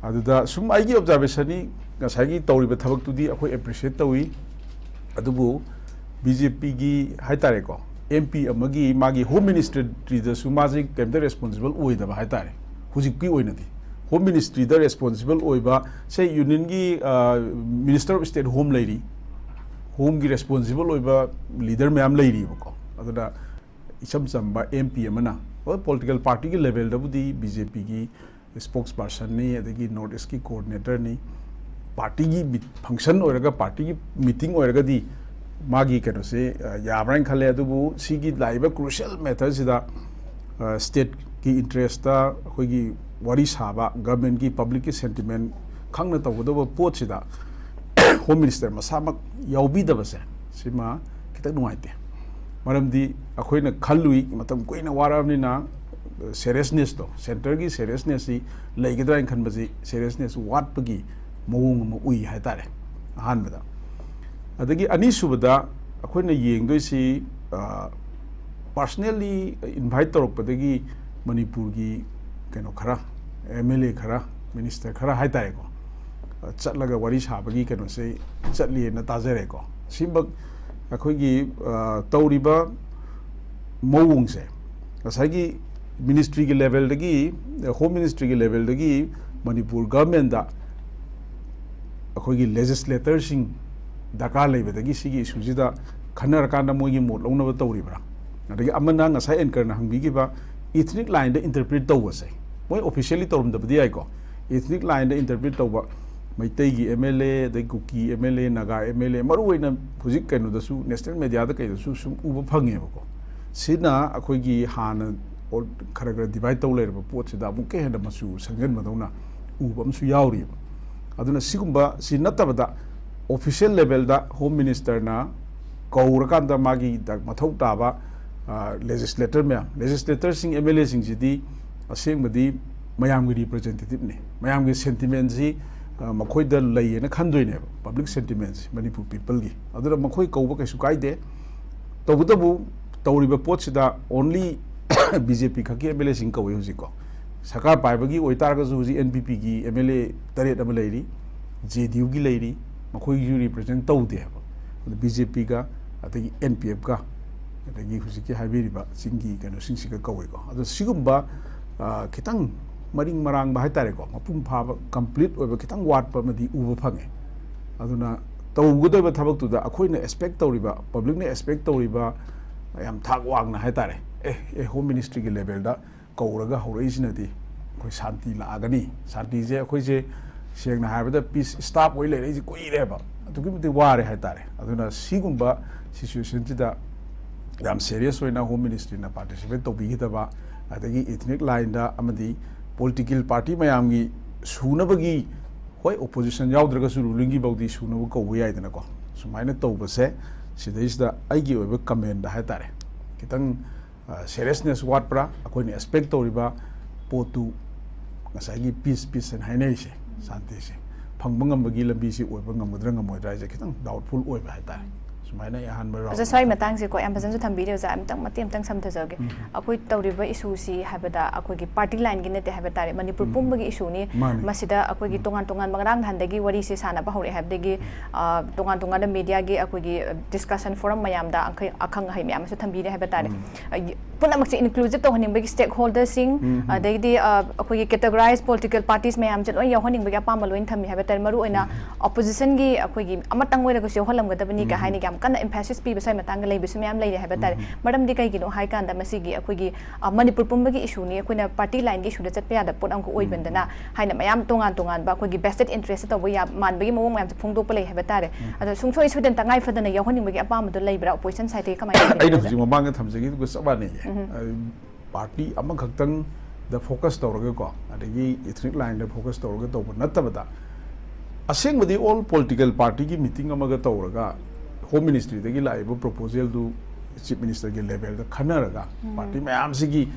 ꯑꯗꯨꯗ ꯁꯨꯝ ꯑꯩꯒꯤ observationꯅꯤ, ꯉꯁꯥꯏꯒꯤ ꯇꯧꯔꯤꯕ ꯊꯕꯛꯇꯨꯗꯤ ꯑꯩꯈꯣꯏ appreciate ꯇꯧꯏ꯫ ꯑꯗꯨꯕꯨ B J Pꯒꯤ ꯍꯥꯏꯇꯥꯔꯦꯀꯣ, M P ꯑꯃꯒꯤ ꯃꯥꯒꯤ Home Ministryꯗꯁꯨ ꯃꯥꯁꯦ ꯀꯩꯝꯇ responsible ꯑꯣꯏꯗꯕ ꯍꯥꯏꯇꯥꯔꯦ, ꯍꯧꯖꯤꯛꯀꯤ ꯑꯣꯏꯅꯗꯤ꯫ Home Ministryꯗ responsible ꯑꯣꯏꯕ, say, Unionꯒꯤ, ꯑ, Minister of State Home ꯂꯩꯔꯤ, Homeꯒꯤ responsible ꯑꯣꯏꯕ leader ꯃꯌꯥꯝ ꯂꯩꯔꯤꯕꯀꯣ꯫ ꯑꯗꯨꯅ ꯏꯆꯝ ꯆꯝꯕ M P ꯑꯃꯅ, ꯍꯣꯏ, political partyꯒꯤ levelꯗꯕꯨꯗꯤ B J Pꯒꯤ spokespersonꯅꯤ, ꯑꯗꯒꯤ North Eastꯀꯤ coordinatorꯅꯤ, partyꯒꯤ meet-, function ꯑꯣꯏꯔꯒ, partyꯒꯤ meeting ꯑꯣꯏꯔꯒꯗꯤ ꯃꯥꯒꯤ ꯀꯩꯅꯣꯁꯦ, ꯑ, ꯌꯥꯕ꯭ꯔꯥ ꯍꯥꯏꯅ ꯈꯜꯂꯦ꯫ ꯑꯗꯨꯕꯨ ꯁꯤꯒꯤ ꯂꯥꯛꯏꯕ crucial matterꯁꯤꯗ, ꯑ, stateꯀꯤ interestꯇ ꯑꯩꯈꯣꯏꯒꯤ ꯋꯥꯔꯤ ꯁꯥꯕ, governmentꯀꯤ, publicꯀꯤ sentiment ꯈꯪꯅ ꯇꯧꯒꯗꯧꯕ ꯄꯣꯠꯁꯤꯗ Home Minister ꯃꯁꯥꯃꯛ ꯌꯥꯎꯕꯤꯗꯕꯁꯦ, ꯁꯤꯃ ꯈꯤꯇꯪ ꯅꯨꯡꯉꯥꯏꯇꯦ꯫ ꯃꯔꯝꯗꯤ ꯑꯩꯈꯣꯏꯅ ꯈꯜꯂꯨꯏ, ꯃꯇꯝ ꯀꯨꯏꯅ ꯋꯥꯔꯛꯑꯕꯅꯤꯅ, seriousnessꯇꯣ, centreꯒꯤ seriousnessꯁꯤ ꯂꯩꯒꯗ꯭ꯔꯥ ꯍꯥꯏꯅ ꯈꯟꯕꯁꯤ, seriousness ꯋꯥꯠꯄꯒꯤ ꯃꯑꯣꯡ ꯑꯃ ꯎꯏ ꯍꯥꯏꯇꯥꯔꯦ, ꯑꯍꯥꯟꯕꯗ꯫ ꯑꯗꯒꯤ ꯑꯅꯤꯁꯨꯕꯗ ꯑꯩꯈꯣꯏꯅ ꯌꯦꯡꯗꯣꯏꯁꯤ, ꯑ, personally invite ꯇꯧꯔꯛꯄꯗꯒꯤ ꯃꯅꯤꯄꯨꯔꯒꯤ ꯀꯩꯅꯣ ꯈꯔ, M L A ꯈꯔ, minister ꯈꯔ ꯍꯥꯏꯇꯥꯔꯦꯀꯣ, ꯑ, ꯆꯠꯂꯒ ꯋꯥꯔꯤ ꯁꯥꯕꯒꯤ ꯀꯩꯅꯣꯁꯦ ꯆꯠꯂꯤꯅ ꯇꯥꯖꯔꯦꯀꯣ꯫ ꯁꯤꯃꯛ ꯑꯩꯈꯣꯏꯒꯤ, ꯑ, ꯇꯧꯔꯤꯕ ꯃꯑꯣꯡꯁꯦ, ꯉꯁꯥꯏꯒꯤ ministryꯒꯤ levelꯗꯒꯤ, Home Ministryꯒꯤ levelꯗꯒꯤ ꯃꯅꯤꯄꯨꯔ governmentꯇ ꯑꯩꯈꯣꯏꯒꯤ legislatorꯁꯤꯡ ꯗꯔꯀꯥꯔ ꯂꯩꯕꯗꯒꯤ ꯁꯤꯒꯤ issueꯁꯤꯗ ꯈꯟꯅꯔꯀꯥꯟꯗ ꯃꯣꯏꯒꯤ ꯃꯣꯠ ꯂꯧꯅꯕ ꯇꯧꯔꯤꯕ꯭ꯔꯥ? ꯑꯗꯒꯤ ꯑꯃꯅ ꯉꯁꯥꯏ anchorꯅ ꯍꯪꯕꯤꯈꯤꯕ ethnic lineꯗ interpret ꯇꯧꯕꯁꯦ, ꯃꯣꯏ officially ꯇꯧꯔꯝꯗꯕꯗꯤ ꯌꯥꯏꯀꯣ, ethnic lineꯗ interpret ꯇꯧꯕ ꯃꯩꯇꯩꯒꯤ M L A, ꯑꯗꯩ ꯀꯨꯀꯤ M L A, Naga M L A, ꯃꯔꯨꯑꯣꯏꯅ ꯍꯧꯖꯤꯛ ꯀꯩꯅꯣꯗꯁꯨ, national mediaꯗ ꯀꯩꯗꯁꯨ ꯁꯨꯝ ꯎꯕ ꯐꯪꯉꯦꯕꯀꯣ꯫ ꯁꯤꯅ ꯑꯩꯈꯣꯏꯒꯤ ꯍꯥꯟꯅ ꯑꯣ-, ꯈꯔ ꯈꯔ divide ꯇꯧ ꯂꯩꯔꯕ ꯄꯣꯠꯁꯤꯗ ꯑꯃꯨꯛꯀ ꯍꯦꯟꯅ ꯃꯆꯨ ꯁꯪꯖꯟꯕꯗꯧꯅ ꯎꯕ ꯑꯃꯁꯨ ꯌꯥꯎꯔꯤꯕ꯫ ꯑꯗꯨꯅ ꯁꯤꯒꯨꯝꯕ ꯁꯤ ꯅꯠꯇꯕꯗ official levelꯗ Home Ministerꯅ ꯀꯧꯔꯀꯥꯟꯗ ꯃꯥꯒꯤ ꯗ-, ꯃꯊꯧ ꯇꯥꯕ, ꯑ, legislator ꯃꯌꯥꯝ, legislatorꯁꯤꯡ, M L Aꯁꯤꯡꯁꯤꯗꯤ ꯑꯁꯦꯡꯕꯗꯤ ꯃꯌꯥꯝꯒꯤ representativeꯅꯤ꯫ ꯃꯌꯥꯝꯒꯤ sentimentꯁꯤ, ꯑ, ꯃꯈꯣꯏꯗ ꯂꯩꯌꯦꯅ ꯈꯟꯗꯣꯏꯅꯦꯕ, public sentimentꯁꯤ ꯃꯅꯤꯄꯨꯔ peopleꯒꯤ꯫ ꯑꯗꯨꯅ ꯃꯈꯣꯏ ꯀꯧꯕ ꯀꯩꯁꯨ ꯀꯥꯏꯗꯦ꯫ ꯇꯧꯕꯇꯕꯨ ꯇꯧꯔꯤꯕ ꯄꯣꯠꯁꯤꯗ only BJP ꯈꯛꯀꯤ M L Aꯁꯤꯡ ꯀꯧꯏ ꯍꯧꯖꯤꯛꯀꯣ꯫ ꯁꯔꯀꯥꯔ ꯄꯥꯏꯕꯒꯤ ꯑꯣꯏꯇꯥꯔꯒꯁꯨ ꯍꯧꯖꯤꯛ NPPꯒꯤ M L A ꯇꯔꯦꯠ ꯑꯃ ꯂꯩꯔꯤ, JDUꯒꯤ ꯂꯩꯔꯤ, ꯃꯈꯣꯏꯒꯤꯁꯨ represent ꯇꯧꯗꯦ ꯍꯥꯏꯕ꯫ ꯑꯗꯨ BJPꯒ, ꯑꯗꯒꯤ NPFꯀ, ꯑꯗꯒꯤ ꯍꯧꯖꯤꯛꯀꯤ ꯍꯥꯏꯕꯤꯔꯤꯕ ꯆꯤꯡꯒꯤ ꯀꯩꯅꯣꯁꯤꯡꯁꯤꯒ ꯀꯧꯏꯀꯣ꯫ ꯑꯗꯣ ꯁꯤꯒꯨꯝꯕ, ꯑ, ꯈꯤꯇꯪ ꯃꯔꯤꯡ ꯃꯔꯥꯡꯕ ꯍꯥꯏꯇꯥꯔꯦꯀꯣ, ꯃꯄꯨꯡ ꯐꯥꯕ, complete ꯑꯣꯏꯕ ꯈꯤꯇꯪ ꯋꯥꯠꯄ ꯑꯃꯗꯤ ꯎꯕ ꯐꯪꯉꯦ꯫ ꯑꯗꯨꯅ ꯇꯧꯒꯗꯣꯏꯕ ꯊꯕꯛꯇꯨꯗ ꯑꯩꯈꯣꯏꯅ expect ꯇꯧꯔꯤꯕ, publicꯅ expect ꯇꯧꯔꯤꯕ ꯌꯥꯝ ꯊꯥꯛ ꯋꯥꯡꯅ ꯍꯥꯏꯇꯥꯔꯦ, ꯑꯦ, ꯑꯦ, Home Ministryꯒꯤ levelꯗ ꯀꯧꯔꯒ ꯍꯧꯔꯛꯏꯁꯤꯅꯗꯤ ꯑꯩꯈꯣꯏ ꯁꯥꯟꯇꯤ ꯂꯥꯛꯑꯒꯅꯤ꯫ ꯁꯥꯟꯇꯤꯁꯦ ꯑꯩꯈꯣꯏꯁꯦ ꯁꯦꯡꯅ ꯍꯥꯏꯔꯕꯗ peace stop ꯑꯣꯏ ꯂꯩꯔꯛꯏꯁꯦ ꯀꯨꯏꯔꯦꯕ, ꯑꯗꯨꯛꯀꯤ ꯃꯇꯤꯛ ꯋꯥꯔꯦ ꯍꯥꯏꯇꯥꯔꯦ꯫ ꯑꯗꯨꯅ ꯁꯤꯒꯨꯝꯕ situationꯁꯤꯗ ꯌꯥꯝ serious ꯑꯣꯏꯅ Home Ministryꯅ participate ꯇꯧꯕꯤꯒꯗꯕ, ꯑꯗꯒꯤ ethnic lineꯗ ꯑꯃꯗꯤ political party ꯃꯌꯥꯝꯒꯤ ꯁꯨꯅꯕꯒꯤ, ꯍꯣꯏ, opposition ꯌꯥꯎꯗ꯭ꯔꯒꯁꯨ rulingꯒꯤ ꯐꯥꯎꯗꯤ ꯁꯨꯅꯕ ꯀꯧꯕ ꯌꯥꯏꯗꯅꯀꯣ꯫ ꯁꯨꯃꯥꯏꯅ ꯇꯧꯕꯁꯦ ꯁꯤꯗꯩꯁꯤꯗ ꯑꯩꯒꯤ ꯑꯣꯏꯕ comment ꯍꯥꯏꯇꯥꯔꯦ, ꯈꯤꯇꯪ, ꯑ, seriousness ꯋꯥꯠꯄ꯭ꯔꯥ? ꯑꯩꯈꯣꯏꯅ expect ꯇꯧꯔꯤꯕ ꯄꯣꯠꯇꯨ, ꯉꯁꯥꯏꯒꯤ peace, peace ꯍꯥꯏꯅ ꯍꯥꯏꯅꯔꯤꯁꯦ, ꯁꯥꯟꯇꯤꯁꯦ ꯐꯪꯕ ꯉꯝꯕꯒꯤ ꯂꯝꯕꯤꯁꯤ ꯑꯣꯏꯕ ꯉꯝꯒꯗ꯭ꯔꯥ ꯉꯝꯃꯣꯏꯗ꯭ꯔꯥ ꯍꯥꯏꯁꯦ ꯈꯤꯇꯪ doubtful ꯑꯣꯏꯕ ꯍꯥꯏꯇꯥꯔꯦ꯫ ꯁꯨꯃꯥꯏꯅ ꯑꯩ ꯑꯍꯥꯟꯕ round ꯑꯣꯖꯥ, ꯁ꯭ꯋꯥꯏ ꯃꯇꯥꯡꯁꯦꯀꯣ, ꯌꯥꯝ ꯐꯖꯅꯁꯨ ꯊꯝꯕꯤꯔꯦ ꯑꯣꯖꯥ, ꯑꯃꯇꯪ ꯃꯇꯦꯛ ꯑꯃꯇꯪ ꯁꯝꯊꯖꯒꯦ꯫ ꯎꯝ꯫ ꯑꯩꯈꯣꯏ ꯇꯧꯔꯤꯕ issueꯁꯤ ꯍꯥꯏꯕꯗ ꯑꯩꯈꯣꯏꯒꯤ party lineꯒꯤ ꯅꯠꯇꯦ ꯍꯥꯏꯕ ꯇꯥꯔꯦ, ꯃꯅꯤꯄꯨꯔ ꯎꯝ꯫ ꯄꯨꯝꯕꯒꯤ issueꯅꯤ꯫ ꯃꯥꯅꯤ꯫ ꯃꯁꯤꯗ ꯑꯩꯈꯣꯏꯒꯤ ꯎꯝ꯫ ꯇꯣꯉꯥꯟ ꯇꯣꯉꯥꯟꯕ, ꯉꯔꯥꯡ ꯅꯍꯥꯟꯗꯒꯤ ꯋꯥꯔꯤꯁꯦ ꯁꯥꯟꯅꯕ ꯍꯧꯔꯛꯑꯦ ꯍꯥꯏꯕꯗꯒꯤ, ꯑ, ꯇꯣꯉꯥꯟ ꯇꯣꯉꯥꯟꯕ mediaꯒꯤ ꯑꯩꯈꯣꯏꯒꯤ discussion forum ꯃꯌꯥꯝꯗ ꯑꯈꯪ-, ꯑꯈꯪ ꯑꯍꯩ ꯃꯌꯥꯝ ꯑꯃꯁꯨ ꯊꯝꯕꯤꯔꯦ ꯍꯥꯏꯕ ꯇꯥꯔꯦ꯫ ꯎꯝ꯫ ꯑ, ꯄꯨꯝꯅꯃꯛꯁꯦ inclusive ꯇꯧꯍꯟꯅꯤꯡꯕꯒꯤ stakeholderꯁꯤꯡ, ꯎꯝ, ꯎꯝ꯫ ꯑꯗꯩꯗꯤ, ꯑ, ꯑꯩꯈꯣꯏꯒꯤ categorized political parties ꯃꯌꯥꯝꯁꯦ ꯂꯣꯏ ꯌꯥꯎꯍꯟꯅꯤꯡꯕꯒꯤ ꯑꯄꯥꯝꯕ ꯂꯣꯏ ꯊꯝꯃꯤ ꯍꯥꯏꯕ ꯇꯥꯔꯦ꯫ ꯃꯔꯨꯑꯣꯏꯅ ꯎꯝ꯫ oppositionꯒꯤ ꯑꯩꯈꯣꯏꯒꯤ ꯑꯃꯇꯪ ꯑꯣꯏꯔꯒꯁꯨ ꯌꯥꯎꯍꯜꯂꯝꯒꯗꯕꯅꯤ ꯀ ꯎꯝ, ꯎꯝ꯫ ꯍꯥꯏꯅ ꯌꯥꯝ ꯀꯟꯅ emphasis ꯄꯤꯕ ꯁ꯭ꯋꯥꯏ ꯃꯇꯥꯡꯗ ꯂꯩꯕꯁꯨ ꯃꯌꯥꯝ ꯂꯩꯔꯦ ꯍꯥꯏꯕ ꯇꯥꯔꯦ꯫ ꯃꯔꯝꯗꯤ ꯀꯩꯒꯤꯅꯣ ꯍꯥꯏ ꯀꯥꯟꯗ ꯃꯁꯤꯒꯤ ꯑꯩꯈꯣꯏꯒꯤ, ꯑ, ꯃꯅꯤꯄꯨꯔ ꯄꯨꯝꯕꯒꯤ ꯏꯁꯨꯅꯤ, ꯑꯩꯈꯣꯏꯅ ꯄꯥꯔꯇꯤ ꯂꯥꯏꯟꯒꯤ ꯏꯁꯨꯗ ꯆꯠꯄ ꯌꯥꯗꯕ ꯄꯣꯠ ꯑꯃꯈꯛ ꯑꯣꯏꯕꯅꯤꯅ ꯍꯥꯏꯅ ꯃꯌꯥꯝ ꯇꯣꯉꯥꯟ ꯇꯣꯉꯥꯟꯕ ꯑꯩꯈꯣꯏꯒꯤ vested interest ꯇꯧꯕ ꯌꯥ-, ꯃꯥꯟꯕꯒꯤ ꯃꯑꯣꯡ ꯃꯌꯥꯝꯁꯦ ꯐꯣꯡꯗꯣꯛꯄ ꯂꯩ ꯍꯥꯏꯕ ꯇꯥꯔꯦ꯫ ꯑꯗꯣ ꯁꯨꯡꯁꯣꯏ ꯁꯣꯏꯗꯅ ꯇꯉꯥꯏ ꯐꯗꯅ ꯌꯥꯎꯍꯟꯅꯤꯡꯕꯒꯤ ꯑꯄꯥꯝꯕꯗꯣ ꯂꯩꯕ꯭ꯔꯥ opposition side ꯇꯒꯤ? ꯀꯃꯥꯏꯅ ꯇꯧꯕꯤꯕꯅꯣ? ꯑꯩꯅ ꯍꯧꯖꯤꯛ ꯃꯃꯥꯡꯗ ꯊꯝꯖꯈꯤꯗꯨꯒ ꯆꯞ ꯃꯥꯟꯅꯩꯌꯦ꯫ ꯄꯥꯔꯇꯤ ꯑꯃꯈꯛꯇꯪꯗ focus ꯇꯧꯔꯒꯀꯣ, ꯑꯗꯒꯤ ethnic line ꯗ focus ꯇꯧꯔꯒ ꯇꯧꯕ ꯅꯠꯇꯕꯗ, ꯑꯁꯦꯡꯕꯗꯤ all political party ꯒꯤ meeting ꯑꯃꯒ ꯇꯧꯔꯒ Home Ministry ꯗꯒꯤ ꯂꯥꯛꯏꯕ proposal ꯗꯨ Chief Minister ꯒꯤ level ꯗ ꯈꯟꯅꯔꯒ, ꯄꯥꯔꯇꯤ ꯃꯌꯥꯝꯁꯤꯒꯤ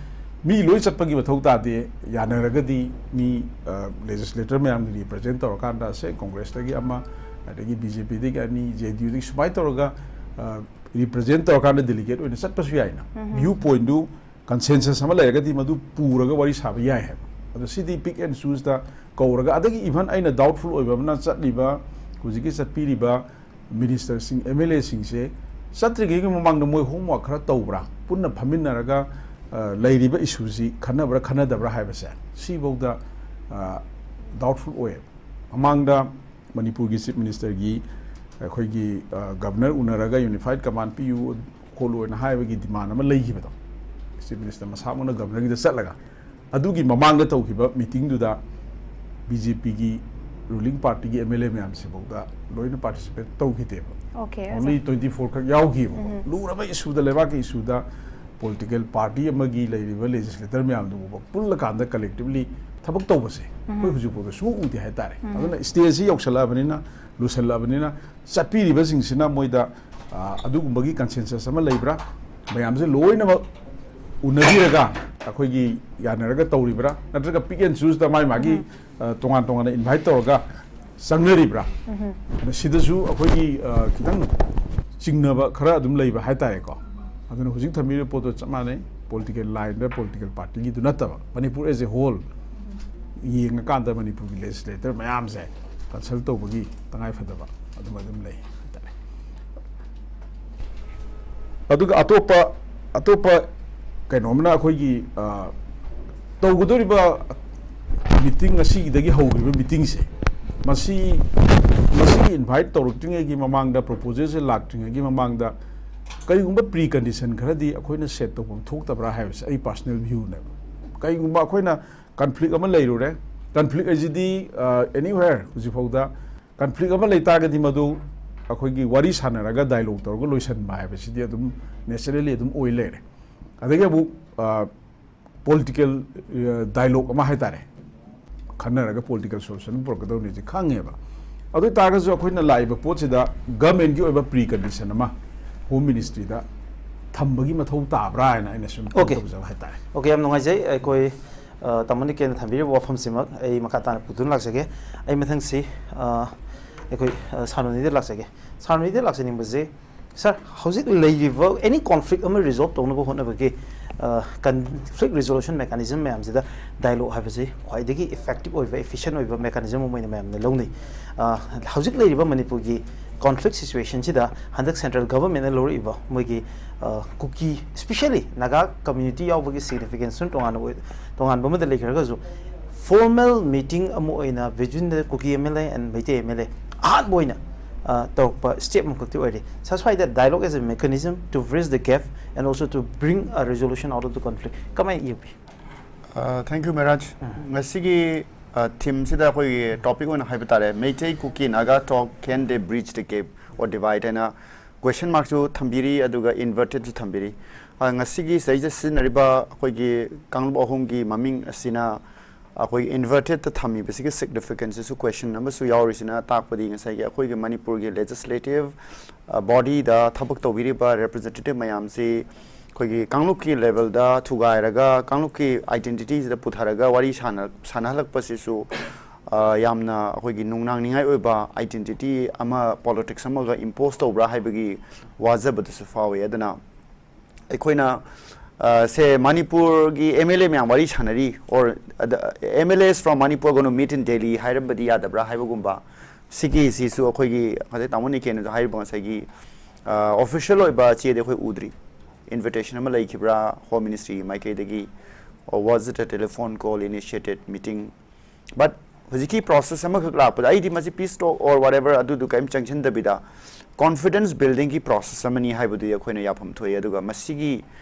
ꯃꯤ ꯂꯣꯏ ꯆꯠꯄꯒꯤ ꯃꯊꯧ ꯇꯥꯗꯦ, ꯌꯥꯅꯔꯒꯗꯤ ꯃꯤ, ꯑ, legislator ꯃꯌꯥꯝꯒꯤ represent ꯇꯧꯔꯀꯥꯟꯗ, ꯁꯦ Congress ꯇꯒꯤ ꯑꯃ, ꯑꯗꯒꯤ B J P ꯗꯒꯤ ꯑꯅꯤ, J D U ꯗꯒꯤ ꯁꯨꯃꯥꯏꯅ ꯇꯧꯔꯒ, ꯑ, represent ꯇꯧꯔꯀꯥꯟꯗ delegate ꯑꯣꯏꯅ ꯆꯠꯄꯁꯨ ꯌꯥꯏꯅ꯫ View point ꯗꯨ consensus ꯑꯃ ꯂꯩꯔꯒꯗꯤ ꯃꯗꯨ ꯄꯨꯔꯒ ꯋꯥꯔꯤ ꯁꯥꯕ ꯌꯥꯏ ꯍꯥꯏꯕ꯫ ꯑꯗꯣ ꯁꯤꯗꯤ pick and choose ꯇ ꯀꯧꯔꯒ, ꯑꯗꯒꯤ even ꯑꯩꯅ doubtful ꯑꯣꯏꯕ ꯑꯃꯅ, ꯆꯠꯂꯤꯕ, ꯍꯧꯖꯤꯛꯀꯤ ꯆꯠꯄꯤꯔꯤꯕ minister ꯁꯤꯡ, M L A ꯁꯤꯡꯁꯦ ꯆꯠꯇ꯭ꯔꯤꯉꯩꯒꯤ ꯃꯃꯥꯡꯗ ꯃꯣꯏ homework ꯈꯔ ꯇꯧꯕ꯭ꯔꯥ, ꯄꯨꯟꯅ ꯐꯝꯃꯤꯟꯅꯔꯒ, ꯑ, ꯂꯩꯔꯤꯕ issue ꯁꯤ ꯈꯟꯅꯕ꯭ꯔꯥ ꯈꯟꯅꯗꯕ꯭ꯔꯥ ꯍꯥꯏꯕꯁꯦ ꯁꯤꯐꯧꯗ, ꯑ, doubtful ꯑꯣꯏꯌꯦꯕ꯫ ꯃꯃꯥꯡꯗ ꯃꯅꯤꯄꯨꯔꯒꯤ Chief Minister ꯒꯤ ꯑꯩꯈꯣꯏꯒꯤ, ꯑ, Governor ꯎꯅꯔꯒ unified command ꯄꯤꯌꯨ ꯈꯣꯠꯂꯨ ꯍꯥꯏꯅ ꯍꯥꯏꯕꯒꯤ demand ꯑꯃ ꯂꯩꯈꯤꯕꯗꯣ, Chief Minister ꯃꯁꯥꯃꯛꯅ Governor ꯒꯤꯗ ꯆꯠꯂꯒ, ꯑꯗꯨꯒꯤ ꯃꯃꯥꯡꯗ ꯇꯧꯈꯤꯕ meeting ꯗꯨꯗ B J P ꯒꯤ ruling party ꯒꯤ M L A ꯃꯌꯥꯝꯁꯤꯐꯥꯎꯗ ꯂꯣꯏꯅ participate ꯇꯧꯈꯤꯗꯦꯕ꯫ Okay, only twenty four ꯈꯛ ꯌꯥꯎꯈꯤꯕꯀꯣ꯫ ꯂꯨꯔꯕ issue ꯗ, ꯂꯩꯕꯥꯛꯀꯤ issue ꯗ political party ꯑꯃꯒꯤ ꯂꯩꯔꯤꯕ legislator ꯃꯌꯥꯝꯗꯨ ꯐꯥꯎꯕ ꯄꯨꯜꯂꯀꯥꯟꯗ collectively ꯊꯕꯛ ꯇꯧꯕꯁꯦ ꯑꯩꯈꯣꯏ ꯍꯧꯖꯤꯛ ꯐꯥꯎꯗ ꯁꯨꯡꯎ ꯎꯗꯦ ꯍꯥꯏꯇꯥꯔꯦ꯫ ꯑꯗꯨꯅ stage ꯁꯤ ꯌꯧꯁꯜꯂꯛꯑꯕꯅꯤꯅ, ꯂꯨꯁꯜꯂꯛꯑꯕꯅꯤꯅ, ꯆꯠꯄꯤꯔꯤꯕꯁꯤꯡꯁꯤꯅ ꯃꯣꯏꯗ, ꯑ, ꯑꯗꯨꯒꯨꯝꯕꯒꯤ consensus ꯑꯃ ꯂꯩꯕ꯭ꯔꯥ, ꯃꯌꯥꯝꯁꯦ ꯂꯣꯏꯅꯃꯛ ꯎꯅꯕꯤꯔꯒ ꯑꯩꯈꯣꯏꯒꯤ ꯌꯥꯅꯔꯒ ꯇꯧꯔꯤꯕ꯭ꯔꯥ, ꯅꯠꯇ꯭ꯔꯒ pick and choose ꯇ ꯃꯥꯏ ꯃꯥꯒꯤ, ꯑ, ꯇꯣꯉꯥꯟ ꯇꯣꯉꯥꯟꯅ invite ꯇꯧꯔꯒ ꯆꯪꯅꯔꯤꯕ꯭ꯔꯥ? ꯑꯗ ꯁꯤꯗꯁꯨ ꯑꯩꯈꯣꯏꯒꯤ, ꯑ, ꯈꯤꯇꯪ ꯆꯤꯡꯅꯕ ꯈꯔ ꯑꯗꯨꯝ ꯂꯩꯕ ꯍꯥꯏꯇꯥꯔꯦꯀꯣ꯫ ꯑꯗꯨꯅ ꯍꯧꯖꯤꯛ ꯊꯝꯕꯤꯔꯤꯕ ꯄꯣꯠꯇꯣ ꯆꯞ ꯃꯥꯟꯅꯩ, political line ꯗ political party ꯒꯤꯗꯨ ꯅꯠꯇꯕ, ꯃꯅꯤꯄꯨꯔ as a whole ꯌꯦꯡꯉꯀꯥꯟꯗ ꯃꯅꯤꯄꯨꯔꯒꯤ legislator ꯃꯌꯥꯝꯁꯦ consult ꯇꯧꯕꯒꯤ ꯇꯉꯥꯏꯐꯗꯕ ꯑꯗꯨꯝ, ꯑꯗꯨꯝ ꯂꯩ ꯍꯥꯏꯇꯥꯔꯦ꯫ ꯑꯗꯨꯒ ꯑꯇꯣꯞꯄ, ꯑꯇꯣꯞꯄ ꯀꯩꯅꯣꯝꯅ ꯑꯩꯈꯣꯏꯒꯤ, ꯑ, ꯇꯧꯒꯗꯧꯔꯤꯕ meeting, ꯉꯁꯤꯗꯒꯤ ꯍꯧꯈꯤꯕ meeting ꯁꯦ, ꯃꯁꯤ ꯃꯁꯤ ꯏꯟꯚꯥꯏꯠ ꯇꯧꯔꯛꯇ꯭ꯔꯤꯉꯩꯒꯤ ꯃꯃꯥꯡꯗ, ꯄ꯭ꯔꯣꯄꯣꯖꯦꯜꯁꯦ ꯂꯥꯛꯇ꯭ꯔꯤꯉꯩꯒꯤ ꯃꯃꯥꯡꯗ ꯀꯔꯤꯒꯨꯝꯕ ꯄ꯭ꯔꯤ ꯀꯟꯗꯤꯁꯟ ꯈꯔꯗꯤ ꯑꯩꯈꯣꯏꯅ ꯁꯦꯠ ꯇꯧꯐꯝ ꯊꯣꯛꯇꯕ꯭ꯔꯥ ꯍꯥꯏꯕꯁꯦ ꯑꯩ ꯄꯥꯔꯁꯣꯅꯦꯜ ꯚ꯭ꯌꯨꯅꯦꯕ꯫ ꯀꯔꯤꯒꯨꯝꯕ ꯑꯩꯈꯣꯏꯅ ꯀꯟꯐ꯭ꯂꯤꯛ ꯑꯃ ꯂꯩꯔꯨꯔꯦ, ꯀꯟꯐ꯭ꯂꯤꯛ ꯍꯥꯏꯁꯤꯗꯤ ꯑꯦꯅꯤꯋꯦꯌꯔ ꯍꯧꯖꯤꯛꯐꯥꯎꯗ ꯀꯟꯐ꯭ꯂꯤꯛ ꯑꯃ ꯂꯩ ꯇꯥꯔꯒꯗꯤ ꯃꯗꯨ ꯑꯩꯈꯣꯏꯒꯤ ꯋꯥꯔꯤ ꯁꯥꯟꯅꯔꯒ ꯗꯥꯏꯂꯣꯛ ꯇꯧꯔꯒ ꯂꯣꯏꯁꯤꯟꯕ ꯍꯥꯏꯕꯁꯤꯗꯤ ꯑꯗꯨꯝ ꯅꯦꯆꯔꯦꯂꯤ ꯑꯗꯨꯝ ꯑꯣꯏ ꯂꯩꯔꯦ꯫ ꯑꯗꯒꯤ ꯑꯃꯨꯛ ꯄꯣꯂꯤꯇꯤꯀꯦꯜ ꯗꯥꯏꯂꯣꯛ ꯑꯃ ꯍꯥꯏꯇꯥꯔꯦ, ꯈꯟꯅꯔꯒ ꯄꯣꯂꯤꯇꯤꯀꯦꯜ ꯁꯣꯂꯨꯁꯟ ꯄꯨꯔꯛꯀꯗꯧꯅꯤꯁꯦ ꯈꯪꯉꯦꯕ꯫ ꯑꯗꯨ ꯑꯣꯏ ꯇꯥꯔꯒꯁꯨ ꯑꯩꯈꯣꯏꯅ ꯂꯥꯛꯏꯕ ꯄꯣꯠꯁꯤꯗ ꯒꯃꯦꯟꯒꯤ ꯑꯣꯏꯕ ꯄ꯭ꯔꯤ ꯀꯟꯗꯤꯁꯟ ꯑꯃ ꯍꯣꯝ ꯃꯤꯅꯤꯁꯇ꯭ꯔꯤꯗ ꯊꯝꯕꯒꯤ ꯃꯊꯧ ꯇꯥꯕ꯭ꯔꯥ ꯍꯥꯏꯅ ꯑꯩꯅ ꯁꯨꯝ ꯐꯣꯟ Okay. ꯇꯧꯖꯕ ꯍꯥꯏꯇꯥꯔꯦ꯫ ꯑꯣꯀꯦ, ꯌꯥꯝ ꯅꯨꯡꯉꯥꯏꯖꯩ꯫ ꯑꯩꯈꯣꯏ ꯑ, ꯇꯥꯃꯣ ꯅꯤꯀꯦꯟꯅ ꯊꯝꯕꯤꯔꯤꯕ ꯋꯥꯐꯝꯁꯤꯃꯛ ꯑꯩ ꯃꯈꯥ ꯇꯥꯅ ꯄꯨꯗꯨꯅ ꯂꯥꯛꯆꯒꯦ꯫ ꯑꯩ ꯃꯊꯪꯁꯤ ꯑ, ꯑꯩꯈꯣꯏ ꯑ, ꯁꯥꯔ ꯅꯣꯅꯤꯗ ꯂꯥꯛꯆꯒꯦ꯫ ꯁꯥꯔ ꯅꯣꯅꯤꯗ ꯂꯥꯛꯆꯅꯤꯡꯕꯁꯤ, ꯁꯥꯔ, ꯍꯧꯖꯤꯛ ꯂꯩꯔꯤꯕ ꯑꯦꯅꯤ ꯀꯣꯟꯐ꯭ꯂꯤꯛ ꯑꯃ ꯔꯤꯖꯣꯜꯕ ꯇꯧꯅꯕ ꯍꯣꯠꯅꯕꯒꯤ ꯀꯟꯐ꯭ꯂꯤꯛ ꯔꯤꯖꯣꯂꯨꯁꯟ ꯃꯦꯀꯥꯅꯤꯖꯝ ꯃꯌꯥꯝꯁꯤꯗ ꯗꯥꯏꯂꯣꯛ ꯍꯥꯏꯕꯁꯤ ꯈ꯭ꯋꯥꯏꯗꯒꯤ ꯏꯐꯦꯛꯇꯤꯕ ꯑꯣꯏꯕ, ꯏꯐꯤꯁꯤꯌꯦꯟ ꯑꯣꯏꯕ ꯃꯦꯀꯥꯅꯤꯖꯝ ꯑꯃ ꯑꯣꯏꯅ ꯃꯌꯥꯝꯅ ꯂꯧꯅꯩ꯫ ꯑ, ꯍꯧꯖꯤꯛ ꯂꯩꯔꯤꯕ ꯃꯅꯤꯄꯨꯔꯒꯤ ꯀꯣꯟꯐ꯭ꯂꯤꯛ ꯁꯤꯆꯨꯋꯦꯁꯟꯁꯤꯗ ꯍꯟꯗꯛ ꯁꯦꯟꯇ꯭ꯔꯦꯜ ꯒꯚꯔꯟꯃꯦꯟꯅ ꯂꯧꯔꯛꯏꯕ ꯃꯣꯏꯒꯤ ꯑ, ꯀꯨꯀꯤ, ꯏꯁꯄꯤꯁꯦꯜꯂꯤ ꯅꯥꯒꯥ ꯀꯝꯃ꯭ꯌꯨꯅꯤꯇꯤ ꯌꯥꯎꯕꯒꯤ ꯁꯤꯒꯅꯤꯐꯤꯀꯦꯟꯁ ꯇꯣꯉꯥꯟꯅ ꯑꯣꯏ-, ꯇꯣꯉꯥꯟꯕ ꯑꯃꯗ ꯂꯩꯈ꯭ꯔꯒꯁꯨ, ꯐꯣꯔꯃꯦꯜ ꯃꯤꯇꯤꯡ ꯑꯃ ꯑꯣꯏꯅ between the Kuki M L A and Meitei M L A ꯑꯍꯥꯟꯕ ꯑꯣꯏꯅ ꯑ, ꯇꯧꯔꯛꯄ ꯁ꯭ꯇꯦꯞ ꯑꯃꯈꯛꯇꯤ ꯑꯣꯏꯔꯤ꯫ ꯁꯥꯔ, ꯁ꯭ꯋꯥꯏꯗ dialogue as a mechanism to bridge the gap and also to bring a resolution out of the conflict ꯀꯃꯥꯏꯅ ꯌꯦꯡꯕꯤ? Thank you ꯃꯦꯔꯥꯖ꯫ ꯉꯁꯤꯒꯤ ꯊꯤꯝꯁꯤꯗ ꯑꯩꯈꯣꯏꯒꯤ topic ꯑꯣꯏꯅ ꯍꯥꯏꯕ ꯇꯥꯔꯦ, ꯃꯩꯇꯩ ꯀꯨꯀꯤ ꯅꯥꯒꯥ ꯇꯣꯛ, can they bridge the gap or divide ꯍꯥꯏꯅ ꯀ꯭ꯋꯦꯁꯟ ꯃꯥꯔꯛꯁꯨ ꯊꯝꯕꯤꯔꯤ, ꯑꯗꯨꯒ ꯏꯟꯚꯔꯇꯦꯠꯁꯨ ꯊꯝꯕꯤꯔꯤ꯫ ꯑ, ꯉꯁꯤꯒꯤ ꯁꯤꯗꯩꯁꯤꯗ ꯁꯤꯖꯤꯟꯅꯔꯤꯕ ꯑꯩꯈꯣꯏꯒꯤ ꯀꯥꯡꯂꯨꯞ ꯑꯍꯨꯝꯒꯤ ꯃꯃꯤꯡ ꯑꯁꯤꯅ ꯑꯩꯈꯣꯏ ꯏꯟꯚꯔꯇꯦꯠꯇ ꯊꯝꯃꯤꯕꯁꯤꯒꯤ ꯁꯤꯒꯅꯤꯐꯤꯀꯦꯟꯁꯤꯁꯨ ꯀ꯭ꯋꯦꯁꯟ ꯑꯃꯁꯨ ꯌꯥꯎꯔꯤꯁꯤꯅ ꯇꯥꯛꯄꯗꯤ ꯉꯁꯥꯏꯒꯤ ꯑꯩꯈꯣꯏꯒꯤ ꯃꯅꯤꯄꯨꯔꯒꯤ ꯂꯦꯖꯤꯁꯂꯦꯇꯤꯚ ꯕꯣꯗꯤꯗ ꯊꯕꯛ ꯇꯧꯕꯤꯔꯤꯕ ꯔꯦꯄ꯭ꯔꯖꯦꯟꯇꯦꯇꯤꯚ ꯃꯌꯥꯝꯁꯤ ꯑꯩꯈꯣꯏꯒꯤ ꯀꯥꯡꯂꯨꯞꯀꯤ ꯂꯦꯚꯦꯜꯗ ꯊꯨꯒꯥꯏꯔꯒ ꯀꯥꯡꯂꯨꯞꯀꯤ ꯑꯥꯏꯗꯦꯟꯇꯤꯇꯤꯁꯤꯗ ꯄꯨꯊꯔꯒ ꯋꯥꯔꯤ ꯁꯥꯟꯅ ꯁꯥꯟꯅꯍꯜꯂꯛꯄꯁꯤꯁꯨ ꯑ, ꯌꯥꯝꯅ ꯑꯩꯈꯣꯏꯒꯤ ꯅꯨꯡꯅꯥꯡꯅꯤꯡꯉꯥꯏ ꯑꯣꯏꯕ ꯑꯥꯏꯗꯦꯟꯇꯤꯇꯤ ꯑꯃ, ꯄꯣꯂꯤꯇꯤꯛꯁ ꯑꯃꯒ ꯏꯝꯄꯣꯁ ꯇꯧꯕ꯭ꯔꯥ ꯍꯥꯏꯕꯒꯤ ꯋꯥꯖꯕꯗꯨꯁꯨ ꯐꯥꯎꯏ꯫ ꯑꯗꯨꯅ ꯑꯩꯈꯣꯏꯅ ꯑ, ꯁꯦ ꯃꯅꯤꯄꯨꯔꯒꯤ ꯑꯦꯝ ꯑꯦꯜ ꯑꯦ ꯃꯌꯥꯝ ꯋꯥꯔꯤ ꯁꯥꯟꯅꯔꯤ, or the M L As from Manipur are going to meet in Delhi ꯍꯥꯏꯔꯝꯕꯗꯤ ꯌꯥꯗꯕ꯭ꯔꯥ ꯍꯥꯏꯕꯒꯨꯝꯕ, ꯁꯤꯒꯤꯁꯤꯁꯨ ꯑꯩꯈꯣꯏꯒꯤ ꯉꯁꯥꯏ ꯇꯥꯃꯣ ꯅꯤꯀꯦꯟꯅꯁꯨ ꯍꯥꯏꯔꯤꯕ ꯉꯁꯥꯏꯒꯤ ꯑꯣꯐꯤꯁꯤꯌꯦꯜ ꯑꯣꯏꯕ ꯆꯦꯗꯤ ꯑꯩꯈꯣꯏ ꯎꯗ꯭ꯔꯤ꯫ ꯏꯟꯚꯤꯇꯦꯁꯟ ꯑꯃ ꯂꯩꯈꯤꯕ꯭ꯔꯥ ꯍꯣꯝ ꯃꯤꯅꯤꯁꯇ꯭ꯔꯤꯒꯤ ꯃꯥꯏꯀꯩꯗꯒꯤ, or was it a telephone call initiated meeting? But ꯍꯧꯖꯤꯛꯀꯤ ꯄ꯭ꯔꯣꯁꯦꯁ ꯑꯃꯈꯛ ꯂꯥꯛꯄꯗ ꯑꯩꯗꯤ ꯃꯁꯤ ꯄꯤꯁ ꯇꯣꯛ ꯑꯣꯔ ꯋꯥꯠ ꯑꯦꯚꯔ ꯑꯗꯨꯗꯨ ꯀꯔꯤꯝ ꯆꯪꯁꯤꯟꯗꯕꯤꯗ ꯀꯣꯟꯐꯤꯗꯦꯟꯁ ꯕꯤꯜꯗꯤꯡꯒꯤ ꯄ꯭ꯔꯣꯁꯦꯁ ꯑꯃꯅꯤ ꯍꯥꯏꯕꯗꯨꯗꯤ ꯑꯩꯈꯣꯏꯅ ꯌꯥꯐꯝ ꯊꯣꯛꯏ꯫ ꯑꯗꯨꯒ ꯃꯁꯤꯒꯤ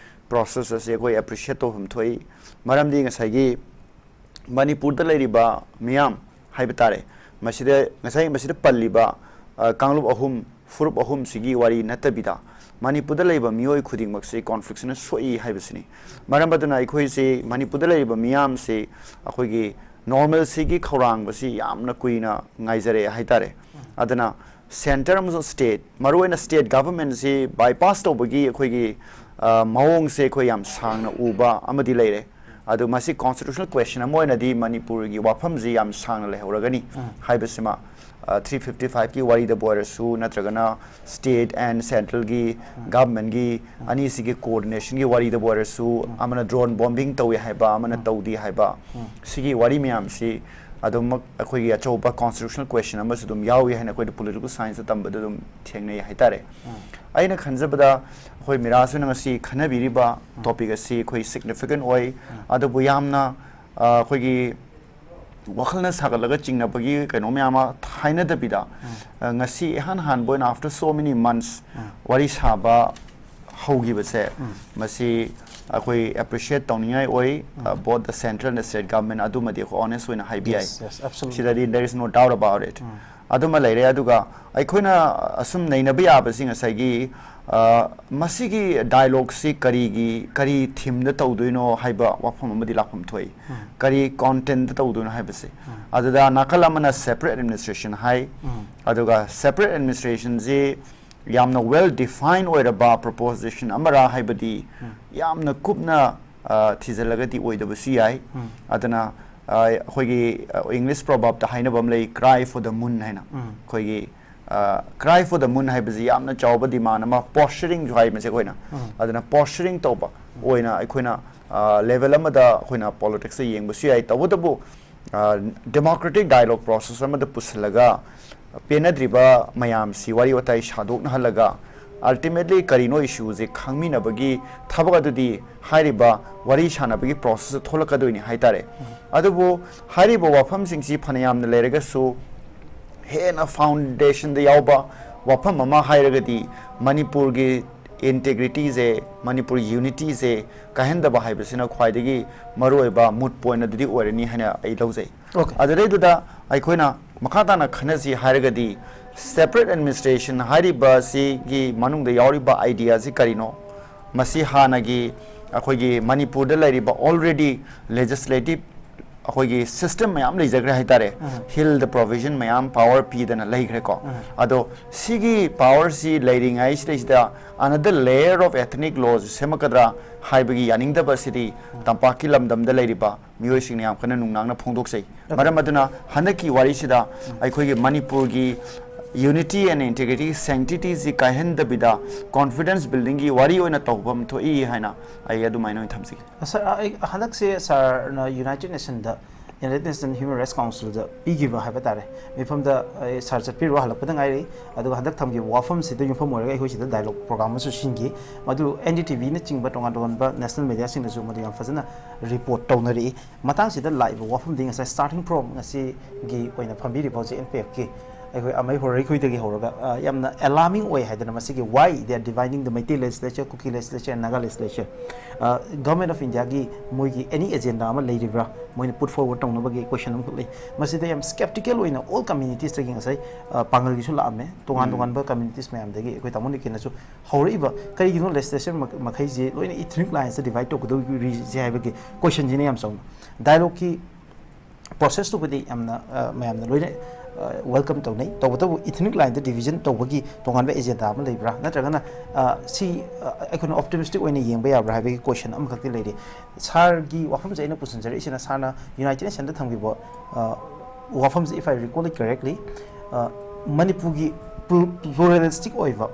ꯄ꯭ꯔꯣꯁꯦꯁ ꯑꯁꯤ ꯑꯩꯈꯣꯏ ꯑꯦꯄ꯭ꯔꯤꯁꯤꯌꯦꯠ ꯇꯧꯐꯝ ꯊꯣꯛꯏ꯫ ꯃꯔꯝꯗꯤ ꯉꯁꯥꯏꯒꯤ ꯃꯅꯤꯄꯨꯔꯗ ꯂꯩꯔꯤꯕ ꯃꯤꯌꯥꯝ ꯍꯥꯏꯕ ꯇꯥꯔꯦ, ꯃꯁꯤꯗ ꯉꯁꯥꯏ ꯃꯁꯤꯗ ꯄꯜꯂꯤꯕ ꯑ, ꯀꯥꯡꯂꯨꯞ ꯑꯍꯨꯝ, ꯐꯨꯔꯨꯞ ꯑꯍꯨꯝꯁꯤꯒꯤ ꯋꯥꯔꯤ ꯅꯠꯇꯕꯤꯗ ꯃꯅꯤꯄꯨꯔꯗ ꯂꯩꯕ ꯃꯤꯑꯣꯏ ꯈꯨꯗꯤꯡꯃꯛꯁꯤ ꯀꯣꯟꯐ꯭ꯂꯤꯛꯁꯤꯅ ꯁꯣꯛꯏ ꯍꯥꯏꯕꯁꯤꯅꯤ꯫ ꯃꯔꯝ ꯑꯗꯨꯅ ꯑꯩꯈꯣꯏꯁꯤ ꯃꯅꯤꯄꯨꯔꯗ ꯂꯩꯔꯤꯕ ꯃꯤꯌꯥꯝꯁꯤ ꯑꯩꯈꯣꯏꯒꯤ ꯅꯣꯔꯃꯦꯜꯁꯤꯒꯤ ꯈꯧꯔꯥꯡꯕꯁꯤ ꯌꯥꯝꯅ ꯀꯨꯏꯅ ꯉꯥꯏꯖꯔꯛꯑꯦ ꯍꯥꯏꯇꯥꯔꯦ꯫ ꯑꯗꯨꯅ ꯁꯦꯟꯇꯔ ꯑꯃꯁꯨꯡ ꯁ꯭ꯇꯦꯠ, ꯃꯔꯨꯑꯣꯏꯅ ꯁ꯭ꯇꯦꯠ ꯒꯚꯔꯟꯃꯦꯟꯁꯤ ꯕꯥꯏꯄꯥꯁ ꯇꯧꯕꯒꯤ ꯑꯩꯈꯣꯏꯒꯤ ꯑ, ꯃꯑꯣꯡꯁꯦ ꯑꯩꯈꯣꯏ ꯌꯥꯝ ꯁꯥꯡꯅ ꯎꯕ ꯑꯃꯗꯤ ꯂꯩꯔꯦ꯫ ꯑꯗꯨ ꯃꯁꯤ ꯀꯣꯟꯁꯇꯤꯇ꯭ꯌꯨꯁꯅꯦꯜ ꯀ꯭ꯋꯦꯁꯟ ꯑꯃ ꯑꯣꯏꯅꯗꯤ ꯃꯅꯤꯄꯨꯔꯒꯤ ꯋꯥꯐꯝꯁꯤ ꯌꯥꯝ ꯁꯥꯡꯅ ꯂꯩꯍꯧꯔꯒꯅꯤ ꯍꯥꯏꯕꯁꯤꯃ, ꯊ꯭ꯔꯤ ꯐꯤꯐꯇꯤ ꯐꯥꯏꯚꯀꯤ ꯋꯥꯔꯤꯗꯕꯨ ꯑꯣꯏꯔꯁꯨ, ꯅꯠꯇ꯭ꯔꯒꯅ ꯁ꯭ꯇꯦꯠ ꯑꯦꯟ ꯁꯦꯟꯇ꯭ꯔꯦꯜꯒꯤ ꯒꯚꯔꯟꯃꯦꯟꯒꯤ ꯑꯅꯤꯁꯤꯒꯤ ꯀꯣꯑꯣꯔꯗꯤꯅꯦꯁꯟꯒꯤ ꯋꯥꯔꯤꯗꯕꯨ ꯑꯣꯏꯔꯁꯨ, ꯑꯃꯅ ꯗ꯭ꯔꯣꯟ ꯕꯣꯝꯕꯤꯡ ꯇꯧꯏ ꯍꯥꯏꯕ, ꯑꯃꯅ ꯇꯧꯗꯦ ꯍꯥꯏꯕ, ꯁꯤꯒꯤ ꯋꯥꯔꯤ ꯃꯌꯥꯝꯁꯤ ꯑꯗꯨꯃꯛ ꯑꯩꯈꯣꯏꯒꯤ ꯑꯆꯧꯕ ꯀꯣꯟꯁꯇꯤꯇ꯭ꯌꯨꯁꯅꯦꯜ ꯀ꯭ꯋꯦꯁꯟ ꯑꯃꯁꯨ ꯑꯗꯨꯝ ꯌꯥꯎꯏ ꯍꯥꯏꯅ ꯑꯩꯈꯣꯏꯅ ꯄꯣꯂꯤꯇꯤꯀꯦꯜ ꯁꯥꯏꯟꯁꯇ ꯇꯝꯕꯗ ꯑꯗꯨꯝ ꯊꯦꯡꯅꯩ ꯍꯥꯏꯇꯥꯔꯦ꯫ ꯑꯩꯅ ꯈꯟꯖꯕꯗ ꯑꯩꯈꯣꯏ ꯃꯤꯔꯥꯁꯨꯅ ꯉꯁꯤ ꯈꯟꯅꯕꯤꯔꯤꯕ ꯇꯣꯄꯤꯛ ꯑꯁꯤ ꯑꯩꯈꯣꯏ ꯁꯤꯒꯅꯤꯐꯤꯀꯦꯟ ꯑꯣꯏ꯫ ꯑꯗꯨꯕꯨ ꯌꯥꯝꯅ ꯑ, ꯑꯩꯈꯣꯏꯒꯤ ꯋꯥꯈꯜꯅ ꯁꯥꯒꯠꯂꯒ ꯆꯤꯡꯅꯕꯒꯤ ꯀꯩꯅꯣ ꯃꯌꯥꯝ ꯑꯃ ꯍꯥꯏꯅꯗꯕꯤꯗ, ꯑ, ꯉꯁꯤ ꯏꯍꯥꯟ ꯍꯥꯟꯕ ꯑꯣꯏꯅ after so many months ꯋꯥꯔꯤ ꯁꯥꯕ ꯍꯧꯈꯤꯕꯁꯦ, ꯃꯁꯤ ꯑꯩꯈꯣꯏ ꯑꯦꯄ꯭ꯔꯤꯁꯤꯌꯦꯠ ꯇꯧꯅꯤꯡꯉꯥꯏ ꯑꯣꯏ꯫ Both the central and the state government ꯑꯗꯨꯃꯗꯤ ꯑꯩꯈꯣꯏ ꯑꯣꯅꯦꯁ ꯑꯣꯏꯅ ꯍꯥꯏꯕ ꯌꯥꯏ꯫ Yes, yes, absolutely. ꯁꯤꯗꯗꯤ there is no doubt about it꯫ ꯑꯗꯨꯃ ꯂꯩꯔꯦ꯫ ꯑꯗꯨꯒ ꯑꯩꯈꯣꯏꯅ ꯑꯁꯨꯝ ꯅꯩꯅꯕ ꯌꯥꯕꯁꯤ ꯉꯁꯥꯏꯒꯤ, ꯑ, ꯃꯁꯤꯒꯤ ꯗꯥꯏꯂꯣꯒꯁꯤ ꯀꯔꯤꯒꯤ, ꯀꯔꯤ ꯊꯤꯝꯗ ꯇꯧꯗꯣꯏꯅꯣ ꯍꯥꯏꯕ ꯋꯥꯐꯝ ꯑꯃꯗꯤ ꯂꯥꯛꯐꯝ ꯊꯣꯛꯏ꯫ ꯀꯔꯤ ꯀꯣꯟꯇꯦꯟꯠꯇ ꯇꯧꯗꯣꯏꯅꯣ ꯍꯥꯏꯕꯁꯦ꯫ ꯑꯗꯨꯗ ꯅꯥꯀꯜ ꯑꯃꯅ ꯁꯦꯄꯔꯦꯠ ꯑꯦꯗꯃꯤꯅꯤꯁꯇ꯭ꯔꯦꯁꯟ ꯍꯥꯏ꯫ ꯑꯗꯨꯒ ꯁꯦꯄꯔꯦꯠ ꯑꯦꯗꯃꯤꯅꯤꯁꯇ꯭ꯔꯦꯁꯟꯁꯤ ꯌꯥꯝꯅ ꯋꯦꯜ ꯗꯤꯐꯥꯏꯟ ꯑꯣꯏꯔꯕ ꯄ꯭ꯔꯣꯄꯣꯖꯤꯁꯟ ꯑꯃꯔꯥ ꯍꯥꯏꯕꯗꯤ ꯌꯥꯝꯅ ꯀꯨꯞꯅ, ꯑ, ꯊꯤꯖꯤꯜꯂꯒꯗꯤ ꯑꯣꯏꯗꯕꯁꯨ ꯌꯥꯏ꯫ ꯑꯗꯨꯅ, ꯑ, ꯑꯩꯈꯣꯏꯒꯤ, ꯑ, ꯏꯪꯂꯤꯁ ꯄ꯭ꯔꯣꯚꯔꯕꯇ ꯍꯥꯏꯅꯕ ꯑꯃ ꯂꯩ, "Cry for the moon" ꯍꯥꯏꯅ꯫ ꯑꯩꯈꯣꯏꯒꯤ, ꯑ, "Cry for the moon" ꯍꯥꯏꯕꯁꯤ ꯌꯥꯝꯅ ꯆꯥꯎꯕ ꯗꯤꯃꯥꯟ ꯑꯃ, ꯄꯣꯁꯆꯔꯤꯡꯁꯨ ꯍꯥꯏ ꯃꯁꯤ ꯑꯩꯈꯣꯏꯅ꯫ ꯑꯗꯨꯅ ꯄꯣꯁꯆꯔꯤꯡ ꯇꯧꯕ ꯑꯣꯏꯅ ꯑꯩꯈꯣꯏꯅ, ꯑ, ꯂꯦꯚꯦꯜ ꯑꯃꯗ ꯑꯩꯈꯣꯏꯅ ꯄꯣꯂꯤꯇꯤꯛꯁꯇ ꯌꯦꯡꯕꯁꯨ ꯌꯥꯏ꯫ ꯇꯧꯕꯇꯕꯨ, ꯑ, ꯗꯦꯃꯣꯀ꯭ꯔꯦꯇꯤꯛ ꯗꯥꯏꯂꯣꯒ ꯄ꯭ꯔꯣꯁꯦꯁ ꯑꯃꯗ ꯄꯨꯁꯤꯜꯂꯒ ꯄꯦꯟꯅꯗ꯭ꯔꯤꯕ ꯃꯌꯥꯝꯁꯤ ꯋꯥꯔꯤ ꯋꯥꯇꯥꯏ ꯁꯥꯗꯣꯛꯅꯍꯜꯂꯒ ꯑꯜꯇꯤꯃꯦꯠꯂꯤ ꯀꯔꯤꯅꯣ ꯏꯁꯨꯁꯦ ꯈꯪꯃꯤꯟꯅꯕꯒꯤ ꯊꯕꯛ ꯑꯗꯨꯗꯤ ꯍꯥꯏꯔꯤꯕ ꯋꯥꯔꯤ ꯁꯥꯟꯅꯕꯒꯤ ꯄ꯭ꯔꯣꯁꯦꯁꯇ ꯊꯣꯛꯂꯛꯀꯗꯣꯏꯅꯤ ꯍꯥꯏꯇꯥꯔꯦ꯫ ꯑꯗꯨꯕꯨ ꯍꯥꯏꯔꯤꯕ ꯋꯥꯐꯝꯁꯤꯡꯁꯤ ꯐꯅꯌꯥꯝꯅ ꯂꯩꯔꯒꯁꯨ, ꯍꯦꯟꯅ ꯐꯥꯎꯟꯗꯦꯁꯟꯗ ꯌꯥꯎꯕ ꯋꯥꯐꯝ ꯑꯃ ꯍꯥꯏꯔꯒꯗꯤ, ꯃꯅꯤꯄꯨꯔꯒꯤ ꯏꯟꯇꯦꯒ꯭ꯔꯤꯇꯤꯁꯦ, ꯃꯅꯤꯄꯨꯔ ꯌꯨꯅꯤꯇꯤꯁꯦ ꯀꯥꯏꯍꯟꯗꯕ ꯍꯥꯏꯕꯁꯤꯅ ꯈ꯭ꯋꯥꯏꯗꯒꯤ ꯃꯔꯨꯑꯣꯏꯕ ꯃꯨꯠ ꯄꯣꯏꯟ ꯑꯗꯨꯗꯤ ꯑꯣꯏꯔꯅꯤ ꯍꯥꯏꯅ ꯑꯩ ꯂꯧꯖꯩ꯫ Okay. ꯑꯗꯨꯗꯩꯗꯨꯗ ꯑꯩꯈꯣꯏꯅ ꯃꯈꯥ ꯇꯥꯅ ꯈꯟꯅꯁꯤ ꯍꯥꯏꯔꯒꯗꯤ, ꯁꯦꯄꯔꯦꯠ ꯑꯦꯗꯃꯤꯅꯤꯁꯇ꯭ꯔꯦꯁꯟ ꯍꯥꯏꯔꯤꯕ ꯑꯁꯤꯒꯤ ꯃꯅꯨꯡꯗ ꯌꯥꯎꯔꯤꯕ ꯑꯥꯏꯗꯤꯌꯥꯁꯤ ꯀꯔꯤꯅꯣ? ꯃꯁꯤ ꯍꯥꯟꯅꯒꯤ ꯑꯩꯈꯣꯏꯒꯤ ꯃꯅꯤꯄꯨꯔꯗ ꯂꯩꯔꯤꯕ ꯑꯣꯜꯔꯦꯗꯤ ꯂꯦꯖꯤꯁꯂꯦꯇꯤꯞ ꯑꯩꯈꯣꯏꯒꯤ ꯁꯤꯁꯇꯦꯝ ꯃꯌꯥꯝ ꯂꯩꯖꯈ꯭ꯔꯦ ꯍꯥꯏꯇꯥꯔꯦ꯫ ꯎꯝ. ꯍꯤꯜꯗ ꯄ꯭ꯔꯣꯚꯤꯖꯟ ꯃꯌꯥꯝ ꯄꯥꯋꯔ ꯄꯤꯗꯅ ꯂꯩꯈ꯭ꯔꯦꯀꯣ꯫ ꯎꯝ. ꯑꯗꯣ ꯁꯤꯒꯤ ꯄꯥꯋꯔꯁꯤ ꯂꯩꯔꯤꯉꯩꯁꯤꯗꯩꯁꯤꯗ another layer of ethnic laws ꯁꯦꯝꯃꯛꯀꯗ꯭ꯔꯥ ꯍꯥꯏꯕꯒꯤ ꯌꯥꯅꯤꯡꯗꯕ ꯑꯁꯤꯗꯤ ꯇꯝꯄꯥꯛꯀꯤ ꯂꯝꯗꯝꯗ ꯂꯩꯔꯤꯕ ꯃꯤꯑꯣꯏꯁꯤꯡꯅ ꯌꯥꯝ ꯀꯟꯅ ꯅꯨꯡꯅꯥꯡꯅ ꯐꯣꯡꯗꯣꯛꯆꯩ꯫ Okay. ꯃꯔꯝ ꯑꯗꯨꯅ ꯍꯟꯗꯛꯀꯤ ꯋꯥꯔꯤꯁꯤꯗ ꯑꯩꯈꯣꯏꯒꯤ ꯃꯅꯤꯄꯨꯔꯒꯤ unity and integrity, sanctity ꯁꯤ ꯀꯥꯏꯍꯟꯗꯕꯤꯗ ꯀꯣꯟꯐꯤꯗꯦꯟꯁ ꯕꯤꯜꯗꯤꯡꯒꯤ ꯋꯥꯔꯤ ꯑꯣꯏꯅ ꯇꯧꯐꯝ ꯊꯣꯛꯏ ꯍꯥꯏꯅ ꯑꯩ ꯑꯗꯨꯃꯥꯏꯅ ꯑꯣꯏꯅ ꯊꯝꯖꯒꯦ꯫ ꯁꯥꯔ, ꯑꯩ ꯍꯟꯗꯛꯁꯦ ꯁꯥꯔꯅ ꯌꯨꯅꯥꯏꯇꯦꯗ ꯅꯦꯁꯟꯗ, ꯌꯨꯅꯥꯏꯇꯦꯗ ꯅꯦꯁꯟ ꯍ꯭ꯌꯨꯃꯦꯟ ꯔꯥꯏꯠꯁ ꯀꯥꯎꯟꯁꯤꯜꯗ ꯄꯤꯈꯤꯕ ꯍꯥꯏꯕ ꯇꯥꯔꯦ, ꯃꯤꯐꯝꯗ ꯑꯩ ꯁꯥꯔ ꯆꯠꯄꯤꯔꯨꯔ ꯍꯜꯂꯛꯄꯗ ꯉꯥꯏꯔꯤ꯫ ꯑꯗꯨꯒ ꯍꯟꯗꯛ ꯊꯝꯈꯤꯕ ꯋꯥꯐꯝꯁꯤꯗ ꯌꯨꯝꯐꯝ ꯑꯣꯏꯔꯒ ꯑꯩꯈꯣꯏ ꯁꯤꯗ ꯗꯥꯏꯂꯣꯒ ꯄ꯭ꯔꯣꯒ꯭ꯔꯥꯝ ꯑꯃꯁꯨ ꯁꯤꯟꯈꯤ꯫ ꯃꯗꯨ ꯑꯦꯟ ꯗꯤ ꯇꯤ ꯚꯤꯅꯆꯤꯡꯕ ꯇꯣꯉꯥꯟ ꯇꯣꯉꯥꯟꯕ ꯅꯦꯁꯅꯦꯜ ꯃꯦꯗꯤꯌꯥꯁꯤꯡꯅꯁꯨ ꯃꯗꯨ ꯌꯥꯝ ꯐꯖꯅ ꯔꯤꯄꯣꯔꯠ ꯇꯧꯅꯔꯛꯏ꯫ ꯃꯇꯥꯡꯁꯤꯗ ꯂꯥꯛꯏꯕ ꯋꯥꯐꯝꯗꯤ ꯉꯁꯥꯏ starting from ꯉꯁꯤꯒꯤ ꯑꯣꯏꯅ ꯐꯝꯕꯤꯔꯤꯕ ꯍꯧꯖꯤꯛ ꯑꯦꯟ ꯄꯤ ꯑꯦꯐꯀꯤ ꯑꯩꯈꯣꯏ ꯑꯃꯩ ꯍꯣꯔꯩꯈꯣꯏꯗꯒꯤ ꯍꯧꯔꯒ, ꯑ, ꯌꯥꯝꯅ ꯑꯦꯂꯥꯔꯃꯤꯡ ꯑꯣꯏ ꯍꯥꯏꯗꯅ ꯃꯁꯤꯒꯤ why they are dividing the Meitei legislature, Kuki legislature and Naga legislature꯫ ꯑ, Government of Indiaꯒꯤ ꯃꯣꯏꯒꯤ any agenda ꯑꯃ ꯂꯩꯔꯤꯕ꯭ꯔꯥ? ꯃꯣꯏꯅ put forward ꯇꯧꯅꯕꯒꯤ question ꯑꯃꯈꯛ ꯂꯩ꯫ ꯃꯁꯤꯗ ꯌꯥꯝ skeptical ꯑꯣꯏꯅ all communitiesꯇꯒꯤ ꯉꯁꯥꯏ, ꯑ, ꯄꯥꯡꯒꯜꯒꯤꯁꯨ ꯂꯥꯛꯑꯝꯃꯦ, ꯇꯣꯉꯥꯟ ꯎꯝ. ꯇꯣꯉꯥꯟꯕ communities ꯃꯌꯥꯝꯗꯒꯤ ꯑꯩꯈꯣꯏ ꯇꯥꯃꯣ ꯅꯤꯀꯦꯟꯅꯁꯨ ꯍꯧꯔꯛꯏꯕ ꯀꯔꯤꯒꯤꯅꯣ legislature ꯃꯈ-, ꯃꯈꯩꯁꯤ ꯂꯣꯏꯅ ethnic linesꯇ divide ꯇꯧꯒꯗꯧꯔꯤꯁꯦ ꯍꯥꯏꯕꯒꯤ questionꯁꯤꯅ ꯌꯥꯝ ꯆꯥꯎꯅ꯫ ꯗꯥꯏꯂꯣꯒꯀꯤ ꯄ꯭ꯔꯣꯁꯦꯁꯇꯨꯕꯨꯗꯤ ꯌꯥꯝꯅ, ꯑ, ꯃꯌꯥꯝꯅ ꯂꯣꯏꯅ, ꯑ, welcome ꯇꯧꯅꯩ꯫ ꯇꯧꯕꯇꯕꯨ ethnic lineꯗ division ꯇꯧꯕꯒꯤ ꯇꯣꯉꯥꯟꯕ agenda ꯑꯃ ꯂꯩꯕ꯭ꯔꯥ? ꯅꯠꯇ꯭ꯔꯒꯅ, ꯑ, ꯁꯤ, ꯑ, ꯑꯩꯈꯣꯏꯅ optimistic ꯑꯣꯏꯅ ꯌꯦꯡꯕ ꯌꯥꯕ꯭ꯔꯥ ꯍꯥꯏꯕꯒꯤ question ꯑꯃꯈꯛꯇꯤ ꯂꯩꯔꯤ꯫ ꯁꯥꯔꯒꯤ ꯋꯥꯐꯝꯁꯦ ꯑꯩꯅ ꯄꯨꯁꯤꯟꯖꯔꯛꯏꯁꯤꯅ ꯁꯥꯔꯅ ꯌꯨꯅꯥꯏꯇꯦꯗ ꯅꯦꯁꯟꯗ ꯊꯝꯈꯤꯕ, ꯑ, ꯋꯥꯐꯝꯁꯦ, if I recall it correctly, ꯑ, ꯃꯅꯤꯄꯨꯔꯒꯤ plu-, pluralistic ꯑꯣꯏꯕ,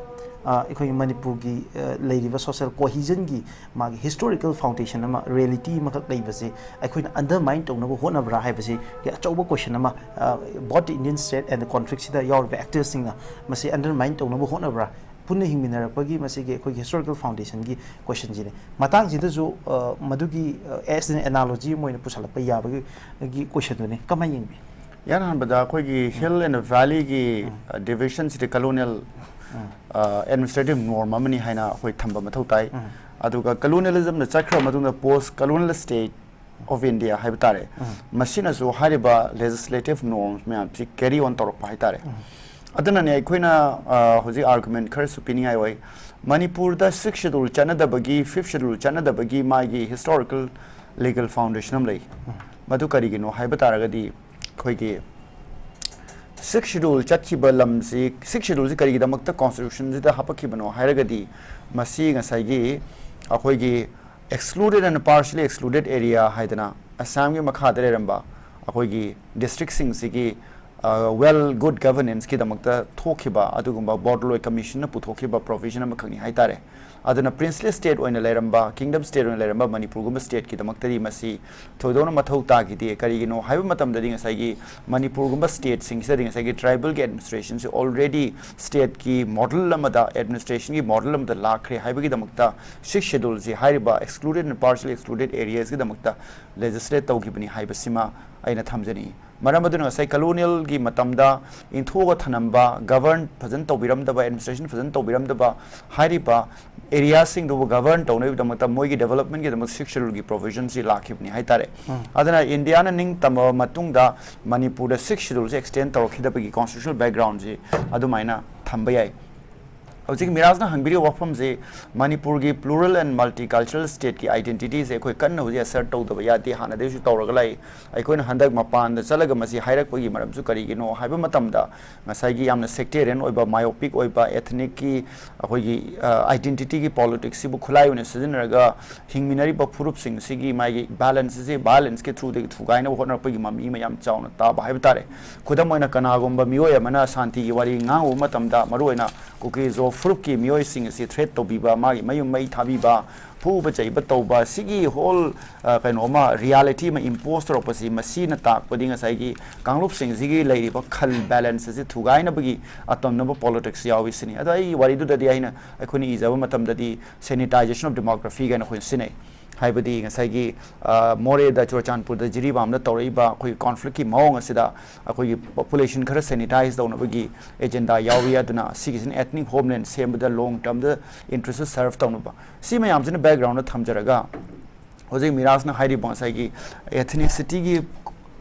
ꯑ, ꯑꯩꯈꯣꯏꯒꯤ ꯃꯅꯤꯄꯨꯔꯒꯤ, ꯑ, ꯂꯩꯔꯤꯕ social cohesionꯒꯤ ꯃꯥꯒꯤ historical foundation ꯑꯃ, reality ꯑꯃꯈꯛ ꯂꯩꯕꯁꯦ ꯑꯩꯈꯣꯏꯅ undermine ꯇꯧꯅꯕ ꯍꯣꯠꯅꯕ꯭ꯔꯥ ꯍꯥꯏꯕꯁꯤꯒꯤ ꯑꯆꯧꯕ question ꯑꯃ, ꯑ, both the Indian state and the conflictꯁꯤꯗ ꯌꯥꯎꯔꯤꯕ actorsꯁꯤꯡꯅ ꯃꯁꯤ undermine ꯇꯧꯅꯕ ꯍꯣꯠꯅꯕ꯭ꯔꯥ? ꯄꯨꯟꯅ ꯍꯤꯡꯃꯤꯟꯅꯔꯛꯄꯒꯤ ꯃꯁꯤꯒꯤ ꯑꯩꯈꯣꯏꯒꯤ historical foundationꯒꯤ questionꯁꯤꯅꯤ꯫ ꯃꯇꯥꯡꯁꯤꯗꯁꯨ, ꯑ, ꯃꯗꯨꯒꯤ, ꯑ, as an analogy ꯑꯃ ꯑꯣꯏꯅ ꯄꯨꯁꯜꯂꯛꯄ ꯌꯥꯕꯒꯤ, ꯒꯤ questionꯗꯨꯅꯤ꯫ ꯀꯃꯥꯏꯅ ꯌꯦꯡꯕꯤ? ꯏꯍꯥꯟ ꯍꯥꯟꯕꯗ ꯑꯩꯈꯣꯏꯒꯤ Hill and Valleyꯒꯤ, ꯎꯝ꯫ ꯑ, divisionꯁꯤꯗꯤ colonial, ꯎꯝ꯫ ꯑ, administrative norm ꯑꯃꯅꯤ ꯍꯥꯏꯅ ꯑꯩꯈꯣꯏ ꯊꯝꯕ ꯃꯊꯧ ꯇꯥꯏ꯫ ꯎꯝ꯫ ꯑꯗꯨꯒ colonialismꯅ ꯆꯠꯈ꯭ꯔ ꯃꯇꯨꯡꯗ post colonial state of India ꯍꯥꯏꯕ ꯇꯥꯔꯦ꯫ ꯎꯝ꯫ ꯃꯁꯤꯅꯁꯨ ꯍꯥꯏꯔꯤꯕ legislative norms ꯃꯌꯥꯝꯁꯤ carry on ꯇꯧꯔꯛꯄ ꯍꯥꯏꯇꯥꯔꯦ꯫ ꯎꯝ꯫ ꯑꯗꯨꯅꯅꯦ ꯑꯩꯈꯣꯏꯅ, ꯑ, ꯍꯧꯖꯤꯛ argument ꯈꯔꯁꯨ ꯄꯤꯅꯤꯡꯉꯥꯏ ꯑꯣꯏ꯫ ꯃꯅꯤꯄꯨꯔꯗ Sixth Schedule ꯆꯠꯅꯗꯕꯒꯤ, Fifth Schedule ꯆꯠꯅꯗꯕꯒꯤ ꯃꯥꯒꯤ historical legal foundation ꯑꯃ ꯂꯩ꯫ ꯎꯝ꯫ ꯃꯗꯨ ꯀꯔꯤꯒꯤꯅꯣ ꯍꯥꯏꯕ ꯇꯥꯔꯒꯗꯤ, ꯑꯩꯈꯣꯏꯒꯤ Sixth Schedule ꯆꯠꯈꯤꯕ ꯂꯝꯁꯤ, Sixth Scheduleꯁꯤ ꯀꯔꯤꯒꯤꯗꯃꯛꯇ constitutionꯁꯤꯗ ꯍꯥꯞꯄꯛꯈꯤꯕꯅꯣ ꯍꯥꯏꯔꯒꯗꯤ, ꯃꯁꯤ ꯉꯁꯥꯏꯒꯤ ꯑꯩꯈꯣꯏꯒꯤ excluded and partially excluded area ꯍꯥꯏꯗꯅ ꯑꯁꯥꯝꯒꯤ ꯃꯈꯥꯗ ꯂꯩꯔꯝꯕ ꯑꯩꯈꯣꯏꯒꯤ districtꯁꯤꯡꯁꯤꯒꯤ, ꯑ, well, good governanceꯀꯤꯗꯃꯛꯇ ꯊꯣꯛꯈꯤꯕ ꯑꯗꯨꯒꯨꯝꯕ ꯕꯣꯔꯗꯣꯂꯣꯏ commissionꯅ ꯄꯨꯊꯣꯛꯈꯤꯕ provision ꯑꯃꯈꯛꯅꯤ ꯍꯥꯏꯇꯥꯔꯦ꯫ ꯑꯗꯨꯅ princely state ꯑꯣꯏꯅ ꯂꯩꯔꯝꯕ, kingdom state ꯑꯣꯏꯅ ꯂꯩꯔꯝꯕ ꯃꯅꯤꯄꯨꯔꯒꯨꯝꯕ stateꯀꯤꯗꯃꯛꯇꯗꯤ ꯃꯁꯤ ꯊꯣꯏꯗꯣꯛꯅ ꯃꯊꯧ ꯇꯥꯈꯤꯗꯦ꯫ ꯀꯔꯤꯒꯤꯅꯣ ꯍꯥꯏꯕ ꯃꯇꯝꯗꯗꯤ ꯉꯁꯥꯏꯒꯤ ꯃꯅꯤꯄꯨꯔꯒꯨꯝꯕ stateꯁꯤꯡꯁꯤꯗꯗꯤ ꯉꯁꯥꯏꯒꯤ tribalꯒꯤ administrationꯁꯤ already stateꯀꯤ model ꯑꯃꯗ, administrationꯒꯤ model ꯑꯃꯗ ꯂꯥꯛꯈ꯭ꯔꯦ ꯍꯥꯏꯕꯒꯤꯗꯃꯛꯇ Sixth Scheduleꯁꯤ ꯍꯥꯏꯔꯤꯕ excluded and partially excluded areasꯀꯤꯗꯃꯛꯇ legislate ꯇꯧꯈꯤꯕꯅꯤ ꯍꯥꯏꯕꯁꯤꯃ ꯑꯩꯅ ꯊꯝꯖꯅꯤꯡꯏ꯫ ꯃꯔꯝ ꯑꯗꯨꯅ ꯉꯁꯥꯏ colonialꯒꯤ ꯃꯇꯝꯗ ꯏꯟꯊꯣꯛꯑꯒ ꯊꯅꯝꯕ, govern ꯐꯖꯅ ꯇꯧꯕꯤꯔꯝꯗꯕ, administration ꯐꯖꯅ ꯇꯧꯕꯤꯔꯝꯗꯕ ꯍꯥꯏꯔꯤꯕ areaꯁꯤꯡꯗꯨꯕꯨ govern ꯇꯧꯅꯕꯒꯤꯗꯃꯛꯇ ꯃꯣꯏꯒꯤ developmentꯀꯤꯗꯃꯛ Sixth Scheduleꯒꯤ provisionꯁꯤ ꯂꯥꯛꯈꯤꯕꯅꯤ ꯍꯥꯏꯇꯥꯔꯦ꯫ ꯎꯝ꯫ ꯑꯗꯨꯅ ꯏꯟꯗꯤꯌꯥꯅ ꯅꯤꯡꯇꯝꯃꯕ ꯃꯇꯨꯡꯗ ꯃꯅꯤꯄꯨꯔꯗ Sixth Scheduleꯁꯤ extend ꯇꯧꯔꯛꯈꯤꯗꯕꯒꯤ constitutional backgroundꯁꯤ ꯑꯗꯨꯃꯥꯏꯅ ꯊꯝꯕ ꯌꯥꯏ꯫ ꯍꯧꯖꯤꯛ ꯃꯤꯔꯥꯖꯅ ꯍꯪꯕꯤꯔꯤꯕ ꯋꯥꯐꯝꯁꯤ ꯃꯅꯤꯄꯨꯔꯒꯤ plural and multicultural stateꯀꯤ identityꯁꯦ ꯑꯩꯈꯣꯏ ꯀꯟꯅ ꯍꯧꯖꯤꯛ assert ꯇꯧꯗꯕ ꯌꯥꯗꯦ, ꯍꯥꯟꯅꯗꯒꯤꯁꯨ ꯇꯧꯔꯒ ꯂꯥꯛꯏ꯫ ꯑꯩꯈꯣꯏꯅ ꯍꯟꯗꯛ ꯃꯄꯥꯟꯗ ꯆꯠꯂꯒ ꯃꯁꯤ ꯍꯥꯏꯔꯛꯄꯒꯤ ꯃꯔꯝꯁꯨ ꯀꯔꯤꯒꯤꯅꯣ ꯍꯥꯏꯕ ꯃꯇꯝꯗ, ꯉꯁꯥꯏꯒꯤ ꯌꯥꯝꯅ sectarian ꯑꯣꯏꯕ, myopic ꯑꯣꯏꯕ, ethnicꯀꯤ ꯑꯩꯈꯣꯏꯒꯤ, ꯑ, identityꯒꯤ politicsꯁꯤꯕꯨ ꯈꯨꯠꯂꯥꯏ ꯑꯣꯏꯅ ꯁꯤꯖꯤꯟꯅꯔꯒ ꯍꯤꯡꯃꯤꯟꯅꯔꯤꯕ ꯐꯨꯔꯨꯞꯁꯤꯡꯁꯤꯒꯤ ꯃꯥꯒꯤ balanceꯁꯦ violenceꯀꯤ throughꯗꯒꯤ ꯊꯨꯒꯥꯏꯅꯕ ꯍꯣꯠꯅꯔꯛꯄꯒꯤ ꯃꯃꯤ ꯑꯃ ꯌꯥꯝ ꯆꯥꯎꯅ ꯇꯥꯕ ꯍꯥꯏꯕ ꯇꯥꯔꯦ꯫ ꯈꯨꯗꯝ ꯑꯣꯏꯅ, ꯀꯅꯥꯒꯨꯝꯕ ꯃꯤꯑꯣꯏ ꯑꯃꯅ ꯁꯥꯟꯇꯤꯒꯤ ꯋꯥꯔꯤ ꯉꯥꯡꯉꯨꯕ ꯃꯇꯝꯗ, ꯃꯔꯨꯑꯣꯏꯅ ꯀꯨꯀꯤ ꯖꯣ ꯐꯨꯔꯨꯞꯀꯤ ꯃꯤꯑꯣꯏꯁꯤꯡ ꯑꯁꯤ ꯊ꯭ꯔꯦꯠ ꯇꯧꯕꯤꯕ, ꯃꯥꯒꯤ ꯃꯌꯨꯝ ꯃꯩ ꯊꯥꯕꯤꯕ, ꯐꯨꯕ ꯆꯩꯕ ꯇꯧꯕ, ꯁꯤꯒꯤ ꯍꯣꯜ ꯀꯩꯅꯣ ꯑꯃ, ꯔꯤꯌꯥꯂꯤꯇꯤ ꯑꯃ ꯏꯝꯄꯣꯁ ꯇꯧꯔꯛꯄꯁꯤ, ꯃꯁꯤꯅ ꯇꯥꯛꯄꯗꯤ ꯉꯁꯥꯏꯒꯤ ꯀꯥꯡꯂꯨꯞꯁꯤꯡꯁꯤꯒꯤ ꯂꯩꯔꯤꯕ ꯈꯜ ꯕꯦꯂꯦꯟꯁ ꯑꯁꯤ ꯊꯨꯒꯥꯏꯅꯕꯒꯤ ꯑꯇꯝꯅꯕ ꯄꯣꯂꯤꯇꯤꯛꯁ ꯌꯥꯎꯏ ꯁꯤꯅꯤ꯫ ꯑꯗꯣ ꯑꯩꯒꯤ ꯋꯥꯔꯤꯗꯨꯗꯗꯤ ꯑꯩꯅ, ꯑꯩꯈꯣꯏꯅ ꯏꯖꯕ ꯃꯇꯝꯗꯗꯤ sanitization of demography ꯀꯥꯏꯅ ꯑꯩꯈꯣꯏꯅ ꯁꯤꯖꯤꯟꯅꯩ꯫ ꯍꯥꯏꯕꯗꯤ ꯉꯁꯥꯏꯒꯤ, ꯑ, ꯃꯣꯔꯦꯗ, ꯆꯨꯔꯆꯥꯟꯄꯨꯔꯗ, ꯖꯤꯔꯤꯕꯥꯝꯗ ꯇꯧꯔꯛꯏꯕ ꯑꯩꯈꯣꯏꯒꯤ ꯀꯣꯟꯐ꯭ꯂꯤꯛꯀꯤ ꯃꯑꯣꯡ ꯑꯁꯤꯗ ꯑꯩꯈꯣꯏꯒꯤ ꯄꯣꯄꯨꯂꯦꯁꯟ ꯈꯔ ꯁꯦꯅꯤꯇꯥꯏꯁ ꯇꯧꯅꯕꯒꯤ ꯑꯦꯖꯦꯟꯗꯥ ꯌꯥꯎꯔꯤ꯫ ꯑꯗꯨꯅ ꯁꯤꯒꯤꯁꯤꯅ ꯑꯦꯊꯅꯤꯛ ꯍꯣꯝꯂꯦꯟ ꯁꯦꯝꯕꯗ ꯂꯣꯡ ꯇꯔꯝꯗ ꯏꯟꯇꯔꯦꯁꯇ ꯁꯔꯚ ꯇꯧꯅꯕ, ꯁꯤ ꯃꯌꯥꯝꯁꯤꯅ ꯕꯦꯛꯒ꯭ꯔꯥꯎꯟꯗ ꯊꯝꯖꯔꯒ, ꯍꯧꯖꯤꯛ ꯃꯤꯔꯥꯖꯅ ꯍꯥꯏꯔꯤꯕ ꯉꯁꯥꯏꯒꯤ ꯑꯦꯊꯅꯤꯁꯤꯇꯤꯒꯤ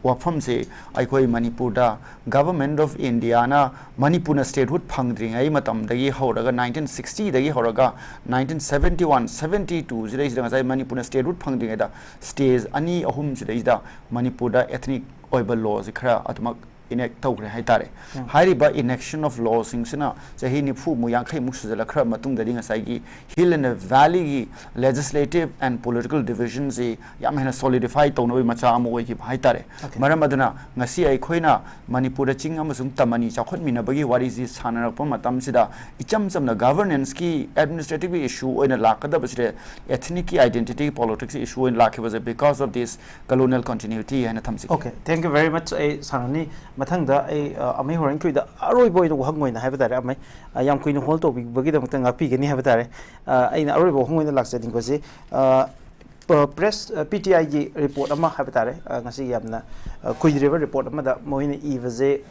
ꯋꯥꯐꯝꯁꯦ ꯑꯩꯈꯣꯏ ꯃꯅꯤꯄꯨꯔꯗ Government of Indiaꯅ ꯃꯅꯤꯄꯨꯔꯅ statehood ꯐꯪꯗ꯭ꯔꯤꯉꯩ ꯃꯇꯝꯗꯒꯤ ꯍꯧꯔꯒ, ꯅꯥꯏꯟꯇꯤꯟ ꯁꯤꯛꯁꯇꯤꯗꯒꯤ ꯍꯧꯔꯒ ꯅꯥꯏꯟꯇꯤꯟ ꯁꯚꯦꯟꯇꯤ ꯋꯥꯟ ꯁꯚꯦꯟꯇꯤ ꯇꯨꯁꯤꯗꯩꯁꯤꯗ ꯉꯁꯥꯏ ꯃꯅꯤꯄꯨꯔꯅ statehood ꯐꯪꯗ꯭ꯔꯤꯉꯩꯗ, ꯁ꯭ꯇꯦꯖ ꯑꯅꯤ ꯑꯍꯨꯝꯁꯤꯗꯩꯁꯤꯗ ꯃꯅꯤꯄꯨꯔꯗ ꯑꯦꯊꯅꯤꯛ ꯑꯣꯏꯕ ꯂꯣꯁꯦ ꯈꯔ ꯑꯗꯨꯃꯛ ꯏꯅꯦꯛ ꯇꯧꯈ꯭ꯔꯦ ꯍꯥꯏꯇꯥꯔꯦ꯫ ꯎꯝ꯫ ꯍꯥꯏꯔꯤꯕ ꯏꯅꯦꯛꯁꯟ ꯑꯣꯐ ꯂꯣꯁꯤꯡꯁꯤꯅ ꯆꯍꯤ ꯅꯤꯐꯨꯃꯨꯛ, ꯌꯥꯡꯈꯩꯃꯨꯛ ꯁꯨꯖꯜꯂꯛꯈ꯭ꯔ ꯃꯇꯨꯡꯗꯗꯤ ꯉꯁꯥꯏꯒꯤ Hill and Valleyꯒꯤ legislative and political divisionꯁꯤ ꯌꯥꯝ ꯍꯦꯟꯅ solidify ꯇꯧꯅꯕꯒꯤ ꯃꯆꯥꯛ ꯑꯃ ꯑꯣꯏꯈꯤꯕ ꯍꯥꯏꯇꯥꯔꯦ꯫ Okay. ꯃꯔꯝ ꯑꯗꯨꯅ ꯉꯁꯤ ꯑꯩꯈꯣꯏꯅ ꯃꯅꯤꯄꯨꯔꯗ ꯆꯤꯡ ꯑꯃꯁꯨꯡ ꯇꯝ ꯑꯅꯤ ꯆꯥꯎꯈꯠꯃꯤꯟꯅꯕꯒꯤ ꯋꯥꯔꯤꯁꯤ ꯁꯥꯟꯅꯔꯛꯄ ꯃꯇꯝꯁꯤꯗ, ꯏꯆꯝ ꯆꯝꯅ governanceꯀꯤ, administrativeꯀꯤ issue ꯑꯣꯏꯅ ꯂꯥꯛꯀꯗꯕꯁꯤꯗ, ethnicꯀꯤ identity politicsꯀꯤ issue ꯑꯣꯏꯅ ꯂꯥꯛꯈꯤꯕꯁꯦ because of this colonial continuity ꯍꯥꯏꯅ ꯊꯝꯖꯒꯦ꯫ Okay, thank you very much꯫ ꯑꯩ ꯁꯥꯟꯅꯅꯤ꯫ ꯃꯊꯪꯗ ꯑꯩ, ꯑ, ꯑꯃꯩ ꯍꯣꯔꯦꯟꯈꯣꯏꯗ ꯑꯔꯣꯏꯕ ꯑꯣꯏꯅ ꯋꯥꯍꯪ ꯑꯣꯏꯅ ꯍꯥꯏꯕ ꯇꯥꯔꯦ, ꯑꯃꯩ, ꯑ, ꯌꯥꯝ ꯀꯨꯏꯅ hold ꯇꯧꯕꯤꯕꯒꯤꯗꯃꯛꯇ ꯉꯥꯛꯄꯤꯒꯅꯤ ꯍꯥꯏꯕ ꯇꯥꯔꯦ꯫ ꯑ, ꯑꯩꯅ ꯑꯔꯣꯏꯕ ꯋꯥꯍꯪ ꯑꯣꯏꯅ ꯂꯥꯛꯆꯅꯤꯡꯕꯁꯤ, ꯑ, ꯄ-, press, ꯑ, PTIꯒꯤ report ꯑꯃ ꯍꯥꯏꯕ ꯇꯥꯔꯦ, ꯑ, ꯉꯁꯤ ꯌꯥꯝꯅ, ꯑ, ꯀꯨꯏꯗ꯭ꯔꯤꯕ report ꯑꯃꯗ ꯃꯈꯣꯏꯅ ꯏꯕꯁꯦ,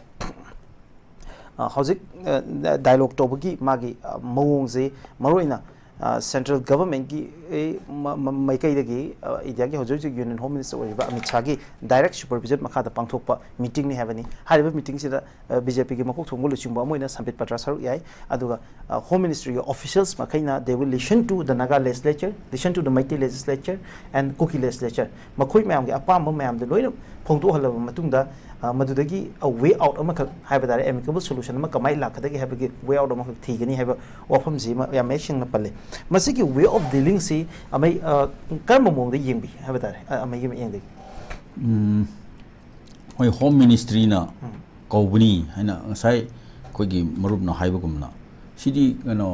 ꯑ, ꯍꯧꯖꯤꯛ, ꯑ, dialogue ꯇꯧꯕꯒꯤ ꯃꯥꯒꯤ, ꯑ, ꯃꯑꯣꯡꯁꯦ, ꯃꯔꯨꯑꯣꯏꯅ, ꯑ, central governmentꯀꯤ, ꯑꯦ, ꯃ-, ꯃ-, ꯃꯥꯏꯀꯩꯗꯒꯤ, ꯑ, Indiaꯒꯤ ꯍꯧꯖꯤꯛ ꯍꯧꯖꯤꯛ Union Home Minister ꯑꯣꯏꯔꯤꯕ ꯑꯃꯤꯠ ꯁꯥꯍꯒꯤ direct supervision ꯃꯈꯥꯗ ꯄꯥꯡꯊꯣꯛꯄ meetingꯅꯤ ꯍꯥꯏꯕꯅꯤ꯫ ꯍꯥꯏꯔꯤꯕ meetingꯁꯤꯗ, ꯑ, BJPꯒꯤ ꯃꯀꯣꯛ ꯊꯣꯡꯕ ꯂꯨꯆꯤꯡꯕ ꯑꯃ ꯑꯣꯏꯅ ꯁꯝꯕꯤꯠ ꯄꯇ꯭ꯔ ꯁꯔꯨꯛ ꯌꯥꯏ꯫ ꯑꯗꯨꯒ, ꯑ, Home Ministryꯒꯤ officials ꯃꯈꯩꯅ they will listen to the Naga legislature, listen to the Meitei legislature and Kuki legislature꯫ ꯃꯈꯣꯏ ꯃꯌꯥꯝꯒꯤ ꯑꯄꯥꯝꯕ ꯃꯌꯥꯝꯗꯨ ꯂꯣꯏꯅ ꯐꯣꯡꯗꯣꯛꯍꯜꯂꯕ ꯃꯇꯨꯡꯗ, ꯑ, ꯃꯗꯨꯗꯒꯤ, ꯑ, way out ꯑꯃꯈꯛ ꯍꯥꯏꯕ ꯇꯥꯔꯦ, amicable solution ꯑꯃ ꯀꯃꯥꯏꯅ ꯂꯥꯛꯀꯗꯒꯦ ꯍꯥꯏꯕꯒꯤ way out ꯑꯃꯈꯛ ꯊꯤꯒꯅꯤ ꯍꯥꯏꯕ ꯋꯥꯐꯝꯁꯤ ꯃ-, ꯌꯥꯝ ꯃꯌꯦꯛ ꯁꯦꯡꯅ ꯄꯜꯂꯤ꯫ ꯃꯁꯤꯒꯤ way of dealingꯁꯤ ꯑꯃꯩ, ꯑ, ꯀꯔꯝꯕ ꯃꯑꯣꯡꯗ ꯌꯦꯡꯕꯤ ꯍꯥꯏꯕ ꯇꯥꯔꯦ, ꯑ, ꯑꯃꯩꯒꯤ ꯃꯤꯠꯌꯦꯡꯗꯒꯤ? ꯎꯝ, ꯍꯣꯏ, Home Ministryꯅ ꯎꯝ꯫ ꯀꯧꯕꯅꯤ ꯍꯥꯏꯅ ꯉꯁꯥꯏ ꯑꯩꯈꯣꯏꯒꯤ ꯃꯔꯨꯞꯅ ꯍꯥꯏꯕꯒꯨꯝꯅ, ꯁꯤꯗꯤ ꯀꯩꯅꯣ,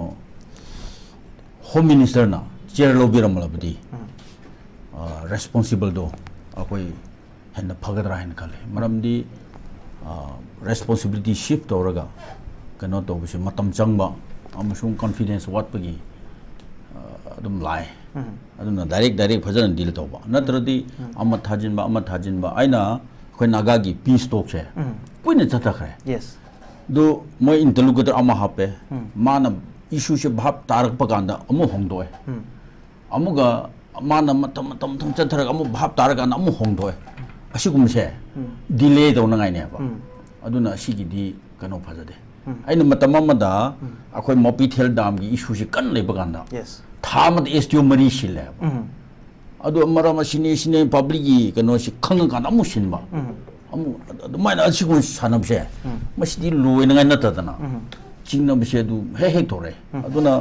ꯍꯣꯝ ꯃꯤꯅꯤꯁꯇꯔꯅ ꯆꯤꯌꯔ ꯂꯧꯕꯤꯔꯝꯂꯕꯗꯤ, ꯎꯝ꯫ ꯑ, ꯔꯦꯁꯄꯣꯟꯁꯤꯕꯜꯗꯣ ꯑꯩꯈꯣꯏ ꯍꯦꯟꯅ ꯐꯒꯗ꯭ꯔꯥ ꯍꯥꯏꯅ ꯈꯜꯂꯤ꯫ ꯃꯔꯝꯗꯤ, ꯑ, ꯔꯦꯁꯄꯣꯟꯁꯤꯕꯤꯂꯤꯇꯤ ꯁꯤꯐ ꯇꯧꯔꯒ ꯀꯩꯅꯣ ꯇꯧꯕꯁꯦ ꯃꯇꯝ ꯆꯪꯕ ꯑꯃꯁꯨꯡ ꯀꯟꯐꯤꯗꯦꯟꯁ ꯋꯥꯠꯄꯒꯤ, ꯑ, ꯑꯗꯨꯝ ꯂꯥꯛꯑꯦ꯫ ꯎꯝ꯫ ꯑꯗꯨꯅ ꯗꯥꯏꯔꯦꯛ ꯗꯥꯏꯔꯦꯛ ꯐꯖꯅ ꯗꯤꯜ ꯇꯧꯕ ꯅꯠꯇ꯭ꯔꯗꯤ, ꯎꯝ꯫ ꯑꯃ ꯊꯥꯖꯤꯟꯕ, ꯑꯃ ꯊꯥꯖꯤꯟꯕ꯫ ꯑꯩꯅ ꯑꯩꯈꯣꯏ ꯅꯥꯒꯥꯒꯤ ꯄꯤꯁ ꯇꯣꯛꯁꯦ, ꯎꯝ꯫ ꯀꯨꯏꯅ ꯆꯠꯊꯈ꯭ꯔꯦ꯫ ꯌꯦꯁ꯫ ꯑꯗꯨ ꯃꯣꯏ ꯏꯟꯇꯔꯂꯣꯀꯨꯇꯔ ꯑꯃ ꯍꯥꯞꯄꯦ꯫ ꯎꯝ꯫ ꯃꯥꯅ ꯏꯁꯨꯁꯦ ꯚꯥꯞ ꯇꯥꯔꯛꯄ ꯀꯥꯟꯗ ꯑꯃꯨꯛ ꯍꯣꯡꯗꯣꯛꯑꯦ꯫ ꯎꯝ꯫ ꯑꯃꯨꯛꯀ ꯃꯥꯅ ꯃꯇꯝ, ꯃꯇꯝ, ꯃꯇꯝ ꯆꯠꯊꯔꯒ ꯑꯃꯨꯛ ꯚꯥꯞ ꯇꯥꯔꯀꯥꯟꯗ ꯑꯃꯨꯛ ꯍꯣꯡꯗꯣꯛꯑꯦ꯫ ꯑꯁꯤꯒꯨꯝꯕꯁꯦ ꯎꯝ꯫ ꯗꯤꯂꯦ ꯇꯧꯅꯉꯥꯏꯅꯦꯕ꯫ ꯎꯝ꯫ ꯑꯗꯨꯅ ꯑꯁꯤꯒꯤꯗꯤ ꯀꯩꯅꯣ ꯐꯖꯗꯦ꯫ ꯎꯝ꯫ ꯑꯩꯅ ꯃꯇꯝ ꯑꯃꯗ ꯎꯝ꯫ ꯑꯩꯈꯣꯏ ꯃꯣꯄꯤꯊꯦꯜ ꯗꯥꯝꯒꯤ ꯏꯁꯨꯁꯦ ꯀꯟꯅ ꯂꯩꯕ ꯀꯥꯟꯗ ꯌꯦꯁ꯫ ꯊꯥ ꯑꯃꯗ ꯑꯦꯁ ꯇꯤ ꯑꯣ ꯃꯔꯤ ꯁꯤꯜꯂꯦꯕ꯫ ꯎꯝ꯫ ꯑꯗꯨ ꯃꯔꯝ ꯑꯁꯤꯅꯤ, ꯁꯤꯅꯤ ꯄꯕ꯭ꯂꯤꯛꯀꯤ ꯀꯩꯅꯣꯁꯤ ꯈꯪꯉꯀꯥꯟꯗ ꯑꯃꯨꯛ ꯁꯤꯟꯕ꯫ ꯎꯝ꯫ ꯑꯃꯨꯛ ꯑꯗꯨꯃꯥꯏꯅ ꯑꯁꯤꯒꯨꯝꯕ ꯁꯥꯟꯅꯕꯁꯦ, ꯎꯝ꯫ ꯃꯁꯤꯗꯤ ꯂꯣꯏꯅꯉꯥꯏ ꯅꯠꯇꯗꯅ ꯎꯝ꯫ ꯆꯤꯡꯅꯕꯁꯦ ꯑꯗꯨ ꯍꯦꯛ ꯍꯦꯛ ꯊꯣꯛꯔꯛꯑꯦ꯫ ꯎꯝ꯫ ꯑꯗꯨꯅ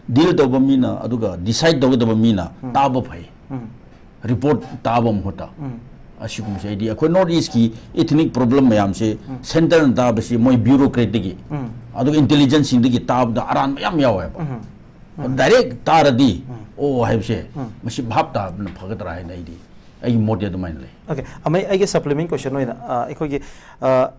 ꯗꯤꯜ ꯇꯧꯕ ꯃꯤꯅ ꯑꯗꯨꯒ ꯗꯤꯁꯥꯏꯠ ꯇꯧꯒꯗꯕ ꯃꯤꯅ ꯎꯝ꯫ ꯇꯥꯕ ꯐꯩ꯫ ꯎꯝ꯫ ꯔꯤꯄꯣꯔꯠ ꯇꯥꯕ ꯃꯍꯨꯠꯇ ꯎꯝ꯫ ꯑꯁꯤꯒꯨꯝꯕꯁꯦ ꯍꯥꯏꯗꯤ ꯑꯩꯈꯣꯏ ꯅꯣꯔꯠ ꯏꯁꯀꯤ ꯏꯊꯅꯤꯛ ꯄ꯭ꯔꯣꯕ꯭ꯂꯦꯝ ꯃꯌꯥꯝꯁꯦ ꯎꯝ꯫ ꯁꯦꯟꯇꯔꯅ ꯇꯥꯕꯁꯤ ꯃꯣꯏ ꯕ꯭ꯌꯨꯔꯣꯀ꯭ꯔꯦꯠꯇꯒꯤ ꯎꯝ꯫ ꯑꯗꯨꯒ ꯏꯟꯇꯦꯂꯤꯖꯦꯟꯁꯁꯤꯡꯗꯒꯤ ꯇꯥꯕꯗ ꯑꯔꯥꯟꯕ ꯌꯥꯝ ꯌꯥꯎꯋꯦꯕ꯫ ꯎꯝ꯫ ꯎꯝ꯫ ꯗꯥꯏꯔꯦꯛ ꯇꯥꯔꯗꯤ ꯎꯝ꯫ ꯑꯣ ꯍꯥꯏꯕꯁꯦ ꯎꯝ꯫ ꯃꯁꯤ ꯚꯥꯞ ꯇꯥꯕꯅ ꯐꯒꯗ꯭ꯔꯥ ꯍꯥꯏꯅ ꯑꯩꯗꯤ ꯑꯩꯒꯤ ꯃꯣꯠꯇꯤ ꯑꯗꯨꯃꯥꯏꯅ ꯂꯩ꯫ ꯑꯣꯀꯦ, ꯑꯃꯩ ꯑꯩꯒꯤ ꯁꯄ꯭ꯂꯤꯃꯦꯟ ꯀꯣꯏꯁꯟ ꯑꯣꯏꯅ, ꯑ, ꯑꯩꯈꯣꯏꯒꯤ, ꯑ,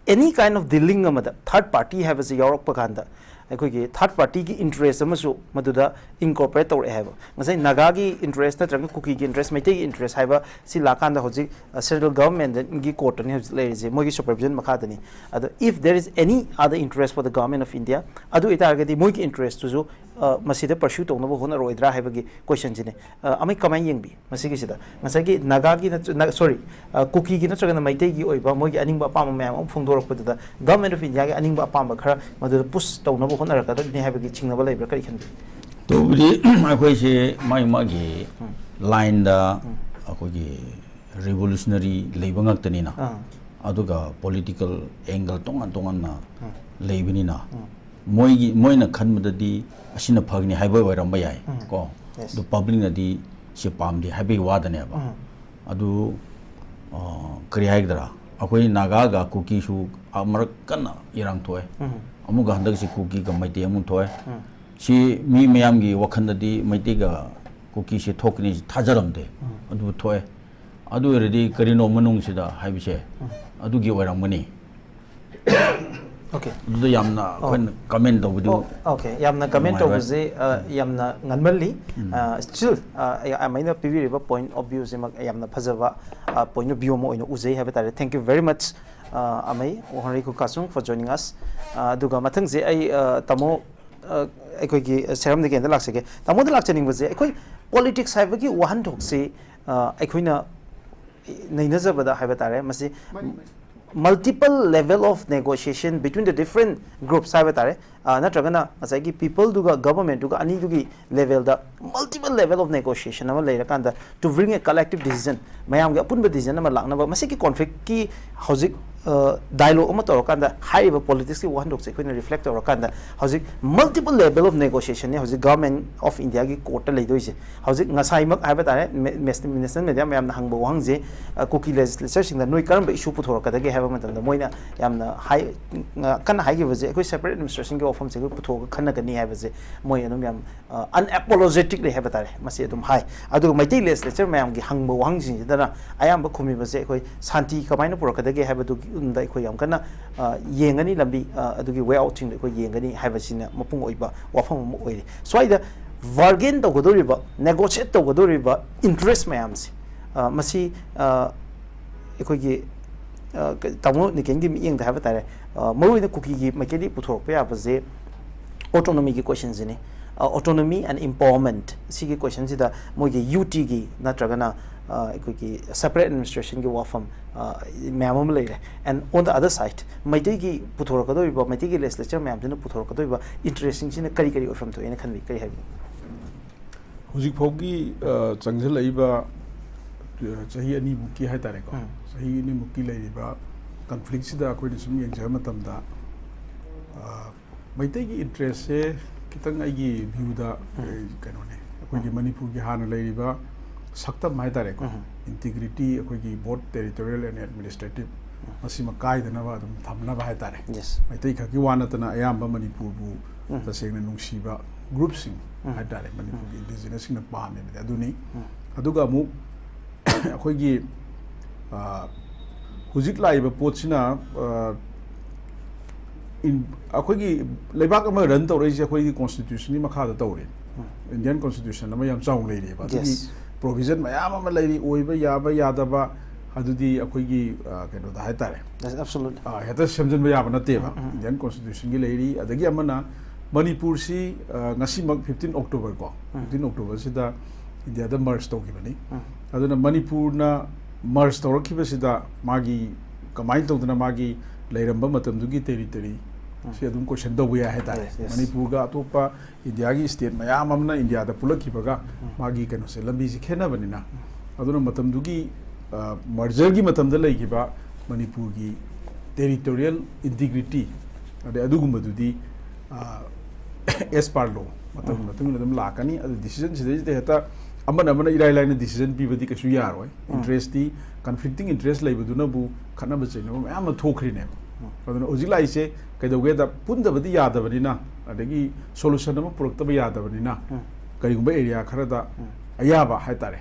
ꯑꯦꯅꯤ ꯀꯥꯏꯟ ꯑꯣꯐ ꯗꯤꯂꯤꯡ ꯑꯃꯗ ꯊꯥꯔꯠ ꯄꯥꯔꯇꯤ ꯍꯥꯏꯕꯁꯤ ꯌꯥꯎꯔꯛꯄ ꯀꯥꯟꯗ ꯑꯩꯈꯣꯏꯒꯤ ꯊꯥꯔꯠ ꯄꯥꯔꯇꯤꯒꯤ ꯏꯟꯇꯔꯦꯁ ꯑꯃꯁꯨ ꯃꯗꯨꯗ ꯏꯟꯀꯣꯔꯄꯣꯔꯦꯠ ꯇꯧꯔꯛꯑꯦ ꯍꯥꯏꯕ꯫ ꯉꯁꯥꯏ ꯅꯥꯒꯥꯒꯤ ꯏꯟꯇꯔꯦꯁ ꯅꯠꯇ꯭ꯔꯒ ꯀꯨꯀꯤꯒꯤ ꯏꯟꯇꯔꯦꯁ, ꯃꯩꯇꯩꯒꯤ ꯏꯟꯇꯔꯦꯁ ꯍꯥꯏꯕ ꯁꯤ ꯂꯥꯛꯀꯥꯟꯗ ꯍꯧꯖꯤꯛ, ꯑ, ꯁꯦꯟꯇ꯭ꯔꯦꯜ ꯒꯚꯔꯟꯃꯦꯟꯠꯀꯤ ꯀꯣꯔꯠꯇꯅꯤ ꯍꯧꯖꯤꯛ ꯂꯩꯔꯤꯁꯦ, ꯃꯣꯏꯒꯤ ꯁꯨꯄꯔꯚꯤꯖꯟ ꯃꯈꯥꯗꯅꯤ꯫ ꯑꯗꯣ if there is any other interest for the government of India, ꯑꯗꯨ ꯑꯣꯏꯇꯥꯔꯒꯗꯤ ꯃꯣꯏꯒꯤ ꯏꯟꯇꯔꯦꯁꯇꯨꯁꯨ, ꯑ, ꯃꯁꯤꯗ ꯄꯔꯁ꯭ꯌꯨ ꯇꯧꯅꯕ ꯍꯣꯠꯅꯔꯣꯏꯗ꯭ꯔꯥ ꯍꯥꯏꯕꯒꯤ ꯀꯣꯏꯁꯟꯁꯤꯅꯤ꯫ ꯑ, ꯑꯃꯩ ꯀꯃꯥꯏꯅ ꯌꯦꯡꯕꯤ ꯃꯁꯤꯒꯤꯁꯤꯗ? ꯉꯁꯥꯏꯒꯤ ꯅꯥꯒꯥꯒꯤ ꯅꯠꯇ꯭ꯔ-, ꯅ-, ꯁꯣꯔꯤ, ꯑ, ꯀꯨꯀꯤꯒꯤ ꯅꯠꯇ꯭ꯔꯒꯅ ꯃꯩꯇꯩꯒꯤ ꯑꯣꯏꯕ ꯃꯣꯏꯒꯤ ꯑꯅꯤꯡꯕ ꯑꯄꯥꯝꯕ ꯃꯌꯥꯝ ꯑꯃ ꯐꯣꯡꯗꯣꯔꯛꯄꯗꯨꯗ ꯒꯚꯔꯟꯃꯦꯟꯠ ꯑꯣꯐ ꯏꯟꯗꯤꯌꯥꯒꯤ ꯑꯅꯤꯡꯕ ꯑꯄꯥꯝꯕ ꯈꯔ ꯃꯗꯨꯗ ꯄꯨꯁ ꯇꯧꯅꯕ ꯍꯣꯠꯅꯔꯛꯀꯗꯕꯅꯤ ꯍꯥꯏꯕꯒꯤ ꯆꯤꯡꯅꯕ ꯂꯩꯕ꯭ꯔꯥ? ꯀꯔꯤ ꯈꯟꯕꯤ? ꯇꯧꯕꯗꯤ ꯑꯩꯈꯣꯏꯁꯦ ꯃꯥꯒꯤ ꯃꯥꯒꯤ ꯎꯝ꯫ ꯂꯥꯏꯟꯗ ꯎꯝ꯫ ꯑꯩꯈꯣꯏꯒꯤ ꯔꯤꯚꯣꯂꯨꯁꯅꯔꯤ ꯂꯩꯕ ꯉꯥꯛꯇꯅꯤꯅ, ꯑꯥ꯫ ꯑꯗꯨꯒ ꯄꯣꯂꯤꯇꯤꯀꯦꯜ ꯑꯦꯡꯒꯜ ꯇꯣꯉꯥꯟ ꯇꯣꯉꯥꯟꯅ ꯎꯝ꯫ ꯂꯩꯕꯅꯤꯅ, ꯎꯝ꯫ ꯃꯣꯏꯒꯤ, ꯃꯣꯏꯅ ꯈꯟꯕꯗꯗꯤ ꯑꯁꯤꯅ ꯐꯒꯅꯤ ꯍꯥꯏꯕ ꯑꯣꯏꯔꯝꯕ ꯌꯥꯏ, ꯎꯝ꯫ ꯀꯣ? Yes꯫ ꯑꯗꯨ ꯄꯕ꯭ꯂꯤꯛꯅꯗꯤ ꯁꯤ ꯄꯥꯝꯗꯦ ꯍꯥꯏꯕꯒꯤ ꯋꯥꯗꯅꯦꯕ꯫ ꯎꯝ꯫ ꯑꯗꯨ, ꯑ, ꯀꯔꯤ ꯍꯥꯏꯒꯗ꯭ꯔꯥ? ꯑꯩꯈꯣꯏ ꯅꯥꯒꯥꯒ ꯀꯨꯀꯤꯁꯨ ꯑꯃꯔꯛ ꯀꯟꯅ ꯏꯔꯥꯡ ꯊꯣꯛꯑꯦ꯫ ꯎꯝ꯫ ꯑꯃꯨꯛꯀ ꯍꯟꯗꯛꯁꯤ ꯀꯨꯀꯤꯒ ꯃꯩꯇꯩ ꯑꯃꯨꯛ ꯊꯣꯛꯑꯦ꯫ ꯁꯤ ꯃꯤ ꯃꯌꯥꯝꯒꯤ ꯋꯥꯈꯜꯗꯗꯤ ꯃꯩꯇꯩꯒ ꯀꯨꯀꯤꯁꯦ ꯊꯣꯛꯀꯅꯤ ꯊꯥꯖꯔꯝꯗꯦ, ꯑꯗꯨꯕꯨ ꯊꯣꯛꯑꯦ꯫ ꯑꯗꯨ ꯑꯣꯏꯔꯗꯤ ꯀꯔꯤꯅꯣ ꯃꯅꯨꯡꯁꯤꯗ ꯍꯥꯏꯕꯁꯦ ꯑꯗꯨꯒꯤ ꯑꯣꯏꯔꯝꯒꯅꯤ꯫ Okay. ꯑꯗꯨꯗ ꯌꯥꯝꯅ ꯑꯩꯈꯣꯏꯅ comment ꯇꯧꯕꯗꯤ ꯑꯣ, okay. ꯌꯥꯝꯅ comment ꯅꯨꯡꯉꯥꯏꯔꯣꯏ꯫ ꯇꯧꯕꯁꯦ ꯑ, ꯌꯥꯝꯅ ꯉꯟꯃꯜꯂꯤ꯫ ꯑ, still ꯑ, ꯑꯩ- ꯑꯃꯩꯅ ꯄꯤꯕꯤꯔꯤꯕ point of view ꯁꯤꯃꯛ ꯌꯥꯝꯅ ꯐꯖꯕ ꯑ, point of view ꯑꯃ ꯑꯣꯏꯅ ꯎꯖꯩ ꯍꯥꯏꯕ ꯇꯥꯔꯦ꯫ Thank you very much, ꯑ, ꯑꯃꯩ ꯍꯣꯅꯔꯤ ꯈꯨꯀꯥꯁꯨꯡ, for joining us. ꯑ, ꯑꯗꯨꯒ ꯃꯊꯪꯁꯦ ꯑꯩ ꯑ, ꯇꯥꯃꯣ ꯑ, ꯑꯩꯈꯣꯏꯒꯤ ꯁꯦꯔꯝꯗꯒꯤ ꯑꯝꯇ ꯂꯥꯛꯆꯒꯦ꯫ ꯇꯥꯃꯣꯗ ꯂꯥꯛꯆꯅꯤꯡꯕꯁꯦ, ꯑꯩꯈꯣꯏ politics ꯍꯥꯏꯕꯒꯤ ꯋꯥꯍꯟꯊꯣꯛꯁꯤ ꯑ, ꯑꯩꯈꯣꯏꯅ ꯅꯩꯅꯖꯕꯗ ꯍꯥꯏꯕ ꯇꯥꯔꯦ, ꯃꯁꯤ multiple level of negotiation between the different groups ꯍꯥꯏꯕ ꯇꯥꯔꯦ꯫ ꯑ, ꯅꯠꯇ꯭ꯔꯒꯅ ꯉꯁꯥꯏꯒꯤ people ꯗꯨꯒ government ꯗꯨꯒ ꯑꯅꯤꯗꯨꯒꯤ level the multiple level of negotiation ꯑꯃ ꯂꯩꯔꯀꯥꯟꯗ, to bring a collective decision, ꯃꯌꯥꯝꯒꯤ ꯑꯄꯨꯟꯕ decision ꯑꯃ ꯂꯥꯛꯅꯕ, ꯃꯁꯤꯒꯤ conflict ꯀꯤ ꯍꯧꯖꯤꯛ ꯑ, dialogue ꯑꯃ ꯇꯧꯔꯀꯥꯟꯗ ꯍꯥꯏꯔꯤꯕ politics ꯀꯤ ꯋꯥꯍꯟꯊꯣꯛꯁꯦ ꯑꯩꯈꯣꯏꯅ reflect ꯇꯧꯔꯀꯥꯟꯗ, ꯍꯧꯖꯤꯛ multiple level of negotiation ꯅꯤ ꯍꯧꯖꯤꯛ Government of India ꯒꯤ court ꯇ ꯂꯩꯗꯣꯏꯁꯦ꯫ ꯍꯧꯖꯤꯛ ꯉꯁꯥꯏꯃꯛ ꯍꯥꯏꯕ ꯇꯥꯔꯦ, national media ꯃꯌꯥꯝꯅ ꯍꯪꯕ ꯋꯥꯍꯪꯁꯦ, ꯑ, ꯀꯨꯀꯤ legislature ꯁꯤꯡꯗ ꯅꯣꯏ ꯀꯔꯝꯕ issue ꯄꯨꯊꯣꯔꯛꯀꯗꯒꯦ ꯍꯥꯏꯕ ꯃꯇꯝꯗ, ꯃꯣꯏꯅ ꯌꯥꯝꯅ ꯍꯥꯏ, ꯑ, ꯀꯟꯅ ꯍꯥꯏꯈꯤꯕꯁꯦ, ꯑꯩꯈꯣꯏ separate administration ꯒꯤ ꯋꯥꯐꯝꯁꯦ ꯑꯩꯈꯣꯏ ꯄꯨꯊꯣꯛꯑꯒ ꯈꯟꯅꯒꯅꯤ ꯍꯥꯏꯕꯁꯦ ꯃꯣꯏ ꯑꯗꯨꯝ ꯌꯥꯝ, ꯑ, unapologetically ꯍꯥꯏꯕ ꯇꯥꯔꯦ, ꯃꯁꯤ ꯑꯗꯨꯝ ꯍꯥꯏ꯫ ꯑꯗꯨꯒ ꯃꯩꯇꯩ legislature ꯃꯌꯥꯝꯒꯤ ꯍꯪꯕ ꯋꯥꯍꯪꯁꯤꯡꯁꯤꯗꯅ ꯑꯌꯥꯝꯕ ꯈꯨꯝꯃꯤꯕꯁꯦ ꯑꯩꯈꯣꯏ ꯁꯥꯟꯇꯤ ꯀꯃꯥꯏꯅ ꯄꯨꯔꯛꯀꯗꯒꯦ ꯍꯥꯏꯕꯗꯨꯒꯤ ꯂꯝꯗ ꯑꯩꯈꯣꯏ ꯌꯥꯝ ꯀꯟꯅ, ꯑ, ꯌꯦꯡꯒꯅꯤ ꯂꯝꯕꯤ, ꯑ, ꯑꯗꯨꯒꯤ way out ꯁꯤꯡꯗꯣ ꯑꯩꯈꯣꯏ ꯌꯦꯡꯒꯅꯤ ꯍꯥꯏꯕꯁꯤꯅ ꯃꯄꯨꯡ ꯑꯣꯏꯕ ꯋꯥꯐꯝ ꯑꯃ ꯑꯣꯏꯔꯤ꯫ ꯁ꯭ꯋꯥꯏꯗ bargain ꯇꯧꯒꯗꯧꯔꯤꯕ, negotiate ꯇꯧꯒꯗꯧꯔꯤꯕ interest ꯃꯌꯥꯝꯁꯦ, ꯑ, ꯃꯁꯤ, ꯑ, ꯑꯩꯈꯣꯏꯒꯤ, ꯑ, ꯀ-, ꯇꯥꯃꯣ ꯅꯤꯀꯦꯟꯒꯤ ꯃꯤꯠꯌꯦꯡꯗ ꯍꯥꯏꯕ ꯇꯥꯔꯦ, ꯑ, ꯃꯔꯨꯑꯣꯏꯅ ꯀꯨꯀꯤꯒꯤ ꯃꯥꯏꯀꯩꯗꯒꯤ ꯄꯨꯊꯣꯔꯛꯄ ꯌꯥꯕꯁꯦ autonomy ꯒꯤ question ꯁꯤꯅꯤ꯫ ꯑ, autonomy and empowerment ꯁꯤꯒꯤ question ꯁꯤꯗ ꯃꯣꯏꯒꯤ UT ꯒꯤ ꯅꯠꯇ꯭ꯔꯒꯅ, ꯑ, ꯑꯩꯈꯣꯏꯒꯤ separate administration ꯒꯤ ꯋꯥꯐꯝ, ꯑ, ꯃꯌꯥꯝ ꯑꯃ ꯂꯩꯔꯦ꯫ And on the other side, ꯃꯩꯇꯩꯒꯤ ꯄꯨꯊꯣꯔꯛꯀꯗꯧꯔꯤꯕ, ꯃꯩꯇꯩꯒꯤ legislature ꯃꯌꯥꯝꯁꯤꯅ ꯄꯨꯊꯣꯔꯛꯀꯗꯧꯔꯤꯕ interest ꯁꯤꯡꯁꯤꯅ ꯀꯔꯤ ꯀꯔꯤ ꯑꯣꯏꯐꯝ ꯊꯣꯛꯑꯦꯅ ꯈꯟꯕꯤ, ꯀꯔꯤ ꯍꯥꯏꯕꯤꯅꯤꯡꯉꯤ? ꯍꯧꯖꯤꯛ ꯐꯥꯎꯒꯤ, ꯑ, ꯆꯪꯁꯤꯜꯂꯛꯏꯕ, ꯑ, ꯆꯍꯤ ꯑꯅꯤꯃꯨꯛꯀꯤ ꯍꯥꯏꯇꯥꯔꯦꯀꯣ, ꯎꯝ꯫ ꯆꯍꯤ ꯑꯅꯤꯃꯨꯛꯀꯤ ꯂꯩꯔꯤꯕ conflict ꯁꯤꯗ ꯑꯩꯈꯣꯏꯅ ꯁꯨꯝ ꯌꯦꯡꯖꯕ ꯃꯇꯝꯗ, ꯑ, ꯃꯩꯇꯩꯒꯤ interest ꯁꯦ ꯈꯤꯇꯪ ꯑꯩꯒꯤ view ꯗ, ꯎꯝ꯫ ꯑ, ꯀꯩꯅꯣꯅꯦ, ꯑꯩꯈꯣꯏꯒꯤ ꯃꯅꯤꯄꯨꯔꯒꯤ ꯍꯥꯟꯅ ꯂꯩꯔꯤꯕ ꯁꯛꯇꯝ ꯍꯥꯏꯇꯥꯔꯦꯀꯣ, ꯎꯝ꯫ integrity, ꯑꯩꯈꯣꯏꯒꯤ both territorial and administrative ꯃꯁꯤꯃ ꯀꯥꯏꯗꯅꯕ ꯑꯗꯨꯝ ꯊꯝꯅꯕ ꯍꯥꯏꯇꯥꯔꯦ꯫ Yes. ꯃꯩꯇꯩ ꯈꯛꯀꯤ ꯋꯥ ꯅꯠꯇꯅ ꯑꯌꯥꯝꯕ ꯃꯅꯤꯄꯨꯔꯕꯨ ꯇꯁꯦꯡꯅ ꯅꯨꯡꯁꯤꯕ ꯒ꯭ꯔꯨꯞꯁꯤꯡ ꯍꯥꯏꯇꯥꯔꯦ, ꯃꯅꯤꯄꯨꯔꯒꯤ ꯏꯟꯗꯤꯖꯤꯅꯁꯁꯤꯡꯅ ꯄꯥꯝꯃꯤꯕꯗꯤ ꯑꯗꯨꯅꯤ꯫ ꯑꯗꯨꯒ ꯑꯃꯨꯛ ꯑꯩꯈꯣꯏꯒꯤ, ꯑ, ꯍꯧꯖꯤꯛ ꯂꯥꯛꯏꯕ ꯄꯣꯠꯁꯤꯅ, ꯑ, in- ꯑꯩꯈꯣꯏꯒꯤ ꯂꯩꯕꯥꯛ ꯑꯃ ꯔꯟ ꯇꯧꯔꯛꯏꯁꯦ ꯑꯩꯈꯣꯏꯒꯤ ꯀꯣꯟꯁꯇꯤꯇ꯭ꯌꯨꯁꯟꯒꯤ ꯃꯈꯥꯗ ꯇꯧꯔꯦ꯫ ꯏꯟꯗꯤꯌꯟ ꯀꯣꯟꯁꯇꯤꯇ꯭ꯌꯨꯁꯟ ꯑꯃ ꯌꯥꯝ ꯆꯥꯎꯅ ꯂꯩꯔꯤꯑꯕ꯫ ꯑꯗꯨꯒꯤ Yes. ꯄ꯭ꯔꯣꯚꯤꯖꯟ ꯃꯌꯥꯝ ꯑꯃ ꯂꯩꯔꯤ, ꯑꯣꯏꯕ ꯌꯥꯕ ꯌꯥꯗꯕ, ꯑꯗꯨꯗꯤ ꯑꯩꯈꯣꯏꯒꯤ, ꯑ, ꯀꯩꯅꯣꯗ ꯍꯥꯏꯇꯥꯔꯦ, That's absolutely. ꯑ, ꯍꯦꯛꯇ ꯁꯦꯝꯖꯤꯟꯕ ꯌꯥꯕ ꯅꯠꯇꯦꯕ꯫ ꯏꯟꯗꯤꯌꯟ ꯀꯣꯟꯁꯇꯤꯇ꯭ꯌꯨꯁꯟꯒꯤ ꯂꯩꯔꯤ꯫ ꯑꯗꯒꯤ ꯑꯃꯅ ꯃꯅꯤꯄꯨꯔꯁꯤ, ꯑ, ꯉꯁꯤꯃꯛ ꯐꯤꯐꯇꯤꯟ ꯑꯣꯛꯇꯣꯕꯔ ꯀꯣ, ꯐꯤꯐꯇꯤꯟ ꯑꯣꯛꯇꯣꯕꯔꯁꯤꯗ ꯏꯟꯗꯤꯌꯥꯗ ꯃꯔꯖ ꯇꯧꯈꯤꯕꯅꯤ꯫ ꯑꯗꯨꯅ ꯃꯅꯤꯄꯨꯔꯅ ꯃꯔꯖ ꯇꯧꯔꯛꯈꯤꯕꯁꯤꯗ ꯃꯥꯒꯤ ꯀꯃꯥꯏꯅ ꯇꯧꯗꯅ ꯃꯥꯒꯤ ꯂꯩꯔꯝꯕ ꯃꯇꯝꯗꯨꯒꯤ ꯇꯦꯔꯤꯇꯔꯤ ꯁꯤ ꯑꯗꯨꯝ ꯀꯣꯏꯁꯟ ꯇꯧꯕ ꯌꯥꯏ ꯍꯥꯏꯇꯥꯔꯦ꯫ Yes, yes. ꯃꯅꯤꯄꯨꯔꯒ ꯑꯇꯣꯞꯄ ꯏꯟꯗꯤꯌꯥꯒꯤ ꯁ꯭ꯇꯦꯠ ꯃꯌꯥꯝ ꯑꯃꯅ ꯏꯟꯗꯤꯌꯥꯗ ꯄꯨꯜꯂꯛꯈꯤꯕꯒ ꯃꯥꯒꯤ ꯀꯩꯅꯣꯁꯦ, ꯂꯝꯕꯤꯁꯦ ꯈꯦꯠꯅꯕꯅꯤꯅ꯫ ꯑꯗꯨꯅ ꯃꯇꯝꯗꯨꯒꯤ, ꯑ, ꯃꯔꯖꯔꯒꯤ ꯃꯇꯝꯗ ꯂꯩꯈꯤꯕ ꯃꯅꯤꯄꯨꯔꯒꯤ ꯇꯦꯔꯤꯇꯣꯔꯤꯌꯦꯜ ꯏꯟꯇꯤꯒ꯭ꯔꯤꯇꯤ, ꯑꯗꯩ ꯑꯗꯨꯒꯨꯝꯕꯗꯨꯗꯤ, ꯑ, ꯑꯦꯁ ꯄꯥꯔ ꯂꯣ ꯃꯇꯝꯒꯤ ꯃꯇꯨꯡ ꯏꯟꯅ ꯑꯗꯨꯝ ꯂꯥꯛꯀꯅꯤ꯫ ꯑꯗꯨ ꯗꯤꯁꯤꯖꯟꯁꯤꯗꯩꯁꯤꯗ ꯍꯦꯛꯇ ꯑꯃꯅ ꯑꯃꯅ ꯏꯔꯥꯏ ꯂꯥꯏꯅ ꯗꯤꯁꯤꯖꯟ ꯄꯤꯕꯗꯤ ꯀꯩꯁꯨ ꯌꯥꯔꯣꯏ꯫ ꯏꯟꯇꯔꯦꯁꯇꯤ, ꯀꯟꯐ꯭ꯂꯤꯛꯇꯤꯡ ꯏꯟꯇꯔꯦꯁ ꯂꯩꯕꯗꯨꯅꯕꯨ ꯈꯠꯅꯕ ꯆꯩꯅꯕ ꯃꯌꯥꯝ ꯑꯃ ꯊꯣꯛꯈ꯭ꯔꯤꯅꯦꯕ꯫ ꯑꯗꯨꯅ ꯍꯧꯖꯤꯛ ꯂꯥꯛꯏꯁꯦ ꯀꯩꯗꯧꯒꯦꯗ, ꯄꯨꯟꯗꯕꯗꯤ ꯌꯥꯗꯕꯅꯤꯅ, ꯑꯗꯒꯤ ꯁꯣꯂꯨꯁꯟ ꯑꯃ ꯄꯨꯔꯛꯇꯕ ꯌꯥꯗꯕꯅꯤꯅ, ꯀꯔꯤꯒꯨꯝꯕ ꯑꯦꯔꯤꯌꯥ ꯈꯔꯗ ꯑꯌꯥꯕ ꯍꯥꯏꯇꯥꯔꯦ,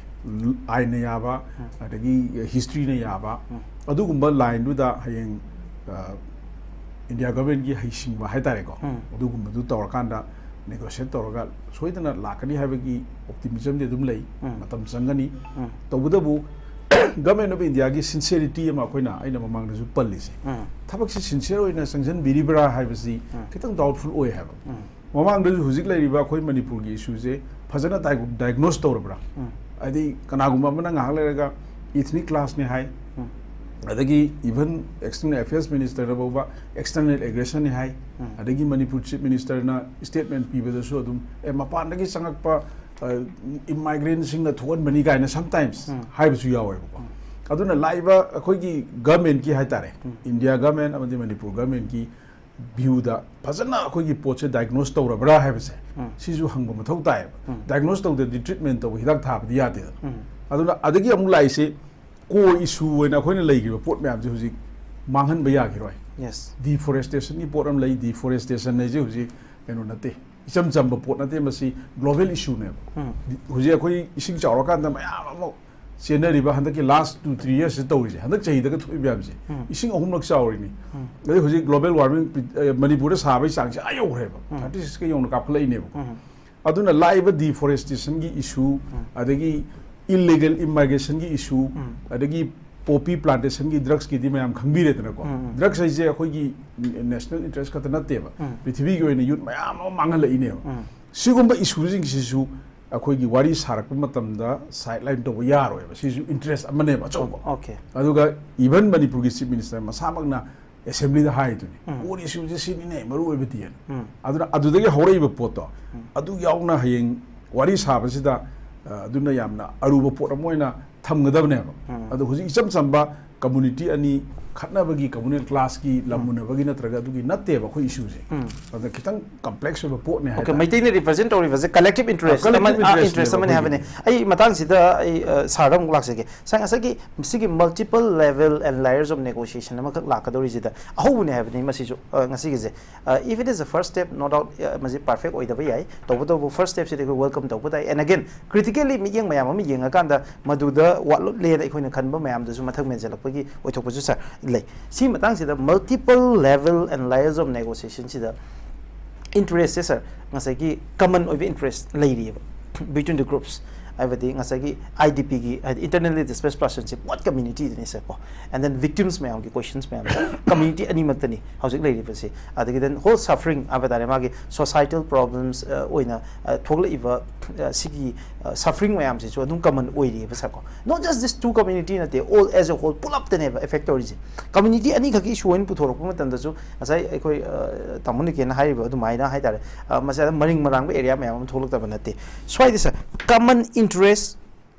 ꯑꯥꯏꯟꯅ ꯌꯥꯕ, ꯑꯗꯒꯤ ꯍꯤꯁꯇ꯭ꯔꯤꯅ ꯌꯥꯕ, ꯑꯗꯨꯒꯨꯝꯕ ꯂꯥꯏꯟꯗꯨꯗ ꯍꯌꯦꯡ, ꯑ, ꯏꯟꯗꯤꯌꯥ ꯒꯚꯔꯟꯃꯦꯟꯒꯤ ꯍꯩꯁꯤꯡꯕ ꯍꯥꯏꯇꯥꯔꯦꯀꯣ, ꯑꯗꯨꯒꯨꯝꯕꯗꯨ ꯇꯧꯔꯀꯥꯟꯗ ꯅꯦꯒꯣꯁꯤꯌꯦꯠ ꯇꯧꯔꯒ ꯁꯣꯏꯗꯅ ꯂꯥꯛꯀꯅꯤ ꯍꯥꯏꯕꯒꯤ ꯑꯣꯞꯇꯤꯃꯤꯖꯝꯗꯤ ꯑꯗꯨꯝ ꯂꯩ꯫ ꯃꯇꯝ ꯆꯪꯒꯅꯤ꯫ ꯇꯧꯕꯇꯕꯨ ꯒꯚꯔꯟꯃꯦꯟ ꯑꯣꯐ ꯏꯟꯗꯤꯌꯥꯒꯤ ꯁꯤꯟꯁꯤꯌꯔꯤꯇꯤ ꯑꯃ ꯑꯩꯈꯣꯏꯅ, ꯑꯩꯅ ꯃꯃꯥꯡꯗꯁꯨ ꯄꯜꯂꯤꯁꯦ, ꯊꯕꯛꯁꯤ ꯁꯤꯟꯁꯤꯌꯔ ꯑꯣꯏꯅ ꯆꯪꯁꯤꯟꯕꯤꯔꯤꯕ꯭ꯔꯥ ꯍꯥꯏꯕꯁꯤ ꯈꯤꯇꯪ ꯗꯥꯎꯠꯐꯨꯜ ꯑꯣꯏ ꯍꯥꯏꯕ꯫ ꯃꯃꯥꯡꯗꯁꯨ ꯍꯧꯖꯤꯛ ꯂꯩꯔꯤꯕ ꯑꯩꯈꯣꯏ ꯃꯅꯤꯄꯨꯔꯒꯤ ꯏꯁꯨꯁꯦ ꯐꯖꯅ ꯗꯥꯏꯒꯅꯣꯁ ꯇꯧꯔꯕ꯭ꯔꯥ? ꯍꯥꯏꯗꯤ ꯀꯅꯥꯒꯨꯝꯕ ꯑꯃꯅ ꯉꯥꯏꯍꯥꯛ ꯂꯩꯔꯒ ꯏꯊꯅꯤꯛ ꯀ꯭ꯂꯥꯁꯅꯦ ꯍꯥꯏ, ꯑꯗꯒꯤ ꯏꯚꯟ ꯑꯦꯛꯁꯇꯔꯅꯦꯜ ꯑꯦꯐꯤꯌꯔꯁ ꯃꯤꯅꯤꯁꯇꯔꯅ ꯐꯥꯎꯕ ꯑꯦꯛꯁꯇꯔꯅꯦꯜ ꯑꯦꯒ꯭ꯔꯦꯁꯟꯅꯤ ꯍꯥꯏ꯫ ꯑꯗꯒꯤ ꯃꯅꯤꯄꯨꯔ ꯆꯤꯐ ꯃꯤꯅꯤꯁꯇꯔꯅ ꯁ꯭ꯇꯦꯠꯃꯦꯟ ꯄꯤꯕꯗꯁꯨ ꯑꯗꯨꯝ, ꯑꯦ, ꯃꯄꯥꯟꯗꯒꯤ ꯆꯪꯉꯛꯄ, ꯑ, ꯏꯃꯥꯏꯒ꯭ꯔꯦꯟꯁꯤꯡꯅ ꯊꯣꯛꯍꯟꯕꯅꯤ ꯀꯥꯏꯅ ꯁꯝꯇꯥꯏꯝꯁ ꯍꯥꯏꯕꯁꯨ ꯌꯥꯎꯋꯦꯕꯀꯣ꯫ ꯑꯗꯨꯅ ꯂꯥꯛꯏꯕ ꯑꯩꯈꯣꯏꯒꯤ ꯒꯚꯔꯟꯃꯦꯟꯠꯀꯤ ꯍꯥꯏꯇꯥꯔꯦ, ꯏꯟꯗꯤꯌꯥ ꯒꯚꯔꯟꯃꯦꯟꯠ ꯑꯃꯗꯤ ꯃꯅꯤꯄꯨꯔ ꯒꯚꯔꯟꯃꯦꯟꯠꯀꯤ ꯚ꯭ꯌꯨꯗ ꯐꯖꯅ ꯑꯩꯈꯣꯏꯒꯤ ꯄꯣꯠꯁꯦ ꯗꯥꯏꯒꯅꯣꯁ ꯇꯧꯔꯕ꯭ꯔꯥ ꯍꯥꯏꯕꯁꯦ, ꯁꯤꯁꯨ ꯍꯪꯕ ꯃꯊꯧ ꯇꯥꯏꯌꯦꯕ꯫ ꯗꯥꯏꯒꯅꯣꯁ ꯇꯧꯗ꯭ꯔꯗꯤ ꯇ꯭ꯔꯤꯠꯃꯦꯟ ꯇꯧꯕ, ꯍꯤꯗꯥꯛ ꯊꯥꯕꯗꯤ ꯌꯥꯗꯦꯗꯅ꯫ ꯑꯗꯨꯅ ꯑꯗꯒꯤ ꯑꯃꯨꯛ ꯂꯥꯛꯏꯁꯦ, ꯀꯣꯔ ꯏꯁꯨ ꯑꯣꯏꯅ ꯑꯩꯈꯣꯏꯅ ꯂꯩꯈ꯭ꯔꯤꯕ ꯄꯣꯠ ꯃꯌꯥꯝꯁꯦ ꯍꯧꯖꯤꯛ ꯃꯥꯡꯍꯟꯕ ꯌꯥꯈꯤꯔꯣꯏ꯫ ꯌꯦꯁ꯫ ꯗꯤꯐꯣꯔꯦꯁꯇꯦꯁꯟꯒꯤ ꯄꯣꯠ ꯑꯃ ꯂꯩ꯫ ꯗꯤꯐꯣꯔꯦꯁꯇꯦꯁꯟ ꯍꯥꯏꯁꯦ ꯍꯧꯖꯤꯛ ꯀꯩꯅꯣ ꯅꯠꯇꯦ, ꯏꯆꯝ ꯆꯝꯕ ꯄꯣꯠ ꯅꯠꯇꯦ, ꯃꯁꯤ ꯒ꯭ꯂꯣꯕꯦꯜ ꯏꯁꯨꯅꯦꯕ꯫ ꯎꯝ꯫ ꯍꯧꯖꯤꯛ ꯑꯩꯈꯣꯏ ꯏꯁꯤꯡ ꯆꯥꯎꯔꯀꯥꯟꯗ ꯃꯌꯥꯝ ꯑꯃ ꯆꯦꯟꯅꯔꯤꯕ ꯍꯟꯗꯛꯀꯤ ꯂꯥꯁ ꯇꯨ ꯊ꯭ꯔꯤ ꯌꯔꯁꯁꯤꯗ ꯇꯧꯔꯤꯁꯦ, ꯍꯟꯗꯛ ꯆꯍꯤꯗꯒ ꯊꯣꯛꯏ ꯃꯌꯥꯝꯁꯦ, ꯎꯝ꯫ ꯏꯁꯤꯡ ꯑꯍꯨꯝꯂꯛ ꯆꯥꯎꯔꯤꯅꯤ꯫ ꯎꯝ꯫ ꯑꯗꯩ ꯍꯧꯖꯤꯛ ꯒ꯭ꯂꯣꯕꯦꯜ ꯋꯥꯔꯃꯤꯡ ꯃꯅꯤꯄꯨꯔꯗ ꯁꯥꯕꯒꯤ ꯆꯥꯡꯁꯦ ꯑꯥ ꯌꯧꯈ꯭ꯔꯦꯕ, ꯎꯝ꯫ ꯊꯥꯔꯇꯤ ꯁꯤꯛꯁꯀ ꯌꯧꯅ ꯀꯥꯞꯈꯠꯂꯛꯏꯅꯦꯕꯀꯣ꯫ ꯎꯝ꯫ ꯑꯗꯨꯅ ꯂꯥꯛꯏꯕ ꯗꯤꯐꯣꯔꯦꯁꯇꯦꯁꯟꯒꯤ ꯏꯁꯨ, ꯎꯝ꯫ ꯑꯗꯒꯤ ꯏꯜꯂꯤꯒꯦꯜ ꯏꯃꯥꯏꯒ꯭ꯔꯦꯁꯟꯒꯤ ꯏꯁꯨ, ꯎꯝ꯫ ꯑꯗꯒꯤ ꯄꯣꯄꯤ ꯄ꯭ꯂꯥꯟꯇꯦꯁꯟꯒꯤ ꯗ꯭ꯔꯛꯁꯀꯤꯗꯤ ꯃꯌꯥꯝ ꯈꯪꯕꯤꯔꯦꯗꯅꯀꯣ꯫ ꯎꯝ, ꯎꯝ꯫ ꯗ꯭ꯔꯛꯁ ꯍꯥꯏꯁꯦ ꯑꯩꯈꯣꯏꯒꯤ ꯅꯦꯁꯅꯦꯜ ꯏꯟꯇꯔꯦꯁ ꯈꯛꯇ ꯅꯠꯇꯦꯕ, ꯎꯝ꯫ ꯄ꯭ꯔꯤꯊꯤꯕꯤꯒꯤ ꯑꯣꯏꯅ ꯌꯨꯠ ꯃꯌꯥꯝ ꯑꯃ ꯃꯥꯡꯍꯜꯂꯛꯏꯅꯦꯕ꯫ ꯎꯝ꯫ ꯁꯤꯒꯨꯝꯕ ꯏꯁꯨꯁꯤꯡꯁꯤꯁꯨ ꯑꯩꯈꯣꯏꯒꯤ ꯋꯥꯔꯤ ꯁꯥꯔꯛꯄ ꯃꯇꯝꯗ ꯁꯥꯏꯠ ꯂꯥꯏꯟ ꯇꯧꯕ ꯌꯥꯔꯣꯏꯕ꯫ ꯁꯤꯁꯨ ꯏꯟꯇꯔꯦꯁ ꯑꯃꯅꯦꯕ ꯑꯆꯧꯕ꯫ ꯑꯣꯀꯦ꯫ ꯑꯗꯨꯒ ꯏꯚꯟ ꯃꯅꯤꯄꯨꯔꯒꯤ ꯆꯤꯐ ꯃꯤꯅꯤꯁꯇꯔ ꯃꯁꯥꯃꯛꯅ ꯑꯦꯁꯦꯝꯕ꯭ꯂꯤꯗ ꯍꯥꯏꯗꯨꯅꯤ, ꯎꯝ꯫ ꯀꯣꯔ ꯏꯁꯨꯁꯦ ꯁꯤꯅꯤꯅꯦ ꯃꯔꯨ ꯑꯣꯏꯕꯗꯤꯅ꯫ ꯎꯝ꯫ ꯑꯗꯨꯅ ꯑꯗꯨꯗꯒꯤ ꯍꯧꯔꯛꯏꯕ ꯄꯣꯠꯇꯣ, ꯎꯝ꯫ ꯑꯗꯨ ꯌꯥꯎꯅ ꯍꯌꯦꯡ ꯋꯥꯔꯤ ꯁꯥꯕꯁꯤꯗ, ꯑ, ꯑꯗꯨꯅ ꯌꯥꯝꯅ ꯑꯔꯨꯕ ꯄꯣꯠ ꯑꯃ ꯑꯣꯏꯅ ꯊꯝꯒꯗꯕꯅꯦꯕ꯫ ꯎꯝ꯫ ꯑꯗꯣ ꯍꯧꯖꯤꯛ ꯏꯆꯝ ꯆꯝꯕ ꯀꯝꯃꯨꯅꯤꯇꯤ ꯑꯅꯤ ꯈꯠꯅꯕꯒꯤ, ꯀꯝꯃꯨꯅꯦꯜ ꯀ꯭ꯂꯥꯁꯀꯤ, ꯂꯝ ꯎꯝ꯫ ꯃꯨꯟꯅꯕꯒꯤ ꯅꯠꯇ꯭ꯔꯒ ꯑꯗꯨꯒꯤ ꯅꯠꯇꯦꯕ ꯑꯩꯈꯣꯏ ꯏꯁꯨꯁꯦ꯫ ꯎꯝ꯫ ꯑꯗ ꯈꯤꯇꯪ ꯀꯝꯄ꯭ꯂꯦꯛꯁ ꯑꯣꯏꯕ ꯄꯣꯠꯅꯦ ꯑꯣꯀꯦ, ꯍꯥꯏꯇꯥꯔꯦ꯫ ꯃꯩꯇꯩꯅ ꯔꯤꯄ꯭ꯔꯖꯦꯟ ꯇꯧꯔꯤꯕꯁꯦ ꯀꯂꯦꯛꯇꯤꯚ ꯏꯟꯇꯔꯦꯁ ꯀꯂꯦꯛꯇꯤꯚ ꯑꯃ, ꯏꯟꯇꯔꯦꯁꯅꯦꯕ ꯏꯟꯇꯔꯦꯁ ꯑꯃꯅꯦ ꯍꯥꯏꯕꯅꯦ꯫ ꯑꯩꯈꯣꯏꯒꯤꯗꯤ꯫ ꯑꯩ ꯃꯇꯥꯡꯁꯤꯗ ꯑꯩ, ꯑ, ꯁꯥꯔꯗ ꯑꯃꯨꯛ ꯂꯥꯛꯆꯒꯦ꯫ ꯁꯥꯔ, ꯉꯁꯥꯏꯒꯤ ꯁꯤꯒꯤ multiple level and layers of negotiation ꯑꯃꯈꯛ ꯂꯥꯛꯀꯗꯧꯔꯤꯁꯤꯗ ꯑꯍꯧꯕꯅꯦ ꯍꯥꯏꯕꯅꯤ ꯃꯁꯤꯁꯨ, ꯑ, ꯉꯁꯤꯒꯤꯁꯦ꯫ ꯑ, if it is the first step, no doubt, ꯑ, ꯃꯁꯤ ꯄꯔꯐꯦꯛ ꯑꯣꯏꯗꯕ ꯌꯥꯏ꯫ ꯇꯧꯕꯇꯕꯨ ꯐꯥꯔꯁ ꯁ꯭ꯇꯦꯞꯁꯤꯗꯤ ꯑꯩꯈꯣꯏ ꯋꯦꯜꯀꯝ ꯇꯧꯕ ꯇꯥꯏ꯫ And again, critically ꯃꯤꯠꯌꯦꯡ ꯃꯌꯥꯝ ꯑꯃ ꯌꯦꯡꯉꯀꯥꯟꯗ ꯃꯗꯨꯗ ꯋꯥꯠꯂꯦꯅ ꯑꯩꯈꯣꯏꯅ ꯈꯟꯕ ꯃꯌꯥꯝꯗꯨꯁꯨ ꯃꯊꯪ ꯃꯦꯟꯁꯤꯜꯂꯛꯄꯒꯤ ꯑꯣꯏꯊꯣꯛꯄꯁꯨ, ꯁꯥꯔ, ꯂꯩ꯫ ꯁꯤ ꯃꯇꯥꯡꯁꯤꯗ multiple level and layers of negotiation ꯁꯤꯗ ꯏꯟꯇꯔꯦꯁꯁꯦ, ꯁꯥꯔ, ꯉꯁꯥꯏꯒꯤ ꯀꯃꯟ ꯑꯣꯏꯕ ꯏꯟꯇꯔꯦꯁ ꯂꯩꯔꯤꯑꯕ between the groups, ꯍꯥꯏꯕꯗꯤ ꯉꯁꯥꯏꯒꯤ ꯑꯥꯏ ꯗꯤ ꯄꯤꯒꯤ, ꯍꯥꯏꯗꯤ internally displaced personꯁꯦ what communityꯗꯅꯤ, ꯁꯥꯔ, ꯀꯣ? And then victims ꯃꯌꯥꯝꯒꯤ questions ꯃꯌꯥꯝꯁꯦ community ꯑꯅꯤꯃꯛꯇꯅꯤ ꯍꯧꯖꯤꯛ ꯂꯩꯔꯤꯕꯁꯤ꯫ ꯑꯗꯒꯤ then whole suffering ꯍꯥꯏꯕ ꯇꯥꯔꯦ, ꯃꯥꯒꯤ societal problems, ꯑ, ꯑꯣꯏꯅ, ꯑ, ꯊꯣꯛꯂꯛꯏꯕ, ꯑ, ꯁꯤꯒꯤ, ꯑ, suffering ꯃꯌꯥꯝꯁꯤꯁꯨ ꯑꯗꯨꯝ ꯀꯃꯟ ꯑꯣꯏꯔꯤꯑꯕ, ꯁꯥꯔ, ꯀꯣ? Not just this two community ꯅꯠꯇꯦ, all as a whole, ꯄꯨꯂꯞꯇꯅꯦꯕ ꯑꯦꯐꯦꯛ ꯇꯧꯔꯤꯁꯦ꯫ ꯀꯝꯃ꯭ꯌꯨꯅꯤꯇꯤ ꯑꯅꯤꯈꯛꯀꯤ ꯏꯁꯨ ꯑꯣꯏꯅ ꯄꯨꯊꯣꯔꯛꯄ ꯃꯇꯝꯗꯁꯨ ꯉꯁꯥꯏ ꯑꯩꯈꯣꯏ, ꯑ, ꯇꯥꯃꯣ ꯅꯤꯀꯦꯟꯅ ꯍꯥꯏꯔꯤꯕ ꯑꯗꯨꯃꯥꯏꯅ ꯍꯥꯏꯇꯥꯔꯦ, ꯑ, ꯃꯁꯤꯗ ꯃꯔꯤꯡ ꯃꯔꯥꯡꯕ ꯑꯦꯔꯤꯌꯥ ꯃꯌꯥꯝ ꯑꯃ ꯊꯣꯛꯂꯛꯇꯕ ꯅꯠꯇꯦ꯫ ꯁ꯭ꯋꯥꯏꯗ, ꯁꯥꯔ, ꯀꯃꯟ ꯏꯟꯇꯔꯦꯁ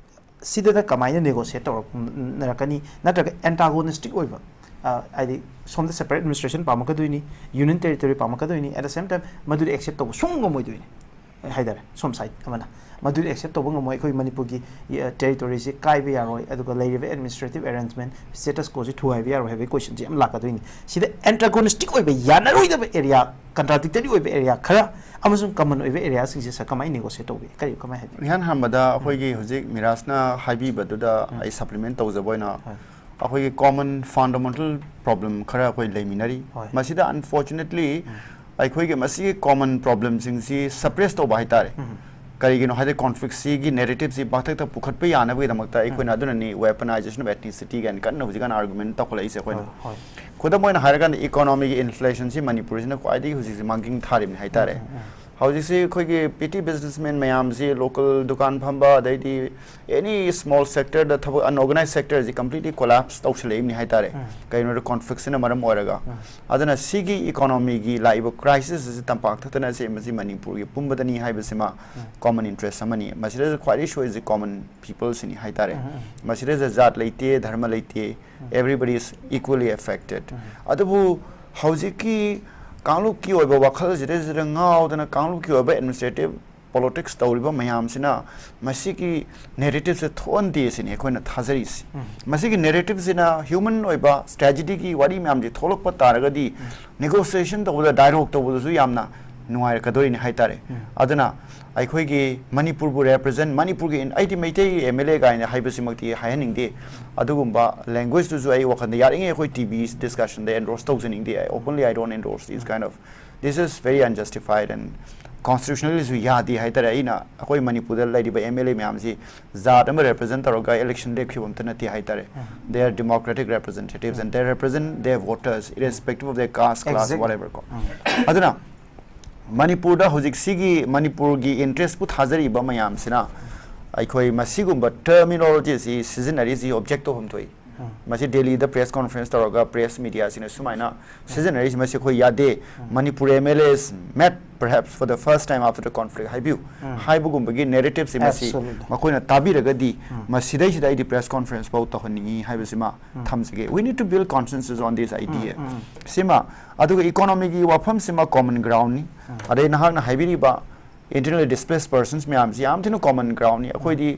ꯁꯤꯗꯅ ꯀꯃꯥꯏꯅ ꯅꯦꯒꯣꯁꯤꯌꯦꯠ ꯇꯧꯔꯛꯅꯔꯛꯀꯅꯤ? ꯅꯠꯇ꯭ꯔꯒ ꯑꯦꯟꯇꯥꯒꯣꯅꯤꯁꯇꯤꯛ ꯑꯣꯏꯕ, ꯑ, ꯍꯥꯏꯗꯤ ꯁꯣꯝꯗ ꯁꯦꯄꯔꯦꯠ ꯑꯦꯗꯃꯤꯅꯤꯁꯇ꯭ꯔꯦꯁꯟ ꯄꯥꯝꯃꯛꯀꯗꯣꯏꯅꯤ, ꯌꯨꯅꯤꯌꯟ ꯇꯦꯔꯤꯇꯣꯔꯤ ꯄꯥꯝꯃꯛꯀꯗꯣꯏꯅꯤ, at the same time ꯃꯗꯨꯗꯤ ꯑꯦꯛꯁꯦꯞ ꯇꯧꯕ ꯁꯨꯡꯉꯝ ꯉꯝꯃꯣꯏꯗꯣꯏꯅꯤ꯫ ꯍꯥꯏꯇꯥꯔꯦ, ꯁꯣꯝ ꯁꯥꯏꯠ ꯑꯃꯅ ꯃꯗꯨꯗꯤ ꯑꯦꯛꯁꯦꯞ ꯇꯧꯕ ꯉꯝꯃꯣꯏ꯫ ꯑꯩꯈꯣꯏ ꯃꯅꯤꯄꯨꯔꯒꯤ ꯇꯦꯔꯤꯇꯣꯔꯤꯁꯤ ꯀꯥꯏꯕ ꯌꯥꯔꯣꯏ, ꯑꯗꯨꯒ ꯂꯩꯔꯤꯕ ꯑꯦꯗꯃꯤꯅꯤꯁꯇ꯭ꯔꯦꯇꯤꯞ ꯑꯦꯔꯦꯟꯖꯃꯦꯟ, ꯁ꯭ꯇꯦꯇꯁ ꯀꯣꯁꯤ ꯊꯨꯒꯥꯏꯕ ꯌꯥꯔꯣꯏ ꯍꯥꯏꯕꯒꯤ ꯀꯣꯏꯁꯟꯁꯤ ꯌꯥꯝ ꯂꯥꯛꯀꯗꯣꯏꯅꯤ꯫ ꯁꯤꯗ ꯑꯦꯟꯇꯥꯒꯣꯅꯤꯁꯇꯤꯛ ꯑꯣꯏꯕ, ꯌꯥꯅꯔꯣꯏꯗꯕ ꯑꯦꯔꯤꯌꯥ, ꯀꯟꯇ꯭ꯔꯥꯗꯤꯛꯇꯔꯤ ꯑꯣꯏꯕ ꯑꯦꯔꯤꯌꯥ ꯈꯔ ꯑꯃꯁꯨꯡ ꯀꯃꯟ ꯑꯣꯏꯕ ꯑꯦꯔꯤꯌꯥꯁꯤꯡꯁꯦ ꯁꯥꯔ ꯀꯃꯥꯏꯅ ꯅꯦꯒꯣꯁꯤꯌꯦꯠ ꯇꯧꯕꯤ? ꯀꯔꯤ, ꯀꯃꯥꯏꯅ ꯍꯥꯏꯕꯤ? ꯏꯍꯥꯟ ꯍꯥꯟꯕꯗ ꯑꯩꯈꯣꯏꯒꯤ ꯍꯧꯖꯤꯛ ꯃꯤꯔꯥꯖꯅ ꯍꯥꯏꯕꯤꯕꯗꯨꯗ ꯑꯩ ꯁꯄ꯭ꯂꯤꯃꯦꯟ ꯇꯧꯖꯕ ꯑꯣꯏꯅ, ꯍꯣꯏ꯫ ꯑꯩꯈꯣꯏꯒꯤ ꯀꯣꯃꯟ ꯐꯟꯗꯥꯃꯦꯟꯇꯦꯜ ꯄ꯭ꯔꯣꯕ꯭ꯂꯦꯝ ꯈꯔ ꯑꯩꯈꯣꯏ ꯂꯩꯃꯤꯟꯅꯔꯤ꯫ ꯍꯣꯏ꯫ ꯃꯁꯤꯗ ꯑꯟꯐꯣꯔꯆꯨꯅꯦꯠꯂꯤ ꯑꯩꯈꯣꯏꯒꯤ ꯃꯁꯤꯒꯤ ꯀꯣꯃꯟ ꯄ꯭ꯔꯣꯕ꯭ꯂꯦꯝꯁꯤꯡꯁꯤ ꯁꯄ꯭ꯔꯦꯁ ꯇꯧꯕ ꯍꯥꯏꯇꯥꯔꯦ꯫ ꯀꯔꯤꯒꯤꯅꯣ ꯍꯥꯏꯗꯤ ꯀꯣꯟꯐ꯭ꯂꯤꯛꯁꯤꯒꯤ ꯅꯦꯔꯦꯇꯤꯞꯁꯤ ꯄꯥꯛꯇꯛꯇ ꯄꯨꯈꯠꯄ ꯌꯥꯅꯕꯒꯤꯗꯃꯛꯇ ꯑꯩꯈꯣꯏꯅ ꯑꯗꯨꯅꯅꯤ weaponization of ethnicity ꯀꯥꯏꯅ ꯀꯟꯅ ꯍꯧꯖꯤꯛꯀꯥꯟ ꯑꯥꯔꯒꯨꯃꯦꯟ ꯇꯧꯈꯠꯂꯛꯏꯁꯦ ꯑꯩꯈꯣꯏꯅ꯫ ꯍꯣꯏ, ꯍꯣꯏ꯫ ꯈꯨꯗꯝ ꯑꯣꯏꯅ ꯍꯥꯏꯔꯀꯥꯟꯗ ꯏꯀꯣꯅꯣꯃꯤꯒꯤ ꯏꯟꯐ꯭ꯂꯦꯁꯟꯁꯤ ꯃꯅꯤꯄꯨꯔꯁꯤꯅ ꯈ꯭ꯋꯥꯏꯗꯒꯤ ꯍꯧꯖꯤꯛꯁꯦ ꯃꯥꯡꯖꯤꯟ ꯊꯥꯔꯤꯕꯅꯤ ꯍꯥꯏꯇꯥꯔꯦ꯫ ꯍꯧꯖꯤꯛꯁꯤ ꯑꯩꯈꯣꯏꯒꯤ ꯄꯤꯇꯤ ꯕꯤꯖꯤꯅꯦꯁꯃꯦꯟ ꯃꯌꯥꯝꯁꯤ, ꯂꯣꯀꯦꯜ ꯗꯨꯀꯥꯟ ꯐꯝꯕ, ꯑꯗꯩꯗꯤ ꯑꯦꯅꯤ ꯁ꯭ꯃꯣꯜ ꯁꯦꯛꯇꯔꯗ ꯊꯕꯛ, ꯑꯟꯑꯣꯔꯒꯅꯥꯏꯖ ꯁꯦꯛꯇꯔꯁꯤ ꯀꯝꯄ꯭ꯂꯤꯠꯂꯤ ꯀꯣꯂꯥꯞꯁ ꯇꯧꯁꯤꯜꯂꯛꯏꯕꯅꯤ ꯍꯥꯏꯇꯥꯔꯦ꯫ ꯀꯩꯒꯤꯅꯣꯗ ꯀꯣꯟꯐ꯭ꯂꯤꯛꯁꯤꯅ ꯃꯔꯝ ꯑꯣꯏꯔꯒ꯫ ꯑꯗꯨꯅ ꯁꯤꯒꯤ ꯏꯀꯣꯅꯣꯃꯤꯒꯤ ꯂꯥꯛꯏꯕ ꯀ꯭ꯔꯥꯏꯁꯤꯁ ꯑꯁꯤ ꯇꯝꯄꯥꯛ ꯈꯛꯇ ꯅꯠꯇꯦ, ꯃꯁꯤ ꯃꯅꯤꯄꯨꯔꯒꯤ ꯄꯨꯝꯕꯗꯅꯤ ꯍꯥꯏꯕꯁꯤꯃ ꯀꯣꯃꯟ ꯏꯟꯇꯔꯦꯁ ꯑꯃꯅꯤ꯫ ꯃꯁꯤꯗ ꯈ꯭ꯋꯥꯏꯗꯒꯤ ꯁꯣꯏꯔꯤꯁꯤ ꯀꯣꯃꯟ ꯄꯤꯄꯜꯁꯤꯅꯤ ꯍꯥꯏꯇꯥꯔꯦ꯫ ꯃꯁꯤꯗ ꯖꯥꯠ ꯂꯩꯇꯦ, ꯙꯔꯃ ꯂꯩꯇꯦ, everybody is equally affected꯫ ꯑꯗꯨꯕꯨ ꯍꯧꯖꯤꯛꯀꯤ ꯀꯥꯡꯂꯨꯞꯀꯤ ꯑꯣꯏꯕ ꯋꯥꯈꯜꯁꯤꯗꯩꯁꯤꯗ ꯉꯥꯎꯗꯅ ꯀꯥꯡꯂꯨꯞꯀꯤ ꯑꯣꯏꯕ ꯑꯦꯗꯃꯤꯅꯤꯁꯇ꯭ꯔꯦꯇꯤꯞ ꯄꯣꯂꯤꯇꯤꯛꯁ ꯇꯧꯔꯤꯕ ꯃꯌꯥꯝꯁꯤꯅ ꯃꯁꯤꯒꯤ ꯅꯦꯔꯦꯇꯤꯞꯁꯦ ꯊꯣꯛꯍꯟꯗꯦ ꯁꯤꯅꯤ ꯑꯩꯈꯣꯏꯅ ꯊꯥꯖꯔꯤꯁꯤ꯫ ꯃꯁꯤꯒꯤ ꯅꯦꯔꯦꯇꯤꯞꯁꯤꯅ ꯍ꯭ꯌꯨꯃꯟ ꯑꯣꯏꯕ ꯇ꯭ꯔꯦꯖꯤꯗꯤꯒꯤ ꯋꯥꯔꯤ ꯃꯌꯥꯝꯁꯦ ꯊꯣꯛꯂꯛꯄ ꯇꯥꯔꯒꯗꯤ ꯅꯦꯒꯣꯁꯤꯌꯦꯁꯟ ꯇꯧꯕꯗ, ꯗꯥꯏꯂꯣꯒ ꯇꯧꯕꯗꯁꯨ ꯌꯥꯝꯅ ꯅꯨꯡꯉꯥꯏꯔꯛꯀꯗꯣꯔꯤꯅꯤ ꯍꯥꯏꯇꯥꯔꯦ꯫ ꯑꯗꯨꯅ ꯑꯩꯈꯣꯏꯒꯤ ꯃꯅꯤꯄꯨꯔꯕꯨ ꯔꯦꯄ꯭ꯔꯖꯦꯟ, ꯃꯅꯤꯄꯨꯔꯒꯤ ꯏꯟ-, ꯑꯩꯗꯤ ꯃꯩꯇꯩ ꯑꯦꯝ ꯑꯦꯜ ꯑꯦ ꯀꯥꯏꯅ ꯍꯥꯏꯕꯁꯤꯃꯛꯇꯤ ꯍꯥꯏꯍꯟꯅꯤꯡꯗꯦ꯫ ꯑꯗꯨꯒꯨꯝꯕ ꯂꯦꯡꯒ꯭ꯋꯦꯖꯇꯨꯁꯨ ꯑꯩ ꯋꯥꯈꯜꯗ ꯌꯥꯔꯤꯉꯩ ꯑꯩꯈꯣꯏ ꯇꯤ ꯚꯤ ꯗꯤꯁꯀꯁꯟꯗ ꯑꯦꯟꯗꯣꯔꯁ ꯇꯧꯖꯅꯤꯡꯗꯦ꯫ I openly, I don't endorse these kind of, this is very unjustified and constitutionally ꯁꯨ ꯌꯥꯗꯦ ꯍꯥꯏꯇꯥꯔꯦ꯫ ꯑꯩꯅ ꯑꯩꯈꯣꯏ ꯃꯅꯤꯄꯨꯔꯗ ꯂꯩꯔꯤꯕ ꯑꯦꯝ ꯑꯦꯜ ꯑꯦ ꯃꯌꯥꯝꯁꯤ ꯖꯥꯠ ꯑꯃ ꯔꯦꯄ꯭ꯔꯖꯦꯟ ꯇꯧꯔꯒ ꯏꯂꯦꯛꯁꯟ ꯂꯦꯞꯈꯤꯕ ꯑꯝꯇ ꯅꯠꯇꯦ ꯍꯥꯏꯇꯥꯔꯦ꯫ They are democratic representatives and they represent their voters irrespective of their caste, class, Exactly. whatever ꯀꯣ꯫ ꯑꯗꯨꯅ ꯃꯅꯤꯄꯨꯔꯗ ꯍꯧꯖꯤꯛ ꯁꯤꯒꯤ ꯃꯅꯤꯄꯨꯔꯒꯤ ꯏꯟꯇꯔꯦꯁꯄꯨ ꯊꯥꯖꯔꯤꯕ ꯃꯌꯥꯝꯁꯤꯅ ꯑꯩꯈꯣꯏ ꯃꯁꯤꯒꯨꯝꯕ ꯇꯔꯃꯤꯅꯣꯂꯣꯖꯤꯁꯤ ꯁꯤꯖꯤꯟꯅꯔꯤꯁꯤ ꯑꯣꯕꯖꯦꯛ ꯇꯧꯐꯝ ꯊꯣꯛꯏ꯫ ꯃꯁꯤ ꯗꯦꯜꯂꯤꯗ ꯄ꯭ꯔꯦꯁ ꯀꯣꯟꯐ꯭ꯔꯦꯟꯁ ꯇꯧꯔꯒ ꯄ꯭ꯔꯦꯁ ꯃꯤꯗꯤꯌꯥꯁꯤꯡꯅ ꯁꯨꯃꯥꯏꯅ ꯁꯤꯖꯤꯟꯅꯔꯤꯁꯤ, ꯃꯁꯤ ꯑꯩꯈꯣꯏ ꯌꯥꯗꯦ꯫ Manipur M L S met perhaps for the first time after the conflict ꯍꯥꯏꯕꯤꯌꯨ ꯍꯥꯏꯕꯒꯨꯝꯕꯒꯤ ꯅꯦꯔꯦꯇꯤꯞꯁꯤ ꯃꯁꯤ Absolutely. ꯃꯈꯣꯏꯅ ꯇꯥꯕꯤꯔꯒꯗꯤ ꯃꯁꯤꯗꯩꯁꯤꯗ ꯑꯩꯗꯤ ꯄ꯭ꯔꯦꯁ ꯀꯣꯟꯐ꯭ꯔꯦꯟꯁ ꯐꯥꯎ ꯇꯧꯍꯟꯅꯤꯡꯉꯤ ꯍꯥꯏꯕꯁꯤꯃ ꯊꯝꯖꯒꯦ꯫ We need to build consensus on this idea꯫ ꯁꯤꯃ, ꯑꯗꯨꯒ ꯏꯀꯣꯅꯣꯃꯤꯒꯤ ꯋꯥꯐꯝꯁꯤꯃ ꯀꯣꯃꯟ ꯒ꯭ꯔꯥꯎꯟꯅꯤ꯫ ꯑꯗꯩ ꯅꯍꯥꯛꯅ ꯍꯥꯏꯕꯤꯔꯤꯕ Internally displaced persons ꯃꯌꯥꯝꯁꯤ ꯌꯥꯝ ꯊꯤꯅ common groundꯅꯤ꯫ ꯑꯩꯈꯣꯏꯗꯤ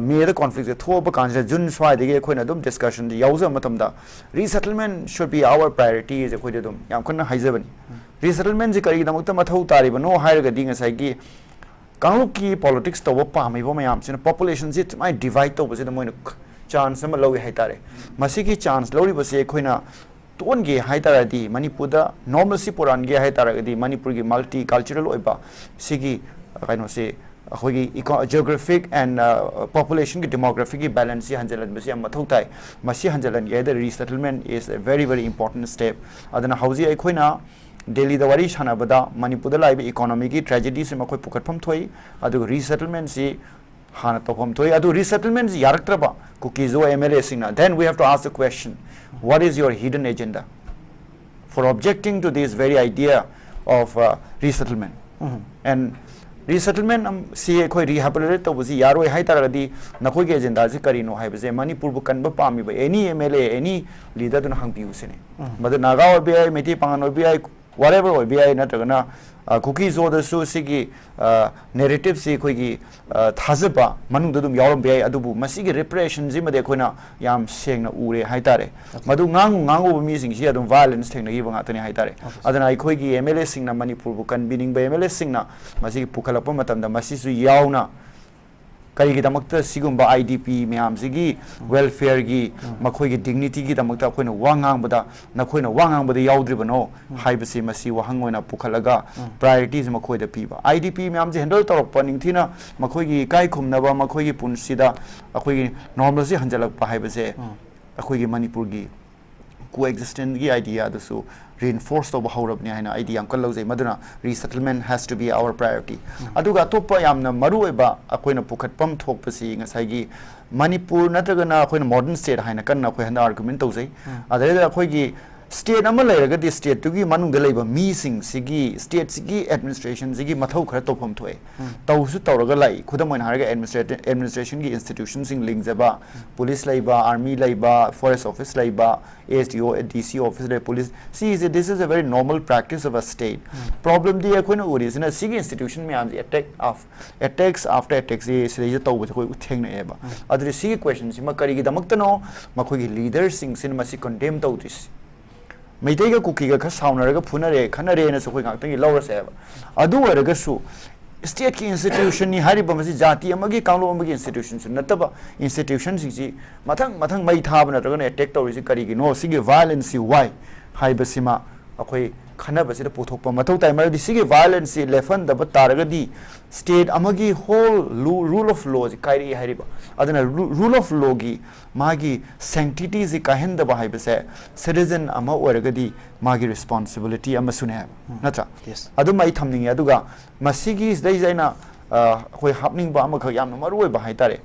ꯃꯦꯗ ꯀꯣꯟꯐ꯭ꯂꯤꯛꯁꯦ ꯊꯣꯛꯑꯕ ꯀꯥꯟꯁꯤꯗ ꯖꯨꯟ ꯁ꯭ꯋꯥꯏꯗꯒꯤ ꯑꯩꯈꯣꯏꯅ ꯑꯗꯨꯝ ꯗꯤꯁꯀꯁꯟꯁꯦ ꯌꯥꯎꯖꯕ ꯃꯇꯝꯗ resettlement should be our priorities ꯑꯩꯈꯣꯏꯗꯤ ꯑꯗꯨꯝ ꯌꯥꯝ ꯀꯟꯅ ꯍꯥꯏꯖꯕꯅꯤ꯫ Resettlementꯁꯤ ꯀꯔꯤꯒꯤꯗꯃꯛꯇ ꯃꯊꯧ ꯇꯥꯔꯤꯕꯅꯣ ꯍꯥꯏꯔꯒꯗꯤ ꯉꯁꯥꯏꯒꯤ ꯀꯥꯡꯂꯨꯞꯀꯤ ꯄꯣꯂꯤꯇꯤꯛꯁ ꯇꯧꯕ ꯄꯥꯝꯃꯤꯕ ꯃꯌꯥꯝꯁꯤꯅ ꯄꯣꯄꯨꯂꯦꯁꯟꯁꯤ ꯁꯨꯃꯥꯏꯅ ꯗꯤꯚꯥꯏꯠ ꯇꯧꯕꯁꯤꯗ ꯃꯣꯏꯅ ꯆꯥꯟꯁ ꯑꯃ ꯂꯧꯏ ꯍꯥꯏꯇꯥꯔꯦ꯫ ꯃꯁꯤꯒꯤ ꯆꯥꯟꯁ ꯂꯧꯔꯤꯕꯁꯦ ꯑꯩꯈꯣꯏꯅ ꯇꯣꯟꯒꯦ ꯍꯥꯏ ꯇꯥꯔꯗꯤ, ꯃꯅꯤꯄꯨꯔꯗ ꯅꯣꯔꯃꯦꯜꯁꯤ ꯄꯨꯔꯛꯍꯟꯒꯦ ꯍꯥꯏ ꯇꯥꯔꯒꯗꯤ, ꯃꯅꯤꯄꯨꯔꯒꯤ ꯃꯜꯇꯤ ꯀꯜꯆꯔꯦꯜ ꯑꯣꯏꯕ ꯁꯤꯒꯤ ꯀꯩꯅꯣꯁꯦ, ꯑꯩꯈꯣꯏꯒꯤ ꯏꯀꯣ geographic and populationꯒꯤ demographyꯒꯤ balance ꯁꯤ ꯍꯟꯖꯤꯜꯍꯟꯕꯁꯤ ꯌꯥꯝ ꯃꯊꯧ ꯇꯥꯏ꯫ ꯃꯁꯤ ꯍꯟꯖꯤꯜꯍꯟꯒꯦ ꯍꯥꯏ ꯇꯥꯔꯗꯤ resettlement is a very very important step꯫ ꯑꯗꯨꯅ ꯍꯧꯖꯤꯛ ꯑꯩꯈꯣꯏꯅ ꯗꯦꯜꯂꯤꯗ ꯋꯥꯔꯤ ꯁꯥꯟꯅꯕꯗ ꯃꯅꯤꯄꯨꯔꯗ ꯂꯥꯛꯏꯕ ꯏꯀꯣꯅꯣꯃꯤꯒꯤ ꯇ꯭ꯔꯦꯖꯦꯗꯤꯁꯤ ꯃꯈꯣꯏ ꯄꯨꯈꯠꯐꯝ ꯊꯣꯛꯏ, ꯑꯗꯨꯒ ꯔꯤꯁꯦꯇꯜꯃꯦꯟꯁꯤ ꯍꯥꯟꯅ ꯇꯧꯐꯝ ꯊꯣꯛꯏ꯫ ꯑꯗꯨ ꯔꯤꯁꯦꯇꯜꯃꯦꯟꯁꯤ ꯌꯥꯔꯛꯇ꯭ꯔꯕ ꯀꯨꯀꯤꯖꯣ ꯑꯦꯝ ꯑꯦꯜ ꯑꯦꯁꯤꯡꯅ, then we have to ask the question, what is your hidden agenda for objecting to this very idea of resettlement? And resettlement ꯁꯤ ꯑꯩꯈꯣꯏ ꯔꯤꯍꯦꯕꯤꯂꯤꯇꯦꯠ ꯇꯧꯕꯁꯤ ꯌꯥꯔꯣꯏ ꯍꯥꯏ ꯇꯥꯔꯒꯗꯤ ꯅꯈꯣꯏꯒꯤ ꯑꯦꯖꯦꯟꯗꯥꯁꯤ ꯀꯔꯤꯅꯣ ꯍꯥꯏꯕꯁꯦ ꯃꯅꯤꯄꯨꯔꯕꯨ ꯀꯟꯕ ꯄꯥꯝꯃꯤꯕ ꯑꯦꯅꯤ ꯑꯦꯝ ꯑꯦꯜ ꯑꯦ, ꯑꯦꯅꯤ ꯂꯤꯗꯔꯗꯨꯅ ꯍꯪꯕꯤꯌꯨ ꯁꯤꯅꯤ꯫ ꯃꯗꯨ ꯅꯥꯒꯥ ꯑꯣꯏꯕ ꯌꯥꯏ, ꯃꯩꯇꯩ ꯄꯥꯉꯟ ꯑꯣꯏꯕ ꯌꯥꯏ, whatever ꯑꯣꯏꯕ ꯌꯥꯏ, ꯅꯠꯇ꯭ꯔꯒꯅ ꯀꯨꯀꯤꯖꯣꯗꯁꯨ ꯁꯤꯒꯤ ꯅꯦꯔꯦꯇꯤꯞꯁꯤ ꯑꯩꯈꯣꯏꯒꯤ ꯊꯥꯖꯕ ꯃꯅꯨꯡꯗ ꯑꯗꯨꯝ ꯌꯥꯎꯔꯝꯕ ꯌꯥꯏ꯫ ꯑꯗꯨꯕꯨ ꯃꯁꯤꯒꯤ ꯔꯤꯄ꯭ꯔꯦꯁꯟꯁꯤꯃꯗꯤ ꯑꯩꯈꯣꯏꯅ ꯌꯥꯝ ꯁꯦꯡꯅ ꯎꯔꯦ ꯍꯥꯏꯇꯥꯔꯦ꯫ ꯃꯗꯨ ꯉꯥꯡꯉꯨ ꯉꯥꯡꯉꯨꯕ ꯃꯤꯁꯤꯡꯁꯤ ꯑꯗꯨꯝ ꯚꯥꯏꯑꯣꯂꯦꯟꯁ ꯊꯦꯡꯅꯈꯤꯕ ꯉꯥꯛꯇꯅꯤ ꯍꯥꯏꯇꯥꯔꯦ꯫ ꯑꯗꯨꯅ ꯑꯩꯈꯣꯏꯒꯤ ꯑꯦꯝ ꯑꯦꯜ ꯑꯦꯁꯤꯡꯅ, ꯃꯅꯤꯄꯨꯔꯕꯨ ꯀꯟꯕꯤꯅꯤꯡꯕ ꯑꯦꯝ ꯑꯦꯜ ꯑꯦꯁꯤꯡꯅ ꯃꯁꯤꯒꯤ ꯄꯨꯈꯠꯂꯛꯄ ꯃꯇꯝꯗ ꯃꯁꯤꯁꯨ ꯌꯥꯎꯅ ꯀꯔꯤꯒꯤꯗꯃꯛꯇ ꯁꯤꯒꯨꯝꯕ ꯑꯥꯏ ꯗꯤ ꯄꯤ ꯃꯌꯥꯝꯁꯤꯒꯤ ꯋꯦꯜꯐꯤꯌꯔꯒꯤ, ꯃꯈꯣꯏꯒꯤ ꯗꯤꯒꯅꯤꯇꯤꯒꯤꯗꯃꯛꯇ ꯑꯩꯈꯣꯏꯅ ꯋꯥ ꯉꯥꯡꯕꯗ, ꯅꯈꯣꯏꯅ ꯋꯥ ꯉꯥꯡꯕꯗ ꯌꯥꯎꯗ꯭ꯔꯤꯕꯅꯣ ꯍꯥꯏꯕꯁꯤ ꯃꯁꯤ ꯋꯥꯍꯪ ꯑꯣꯏꯅ ꯄꯨꯈꯠꯂꯒ ꯄ꯭ꯔꯥꯏꯌꯣꯔꯤꯇꯤꯁꯤ ꯃꯈꯣꯏꯗ ꯄꯤꯕ꯫ ꯑꯥꯏ ꯗꯤ ꯄꯤ ꯃꯌꯥꯝꯁꯤ ꯍꯦꯟꯗꯜ ꯇꯧꯔꯛꯄ ꯅꯤꯡꯊꯤꯅ ꯃꯈꯣꯏꯒꯤ ꯏꯀꯥꯏ ꯈꯨꯝꯅꯕ, ꯃꯈꯣꯏꯒꯤ ꯄꯨꯟꯁꯤꯗ ꯑꯩꯈꯣꯏꯒꯤ ꯅꯣꯔꯃꯦꯜꯁꯤ ꯍꯟꯖꯤꯜꯂꯛꯄ ꯍꯥꯏꯕꯁꯦ ꯑꯩꯈꯣꯏꯒꯤ ꯃꯅꯤꯄꯨꯔꯒꯤ ꯀꯣ ꯑꯦꯛꯖꯤꯁꯇꯦꯟꯁꯒꯤ ꯑꯥꯏꯗꯤꯌꯥꯗꯨꯁꯨ ꯔꯤꯏꯟꯐꯣꯔꯁ ꯇꯧꯕ ꯍꯧꯔꯕꯅꯤ ꯍꯥꯏꯅ ꯑꯩꯗꯤ ꯌꯥꯝ ꯀꯟꯅ ꯂꯧꯖꯩ꯫ ꯃꯗꯨꯅ resettlement has to be our priority꯫ ꯑꯗꯨꯒ ꯑꯇꯣꯞꯄ ꯌꯥꯝꯅ ꯃꯔꯨꯑꯣꯏꯕ ꯑꯩꯈꯣꯏꯅ ꯄꯨꯈꯠꯐꯝ ꯊꯣꯛꯄꯁꯤ ꯉꯁꯥꯏꯒꯤ ꯃꯅꯤꯄꯨꯔ ꯅꯠꯇ꯭ꯔꯒꯅ ꯑꯩꯈꯣꯏꯅ ꯃꯣꯗꯔꯟ ꯁ꯭ꯇꯦꯠ ꯍꯥꯏꯅ ꯀꯟꯅ ꯑꯩꯈꯣꯏ ꯍꯟꯗꯛ ꯑꯥꯔꯒꯨꯃꯦꯟ ꯇꯧꯖꯩ꯫ ꯑꯗꯩꯗ ꯑꯩꯈꯣꯏꯒꯤ ꯁ꯭ꯇꯦꯠ ꯑꯃ ꯂꯩꯔꯒꯗꯤ ꯁ꯭ꯇꯦꯠꯇꯨꯒꯤ ꯃꯅꯨꯡꯗ ꯂꯩꯕ ꯃꯤꯁꯤꯡꯁꯤꯒꯤ, ꯁ꯭ꯇꯦꯠꯁꯤꯒꯤ ꯑꯦꯗꯃꯤꯅꯤꯁꯇ꯭ꯔꯦꯁꯟꯁꯤꯒꯤ ꯃꯊꯧ ꯈꯔ ꯇꯧꯐꯝ ꯊꯣꯛꯑꯦ꯫ ꯇꯧꯁꯨ ꯇꯧꯔꯒ ꯂꯥꯛꯏ꯫ ꯈꯨꯗꯝ ꯑꯣꯏꯅ ꯍꯥꯏꯔꯒ ꯑꯦꯗꯃꯤꯅꯤꯁꯇ꯭ꯔꯦꯁꯟꯒꯤ ꯏꯟꯁꯇꯤꯇ꯭ꯌꯨꯁꯟꯁꯤꯡ ꯂꯤꯡꯖꯕ, ꯄꯨꯂꯤꯁ ꯂꯩꯕ, ꯑꯥꯔꯃꯤ ꯂꯩꯕ, ꯐꯣꯔꯦꯁ ꯑꯣꯐꯤꯁ ꯂꯩꯕ, ꯑꯦꯁ ꯗꯤ ꯑꯣ, ꯗꯤ ꯁꯤ ꯑꯣꯐꯤꯁ ꯂꯩꯕ, ꯄꯨꯂꯤꯁ, ꯁꯤꯁꯦ, this is a very normal practice of a state꯫ ꯄ꯭ꯔꯣꯕ꯭ꯂꯦꯝꯗꯤ ꯑꯩꯈꯣꯏꯅ ꯎꯔꯤꯁꯤꯅ ꯁꯤꯒꯤ ꯏꯟꯁꯇꯤꯇ꯭ꯌꯨꯁꯟ ꯃꯌꯥꯝꯁꯦ ꯑꯦꯇꯦꯛ ꯑꯦꯇꯦꯛꯁ ꯑꯥꯐꯇꯔ ꯑꯦꯇꯦꯛꯁꯦ ꯁꯤꯗꯩꯗ ꯇꯧꯕꯁꯦ ꯑꯩꯈꯣꯏ ꯊꯦꯡꯅꯩꯑꯦꯕ꯫ ꯑꯗꯨꯗꯤ ꯁꯤꯒꯤ ꯀꯣꯏꯁꯟꯁꯤꯃ ꯀꯔꯤꯒꯤꯗꯃꯛꯇꯅꯣ ꯃꯈꯣꯏꯒꯤ ꯂꯤꯗꯔꯁꯤꯡꯁꯤꯅ ꯃꯁꯤ ꯀꯟꯗꯦꯝ ꯇꯧꯗ꯭ꯔꯤꯁꯤ? ꯃꯩꯇꯩꯒ ꯀꯨꯀꯤꯒ ꯈꯔ ꯁꯥꯎꯅꯔꯒ ꯐꯨꯅꯔꯦ, ꯈꯠꯅꯔꯦꯅꯁꯨ ꯑꯩꯈꯣꯏ ꯉꯥꯛꯇꯪꯒꯤ ꯂꯧꯔꯁꯦꯕ꯫ ꯑꯗꯨ ꯑꯣꯏꯔꯒꯁꯨ ꯁ꯭ꯇꯦꯠꯀꯤ ꯏꯟꯁꯇꯤꯇ꯭ꯌꯨꯁꯟꯅꯤ ꯍꯥꯏꯔꯤꯕ ꯃꯁꯤ ꯖꯥꯇꯤ ꯑꯃꯒꯤ, ꯀꯥꯡꯂꯨꯞ ꯑꯃꯒꯤ ꯏꯟꯁꯇꯤꯇ꯭ꯌꯨꯁꯟꯁꯨ ꯅꯠꯇꯕ ꯏꯟꯁꯇꯤꯇ꯭ꯌꯨꯁꯟꯁꯤꯡꯁꯤ ꯃꯊꯪ ꯃꯊꯪ ꯃꯩ ꯊꯥꯕ ꯅꯠꯇ꯭ꯔꯒꯅ ꯑꯦꯇꯦꯛ ꯇꯧꯔꯤꯁꯤ ꯀꯔꯤꯒꯤꯅꯣ? ꯁꯤꯒꯤ ꯚꯥꯏꯑꯣꯂꯦꯟꯁꯁꯤ why ꯍꯥꯏꯕꯁꯤꯃ ꯑꯩꯈꯣꯏ ꯈꯟꯅꯕꯁꯤꯗ ꯄꯨꯊꯣꯛꯄ ꯃꯊꯧ ꯇꯥꯏ꯫ ꯃꯔꯝꯗꯤ ꯁꯤꯒꯤ ꯚꯥꯏꯑꯣꯂꯦꯟꯁꯁꯤ ꯂꯦꯞꯍꯟꯗꯕ ꯇꯥꯔꯒꯗꯤ ꯁ꯭ꯇꯦꯠ ꯑꯃꯒꯤ ꯍꯣꯜ ꯔꯨꯜ ꯑꯣꯐ ꯂꯣꯁꯤ ꯀꯥꯏꯔꯛꯏ ꯍꯥꯏꯔꯤꯕ꯫ ꯑꯗꯨꯅ ꯔꯨꯜ ꯑꯣꯐ ꯂꯣꯒꯤ ꯃꯥꯒꯤ ꯁꯦꯡꯇꯤꯇꯤꯁꯤ ꯀꯥꯏꯍꯟꯗꯕ ꯍꯥꯏꯕꯁꯦ ꯁꯤꯇꯤꯖꯟ ꯑꯃ ꯑꯣꯏꯔꯒꯗꯤ ꯃꯥꯒꯤ ꯔꯦꯁꯄꯣꯟꯁꯤꯕꯤꯂꯤꯇꯤ ꯑꯃꯁꯨꯅꯦ ꯍꯥꯏꯕ, ꯅꯠꯇ꯭ꯔꯥ? Yes. ꯑꯗꯨꯃ ꯑꯩ ꯊꯝꯅꯤꯡꯉꯦ꯫ ꯑꯗꯨꯒ ꯃꯁꯤꯒꯤꯁꯤꯗꯩꯁꯤꯗ ꯑꯩꯅ, ꯑ, ꯑꯩꯈꯣꯏ ꯍꯥꯞꯅꯤꯡꯕ ꯑꯃꯈꯛ ꯌꯥꯝꯅ ꯃꯔꯨ ꯑꯣꯏꯕ ꯍꯥꯏꯇꯥꯔꯦ꯫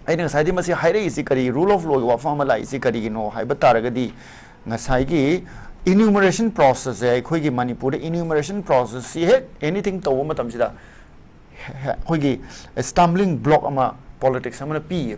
ꯑꯩꯅ ꯉꯁꯥꯏꯗꯤ ꯃꯁꯤ ꯍꯥꯏꯔꯛꯏꯁꯤ ꯀꯔꯤ, ꯔꯨꯜ ꯑꯣꯐ ꯂꯣꯒꯤ ꯋꯥꯐꯝ ꯑꯃ ꯂꯥꯛꯏꯁꯤ ꯀꯔꯤꯒꯤꯅꯣ ꯍꯥꯏꯕ ꯇꯥꯔꯒꯗꯤ, ꯉꯁꯥꯏꯒꯤ ꯏꯅ꯭ꯌꯨꯃꯔꯦꯁꯟ ꯄ꯭ꯔꯣꯁꯦꯁꯁꯦ, ꯑꯩꯈꯣꯏꯒꯤ ꯃꯅꯤꯄꯨꯔꯗ ꯏꯅ꯭ꯌꯨꯃꯔꯦꯁꯟ ꯄ꯭ꯔꯣꯁꯦꯁꯁꯤ ꯍꯦꯛ ꯑꯦꯅꯤꯊꯤꯡ ꯇꯧꯕ ꯃꯇꯝꯁꯤꯗ ꯍꯦ-, ꯍꯦ-, ꯑꯩꯈꯣꯏꯒꯤ ꯁ꯭ꯇꯝꯕ꯭ꯂꯤꯡ ꯕ꯭ꯂꯣꯛ ꯑꯃ ꯄꯣꯂꯤꯇꯤꯛꯁ ꯑꯃꯅ ꯄꯤꯌꯦ꯫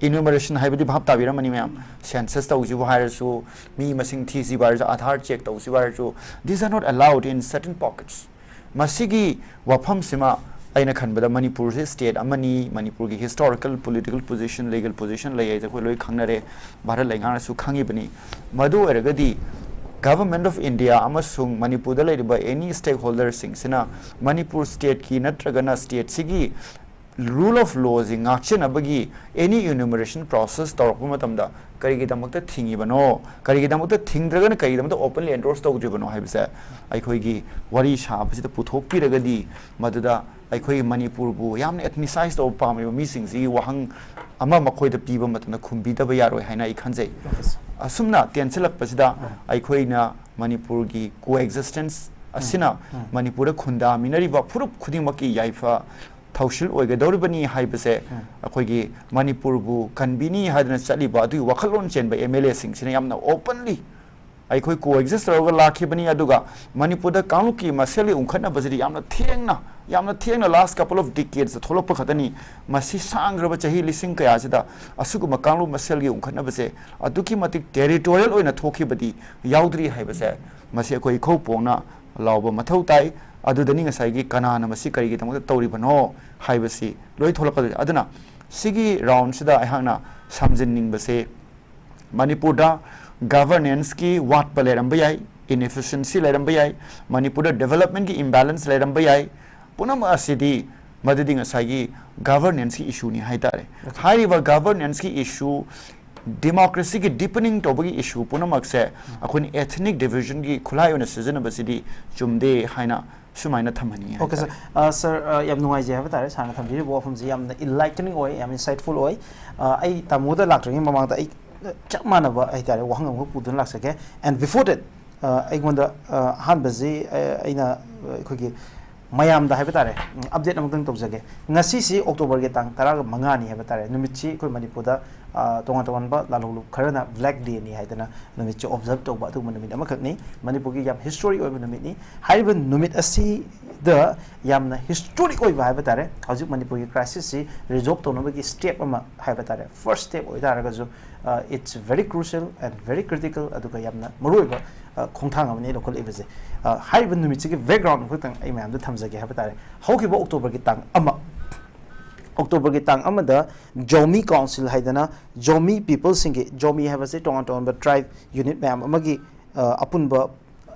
ꯏꯅ꯭ꯌꯨꯃꯔꯦꯁꯟ ꯍꯥꯏꯕꯗꯤ ꯚꯥꯞ ꯇꯥꯕꯤꯔꯝꯃꯅꯤ ꯃꯌꯥꯝ, ꯁꯦꯟꯁꯁ ꯇꯧꯁꯤꯕꯨ ꯍꯥꯏꯔꯁꯨ, ꯃꯤ ꯃꯁꯤꯡ ꯊꯤꯁꯤꯕꯨ ꯍꯥꯏꯔꯁꯨ, ꯑꯥꯙꯥꯔ ꯆꯦꯛ ꯇꯧꯁꯤꯕꯨ ꯍꯥꯏꯔꯁꯨ, these are not allowed in certain pockets꯫ ꯃꯁꯤꯒꯤ ꯋꯥꯐꯝꯁꯤꯃ ꯑꯩꯅ ꯈꯟꯕꯗ ꯃꯅꯤꯄꯨꯔꯁꯦ ꯁ꯭ꯇꯦꯠ ꯑꯃꯅꯤ, ꯃꯅꯤꯄꯨꯔꯒꯤ historical political position, legal position ꯂꯩ ꯍꯥꯏꯁꯦ ꯑꯩꯈꯣꯏ ꯂꯣꯏ ꯈꯪꯅꯔꯦ, ꯚꯥꯔꯠ ꯂꯩꯉꯥꯛꯅꯁꯨ ꯈꯪꯉꯤꯕꯅꯤ꯫ ꯃꯗꯨ ꯑꯣꯏꯔꯒꯗꯤ Government of India ꯑꯃꯁꯨꯡ ꯃꯅꯤꯄꯨꯔꯗ ꯂꯩꯔꯤꯕ ꯑꯦꯅꯤ ꯁ꯭ꯇꯦꯛ ꯍꯣꯜꯗꯔꯁꯤꯡꯁꯤꯅ ꯃꯅꯤꯄꯨꯔ ꯁ꯭ꯇꯦꯠꯀꯤ ꯅꯠꯇ꯭ꯔꯒꯅ ꯁ꯭ꯇꯦꯠꯁꯤꯒꯤ ꯔꯨꯜ ꯑꯣꯐ ꯂꯣꯁꯤ ꯉꯥꯛꯆꯅꯕꯒꯤ ꯑꯦꯅꯤ ꯏꯅ꯭ꯌꯨꯃꯔꯦꯁꯟ ꯄ꯭ꯔꯣꯁꯦꯁ ꯇꯧꯔꯛꯄ ꯃꯇꯝꯗ ꯀꯔꯤꯒꯤꯗꯃꯛꯇ ꯊꯤꯡꯉꯤꯕꯅꯣ? ꯀꯔꯤꯒꯤꯗꯃꯛꯇ ꯊꯤꯡꯗ꯭ꯔꯒꯅ ꯀꯔꯤꯒꯤꯗꯃꯛꯇ ꯑꯣꯄꯟꯂꯤ ꯑꯦꯟꯗꯣꯔꯁ ꯇꯧꯗ꯭ꯔꯤꯕꯅꯣ ꯍꯥꯏꯕꯁꯦ ꯑꯩꯈꯣꯏꯒꯤ ꯋꯥꯔꯤ ꯁꯥꯕꯁꯤꯗ ꯄꯨꯊꯣꯛꯄꯤꯔꯒꯗꯤ ꯃꯗꯨꯗ ꯑꯩꯈꯣꯏꯒꯤ ꯃꯅꯤꯄꯨꯔꯕꯨ ꯌꯥꯝꯅ ꯑꯦꯊꯅꯤꯁꯥꯏꯁ ꯇꯧꯕ ꯄꯥꯝꯃꯤꯕ ꯃꯤꯁꯤꯡꯁꯤꯒꯤ ꯋꯥꯍꯪ ꯑꯃ ꯃꯈꯣꯏꯗ ꯄꯤꯕ ꯃꯇꯝꯗ ꯈꯨꯝꯕꯤꯗꯕ ꯌꯥꯔꯣꯏ ꯍꯥꯏꯅ ꯑꯩ ꯈꯟꯖꯩ꯫ ꯑꯁꯨꯝꯅ ꯇꯦꯟꯁꯤꯜꯂꯛꯄꯁꯤꯗ ꯑꯩꯈꯣꯏꯅ ꯃꯅꯤꯄꯨꯔꯒꯤ ꯀꯣ ꯑꯦꯛꯖꯤꯁꯇꯦꯟꯁ ꯑꯁꯤꯅ ꯃꯅꯤꯄꯨꯔꯗ ꯈꯨꯟꯗꯥꯃꯤꯟꯅꯔꯤꯕ ꯐꯨꯔꯨꯞ ꯈꯨꯗꯤꯡꯃꯛꯀꯤ ꯌꯥꯏꯐ ꯊꯧꯁꯤꯜ ꯑꯣꯏꯒꯗꯧꯔꯤꯕꯅꯤ ꯍꯥꯏꯕꯁꯦ ꯑꯩꯈꯣꯏꯒꯤ ꯃꯅꯤꯄꯨꯔꯕꯨ ꯀꯟꯕꯤꯅꯤ ꯍꯥꯏꯗꯅ ꯆꯠꯂꯤꯕ ꯑꯗꯨꯒꯤ ꯋꯥꯈꯜꯂꯣꯟ ꯆꯦꯟꯕ ꯑꯦꯝ ꯑꯦꯜ ꯑꯦꯁꯤꯡꯁꯤꯅ ꯌꯥꯝꯅ ꯑꯣꯄꯟꯂꯤ ꯑꯩꯈꯣꯏ ꯀꯣ ꯑꯦꯛꯖꯤꯁ ꯇꯧꯔꯒ ꯂꯥꯛꯈꯤꯕꯅꯤ꯫ ꯑꯗꯨꯒ ꯃꯅꯤꯄꯨꯔꯗ ꯀꯥꯡꯂꯨꯞꯀꯤ ꯃꯁꯦꯜꯒꯤ ꯎꯪꯈꯠꯅꯕꯁꯤꯗꯤ ꯌꯥꯝꯅ ꯊꯦꯡꯅ, ꯌꯥꯝꯅ ꯊꯦꯡꯅ, ꯂꯥꯁ ꯀꯄꯜ ꯑꯣꯐ ꯗꯤꯀꯦꯗꯁꯇ ꯊꯣꯛꯂꯛꯄ ꯈꯛꯇꯅꯤ꯫ ꯃꯁꯤ ꯁꯥꯡꯈ꯭ꯔꯕ ꯆꯍꯤ ꯂꯤꯁꯤꯡ ꯀꯌꯥꯁꯤꯗ ꯑꯁꯤꯒꯨꯝꯕ ꯀꯥꯡꯂꯨꯞ ꯃꯁꯦꯜꯒꯤ ꯎꯪꯈꯠꯅꯕꯁꯦ ꯑꯗꯨꯛꯀꯤ ꯃꯇꯤꯛ ꯇꯦꯔꯤꯇꯣꯔꯤꯌꯦꯜ ꯑꯣꯏꯅ ꯊꯣꯛꯈꯤꯕꯗꯤ ꯌꯥꯎꯗ꯭ꯔꯤ ꯍꯥꯏꯕꯁꯦ, ꯃꯁꯤ ꯑꯩꯈꯣꯏ ꯏꯈꯧ ꯄꯣꯡꯅ ꯂꯥꯎꯕ ꯃꯊꯧ ꯇꯥꯏ꯫ ꯑꯗꯨꯗꯅꯤ ꯉꯁꯥꯏꯒꯤ ꯀꯅꯥꯅ ꯃꯁꯤ ꯀꯔꯤꯒꯤꯗꯃꯛꯇ ꯇꯧꯔꯤꯕꯅꯣ ꯍꯥꯏꯕꯁꯤ ꯂꯣꯏ ꯊꯣꯛꯂꯛꯀꯗꯣꯏꯅꯤ꯫ ꯑꯗꯨꯅ ꯁꯤꯒꯤ ꯔꯥꯎꯟꯁꯤꯗ ꯑꯩꯍꯥꯛꯅ ꯁꯝꯖꯤꯟꯅꯤꯡꯕꯁꯦ, ꯃꯅꯤꯄꯨꯔꯗ ꯒꯚꯔꯅꯦꯟꯁꯀꯤ ꯋꯥꯠꯄ ꯂꯩꯔꯝꯕ ꯌꯥꯏ, ꯏꯟꯏꯐꯤꯁꯤꯌꯦꯟꯁꯤ ꯂꯩꯔꯝꯕ ꯌꯥꯏ, ꯃꯅꯤꯄꯨꯔꯗ ꯗꯤꯕꯦꯂꯞꯃꯦꯟꯒꯤ ꯏꯝꯕꯦꯂꯦꯟꯁ ꯂꯩꯔꯝꯕ ꯌꯥꯏ꯫ ꯄꯨꯝꯅꯃꯛ ꯑꯁꯤꯗꯤ ꯃꯗꯨꯗꯤ ꯉꯁꯥꯏꯒꯤ ꯒꯚꯔꯅꯦꯟꯁꯀꯤ ꯏꯁꯨꯅꯤ ꯍꯥꯏꯇꯥꯔꯦ꯫ ꯍꯥꯏꯔꯤꯕ ꯒꯚꯔꯅꯦꯟꯁꯀꯤ ꯏꯁꯨ, ꯗꯦꯃꯣꯀ꯭ꯔꯦꯁꯤꯒꯤ ꯗꯤꯄꯅꯤꯡ ꯇꯧꯕꯒꯤ ꯏꯁꯨ ꯄꯨꯝꯅꯃꯛꯁꯦ ꯑꯩꯈꯣꯏꯅ ꯑꯦꯊꯅꯤꯛ ꯗꯤꯚꯤꯖꯟꯒꯤ ꯈꯨꯠꯂꯥꯏ ꯑꯣꯏꯅ ꯁꯤꯖꯤꯟꯅꯕꯁꯤꯗꯤ ꯆꯨꯝꯗꯦ ꯍꯥꯏꯅ ꯁꯨꯃꯥꯏꯅ ꯊꯝꯍꯟꯅꯤꯡꯉꯤ ꯑꯣꯀꯦ ꯍꯥꯏꯇꯥꯔꯦ꯫ ꯁꯥꯔ, ꯌꯥꯝ ꯅꯨꯡꯉꯥꯏꯖꯩ ꯍꯥꯏꯕ ꯇꯥꯔꯦ ꯁꯥꯔꯅ ꯊꯝꯕꯤꯔꯤꯕ ꯋꯥꯐꯝꯁꯤ ꯌꯥꯝꯅ ꯏꯟꯂꯥꯏꯇꯅꯤꯡ ꯑꯣꯏ, ꯌꯥꯝ ꯏꯟꯁꯥꯏꯠꯐꯨꯜ ꯑꯣꯏ꯫ ꯑ, ꯑꯩ ꯇꯥꯃꯣꯗ ꯂꯥꯛꯇ꯭ꯔꯤꯉꯩ ꯃꯃꯥꯡꯗ ꯑꯩ ꯆꯞ ꯃꯥꯟꯅꯕ ꯍꯥꯏꯇꯥꯔꯦ ꯋꯥꯍꯪ ꯑꯃꯈꯛ ꯄꯨꯗꯨꯅ ꯂꯥꯛꯆꯒꯦ꯫ And before that, ꯑ, ꯑꯩꯉꯣꯟꯗ, ꯑ, ꯑꯍꯥꯟꯕꯁꯤ, ꯑ, ꯑꯩꯅ, ꯑ, ꯑꯩꯈꯣꯏꯒꯤ ꯃꯌꯥꯝꯗ ꯍꯥꯏꯕ ꯇꯥꯔꯦ, ꯎꯝ, ꯑꯞꯗꯦꯠ ꯑꯃꯇꯪ ꯇꯧꯖꯒꯦ꯫ ꯉꯁꯤꯁꯤ ꯑꯣꯛꯇꯣꯕꯔꯒꯤ ꯇꯥꯡ ꯇꯔꯥꯃꯉꯥꯅꯤ ꯍꯥꯏꯕ ꯇꯥꯔꯦ꯫ ꯅꯨꯃꯤꯠꯁꯤ ꯑꯩꯈꯣꯏ ꯃꯅꯤꯄꯨꯔꯗ, ꯑ, ꯇꯣꯉꯥꯟ ꯇꯣꯉꯥꯟꯕ ꯂꯥꯜꯍꯧꯂꯨꯞ ꯈꯔꯅ ꯕ꯭ꯂꯦꯛ ꯗꯦꯅꯤ ꯍꯥꯏꯗꯅ ꯅꯨꯃꯤꯠꯁꯤ ꯑꯣꯕꯖꯔꯕ ꯇꯧꯕ ꯑꯗꯨꯒꯨꯝꯕ ꯅꯨꯃꯤꯠ ꯑꯃꯈꯛꯅꯤ꯫ ꯃꯅꯤꯄꯨꯔꯒꯤ ꯌꯥꯝ ꯍꯤꯁꯇꯣꯔꯤꯛ ꯑꯣꯏꯕ ꯅꯨꯃꯤꯠꯅꯤ꯫ ꯍꯥꯏꯔꯤꯕ ꯅꯨꯃꯤꯠ ꯑꯁꯤꯗ ꯌꯥꯝꯅ ꯍꯤꯁꯇꯣꯔꯤꯛ ꯑꯣꯏꯕ ꯍꯥꯏꯕ ꯇꯥꯔꯦ, ꯍꯧꯖꯤꯛ ꯃꯅꯤꯄꯨꯔꯒꯤ ꯀ꯭ꯔꯥꯏꯁꯤꯁꯁꯤ ꯔꯤꯖꯣꯜꯕ ꯇꯧꯅꯕꯒꯤ ꯁ꯭ꯇꯦꯞ ꯑꯃ ꯍꯥꯏꯕ ꯇꯥꯔꯦ, ꯐꯥꯔꯁ ꯁ꯭ꯇꯦꯞ ꯑꯣꯏꯇꯥꯔꯒꯁꯨ, ꯑ, it's very crucial and very critical, ꯑꯗꯨꯒ ꯌꯥꯝꯅ ꯃꯔꯨꯑꯣꯏꯕ, ꯑ, ꯈꯣꯡꯊꯥꯡ ꯑꯃꯅꯤ ꯂꯧꯈꯠꯂꯛꯏꯕꯁꯦ꯫ ꯑ, ꯍꯥꯏꯔꯤꯕ ꯅꯨꯃꯤꯠꯁꯤꯒꯤ ꯕꯦꯛꯒ꯭ꯔꯥꯎꯟ ꯑꯃꯈꯛꯇꯪ ꯑꯩ ꯃꯌꯥꯝꯗ ꯊꯝꯖꯒꯦ ꯍꯥꯏꯕ ꯇꯥꯔꯦ꯫ ꯍꯧꯈꯤꯕ ꯑꯣꯛꯇꯣꯕꯔꯒꯤ ꯇꯥꯡ ꯑꯃ, ꯑꯣꯛꯇꯣꯕꯔꯒꯤ ꯇꯥꯡ ꯑꯃꯗ ꯖꯣꯃꯤ ꯀꯥꯎꯟꯁꯤꯜ ꯍꯥꯏꯗꯅ ꯖꯣꯃꯤ ꯄꯤꯄꯜꯁꯤꯡꯒꯤ, ꯖꯣꯃꯤ ꯍꯥꯏꯕꯁꯤ ꯇꯣꯉꯥꯟ ꯇꯣꯉꯥꯟꯕ ꯇ꯭ꯔꯥꯏꯕ ꯌꯨꯅꯤꯠ ꯃꯌꯥꯝ ꯑꯃꯒꯤ, ꯑ, ꯑꯄꯨꯟꯕ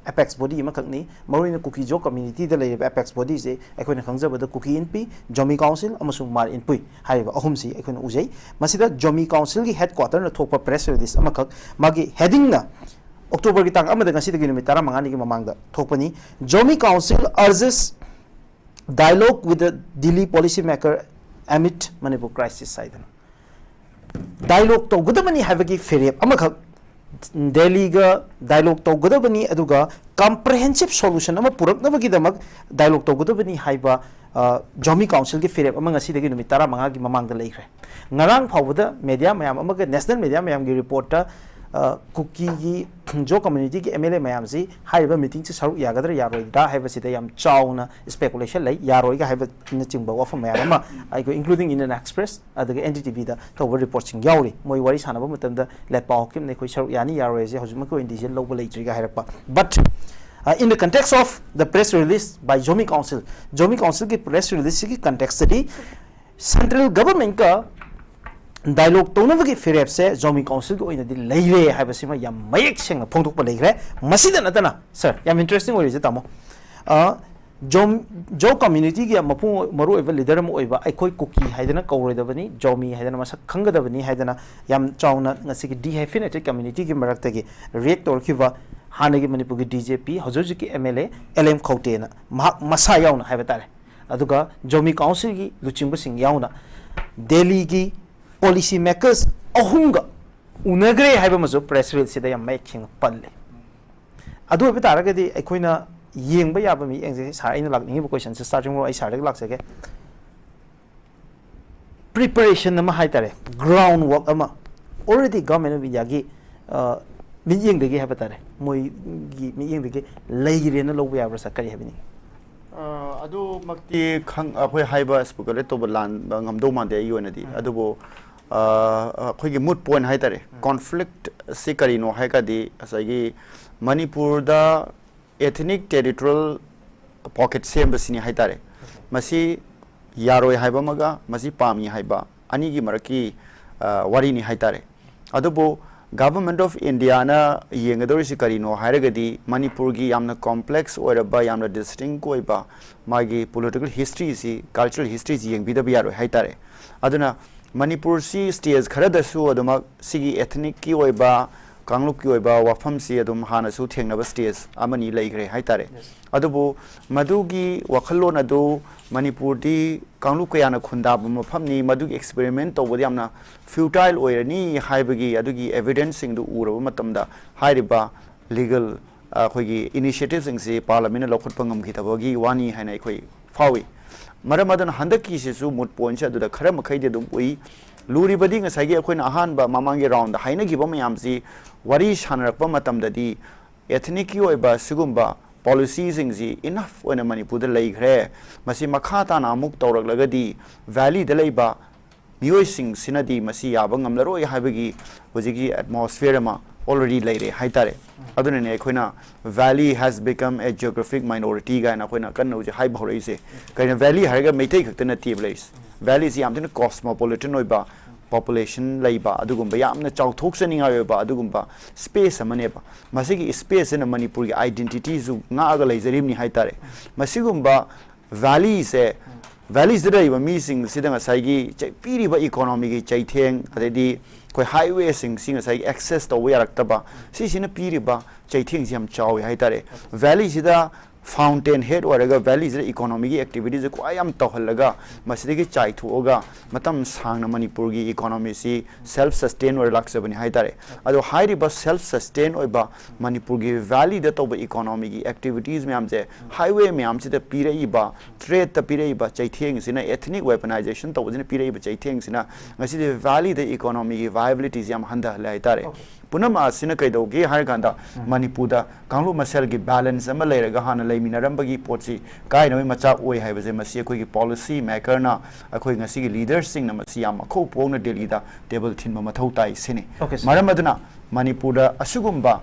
ꯑꯦꯄꯦꯛꯁ ꯕꯣꯗꯤ ꯑꯃꯈꯛꯅꯤ꯫ ꯃꯔꯨꯑꯣꯏꯅ ꯀꯨꯀꯤ ꯖꯣ ꯀꯝꯃ꯭ꯌꯨꯅꯤꯇꯤꯗ ꯂꯩꯔꯤꯕ ꯑꯦꯄꯦꯛꯁ ꯕꯣꯗꯤꯁꯦ ꯑꯩꯈꯣꯏꯅ ꯈꯪꯖꯕꯗ ꯀꯨꯀꯤ ꯏꯟꯄꯤ, ꯖꯣꯃꯤ ꯀꯥꯎꯟꯁꯤꯜ ꯑꯃꯁꯨꯡ ꯃꯥꯔ ꯏꯟꯄꯨꯏ ꯍꯥꯏꯔꯤꯕ ꯑꯍꯨꯝꯁꯤ ꯑꯩꯈꯣꯏꯅ ꯎꯖꯩ꯫ ꯃꯁꯤꯗ ꯖꯣꯃꯤ ꯀꯥꯎꯟꯁꯤꯜꯒꯤ ꯍꯦꯗ ꯀ꯭ꯋꯥꯇꯔꯅ ꯊꯣꯛꯄ ꯄ꯭ꯔꯦꯁ ꯔꯤꯂꯤꯁ ꯑꯃꯈꯛ, ꯃꯥꯒꯤ ꯍꯦꯗꯤꯡꯅ ꯑꯣꯛꯇꯣꯕꯔꯒꯤ ꯇꯥꯡ ꯑꯃꯗ ꯉꯁꯤꯗꯒꯤ ꯅꯨꯃꯤꯠ ꯇꯔꯥꯃꯉꯥꯅꯤꯒꯤ ꯃꯃꯥꯡꯗ ꯊꯣꯛꯄꯅꯤ꯫ Zomi Council urges dialogue with the Delhi policy maker amid Manipur crisis ꯍꯥꯏꯗꯅ꯫ ꯗꯥꯏꯂꯣꯒ ꯇꯧꯒꯗꯕꯅꯤ ꯍꯥꯏꯕꯒꯤ ꯐꯤꯔꯦꯞ ꯑꯃꯈꯛ, ꯗꯦꯜꯂꯤꯒ ꯗꯥꯏꯂꯣꯒ ꯇꯧꯒꯗꯕꯅꯤ, ꯑꯗꯨꯒ ꯀꯝꯄ꯭ꯔꯦꯍꯦꯟꯁꯤꯞ ꯁꯣꯂꯨꯁꯟ ꯑꯃ ꯄꯨꯔꯛꯅꯕꯒꯤꯗꯃꯛ ꯗꯥꯏꯂꯣꯒ ꯇꯧꯒꯗꯕꯅꯤ ꯍꯥꯏꯕ, ꯑ, ꯖꯣꯃꯤ ꯀꯥꯎꯟꯁꯤꯜꯒꯤ ꯐꯤꯔꯦꯞ ꯑꯃ ꯉꯁꯤꯗꯒꯤ ꯅꯨꯃꯤꯠ ꯇꯔꯥꯃꯉꯥꯒꯤ ꯃꯃꯥꯡꯗ ꯂꯩꯈ꯭ꯔꯦ꯫ ꯉꯔꯥꯡ ꯐꯥꯎꯕꯗ ꯃꯦꯗꯤꯌꯥ ꯃꯌꯥꯝ ꯑꯃꯒ ꯅꯦꯁꯅꯦꯜ ꯃꯦꯗꯤꯌꯥ ꯃꯌꯥꯝꯒꯤ ꯔꯤꯄꯣꯔꯠꯇ ꯀꯨꯀꯤꯒꯤ ꯖꯣ ꯀꯝꯃ꯭ꯌꯨꯅꯤꯇꯤꯒꯤ ꯑꯦꯝ ꯑꯦꯜ ꯑꯦ ꯃꯌꯥꯝꯁꯤ ꯍꯥꯏꯔꯤꯕ ꯃꯤꯇꯤꯡꯁꯤ ꯁꯔꯨꯛ ꯌꯥꯒꯗ꯭ꯔꯥ ꯌꯥꯔꯣꯏꯗ꯭ꯔꯥ ꯍꯥꯏꯕꯁꯤꯗ ꯌꯥꯝ ꯆꯥꯎꯅ ꯁ꯭ꯄꯦꯀꯨꯂꯦꯁꯟ ꯂꯩ, ꯌꯥꯔꯣꯏꯒ ꯍꯥꯏꯕꯅꯆꯤꯡꯕ ꯋꯥꯐꯝ ꯃꯌꯥꯝ ꯑꯃ ꯑꯩꯈꯣꯏ including Indian Express ꯑꯗꯨꯒ N D T V ꯗ ꯇꯧꯕ ꯔꯤꯄꯣꯔꯠꯁꯤꯡ ꯌꯥꯎꯔꯤ꯫ ꯃꯣꯏ ꯋꯥꯔꯤ ꯁꯥꯟꯅꯕ ꯃꯇꯝꯗ ꯂꯦꯠꯄꯥꯎ ꯍꯥꯎꯀꯤꯞꯅ ꯑꯩꯈꯣꯏ ꯁꯔꯨꯛ ꯌꯥꯅꯤ ꯌꯥꯔꯣꯏ ꯍꯥꯏꯁꯦ ꯍꯧꯖꯤꯛꯃꯛꯀꯤ ꯑꯣꯏꯅ ꯗꯤꯁꯤꯖꯟ ꯂꯧꯕ ꯂꯩꯇ꯭ꯔꯤꯒ ꯍꯥꯏꯔꯛꯄ꯫ But uh, in the context of the press release by Zomi Council, Zomi Councilꯒꯤ ꯄ꯭ꯔꯦꯁ ꯔꯤꯂꯤꯁꯁꯤꯒꯤ ꯀꯟꯇꯦꯛꯁꯇꯗꯤ ꯁꯦꯟꯇ꯭ꯔꯦꯜ ꯒꯚꯔꯟꯃꯦꯟꯠꯀ ꯗꯥꯏꯂꯣꯛ ꯇꯧꯅꯕꯒꯤ ꯐꯤꯔꯦꯞꯁꯦ ꯖꯣꯃꯤ ꯀꯥꯎꯟꯁꯤꯜꯒꯤ ꯑꯣꯏꯅꯗꯤ ꯂꯩꯔꯦ ꯍꯥꯏꯕꯁꯤꯃ ꯌꯥꯝ ꯃꯌꯦꯛ ꯁꯦꯡꯅ ꯐꯣꯡꯗꯣꯛꯄ ꯂꯩꯈ꯭ꯔꯦ꯫ ꯃꯁꯤꯗ ꯅꯠꯇꯅ, ꯁꯥꯔ, ꯌꯥꯝ ꯏꯟꯇꯔꯦꯁꯇꯤꯡ ꯑꯣꯏꯔꯤꯁꯦ, ꯇꯥꯃꯣ, ꯑ, ꯖꯣꯝ-, ꯖꯣ ꯀꯝꯃ꯭ꯌꯨꯅꯤꯇꯤꯒꯤ ꯃꯄꯨꯡ, ꯃꯔꯨꯑꯣꯏꯕ ꯂꯤꯗꯔ ꯑꯃ ꯑꯣꯏꯕ ꯑꯩꯈꯣꯏ ꯀꯨꯀꯤ ꯍꯥꯏꯗꯅ ꯀꯧꯔꯣꯏꯗꯕꯅꯤ, ꯖꯣꯃꯤ ꯍꯥꯏꯗꯅ ꯃꯁꯛ ꯈꯪꯒꯗꯕꯅꯤ ꯍꯥꯏꯗꯅ ꯌꯥꯝ ꯆꯥꯎꯅ ꯉꯁꯤꯒꯤ ꯗꯤꯍꯥꯏꯐꯤꯅꯦꯇꯦꯠ ꯀꯝꯃ꯭ꯌꯨꯅꯤꯇꯤꯒꯤ ꯃꯔꯛꯇꯒꯤ ꯔꯤꯌꯦꯛ ꯇꯧꯔꯛꯈꯤꯕ ꯍꯥꯟꯅꯒꯤ ꯃꯅꯤꯄꯨꯔꯒꯤ D J P, ꯍꯧꯖꯤꯛ ꯍꯧꯖꯤꯛꯀꯤ M L A L M ꯈꯧꯇꯦꯅ ꯃꯍꯥꯛ ꯃꯁꯥ ꯌꯥꯎꯅ ꯍꯥꯏꯕ ꯇꯥꯔꯦ, ꯑꯗꯨꯒ ꯖꯣꯃꯤ ꯀꯥꯎꯟꯁꯤꯜꯒꯤ ꯂꯨꯆꯤꯡꯕꯁꯤꯡ ꯌꯥꯎꯅ ꯗꯦꯜꯂꯤꯒꯤ ꯄꯣꯂꯤꯁꯤ ꯃꯦꯀꯔꯁ ꯑꯍꯨꯝꯒ ꯎꯅꯈ꯭ꯔꯦ ꯍꯥꯏꯕ ꯑꯃꯁꯨ ꯄ꯭ꯔꯦꯁ ꯔꯤꯂꯤꯁꯁꯤꯗ ꯌꯥꯝ ꯃꯌꯦꯛ ꯁꯦꯡꯅ ꯄꯜꯂꯤ꯫ ꯑꯗꯨ ꯑꯣꯏꯕ ꯇꯥꯔꯒꯗꯤ ꯑꯩꯈꯣꯏꯅ ꯌꯦꯡꯕ ꯌꯥꯕ ꯃꯤꯠꯌꯦꯡꯁꯦ, ꯁꯥꯔ, ꯑꯩꯅ ꯂꯥꯛꯅꯤꯡꯉꯤꯕ ꯀꯣꯏꯁꯟꯁꯦ starting from ꯑꯩ ꯁꯥꯔꯗꯒꯤ ꯂꯥꯛꯆꯒꯦ꯫ ꯄ꯭ꯔꯤꯄꯦꯔꯦꯁꯟ ꯑꯃ ꯍꯥꯏ ꯇꯥꯔꯦ, ꯒ꯭ꯔꯥꯎꯟ ꯋꯥꯔꯛ ꯑꯃ already Government of Indiaꯒꯤ, ꯑ, ꯃꯤꯠꯌꯦꯡꯗꯒꯤ ꯍꯥꯏꯕ ꯇꯥꯔꯦ, ꯃꯣꯏꯒꯤ ꯃꯤꯠꯌꯦꯡꯗꯒꯤ ꯂꯩꯔꯦꯅ ꯂꯧꯕ ꯌꯥꯕ꯭ꯔꯥ, ꯁꯥꯔ? ꯀꯔꯤ ꯍꯥꯏꯕꯤꯅꯤꯡꯉꯤ? ꯑ, ꯑꯗꯨꯃꯛꯇꯤ ꯈꯪ-, ꯑꯩꯈꯣꯏ ꯍꯥꯏꯕ ꯁ꯭ꯄꯦꯀꯨꯂꯦꯠ ꯇꯧꯕ ꯂꯥꯟꯕ ꯉꯝꯗꯧ ꯃꯥꯟꯗꯦ ꯑꯩꯒꯤ ꯑꯣꯏꯅꯗꯤ꯫ ꯎꯝ꯫ ꯑꯗꯨꯕꯨ, ꯑ, ꯑꯩꯈꯣꯏꯒꯤ ꯃꯨꯠ ꯄꯣꯏꯟꯠ ꯍꯥꯏ ꯇꯥꯔꯦ, ꯎꯝ꯫ ꯀꯣꯟꯐ꯭ꯂꯤꯛꯠꯁꯤ ꯀꯔꯤꯅꯣ ꯍꯥꯏꯔꯒꯗꯤ ꯉꯁꯥꯏꯒꯤ ꯃꯅꯤꯄꯨꯔꯗ ethnic territorial pocket ꯁꯦꯝꯕꯁꯤꯅꯤ ꯍꯥꯏ ꯇꯥꯔꯦ꯫ ꯃꯁꯤ ꯌꯥꯔꯣꯏ ꯍꯥꯏꯕ ꯑꯃꯒ ꯃꯁꯤ ꯄꯥꯝꯃꯤ ꯍꯥꯏꯕ ꯑꯅꯤꯒꯤ ꯃꯔꯛꯀꯤ, ꯑ, ꯋꯥꯔꯤꯅꯤ ꯍꯥꯏ ꯇꯥꯔꯦ꯫ ꯑꯗꯨꯕꯨ Government of Indiaꯅ ꯌꯦꯡꯒꯗꯧꯔꯤꯁꯤ ꯀꯔꯤꯅꯣ ꯍꯥꯏꯔꯒꯗꯤ ꯃꯅꯤꯄꯨꯔꯒꯤ ꯌꯥꯝꯅ ꯀꯣꯝꯄ꯭ꯂꯦꯛꯁ ꯑꯣꯏꯔꯕ, ꯌꯥꯝꯅ ꯗꯤꯁꯇꯤꯡꯛ ꯑꯣꯏꯕ ꯃꯥꯒꯤ ꯄꯣꯂꯤꯇꯤꯀꯦꯜ ꯍꯤꯁꯇ꯭ꯔꯤꯁꯤ, ꯀꯜꯆꯔꯦꯜ ꯍꯤꯁꯇ꯭ꯔꯤꯁꯤ ꯌꯦꯡꯕꯤꯗꯕ ꯌꯥꯔꯣꯏ ꯍꯥꯏ ꯇꯥꯔꯦ꯫ ꯑꯗꯨꯅ ꯃꯅꯤꯄꯨꯔꯁꯤ ꯁ꯭ꯇꯦꯠ ꯈꯔꯗꯁꯨ ꯑꯗꯨꯃꯛ ꯁꯤꯒꯤ ethnicꯀꯤ ꯑꯣꯏꯕ, ꯀꯥꯡꯂꯨꯞꯀꯤ ꯑꯣꯏꯕ ꯋꯥꯐꯝꯁꯤ ꯑꯗꯨꯝ ꯍꯥꯟꯅꯁꯨ ꯊꯦꯡꯅꯕ ꯁ꯭ꯇꯦꯠ ꯑꯃꯅꯤ ꯂꯩꯈ꯭ꯔꯦ ꯍꯥꯏ ꯇꯥꯔꯦ꯫ Yes. ꯑꯗꯨꯕꯨ ꯃꯗꯨꯒꯤ ꯋꯥꯈꯜꯂꯣꯟ ꯑꯗꯨ ꯃꯅꯤꯄꯨꯔꯗꯤ ꯀꯥꯡꯂꯨꯞ ꯀꯌꯥꯅ ꯈꯨꯟꯗꯥꯕ ꯃꯐꯝꯅꯤ, ꯃꯗꯨꯒꯤ ꯑꯦꯛꯁꯄꯦꯔꯤꯃꯦꯟꯠ ꯇꯧꯕꯗ ꯌꯥꯝꯅ ꯐ꯭ꯌꯨꯇꯥꯏꯜ ꯑꯣꯏꯔꯅꯤ ꯍꯥꯏꯕꯒꯤ ꯑꯗꯨꯒꯤ ꯑꯦꯚꯤꯗꯦꯟꯁꯁꯤꯡꯗꯨ ꯎꯔꯕ ꯃꯇꯝꯗ ꯍꯥꯏꯔꯤꯕ ꯂꯤꯒꯜ, ꯑꯩꯈꯣꯏꯒꯤ ꯏꯅꯤꯁꯤꯌꯦꯇꯤꯚꯁꯤꯡꯁꯤ ꯄꯥꯔꯂꯤꯌꯥꯃꯦꯟꯠꯅ ꯂꯧꯈꯠꯄ ꯉꯝꯈꯤꯗꯕꯒꯤ ꯋꯥꯅꯤ ꯍꯥꯏꯅ ꯑꯩꯈꯣꯏ ꯐꯥꯎꯏ꯫ ꯃꯔꯝ ꯑꯗꯨꯅ ꯍꯟꯗꯛꯀꯤꯁꯤꯁꯨ ꯃꯨꯠ ꯄꯣꯏꯟꯠꯁꯦ ꯑꯗꯨꯗ ꯈꯔ ꯃꯈꯩꯗꯤ ꯑꯗꯨꯝ ꯎꯏ꯫ ꯂꯨꯔꯤꯕꯗꯤ ꯉꯁꯥꯏꯒꯤ ꯑꯩꯈꯣꯏꯅ ꯑꯍꯥꯟꯕ ꯃꯃꯥꯡꯒꯤ ꯔꯥꯎꯟꯗ ꯍꯥꯏꯅꯈꯤꯕ ꯃꯌꯥꯝꯁꯤ ꯋꯥꯔꯤ ꯁꯥꯟꯅꯔꯛꯄ ꯃꯇꯝꯗꯗꯤ ethnicꯀꯤ ꯑꯣꯏꯕ ꯁꯤꯒꯨꯝꯕ policyꯁꯤꯡꯁꯤ enough ꯑꯣꯏꯅ ꯃꯅꯤꯄꯨꯔꯗ ꯂꯩꯈ꯭ꯔꯦ, ꯃꯁꯤ ꯃꯈꯥ ꯇꯥꯅ ꯑꯃꯨꯛ ꯇꯧꯔꯛꯂꯒꯗꯤ valleyꯗ ꯂꯩꯕ ꯃꯤꯑꯣꯏꯁꯤꯡꯁꯤꯅꯗꯤ ꯃꯁꯤ ꯌꯥꯕ ꯉꯝꯂꯔꯣꯏ ꯍꯥꯏꯕꯒꯤ ꯍꯧꯖꯤꯛꯀꯤ atmosphere ꯑꯃ already ꯂꯩꯔꯦ ꯍꯥꯏꯇꯥꯔꯦ꯫ ꯑꯗꯨꯅꯅꯦ ꯑꯩꯈꯣꯏꯅ valley has become a geographic minority ꯀꯥꯏꯅ ꯑꯩꯈꯣꯏꯅ ꯀꯟꯅ ꯍꯧꯖꯤꯛ ꯍꯥꯏꯕ ꯍꯧꯔꯛꯏꯁꯦ꯫ ꯀꯩꯅꯣ, valley ꯍꯥꯏꯔꯒ ꯃꯩꯇꯩ ꯈꯛꯇ ꯅꯠꯇꯦꯕ ꯂꯩꯔꯤꯁꯦ꯫ Valleyꯁꯤ ꯌꯥꯝ ꯊꯤꯅ cosmopolitan ꯑꯣꯏꯕ, population ꯂꯩꯕ, ꯑꯗꯨꯒꯨꯝꯕ ꯌꯥꯝꯅ ꯆꯥꯎꯊꯣꯛꯆꯅꯤꯡꯉꯥꯏ ꯑꯣꯏꯕ ꯑꯗꯨꯒꯨꯝꯕ space ꯑꯃꯅꯦꯕ꯫ ꯃꯁꯤꯒꯤ spaceꯁꯤꯅ ꯃꯅꯤꯄꯨꯔꯒꯤ identityꯁꯨ ꯉꯥꯛꯑꯒ ꯂꯩꯖꯔꯤꯕꯅꯤ ꯍꯥꯏꯇꯥꯔꯦ꯫ ꯃꯁꯤꯒꯨꯝꯕ valleyꯁꯦ, valleyꯁꯤꯗ ꯂꯩꯔꯤꯕ ꯃꯤꯁꯤꯡꯁꯤꯗ ꯉꯁꯥꯏꯒꯤ ꯆꯩ-, ꯄꯤꯔꯤꯕ economyꯒꯤ ꯆꯩꯊꯦꯡ, ꯑꯗꯩꯗꯤ ꯑꯩꯈꯣꯏ highwayꯁꯤꯡꯁꯤ ꯉꯁꯥꯏꯒꯤ access ꯇꯧꯕ ꯌꯥꯔꯛꯇꯕ, ꯁꯤꯁꯤꯅ ꯄꯤꯔꯤꯕ ꯆꯩꯊꯦꯡꯁꯤ ꯌꯥꯝ ꯆꯥꯎꯋꯤ ꯍꯥꯏꯇꯥꯔꯦ꯫ Valleyꯁꯤꯗ fountain head ꯑꯣꯏꯔꯒ valleyꯁꯤꯗ economyꯒꯤ activityꯁꯦ ꯈ꯭ꯋꯥꯏ ꯌꯥꯝ ꯇꯧꯍꯜꯂꯒ ꯃꯁꯤꯗꯒꯤ ꯆꯥꯏꯊꯣꯛꯑꯒ ꯃꯇꯝ ꯁꯥꯡꯅ ꯃꯅꯤꯄꯨꯔꯒꯤ economyꯁꯤ self sustain ꯑꯣꯏꯔ ꯂꯥꯛꯆꯕꯅꯤ ꯍꯥꯏꯇꯥꯔꯦ꯫ ꯑꯗꯣ ꯍꯥꯏꯔꯤꯕ self sustain ꯑꯣꯏꯕ ꯃꯅꯤꯄꯨꯔꯒꯤ valleyꯗ ꯇꯧꯕ economyꯒꯤ activities ꯃꯌꯥꯝꯁꯦ highway ꯃꯌꯥꯝꯁꯤꯗ ꯄꯤꯔꯛꯏꯕ, tradeꯇ ꯄꯤꯔꯛꯏꯕ ꯆꯩꯊꯦꯡꯁꯤꯅ, ethnic weaponization ꯇꯧꯕꯁꯤꯅ ꯄꯤꯔꯛꯏꯕ ꯆꯩꯊꯦꯡꯁꯤꯅ ꯉꯁꯤꯗꯤ valleyꯗ economyꯒꯤ viabilityꯁꯦ ꯌꯥꯝ ꯍꯟꯊꯍꯜꯂꯦ ꯍꯥꯏꯇꯥꯔꯦ꯫ ꯄꯨꯝꯅꯃꯛ ꯑꯁꯤꯅ ꯀꯩꯗꯧꯒꯦ ꯍꯥꯏꯔ ꯀꯥꯟꯗ ꯃꯅꯤꯄꯨꯔꯗ ꯀꯥꯡꯂꯨꯞ ꯃꯁꯦꯜꯒꯤ balance ꯑꯃ ꯂꯩꯔꯒ ꯍꯥꯟꯅ ꯂꯩꯃꯤꯟꯅꯔꯝꯕꯒꯤ ꯄꯣꯠꯁꯤ ꯀꯥꯏꯅꯕꯒꯤ ꯃꯆꯥꯛ ꯑꯣꯏ ꯍꯥꯏꯕꯁꯦ ꯃꯁꯤ ꯑꯩꯈꯣꯏꯒꯤ policy makerꯅ, ꯑꯩꯈꯣꯏ ꯉꯁꯤꯒꯤ leaderꯁꯤꯡꯅ ꯃꯁꯤ ꯌꯥꯝ ꯃꯈꯧ ꯄꯣꯛꯅ ꯗꯦꯜꯂꯤꯗ table ꯊꯤꯟꯕ ꯃꯊꯧ ꯇꯥꯏ ꯁꯤꯅꯤ꯫ Okay, sir. ꯃꯔꯝ ꯑꯗꯨꯅ ꯃꯅꯤꯄꯨꯔꯗ ꯑꯁꯤꯒꯨꯝꯕ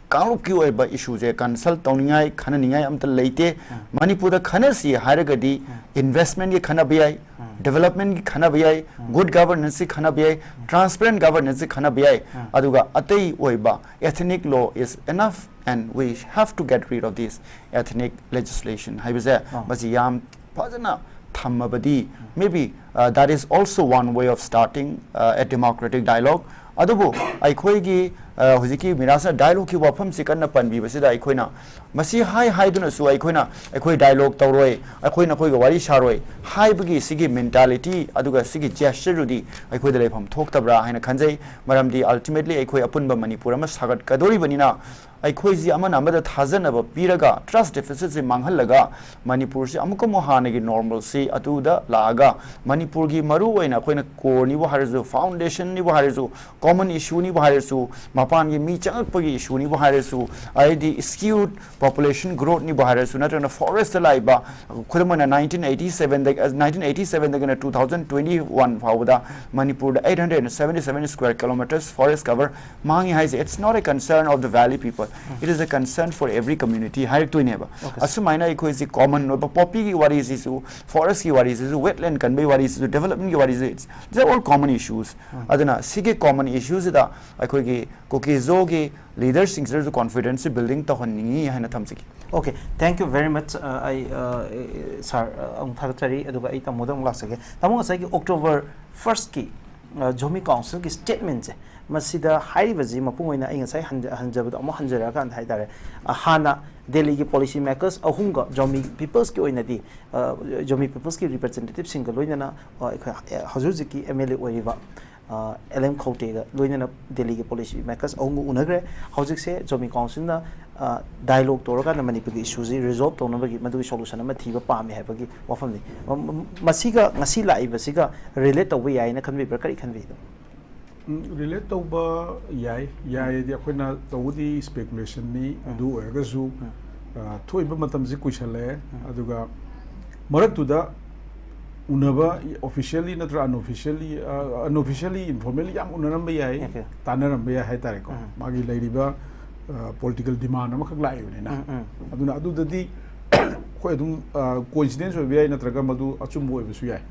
ꯀꯥꯡꯂꯨꯞꯀꯤ ꯑꯣꯏꯕ issueꯁꯦ consult ꯇꯧꯅꯤꯡꯉꯥꯏ, ꯈꯟꯅꯅꯤꯡꯉꯥꯏ ꯑꯝꯇ ꯂꯩꯇꯦ꯫ ꯃꯅꯤꯄꯨꯔꯗ ꯈꯟꯅꯁꯤ ꯍꯥꯏꯔꯒꯗꯤ investmentꯀꯤ ꯈꯟꯅꯕ ꯌꯥꯏ, developmentꯀꯤ ꯈꯟꯅꯕ ꯌꯥꯏ, good governanceꯀꯤ ꯈꯟꯅꯕ ꯌꯥꯏ, transparent governanceꯀꯤ ꯈꯟꯅꯕ ꯌꯥꯏ꯫ ꯑꯗꯨꯒ ꯑꯇꯩ ꯑꯣꯏꯕ ethnic law is enough and we have to get rid of this ethnic legislation ꯍꯥꯏꯕꯁꯦ, ꯃꯁꯤ ꯌꯥꯝ ꯐꯖꯅ ꯊꯝꯃꯕꯗꯤ, maybe, uh, that is also one way of starting, uh, a democratic dialogue. ꯑꯗꯨꯕꯨ ꯑꯩꯈꯣꯏꯒꯤ, uh, ꯍꯧꯖꯤꯛꯀꯤ ꯃꯤꯔꯥꯁꯅ dialogueꯀꯤ ꯋꯥꯐꯝꯁꯤ ꯀꯟꯅ ꯄꯟꯕꯤꯕꯁꯤꯗ ꯑꯩꯈꯣꯏꯅ ꯃꯁꯤ ꯍꯥꯏ ꯍꯥꯏꯗꯨꯅꯁꯨ ꯑꯩꯈꯣꯏꯅ, "ꯑꯩꯈꯣꯏ dialogue ꯇꯧꯔꯣꯏ, ꯑꯩꯈꯣꯏ ꯅꯈꯣꯏꯒ ꯋꯥꯔꯤ ꯁꯥꯔꯣꯏ" ꯍꯥꯏꯕꯒꯤ ꯁꯤꯒꯤ mentality ꯑꯗꯨꯒ ꯁꯤꯒꯤ gestureꯗꯨꯗꯤ ꯑꯩꯈꯣꯏꯗ ꯂꯩꯐꯝ ꯊꯣꯛꯇꯕ꯭ꯔꯥ ꯍꯥꯏꯅ ꯈꯟꯖꯩ꯫ ꯃꯔꯝꯗꯤ ultimately ꯑꯩꯈꯣꯏ ꯑꯄꯨꯟꯕ ꯃꯅꯤꯄꯨꯔ ꯑꯃ ꯁꯥꯒꯠꯀꯗꯧꯔꯤꯕꯅꯤꯅ, ꯑꯩꯈꯣꯏꯁꯤ ꯑꯃꯅ ꯑꯃꯗ ꯊꯥꯖꯅꯕ ꯄꯤꯔꯒ trust deficitꯁꯤ ꯃꯥꯡꯍꯜꯂꯒ ꯃꯅꯤꯄꯨꯔꯁꯤ ꯑꯃꯨꯛꯀ ꯑꯃꯨꯛ ꯍꯥꯟꯅꯒꯤ normalꯁꯤ ꯑꯗꯨꯗ ꯂꯥꯛꯑꯒ ꯃꯅꯤꯄꯨꯔꯒꯤ ꯃꯔꯨ ꯑꯣꯏꯅ ꯑꯩꯈꯣꯏꯅ coreꯅꯤꯕꯨ ꯍꯥꯏꯔꯁꯨ, foundationꯅꯤꯕꯨ ꯍꯥꯏꯔꯁꯨ, common issueꯅꯤꯕꯨ ꯍꯥꯏꯔꯁꯨ, ꯃꯄꯥꯟꯒꯤ ꯃꯤ ꯆꯪꯉꯛꯄꯒꯤ issueꯅꯤꯕꯨ ꯍꯥꯏꯔꯁꯨ, ꯑꯩꯗꯤ skewed population growthꯅꯤꯕꯨ ꯍꯥꯏꯔꯁꯨ, ꯅꯠꯇ꯭ꯔꯒꯅ forestꯇ ꯂꯥꯛꯏꯕ, ꯈꯨꯗꯝ ꯑꯣꯏꯅ nineteen eighty sevenꯗꯒꯤ nineteen eighty sevenꯗꯒꯤꯅ two thousand twenty one ꯐꯥꯎꯕꯗ ꯃꯅꯤꯄꯨꯔꯗ eight hundred and seventy seven square kilometers forest cover ꯃꯥꯡꯉꯤ ꯍꯥꯏꯁꯦ, it's not a concern of the valley people, it is a concern for every community ꯍꯥꯏꯔꯛꯇꯣꯏꯅꯦꯕ꯫ ꯑꯁꯨꯃꯥꯏꯅ ꯑꯩꯈꯣꯏꯁꯤ common ꯑꯣꯏꯕ poppyꯒꯤ ꯋꯥꯔꯤꯁꯤꯁꯨ, forestꯀꯤ ꯋꯥꯔꯤꯁꯤꯁꯨ, wetland ꯀꯟꯕꯒꯤ ꯋꯥꯔꯤꯁꯤꯁꯨ, developmentꯀꯤ ꯋꯥꯔꯤꯁꯤꯁꯨ, these are all common issues꯫ ꯑꯗꯨꯅ ꯁꯤꯒꯤ common issueꯁꯤꯗ ꯑꯩꯈꯣꯏꯒꯤ ꯀꯨꯀꯤꯖꯣꯒꯤ leaderꯁꯤꯡꯁꯤꯗꯁꯨ confidenceꯁꯤ building ꯇꯧꯍꯟꯅꯤꯡꯉꯤ ꯍꯥꯏꯅ ꯊꯝꯖꯒꯦ꯫ Okay, thank you very much. ꯑꯩ ꯁꯥꯔ ꯑꯃꯨꯛ ꯊꯥꯒꯠꯆꯔꯤ, ꯑꯗꯨꯒ ꯑꯩ ꯇꯥꯃꯣꯗ ꯑꯃꯨꯛ ꯂꯥꯛꯆꯒꯦ꯫ ꯇꯥꯃꯣ, ꯉꯁꯥꯏꯒꯤ October firstꯀꯤ Zomi Councilꯒꯤ statementꯁꯦ, ꯃꯁꯤꯗ ꯍꯥꯏꯔꯤꯕꯁꯤ ꯃꯄꯨꯡ ꯑꯣꯏꯅ ꯑꯩ ꯉꯁꯥꯏ ꯍꯟꯖꯕꯗꯣ ꯑꯃꯨꯛ ꯍꯟꯖꯔꯛꯑꯀꯥꯟꯗ ꯍꯥꯏꯇꯥꯔꯦ, ꯍꯥꯟꯅ ꯗꯦꯜꯂꯤꯒꯤ policy makers ꯑꯍꯨꯝꯒ Zomi peopleꯁꯀꯤ ꯑꯣꯏꯅꯗꯤ, Zomi peopleꯁꯀꯤ representativeꯁꯤꯡꯒ ꯂꯣꯏꯅꯅ ꯑꯩꯈꯣꯏ ꯍꯧꯖꯤꯛ ꯍꯧꯖꯤꯛꯀꯤ MLA ꯑꯣꯏꯔꯤꯕ ꯑꯦꯜ ꯑꯦꯝ ꯈꯧꯇꯦꯒ ꯂꯣꯏꯅꯅ ꯗꯦꯜꯂꯤꯒꯤ policy makers ꯑꯍꯨꯝꯒ ꯎꯅꯈ꯭ꯔꯦ꯫ ꯍꯧꯖꯤꯛꯁꯦ Zomi Councilꯅ dialogue ꯇꯧꯔꯀꯥꯟꯗ ꯃꯅꯤꯄꯨꯔꯒꯤ issueꯁꯤ resolve ꯇꯧꯅꯕꯒꯤ ꯃꯗꯨꯒꯤ solution ꯑꯃ ꯊꯤꯕ ꯄꯥꯝꯃꯤ ꯍꯥꯏꯕꯒꯤ ꯋꯥꯐꯝꯅꯤ꯫ ꯃꯁꯤꯒ ꯉꯁꯤ ꯂꯥꯛꯏꯕꯁꯤꯒ relate ꯇꯧꯕ ꯌꯥꯏꯅ ꯈꯟꯕꯤꯕ꯭ꯔꯥ? ꯀꯔꯤ ꯈꯟꯕꯤꯗꯣ? ꯔꯤꯂꯦꯠ ꯇꯧꯕ ꯌꯥꯏ꯫ ꯌꯥꯏꯗꯤ ꯑꯩꯈꯣꯏꯅ ꯇꯧꯕꯗꯤ speculationꯅꯤ꯫ ꯑꯗꯨ ꯑꯣꯏꯔꯒꯁꯨ ꯊꯣꯛꯏꯕ ꯃꯇꯝꯁꯤ ꯀꯨꯏꯁꯜꯂꯛꯑꯦ꯫ ꯑꯗꯨꯒ ꯃꯔꯛꯇꯨꯗ ꯎꯅꯕ officially ꯅꯠꯇ꯭ꯔ unofficially, unofficially, informally ꯌꯥꯝ ꯎꯅꯔꯝꯕ ꯌꯥꯏ, ꯇꯥꯟꯅꯔꯝꯕ ꯌꯥꯏ ꯍꯥꯏꯇꯥꯔꯦꯀꯣ꯫ ꯃꯥꯒꯤ ꯂꯩꯔꯤꯕ political demand ꯑꯃꯈꯛ ꯂꯥꯛꯏꯕꯅꯤꯅ꯫ ꯑꯗꯨꯅ ꯑꯗꯨꯗꯗꯤ ꯑꯩꯈꯣꯏ ꯑꯗꯨꯝ coincidence ꯑꯣꯏꯕ ꯌꯥꯏ, ꯅꯠꯇ꯭ꯔꯒ ꯃꯗꯨ ꯑꯆꯨꯝꯕ ꯑꯣꯏꯕꯁꯨ ꯌꯥꯏ꯫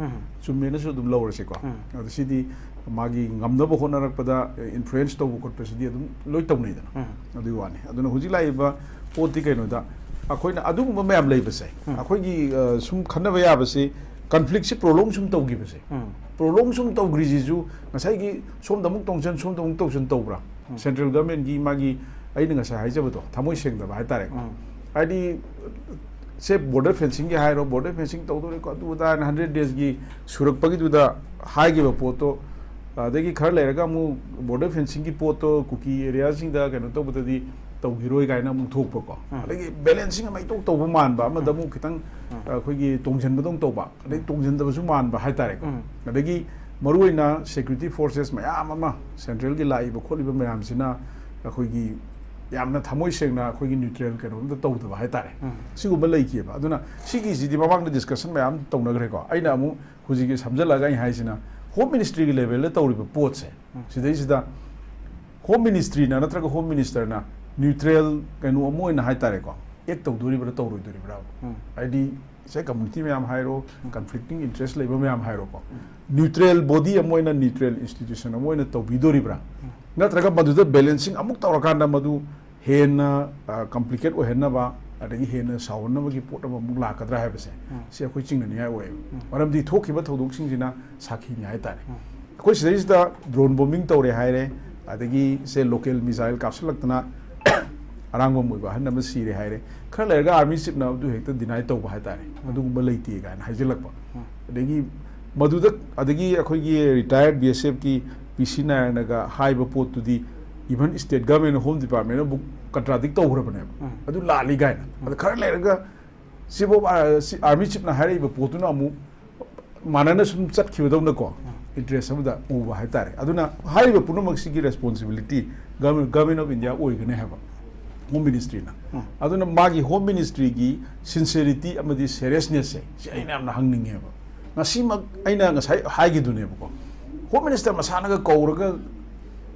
ꯆꯨꯝꯃꯦꯅꯁꯨ ꯑꯗꯨꯝ ꯂꯧꯔꯁꯤꯀꯣ꯫ ꯑꯗꯣ ꯁꯤꯗꯤ ꯃꯥꯒꯤ ꯉꯝꯅꯕ ꯍꯣꯠꯅꯔꯛꯄꯗ influence ꯇꯧꯕ ꯈꯣꯠꯄꯁꯤꯗꯤ ꯑꯗꯨꯝ ꯂꯣꯏ ꯇꯧꯅꯩꯗꯅ꯫ ꯑꯗꯨꯒꯤ ꯋꯥꯅꯤ꯫ ꯑꯗꯨꯅ ꯍꯧꯖꯤꯛ ꯂꯥꯛꯏꯕ ꯄꯣꯠꯇꯤ ꯀꯩꯅꯣꯗ, ꯑꯩꯈꯣꯏꯅ ꯑꯗꯨꯒꯨꯝꯕ ꯃꯌꯥꯝ ꯂꯩꯕꯁꯦ, ꯑꯩꯈꯣꯏꯒꯤ ꯁꯨꯝ ꯈꯟꯅꯕ ꯌꯥꯕꯁꯤ, conflictꯁꯤ prolong ꯁꯨꯝ ꯇꯧꯈꯤꯕꯁꯦ, prolong ꯁꯨꯝ ꯇꯧꯈ꯭ꯔꯤꯁꯤꯁꯨ ꯉꯁꯥꯏꯒꯤ ꯁꯣꯝꯗ ꯑꯃꯨꯛ ꯇꯧꯁꯟ ꯁꯣꯝꯗ ꯑꯃꯨꯛ ꯇꯧꯁꯟ ꯇꯧꯕ꯭ꯔꯥ? Central governmentꯀꯤ ꯃꯥꯒꯤ, ꯑꯩꯅ ꯉꯁꯥꯏ ꯍꯥꯏꯖꯕꯗꯣ, ꯊꯃꯣꯏ ꯁꯦꯡꯗꯕ ꯍꯥꯏꯇꯥꯔꯦꯀꯣ꯫ ꯍꯥꯏꯗꯤ ꯁꯦ border fencingꯒꯤ ꯍꯥꯏꯔꯣ, border fencing ꯇꯧꯗꯣꯔꯦꯀꯣ, ꯑꯗꯨ ꯑꯗꯥ ꯍꯥꯏꯅ hundred daysꯀꯤ ꯁꯨꯔꯛꯄꯒꯤꯗꯨꯗ ꯍꯥꯏꯈꯤꯕ ꯄꯣꯠꯇꯣ, ꯑꯗꯒꯤ ꯈꯔ ꯂꯩꯔꯒ ꯑꯃꯨꯛ border fencingꯒꯤ ꯄꯣꯠꯇꯣ ꯀꯨꯀꯤ areaꯁꯤꯡꯗ ꯀꯩꯅꯣ ꯇꯧꯕꯗꯗꯤ ꯇꯧꯈꯤꯔꯣꯏ ꯀꯥꯏꯅ ꯑꯃꯨꯛ ꯊꯣꯛꯄꯀꯣ꯫ ꯎꯝ꯫ ꯑꯗꯒꯤ balancing ꯑꯃ ꯏꯇꯧ ꯇꯧꯕ ꯃꯥꯟꯕ, ꯑꯃꯗ ꯎꯝ꯫ ꯑꯃꯨꯛ ꯈꯤꯇꯪ, ꯎꯝ꯫ ꯑꯩꯈꯣꯏꯒꯤ ꯇꯣꯡꯁꯤꯟꯕꯗꯧ ꯇꯧꯕ, ꯑꯗꯩ ꯎꯝ꯫ ꯇꯣꯡꯁꯤꯟꯗꯕꯁꯨ ꯃꯥꯟꯕ ꯍꯥꯏꯇꯥꯔꯦꯀꯣ꯫ ꯎꯝ꯫ ꯑꯗꯒꯤ ꯃꯔꯨꯑꯣꯏꯅ security forces ꯃꯌꯥꯝ ꯑꯃ central ꯒꯤ ꯂꯥꯛꯏꯕ ꯈꯣꯠꯂꯤꯕ ꯃꯌꯥꯝꯁꯤꯅ ꯑꯩꯈꯣꯏꯒꯤ ꯌꯥꯝꯅ ꯊꯃꯣꯏ ꯁꯦꯡꯅ ꯑꯩꯈꯣꯏꯒꯤ neutral ꯀꯩꯅꯣꯝꯇ ꯇꯧꯗꯕ ꯍꯥꯏꯇꯥꯔꯦ꯫ ꯎꯝ꯫ ꯁꯤꯒꯨꯝꯕ ꯂꯩꯈꯤꯑꯕ꯫ ꯑꯗꯨꯅ ꯁꯤꯒꯤꯁꯤꯗꯤ ꯃꯃꯥꯡꯗ discussion ꯃꯌꯥꯝ ꯇꯧꯅꯈ꯭ꯔꯦꯀꯣ꯫ ꯑꯩꯅ ꯑꯃꯨꯛ ꯍꯧꯖꯤꯛꯀꯤ ꯁꯝꯖꯜꯂꯒ ꯑꯩ ꯍꯥꯏꯁꯤꯅ, Home Ministry ꯒꯤ level ꯗ ꯇꯧꯔꯤꯕ ꯄꯣꯠꯁꯦ, ꯎꯝ꯫ ꯁꯤꯗꯩꯁꯤꯗ Home Ministry ꯅ ꯅꯠꯇ꯭ꯔꯒ Home Minister ꯅ neutral ꯀꯩꯅꯣ ꯑꯃ ꯑꯣꯏꯅ ꯍꯥꯏꯇꯥꯔꯦꯀꯣ, act ꯇꯧꯗꯣꯔꯤꯕ꯭ꯔꯥ ꯇꯧꯔꯣꯏꯗꯣꯔꯤꯕ꯭ꯔꯥ? ꯎꯝ꯫ ꯍꯥꯏꯗꯤ ꯉꯁꯥꯏ community ꯃꯌꯥꯝ ꯍꯥꯏꯔꯣ, ꯎꯝ꯫ Conflicting interest ꯂꯩꯕ ꯃꯌꯥꯝ ꯍꯥꯏꯔꯣꯀꯣ, ꯎꯝ꯫ Neutral body ꯑꯃ ꯑꯣꯏꯅ, neutral institution ꯑꯃ ꯑꯣꯏꯅ ꯇꯧꯕꯤꯗꯣꯔꯤꯕ꯭ꯔꯥ? ꯎꯝ꯫ ꯅꯠꯇ꯭ꯔꯒ ꯃꯗꯨꯗ balancing ꯑꯃꯨꯛ ꯇꯧꯔꯀꯥꯟꯗ ꯃꯗꯨ ꯍꯦꯟꯅ, ꯑ, complicate ꯑꯣꯏꯍꯟꯅꯕ, ꯑꯗꯒꯤ ꯍꯦꯟꯅ ꯁꯥꯎꯍꯟꯅꯕꯒꯤ ꯄꯣꯠ ꯑꯃꯃꯨꯛ ꯂꯥꯛꯀꯗ꯭ꯔꯥ ꯍꯥꯏꯕꯁꯦ, ꯎꯝ꯫ ꯁꯤ ꯑꯩꯈꯣꯏ ꯆꯤꯡꯅꯅꯤꯡꯉꯥꯏ ꯑꯣꯏꯌꯦꯕ꯫ ꯎꯝ꯫ ꯃꯔꯝꯗꯤ ꯊꯣꯛꯈꯤꯕ ꯊꯧꯗꯣꯛꯁꯤꯡꯁꯤꯅ ꯁꯥꯈꯤꯅꯤ ꯍꯥꯏꯇꯥꯔꯦ꯫ ꯎꯝ꯫ ꯑꯩꯈꯣꯏ ꯁꯤꯗꯩꯁꯤꯗ drone bombing ꯇꯧꯔꯦ ꯍꯥꯏꯔꯦ, ꯑꯗꯒꯤ ꯁꯦ local missile ꯀꯥꯞꯁꯤꯜꯂꯛꯇꯅ ꯑꯔꯥꯡꯕꯝ ꯑꯣꯏꯕ ꯑꯍꯟ ꯑꯃ ꯁꯤꯔꯦ ꯍꯥꯏꯔꯦ꯫ ꯈꯔ ꯂꯩꯔꯒ army chief ꯅ ꯑꯗꯨ ꯍꯦꯛꯇ deny ꯇꯧꯕ ꯍꯥꯏꯇꯥꯔꯦ, ꯎꯝ꯫ ꯑꯗꯨꯒꯨꯝꯕ ꯂꯩꯇꯦ ꯀꯥꯏꯅ ꯍꯥꯏꯖꯤꯜꯂꯛꯄ꯫ ꯎꯝ꯫ ꯑꯗꯒꯤ ꯃꯗꯨꯗ, ꯑꯗꯒꯤ ꯑꯩꯈꯣꯏꯒꯤ retired B S F ꯀꯤ P C ꯅꯥꯔꯥꯌꯅꯒ ꯍꯥꯏꯕ ꯄꯣꯠꯇꯨꯗꯤ even state government, Home Department ꯅꯕꯨ contradict ꯇꯧꯈ꯭ꯔꯕꯅꯦꯕ꯫ ꯎꯝ꯫ ꯑꯗꯨ ꯂꯥꯜꯂꯤ ꯀꯥꯏꯅ꯫ ꯎꯝ꯫ ꯑꯗ ꯈꯔ ꯂꯩꯔꯒ ꯁꯤꯕꯨ, ꯑ, ꯁꯤ army chief ꯅ ꯍꯥꯏꯔꯛꯏꯕ ꯄꯣꯠꯇꯨꯅ ꯑꯃꯨꯛ ꯃꯥꯟꯅꯅ ꯁꯨꯝ ꯆꯠꯈꯤꯕꯗꯧꯅꯀꯣ, ꯎꯝ꯫ Interest ꯑꯃꯗ ꯎꯕ ꯍꯥꯏꯇꯥꯔꯦ꯫ ꯑꯗꯨꯅ ꯍꯥꯏꯔꯤꯕ ꯄꯨꯝꯅꯃꯛꯁꯤꯒꯤ responsibility Government, Government of India ꯑꯣꯏꯒꯅꯤ ꯍꯥꯏꯕ, Home Ministry ꯅ꯫ ꯎꯝ꯫ ꯑꯗꯨꯅ ꯃꯥꯒꯤ Home Ministry ꯒꯤ sincerity ꯑꯃꯗꯤ seriousness ꯁꯦ, ꯁꯤ ꯑꯩꯅ ꯌꯥꯝꯅ ꯍꯪꯅꯤꯡꯉꯦꯕ꯫ ꯉꯁꯤꯃꯛ ꯑꯩꯅ ꯉꯁꯥꯏ ꯍꯥꯏꯈꯤꯗꯨꯅꯦꯕꯀꯣ, Home Minister ꯃꯁꯥꯅꯒ ꯀꯧꯔꯒ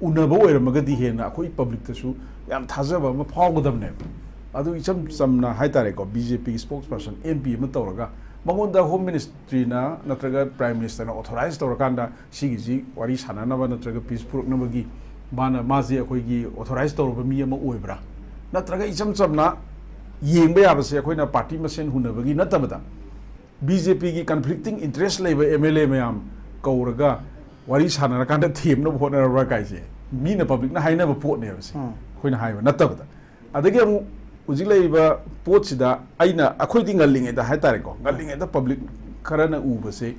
ꯎꯅꯕ ꯑꯣꯏꯔꯝꯃꯒꯗꯤ ꯍꯦꯟꯅ ꯑꯩꯈꯣꯏ public ꯇꯁꯨ ꯌꯥꯝ ꯊꯥꯖꯕ ꯑꯃ ꯐꯥꯎꯒꯗꯕꯅꯦꯕ꯫ ꯑꯗꯨ ꯏꯆꯝ ꯆꯝꯅ ꯍꯥꯏꯇꯥꯔꯦꯀꯣ, B J P ꯒꯤ spokesperson, M P ꯑꯃ ꯇꯧꯔꯒ ꯃꯉꯣꯟꯗ Home Ministry ꯅ ꯅꯠꯇ꯭ꯔꯒ Prime Minister ꯅ authorize ꯇꯧꯔꯀꯥꯟꯗ ꯁꯤꯒꯤꯁꯤ ꯋꯥꯔꯤ ꯁꯥꯟꯅꯅꯕ ꯅꯠꯇ꯭ꯔꯒ peace ꯄꯨꯔꯛꯅꯕꯒꯤ ꯃꯥꯅ, ꯃꯥꯁꯦ ꯑꯩꯈꯣꯏꯒꯤ authorize ꯇꯧꯔꯕ ꯃꯤ ꯑꯃ ꯑꯣꯏꯕ꯭ꯔꯥ? ꯅꯠꯇ꯭ꯔꯒ ꯏꯆꯝ ꯆꯝꯅ ꯌꯦꯡꯕ ꯌꯥꯕꯁꯦ ꯑꯩꯈꯣꯏꯅ party ꯃꯁꯦꯟ ꯍꯨꯟꯅꯕꯒꯤ ꯅꯠꯇꯕꯗ B J P ꯒꯤ conflicting interest ꯂꯩꯕ M L A ꯃꯌꯥꯝ ꯀꯧꯔꯒ ꯋꯥꯔꯤ ꯁꯥꯟꯅꯔꯀꯥꯟꯗ ꯊꯦꯝꯅꯕ ꯍꯣꯠꯅꯔꯕ꯭ꯔꯥ ꯀꯥꯏꯁꯦ ꯃꯤꯅ, public ꯅ ꯍꯥꯏꯅꯕ ꯄꯣꯠꯅꯦꯕ ꯁꯦ꯫ ꯎꯝ꯫ ꯑꯩꯈꯣꯏꯅ ꯍꯥꯏꯕ ꯅꯠꯇꯕꯗ꯫ ꯑꯗꯒꯤ ꯑꯃꯨꯛ ꯍꯧꯖꯤꯛ ꯂꯩꯔꯤꯕ ꯄꯣꯠꯁꯤꯗ ꯑꯩꯅ, ꯑꯩꯈꯣꯏꯗꯤ ꯉꯜꯂꯤꯉꯩꯗ ꯍꯥꯏꯇꯥꯔꯦꯀꯣ, ꯉꯜꯂꯤꯉꯩꯗ public ꯈꯔꯅ ꯎꯕꯁꯦ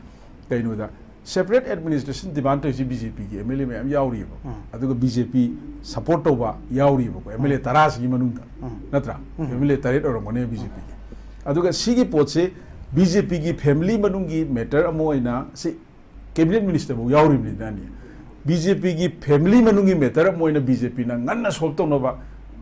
ꯀꯩꯅꯣꯗ, Separate administration demand ꯇꯧꯔꯤꯁꯤ ꯕꯤ ꯖꯦ ꯄꯤꯒꯤ ꯑꯦꯝ ꯑꯦꯜ ꯑꯦ ꯃꯌꯥꯝ ꯌꯥꯎꯔꯤꯕ, ꯑꯗꯨꯒ ꯕꯤ ꯖꯦ ꯄꯤ ꯁꯄꯣꯔꯠ ꯇꯧꯕ ꯌꯥꯎꯔꯤꯕꯀꯣ, ꯑꯦꯝ ꯑꯦꯜ ꯑꯦ ꯇꯔꯥꯁꯤꯒꯤ ꯃꯅꯨꯡꯗ, ꯅꯠꯇ꯭ꯔꯥ? ꯑꯦꯝ ꯑꯦꯜ ꯑꯦ ꯇꯔꯦꯠ ꯑꯣꯏꯔꯝꯒꯅꯤ ꯕꯤ ꯖꯦ ꯄꯤꯒꯤ꯫ ꯑꯗꯨꯒ ꯁꯤꯒꯤ ꯄꯣꯠꯁꯦ ꯕꯤ ꯖꯦ ꯄꯤꯒꯤ ꯐꯦꯃꯤꯂꯤ ꯃꯅꯨꯡꯒꯤ ꯃꯦꯇꯔ ꯑꯃ ꯑꯣꯏꯅ ꯁꯤ ꯀꯦꯕꯤꯅꯦꯠ ꯃꯤꯅꯤꯁꯇꯔꯐꯥꯎ ꯌꯥꯎꯔꯤꯕꯅꯤꯅꯅꯦ, ꯕꯤ ꯖꯦ ꯄꯤꯒꯤ ꯐꯦꯃꯤꯂꯤ ꯃꯅꯨꯡꯒꯤ ꯃꯦꯇꯔ ꯑꯃ ꯑꯣꯏꯅ ꯕꯤ ꯖꯦ ꯄꯤꯅ ꯉꯟꯅ ꯁꯣꯜꯕ ꯇꯧꯅꯕ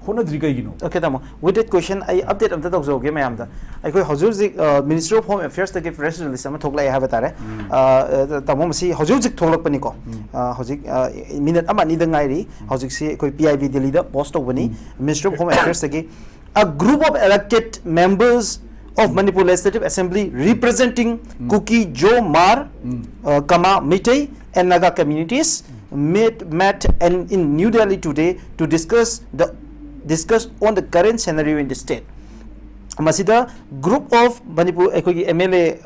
ꯍꯣꯠꯅꯗ꯭ꯔꯤ ꯀꯩꯒꯤꯅꯣ? Okay, ꯇꯥꯃꯣ, with that question ꯑꯩ ꯑꯞꯗꯦꯠ ꯑꯝꯇ ꯇꯧꯖꯍꯧꯒꯦ ꯃꯌꯥꯝꯗ꯫ ꯑꯩꯈꯣꯏ ꯍꯧꯖꯤꯛ ꯍꯧꯖꯤꯛ ꯃꯤꯅꯤꯁꯇ꯭ꯔꯤ ꯑꯣꯐ ꯍꯣꯝ ꯑꯦꯐꯤꯌꯔꯁꯇꯒꯤ ꯄ꯭ꯔꯦꯁ ꯔꯤꯂꯤꯁ ꯑꯃ ꯊꯣꯛꯂꯛꯑꯦ ꯍꯥꯏꯕ ꯇꯥꯔꯦ꯫ ꯑ, ꯇꯥꯃꯣ, ꯃꯁꯤ ꯍꯧꯖꯤꯛ ꯍꯧꯖꯤꯛ ꯊꯣꯛꯂꯛꯄꯅꯤꯀꯣ꯫ ꯑ, ꯍꯧꯖꯤꯛ ꯑ, ꯃꯤꯅꯤꯠ ꯑꯃ ꯑꯅꯤꯗ ꯉꯥꯏꯔꯤ꯫ ꯍꯧꯖꯤꯛꯁꯤ ꯑꯩꯈꯣꯏ ꯄꯤ ꯑꯥꯏ ꯕꯤ ꯗꯦꯜꯂꯤꯗ ꯄꯣꯁ ꯇꯧꯕꯅꯤ꯫ Ministry of Home Affairs ꯇꯒꯤ, "A group of elected members of Manipur Legislative Assembly representing Kuki, Zo, Hmar, uh, comma, Meitei and Naga communities met, met and in New Delhi today to discuss the, discuss on the current scenario in the state." ꯃꯁꯤꯗ group of Manipur ꯑꯩꯈꯣꯏꯒꯤ M L ꯑꯦ,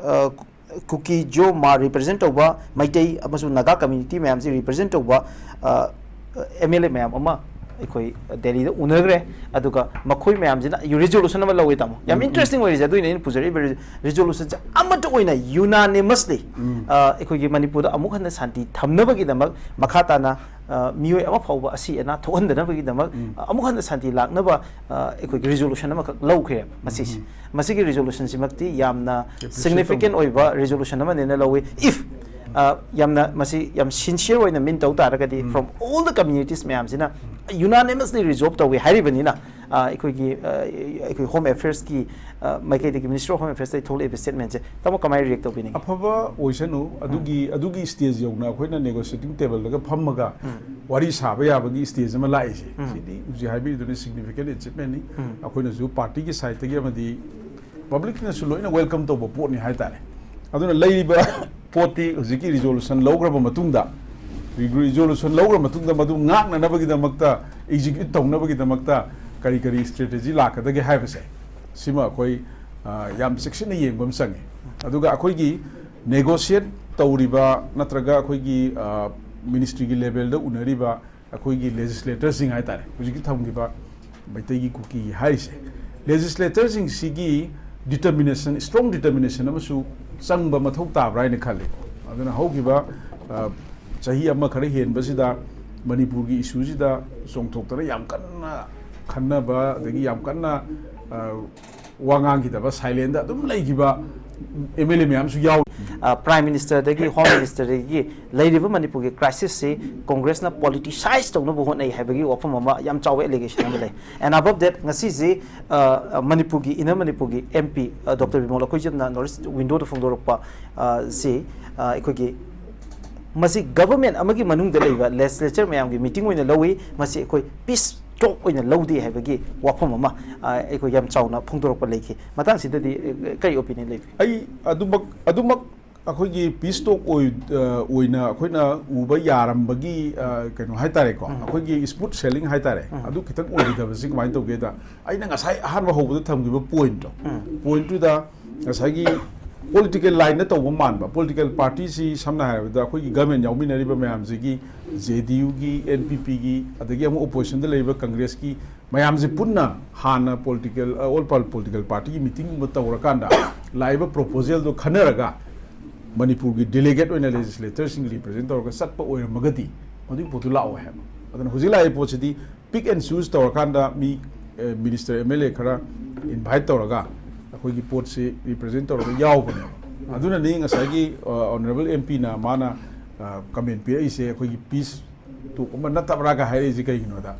ꯀꯨꯀꯤ, ꯖꯣ, ꯍꯃꯥꯔ ꯔꯤꯄ꯭ꯔꯖꯦꯟ ꯇꯧꯕ ꯃꯩꯇꯩ ꯑꯃꯁꯨꯡ Naga community ꯃꯌꯥꯝꯁꯤ ꯔꯤꯄ꯭ꯔꯖꯦꯟ ꯇꯧꯕ M L ꯑꯦ ꯃꯌꯥꯝ ꯑꯃ ꯑꯩꯈꯣꯏ ꯗꯦꯜꯂꯤꯗ ꯎꯅꯈ꯭ꯔꯦ꯫ ꯑꯗꯨꯒ ꯃꯈꯣꯏ ꯃꯌꯥꯝꯁꯤꯅ ꯔꯤꯖꯣꯂꯨꯁꯟ ꯑꯃ ꯂꯧꯋꯦ, ꯇꯥꯃꯣ꯫ ꯌꯥꯝ ꯏꯟꯇꯔꯦꯁꯇꯤꯡ ꯑꯣꯏꯔꯤꯁꯦ, ꯑꯗꯨꯏꯅꯦ ꯑꯩꯅ ꯄꯨꯖꯔꯛꯏꯕ ꯔꯤꯖꯣꯂꯨꯁꯟꯁꯦ ꯑꯃꯠꯇ ꯑꯣꯏꯅ ꯌꯨꯅꯥꯅꯤꯃꯁꯂꯤ ꯑꯩꯈꯣꯏꯒꯤ ꯃꯅꯤꯄꯨꯔꯗ ꯑꯃꯨꯛ ꯍꯟꯅ ꯁꯥꯟꯇꯤ ꯊꯝꯅꯕꯒꯤꯗꯃꯛ, ꯃꯈꯥ ꯇꯥꯅ ꯑ, ꯃꯤꯑꯣꯏ ꯑꯃ ꯐꯥꯎꯕ ꯑꯁꯤ ꯑꯅꯥ ꯊꯣꯛꯍꯟꯗꯅꯕꯒꯤꯗꯃꯛ, ꯑ, ꯑꯃꯨꯛ ꯍꯟꯅ ꯁꯥꯟꯇꯤ ꯂꯥꯛꯅꯕ, ꯑ, ꯑꯩꯈꯣꯏꯒꯤ ꯔꯤꯖꯣꯂꯨꯁꯟ ꯑꯃꯈꯛ ꯂꯧꯈ꯭ꯔꯦ꯫ ꯃꯁꯤꯁꯤ, ꯃꯁꯤꯒꯤ ꯔꯤꯖꯣꯂꯨꯁꯟꯁꯤꯃꯛꯇꯤ ꯌꯥꯝꯅ ꯁꯤꯒꯅꯤꯐꯤꯀꯦꯟ ꯑꯣꯏꯕ ꯔꯤꯖꯣꯂꯨꯁꯟ ꯑꯃꯅꯦꯅ ꯂꯧꯏ꯫ If, ꯑ, ꯌꯥꯝꯅ ꯃꯁꯤ ꯌꯥꯝ ꯁꯤꯟꯁꯤꯌꯔ ꯑꯣꯏꯅ ꯃꯤꯟ ꯇꯧ ꯇꯥꯔꯒꯗꯤ, from all the communities ꯃꯌꯥꯝꯁꯤꯅ ꯌꯨꯅꯥꯅꯤꯃꯁꯂꯤ ꯔꯤꯖꯣꯜꯕ ꯇꯧꯏ ꯍꯥꯏꯔꯤꯕꯅꯤꯅ, ꯑ, ꯑꯩꯈꯣꯏꯒꯤ, ꯑ, ꯑꯩꯈꯣꯏ ꯍꯣꯝ ꯑꯦꯐꯤꯌꯔꯁꯀꯤ, ꯑ, ꯃꯥꯏꯀꯩꯗꯒꯤ, ꯃꯤꯅꯤꯁꯇ꯭ꯔꯤ ꯑꯣꯐ ꯍꯣꯝ ꯑꯦꯐꯤꯌꯔꯁꯇꯒꯤ ꯊꯣꯛꯂꯛꯏꯕ ꯁ꯭ꯇꯦꯠꯃꯦꯟꯁꯦ, ꯇꯥꯃꯣ, ꯀꯃꯥꯏꯅ ꯔꯤꯌꯦꯛ ꯇꯧꯕꯤꯅꯤꯡꯉꯤ? ꯑꯐꯕ ꯑꯣꯏꯁꯅꯨ꯫ ꯑꯗꯨꯒꯤ, ꯑꯗꯨꯒꯤ ꯁ꯭ꯇꯦꯖ ꯌꯧꯅ ꯑꯩꯈꯣꯏꯅ ꯅꯦꯒꯣꯁꯤꯌꯦꯇꯤꯡ ꯇꯦꯕꯜꯗꯒ ꯐꯝꯃꯒ ꯋꯥꯔꯤ ꯁꯥꯕ ꯌꯥꯕꯒꯤ ꯁ꯭ꯇꯦꯖ ꯑꯃ ꯂꯥꯛꯏꯁꯦ, ꯁꯤꯗꯤ ꯍꯧꯖꯤꯛ ꯍꯥꯏꯕꯤꯔꯤꯗꯨꯅ ꯁꯤꯒꯅꯤꯐꯤꯀꯦꯟ ꯑꯦꯆꯤꯞꯃꯦꯟꯅꯤ꯫ ꯑꯩꯈꯣꯏꯅꯁꯨ ꯄꯥꯔꯇꯤꯒꯤ ꯁꯥꯏꯠꯇꯒꯤ ꯑꯃꯗꯤ ꯄꯕ꯭ꯂꯤꯛꯅꯁꯨ ꯂꯣꯏꯅ ꯋꯦꯜꯀꯝ ꯇꯧꯕ ꯄꯣꯠꯅꯤ ꯍꯥꯏꯇꯥꯔꯦ꯫ ꯑꯗꯨꯅ ꯂꯩꯔꯤꯕ ꯄꯣꯠꯇꯤ ꯍꯧꯖꯤꯛꯀꯤ ꯔꯤꯖꯣꯂꯨꯁꯟ ꯂꯧꯈ꯭ꯔꯕ ꯃꯇꯨꯡꯗ, ꯔꯤꯖꯣꯂꯨꯁꯟ ꯂꯧꯈ꯭ꯔ ꯃꯇꯨꯡꯗ ꯃꯗꯨ ꯉꯥꯛꯅꯅꯕꯒꯤꯗꯃꯛꯇ, ꯑꯦꯛꯖꯤꯀ꯭ꯌꯨꯠ ꯇꯧꯅꯕꯒꯤꯗꯃꯛꯇ ꯀꯔꯤ ꯀꯔꯤ ꯁ꯭ꯇ꯭ꯔꯦꯇꯦꯖꯤ ꯂꯥꯛꯀꯗꯒꯦ ꯍꯥꯏꯕꯁꯦ, ꯁꯤꯃ ꯑꯩꯈꯣꯏ, ꯑ, ꯌꯥꯝ ꯆꯦꯛꯁꯤꯟꯅ ꯌꯦꯡꯕ ꯑꯃ ꯆꯪꯉꯤ꯫ ꯑꯗꯨꯒ ꯑꯩꯈꯣꯏꯒꯤ ꯅꯦꯒꯣꯁꯤꯌꯦꯠ ꯇꯧꯔꯤꯕ ꯅꯠꯇ꯭ꯔꯒ ꯑꯩꯈꯣꯏꯒꯤ, ꯑ, ꯃꯤꯅꯤꯁꯇ꯭ꯔꯤꯒꯤ ꯂꯦꯚꯦꯜꯗ ꯎꯅꯔꯤꯕ ꯑꯩꯈꯣꯏꯒꯤ ꯂꯦꯖꯤꯁꯂꯦꯇꯔꯁꯤꯡ ꯍꯥꯏꯇꯥꯔꯦ, ꯍꯧꯖꯤꯛꯀꯤ ꯊꯝꯈꯤꯕ ꯃꯩꯇꯩꯒꯤ, ꯀꯨꯀꯤ ꯍꯥꯏꯔꯤꯁꯦ, ꯂꯦꯖꯤꯁꯂꯦꯇꯔꯁꯤꯡꯁꯤꯒꯤ ꯗꯤꯇꯔꯃꯤꯅꯦꯁꯟ, ꯁ꯭ꯇ꯭ꯔꯣꯡ ꯗꯤꯇꯔꯃꯤꯅꯦꯁꯟ ꯑꯃꯁꯨ ꯆꯪꯕ ꯃꯊꯧ ꯇꯥꯕ꯭ꯔꯥ ꯍꯥꯏꯅ ꯈꯜꯂꯤ꯫ ꯑ, ꯑꯗꯨꯅ ꯍꯧꯈꯤꯕ, ꯑ, ꯆꯍꯤ ꯑꯃ ꯈꯔ ꯍꯦꯟꯕꯁꯤꯗ ꯃꯅꯤꯄꯨꯔꯒꯤ ꯏꯁꯨꯁꯤꯗ ꯆꯣꯡꯊꯣꯛꯇꯅ ꯌꯥꯝ ꯀꯟꯅ ꯈꯟꯅꯕ, ꯑꯗꯒꯤ ꯌꯥꯝ ꯀꯟꯅ, ꯑ, ꯋꯥ ꯉꯥꯡꯈꯤꯗꯕ, ꯁꯥꯏꯂꯦꯟꯗ ꯑꯗꯨꯝ ꯂꯩꯈꯤꯕ ꯑꯦꯝ ꯑꯦꯜ ꯑꯦ ꯃꯌꯥꯝꯁꯨ ꯌꯥꯎꯔꯤ꯫ ꯑ, Prime Ministerꯗꯒꯤ, Home Ministerꯗꯒꯤ ꯂꯩꯔꯤꯕ ꯃꯅꯤꯄꯨꯔꯒꯤ crisisꯁꯤ Congressꯅ politicize ꯇꯧꯅꯕ ꯍꯣꯠꯅꯩ ꯍꯥꯏꯕꯒꯤ ꯋꯥꯐꯝ ꯑꯃ, ꯌꯥꯝ ꯆꯥꯎꯕ allegation ꯑꯃ ꯂꯩ꯫ And above that, ꯉꯁꯤꯁꯤ, ꯑ, ꯑ, ꯃꯅꯤꯄꯨꯔꯒꯤ, inner ꯃꯅꯤꯄꯨꯔꯒꯤ M P, ꯑ, Doctor ꯕꯤꯃꯣꯜ ꯑꯩꯈꯣꯏꯖꯝꯅ North East Windowꯗ ꯐꯣꯡꯗꯣꯔꯛꯄ, ꯑ, ꯁꯤ, ꯑ, ꯑꯩꯈꯣꯏꯒꯤ ꯃꯁꯤ government ꯑꯃꯒꯤ ꯃꯅꯨꯡꯗ ꯂꯩꯕ legislature ꯃꯌꯥꯝꯒꯤ meeting ꯑꯣꯏꯅ ꯂꯧꯏ, ꯃꯁꯤ ꯑꯩꯈꯣꯏ peace talk ꯑꯣꯏꯅ ꯂꯧꯗꯦ ꯍꯥꯏꯕꯒꯤ ꯋꯥꯐꯝ ꯑꯃ, ꯑ, ꯑꯩꯈꯣꯏ ꯌꯥꯝ ꯆꯥꯎꯅ ꯐꯣꯡꯗꯣꯔꯛꯄ ꯂꯩꯈꯤ꯫ ꯃꯇꯥꯡꯁꯤꯗꯗꯤ, ꯑ, ꯀꯔꯤ opinion ꯂꯩꯕꯤ? ꯑꯩ ꯑꯗꯨꯃꯛ, ꯑꯗꯨꯃꯛ ꯑꯩꯈꯣꯏꯒꯤ peace talk ꯑꯣꯏ-, ꯑ, ꯑꯣꯏꯅ ꯑꯩꯈꯣꯏꯅ ꯎꯕ ꯌꯥꯔꯝꯕꯒꯤ, ꯑ, ꯀꯩꯅꯣ ꯍꯥꯏꯇꯥꯔꯦꯀꯣ, ꯎꯝ꯫ ꯑꯩꯈꯣꯏꯒꯤ smooth sailing ꯍꯥꯏꯇꯥꯔꯦ, ꯎꯝ꯫ ꯑꯗꯨ ꯈꯤꯇꯪ ꯑꯣꯏꯒꯗꯕꯁꯤ ꯀꯃꯥꯏꯅ ꯇꯧꯒꯦꯗ, ꯑꯩꯅ ꯉꯁꯥꯏ ꯑꯍꯥꯟꯕ ꯍꯧꯕꯗ ꯊꯝꯈꯤꯕ pointꯇꯣ, ꯎꯝ꯫ Pointꯇꯨꯗ ꯉꯁꯥꯏꯒꯤ political line ꯇꯧꯕ ꯃꯥꯟꯕ, political partyꯁꯤ ꯁꯝꯅ ꯍꯥꯏꯔꯕꯗ ꯑꯩꯈꯣꯏꯒꯤ government ꯌꯥꯎꯃꯤꯟꯅꯔꯤꯕ ꯃꯌꯥꯝꯁꯤꯒꯤ, J D Uꯒꯤ, N P Pꯒꯤ, ꯑꯗꯒꯤ ꯑꯃꯨꯛ oppositionꯗ ꯂꯩꯔꯤꯕ Congressꯀꯤ, ꯃꯌꯥꯝꯁꯤ ꯄꯨꯟꯅ ꯍꯥꯟꯅ political, ꯑ, all party political partyꯒꯤ meetingꯒꯨꯝꯕ ꯇꯧꯔꯀꯥꯟꯗ ꯂꯥꯛꯏꯕ proposalꯗꯣ ꯈꯟꯅꯔꯒ ꯃꯅꯤꯄꯨꯔꯒꯤ delegate ꯑꯣꯏꯅ legislatorꯁꯤꯡ represent ꯇꯧꯔꯒ ꯆꯠꯄ ꯑꯣꯏꯔꯝꯃꯒꯗꯤ ꯃꯗꯨꯒꯤ ꯄꯣꯠꯇꯨ ꯂꯥꯛꯑꯣꯏ ꯍꯥꯏꯕ꯫ ꯑꯗꯨꯅ ꯍꯧꯖꯤꯛ ꯂꯥꯛꯏꯕ ꯄꯣꯠꯁꯤꯗꯤ pick and choose ꯇꯧꯔꯀꯥꯟꯗ ꯃꯤ, ꯑ, minister, M L A ꯈꯔ invite ꯇꯧꯔꯒ ꯑꯩꯈꯣꯏꯒꯤ ꯄꯣꯠꯁꯤ represent ꯇꯧꯔꯒ ꯌꯥꯎꯕꯅꯦꯕ꯫ ꯑꯗꯨꯅꯅꯤ ꯉꯁꯥꯏꯒꯤ, ꯑ, honourable M Pꯅ ꯃꯥꯅ, ꯑ, comment ꯄꯤꯔꯛꯏꯁꯦ ꯑꯩꯈꯣꯏꯒꯤ peace talk ꯑꯃ ꯅꯠꯇꯕ꯭ꯔꯥꯒ ꯍꯥꯏꯔꯛꯏꯁꯦ ꯀꯩꯒꯤꯅꯣꯗ,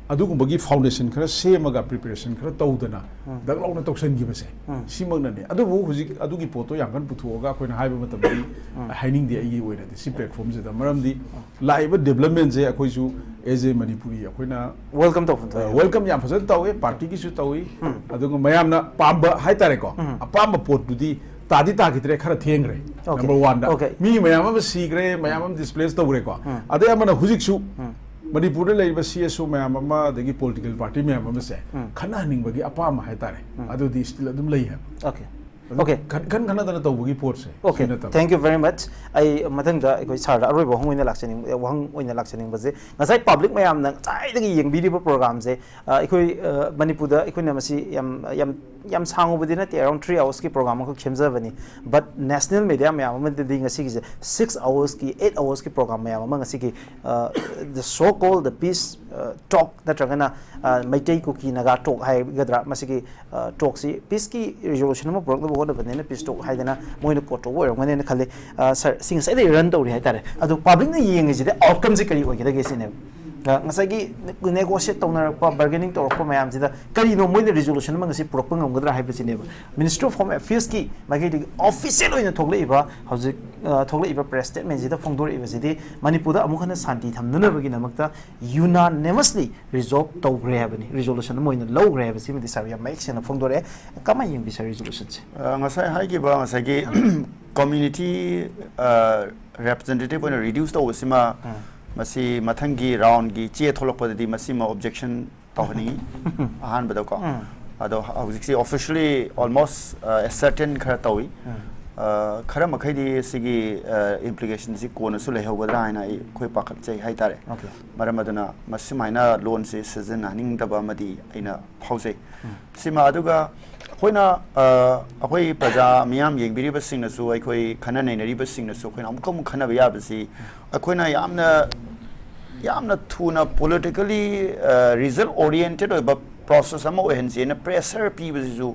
ꯑꯗꯨꯒꯨꯝꯕꯒꯤ foundation ꯈꯔ ꯁꯦꯝꯃꯒ preparation ꯈꯔ ꯇꯧꯗꯅ ꯎꯝ꯫ ꯗꯛ ꯂꯥꯎꯅ ꯇꯧꯁꯟꯈꯤꯕꯁꯦ, ꯎꯝ꯫ ꯁꯤꯃꯛꯅꯅꯦ꯫ ꯑꯗꯨꯕꯨ ꯍꯧꯖꯤꯛ ꯑꯗꯨꯒꯤ ꯄꯣꯠꯇꯣ ꯌꯥꯝ ꯀꯟꯅ ꯄꯨꯊꯣꯛꯑꯒ ꯑꯩꯈꯣꯏꯅ ꯍꯥꯏꯕ ꯃꯇꯝꯗꯗꯤ ꯎꯝ꯫ ꯍꯥꯏꯅꯤꯡꯗꯦ ꯑꯩꯒꯤ ꯑꯣꯏꯅꯗꯤ ꯁꯤ platformꯁꯤꯗ꯫ ꯃꯔꯝꯗꯤ ꯂꯥꯛꯏꯕ developmentꯁꯦ ꯑꯩꯈꯣꯏꯁꯨ as a ꯃꯅꯤꯄꯨꯔꯤ ꯑꯩꯈꯣꯏꯅ welcome ꯇꯧꯐꯝ ꯊꯣꯛꯑꯦ꯫ ꯑ, welcome ꯌꯥꯝ ꯐꯖꯅ ꯇꯧꯋꯦ, partyꯒꯤꯁꯨ ꯇꯧꯏ꯫ ꯎꯝ꯫ ꯑꯗꯨꯒ ꯃꯌꯥꯝꯅ ꯄꯥꯝꯕ ꯍꯥꯏꯇꯥꯔꯦꯀꯣ, ꯎꯝ꯫ ꯑꯄꯥꯝꯕ ꯄꯣꯠꯇꯨꯗꯤ ꯇꯥꯗꯤ ꯇꯥꯈꯤꯗ꯭ꯔꯦ, ꯈꯔ ꯊꯦꯡꯈ꯭ꯔꯦ꯫ Okay. Number oneꯗ꯫ Okay. ꯃꯤ ꯃꯌꯥꯝ ꯑꯃ ꯁꯤꯈ꯭ꯔꯦ, ꯃꯌꯥꯝ ꯑꯃ displace ꯇꯧꯈ꯭ꯔꯦꯀꯣ꯫ ꯎꯝ꯫ ꯑꯗꯩ ꯑꯃꯅ ꯍꯧꯖꯤꯛꯁꯨ ꯎꯝ꯫ ꯃꯅꯤꯄꯨꯔꯗ ꯂꯩꯔꯤꯕ C S O ꯃꯌꯥꯝ ꯑꯃ, ꯑꯗꯒꯤ political party ꯃꯌꯥꯝ ꯑꯃꯁꯦ ꯎꯝ꯫ ꯈꯟꯅꯍꯟꯅꯤꯡꯕꯒꯤ ꯑꯄꯥꯝꯕ ꯍꯥꯏꯇꯥꯔꯦ, ꯎꯝ꯫ ꯑꯗꯨꯗꯤ still ꯑꯗꯨꯝ ꯂꯩ ꯍꯥꯏꯕ꯫ Okay. ꯑꯗꯨ Okay. ꯈꯟ-, ꯈꯟ ꯈꯟꯅꯗꯅ ꯇꯧꯕꯒꯤ ꯄꯣꯠꯁꯦ, ꯁꯤ Okay, ꯅꯠꯇꯕ꯫ Thank you very much. ꯑꯩ ꯃꯊꯪꯗ ꯑꯩꯈꯣꯏ sirꯗ ꯑꯔꯣꯏꯕ ꯋꯥꯍꯪ ꯑꯣꯏꯅ ꯂꯥꯛꯆꯅꯤꯡ-, ꯋꯥꯍꯪ ꯑꯣꯏꯅ ꯂꯥꯛꯆꯅꯤꯡꯕꯁꯦ, ꯉꯁꯥꯏ public ꯃꯌꯥꯝꯅ ꯉꯁꯥꯏꯗꯒꯤ ꯌꯦꯡꯕꯤꯔꯤꯕ programꯁꯦ, ꯑ, ꯑꯩꯈꯣꯏ, ꯑ, ꯃꯅꯤꯄꯨꯔꯗ ꯑꯩꯈꯣꯏꯅ ꯃꯁꯤ ꯌꯥꯝ, ꯌꯥꯝ ꯌꯥꯝ ꯁꯥꯡꯉꯨꯕꯗꯤ ꯅꯠꯇꯦ, around three hours ꯀꯤ program ꯑꯃꯈꯛ ꯁꯦꯝꯖꯕꯅꯤ꯫ But national media ꯃꯌꯥꯝ ꯑꯃꯗꯗꯤ ꯉꯁꯤꯒꯤꯁꯦ six hours ꯀꯤ, eight hours ꯀꯤ program ꯃꯌꯥꯝ ꯑꯃ ꯉꯁꯤꯒꯤ, uh, the so called the peace, uh, talk ꯅꯠꯇ꯭ꯔꯒꯅ, uh, ꯃꯩꯇꯩ ꯀꯨꯀꯤ ꯅꯥꯒꯥ talk ꯍꯥꯏꯒꯗ꯭ꯔꯥ, ꯃꯁꯤꯒꯤ, uh, talk ꯁꯤ peace ꯀꯤ resolution ꯑꯃ ꯄꯨꯔꯛꯅꯕ ꯍꯣꯠꯅꯕꯅꯦꯅ peace talk ꯍꯥꯏꯗꯅ ꯃꯣꯏꯅ quote ꯇꯧꯕ ꯑꯣꯏꯔꯝꯒꯅꯦꯅ ꯈꯜꯂꯤ꯫ Uh, sir, ꯁꯤ ꯉꯁꯥꯏꯗꯩ run ꯇꯧꯔꯤ ꯍꯥꯏꯇꯥꯔꯦ꯫ ꯑꯗꯣ public ꯅ ꯌꯦꯡꯉꯤꯁꯤꯗ outcome ꯁꯦ ꯀꯔꯤ ꯑꯣꯏꯒꯗꯒꯦ ꯁꯤꯅꯦꯕ꯫ ꯑ, ꯉꯁꯥꯏꯒꯤ negotiate ꯇꯧꯅꯔꯛꯄ, bargaining ꯇꯧꯔꯛꯄ ꯃꯌꯥꯝꯁꯤꯗ ꯀꯔꯤꯅꯣ ꯃꯣꯏꯅ resolution ꯑꯃ ꯉꯁꯤ ꯄꯨꯔꯛꯄ ꯉꯝꯒꯗ꯭ꯔꯥ ꯍꯥꯏꯕꯁꯤꯅꯦꯕ꯫ Ministry of Home Affairs ꯀꯤ ꯃꯥꯏꯀꯩꯗꯒꯤ official ꯑꯣꯏꯅ ꯊꯣꯛꯂꯛꯏꯕ, ꯍꯧꯖꯤꯛ, ꯑ, ꯊꯣꯛꯂꯛꯏꯕ press statement ꯁꯤꯗ ꯐꯣꯡꯗꯣꯔꯛꯏꯕꯁꯤꯗꯤ ꯃꯅꯤꯄꯨꯔꯗ ꯑꯃꯨꯛ ꯍꯟꯅ ꯁꯥꯟꯇꯤ ꯊꯝꯅꯅꯕꯒꯤꯗꯃꯛꯇ unanimously resolve ꯇꯧꯈ꯭ꯔꯦ ꯍꯥꯏꯕꯅꯤ, resolution ꯑꯃ ꯑꯣꯏꯅ ꯂꯧꯈ꯭ꯔꯦ ꯍꯥꯏꯕꯁꯤꯃꯗꯤ sir ꯌꯥꯝ ꯃꯌꯦꯛ ꯁꯦꯡꯅ ꯐꯣꯡꯗꯣꯔꯛꯑꯦ꯫ ꯀꯃꯥꯏꯅ ꯌꯦꯡꯕꯤ sir resolution ꯁꯦ? ꯑ, ꯉꯁꯥꯏ ꯍꯥꯏꯈꯤꯕ ꯉꯁꯥꯏꯒꯤ community, ꯑ, representative ꯑꯣꯏꯅ reduce ꯇꯧꯕꯁꯤꯃ, ꯎꯝ꯫ ꯃꯁꯤ ꯃꯊꯪꯒꯤ round ꯒꯤ ꯆꯦ ꯊꯣꯛꯂꯛꯄꯗꯗꯤ ꯃꯁꯤꯃ objection ꯇꯧꯍꯟꯅꯤꯡꯉꯤ꯫ ꯑꯍꯥꯟꯕꯗꯀꯣ꯫ ꯎꯝ꯫ ꯑꯗꯣ ꯍꯧꯖꯤꯛꯁꯤ officially almost, ꯑ, ascertain ꯈꯔ ꯇꯧꯏ꯫ ꯎꯝ꯫ ꯑ, ꯈꯔ ꯃꯈꯩꯗꯤ ꯁꯤꯒꯤ, ꯑ, implication ꯁꯤ ꯀꯣꯟꯅꯁꯨ ꯂꯩꯍꯧꯒꯗ꯭ꯔꯥ ꯍꯥꯏꯅ ꯑꯩ, ꯑꯩꯈꯣꯏ ꯄꯥꯈꯠꯆꯩ ꯍꯥꯏꯇꯥꯔꯦ꯫ Okay꯫ ꯃꯔꯝ ꯑꯗꯨꯅ ꯃꯁꯨꯃꯥꯏꯅ ꯂꯣꯟꯁꯤ ꯁꯤꯖꯤꯟꯅꯍꯟꯅꯤꯡꯗꯕ ꯑꯃꯗꯤ ꯑꯩꯅ ꯐꯥꯎꯖꯩ꯫ ꯎꯝ꯫ ꯁꯤꯃ ꯑꯗꯨꯒ ꯑꯩꯈꯣꯏꯅ, ꯑ, ꯑꯩꯈꯣꯏ ꯄ꯭ꯔꯖꯥ ꯃꯤꯌꯥꯝ ꯌꯦꯡꯕꯤꯔꯤꯕꯁꯤꯡꯅꯁꯨ, ꯑꯩꯈꯣꯏ ꯈꯟꯅ ꯅꯩꯅꯔꯤꯕꯁꯤꯡꯅꯁꯨ ꯑꯩꯈꯣꯏꯅ ꯑꯃꯨꯛꯀ ꯑꯃꯨꯛ ꯈꯟꯅꯕ ꯌꯥꯕꯁꯤ, ꯑꯩꯈꯣꯏꯅ ꯌꯥꯝꯅ, ꯌꯥꯝꯅ ꯊꯨꯅ politically, ꯑ, result oriented ꯑꯣꯏꯕ process ꯑꯃ ꯑꯣꯏꯍꯟꯁꯦꯅ pressure ꯄꯤꯕꯁꯤꯁꯨ,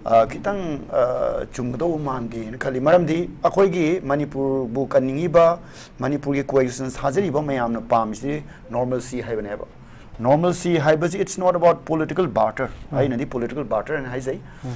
ꯑ, ꯈꯤꯇꯪ, ꯑ, ꯆꯨꯝꯒꯗꯧꯕ ꯃꯥꯟꯗꯦꯅ ꯈꯜꯂꯤ꯫ ꯃꯔꯝꯗꯤ ꯑꯩꯈꯣꯏꯒꯤ ꯃꯅꯤꯄꯨꯔꯕꯨ ꯀꯟꯅꯤꯡꯉꯤꯕ, ꯃꯅꯤꯄꯨꯔꯒꯤ coexistence ꯊꯥꯖꯔꯤꯕ ꯃꯌꯥꯝꯅ ꯄꯥꯝꯃꯤꯁꯤ normalcy ꯍꯥꯏꯕꯅꯦꯕ꯫ Normalcy ꯍꯥꯏꯕꯁꯤ, it's not about political barter꯫ ꯎꯝ꯫ ꯑꯩꯅꯗꯤ political barter ꯍꯥꯏꯅ ꯍꯥꯏꯖꯩ꯫ ꯎꯝ꯫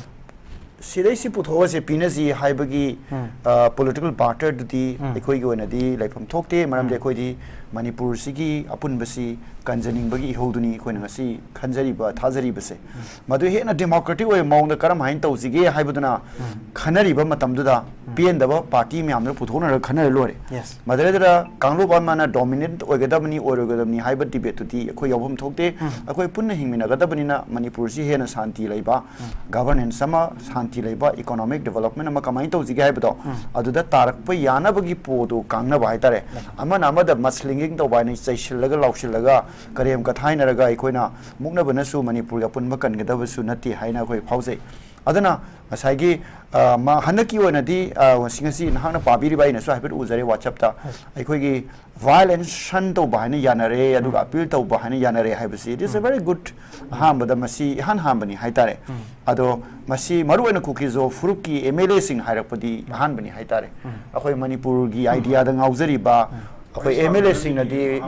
ꯁꯤꯗꯩ ꯁꯤ ꯄꯨꯊꯣꯛꯑꯁꯦ, ꯄꯤꯅꯁꯤ ꯍꯥꯏꯕꯒꯤ, ꯎꯝ꯫ ꯑ, political barter ꯗꯨꯗꯤ ꯎꯝ꯫ ꯑꯩꯈꯣꯏꯒꯤ ꯑꯣꯏꯅꯗꯤ ꯂꯩꯐꯝ ꯊꯣꯛꯇꯦ꯫ ꯃꯔꯝꯗꯤ ꯎꯝ꯫ ꯑꯩꯈꯣꯏꯗꯤ ꯃꯅꯤꯄꯨꯔꯁꯤꯒꯤ ꯑꯄꯨꯟꯕꯁꯤ ꯀꯟꯖꯅꯤꯡꯕꯒꯤ ꯏꯍꯧꯗꯨꯅꯤ ꯑꯩꯈꯣꯏꯅ ꯉꯁꯤ ꯈꯟꯖꯔꯤꯕ, ꯊꯥꯖꯔꯤꯕꯁꯦ꯫ ꯎꯝ꯫ ꯃꯗꯨ ꯍꯦꯟꯅ democratic ꯑꯣꯏꯕ ꯃꯑꯣꯡꯗ ꯀꯔꯝ ꯍꯥꯏꯅ ꯇꯧꯁꯤꯒꯦ ꯍꯥꯏꯕꯗꯨꯅ ꯎꯝ꯫ ꯈꯟꯅꯔꯤꯕ ꯃꯇꯝꯗꯨꯗ ꯎꯝ꯫ ꯄꯦꯟꯗꯕ party ꯃꯌꯥꯝꯗꯨꯅ ꯄꯨꯊꯣꯛꯅꯔꯒ ꯈꯟꯅꯔ ꯂꯣꯏꯔꯦ꯫ Yes꯫ ꯃꯗꯨꯗꯩꯗꯨꯗ ꯀꯥꯡꯂꯨꯞ ꯑꯃꯅ dominant ꯑꯣꯏꯒꯗꯕꯅꯤ, ꯑꯣꯏꯔꯣꯏꯒꯗꯕꯅꯤ ꯍꯥꯏꯕ debate ꯇꯨꯗꯤ ꯑꯩꯈꯣꯏ ꯌꯥꯎꯐꯝ ꯊꯣꯛꯇꯦ꯫ ꯎꯝ꯫ ꯑꯩꯈꯣꯏ ꯄꯨꯟꯅ ꯍꯤꯡꯃꯤꯟꯅꯒꯗꯕꯅꯤꯅ ꯃꯅꯤꯄꯨꯔꯁꯤ ꯍꯦꯟꯅ ꯁꯥꯟꯇꯤ ꯂꯩꯕ, ꯎꯝ꯫ Governance ꯑꯃ ꯁꯥꯟꯇꯤ ꯂꯩꯕ, economic development ꯑꯃ ꯀꯃꯥꯏꯅ ꯇꯧꯁꯤꯒꯦ ꯍꯥꯏꯕꯗꯣ, ꯎꯝ꯫ ꯑꯗꯨꯗ ꯇꯥꯔꯛꯄ ꯌꯥꯅꯕꯒꯤ ꯄꯣꯗꯨ ꯀꯥꯡꯅꯕ ꯍꯥꯏꯇꯥꯔꯦ꯫ ꯎꯝ꯫ ꯑꯃꯅ ꯑꯃꯗ mudslinging ꯇꯧꯕ ꯍꯥꯏꯅ ꯆꯩꯁꯤꯜꯂꯒ ꯂꯥꯎꯁꯤꯜꯂꯒ ꯀꯔꯦꯝ ꯀꯊꯥꯏꯅꯔꯒ ꯑꯩꯈꯣꯏꯅ ꯃꯨꯛꯅꯕꯅꯁꯨ ꯃꯅꯤꯄꯨꯔꯒꯤ ꯑꯄꯨꯟꯕ ꯀꯟꯒꯗꯕꯁꯨ ꯅꯠꯇꯦ ꯍꯥꯏꯅ ꯑꯩꯈꯣꯏ ꯐꯥꯎꯖꯩ꯫ ꯑꯗꯨꯅ ꯉꯁꯥꯏꯒꯤ, ꯑ, ꯃ-, ꯍꯟꯗꯛꯀꯤ ꯑꯣꯏꯅꯗꯤ, ꯑ, ꯉꯁꯤ, ꯉꯁꯤ ꯅꯍꯥꯛꯅ ꯄꯥꯕꯤꯔꯤꯕ, ꯑꯩꯅꯁꯨ ꯍꯥꯏꯐꯦꯠ ꯎꯖꯔꯦ WhatsApp-ꯇ, ꯑꯩꯈꯣꯏꯒꯤ violence shun ꯇꯧꯕ ꯍꯥꯏꯅ ꯌꯥꯅꯔꯦ, ꯑꯗꯨꯒ appeal ꯇꯧꯕ ꯍꯥꯏꯅ ꯌꯥꯅꯔꯦ ꯍꯥꯏꯕꯁꯤ, it is a very good, ꯑꯍꯥꯟꯕꯗ ꯃꯁꯤ ꯏꯍꯥꯟ ꯍꯥꯟꯕꯅꯤ ꯍꯥꯏꯇꯥꯔꯦ꯫ ꯑꯗꯣ ꯃꯁꯤ ꯃꯔꯨꯑꯣꯏꯅ ꯀꯨꯀꯤꯖꯣ ꯐꯨꯔꯨꯞꯀꯤ MLA-ꯁꯤꯡ ꯍꯥꯏꯔꯛꯄꯗꯤ ꯑꯍꯥꯟꯕꯅꯤ ꯍꯥꯏꯇꯥꯔꯦ꯫ ꯑꯩꯈꯣꯏ ꯃꯅꯤꯄꯨꯔꯒꯤ idea-ꯗ ꯉꯥꯎꯖꯔꯤꯕ ꯑꯩꯈꯣꯏ MLA-ꯁꯤꯡꯅꯗꯤ,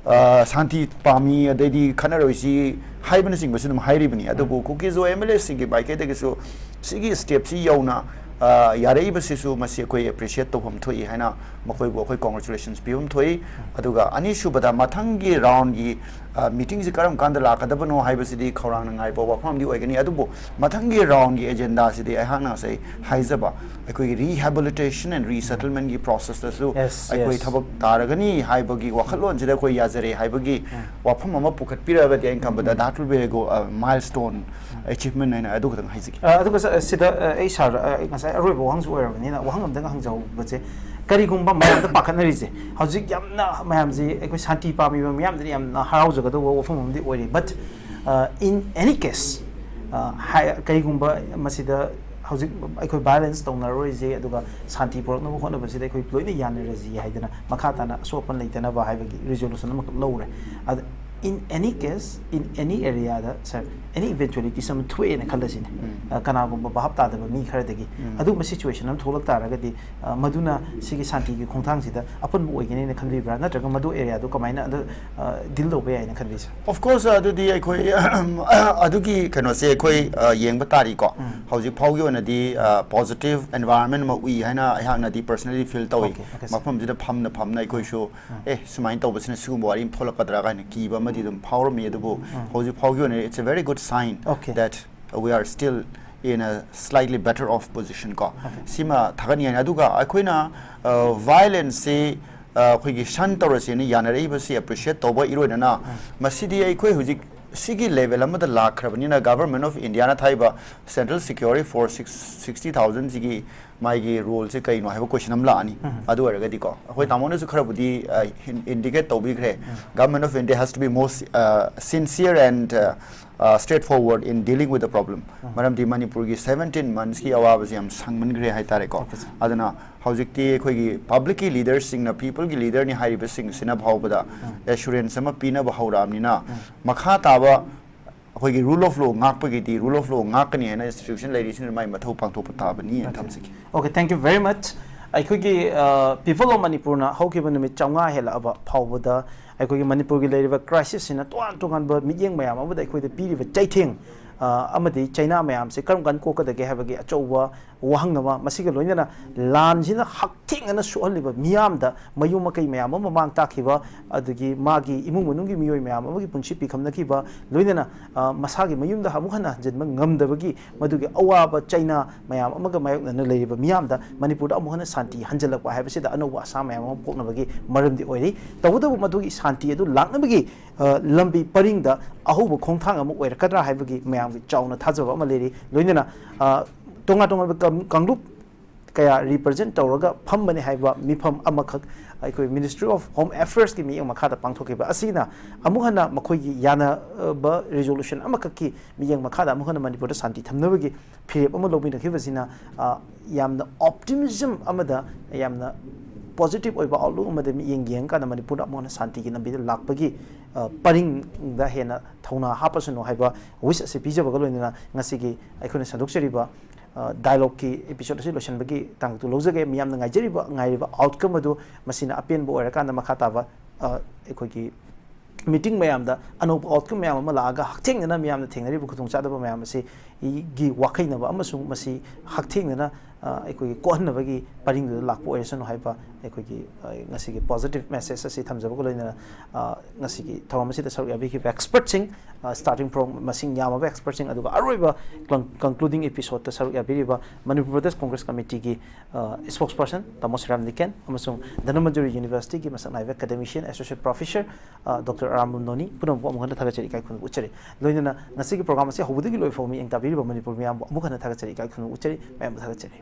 ꯑ, ꯁꯥꯟꯇꯤ ꯄꯥꯝꯃꯤ, ꯑꯗꯩꯗꯤ ꯈꯠꯅꯔꯣꯏꯁꯤ ꯍꯥꯏꯕꯅꯆꯤꯡꯕꯁꯨ ꯑꯗꯨꯝ ꯍꯥꯏꯔꯤꯕꯅꯤ꯫ ꯑꯗꯨꯕꯨ ꯀꯨꯀꯤꯖꯣ MLA-ꯁꯤꯡꯒꯤ ꯃꯥꯏꯀꯩꯗꯒꯤꯁꯨ ꯁꯤꯒꯤ step-ꯁꯤ ꯌꯧꯅ, ꯑ, ꯌꯥꯔꯛꯏꯕꯁꯤꯁꯨ ꯃꯁꯤ ꯑꯩꯈꯣꯏ appreciate ꯇꯧꯐꯝ ꯊꯣꯛꯏ ꯍꯥꯏꯅ ꯃꯈꯣꯏꯕꯨ ꯑꯩꯈꯣꯏ congratulations ꯄꯤꯐꯝ ꯊꯣꯛꯏ꯫ ꯑꯗꯨꯒ ꯑꯅꯤꯁꯨꯕꯗ ꯃꯊꯪꯒꯤ round-ꯒꯤ, ꯑ, meeting-ꯁꯤ ꯀꯔꯝ ꯀꯥꯟꯗ ꯂꯥꯛꯀꯗꯕꯅꯣ ꯍꯥꯏꯕꯁꯤꯗꯤ ꯈꯧꯔꯥꯡꯅ ꯉꯥꯏꯕ ꯋꯥꯐꯝ ꯑꯃꯗꯤ ꯑꯣꯏꯒꯅꯤ꯫ ꯑꯗꯨꯕꯨ ꯃꯊꯪꯒꯤ round-ꯒꯤ agenda-ꯁꯤꯗꯤ ꯑꯩꯍꯥꯛꯅ ꯉꯁꯥꯏ ꯍꯥꯏꯖꯕ ꯑꯩꯈꯣꯏꯒꯤ rehabilitation and resettlement-ꯒꯤ process-ꯇꯁꯨ Yes, ꯑꯩꯈꯣꯏ yes. ꯊꯕꯛ ꯇꯥꯔꯒꯅꯤ ꯍꯥꯏꯕꯒꯤ ꯋꯥꯈꯜꯂꯣꯟꯁꯤꯗ ꯑꯩꯈꯣꯏ ꯌꯥꯖꯔꯦ ꯍꯥꯏꯕꯒꯤ ꯋꯥꯐꯝ ꯑꯃ ꯄꯨꯈꯠꯄꯤꯔꯒꯗꯤ ꯑꯩꯅ ꯈꯟꯕꯗ that will be a go-, a milestone achievement ꯍꯥꯏꯅ ꯑꯗꯨ ꯈꯛꯇꯪ ꯍꯥꯏꯖꯒꯦ꯫ ꯑ, ꯑꯗꯨꯒ ꯁ-, ꯁꯤꯗ, ꯑ, ꯑꯩ ꯁꯥꯔ, ꯑ, ꯑꯩ ꯉꯁꯥꯏ ꯑꯔꯣꯏꯕ ꯋꯥꯍꯪꯁꯨ ꯑꯣꯏꯔꯕꯅꯤꯅ ꯋꯥꯍꯪ ꯑꯝꯇꯪ ꯍꯪꯖꯍꯧꯕꯁꯦ, ꯀꯔꯤꯒꯨꯝꯕ ꯃꯌꯥꯝꯗ ꯄꯥꯈꯠꯅꯔꯤꯁꯦ, ꯍꯧꯖꯤꯛ ꯌꯥꯝꯅ ꯃꯌꯥꯝꯁꯤ ꯑꯩꯈꯣꯏ ꯁꯥꯟꯇꯤ ꯄꯥꯝꯃꯤꯕ ꯃꯤꯌꯥꯝꯗꯗꯤ ꯌꯥꯝꯅ ꯍꯔꯥꯎꯖꯒꯗꯧꯕ ꯋꯥꯐꯝ ꯑꯃꯗꯤ ꯑꯣꯏꯔꯤ, but, ꯑ, in any case, ꯑ, ꯍꯥꯏ-, ꯀꯔꯤꯒꯨꯝꯕ ꯃꯁꯤꯗ ꯍꯧꯖꯤꯛ ꯑꯩꯈꯣꯏ violence ꯇꯧꯅꯔꯔꯣꯏꯁꯦ, ꯑꯗꯨꯒ ꯁꯥꯟꯇꯤ ꯄꯨꯔꯛꯅꯕ ꯍꯣꯠꯅꯕꯁꯤꯗ ꯑꯩꯈꯣꯏ ꯂꯣꯏꯅ ꯌꯥꯅꯔꯁꯤ ꯍꯥꯏꯗꯅ ꯃꯈꯥ ꯇꯥꯅ ꯑꯁꯣꯛ ꯑꯄꯟ ꯂꯩꯇꯅꯕ ꯍꯥꯏꯕꯒꯤ resolution ꯑꯃꯈꯛ ꯂꯧꯔꯦ꯫ ꯑꯗ in any case, in any area-ꯗ, sir, any eventualities ꯑꯃ ꯊꯣꯛꯑꯦꯅ ꯈꯜꯂꯁꯤꯅꯦ꯫ ꯑ, ꯀꯅꯥꯒꯨꯝꯕ ꯚꯥꯞ ꯇꯥꯗꯕ ꯃꯤ ꯈꯔꯗꯒꯤ ꯑꯗꯨꯒꯨꯝꯕ situation ꯑꯃ ꯊꯣꯛꯂꯛ ꯇꯥꯔꯒꯗꯤ, ꯑ, ꯃꯗꯨꯅ ꯁꯤꯒꯤ ꯁꯥꯟꯇꯤꯒꯤ ꯈꯣꯡꯊꯥꯡꯁꯤꯗ ꯑꯄꯨꯟꯕ ꯑꯣꯏꯒꯅꯤꯅ ꯈꯟꯕꯤꯕ꯭ꯔꯥ? ꯅꯠꯇ꯭ꯔꯒ ꯃꯗꯨ area-ꯗꯨ ꯀꯃꯥꯏꯅ ꯑꯗꯨ, ꯑ, deal ꯇꯧꯕ ꯌꯥꯏꯅ ꯈꯟꯕꯤ, sir? Of course, ꯑꯗꯨꯗꯤ ꯑꯩꯈꯣꯏ, ꯑꯗꯨꯒꯤ ꯀꯩꯅꯣꯁꯦ ꯑꯩꯈꯣꯏ, ꯑ, ꯌꯦꯡꯕ ꯇꯥꯔꯤꯀꯣ꯫ ꯍꯧꯖꯤꯛ ꯐꯥꯎꯒꯤ ꯑꯣꯏꯅꯗꯤ, ꯑ, positive environment ꯑꯃ ꯎꯏ ꯍꯥꯏꯅ ꯑꯩꯍꯥꯛꯅꯗꯤ personally feel ꯇꯧꯏ꯫ Okay, okay, sir. ꯃꯐꯝꯁꯤꯗ ꯐꯝꯅ ꯐꯝꯅ ꯑꯩꯈꯣꯏꯁꯨ, "ꯑꯦ, ꯁꯨꯃꯥꯏꯅ ꯇꯧꯕꯁꯤꯅ ꯁꯤꯒꯨꯝꯕ ꯋꯥꯔꯤ ꯑꯃ ꯊꯣꯛꯂꯛꯀꯗ꯭ꯔꯥ?" ꯀꯥꯏꯅ ꯀꯤꯕ ꯑꯃꯗꯤ ꯑꯗꯨꯝ ꯐꯥꯎꯔꯝꯃꯤ꯫ ꯑꯗꯨꯕꯨ ꯍꯧꯖꯤꯛ ꯐꯥꯎꯒꯤ ꯑꯣꯏꯅ it's a very good sign Okay. that we are still in a slightly better off position ꯀꯣ꯫ ꯁꯤꯃ ꯊꯥꯒꯠꯅꯤꯡꯉꯥꯏꯅꯤ꯫ ꯑꯗꯨꯒ ꯑꯩꯈꯣꯏꯅ, ꯑ, violence-ꯁꯤ, ꯑ, ꯑꯩꯈꯣꯏꯒꯤ shun ꯇꯧꯔꯁꯦꯅ ꯌꯥꯅꯔꯛꯏꯕꯁꯤ appreciate ꯇꯧꯕ ꯏꯔꯣꯏꯅꯅ ꯃꯁꯤꯗꯤ ꯑꯩꯈꯣꯏ ꯍꯧꯖꯤꯛ ꯁꯤꯒꯤ ꯂꯦꯚꯦꯜ ꯑꯃꯗ ꯂꯥꯛꯈ꯭ꯔꯕꯅꯤꯅ ꯒꯚꯔꯟꯃꯦꯟ ꯑꯣꯐ ꯏꯟꯗꯤꯌꯥꯅ ꯊꯥꯏꯕ central security force six sixty ꯊꯥꯎꯖꯟꯁꯤꯒꯤ ꯃꯥꯒꯤ ꯔꯣꯜꯁꯦ ꯀꯩꯅꯣ ꯍꯥꯏꯕ ꯀꯣꯏꯁꯟ ꯑꯃ ꯂꯥꯛꯑꯅꯤ꯫ ꯑꯗꯨ ꯑꯣꯏꯔꯒꯗꯤꯀꯣ ꯑꯩꯈꯣꯏ ꯇꯥꯃꯣꯅꯁꯨ ꯈꯔꯕꯨꯗꯤ ꯏꯟꯗꯤꯀꯦꯠ ꯇꯧꯕꯤꯈ꯭ꯔꯦ꯫ Government of India has to be more sincere and straightforward in dealing with the problem. ꯃꯔꯝꯗꯤ ꯃꯅꯤꯄꯨꯔꯒꯤ ꯁꯕꯦꯟꯇꯤꯟ ꯃꯟꯁꯀꯤ ꯑꯋꯥꯕꯁꯦ ꯌꯥꯝ ꯁꯥꯡꯃꯟꯈ꯭ꯔꯦ ꯍꯥꯏꯇꯥꯔꯦꯀꯣ꯫ ꯑꯗꯨꯅ ꯍꯧꯖꯤꯛꯇꯤ ꯑꯩꯈꯣꯏꯒꯤ ꯄꯕ꯭ꯂꯤꯛꯀꯤ ꯂꯤꯗꯔꯁꯤꯡꯅ, ꯄꯤꯄꯜꯒꯤ ꯂꯤꯗꯔꯅꯤ ꯍꯥꯏꯔꯤꯕꯁꯤꯡꯁꯤꯅ ꯐꯥꯎꯕꯗ ꯑꯦꯁꯨꯔꯦꯟꯁ ꯑꯃ ꯄꯤꯅꯕ ꯍꯧꯔꯛꯑꯕꯅꯤꯅ ꯃꯈꯥ ꯇꯥꯕ ꯑꯩꯈꯣꯏꯒꯤ ꯔꯨꯜ ꯑꯣꯐ ꯂꯣ ꯉꯥꯛꯄꯒꯤꯗꯤ ꯔꯨꯜ ꯑꯣꯐ ꯂꯣ ꯉꯥꯛꯀꯅꯤ ꯍꯥꯏꯅ ꯏꯟꯁꯇꯤꯇ꯭ꯌꯨꯁꯟ ꯂꯩꯔꯤꯁꯤꯡꯅ ꯃꯥꯏ ꯃꯊꯧ ꯄꯥꯡꯊꯣꯛꯄ ꯇꯥꯕꯅꯤ ꯍꯥꯏꯅ ꯊꯝꯖꯒꯦ꯫ Okay, thank you very much. ꯑꯩꯈꯣꯏꯒꯤ ꯄꯤꯄꯜ ꯑꯣꯐ ꯃꯅꯤꯄꯨꯔꯅ ꯍꯧꯈꯤꯕ ꯅꯨꯃꯤꯠ ꯆꯥꯝꯃꯉꯥ ꯍꯦꯜꯂꯛꯑꯕ ꯐꯥꯎꯕꯗ ꯑꯩꯈꯣꯏꯒꯤ ꯃꯅꯤꯄꯨꯔꯒꯤ ꯂꯩꯔꯤꯕ ꯀ꯭ꯔꯥꯏꯁꯤꯁꯁꯤꯅ ꯇꯣꯉꯥꯟ ꯇꯣꯉꯥꯟꯕ ꯃꯤꯠꯌꯦꯡ ꯃꯌꯥꯝ ꯑꯃꯗ ꯑꯩꯈꯣꯏꯗ ꯄꯤꯔꯤꯕ ꯆꯩꯊꯦꯡ ꯑꯃꯗꯤ ꯆꯩꯅꯥ ꯃꯌꯥꯝꯁꯦ ꯀꯔꯝ ꯀꯥꯟꯗ ꯀꯣꯛꯀꯗꯒꯦ ꯍꯥꯏꯕꯒꯤ ꯑꯆꯧꯕ ꯋꯥꯍꯪ ꯑꯃ, ꯃꯁꯤꯒ ꯂꯣꯏꯅꯅ ꯂꯥꯟꯁꯤꯅ ꯍꯛꯊꯦꯡꯅꯅ ꯁꯣꯛꯍꯜꯂꯤꯕ ꯃꯤꯌꯥꯝꯗ ꯃꯌꯨꯝ ꯃꯀꯩ ꯃꯌꯥꯝ ꯑꯃ ꯃꯥꯡ ꯇꯥꯛꯈꯤꯕ, ꯑꯗꯒꯤ ꯃꯥꯒꯤ ꯏꯃꯨꯡ ꯃꯅꯨꯡꯒꯤ ꯃꯤꯑꯣꯏ ꯃꯌꯥꯝ ꯑꯃꯒꯤ ꯄꯨꯟꯁꯤ ꯄꯤꯈꯝꯅꯈꯤꯕ, ꯂꯣꯏꯅꯅ ꯃꯁꯥꯒꯤ ꯃꯌꯨꯝꯗ ꯑꯃꯨꯛ ꯍꯟꯅ ꯍꯟꯖꯤꯟꯕ ꯉꯝꯗꯕꯒꯤ ꯃꯗꯨꯒꯤ ꯑꯋꯥꯕ ꯆꯩꯅꯥ ꯃꯌꯥꯝ ꯑꯃꯒ ꯃꯥꯌꯣꯛꯅꯅ ꯂꯩꯔꯤꯕ ꯃꯤꯌꯥꯝꯗ ꯃꯅꯤꯄꯨꯔꯗ ꯑꯃꯨꯛ ꯍꯟꯅ ꯁꯥꯟꯇꯤ ꯍꯟꯖꯤꯜꯂꯛꯄ ꯍꯥꯏꯕꯁꯤꯗ ꯑꯅꯧꯕ ꯑꯁꯥ ꯃꯌꯥꯝ ꯑꯃ ꯄꯣꯛꯅꯕꯒꯤ ꯃꯔꯝꯗꯤ ꯑꯣꯏꯔꯤ꯫ ꯇꯧꯕꯇꯕꯨ ꯃꯗꯨꯒꯤ ꯁꯥꯟꯇꯤ ꯑꯗꯨ ꯂꯥꯛꯅꯕꯒꯤ ꯂꯝꯕꯤ ꯄꯔꯤꯡꯗ ꯑꯍꯧꯕ ꯈꯣꯡꯊꯥꯡ ꯑꯃ ꯑꯣꯏꯔꯛꯀꯗ꯭ꯔꯥ ꯍꯥꯏꯕꯒꯤ ꯃꯌꯥꯝꯒꯤ ꯆꯥꯎꯅ ꯊꯥꯖꯕ ꯑꯃ ꯂꯩꯔꯤ꯫ ꯂꯣꯏꯅꯅ ꯇꯣꯉꯥꯟ ꯇꯣꯉꯥꯟꯕ ꯀꯥꯡꯂꯨꯞ ꯀꯌꯥ ꯔꯤꯄ꯭ꯔꯖꯦꯟ ꯇꯧꯔꯒ ꯐꯝꯕꯅꯤ ꯍꯥꯏꯕ ꯃꯤꯐꯝ ꯑꯃꯈꯛ ꯑꯩꯈꯣꯏ Ministry of Home Affairsꯀꯤ ꯃꯤꯠꯌꯦꯡ ꯃꯈꯥꯗ ꯄꯥꯡꯊꯣꯛꯈꯤꯕ ꯑꯁꯤꯅ ꯑꯃꯨꯛ ꯍꯟꯅ ꯃꯈꯣꯏꯒꯤ ꯌꯥꯅꯕ ꯔꯤꯖꯣꯂꯨꯁꯟ ꯑꯃꯈꯛꯀꯤ ꯃꯤꯠꯌꯦꯡ ꯃꯈꯥꯗ ꯑꯃꯨꯛ ꯍꯟꯅ ꯃꯅꯤꯄꯨꯔꯗ ꯁꯥꯟꯇꯤ ꯊꯝꯅꯕꯒꯤ ꯐꯤꯔꯦꯞ ꯑꯃ ꯂꯧꯃꯤꯟꯅꯈꯤꯕꯁꯤꯅ ꯌꯥꯝꯅ ꯑꯣꯞꯇꯤꯃꯤꯖꯝ ꯑꯃꯗ ꯌꯥꯝꯅ ꯄꯣꯖꯤꯇꯤꯚ ꯑꯣꯏꯕ ꯑꯥꯎꯠꯂꯨꯛ ꯑꯃꯗ ꯃꯤꯠꯌꯦꯡ ꯌꯦꯡꯉꯀꯥꯟꯗ ꯃꯅꯤꯄꯨꯔꯗ ꯑꯃꯨꯛ ꯍꯟꯅ ꯁꯥꯟꯇꯤꯒꯤ ꯂꯝꯕꯤꯗ ꯂꯥꯛꯄꯒꯤ ꯄꯔꯤꯡꯗ ꯍꯦꯟꯅ ꯊꯧꯅꯥ ꯍꯥꯞꯄꯁꯅꯨ ꯍꯥꯏꯕ ꯋꯤꯁ ꯑꯁꯤ ꯄꯤꯖꯕꯒ ꯂꯣꯏꯅꯅ ꯉꯁꯤꯒꯤ ꯑꯩꯈꯣꯏꯅ ꯁꯟꯗꯣꯛꯆꯔꯤꯕ ꯗꯥꯏꯂꯣꯛꯀꯤ ꯑꯦꯄꯤꯁꯣꯗ ꯑꯁꯤ ꯂꯣꯏꯁꯤꯟꯕꯒꯤ ꯇꯥꯡꯀꯛꯇꯨ ꯂꯧꯖꯒꯦ꯫ ꯃꯤꯌꯥꯝꯅ ꯉꯥꯏꯖꯔꯤꯕ, ꯉꯥꯏꯔꯤꯕ ꯑꯥꯎꯠꯀꯝ ꯑꯗꯨ ꯃꯁꯤꯅ ꯑꯄꯦꯟꯕ ꯑꯣꯏꯔꯀꯥꯟꯗ ꯃꯈꯥ ꯇꯥꯕ ꯑꯩꯈꯣꯏꯒꯤ ꯃꯤꯇꯤꯡ ꯃꯌꯥꯝꯗ ꯑꯅꯧꯕ ꯑꯥꯎꯠꯀꯝ ꯃꯌꯥꯝ ꯑꯃ ꯂꯥꯛꯑꯒ ꯍꯛꯊꯦꯡꯅꯅ ꯃꯤꯌꯥꯝꯅ ꯊꯦꯡꯅꯔꯤꯕ ꯈꯨꯗꯣꯡꯆꯥꯗꯕ ꯃꯌꯥꯝ ꯑꯁꯤ ꯒꯤ ꯋꯥꯈꯩꯅꯕ ꯑꯃꯁꯨꯡ ꯃꯁꯤ ꯍꯛꯊꯦꯡꯅꯅ ꯑ, ꯑꯩꯈꯣꯏꯒꯤ ꯀꯣꯛꯍꯟꯅꯕꯒꯤ ꯄꯔꯤꯡꯗꯨꯗ ꯂꯥꯛꯄ ꯑꯣꯏꯔꯁꯅꯨ ꯍꯥꯏꯕ ꯑꯩꯈꯣꯏꯒꯤ ꯑ, ꯉꯁꯤꯒꯤ positive message ꯑꯁꯤ ꯊꯝꯖꯕꯒ ꯂꯣꯏꯅꯅ ꯑ, ꯉꯁꯤꯒꯤ ꯊꯧꯔꯝ ꯑꯁꯤꯗ ꯁꯔꯨꯛ ꯌꯥꯕꯤꯈꯤꯕ expertꯁꯤꯡ, ꯑ, starting from ꯃꯁꯤꯡ ꯌꯥꯝꯃꯕ expertꯁꯤꯡ, ꯑꯗꯨꯒ ꯑꯔꯣꯏꯕ ꯀ꯭ꯂꯪ-, concluding episodeꯇ ꯁꯔꯨꯛ ꯌꯥꯕꯤꯔꯤꯕ ꯃꯅꯤꯄꯨꯔ ꯄ꯭ꯔꯗꯦꯁ ꯀꯣꯡꯒ꯭ꯔꯦꯁ ꯀꯃꯤꯇꯤꯒꯤ ꯑ, spokesperson ꯇꯥꯃꯣ ꯁꯤꯔꯥꯝ ꯅꯤꯀꯦꯟ ꯑꯃꯁꯨꯡ ꯙꯅꯃꯟꯖꯨꯔꯤ ꯌꯨꯅꯤꯚꯔꯁꯤꯇꯤꯒꯤ ꯃꯁꯛ ꯅꯥꯏꯕ academician, associate professor, ꯑ, ꯗꯣꯛꯇꯔ ꯑꯔꯥꯝꯕꯝ ꯅꯣꯅꯤ ꯄꯨꯝꯅꯃꯛꯄꯨ ꯑꯃꯨꯛ ꯍꯟꯅ ꯊꯥꯒꯠꯆꯔꯤ, ꯏꯀꯥꯏ ꯈꯨꯝꯅꯕ ꯎꯠꯆꯔꯤ꯫ ꯂꯣꯏꯅꯅ ꯉꯁꯤꯒꯤ program ꯑꯁꯤ ꯍꯧꯕꯗꯒꯤ ꯂꯣꯏ ꯐꯥꯎꯕ ꯃꯤꯠꯌꯦꯡ ꯇꯥꯕꯤꯔꯤꯕ ꯃꯅꯤꯄꯨꯔ ꯃꯤꯌꯥꯝꯕꯨ ꯑꯃꯨꯛ ꯍꯟꯅ ꯊꯥꯒꯠꯆꯔꯤ, ꯏꯀꯥꯏ ꯈꯨꯝꯅꯕ ꯎꯠꯆꯔꯤ, ꯃꯌꯥꯝꯕꯨ ꯊꯥꯒꯠꯆꯔꯤ꯫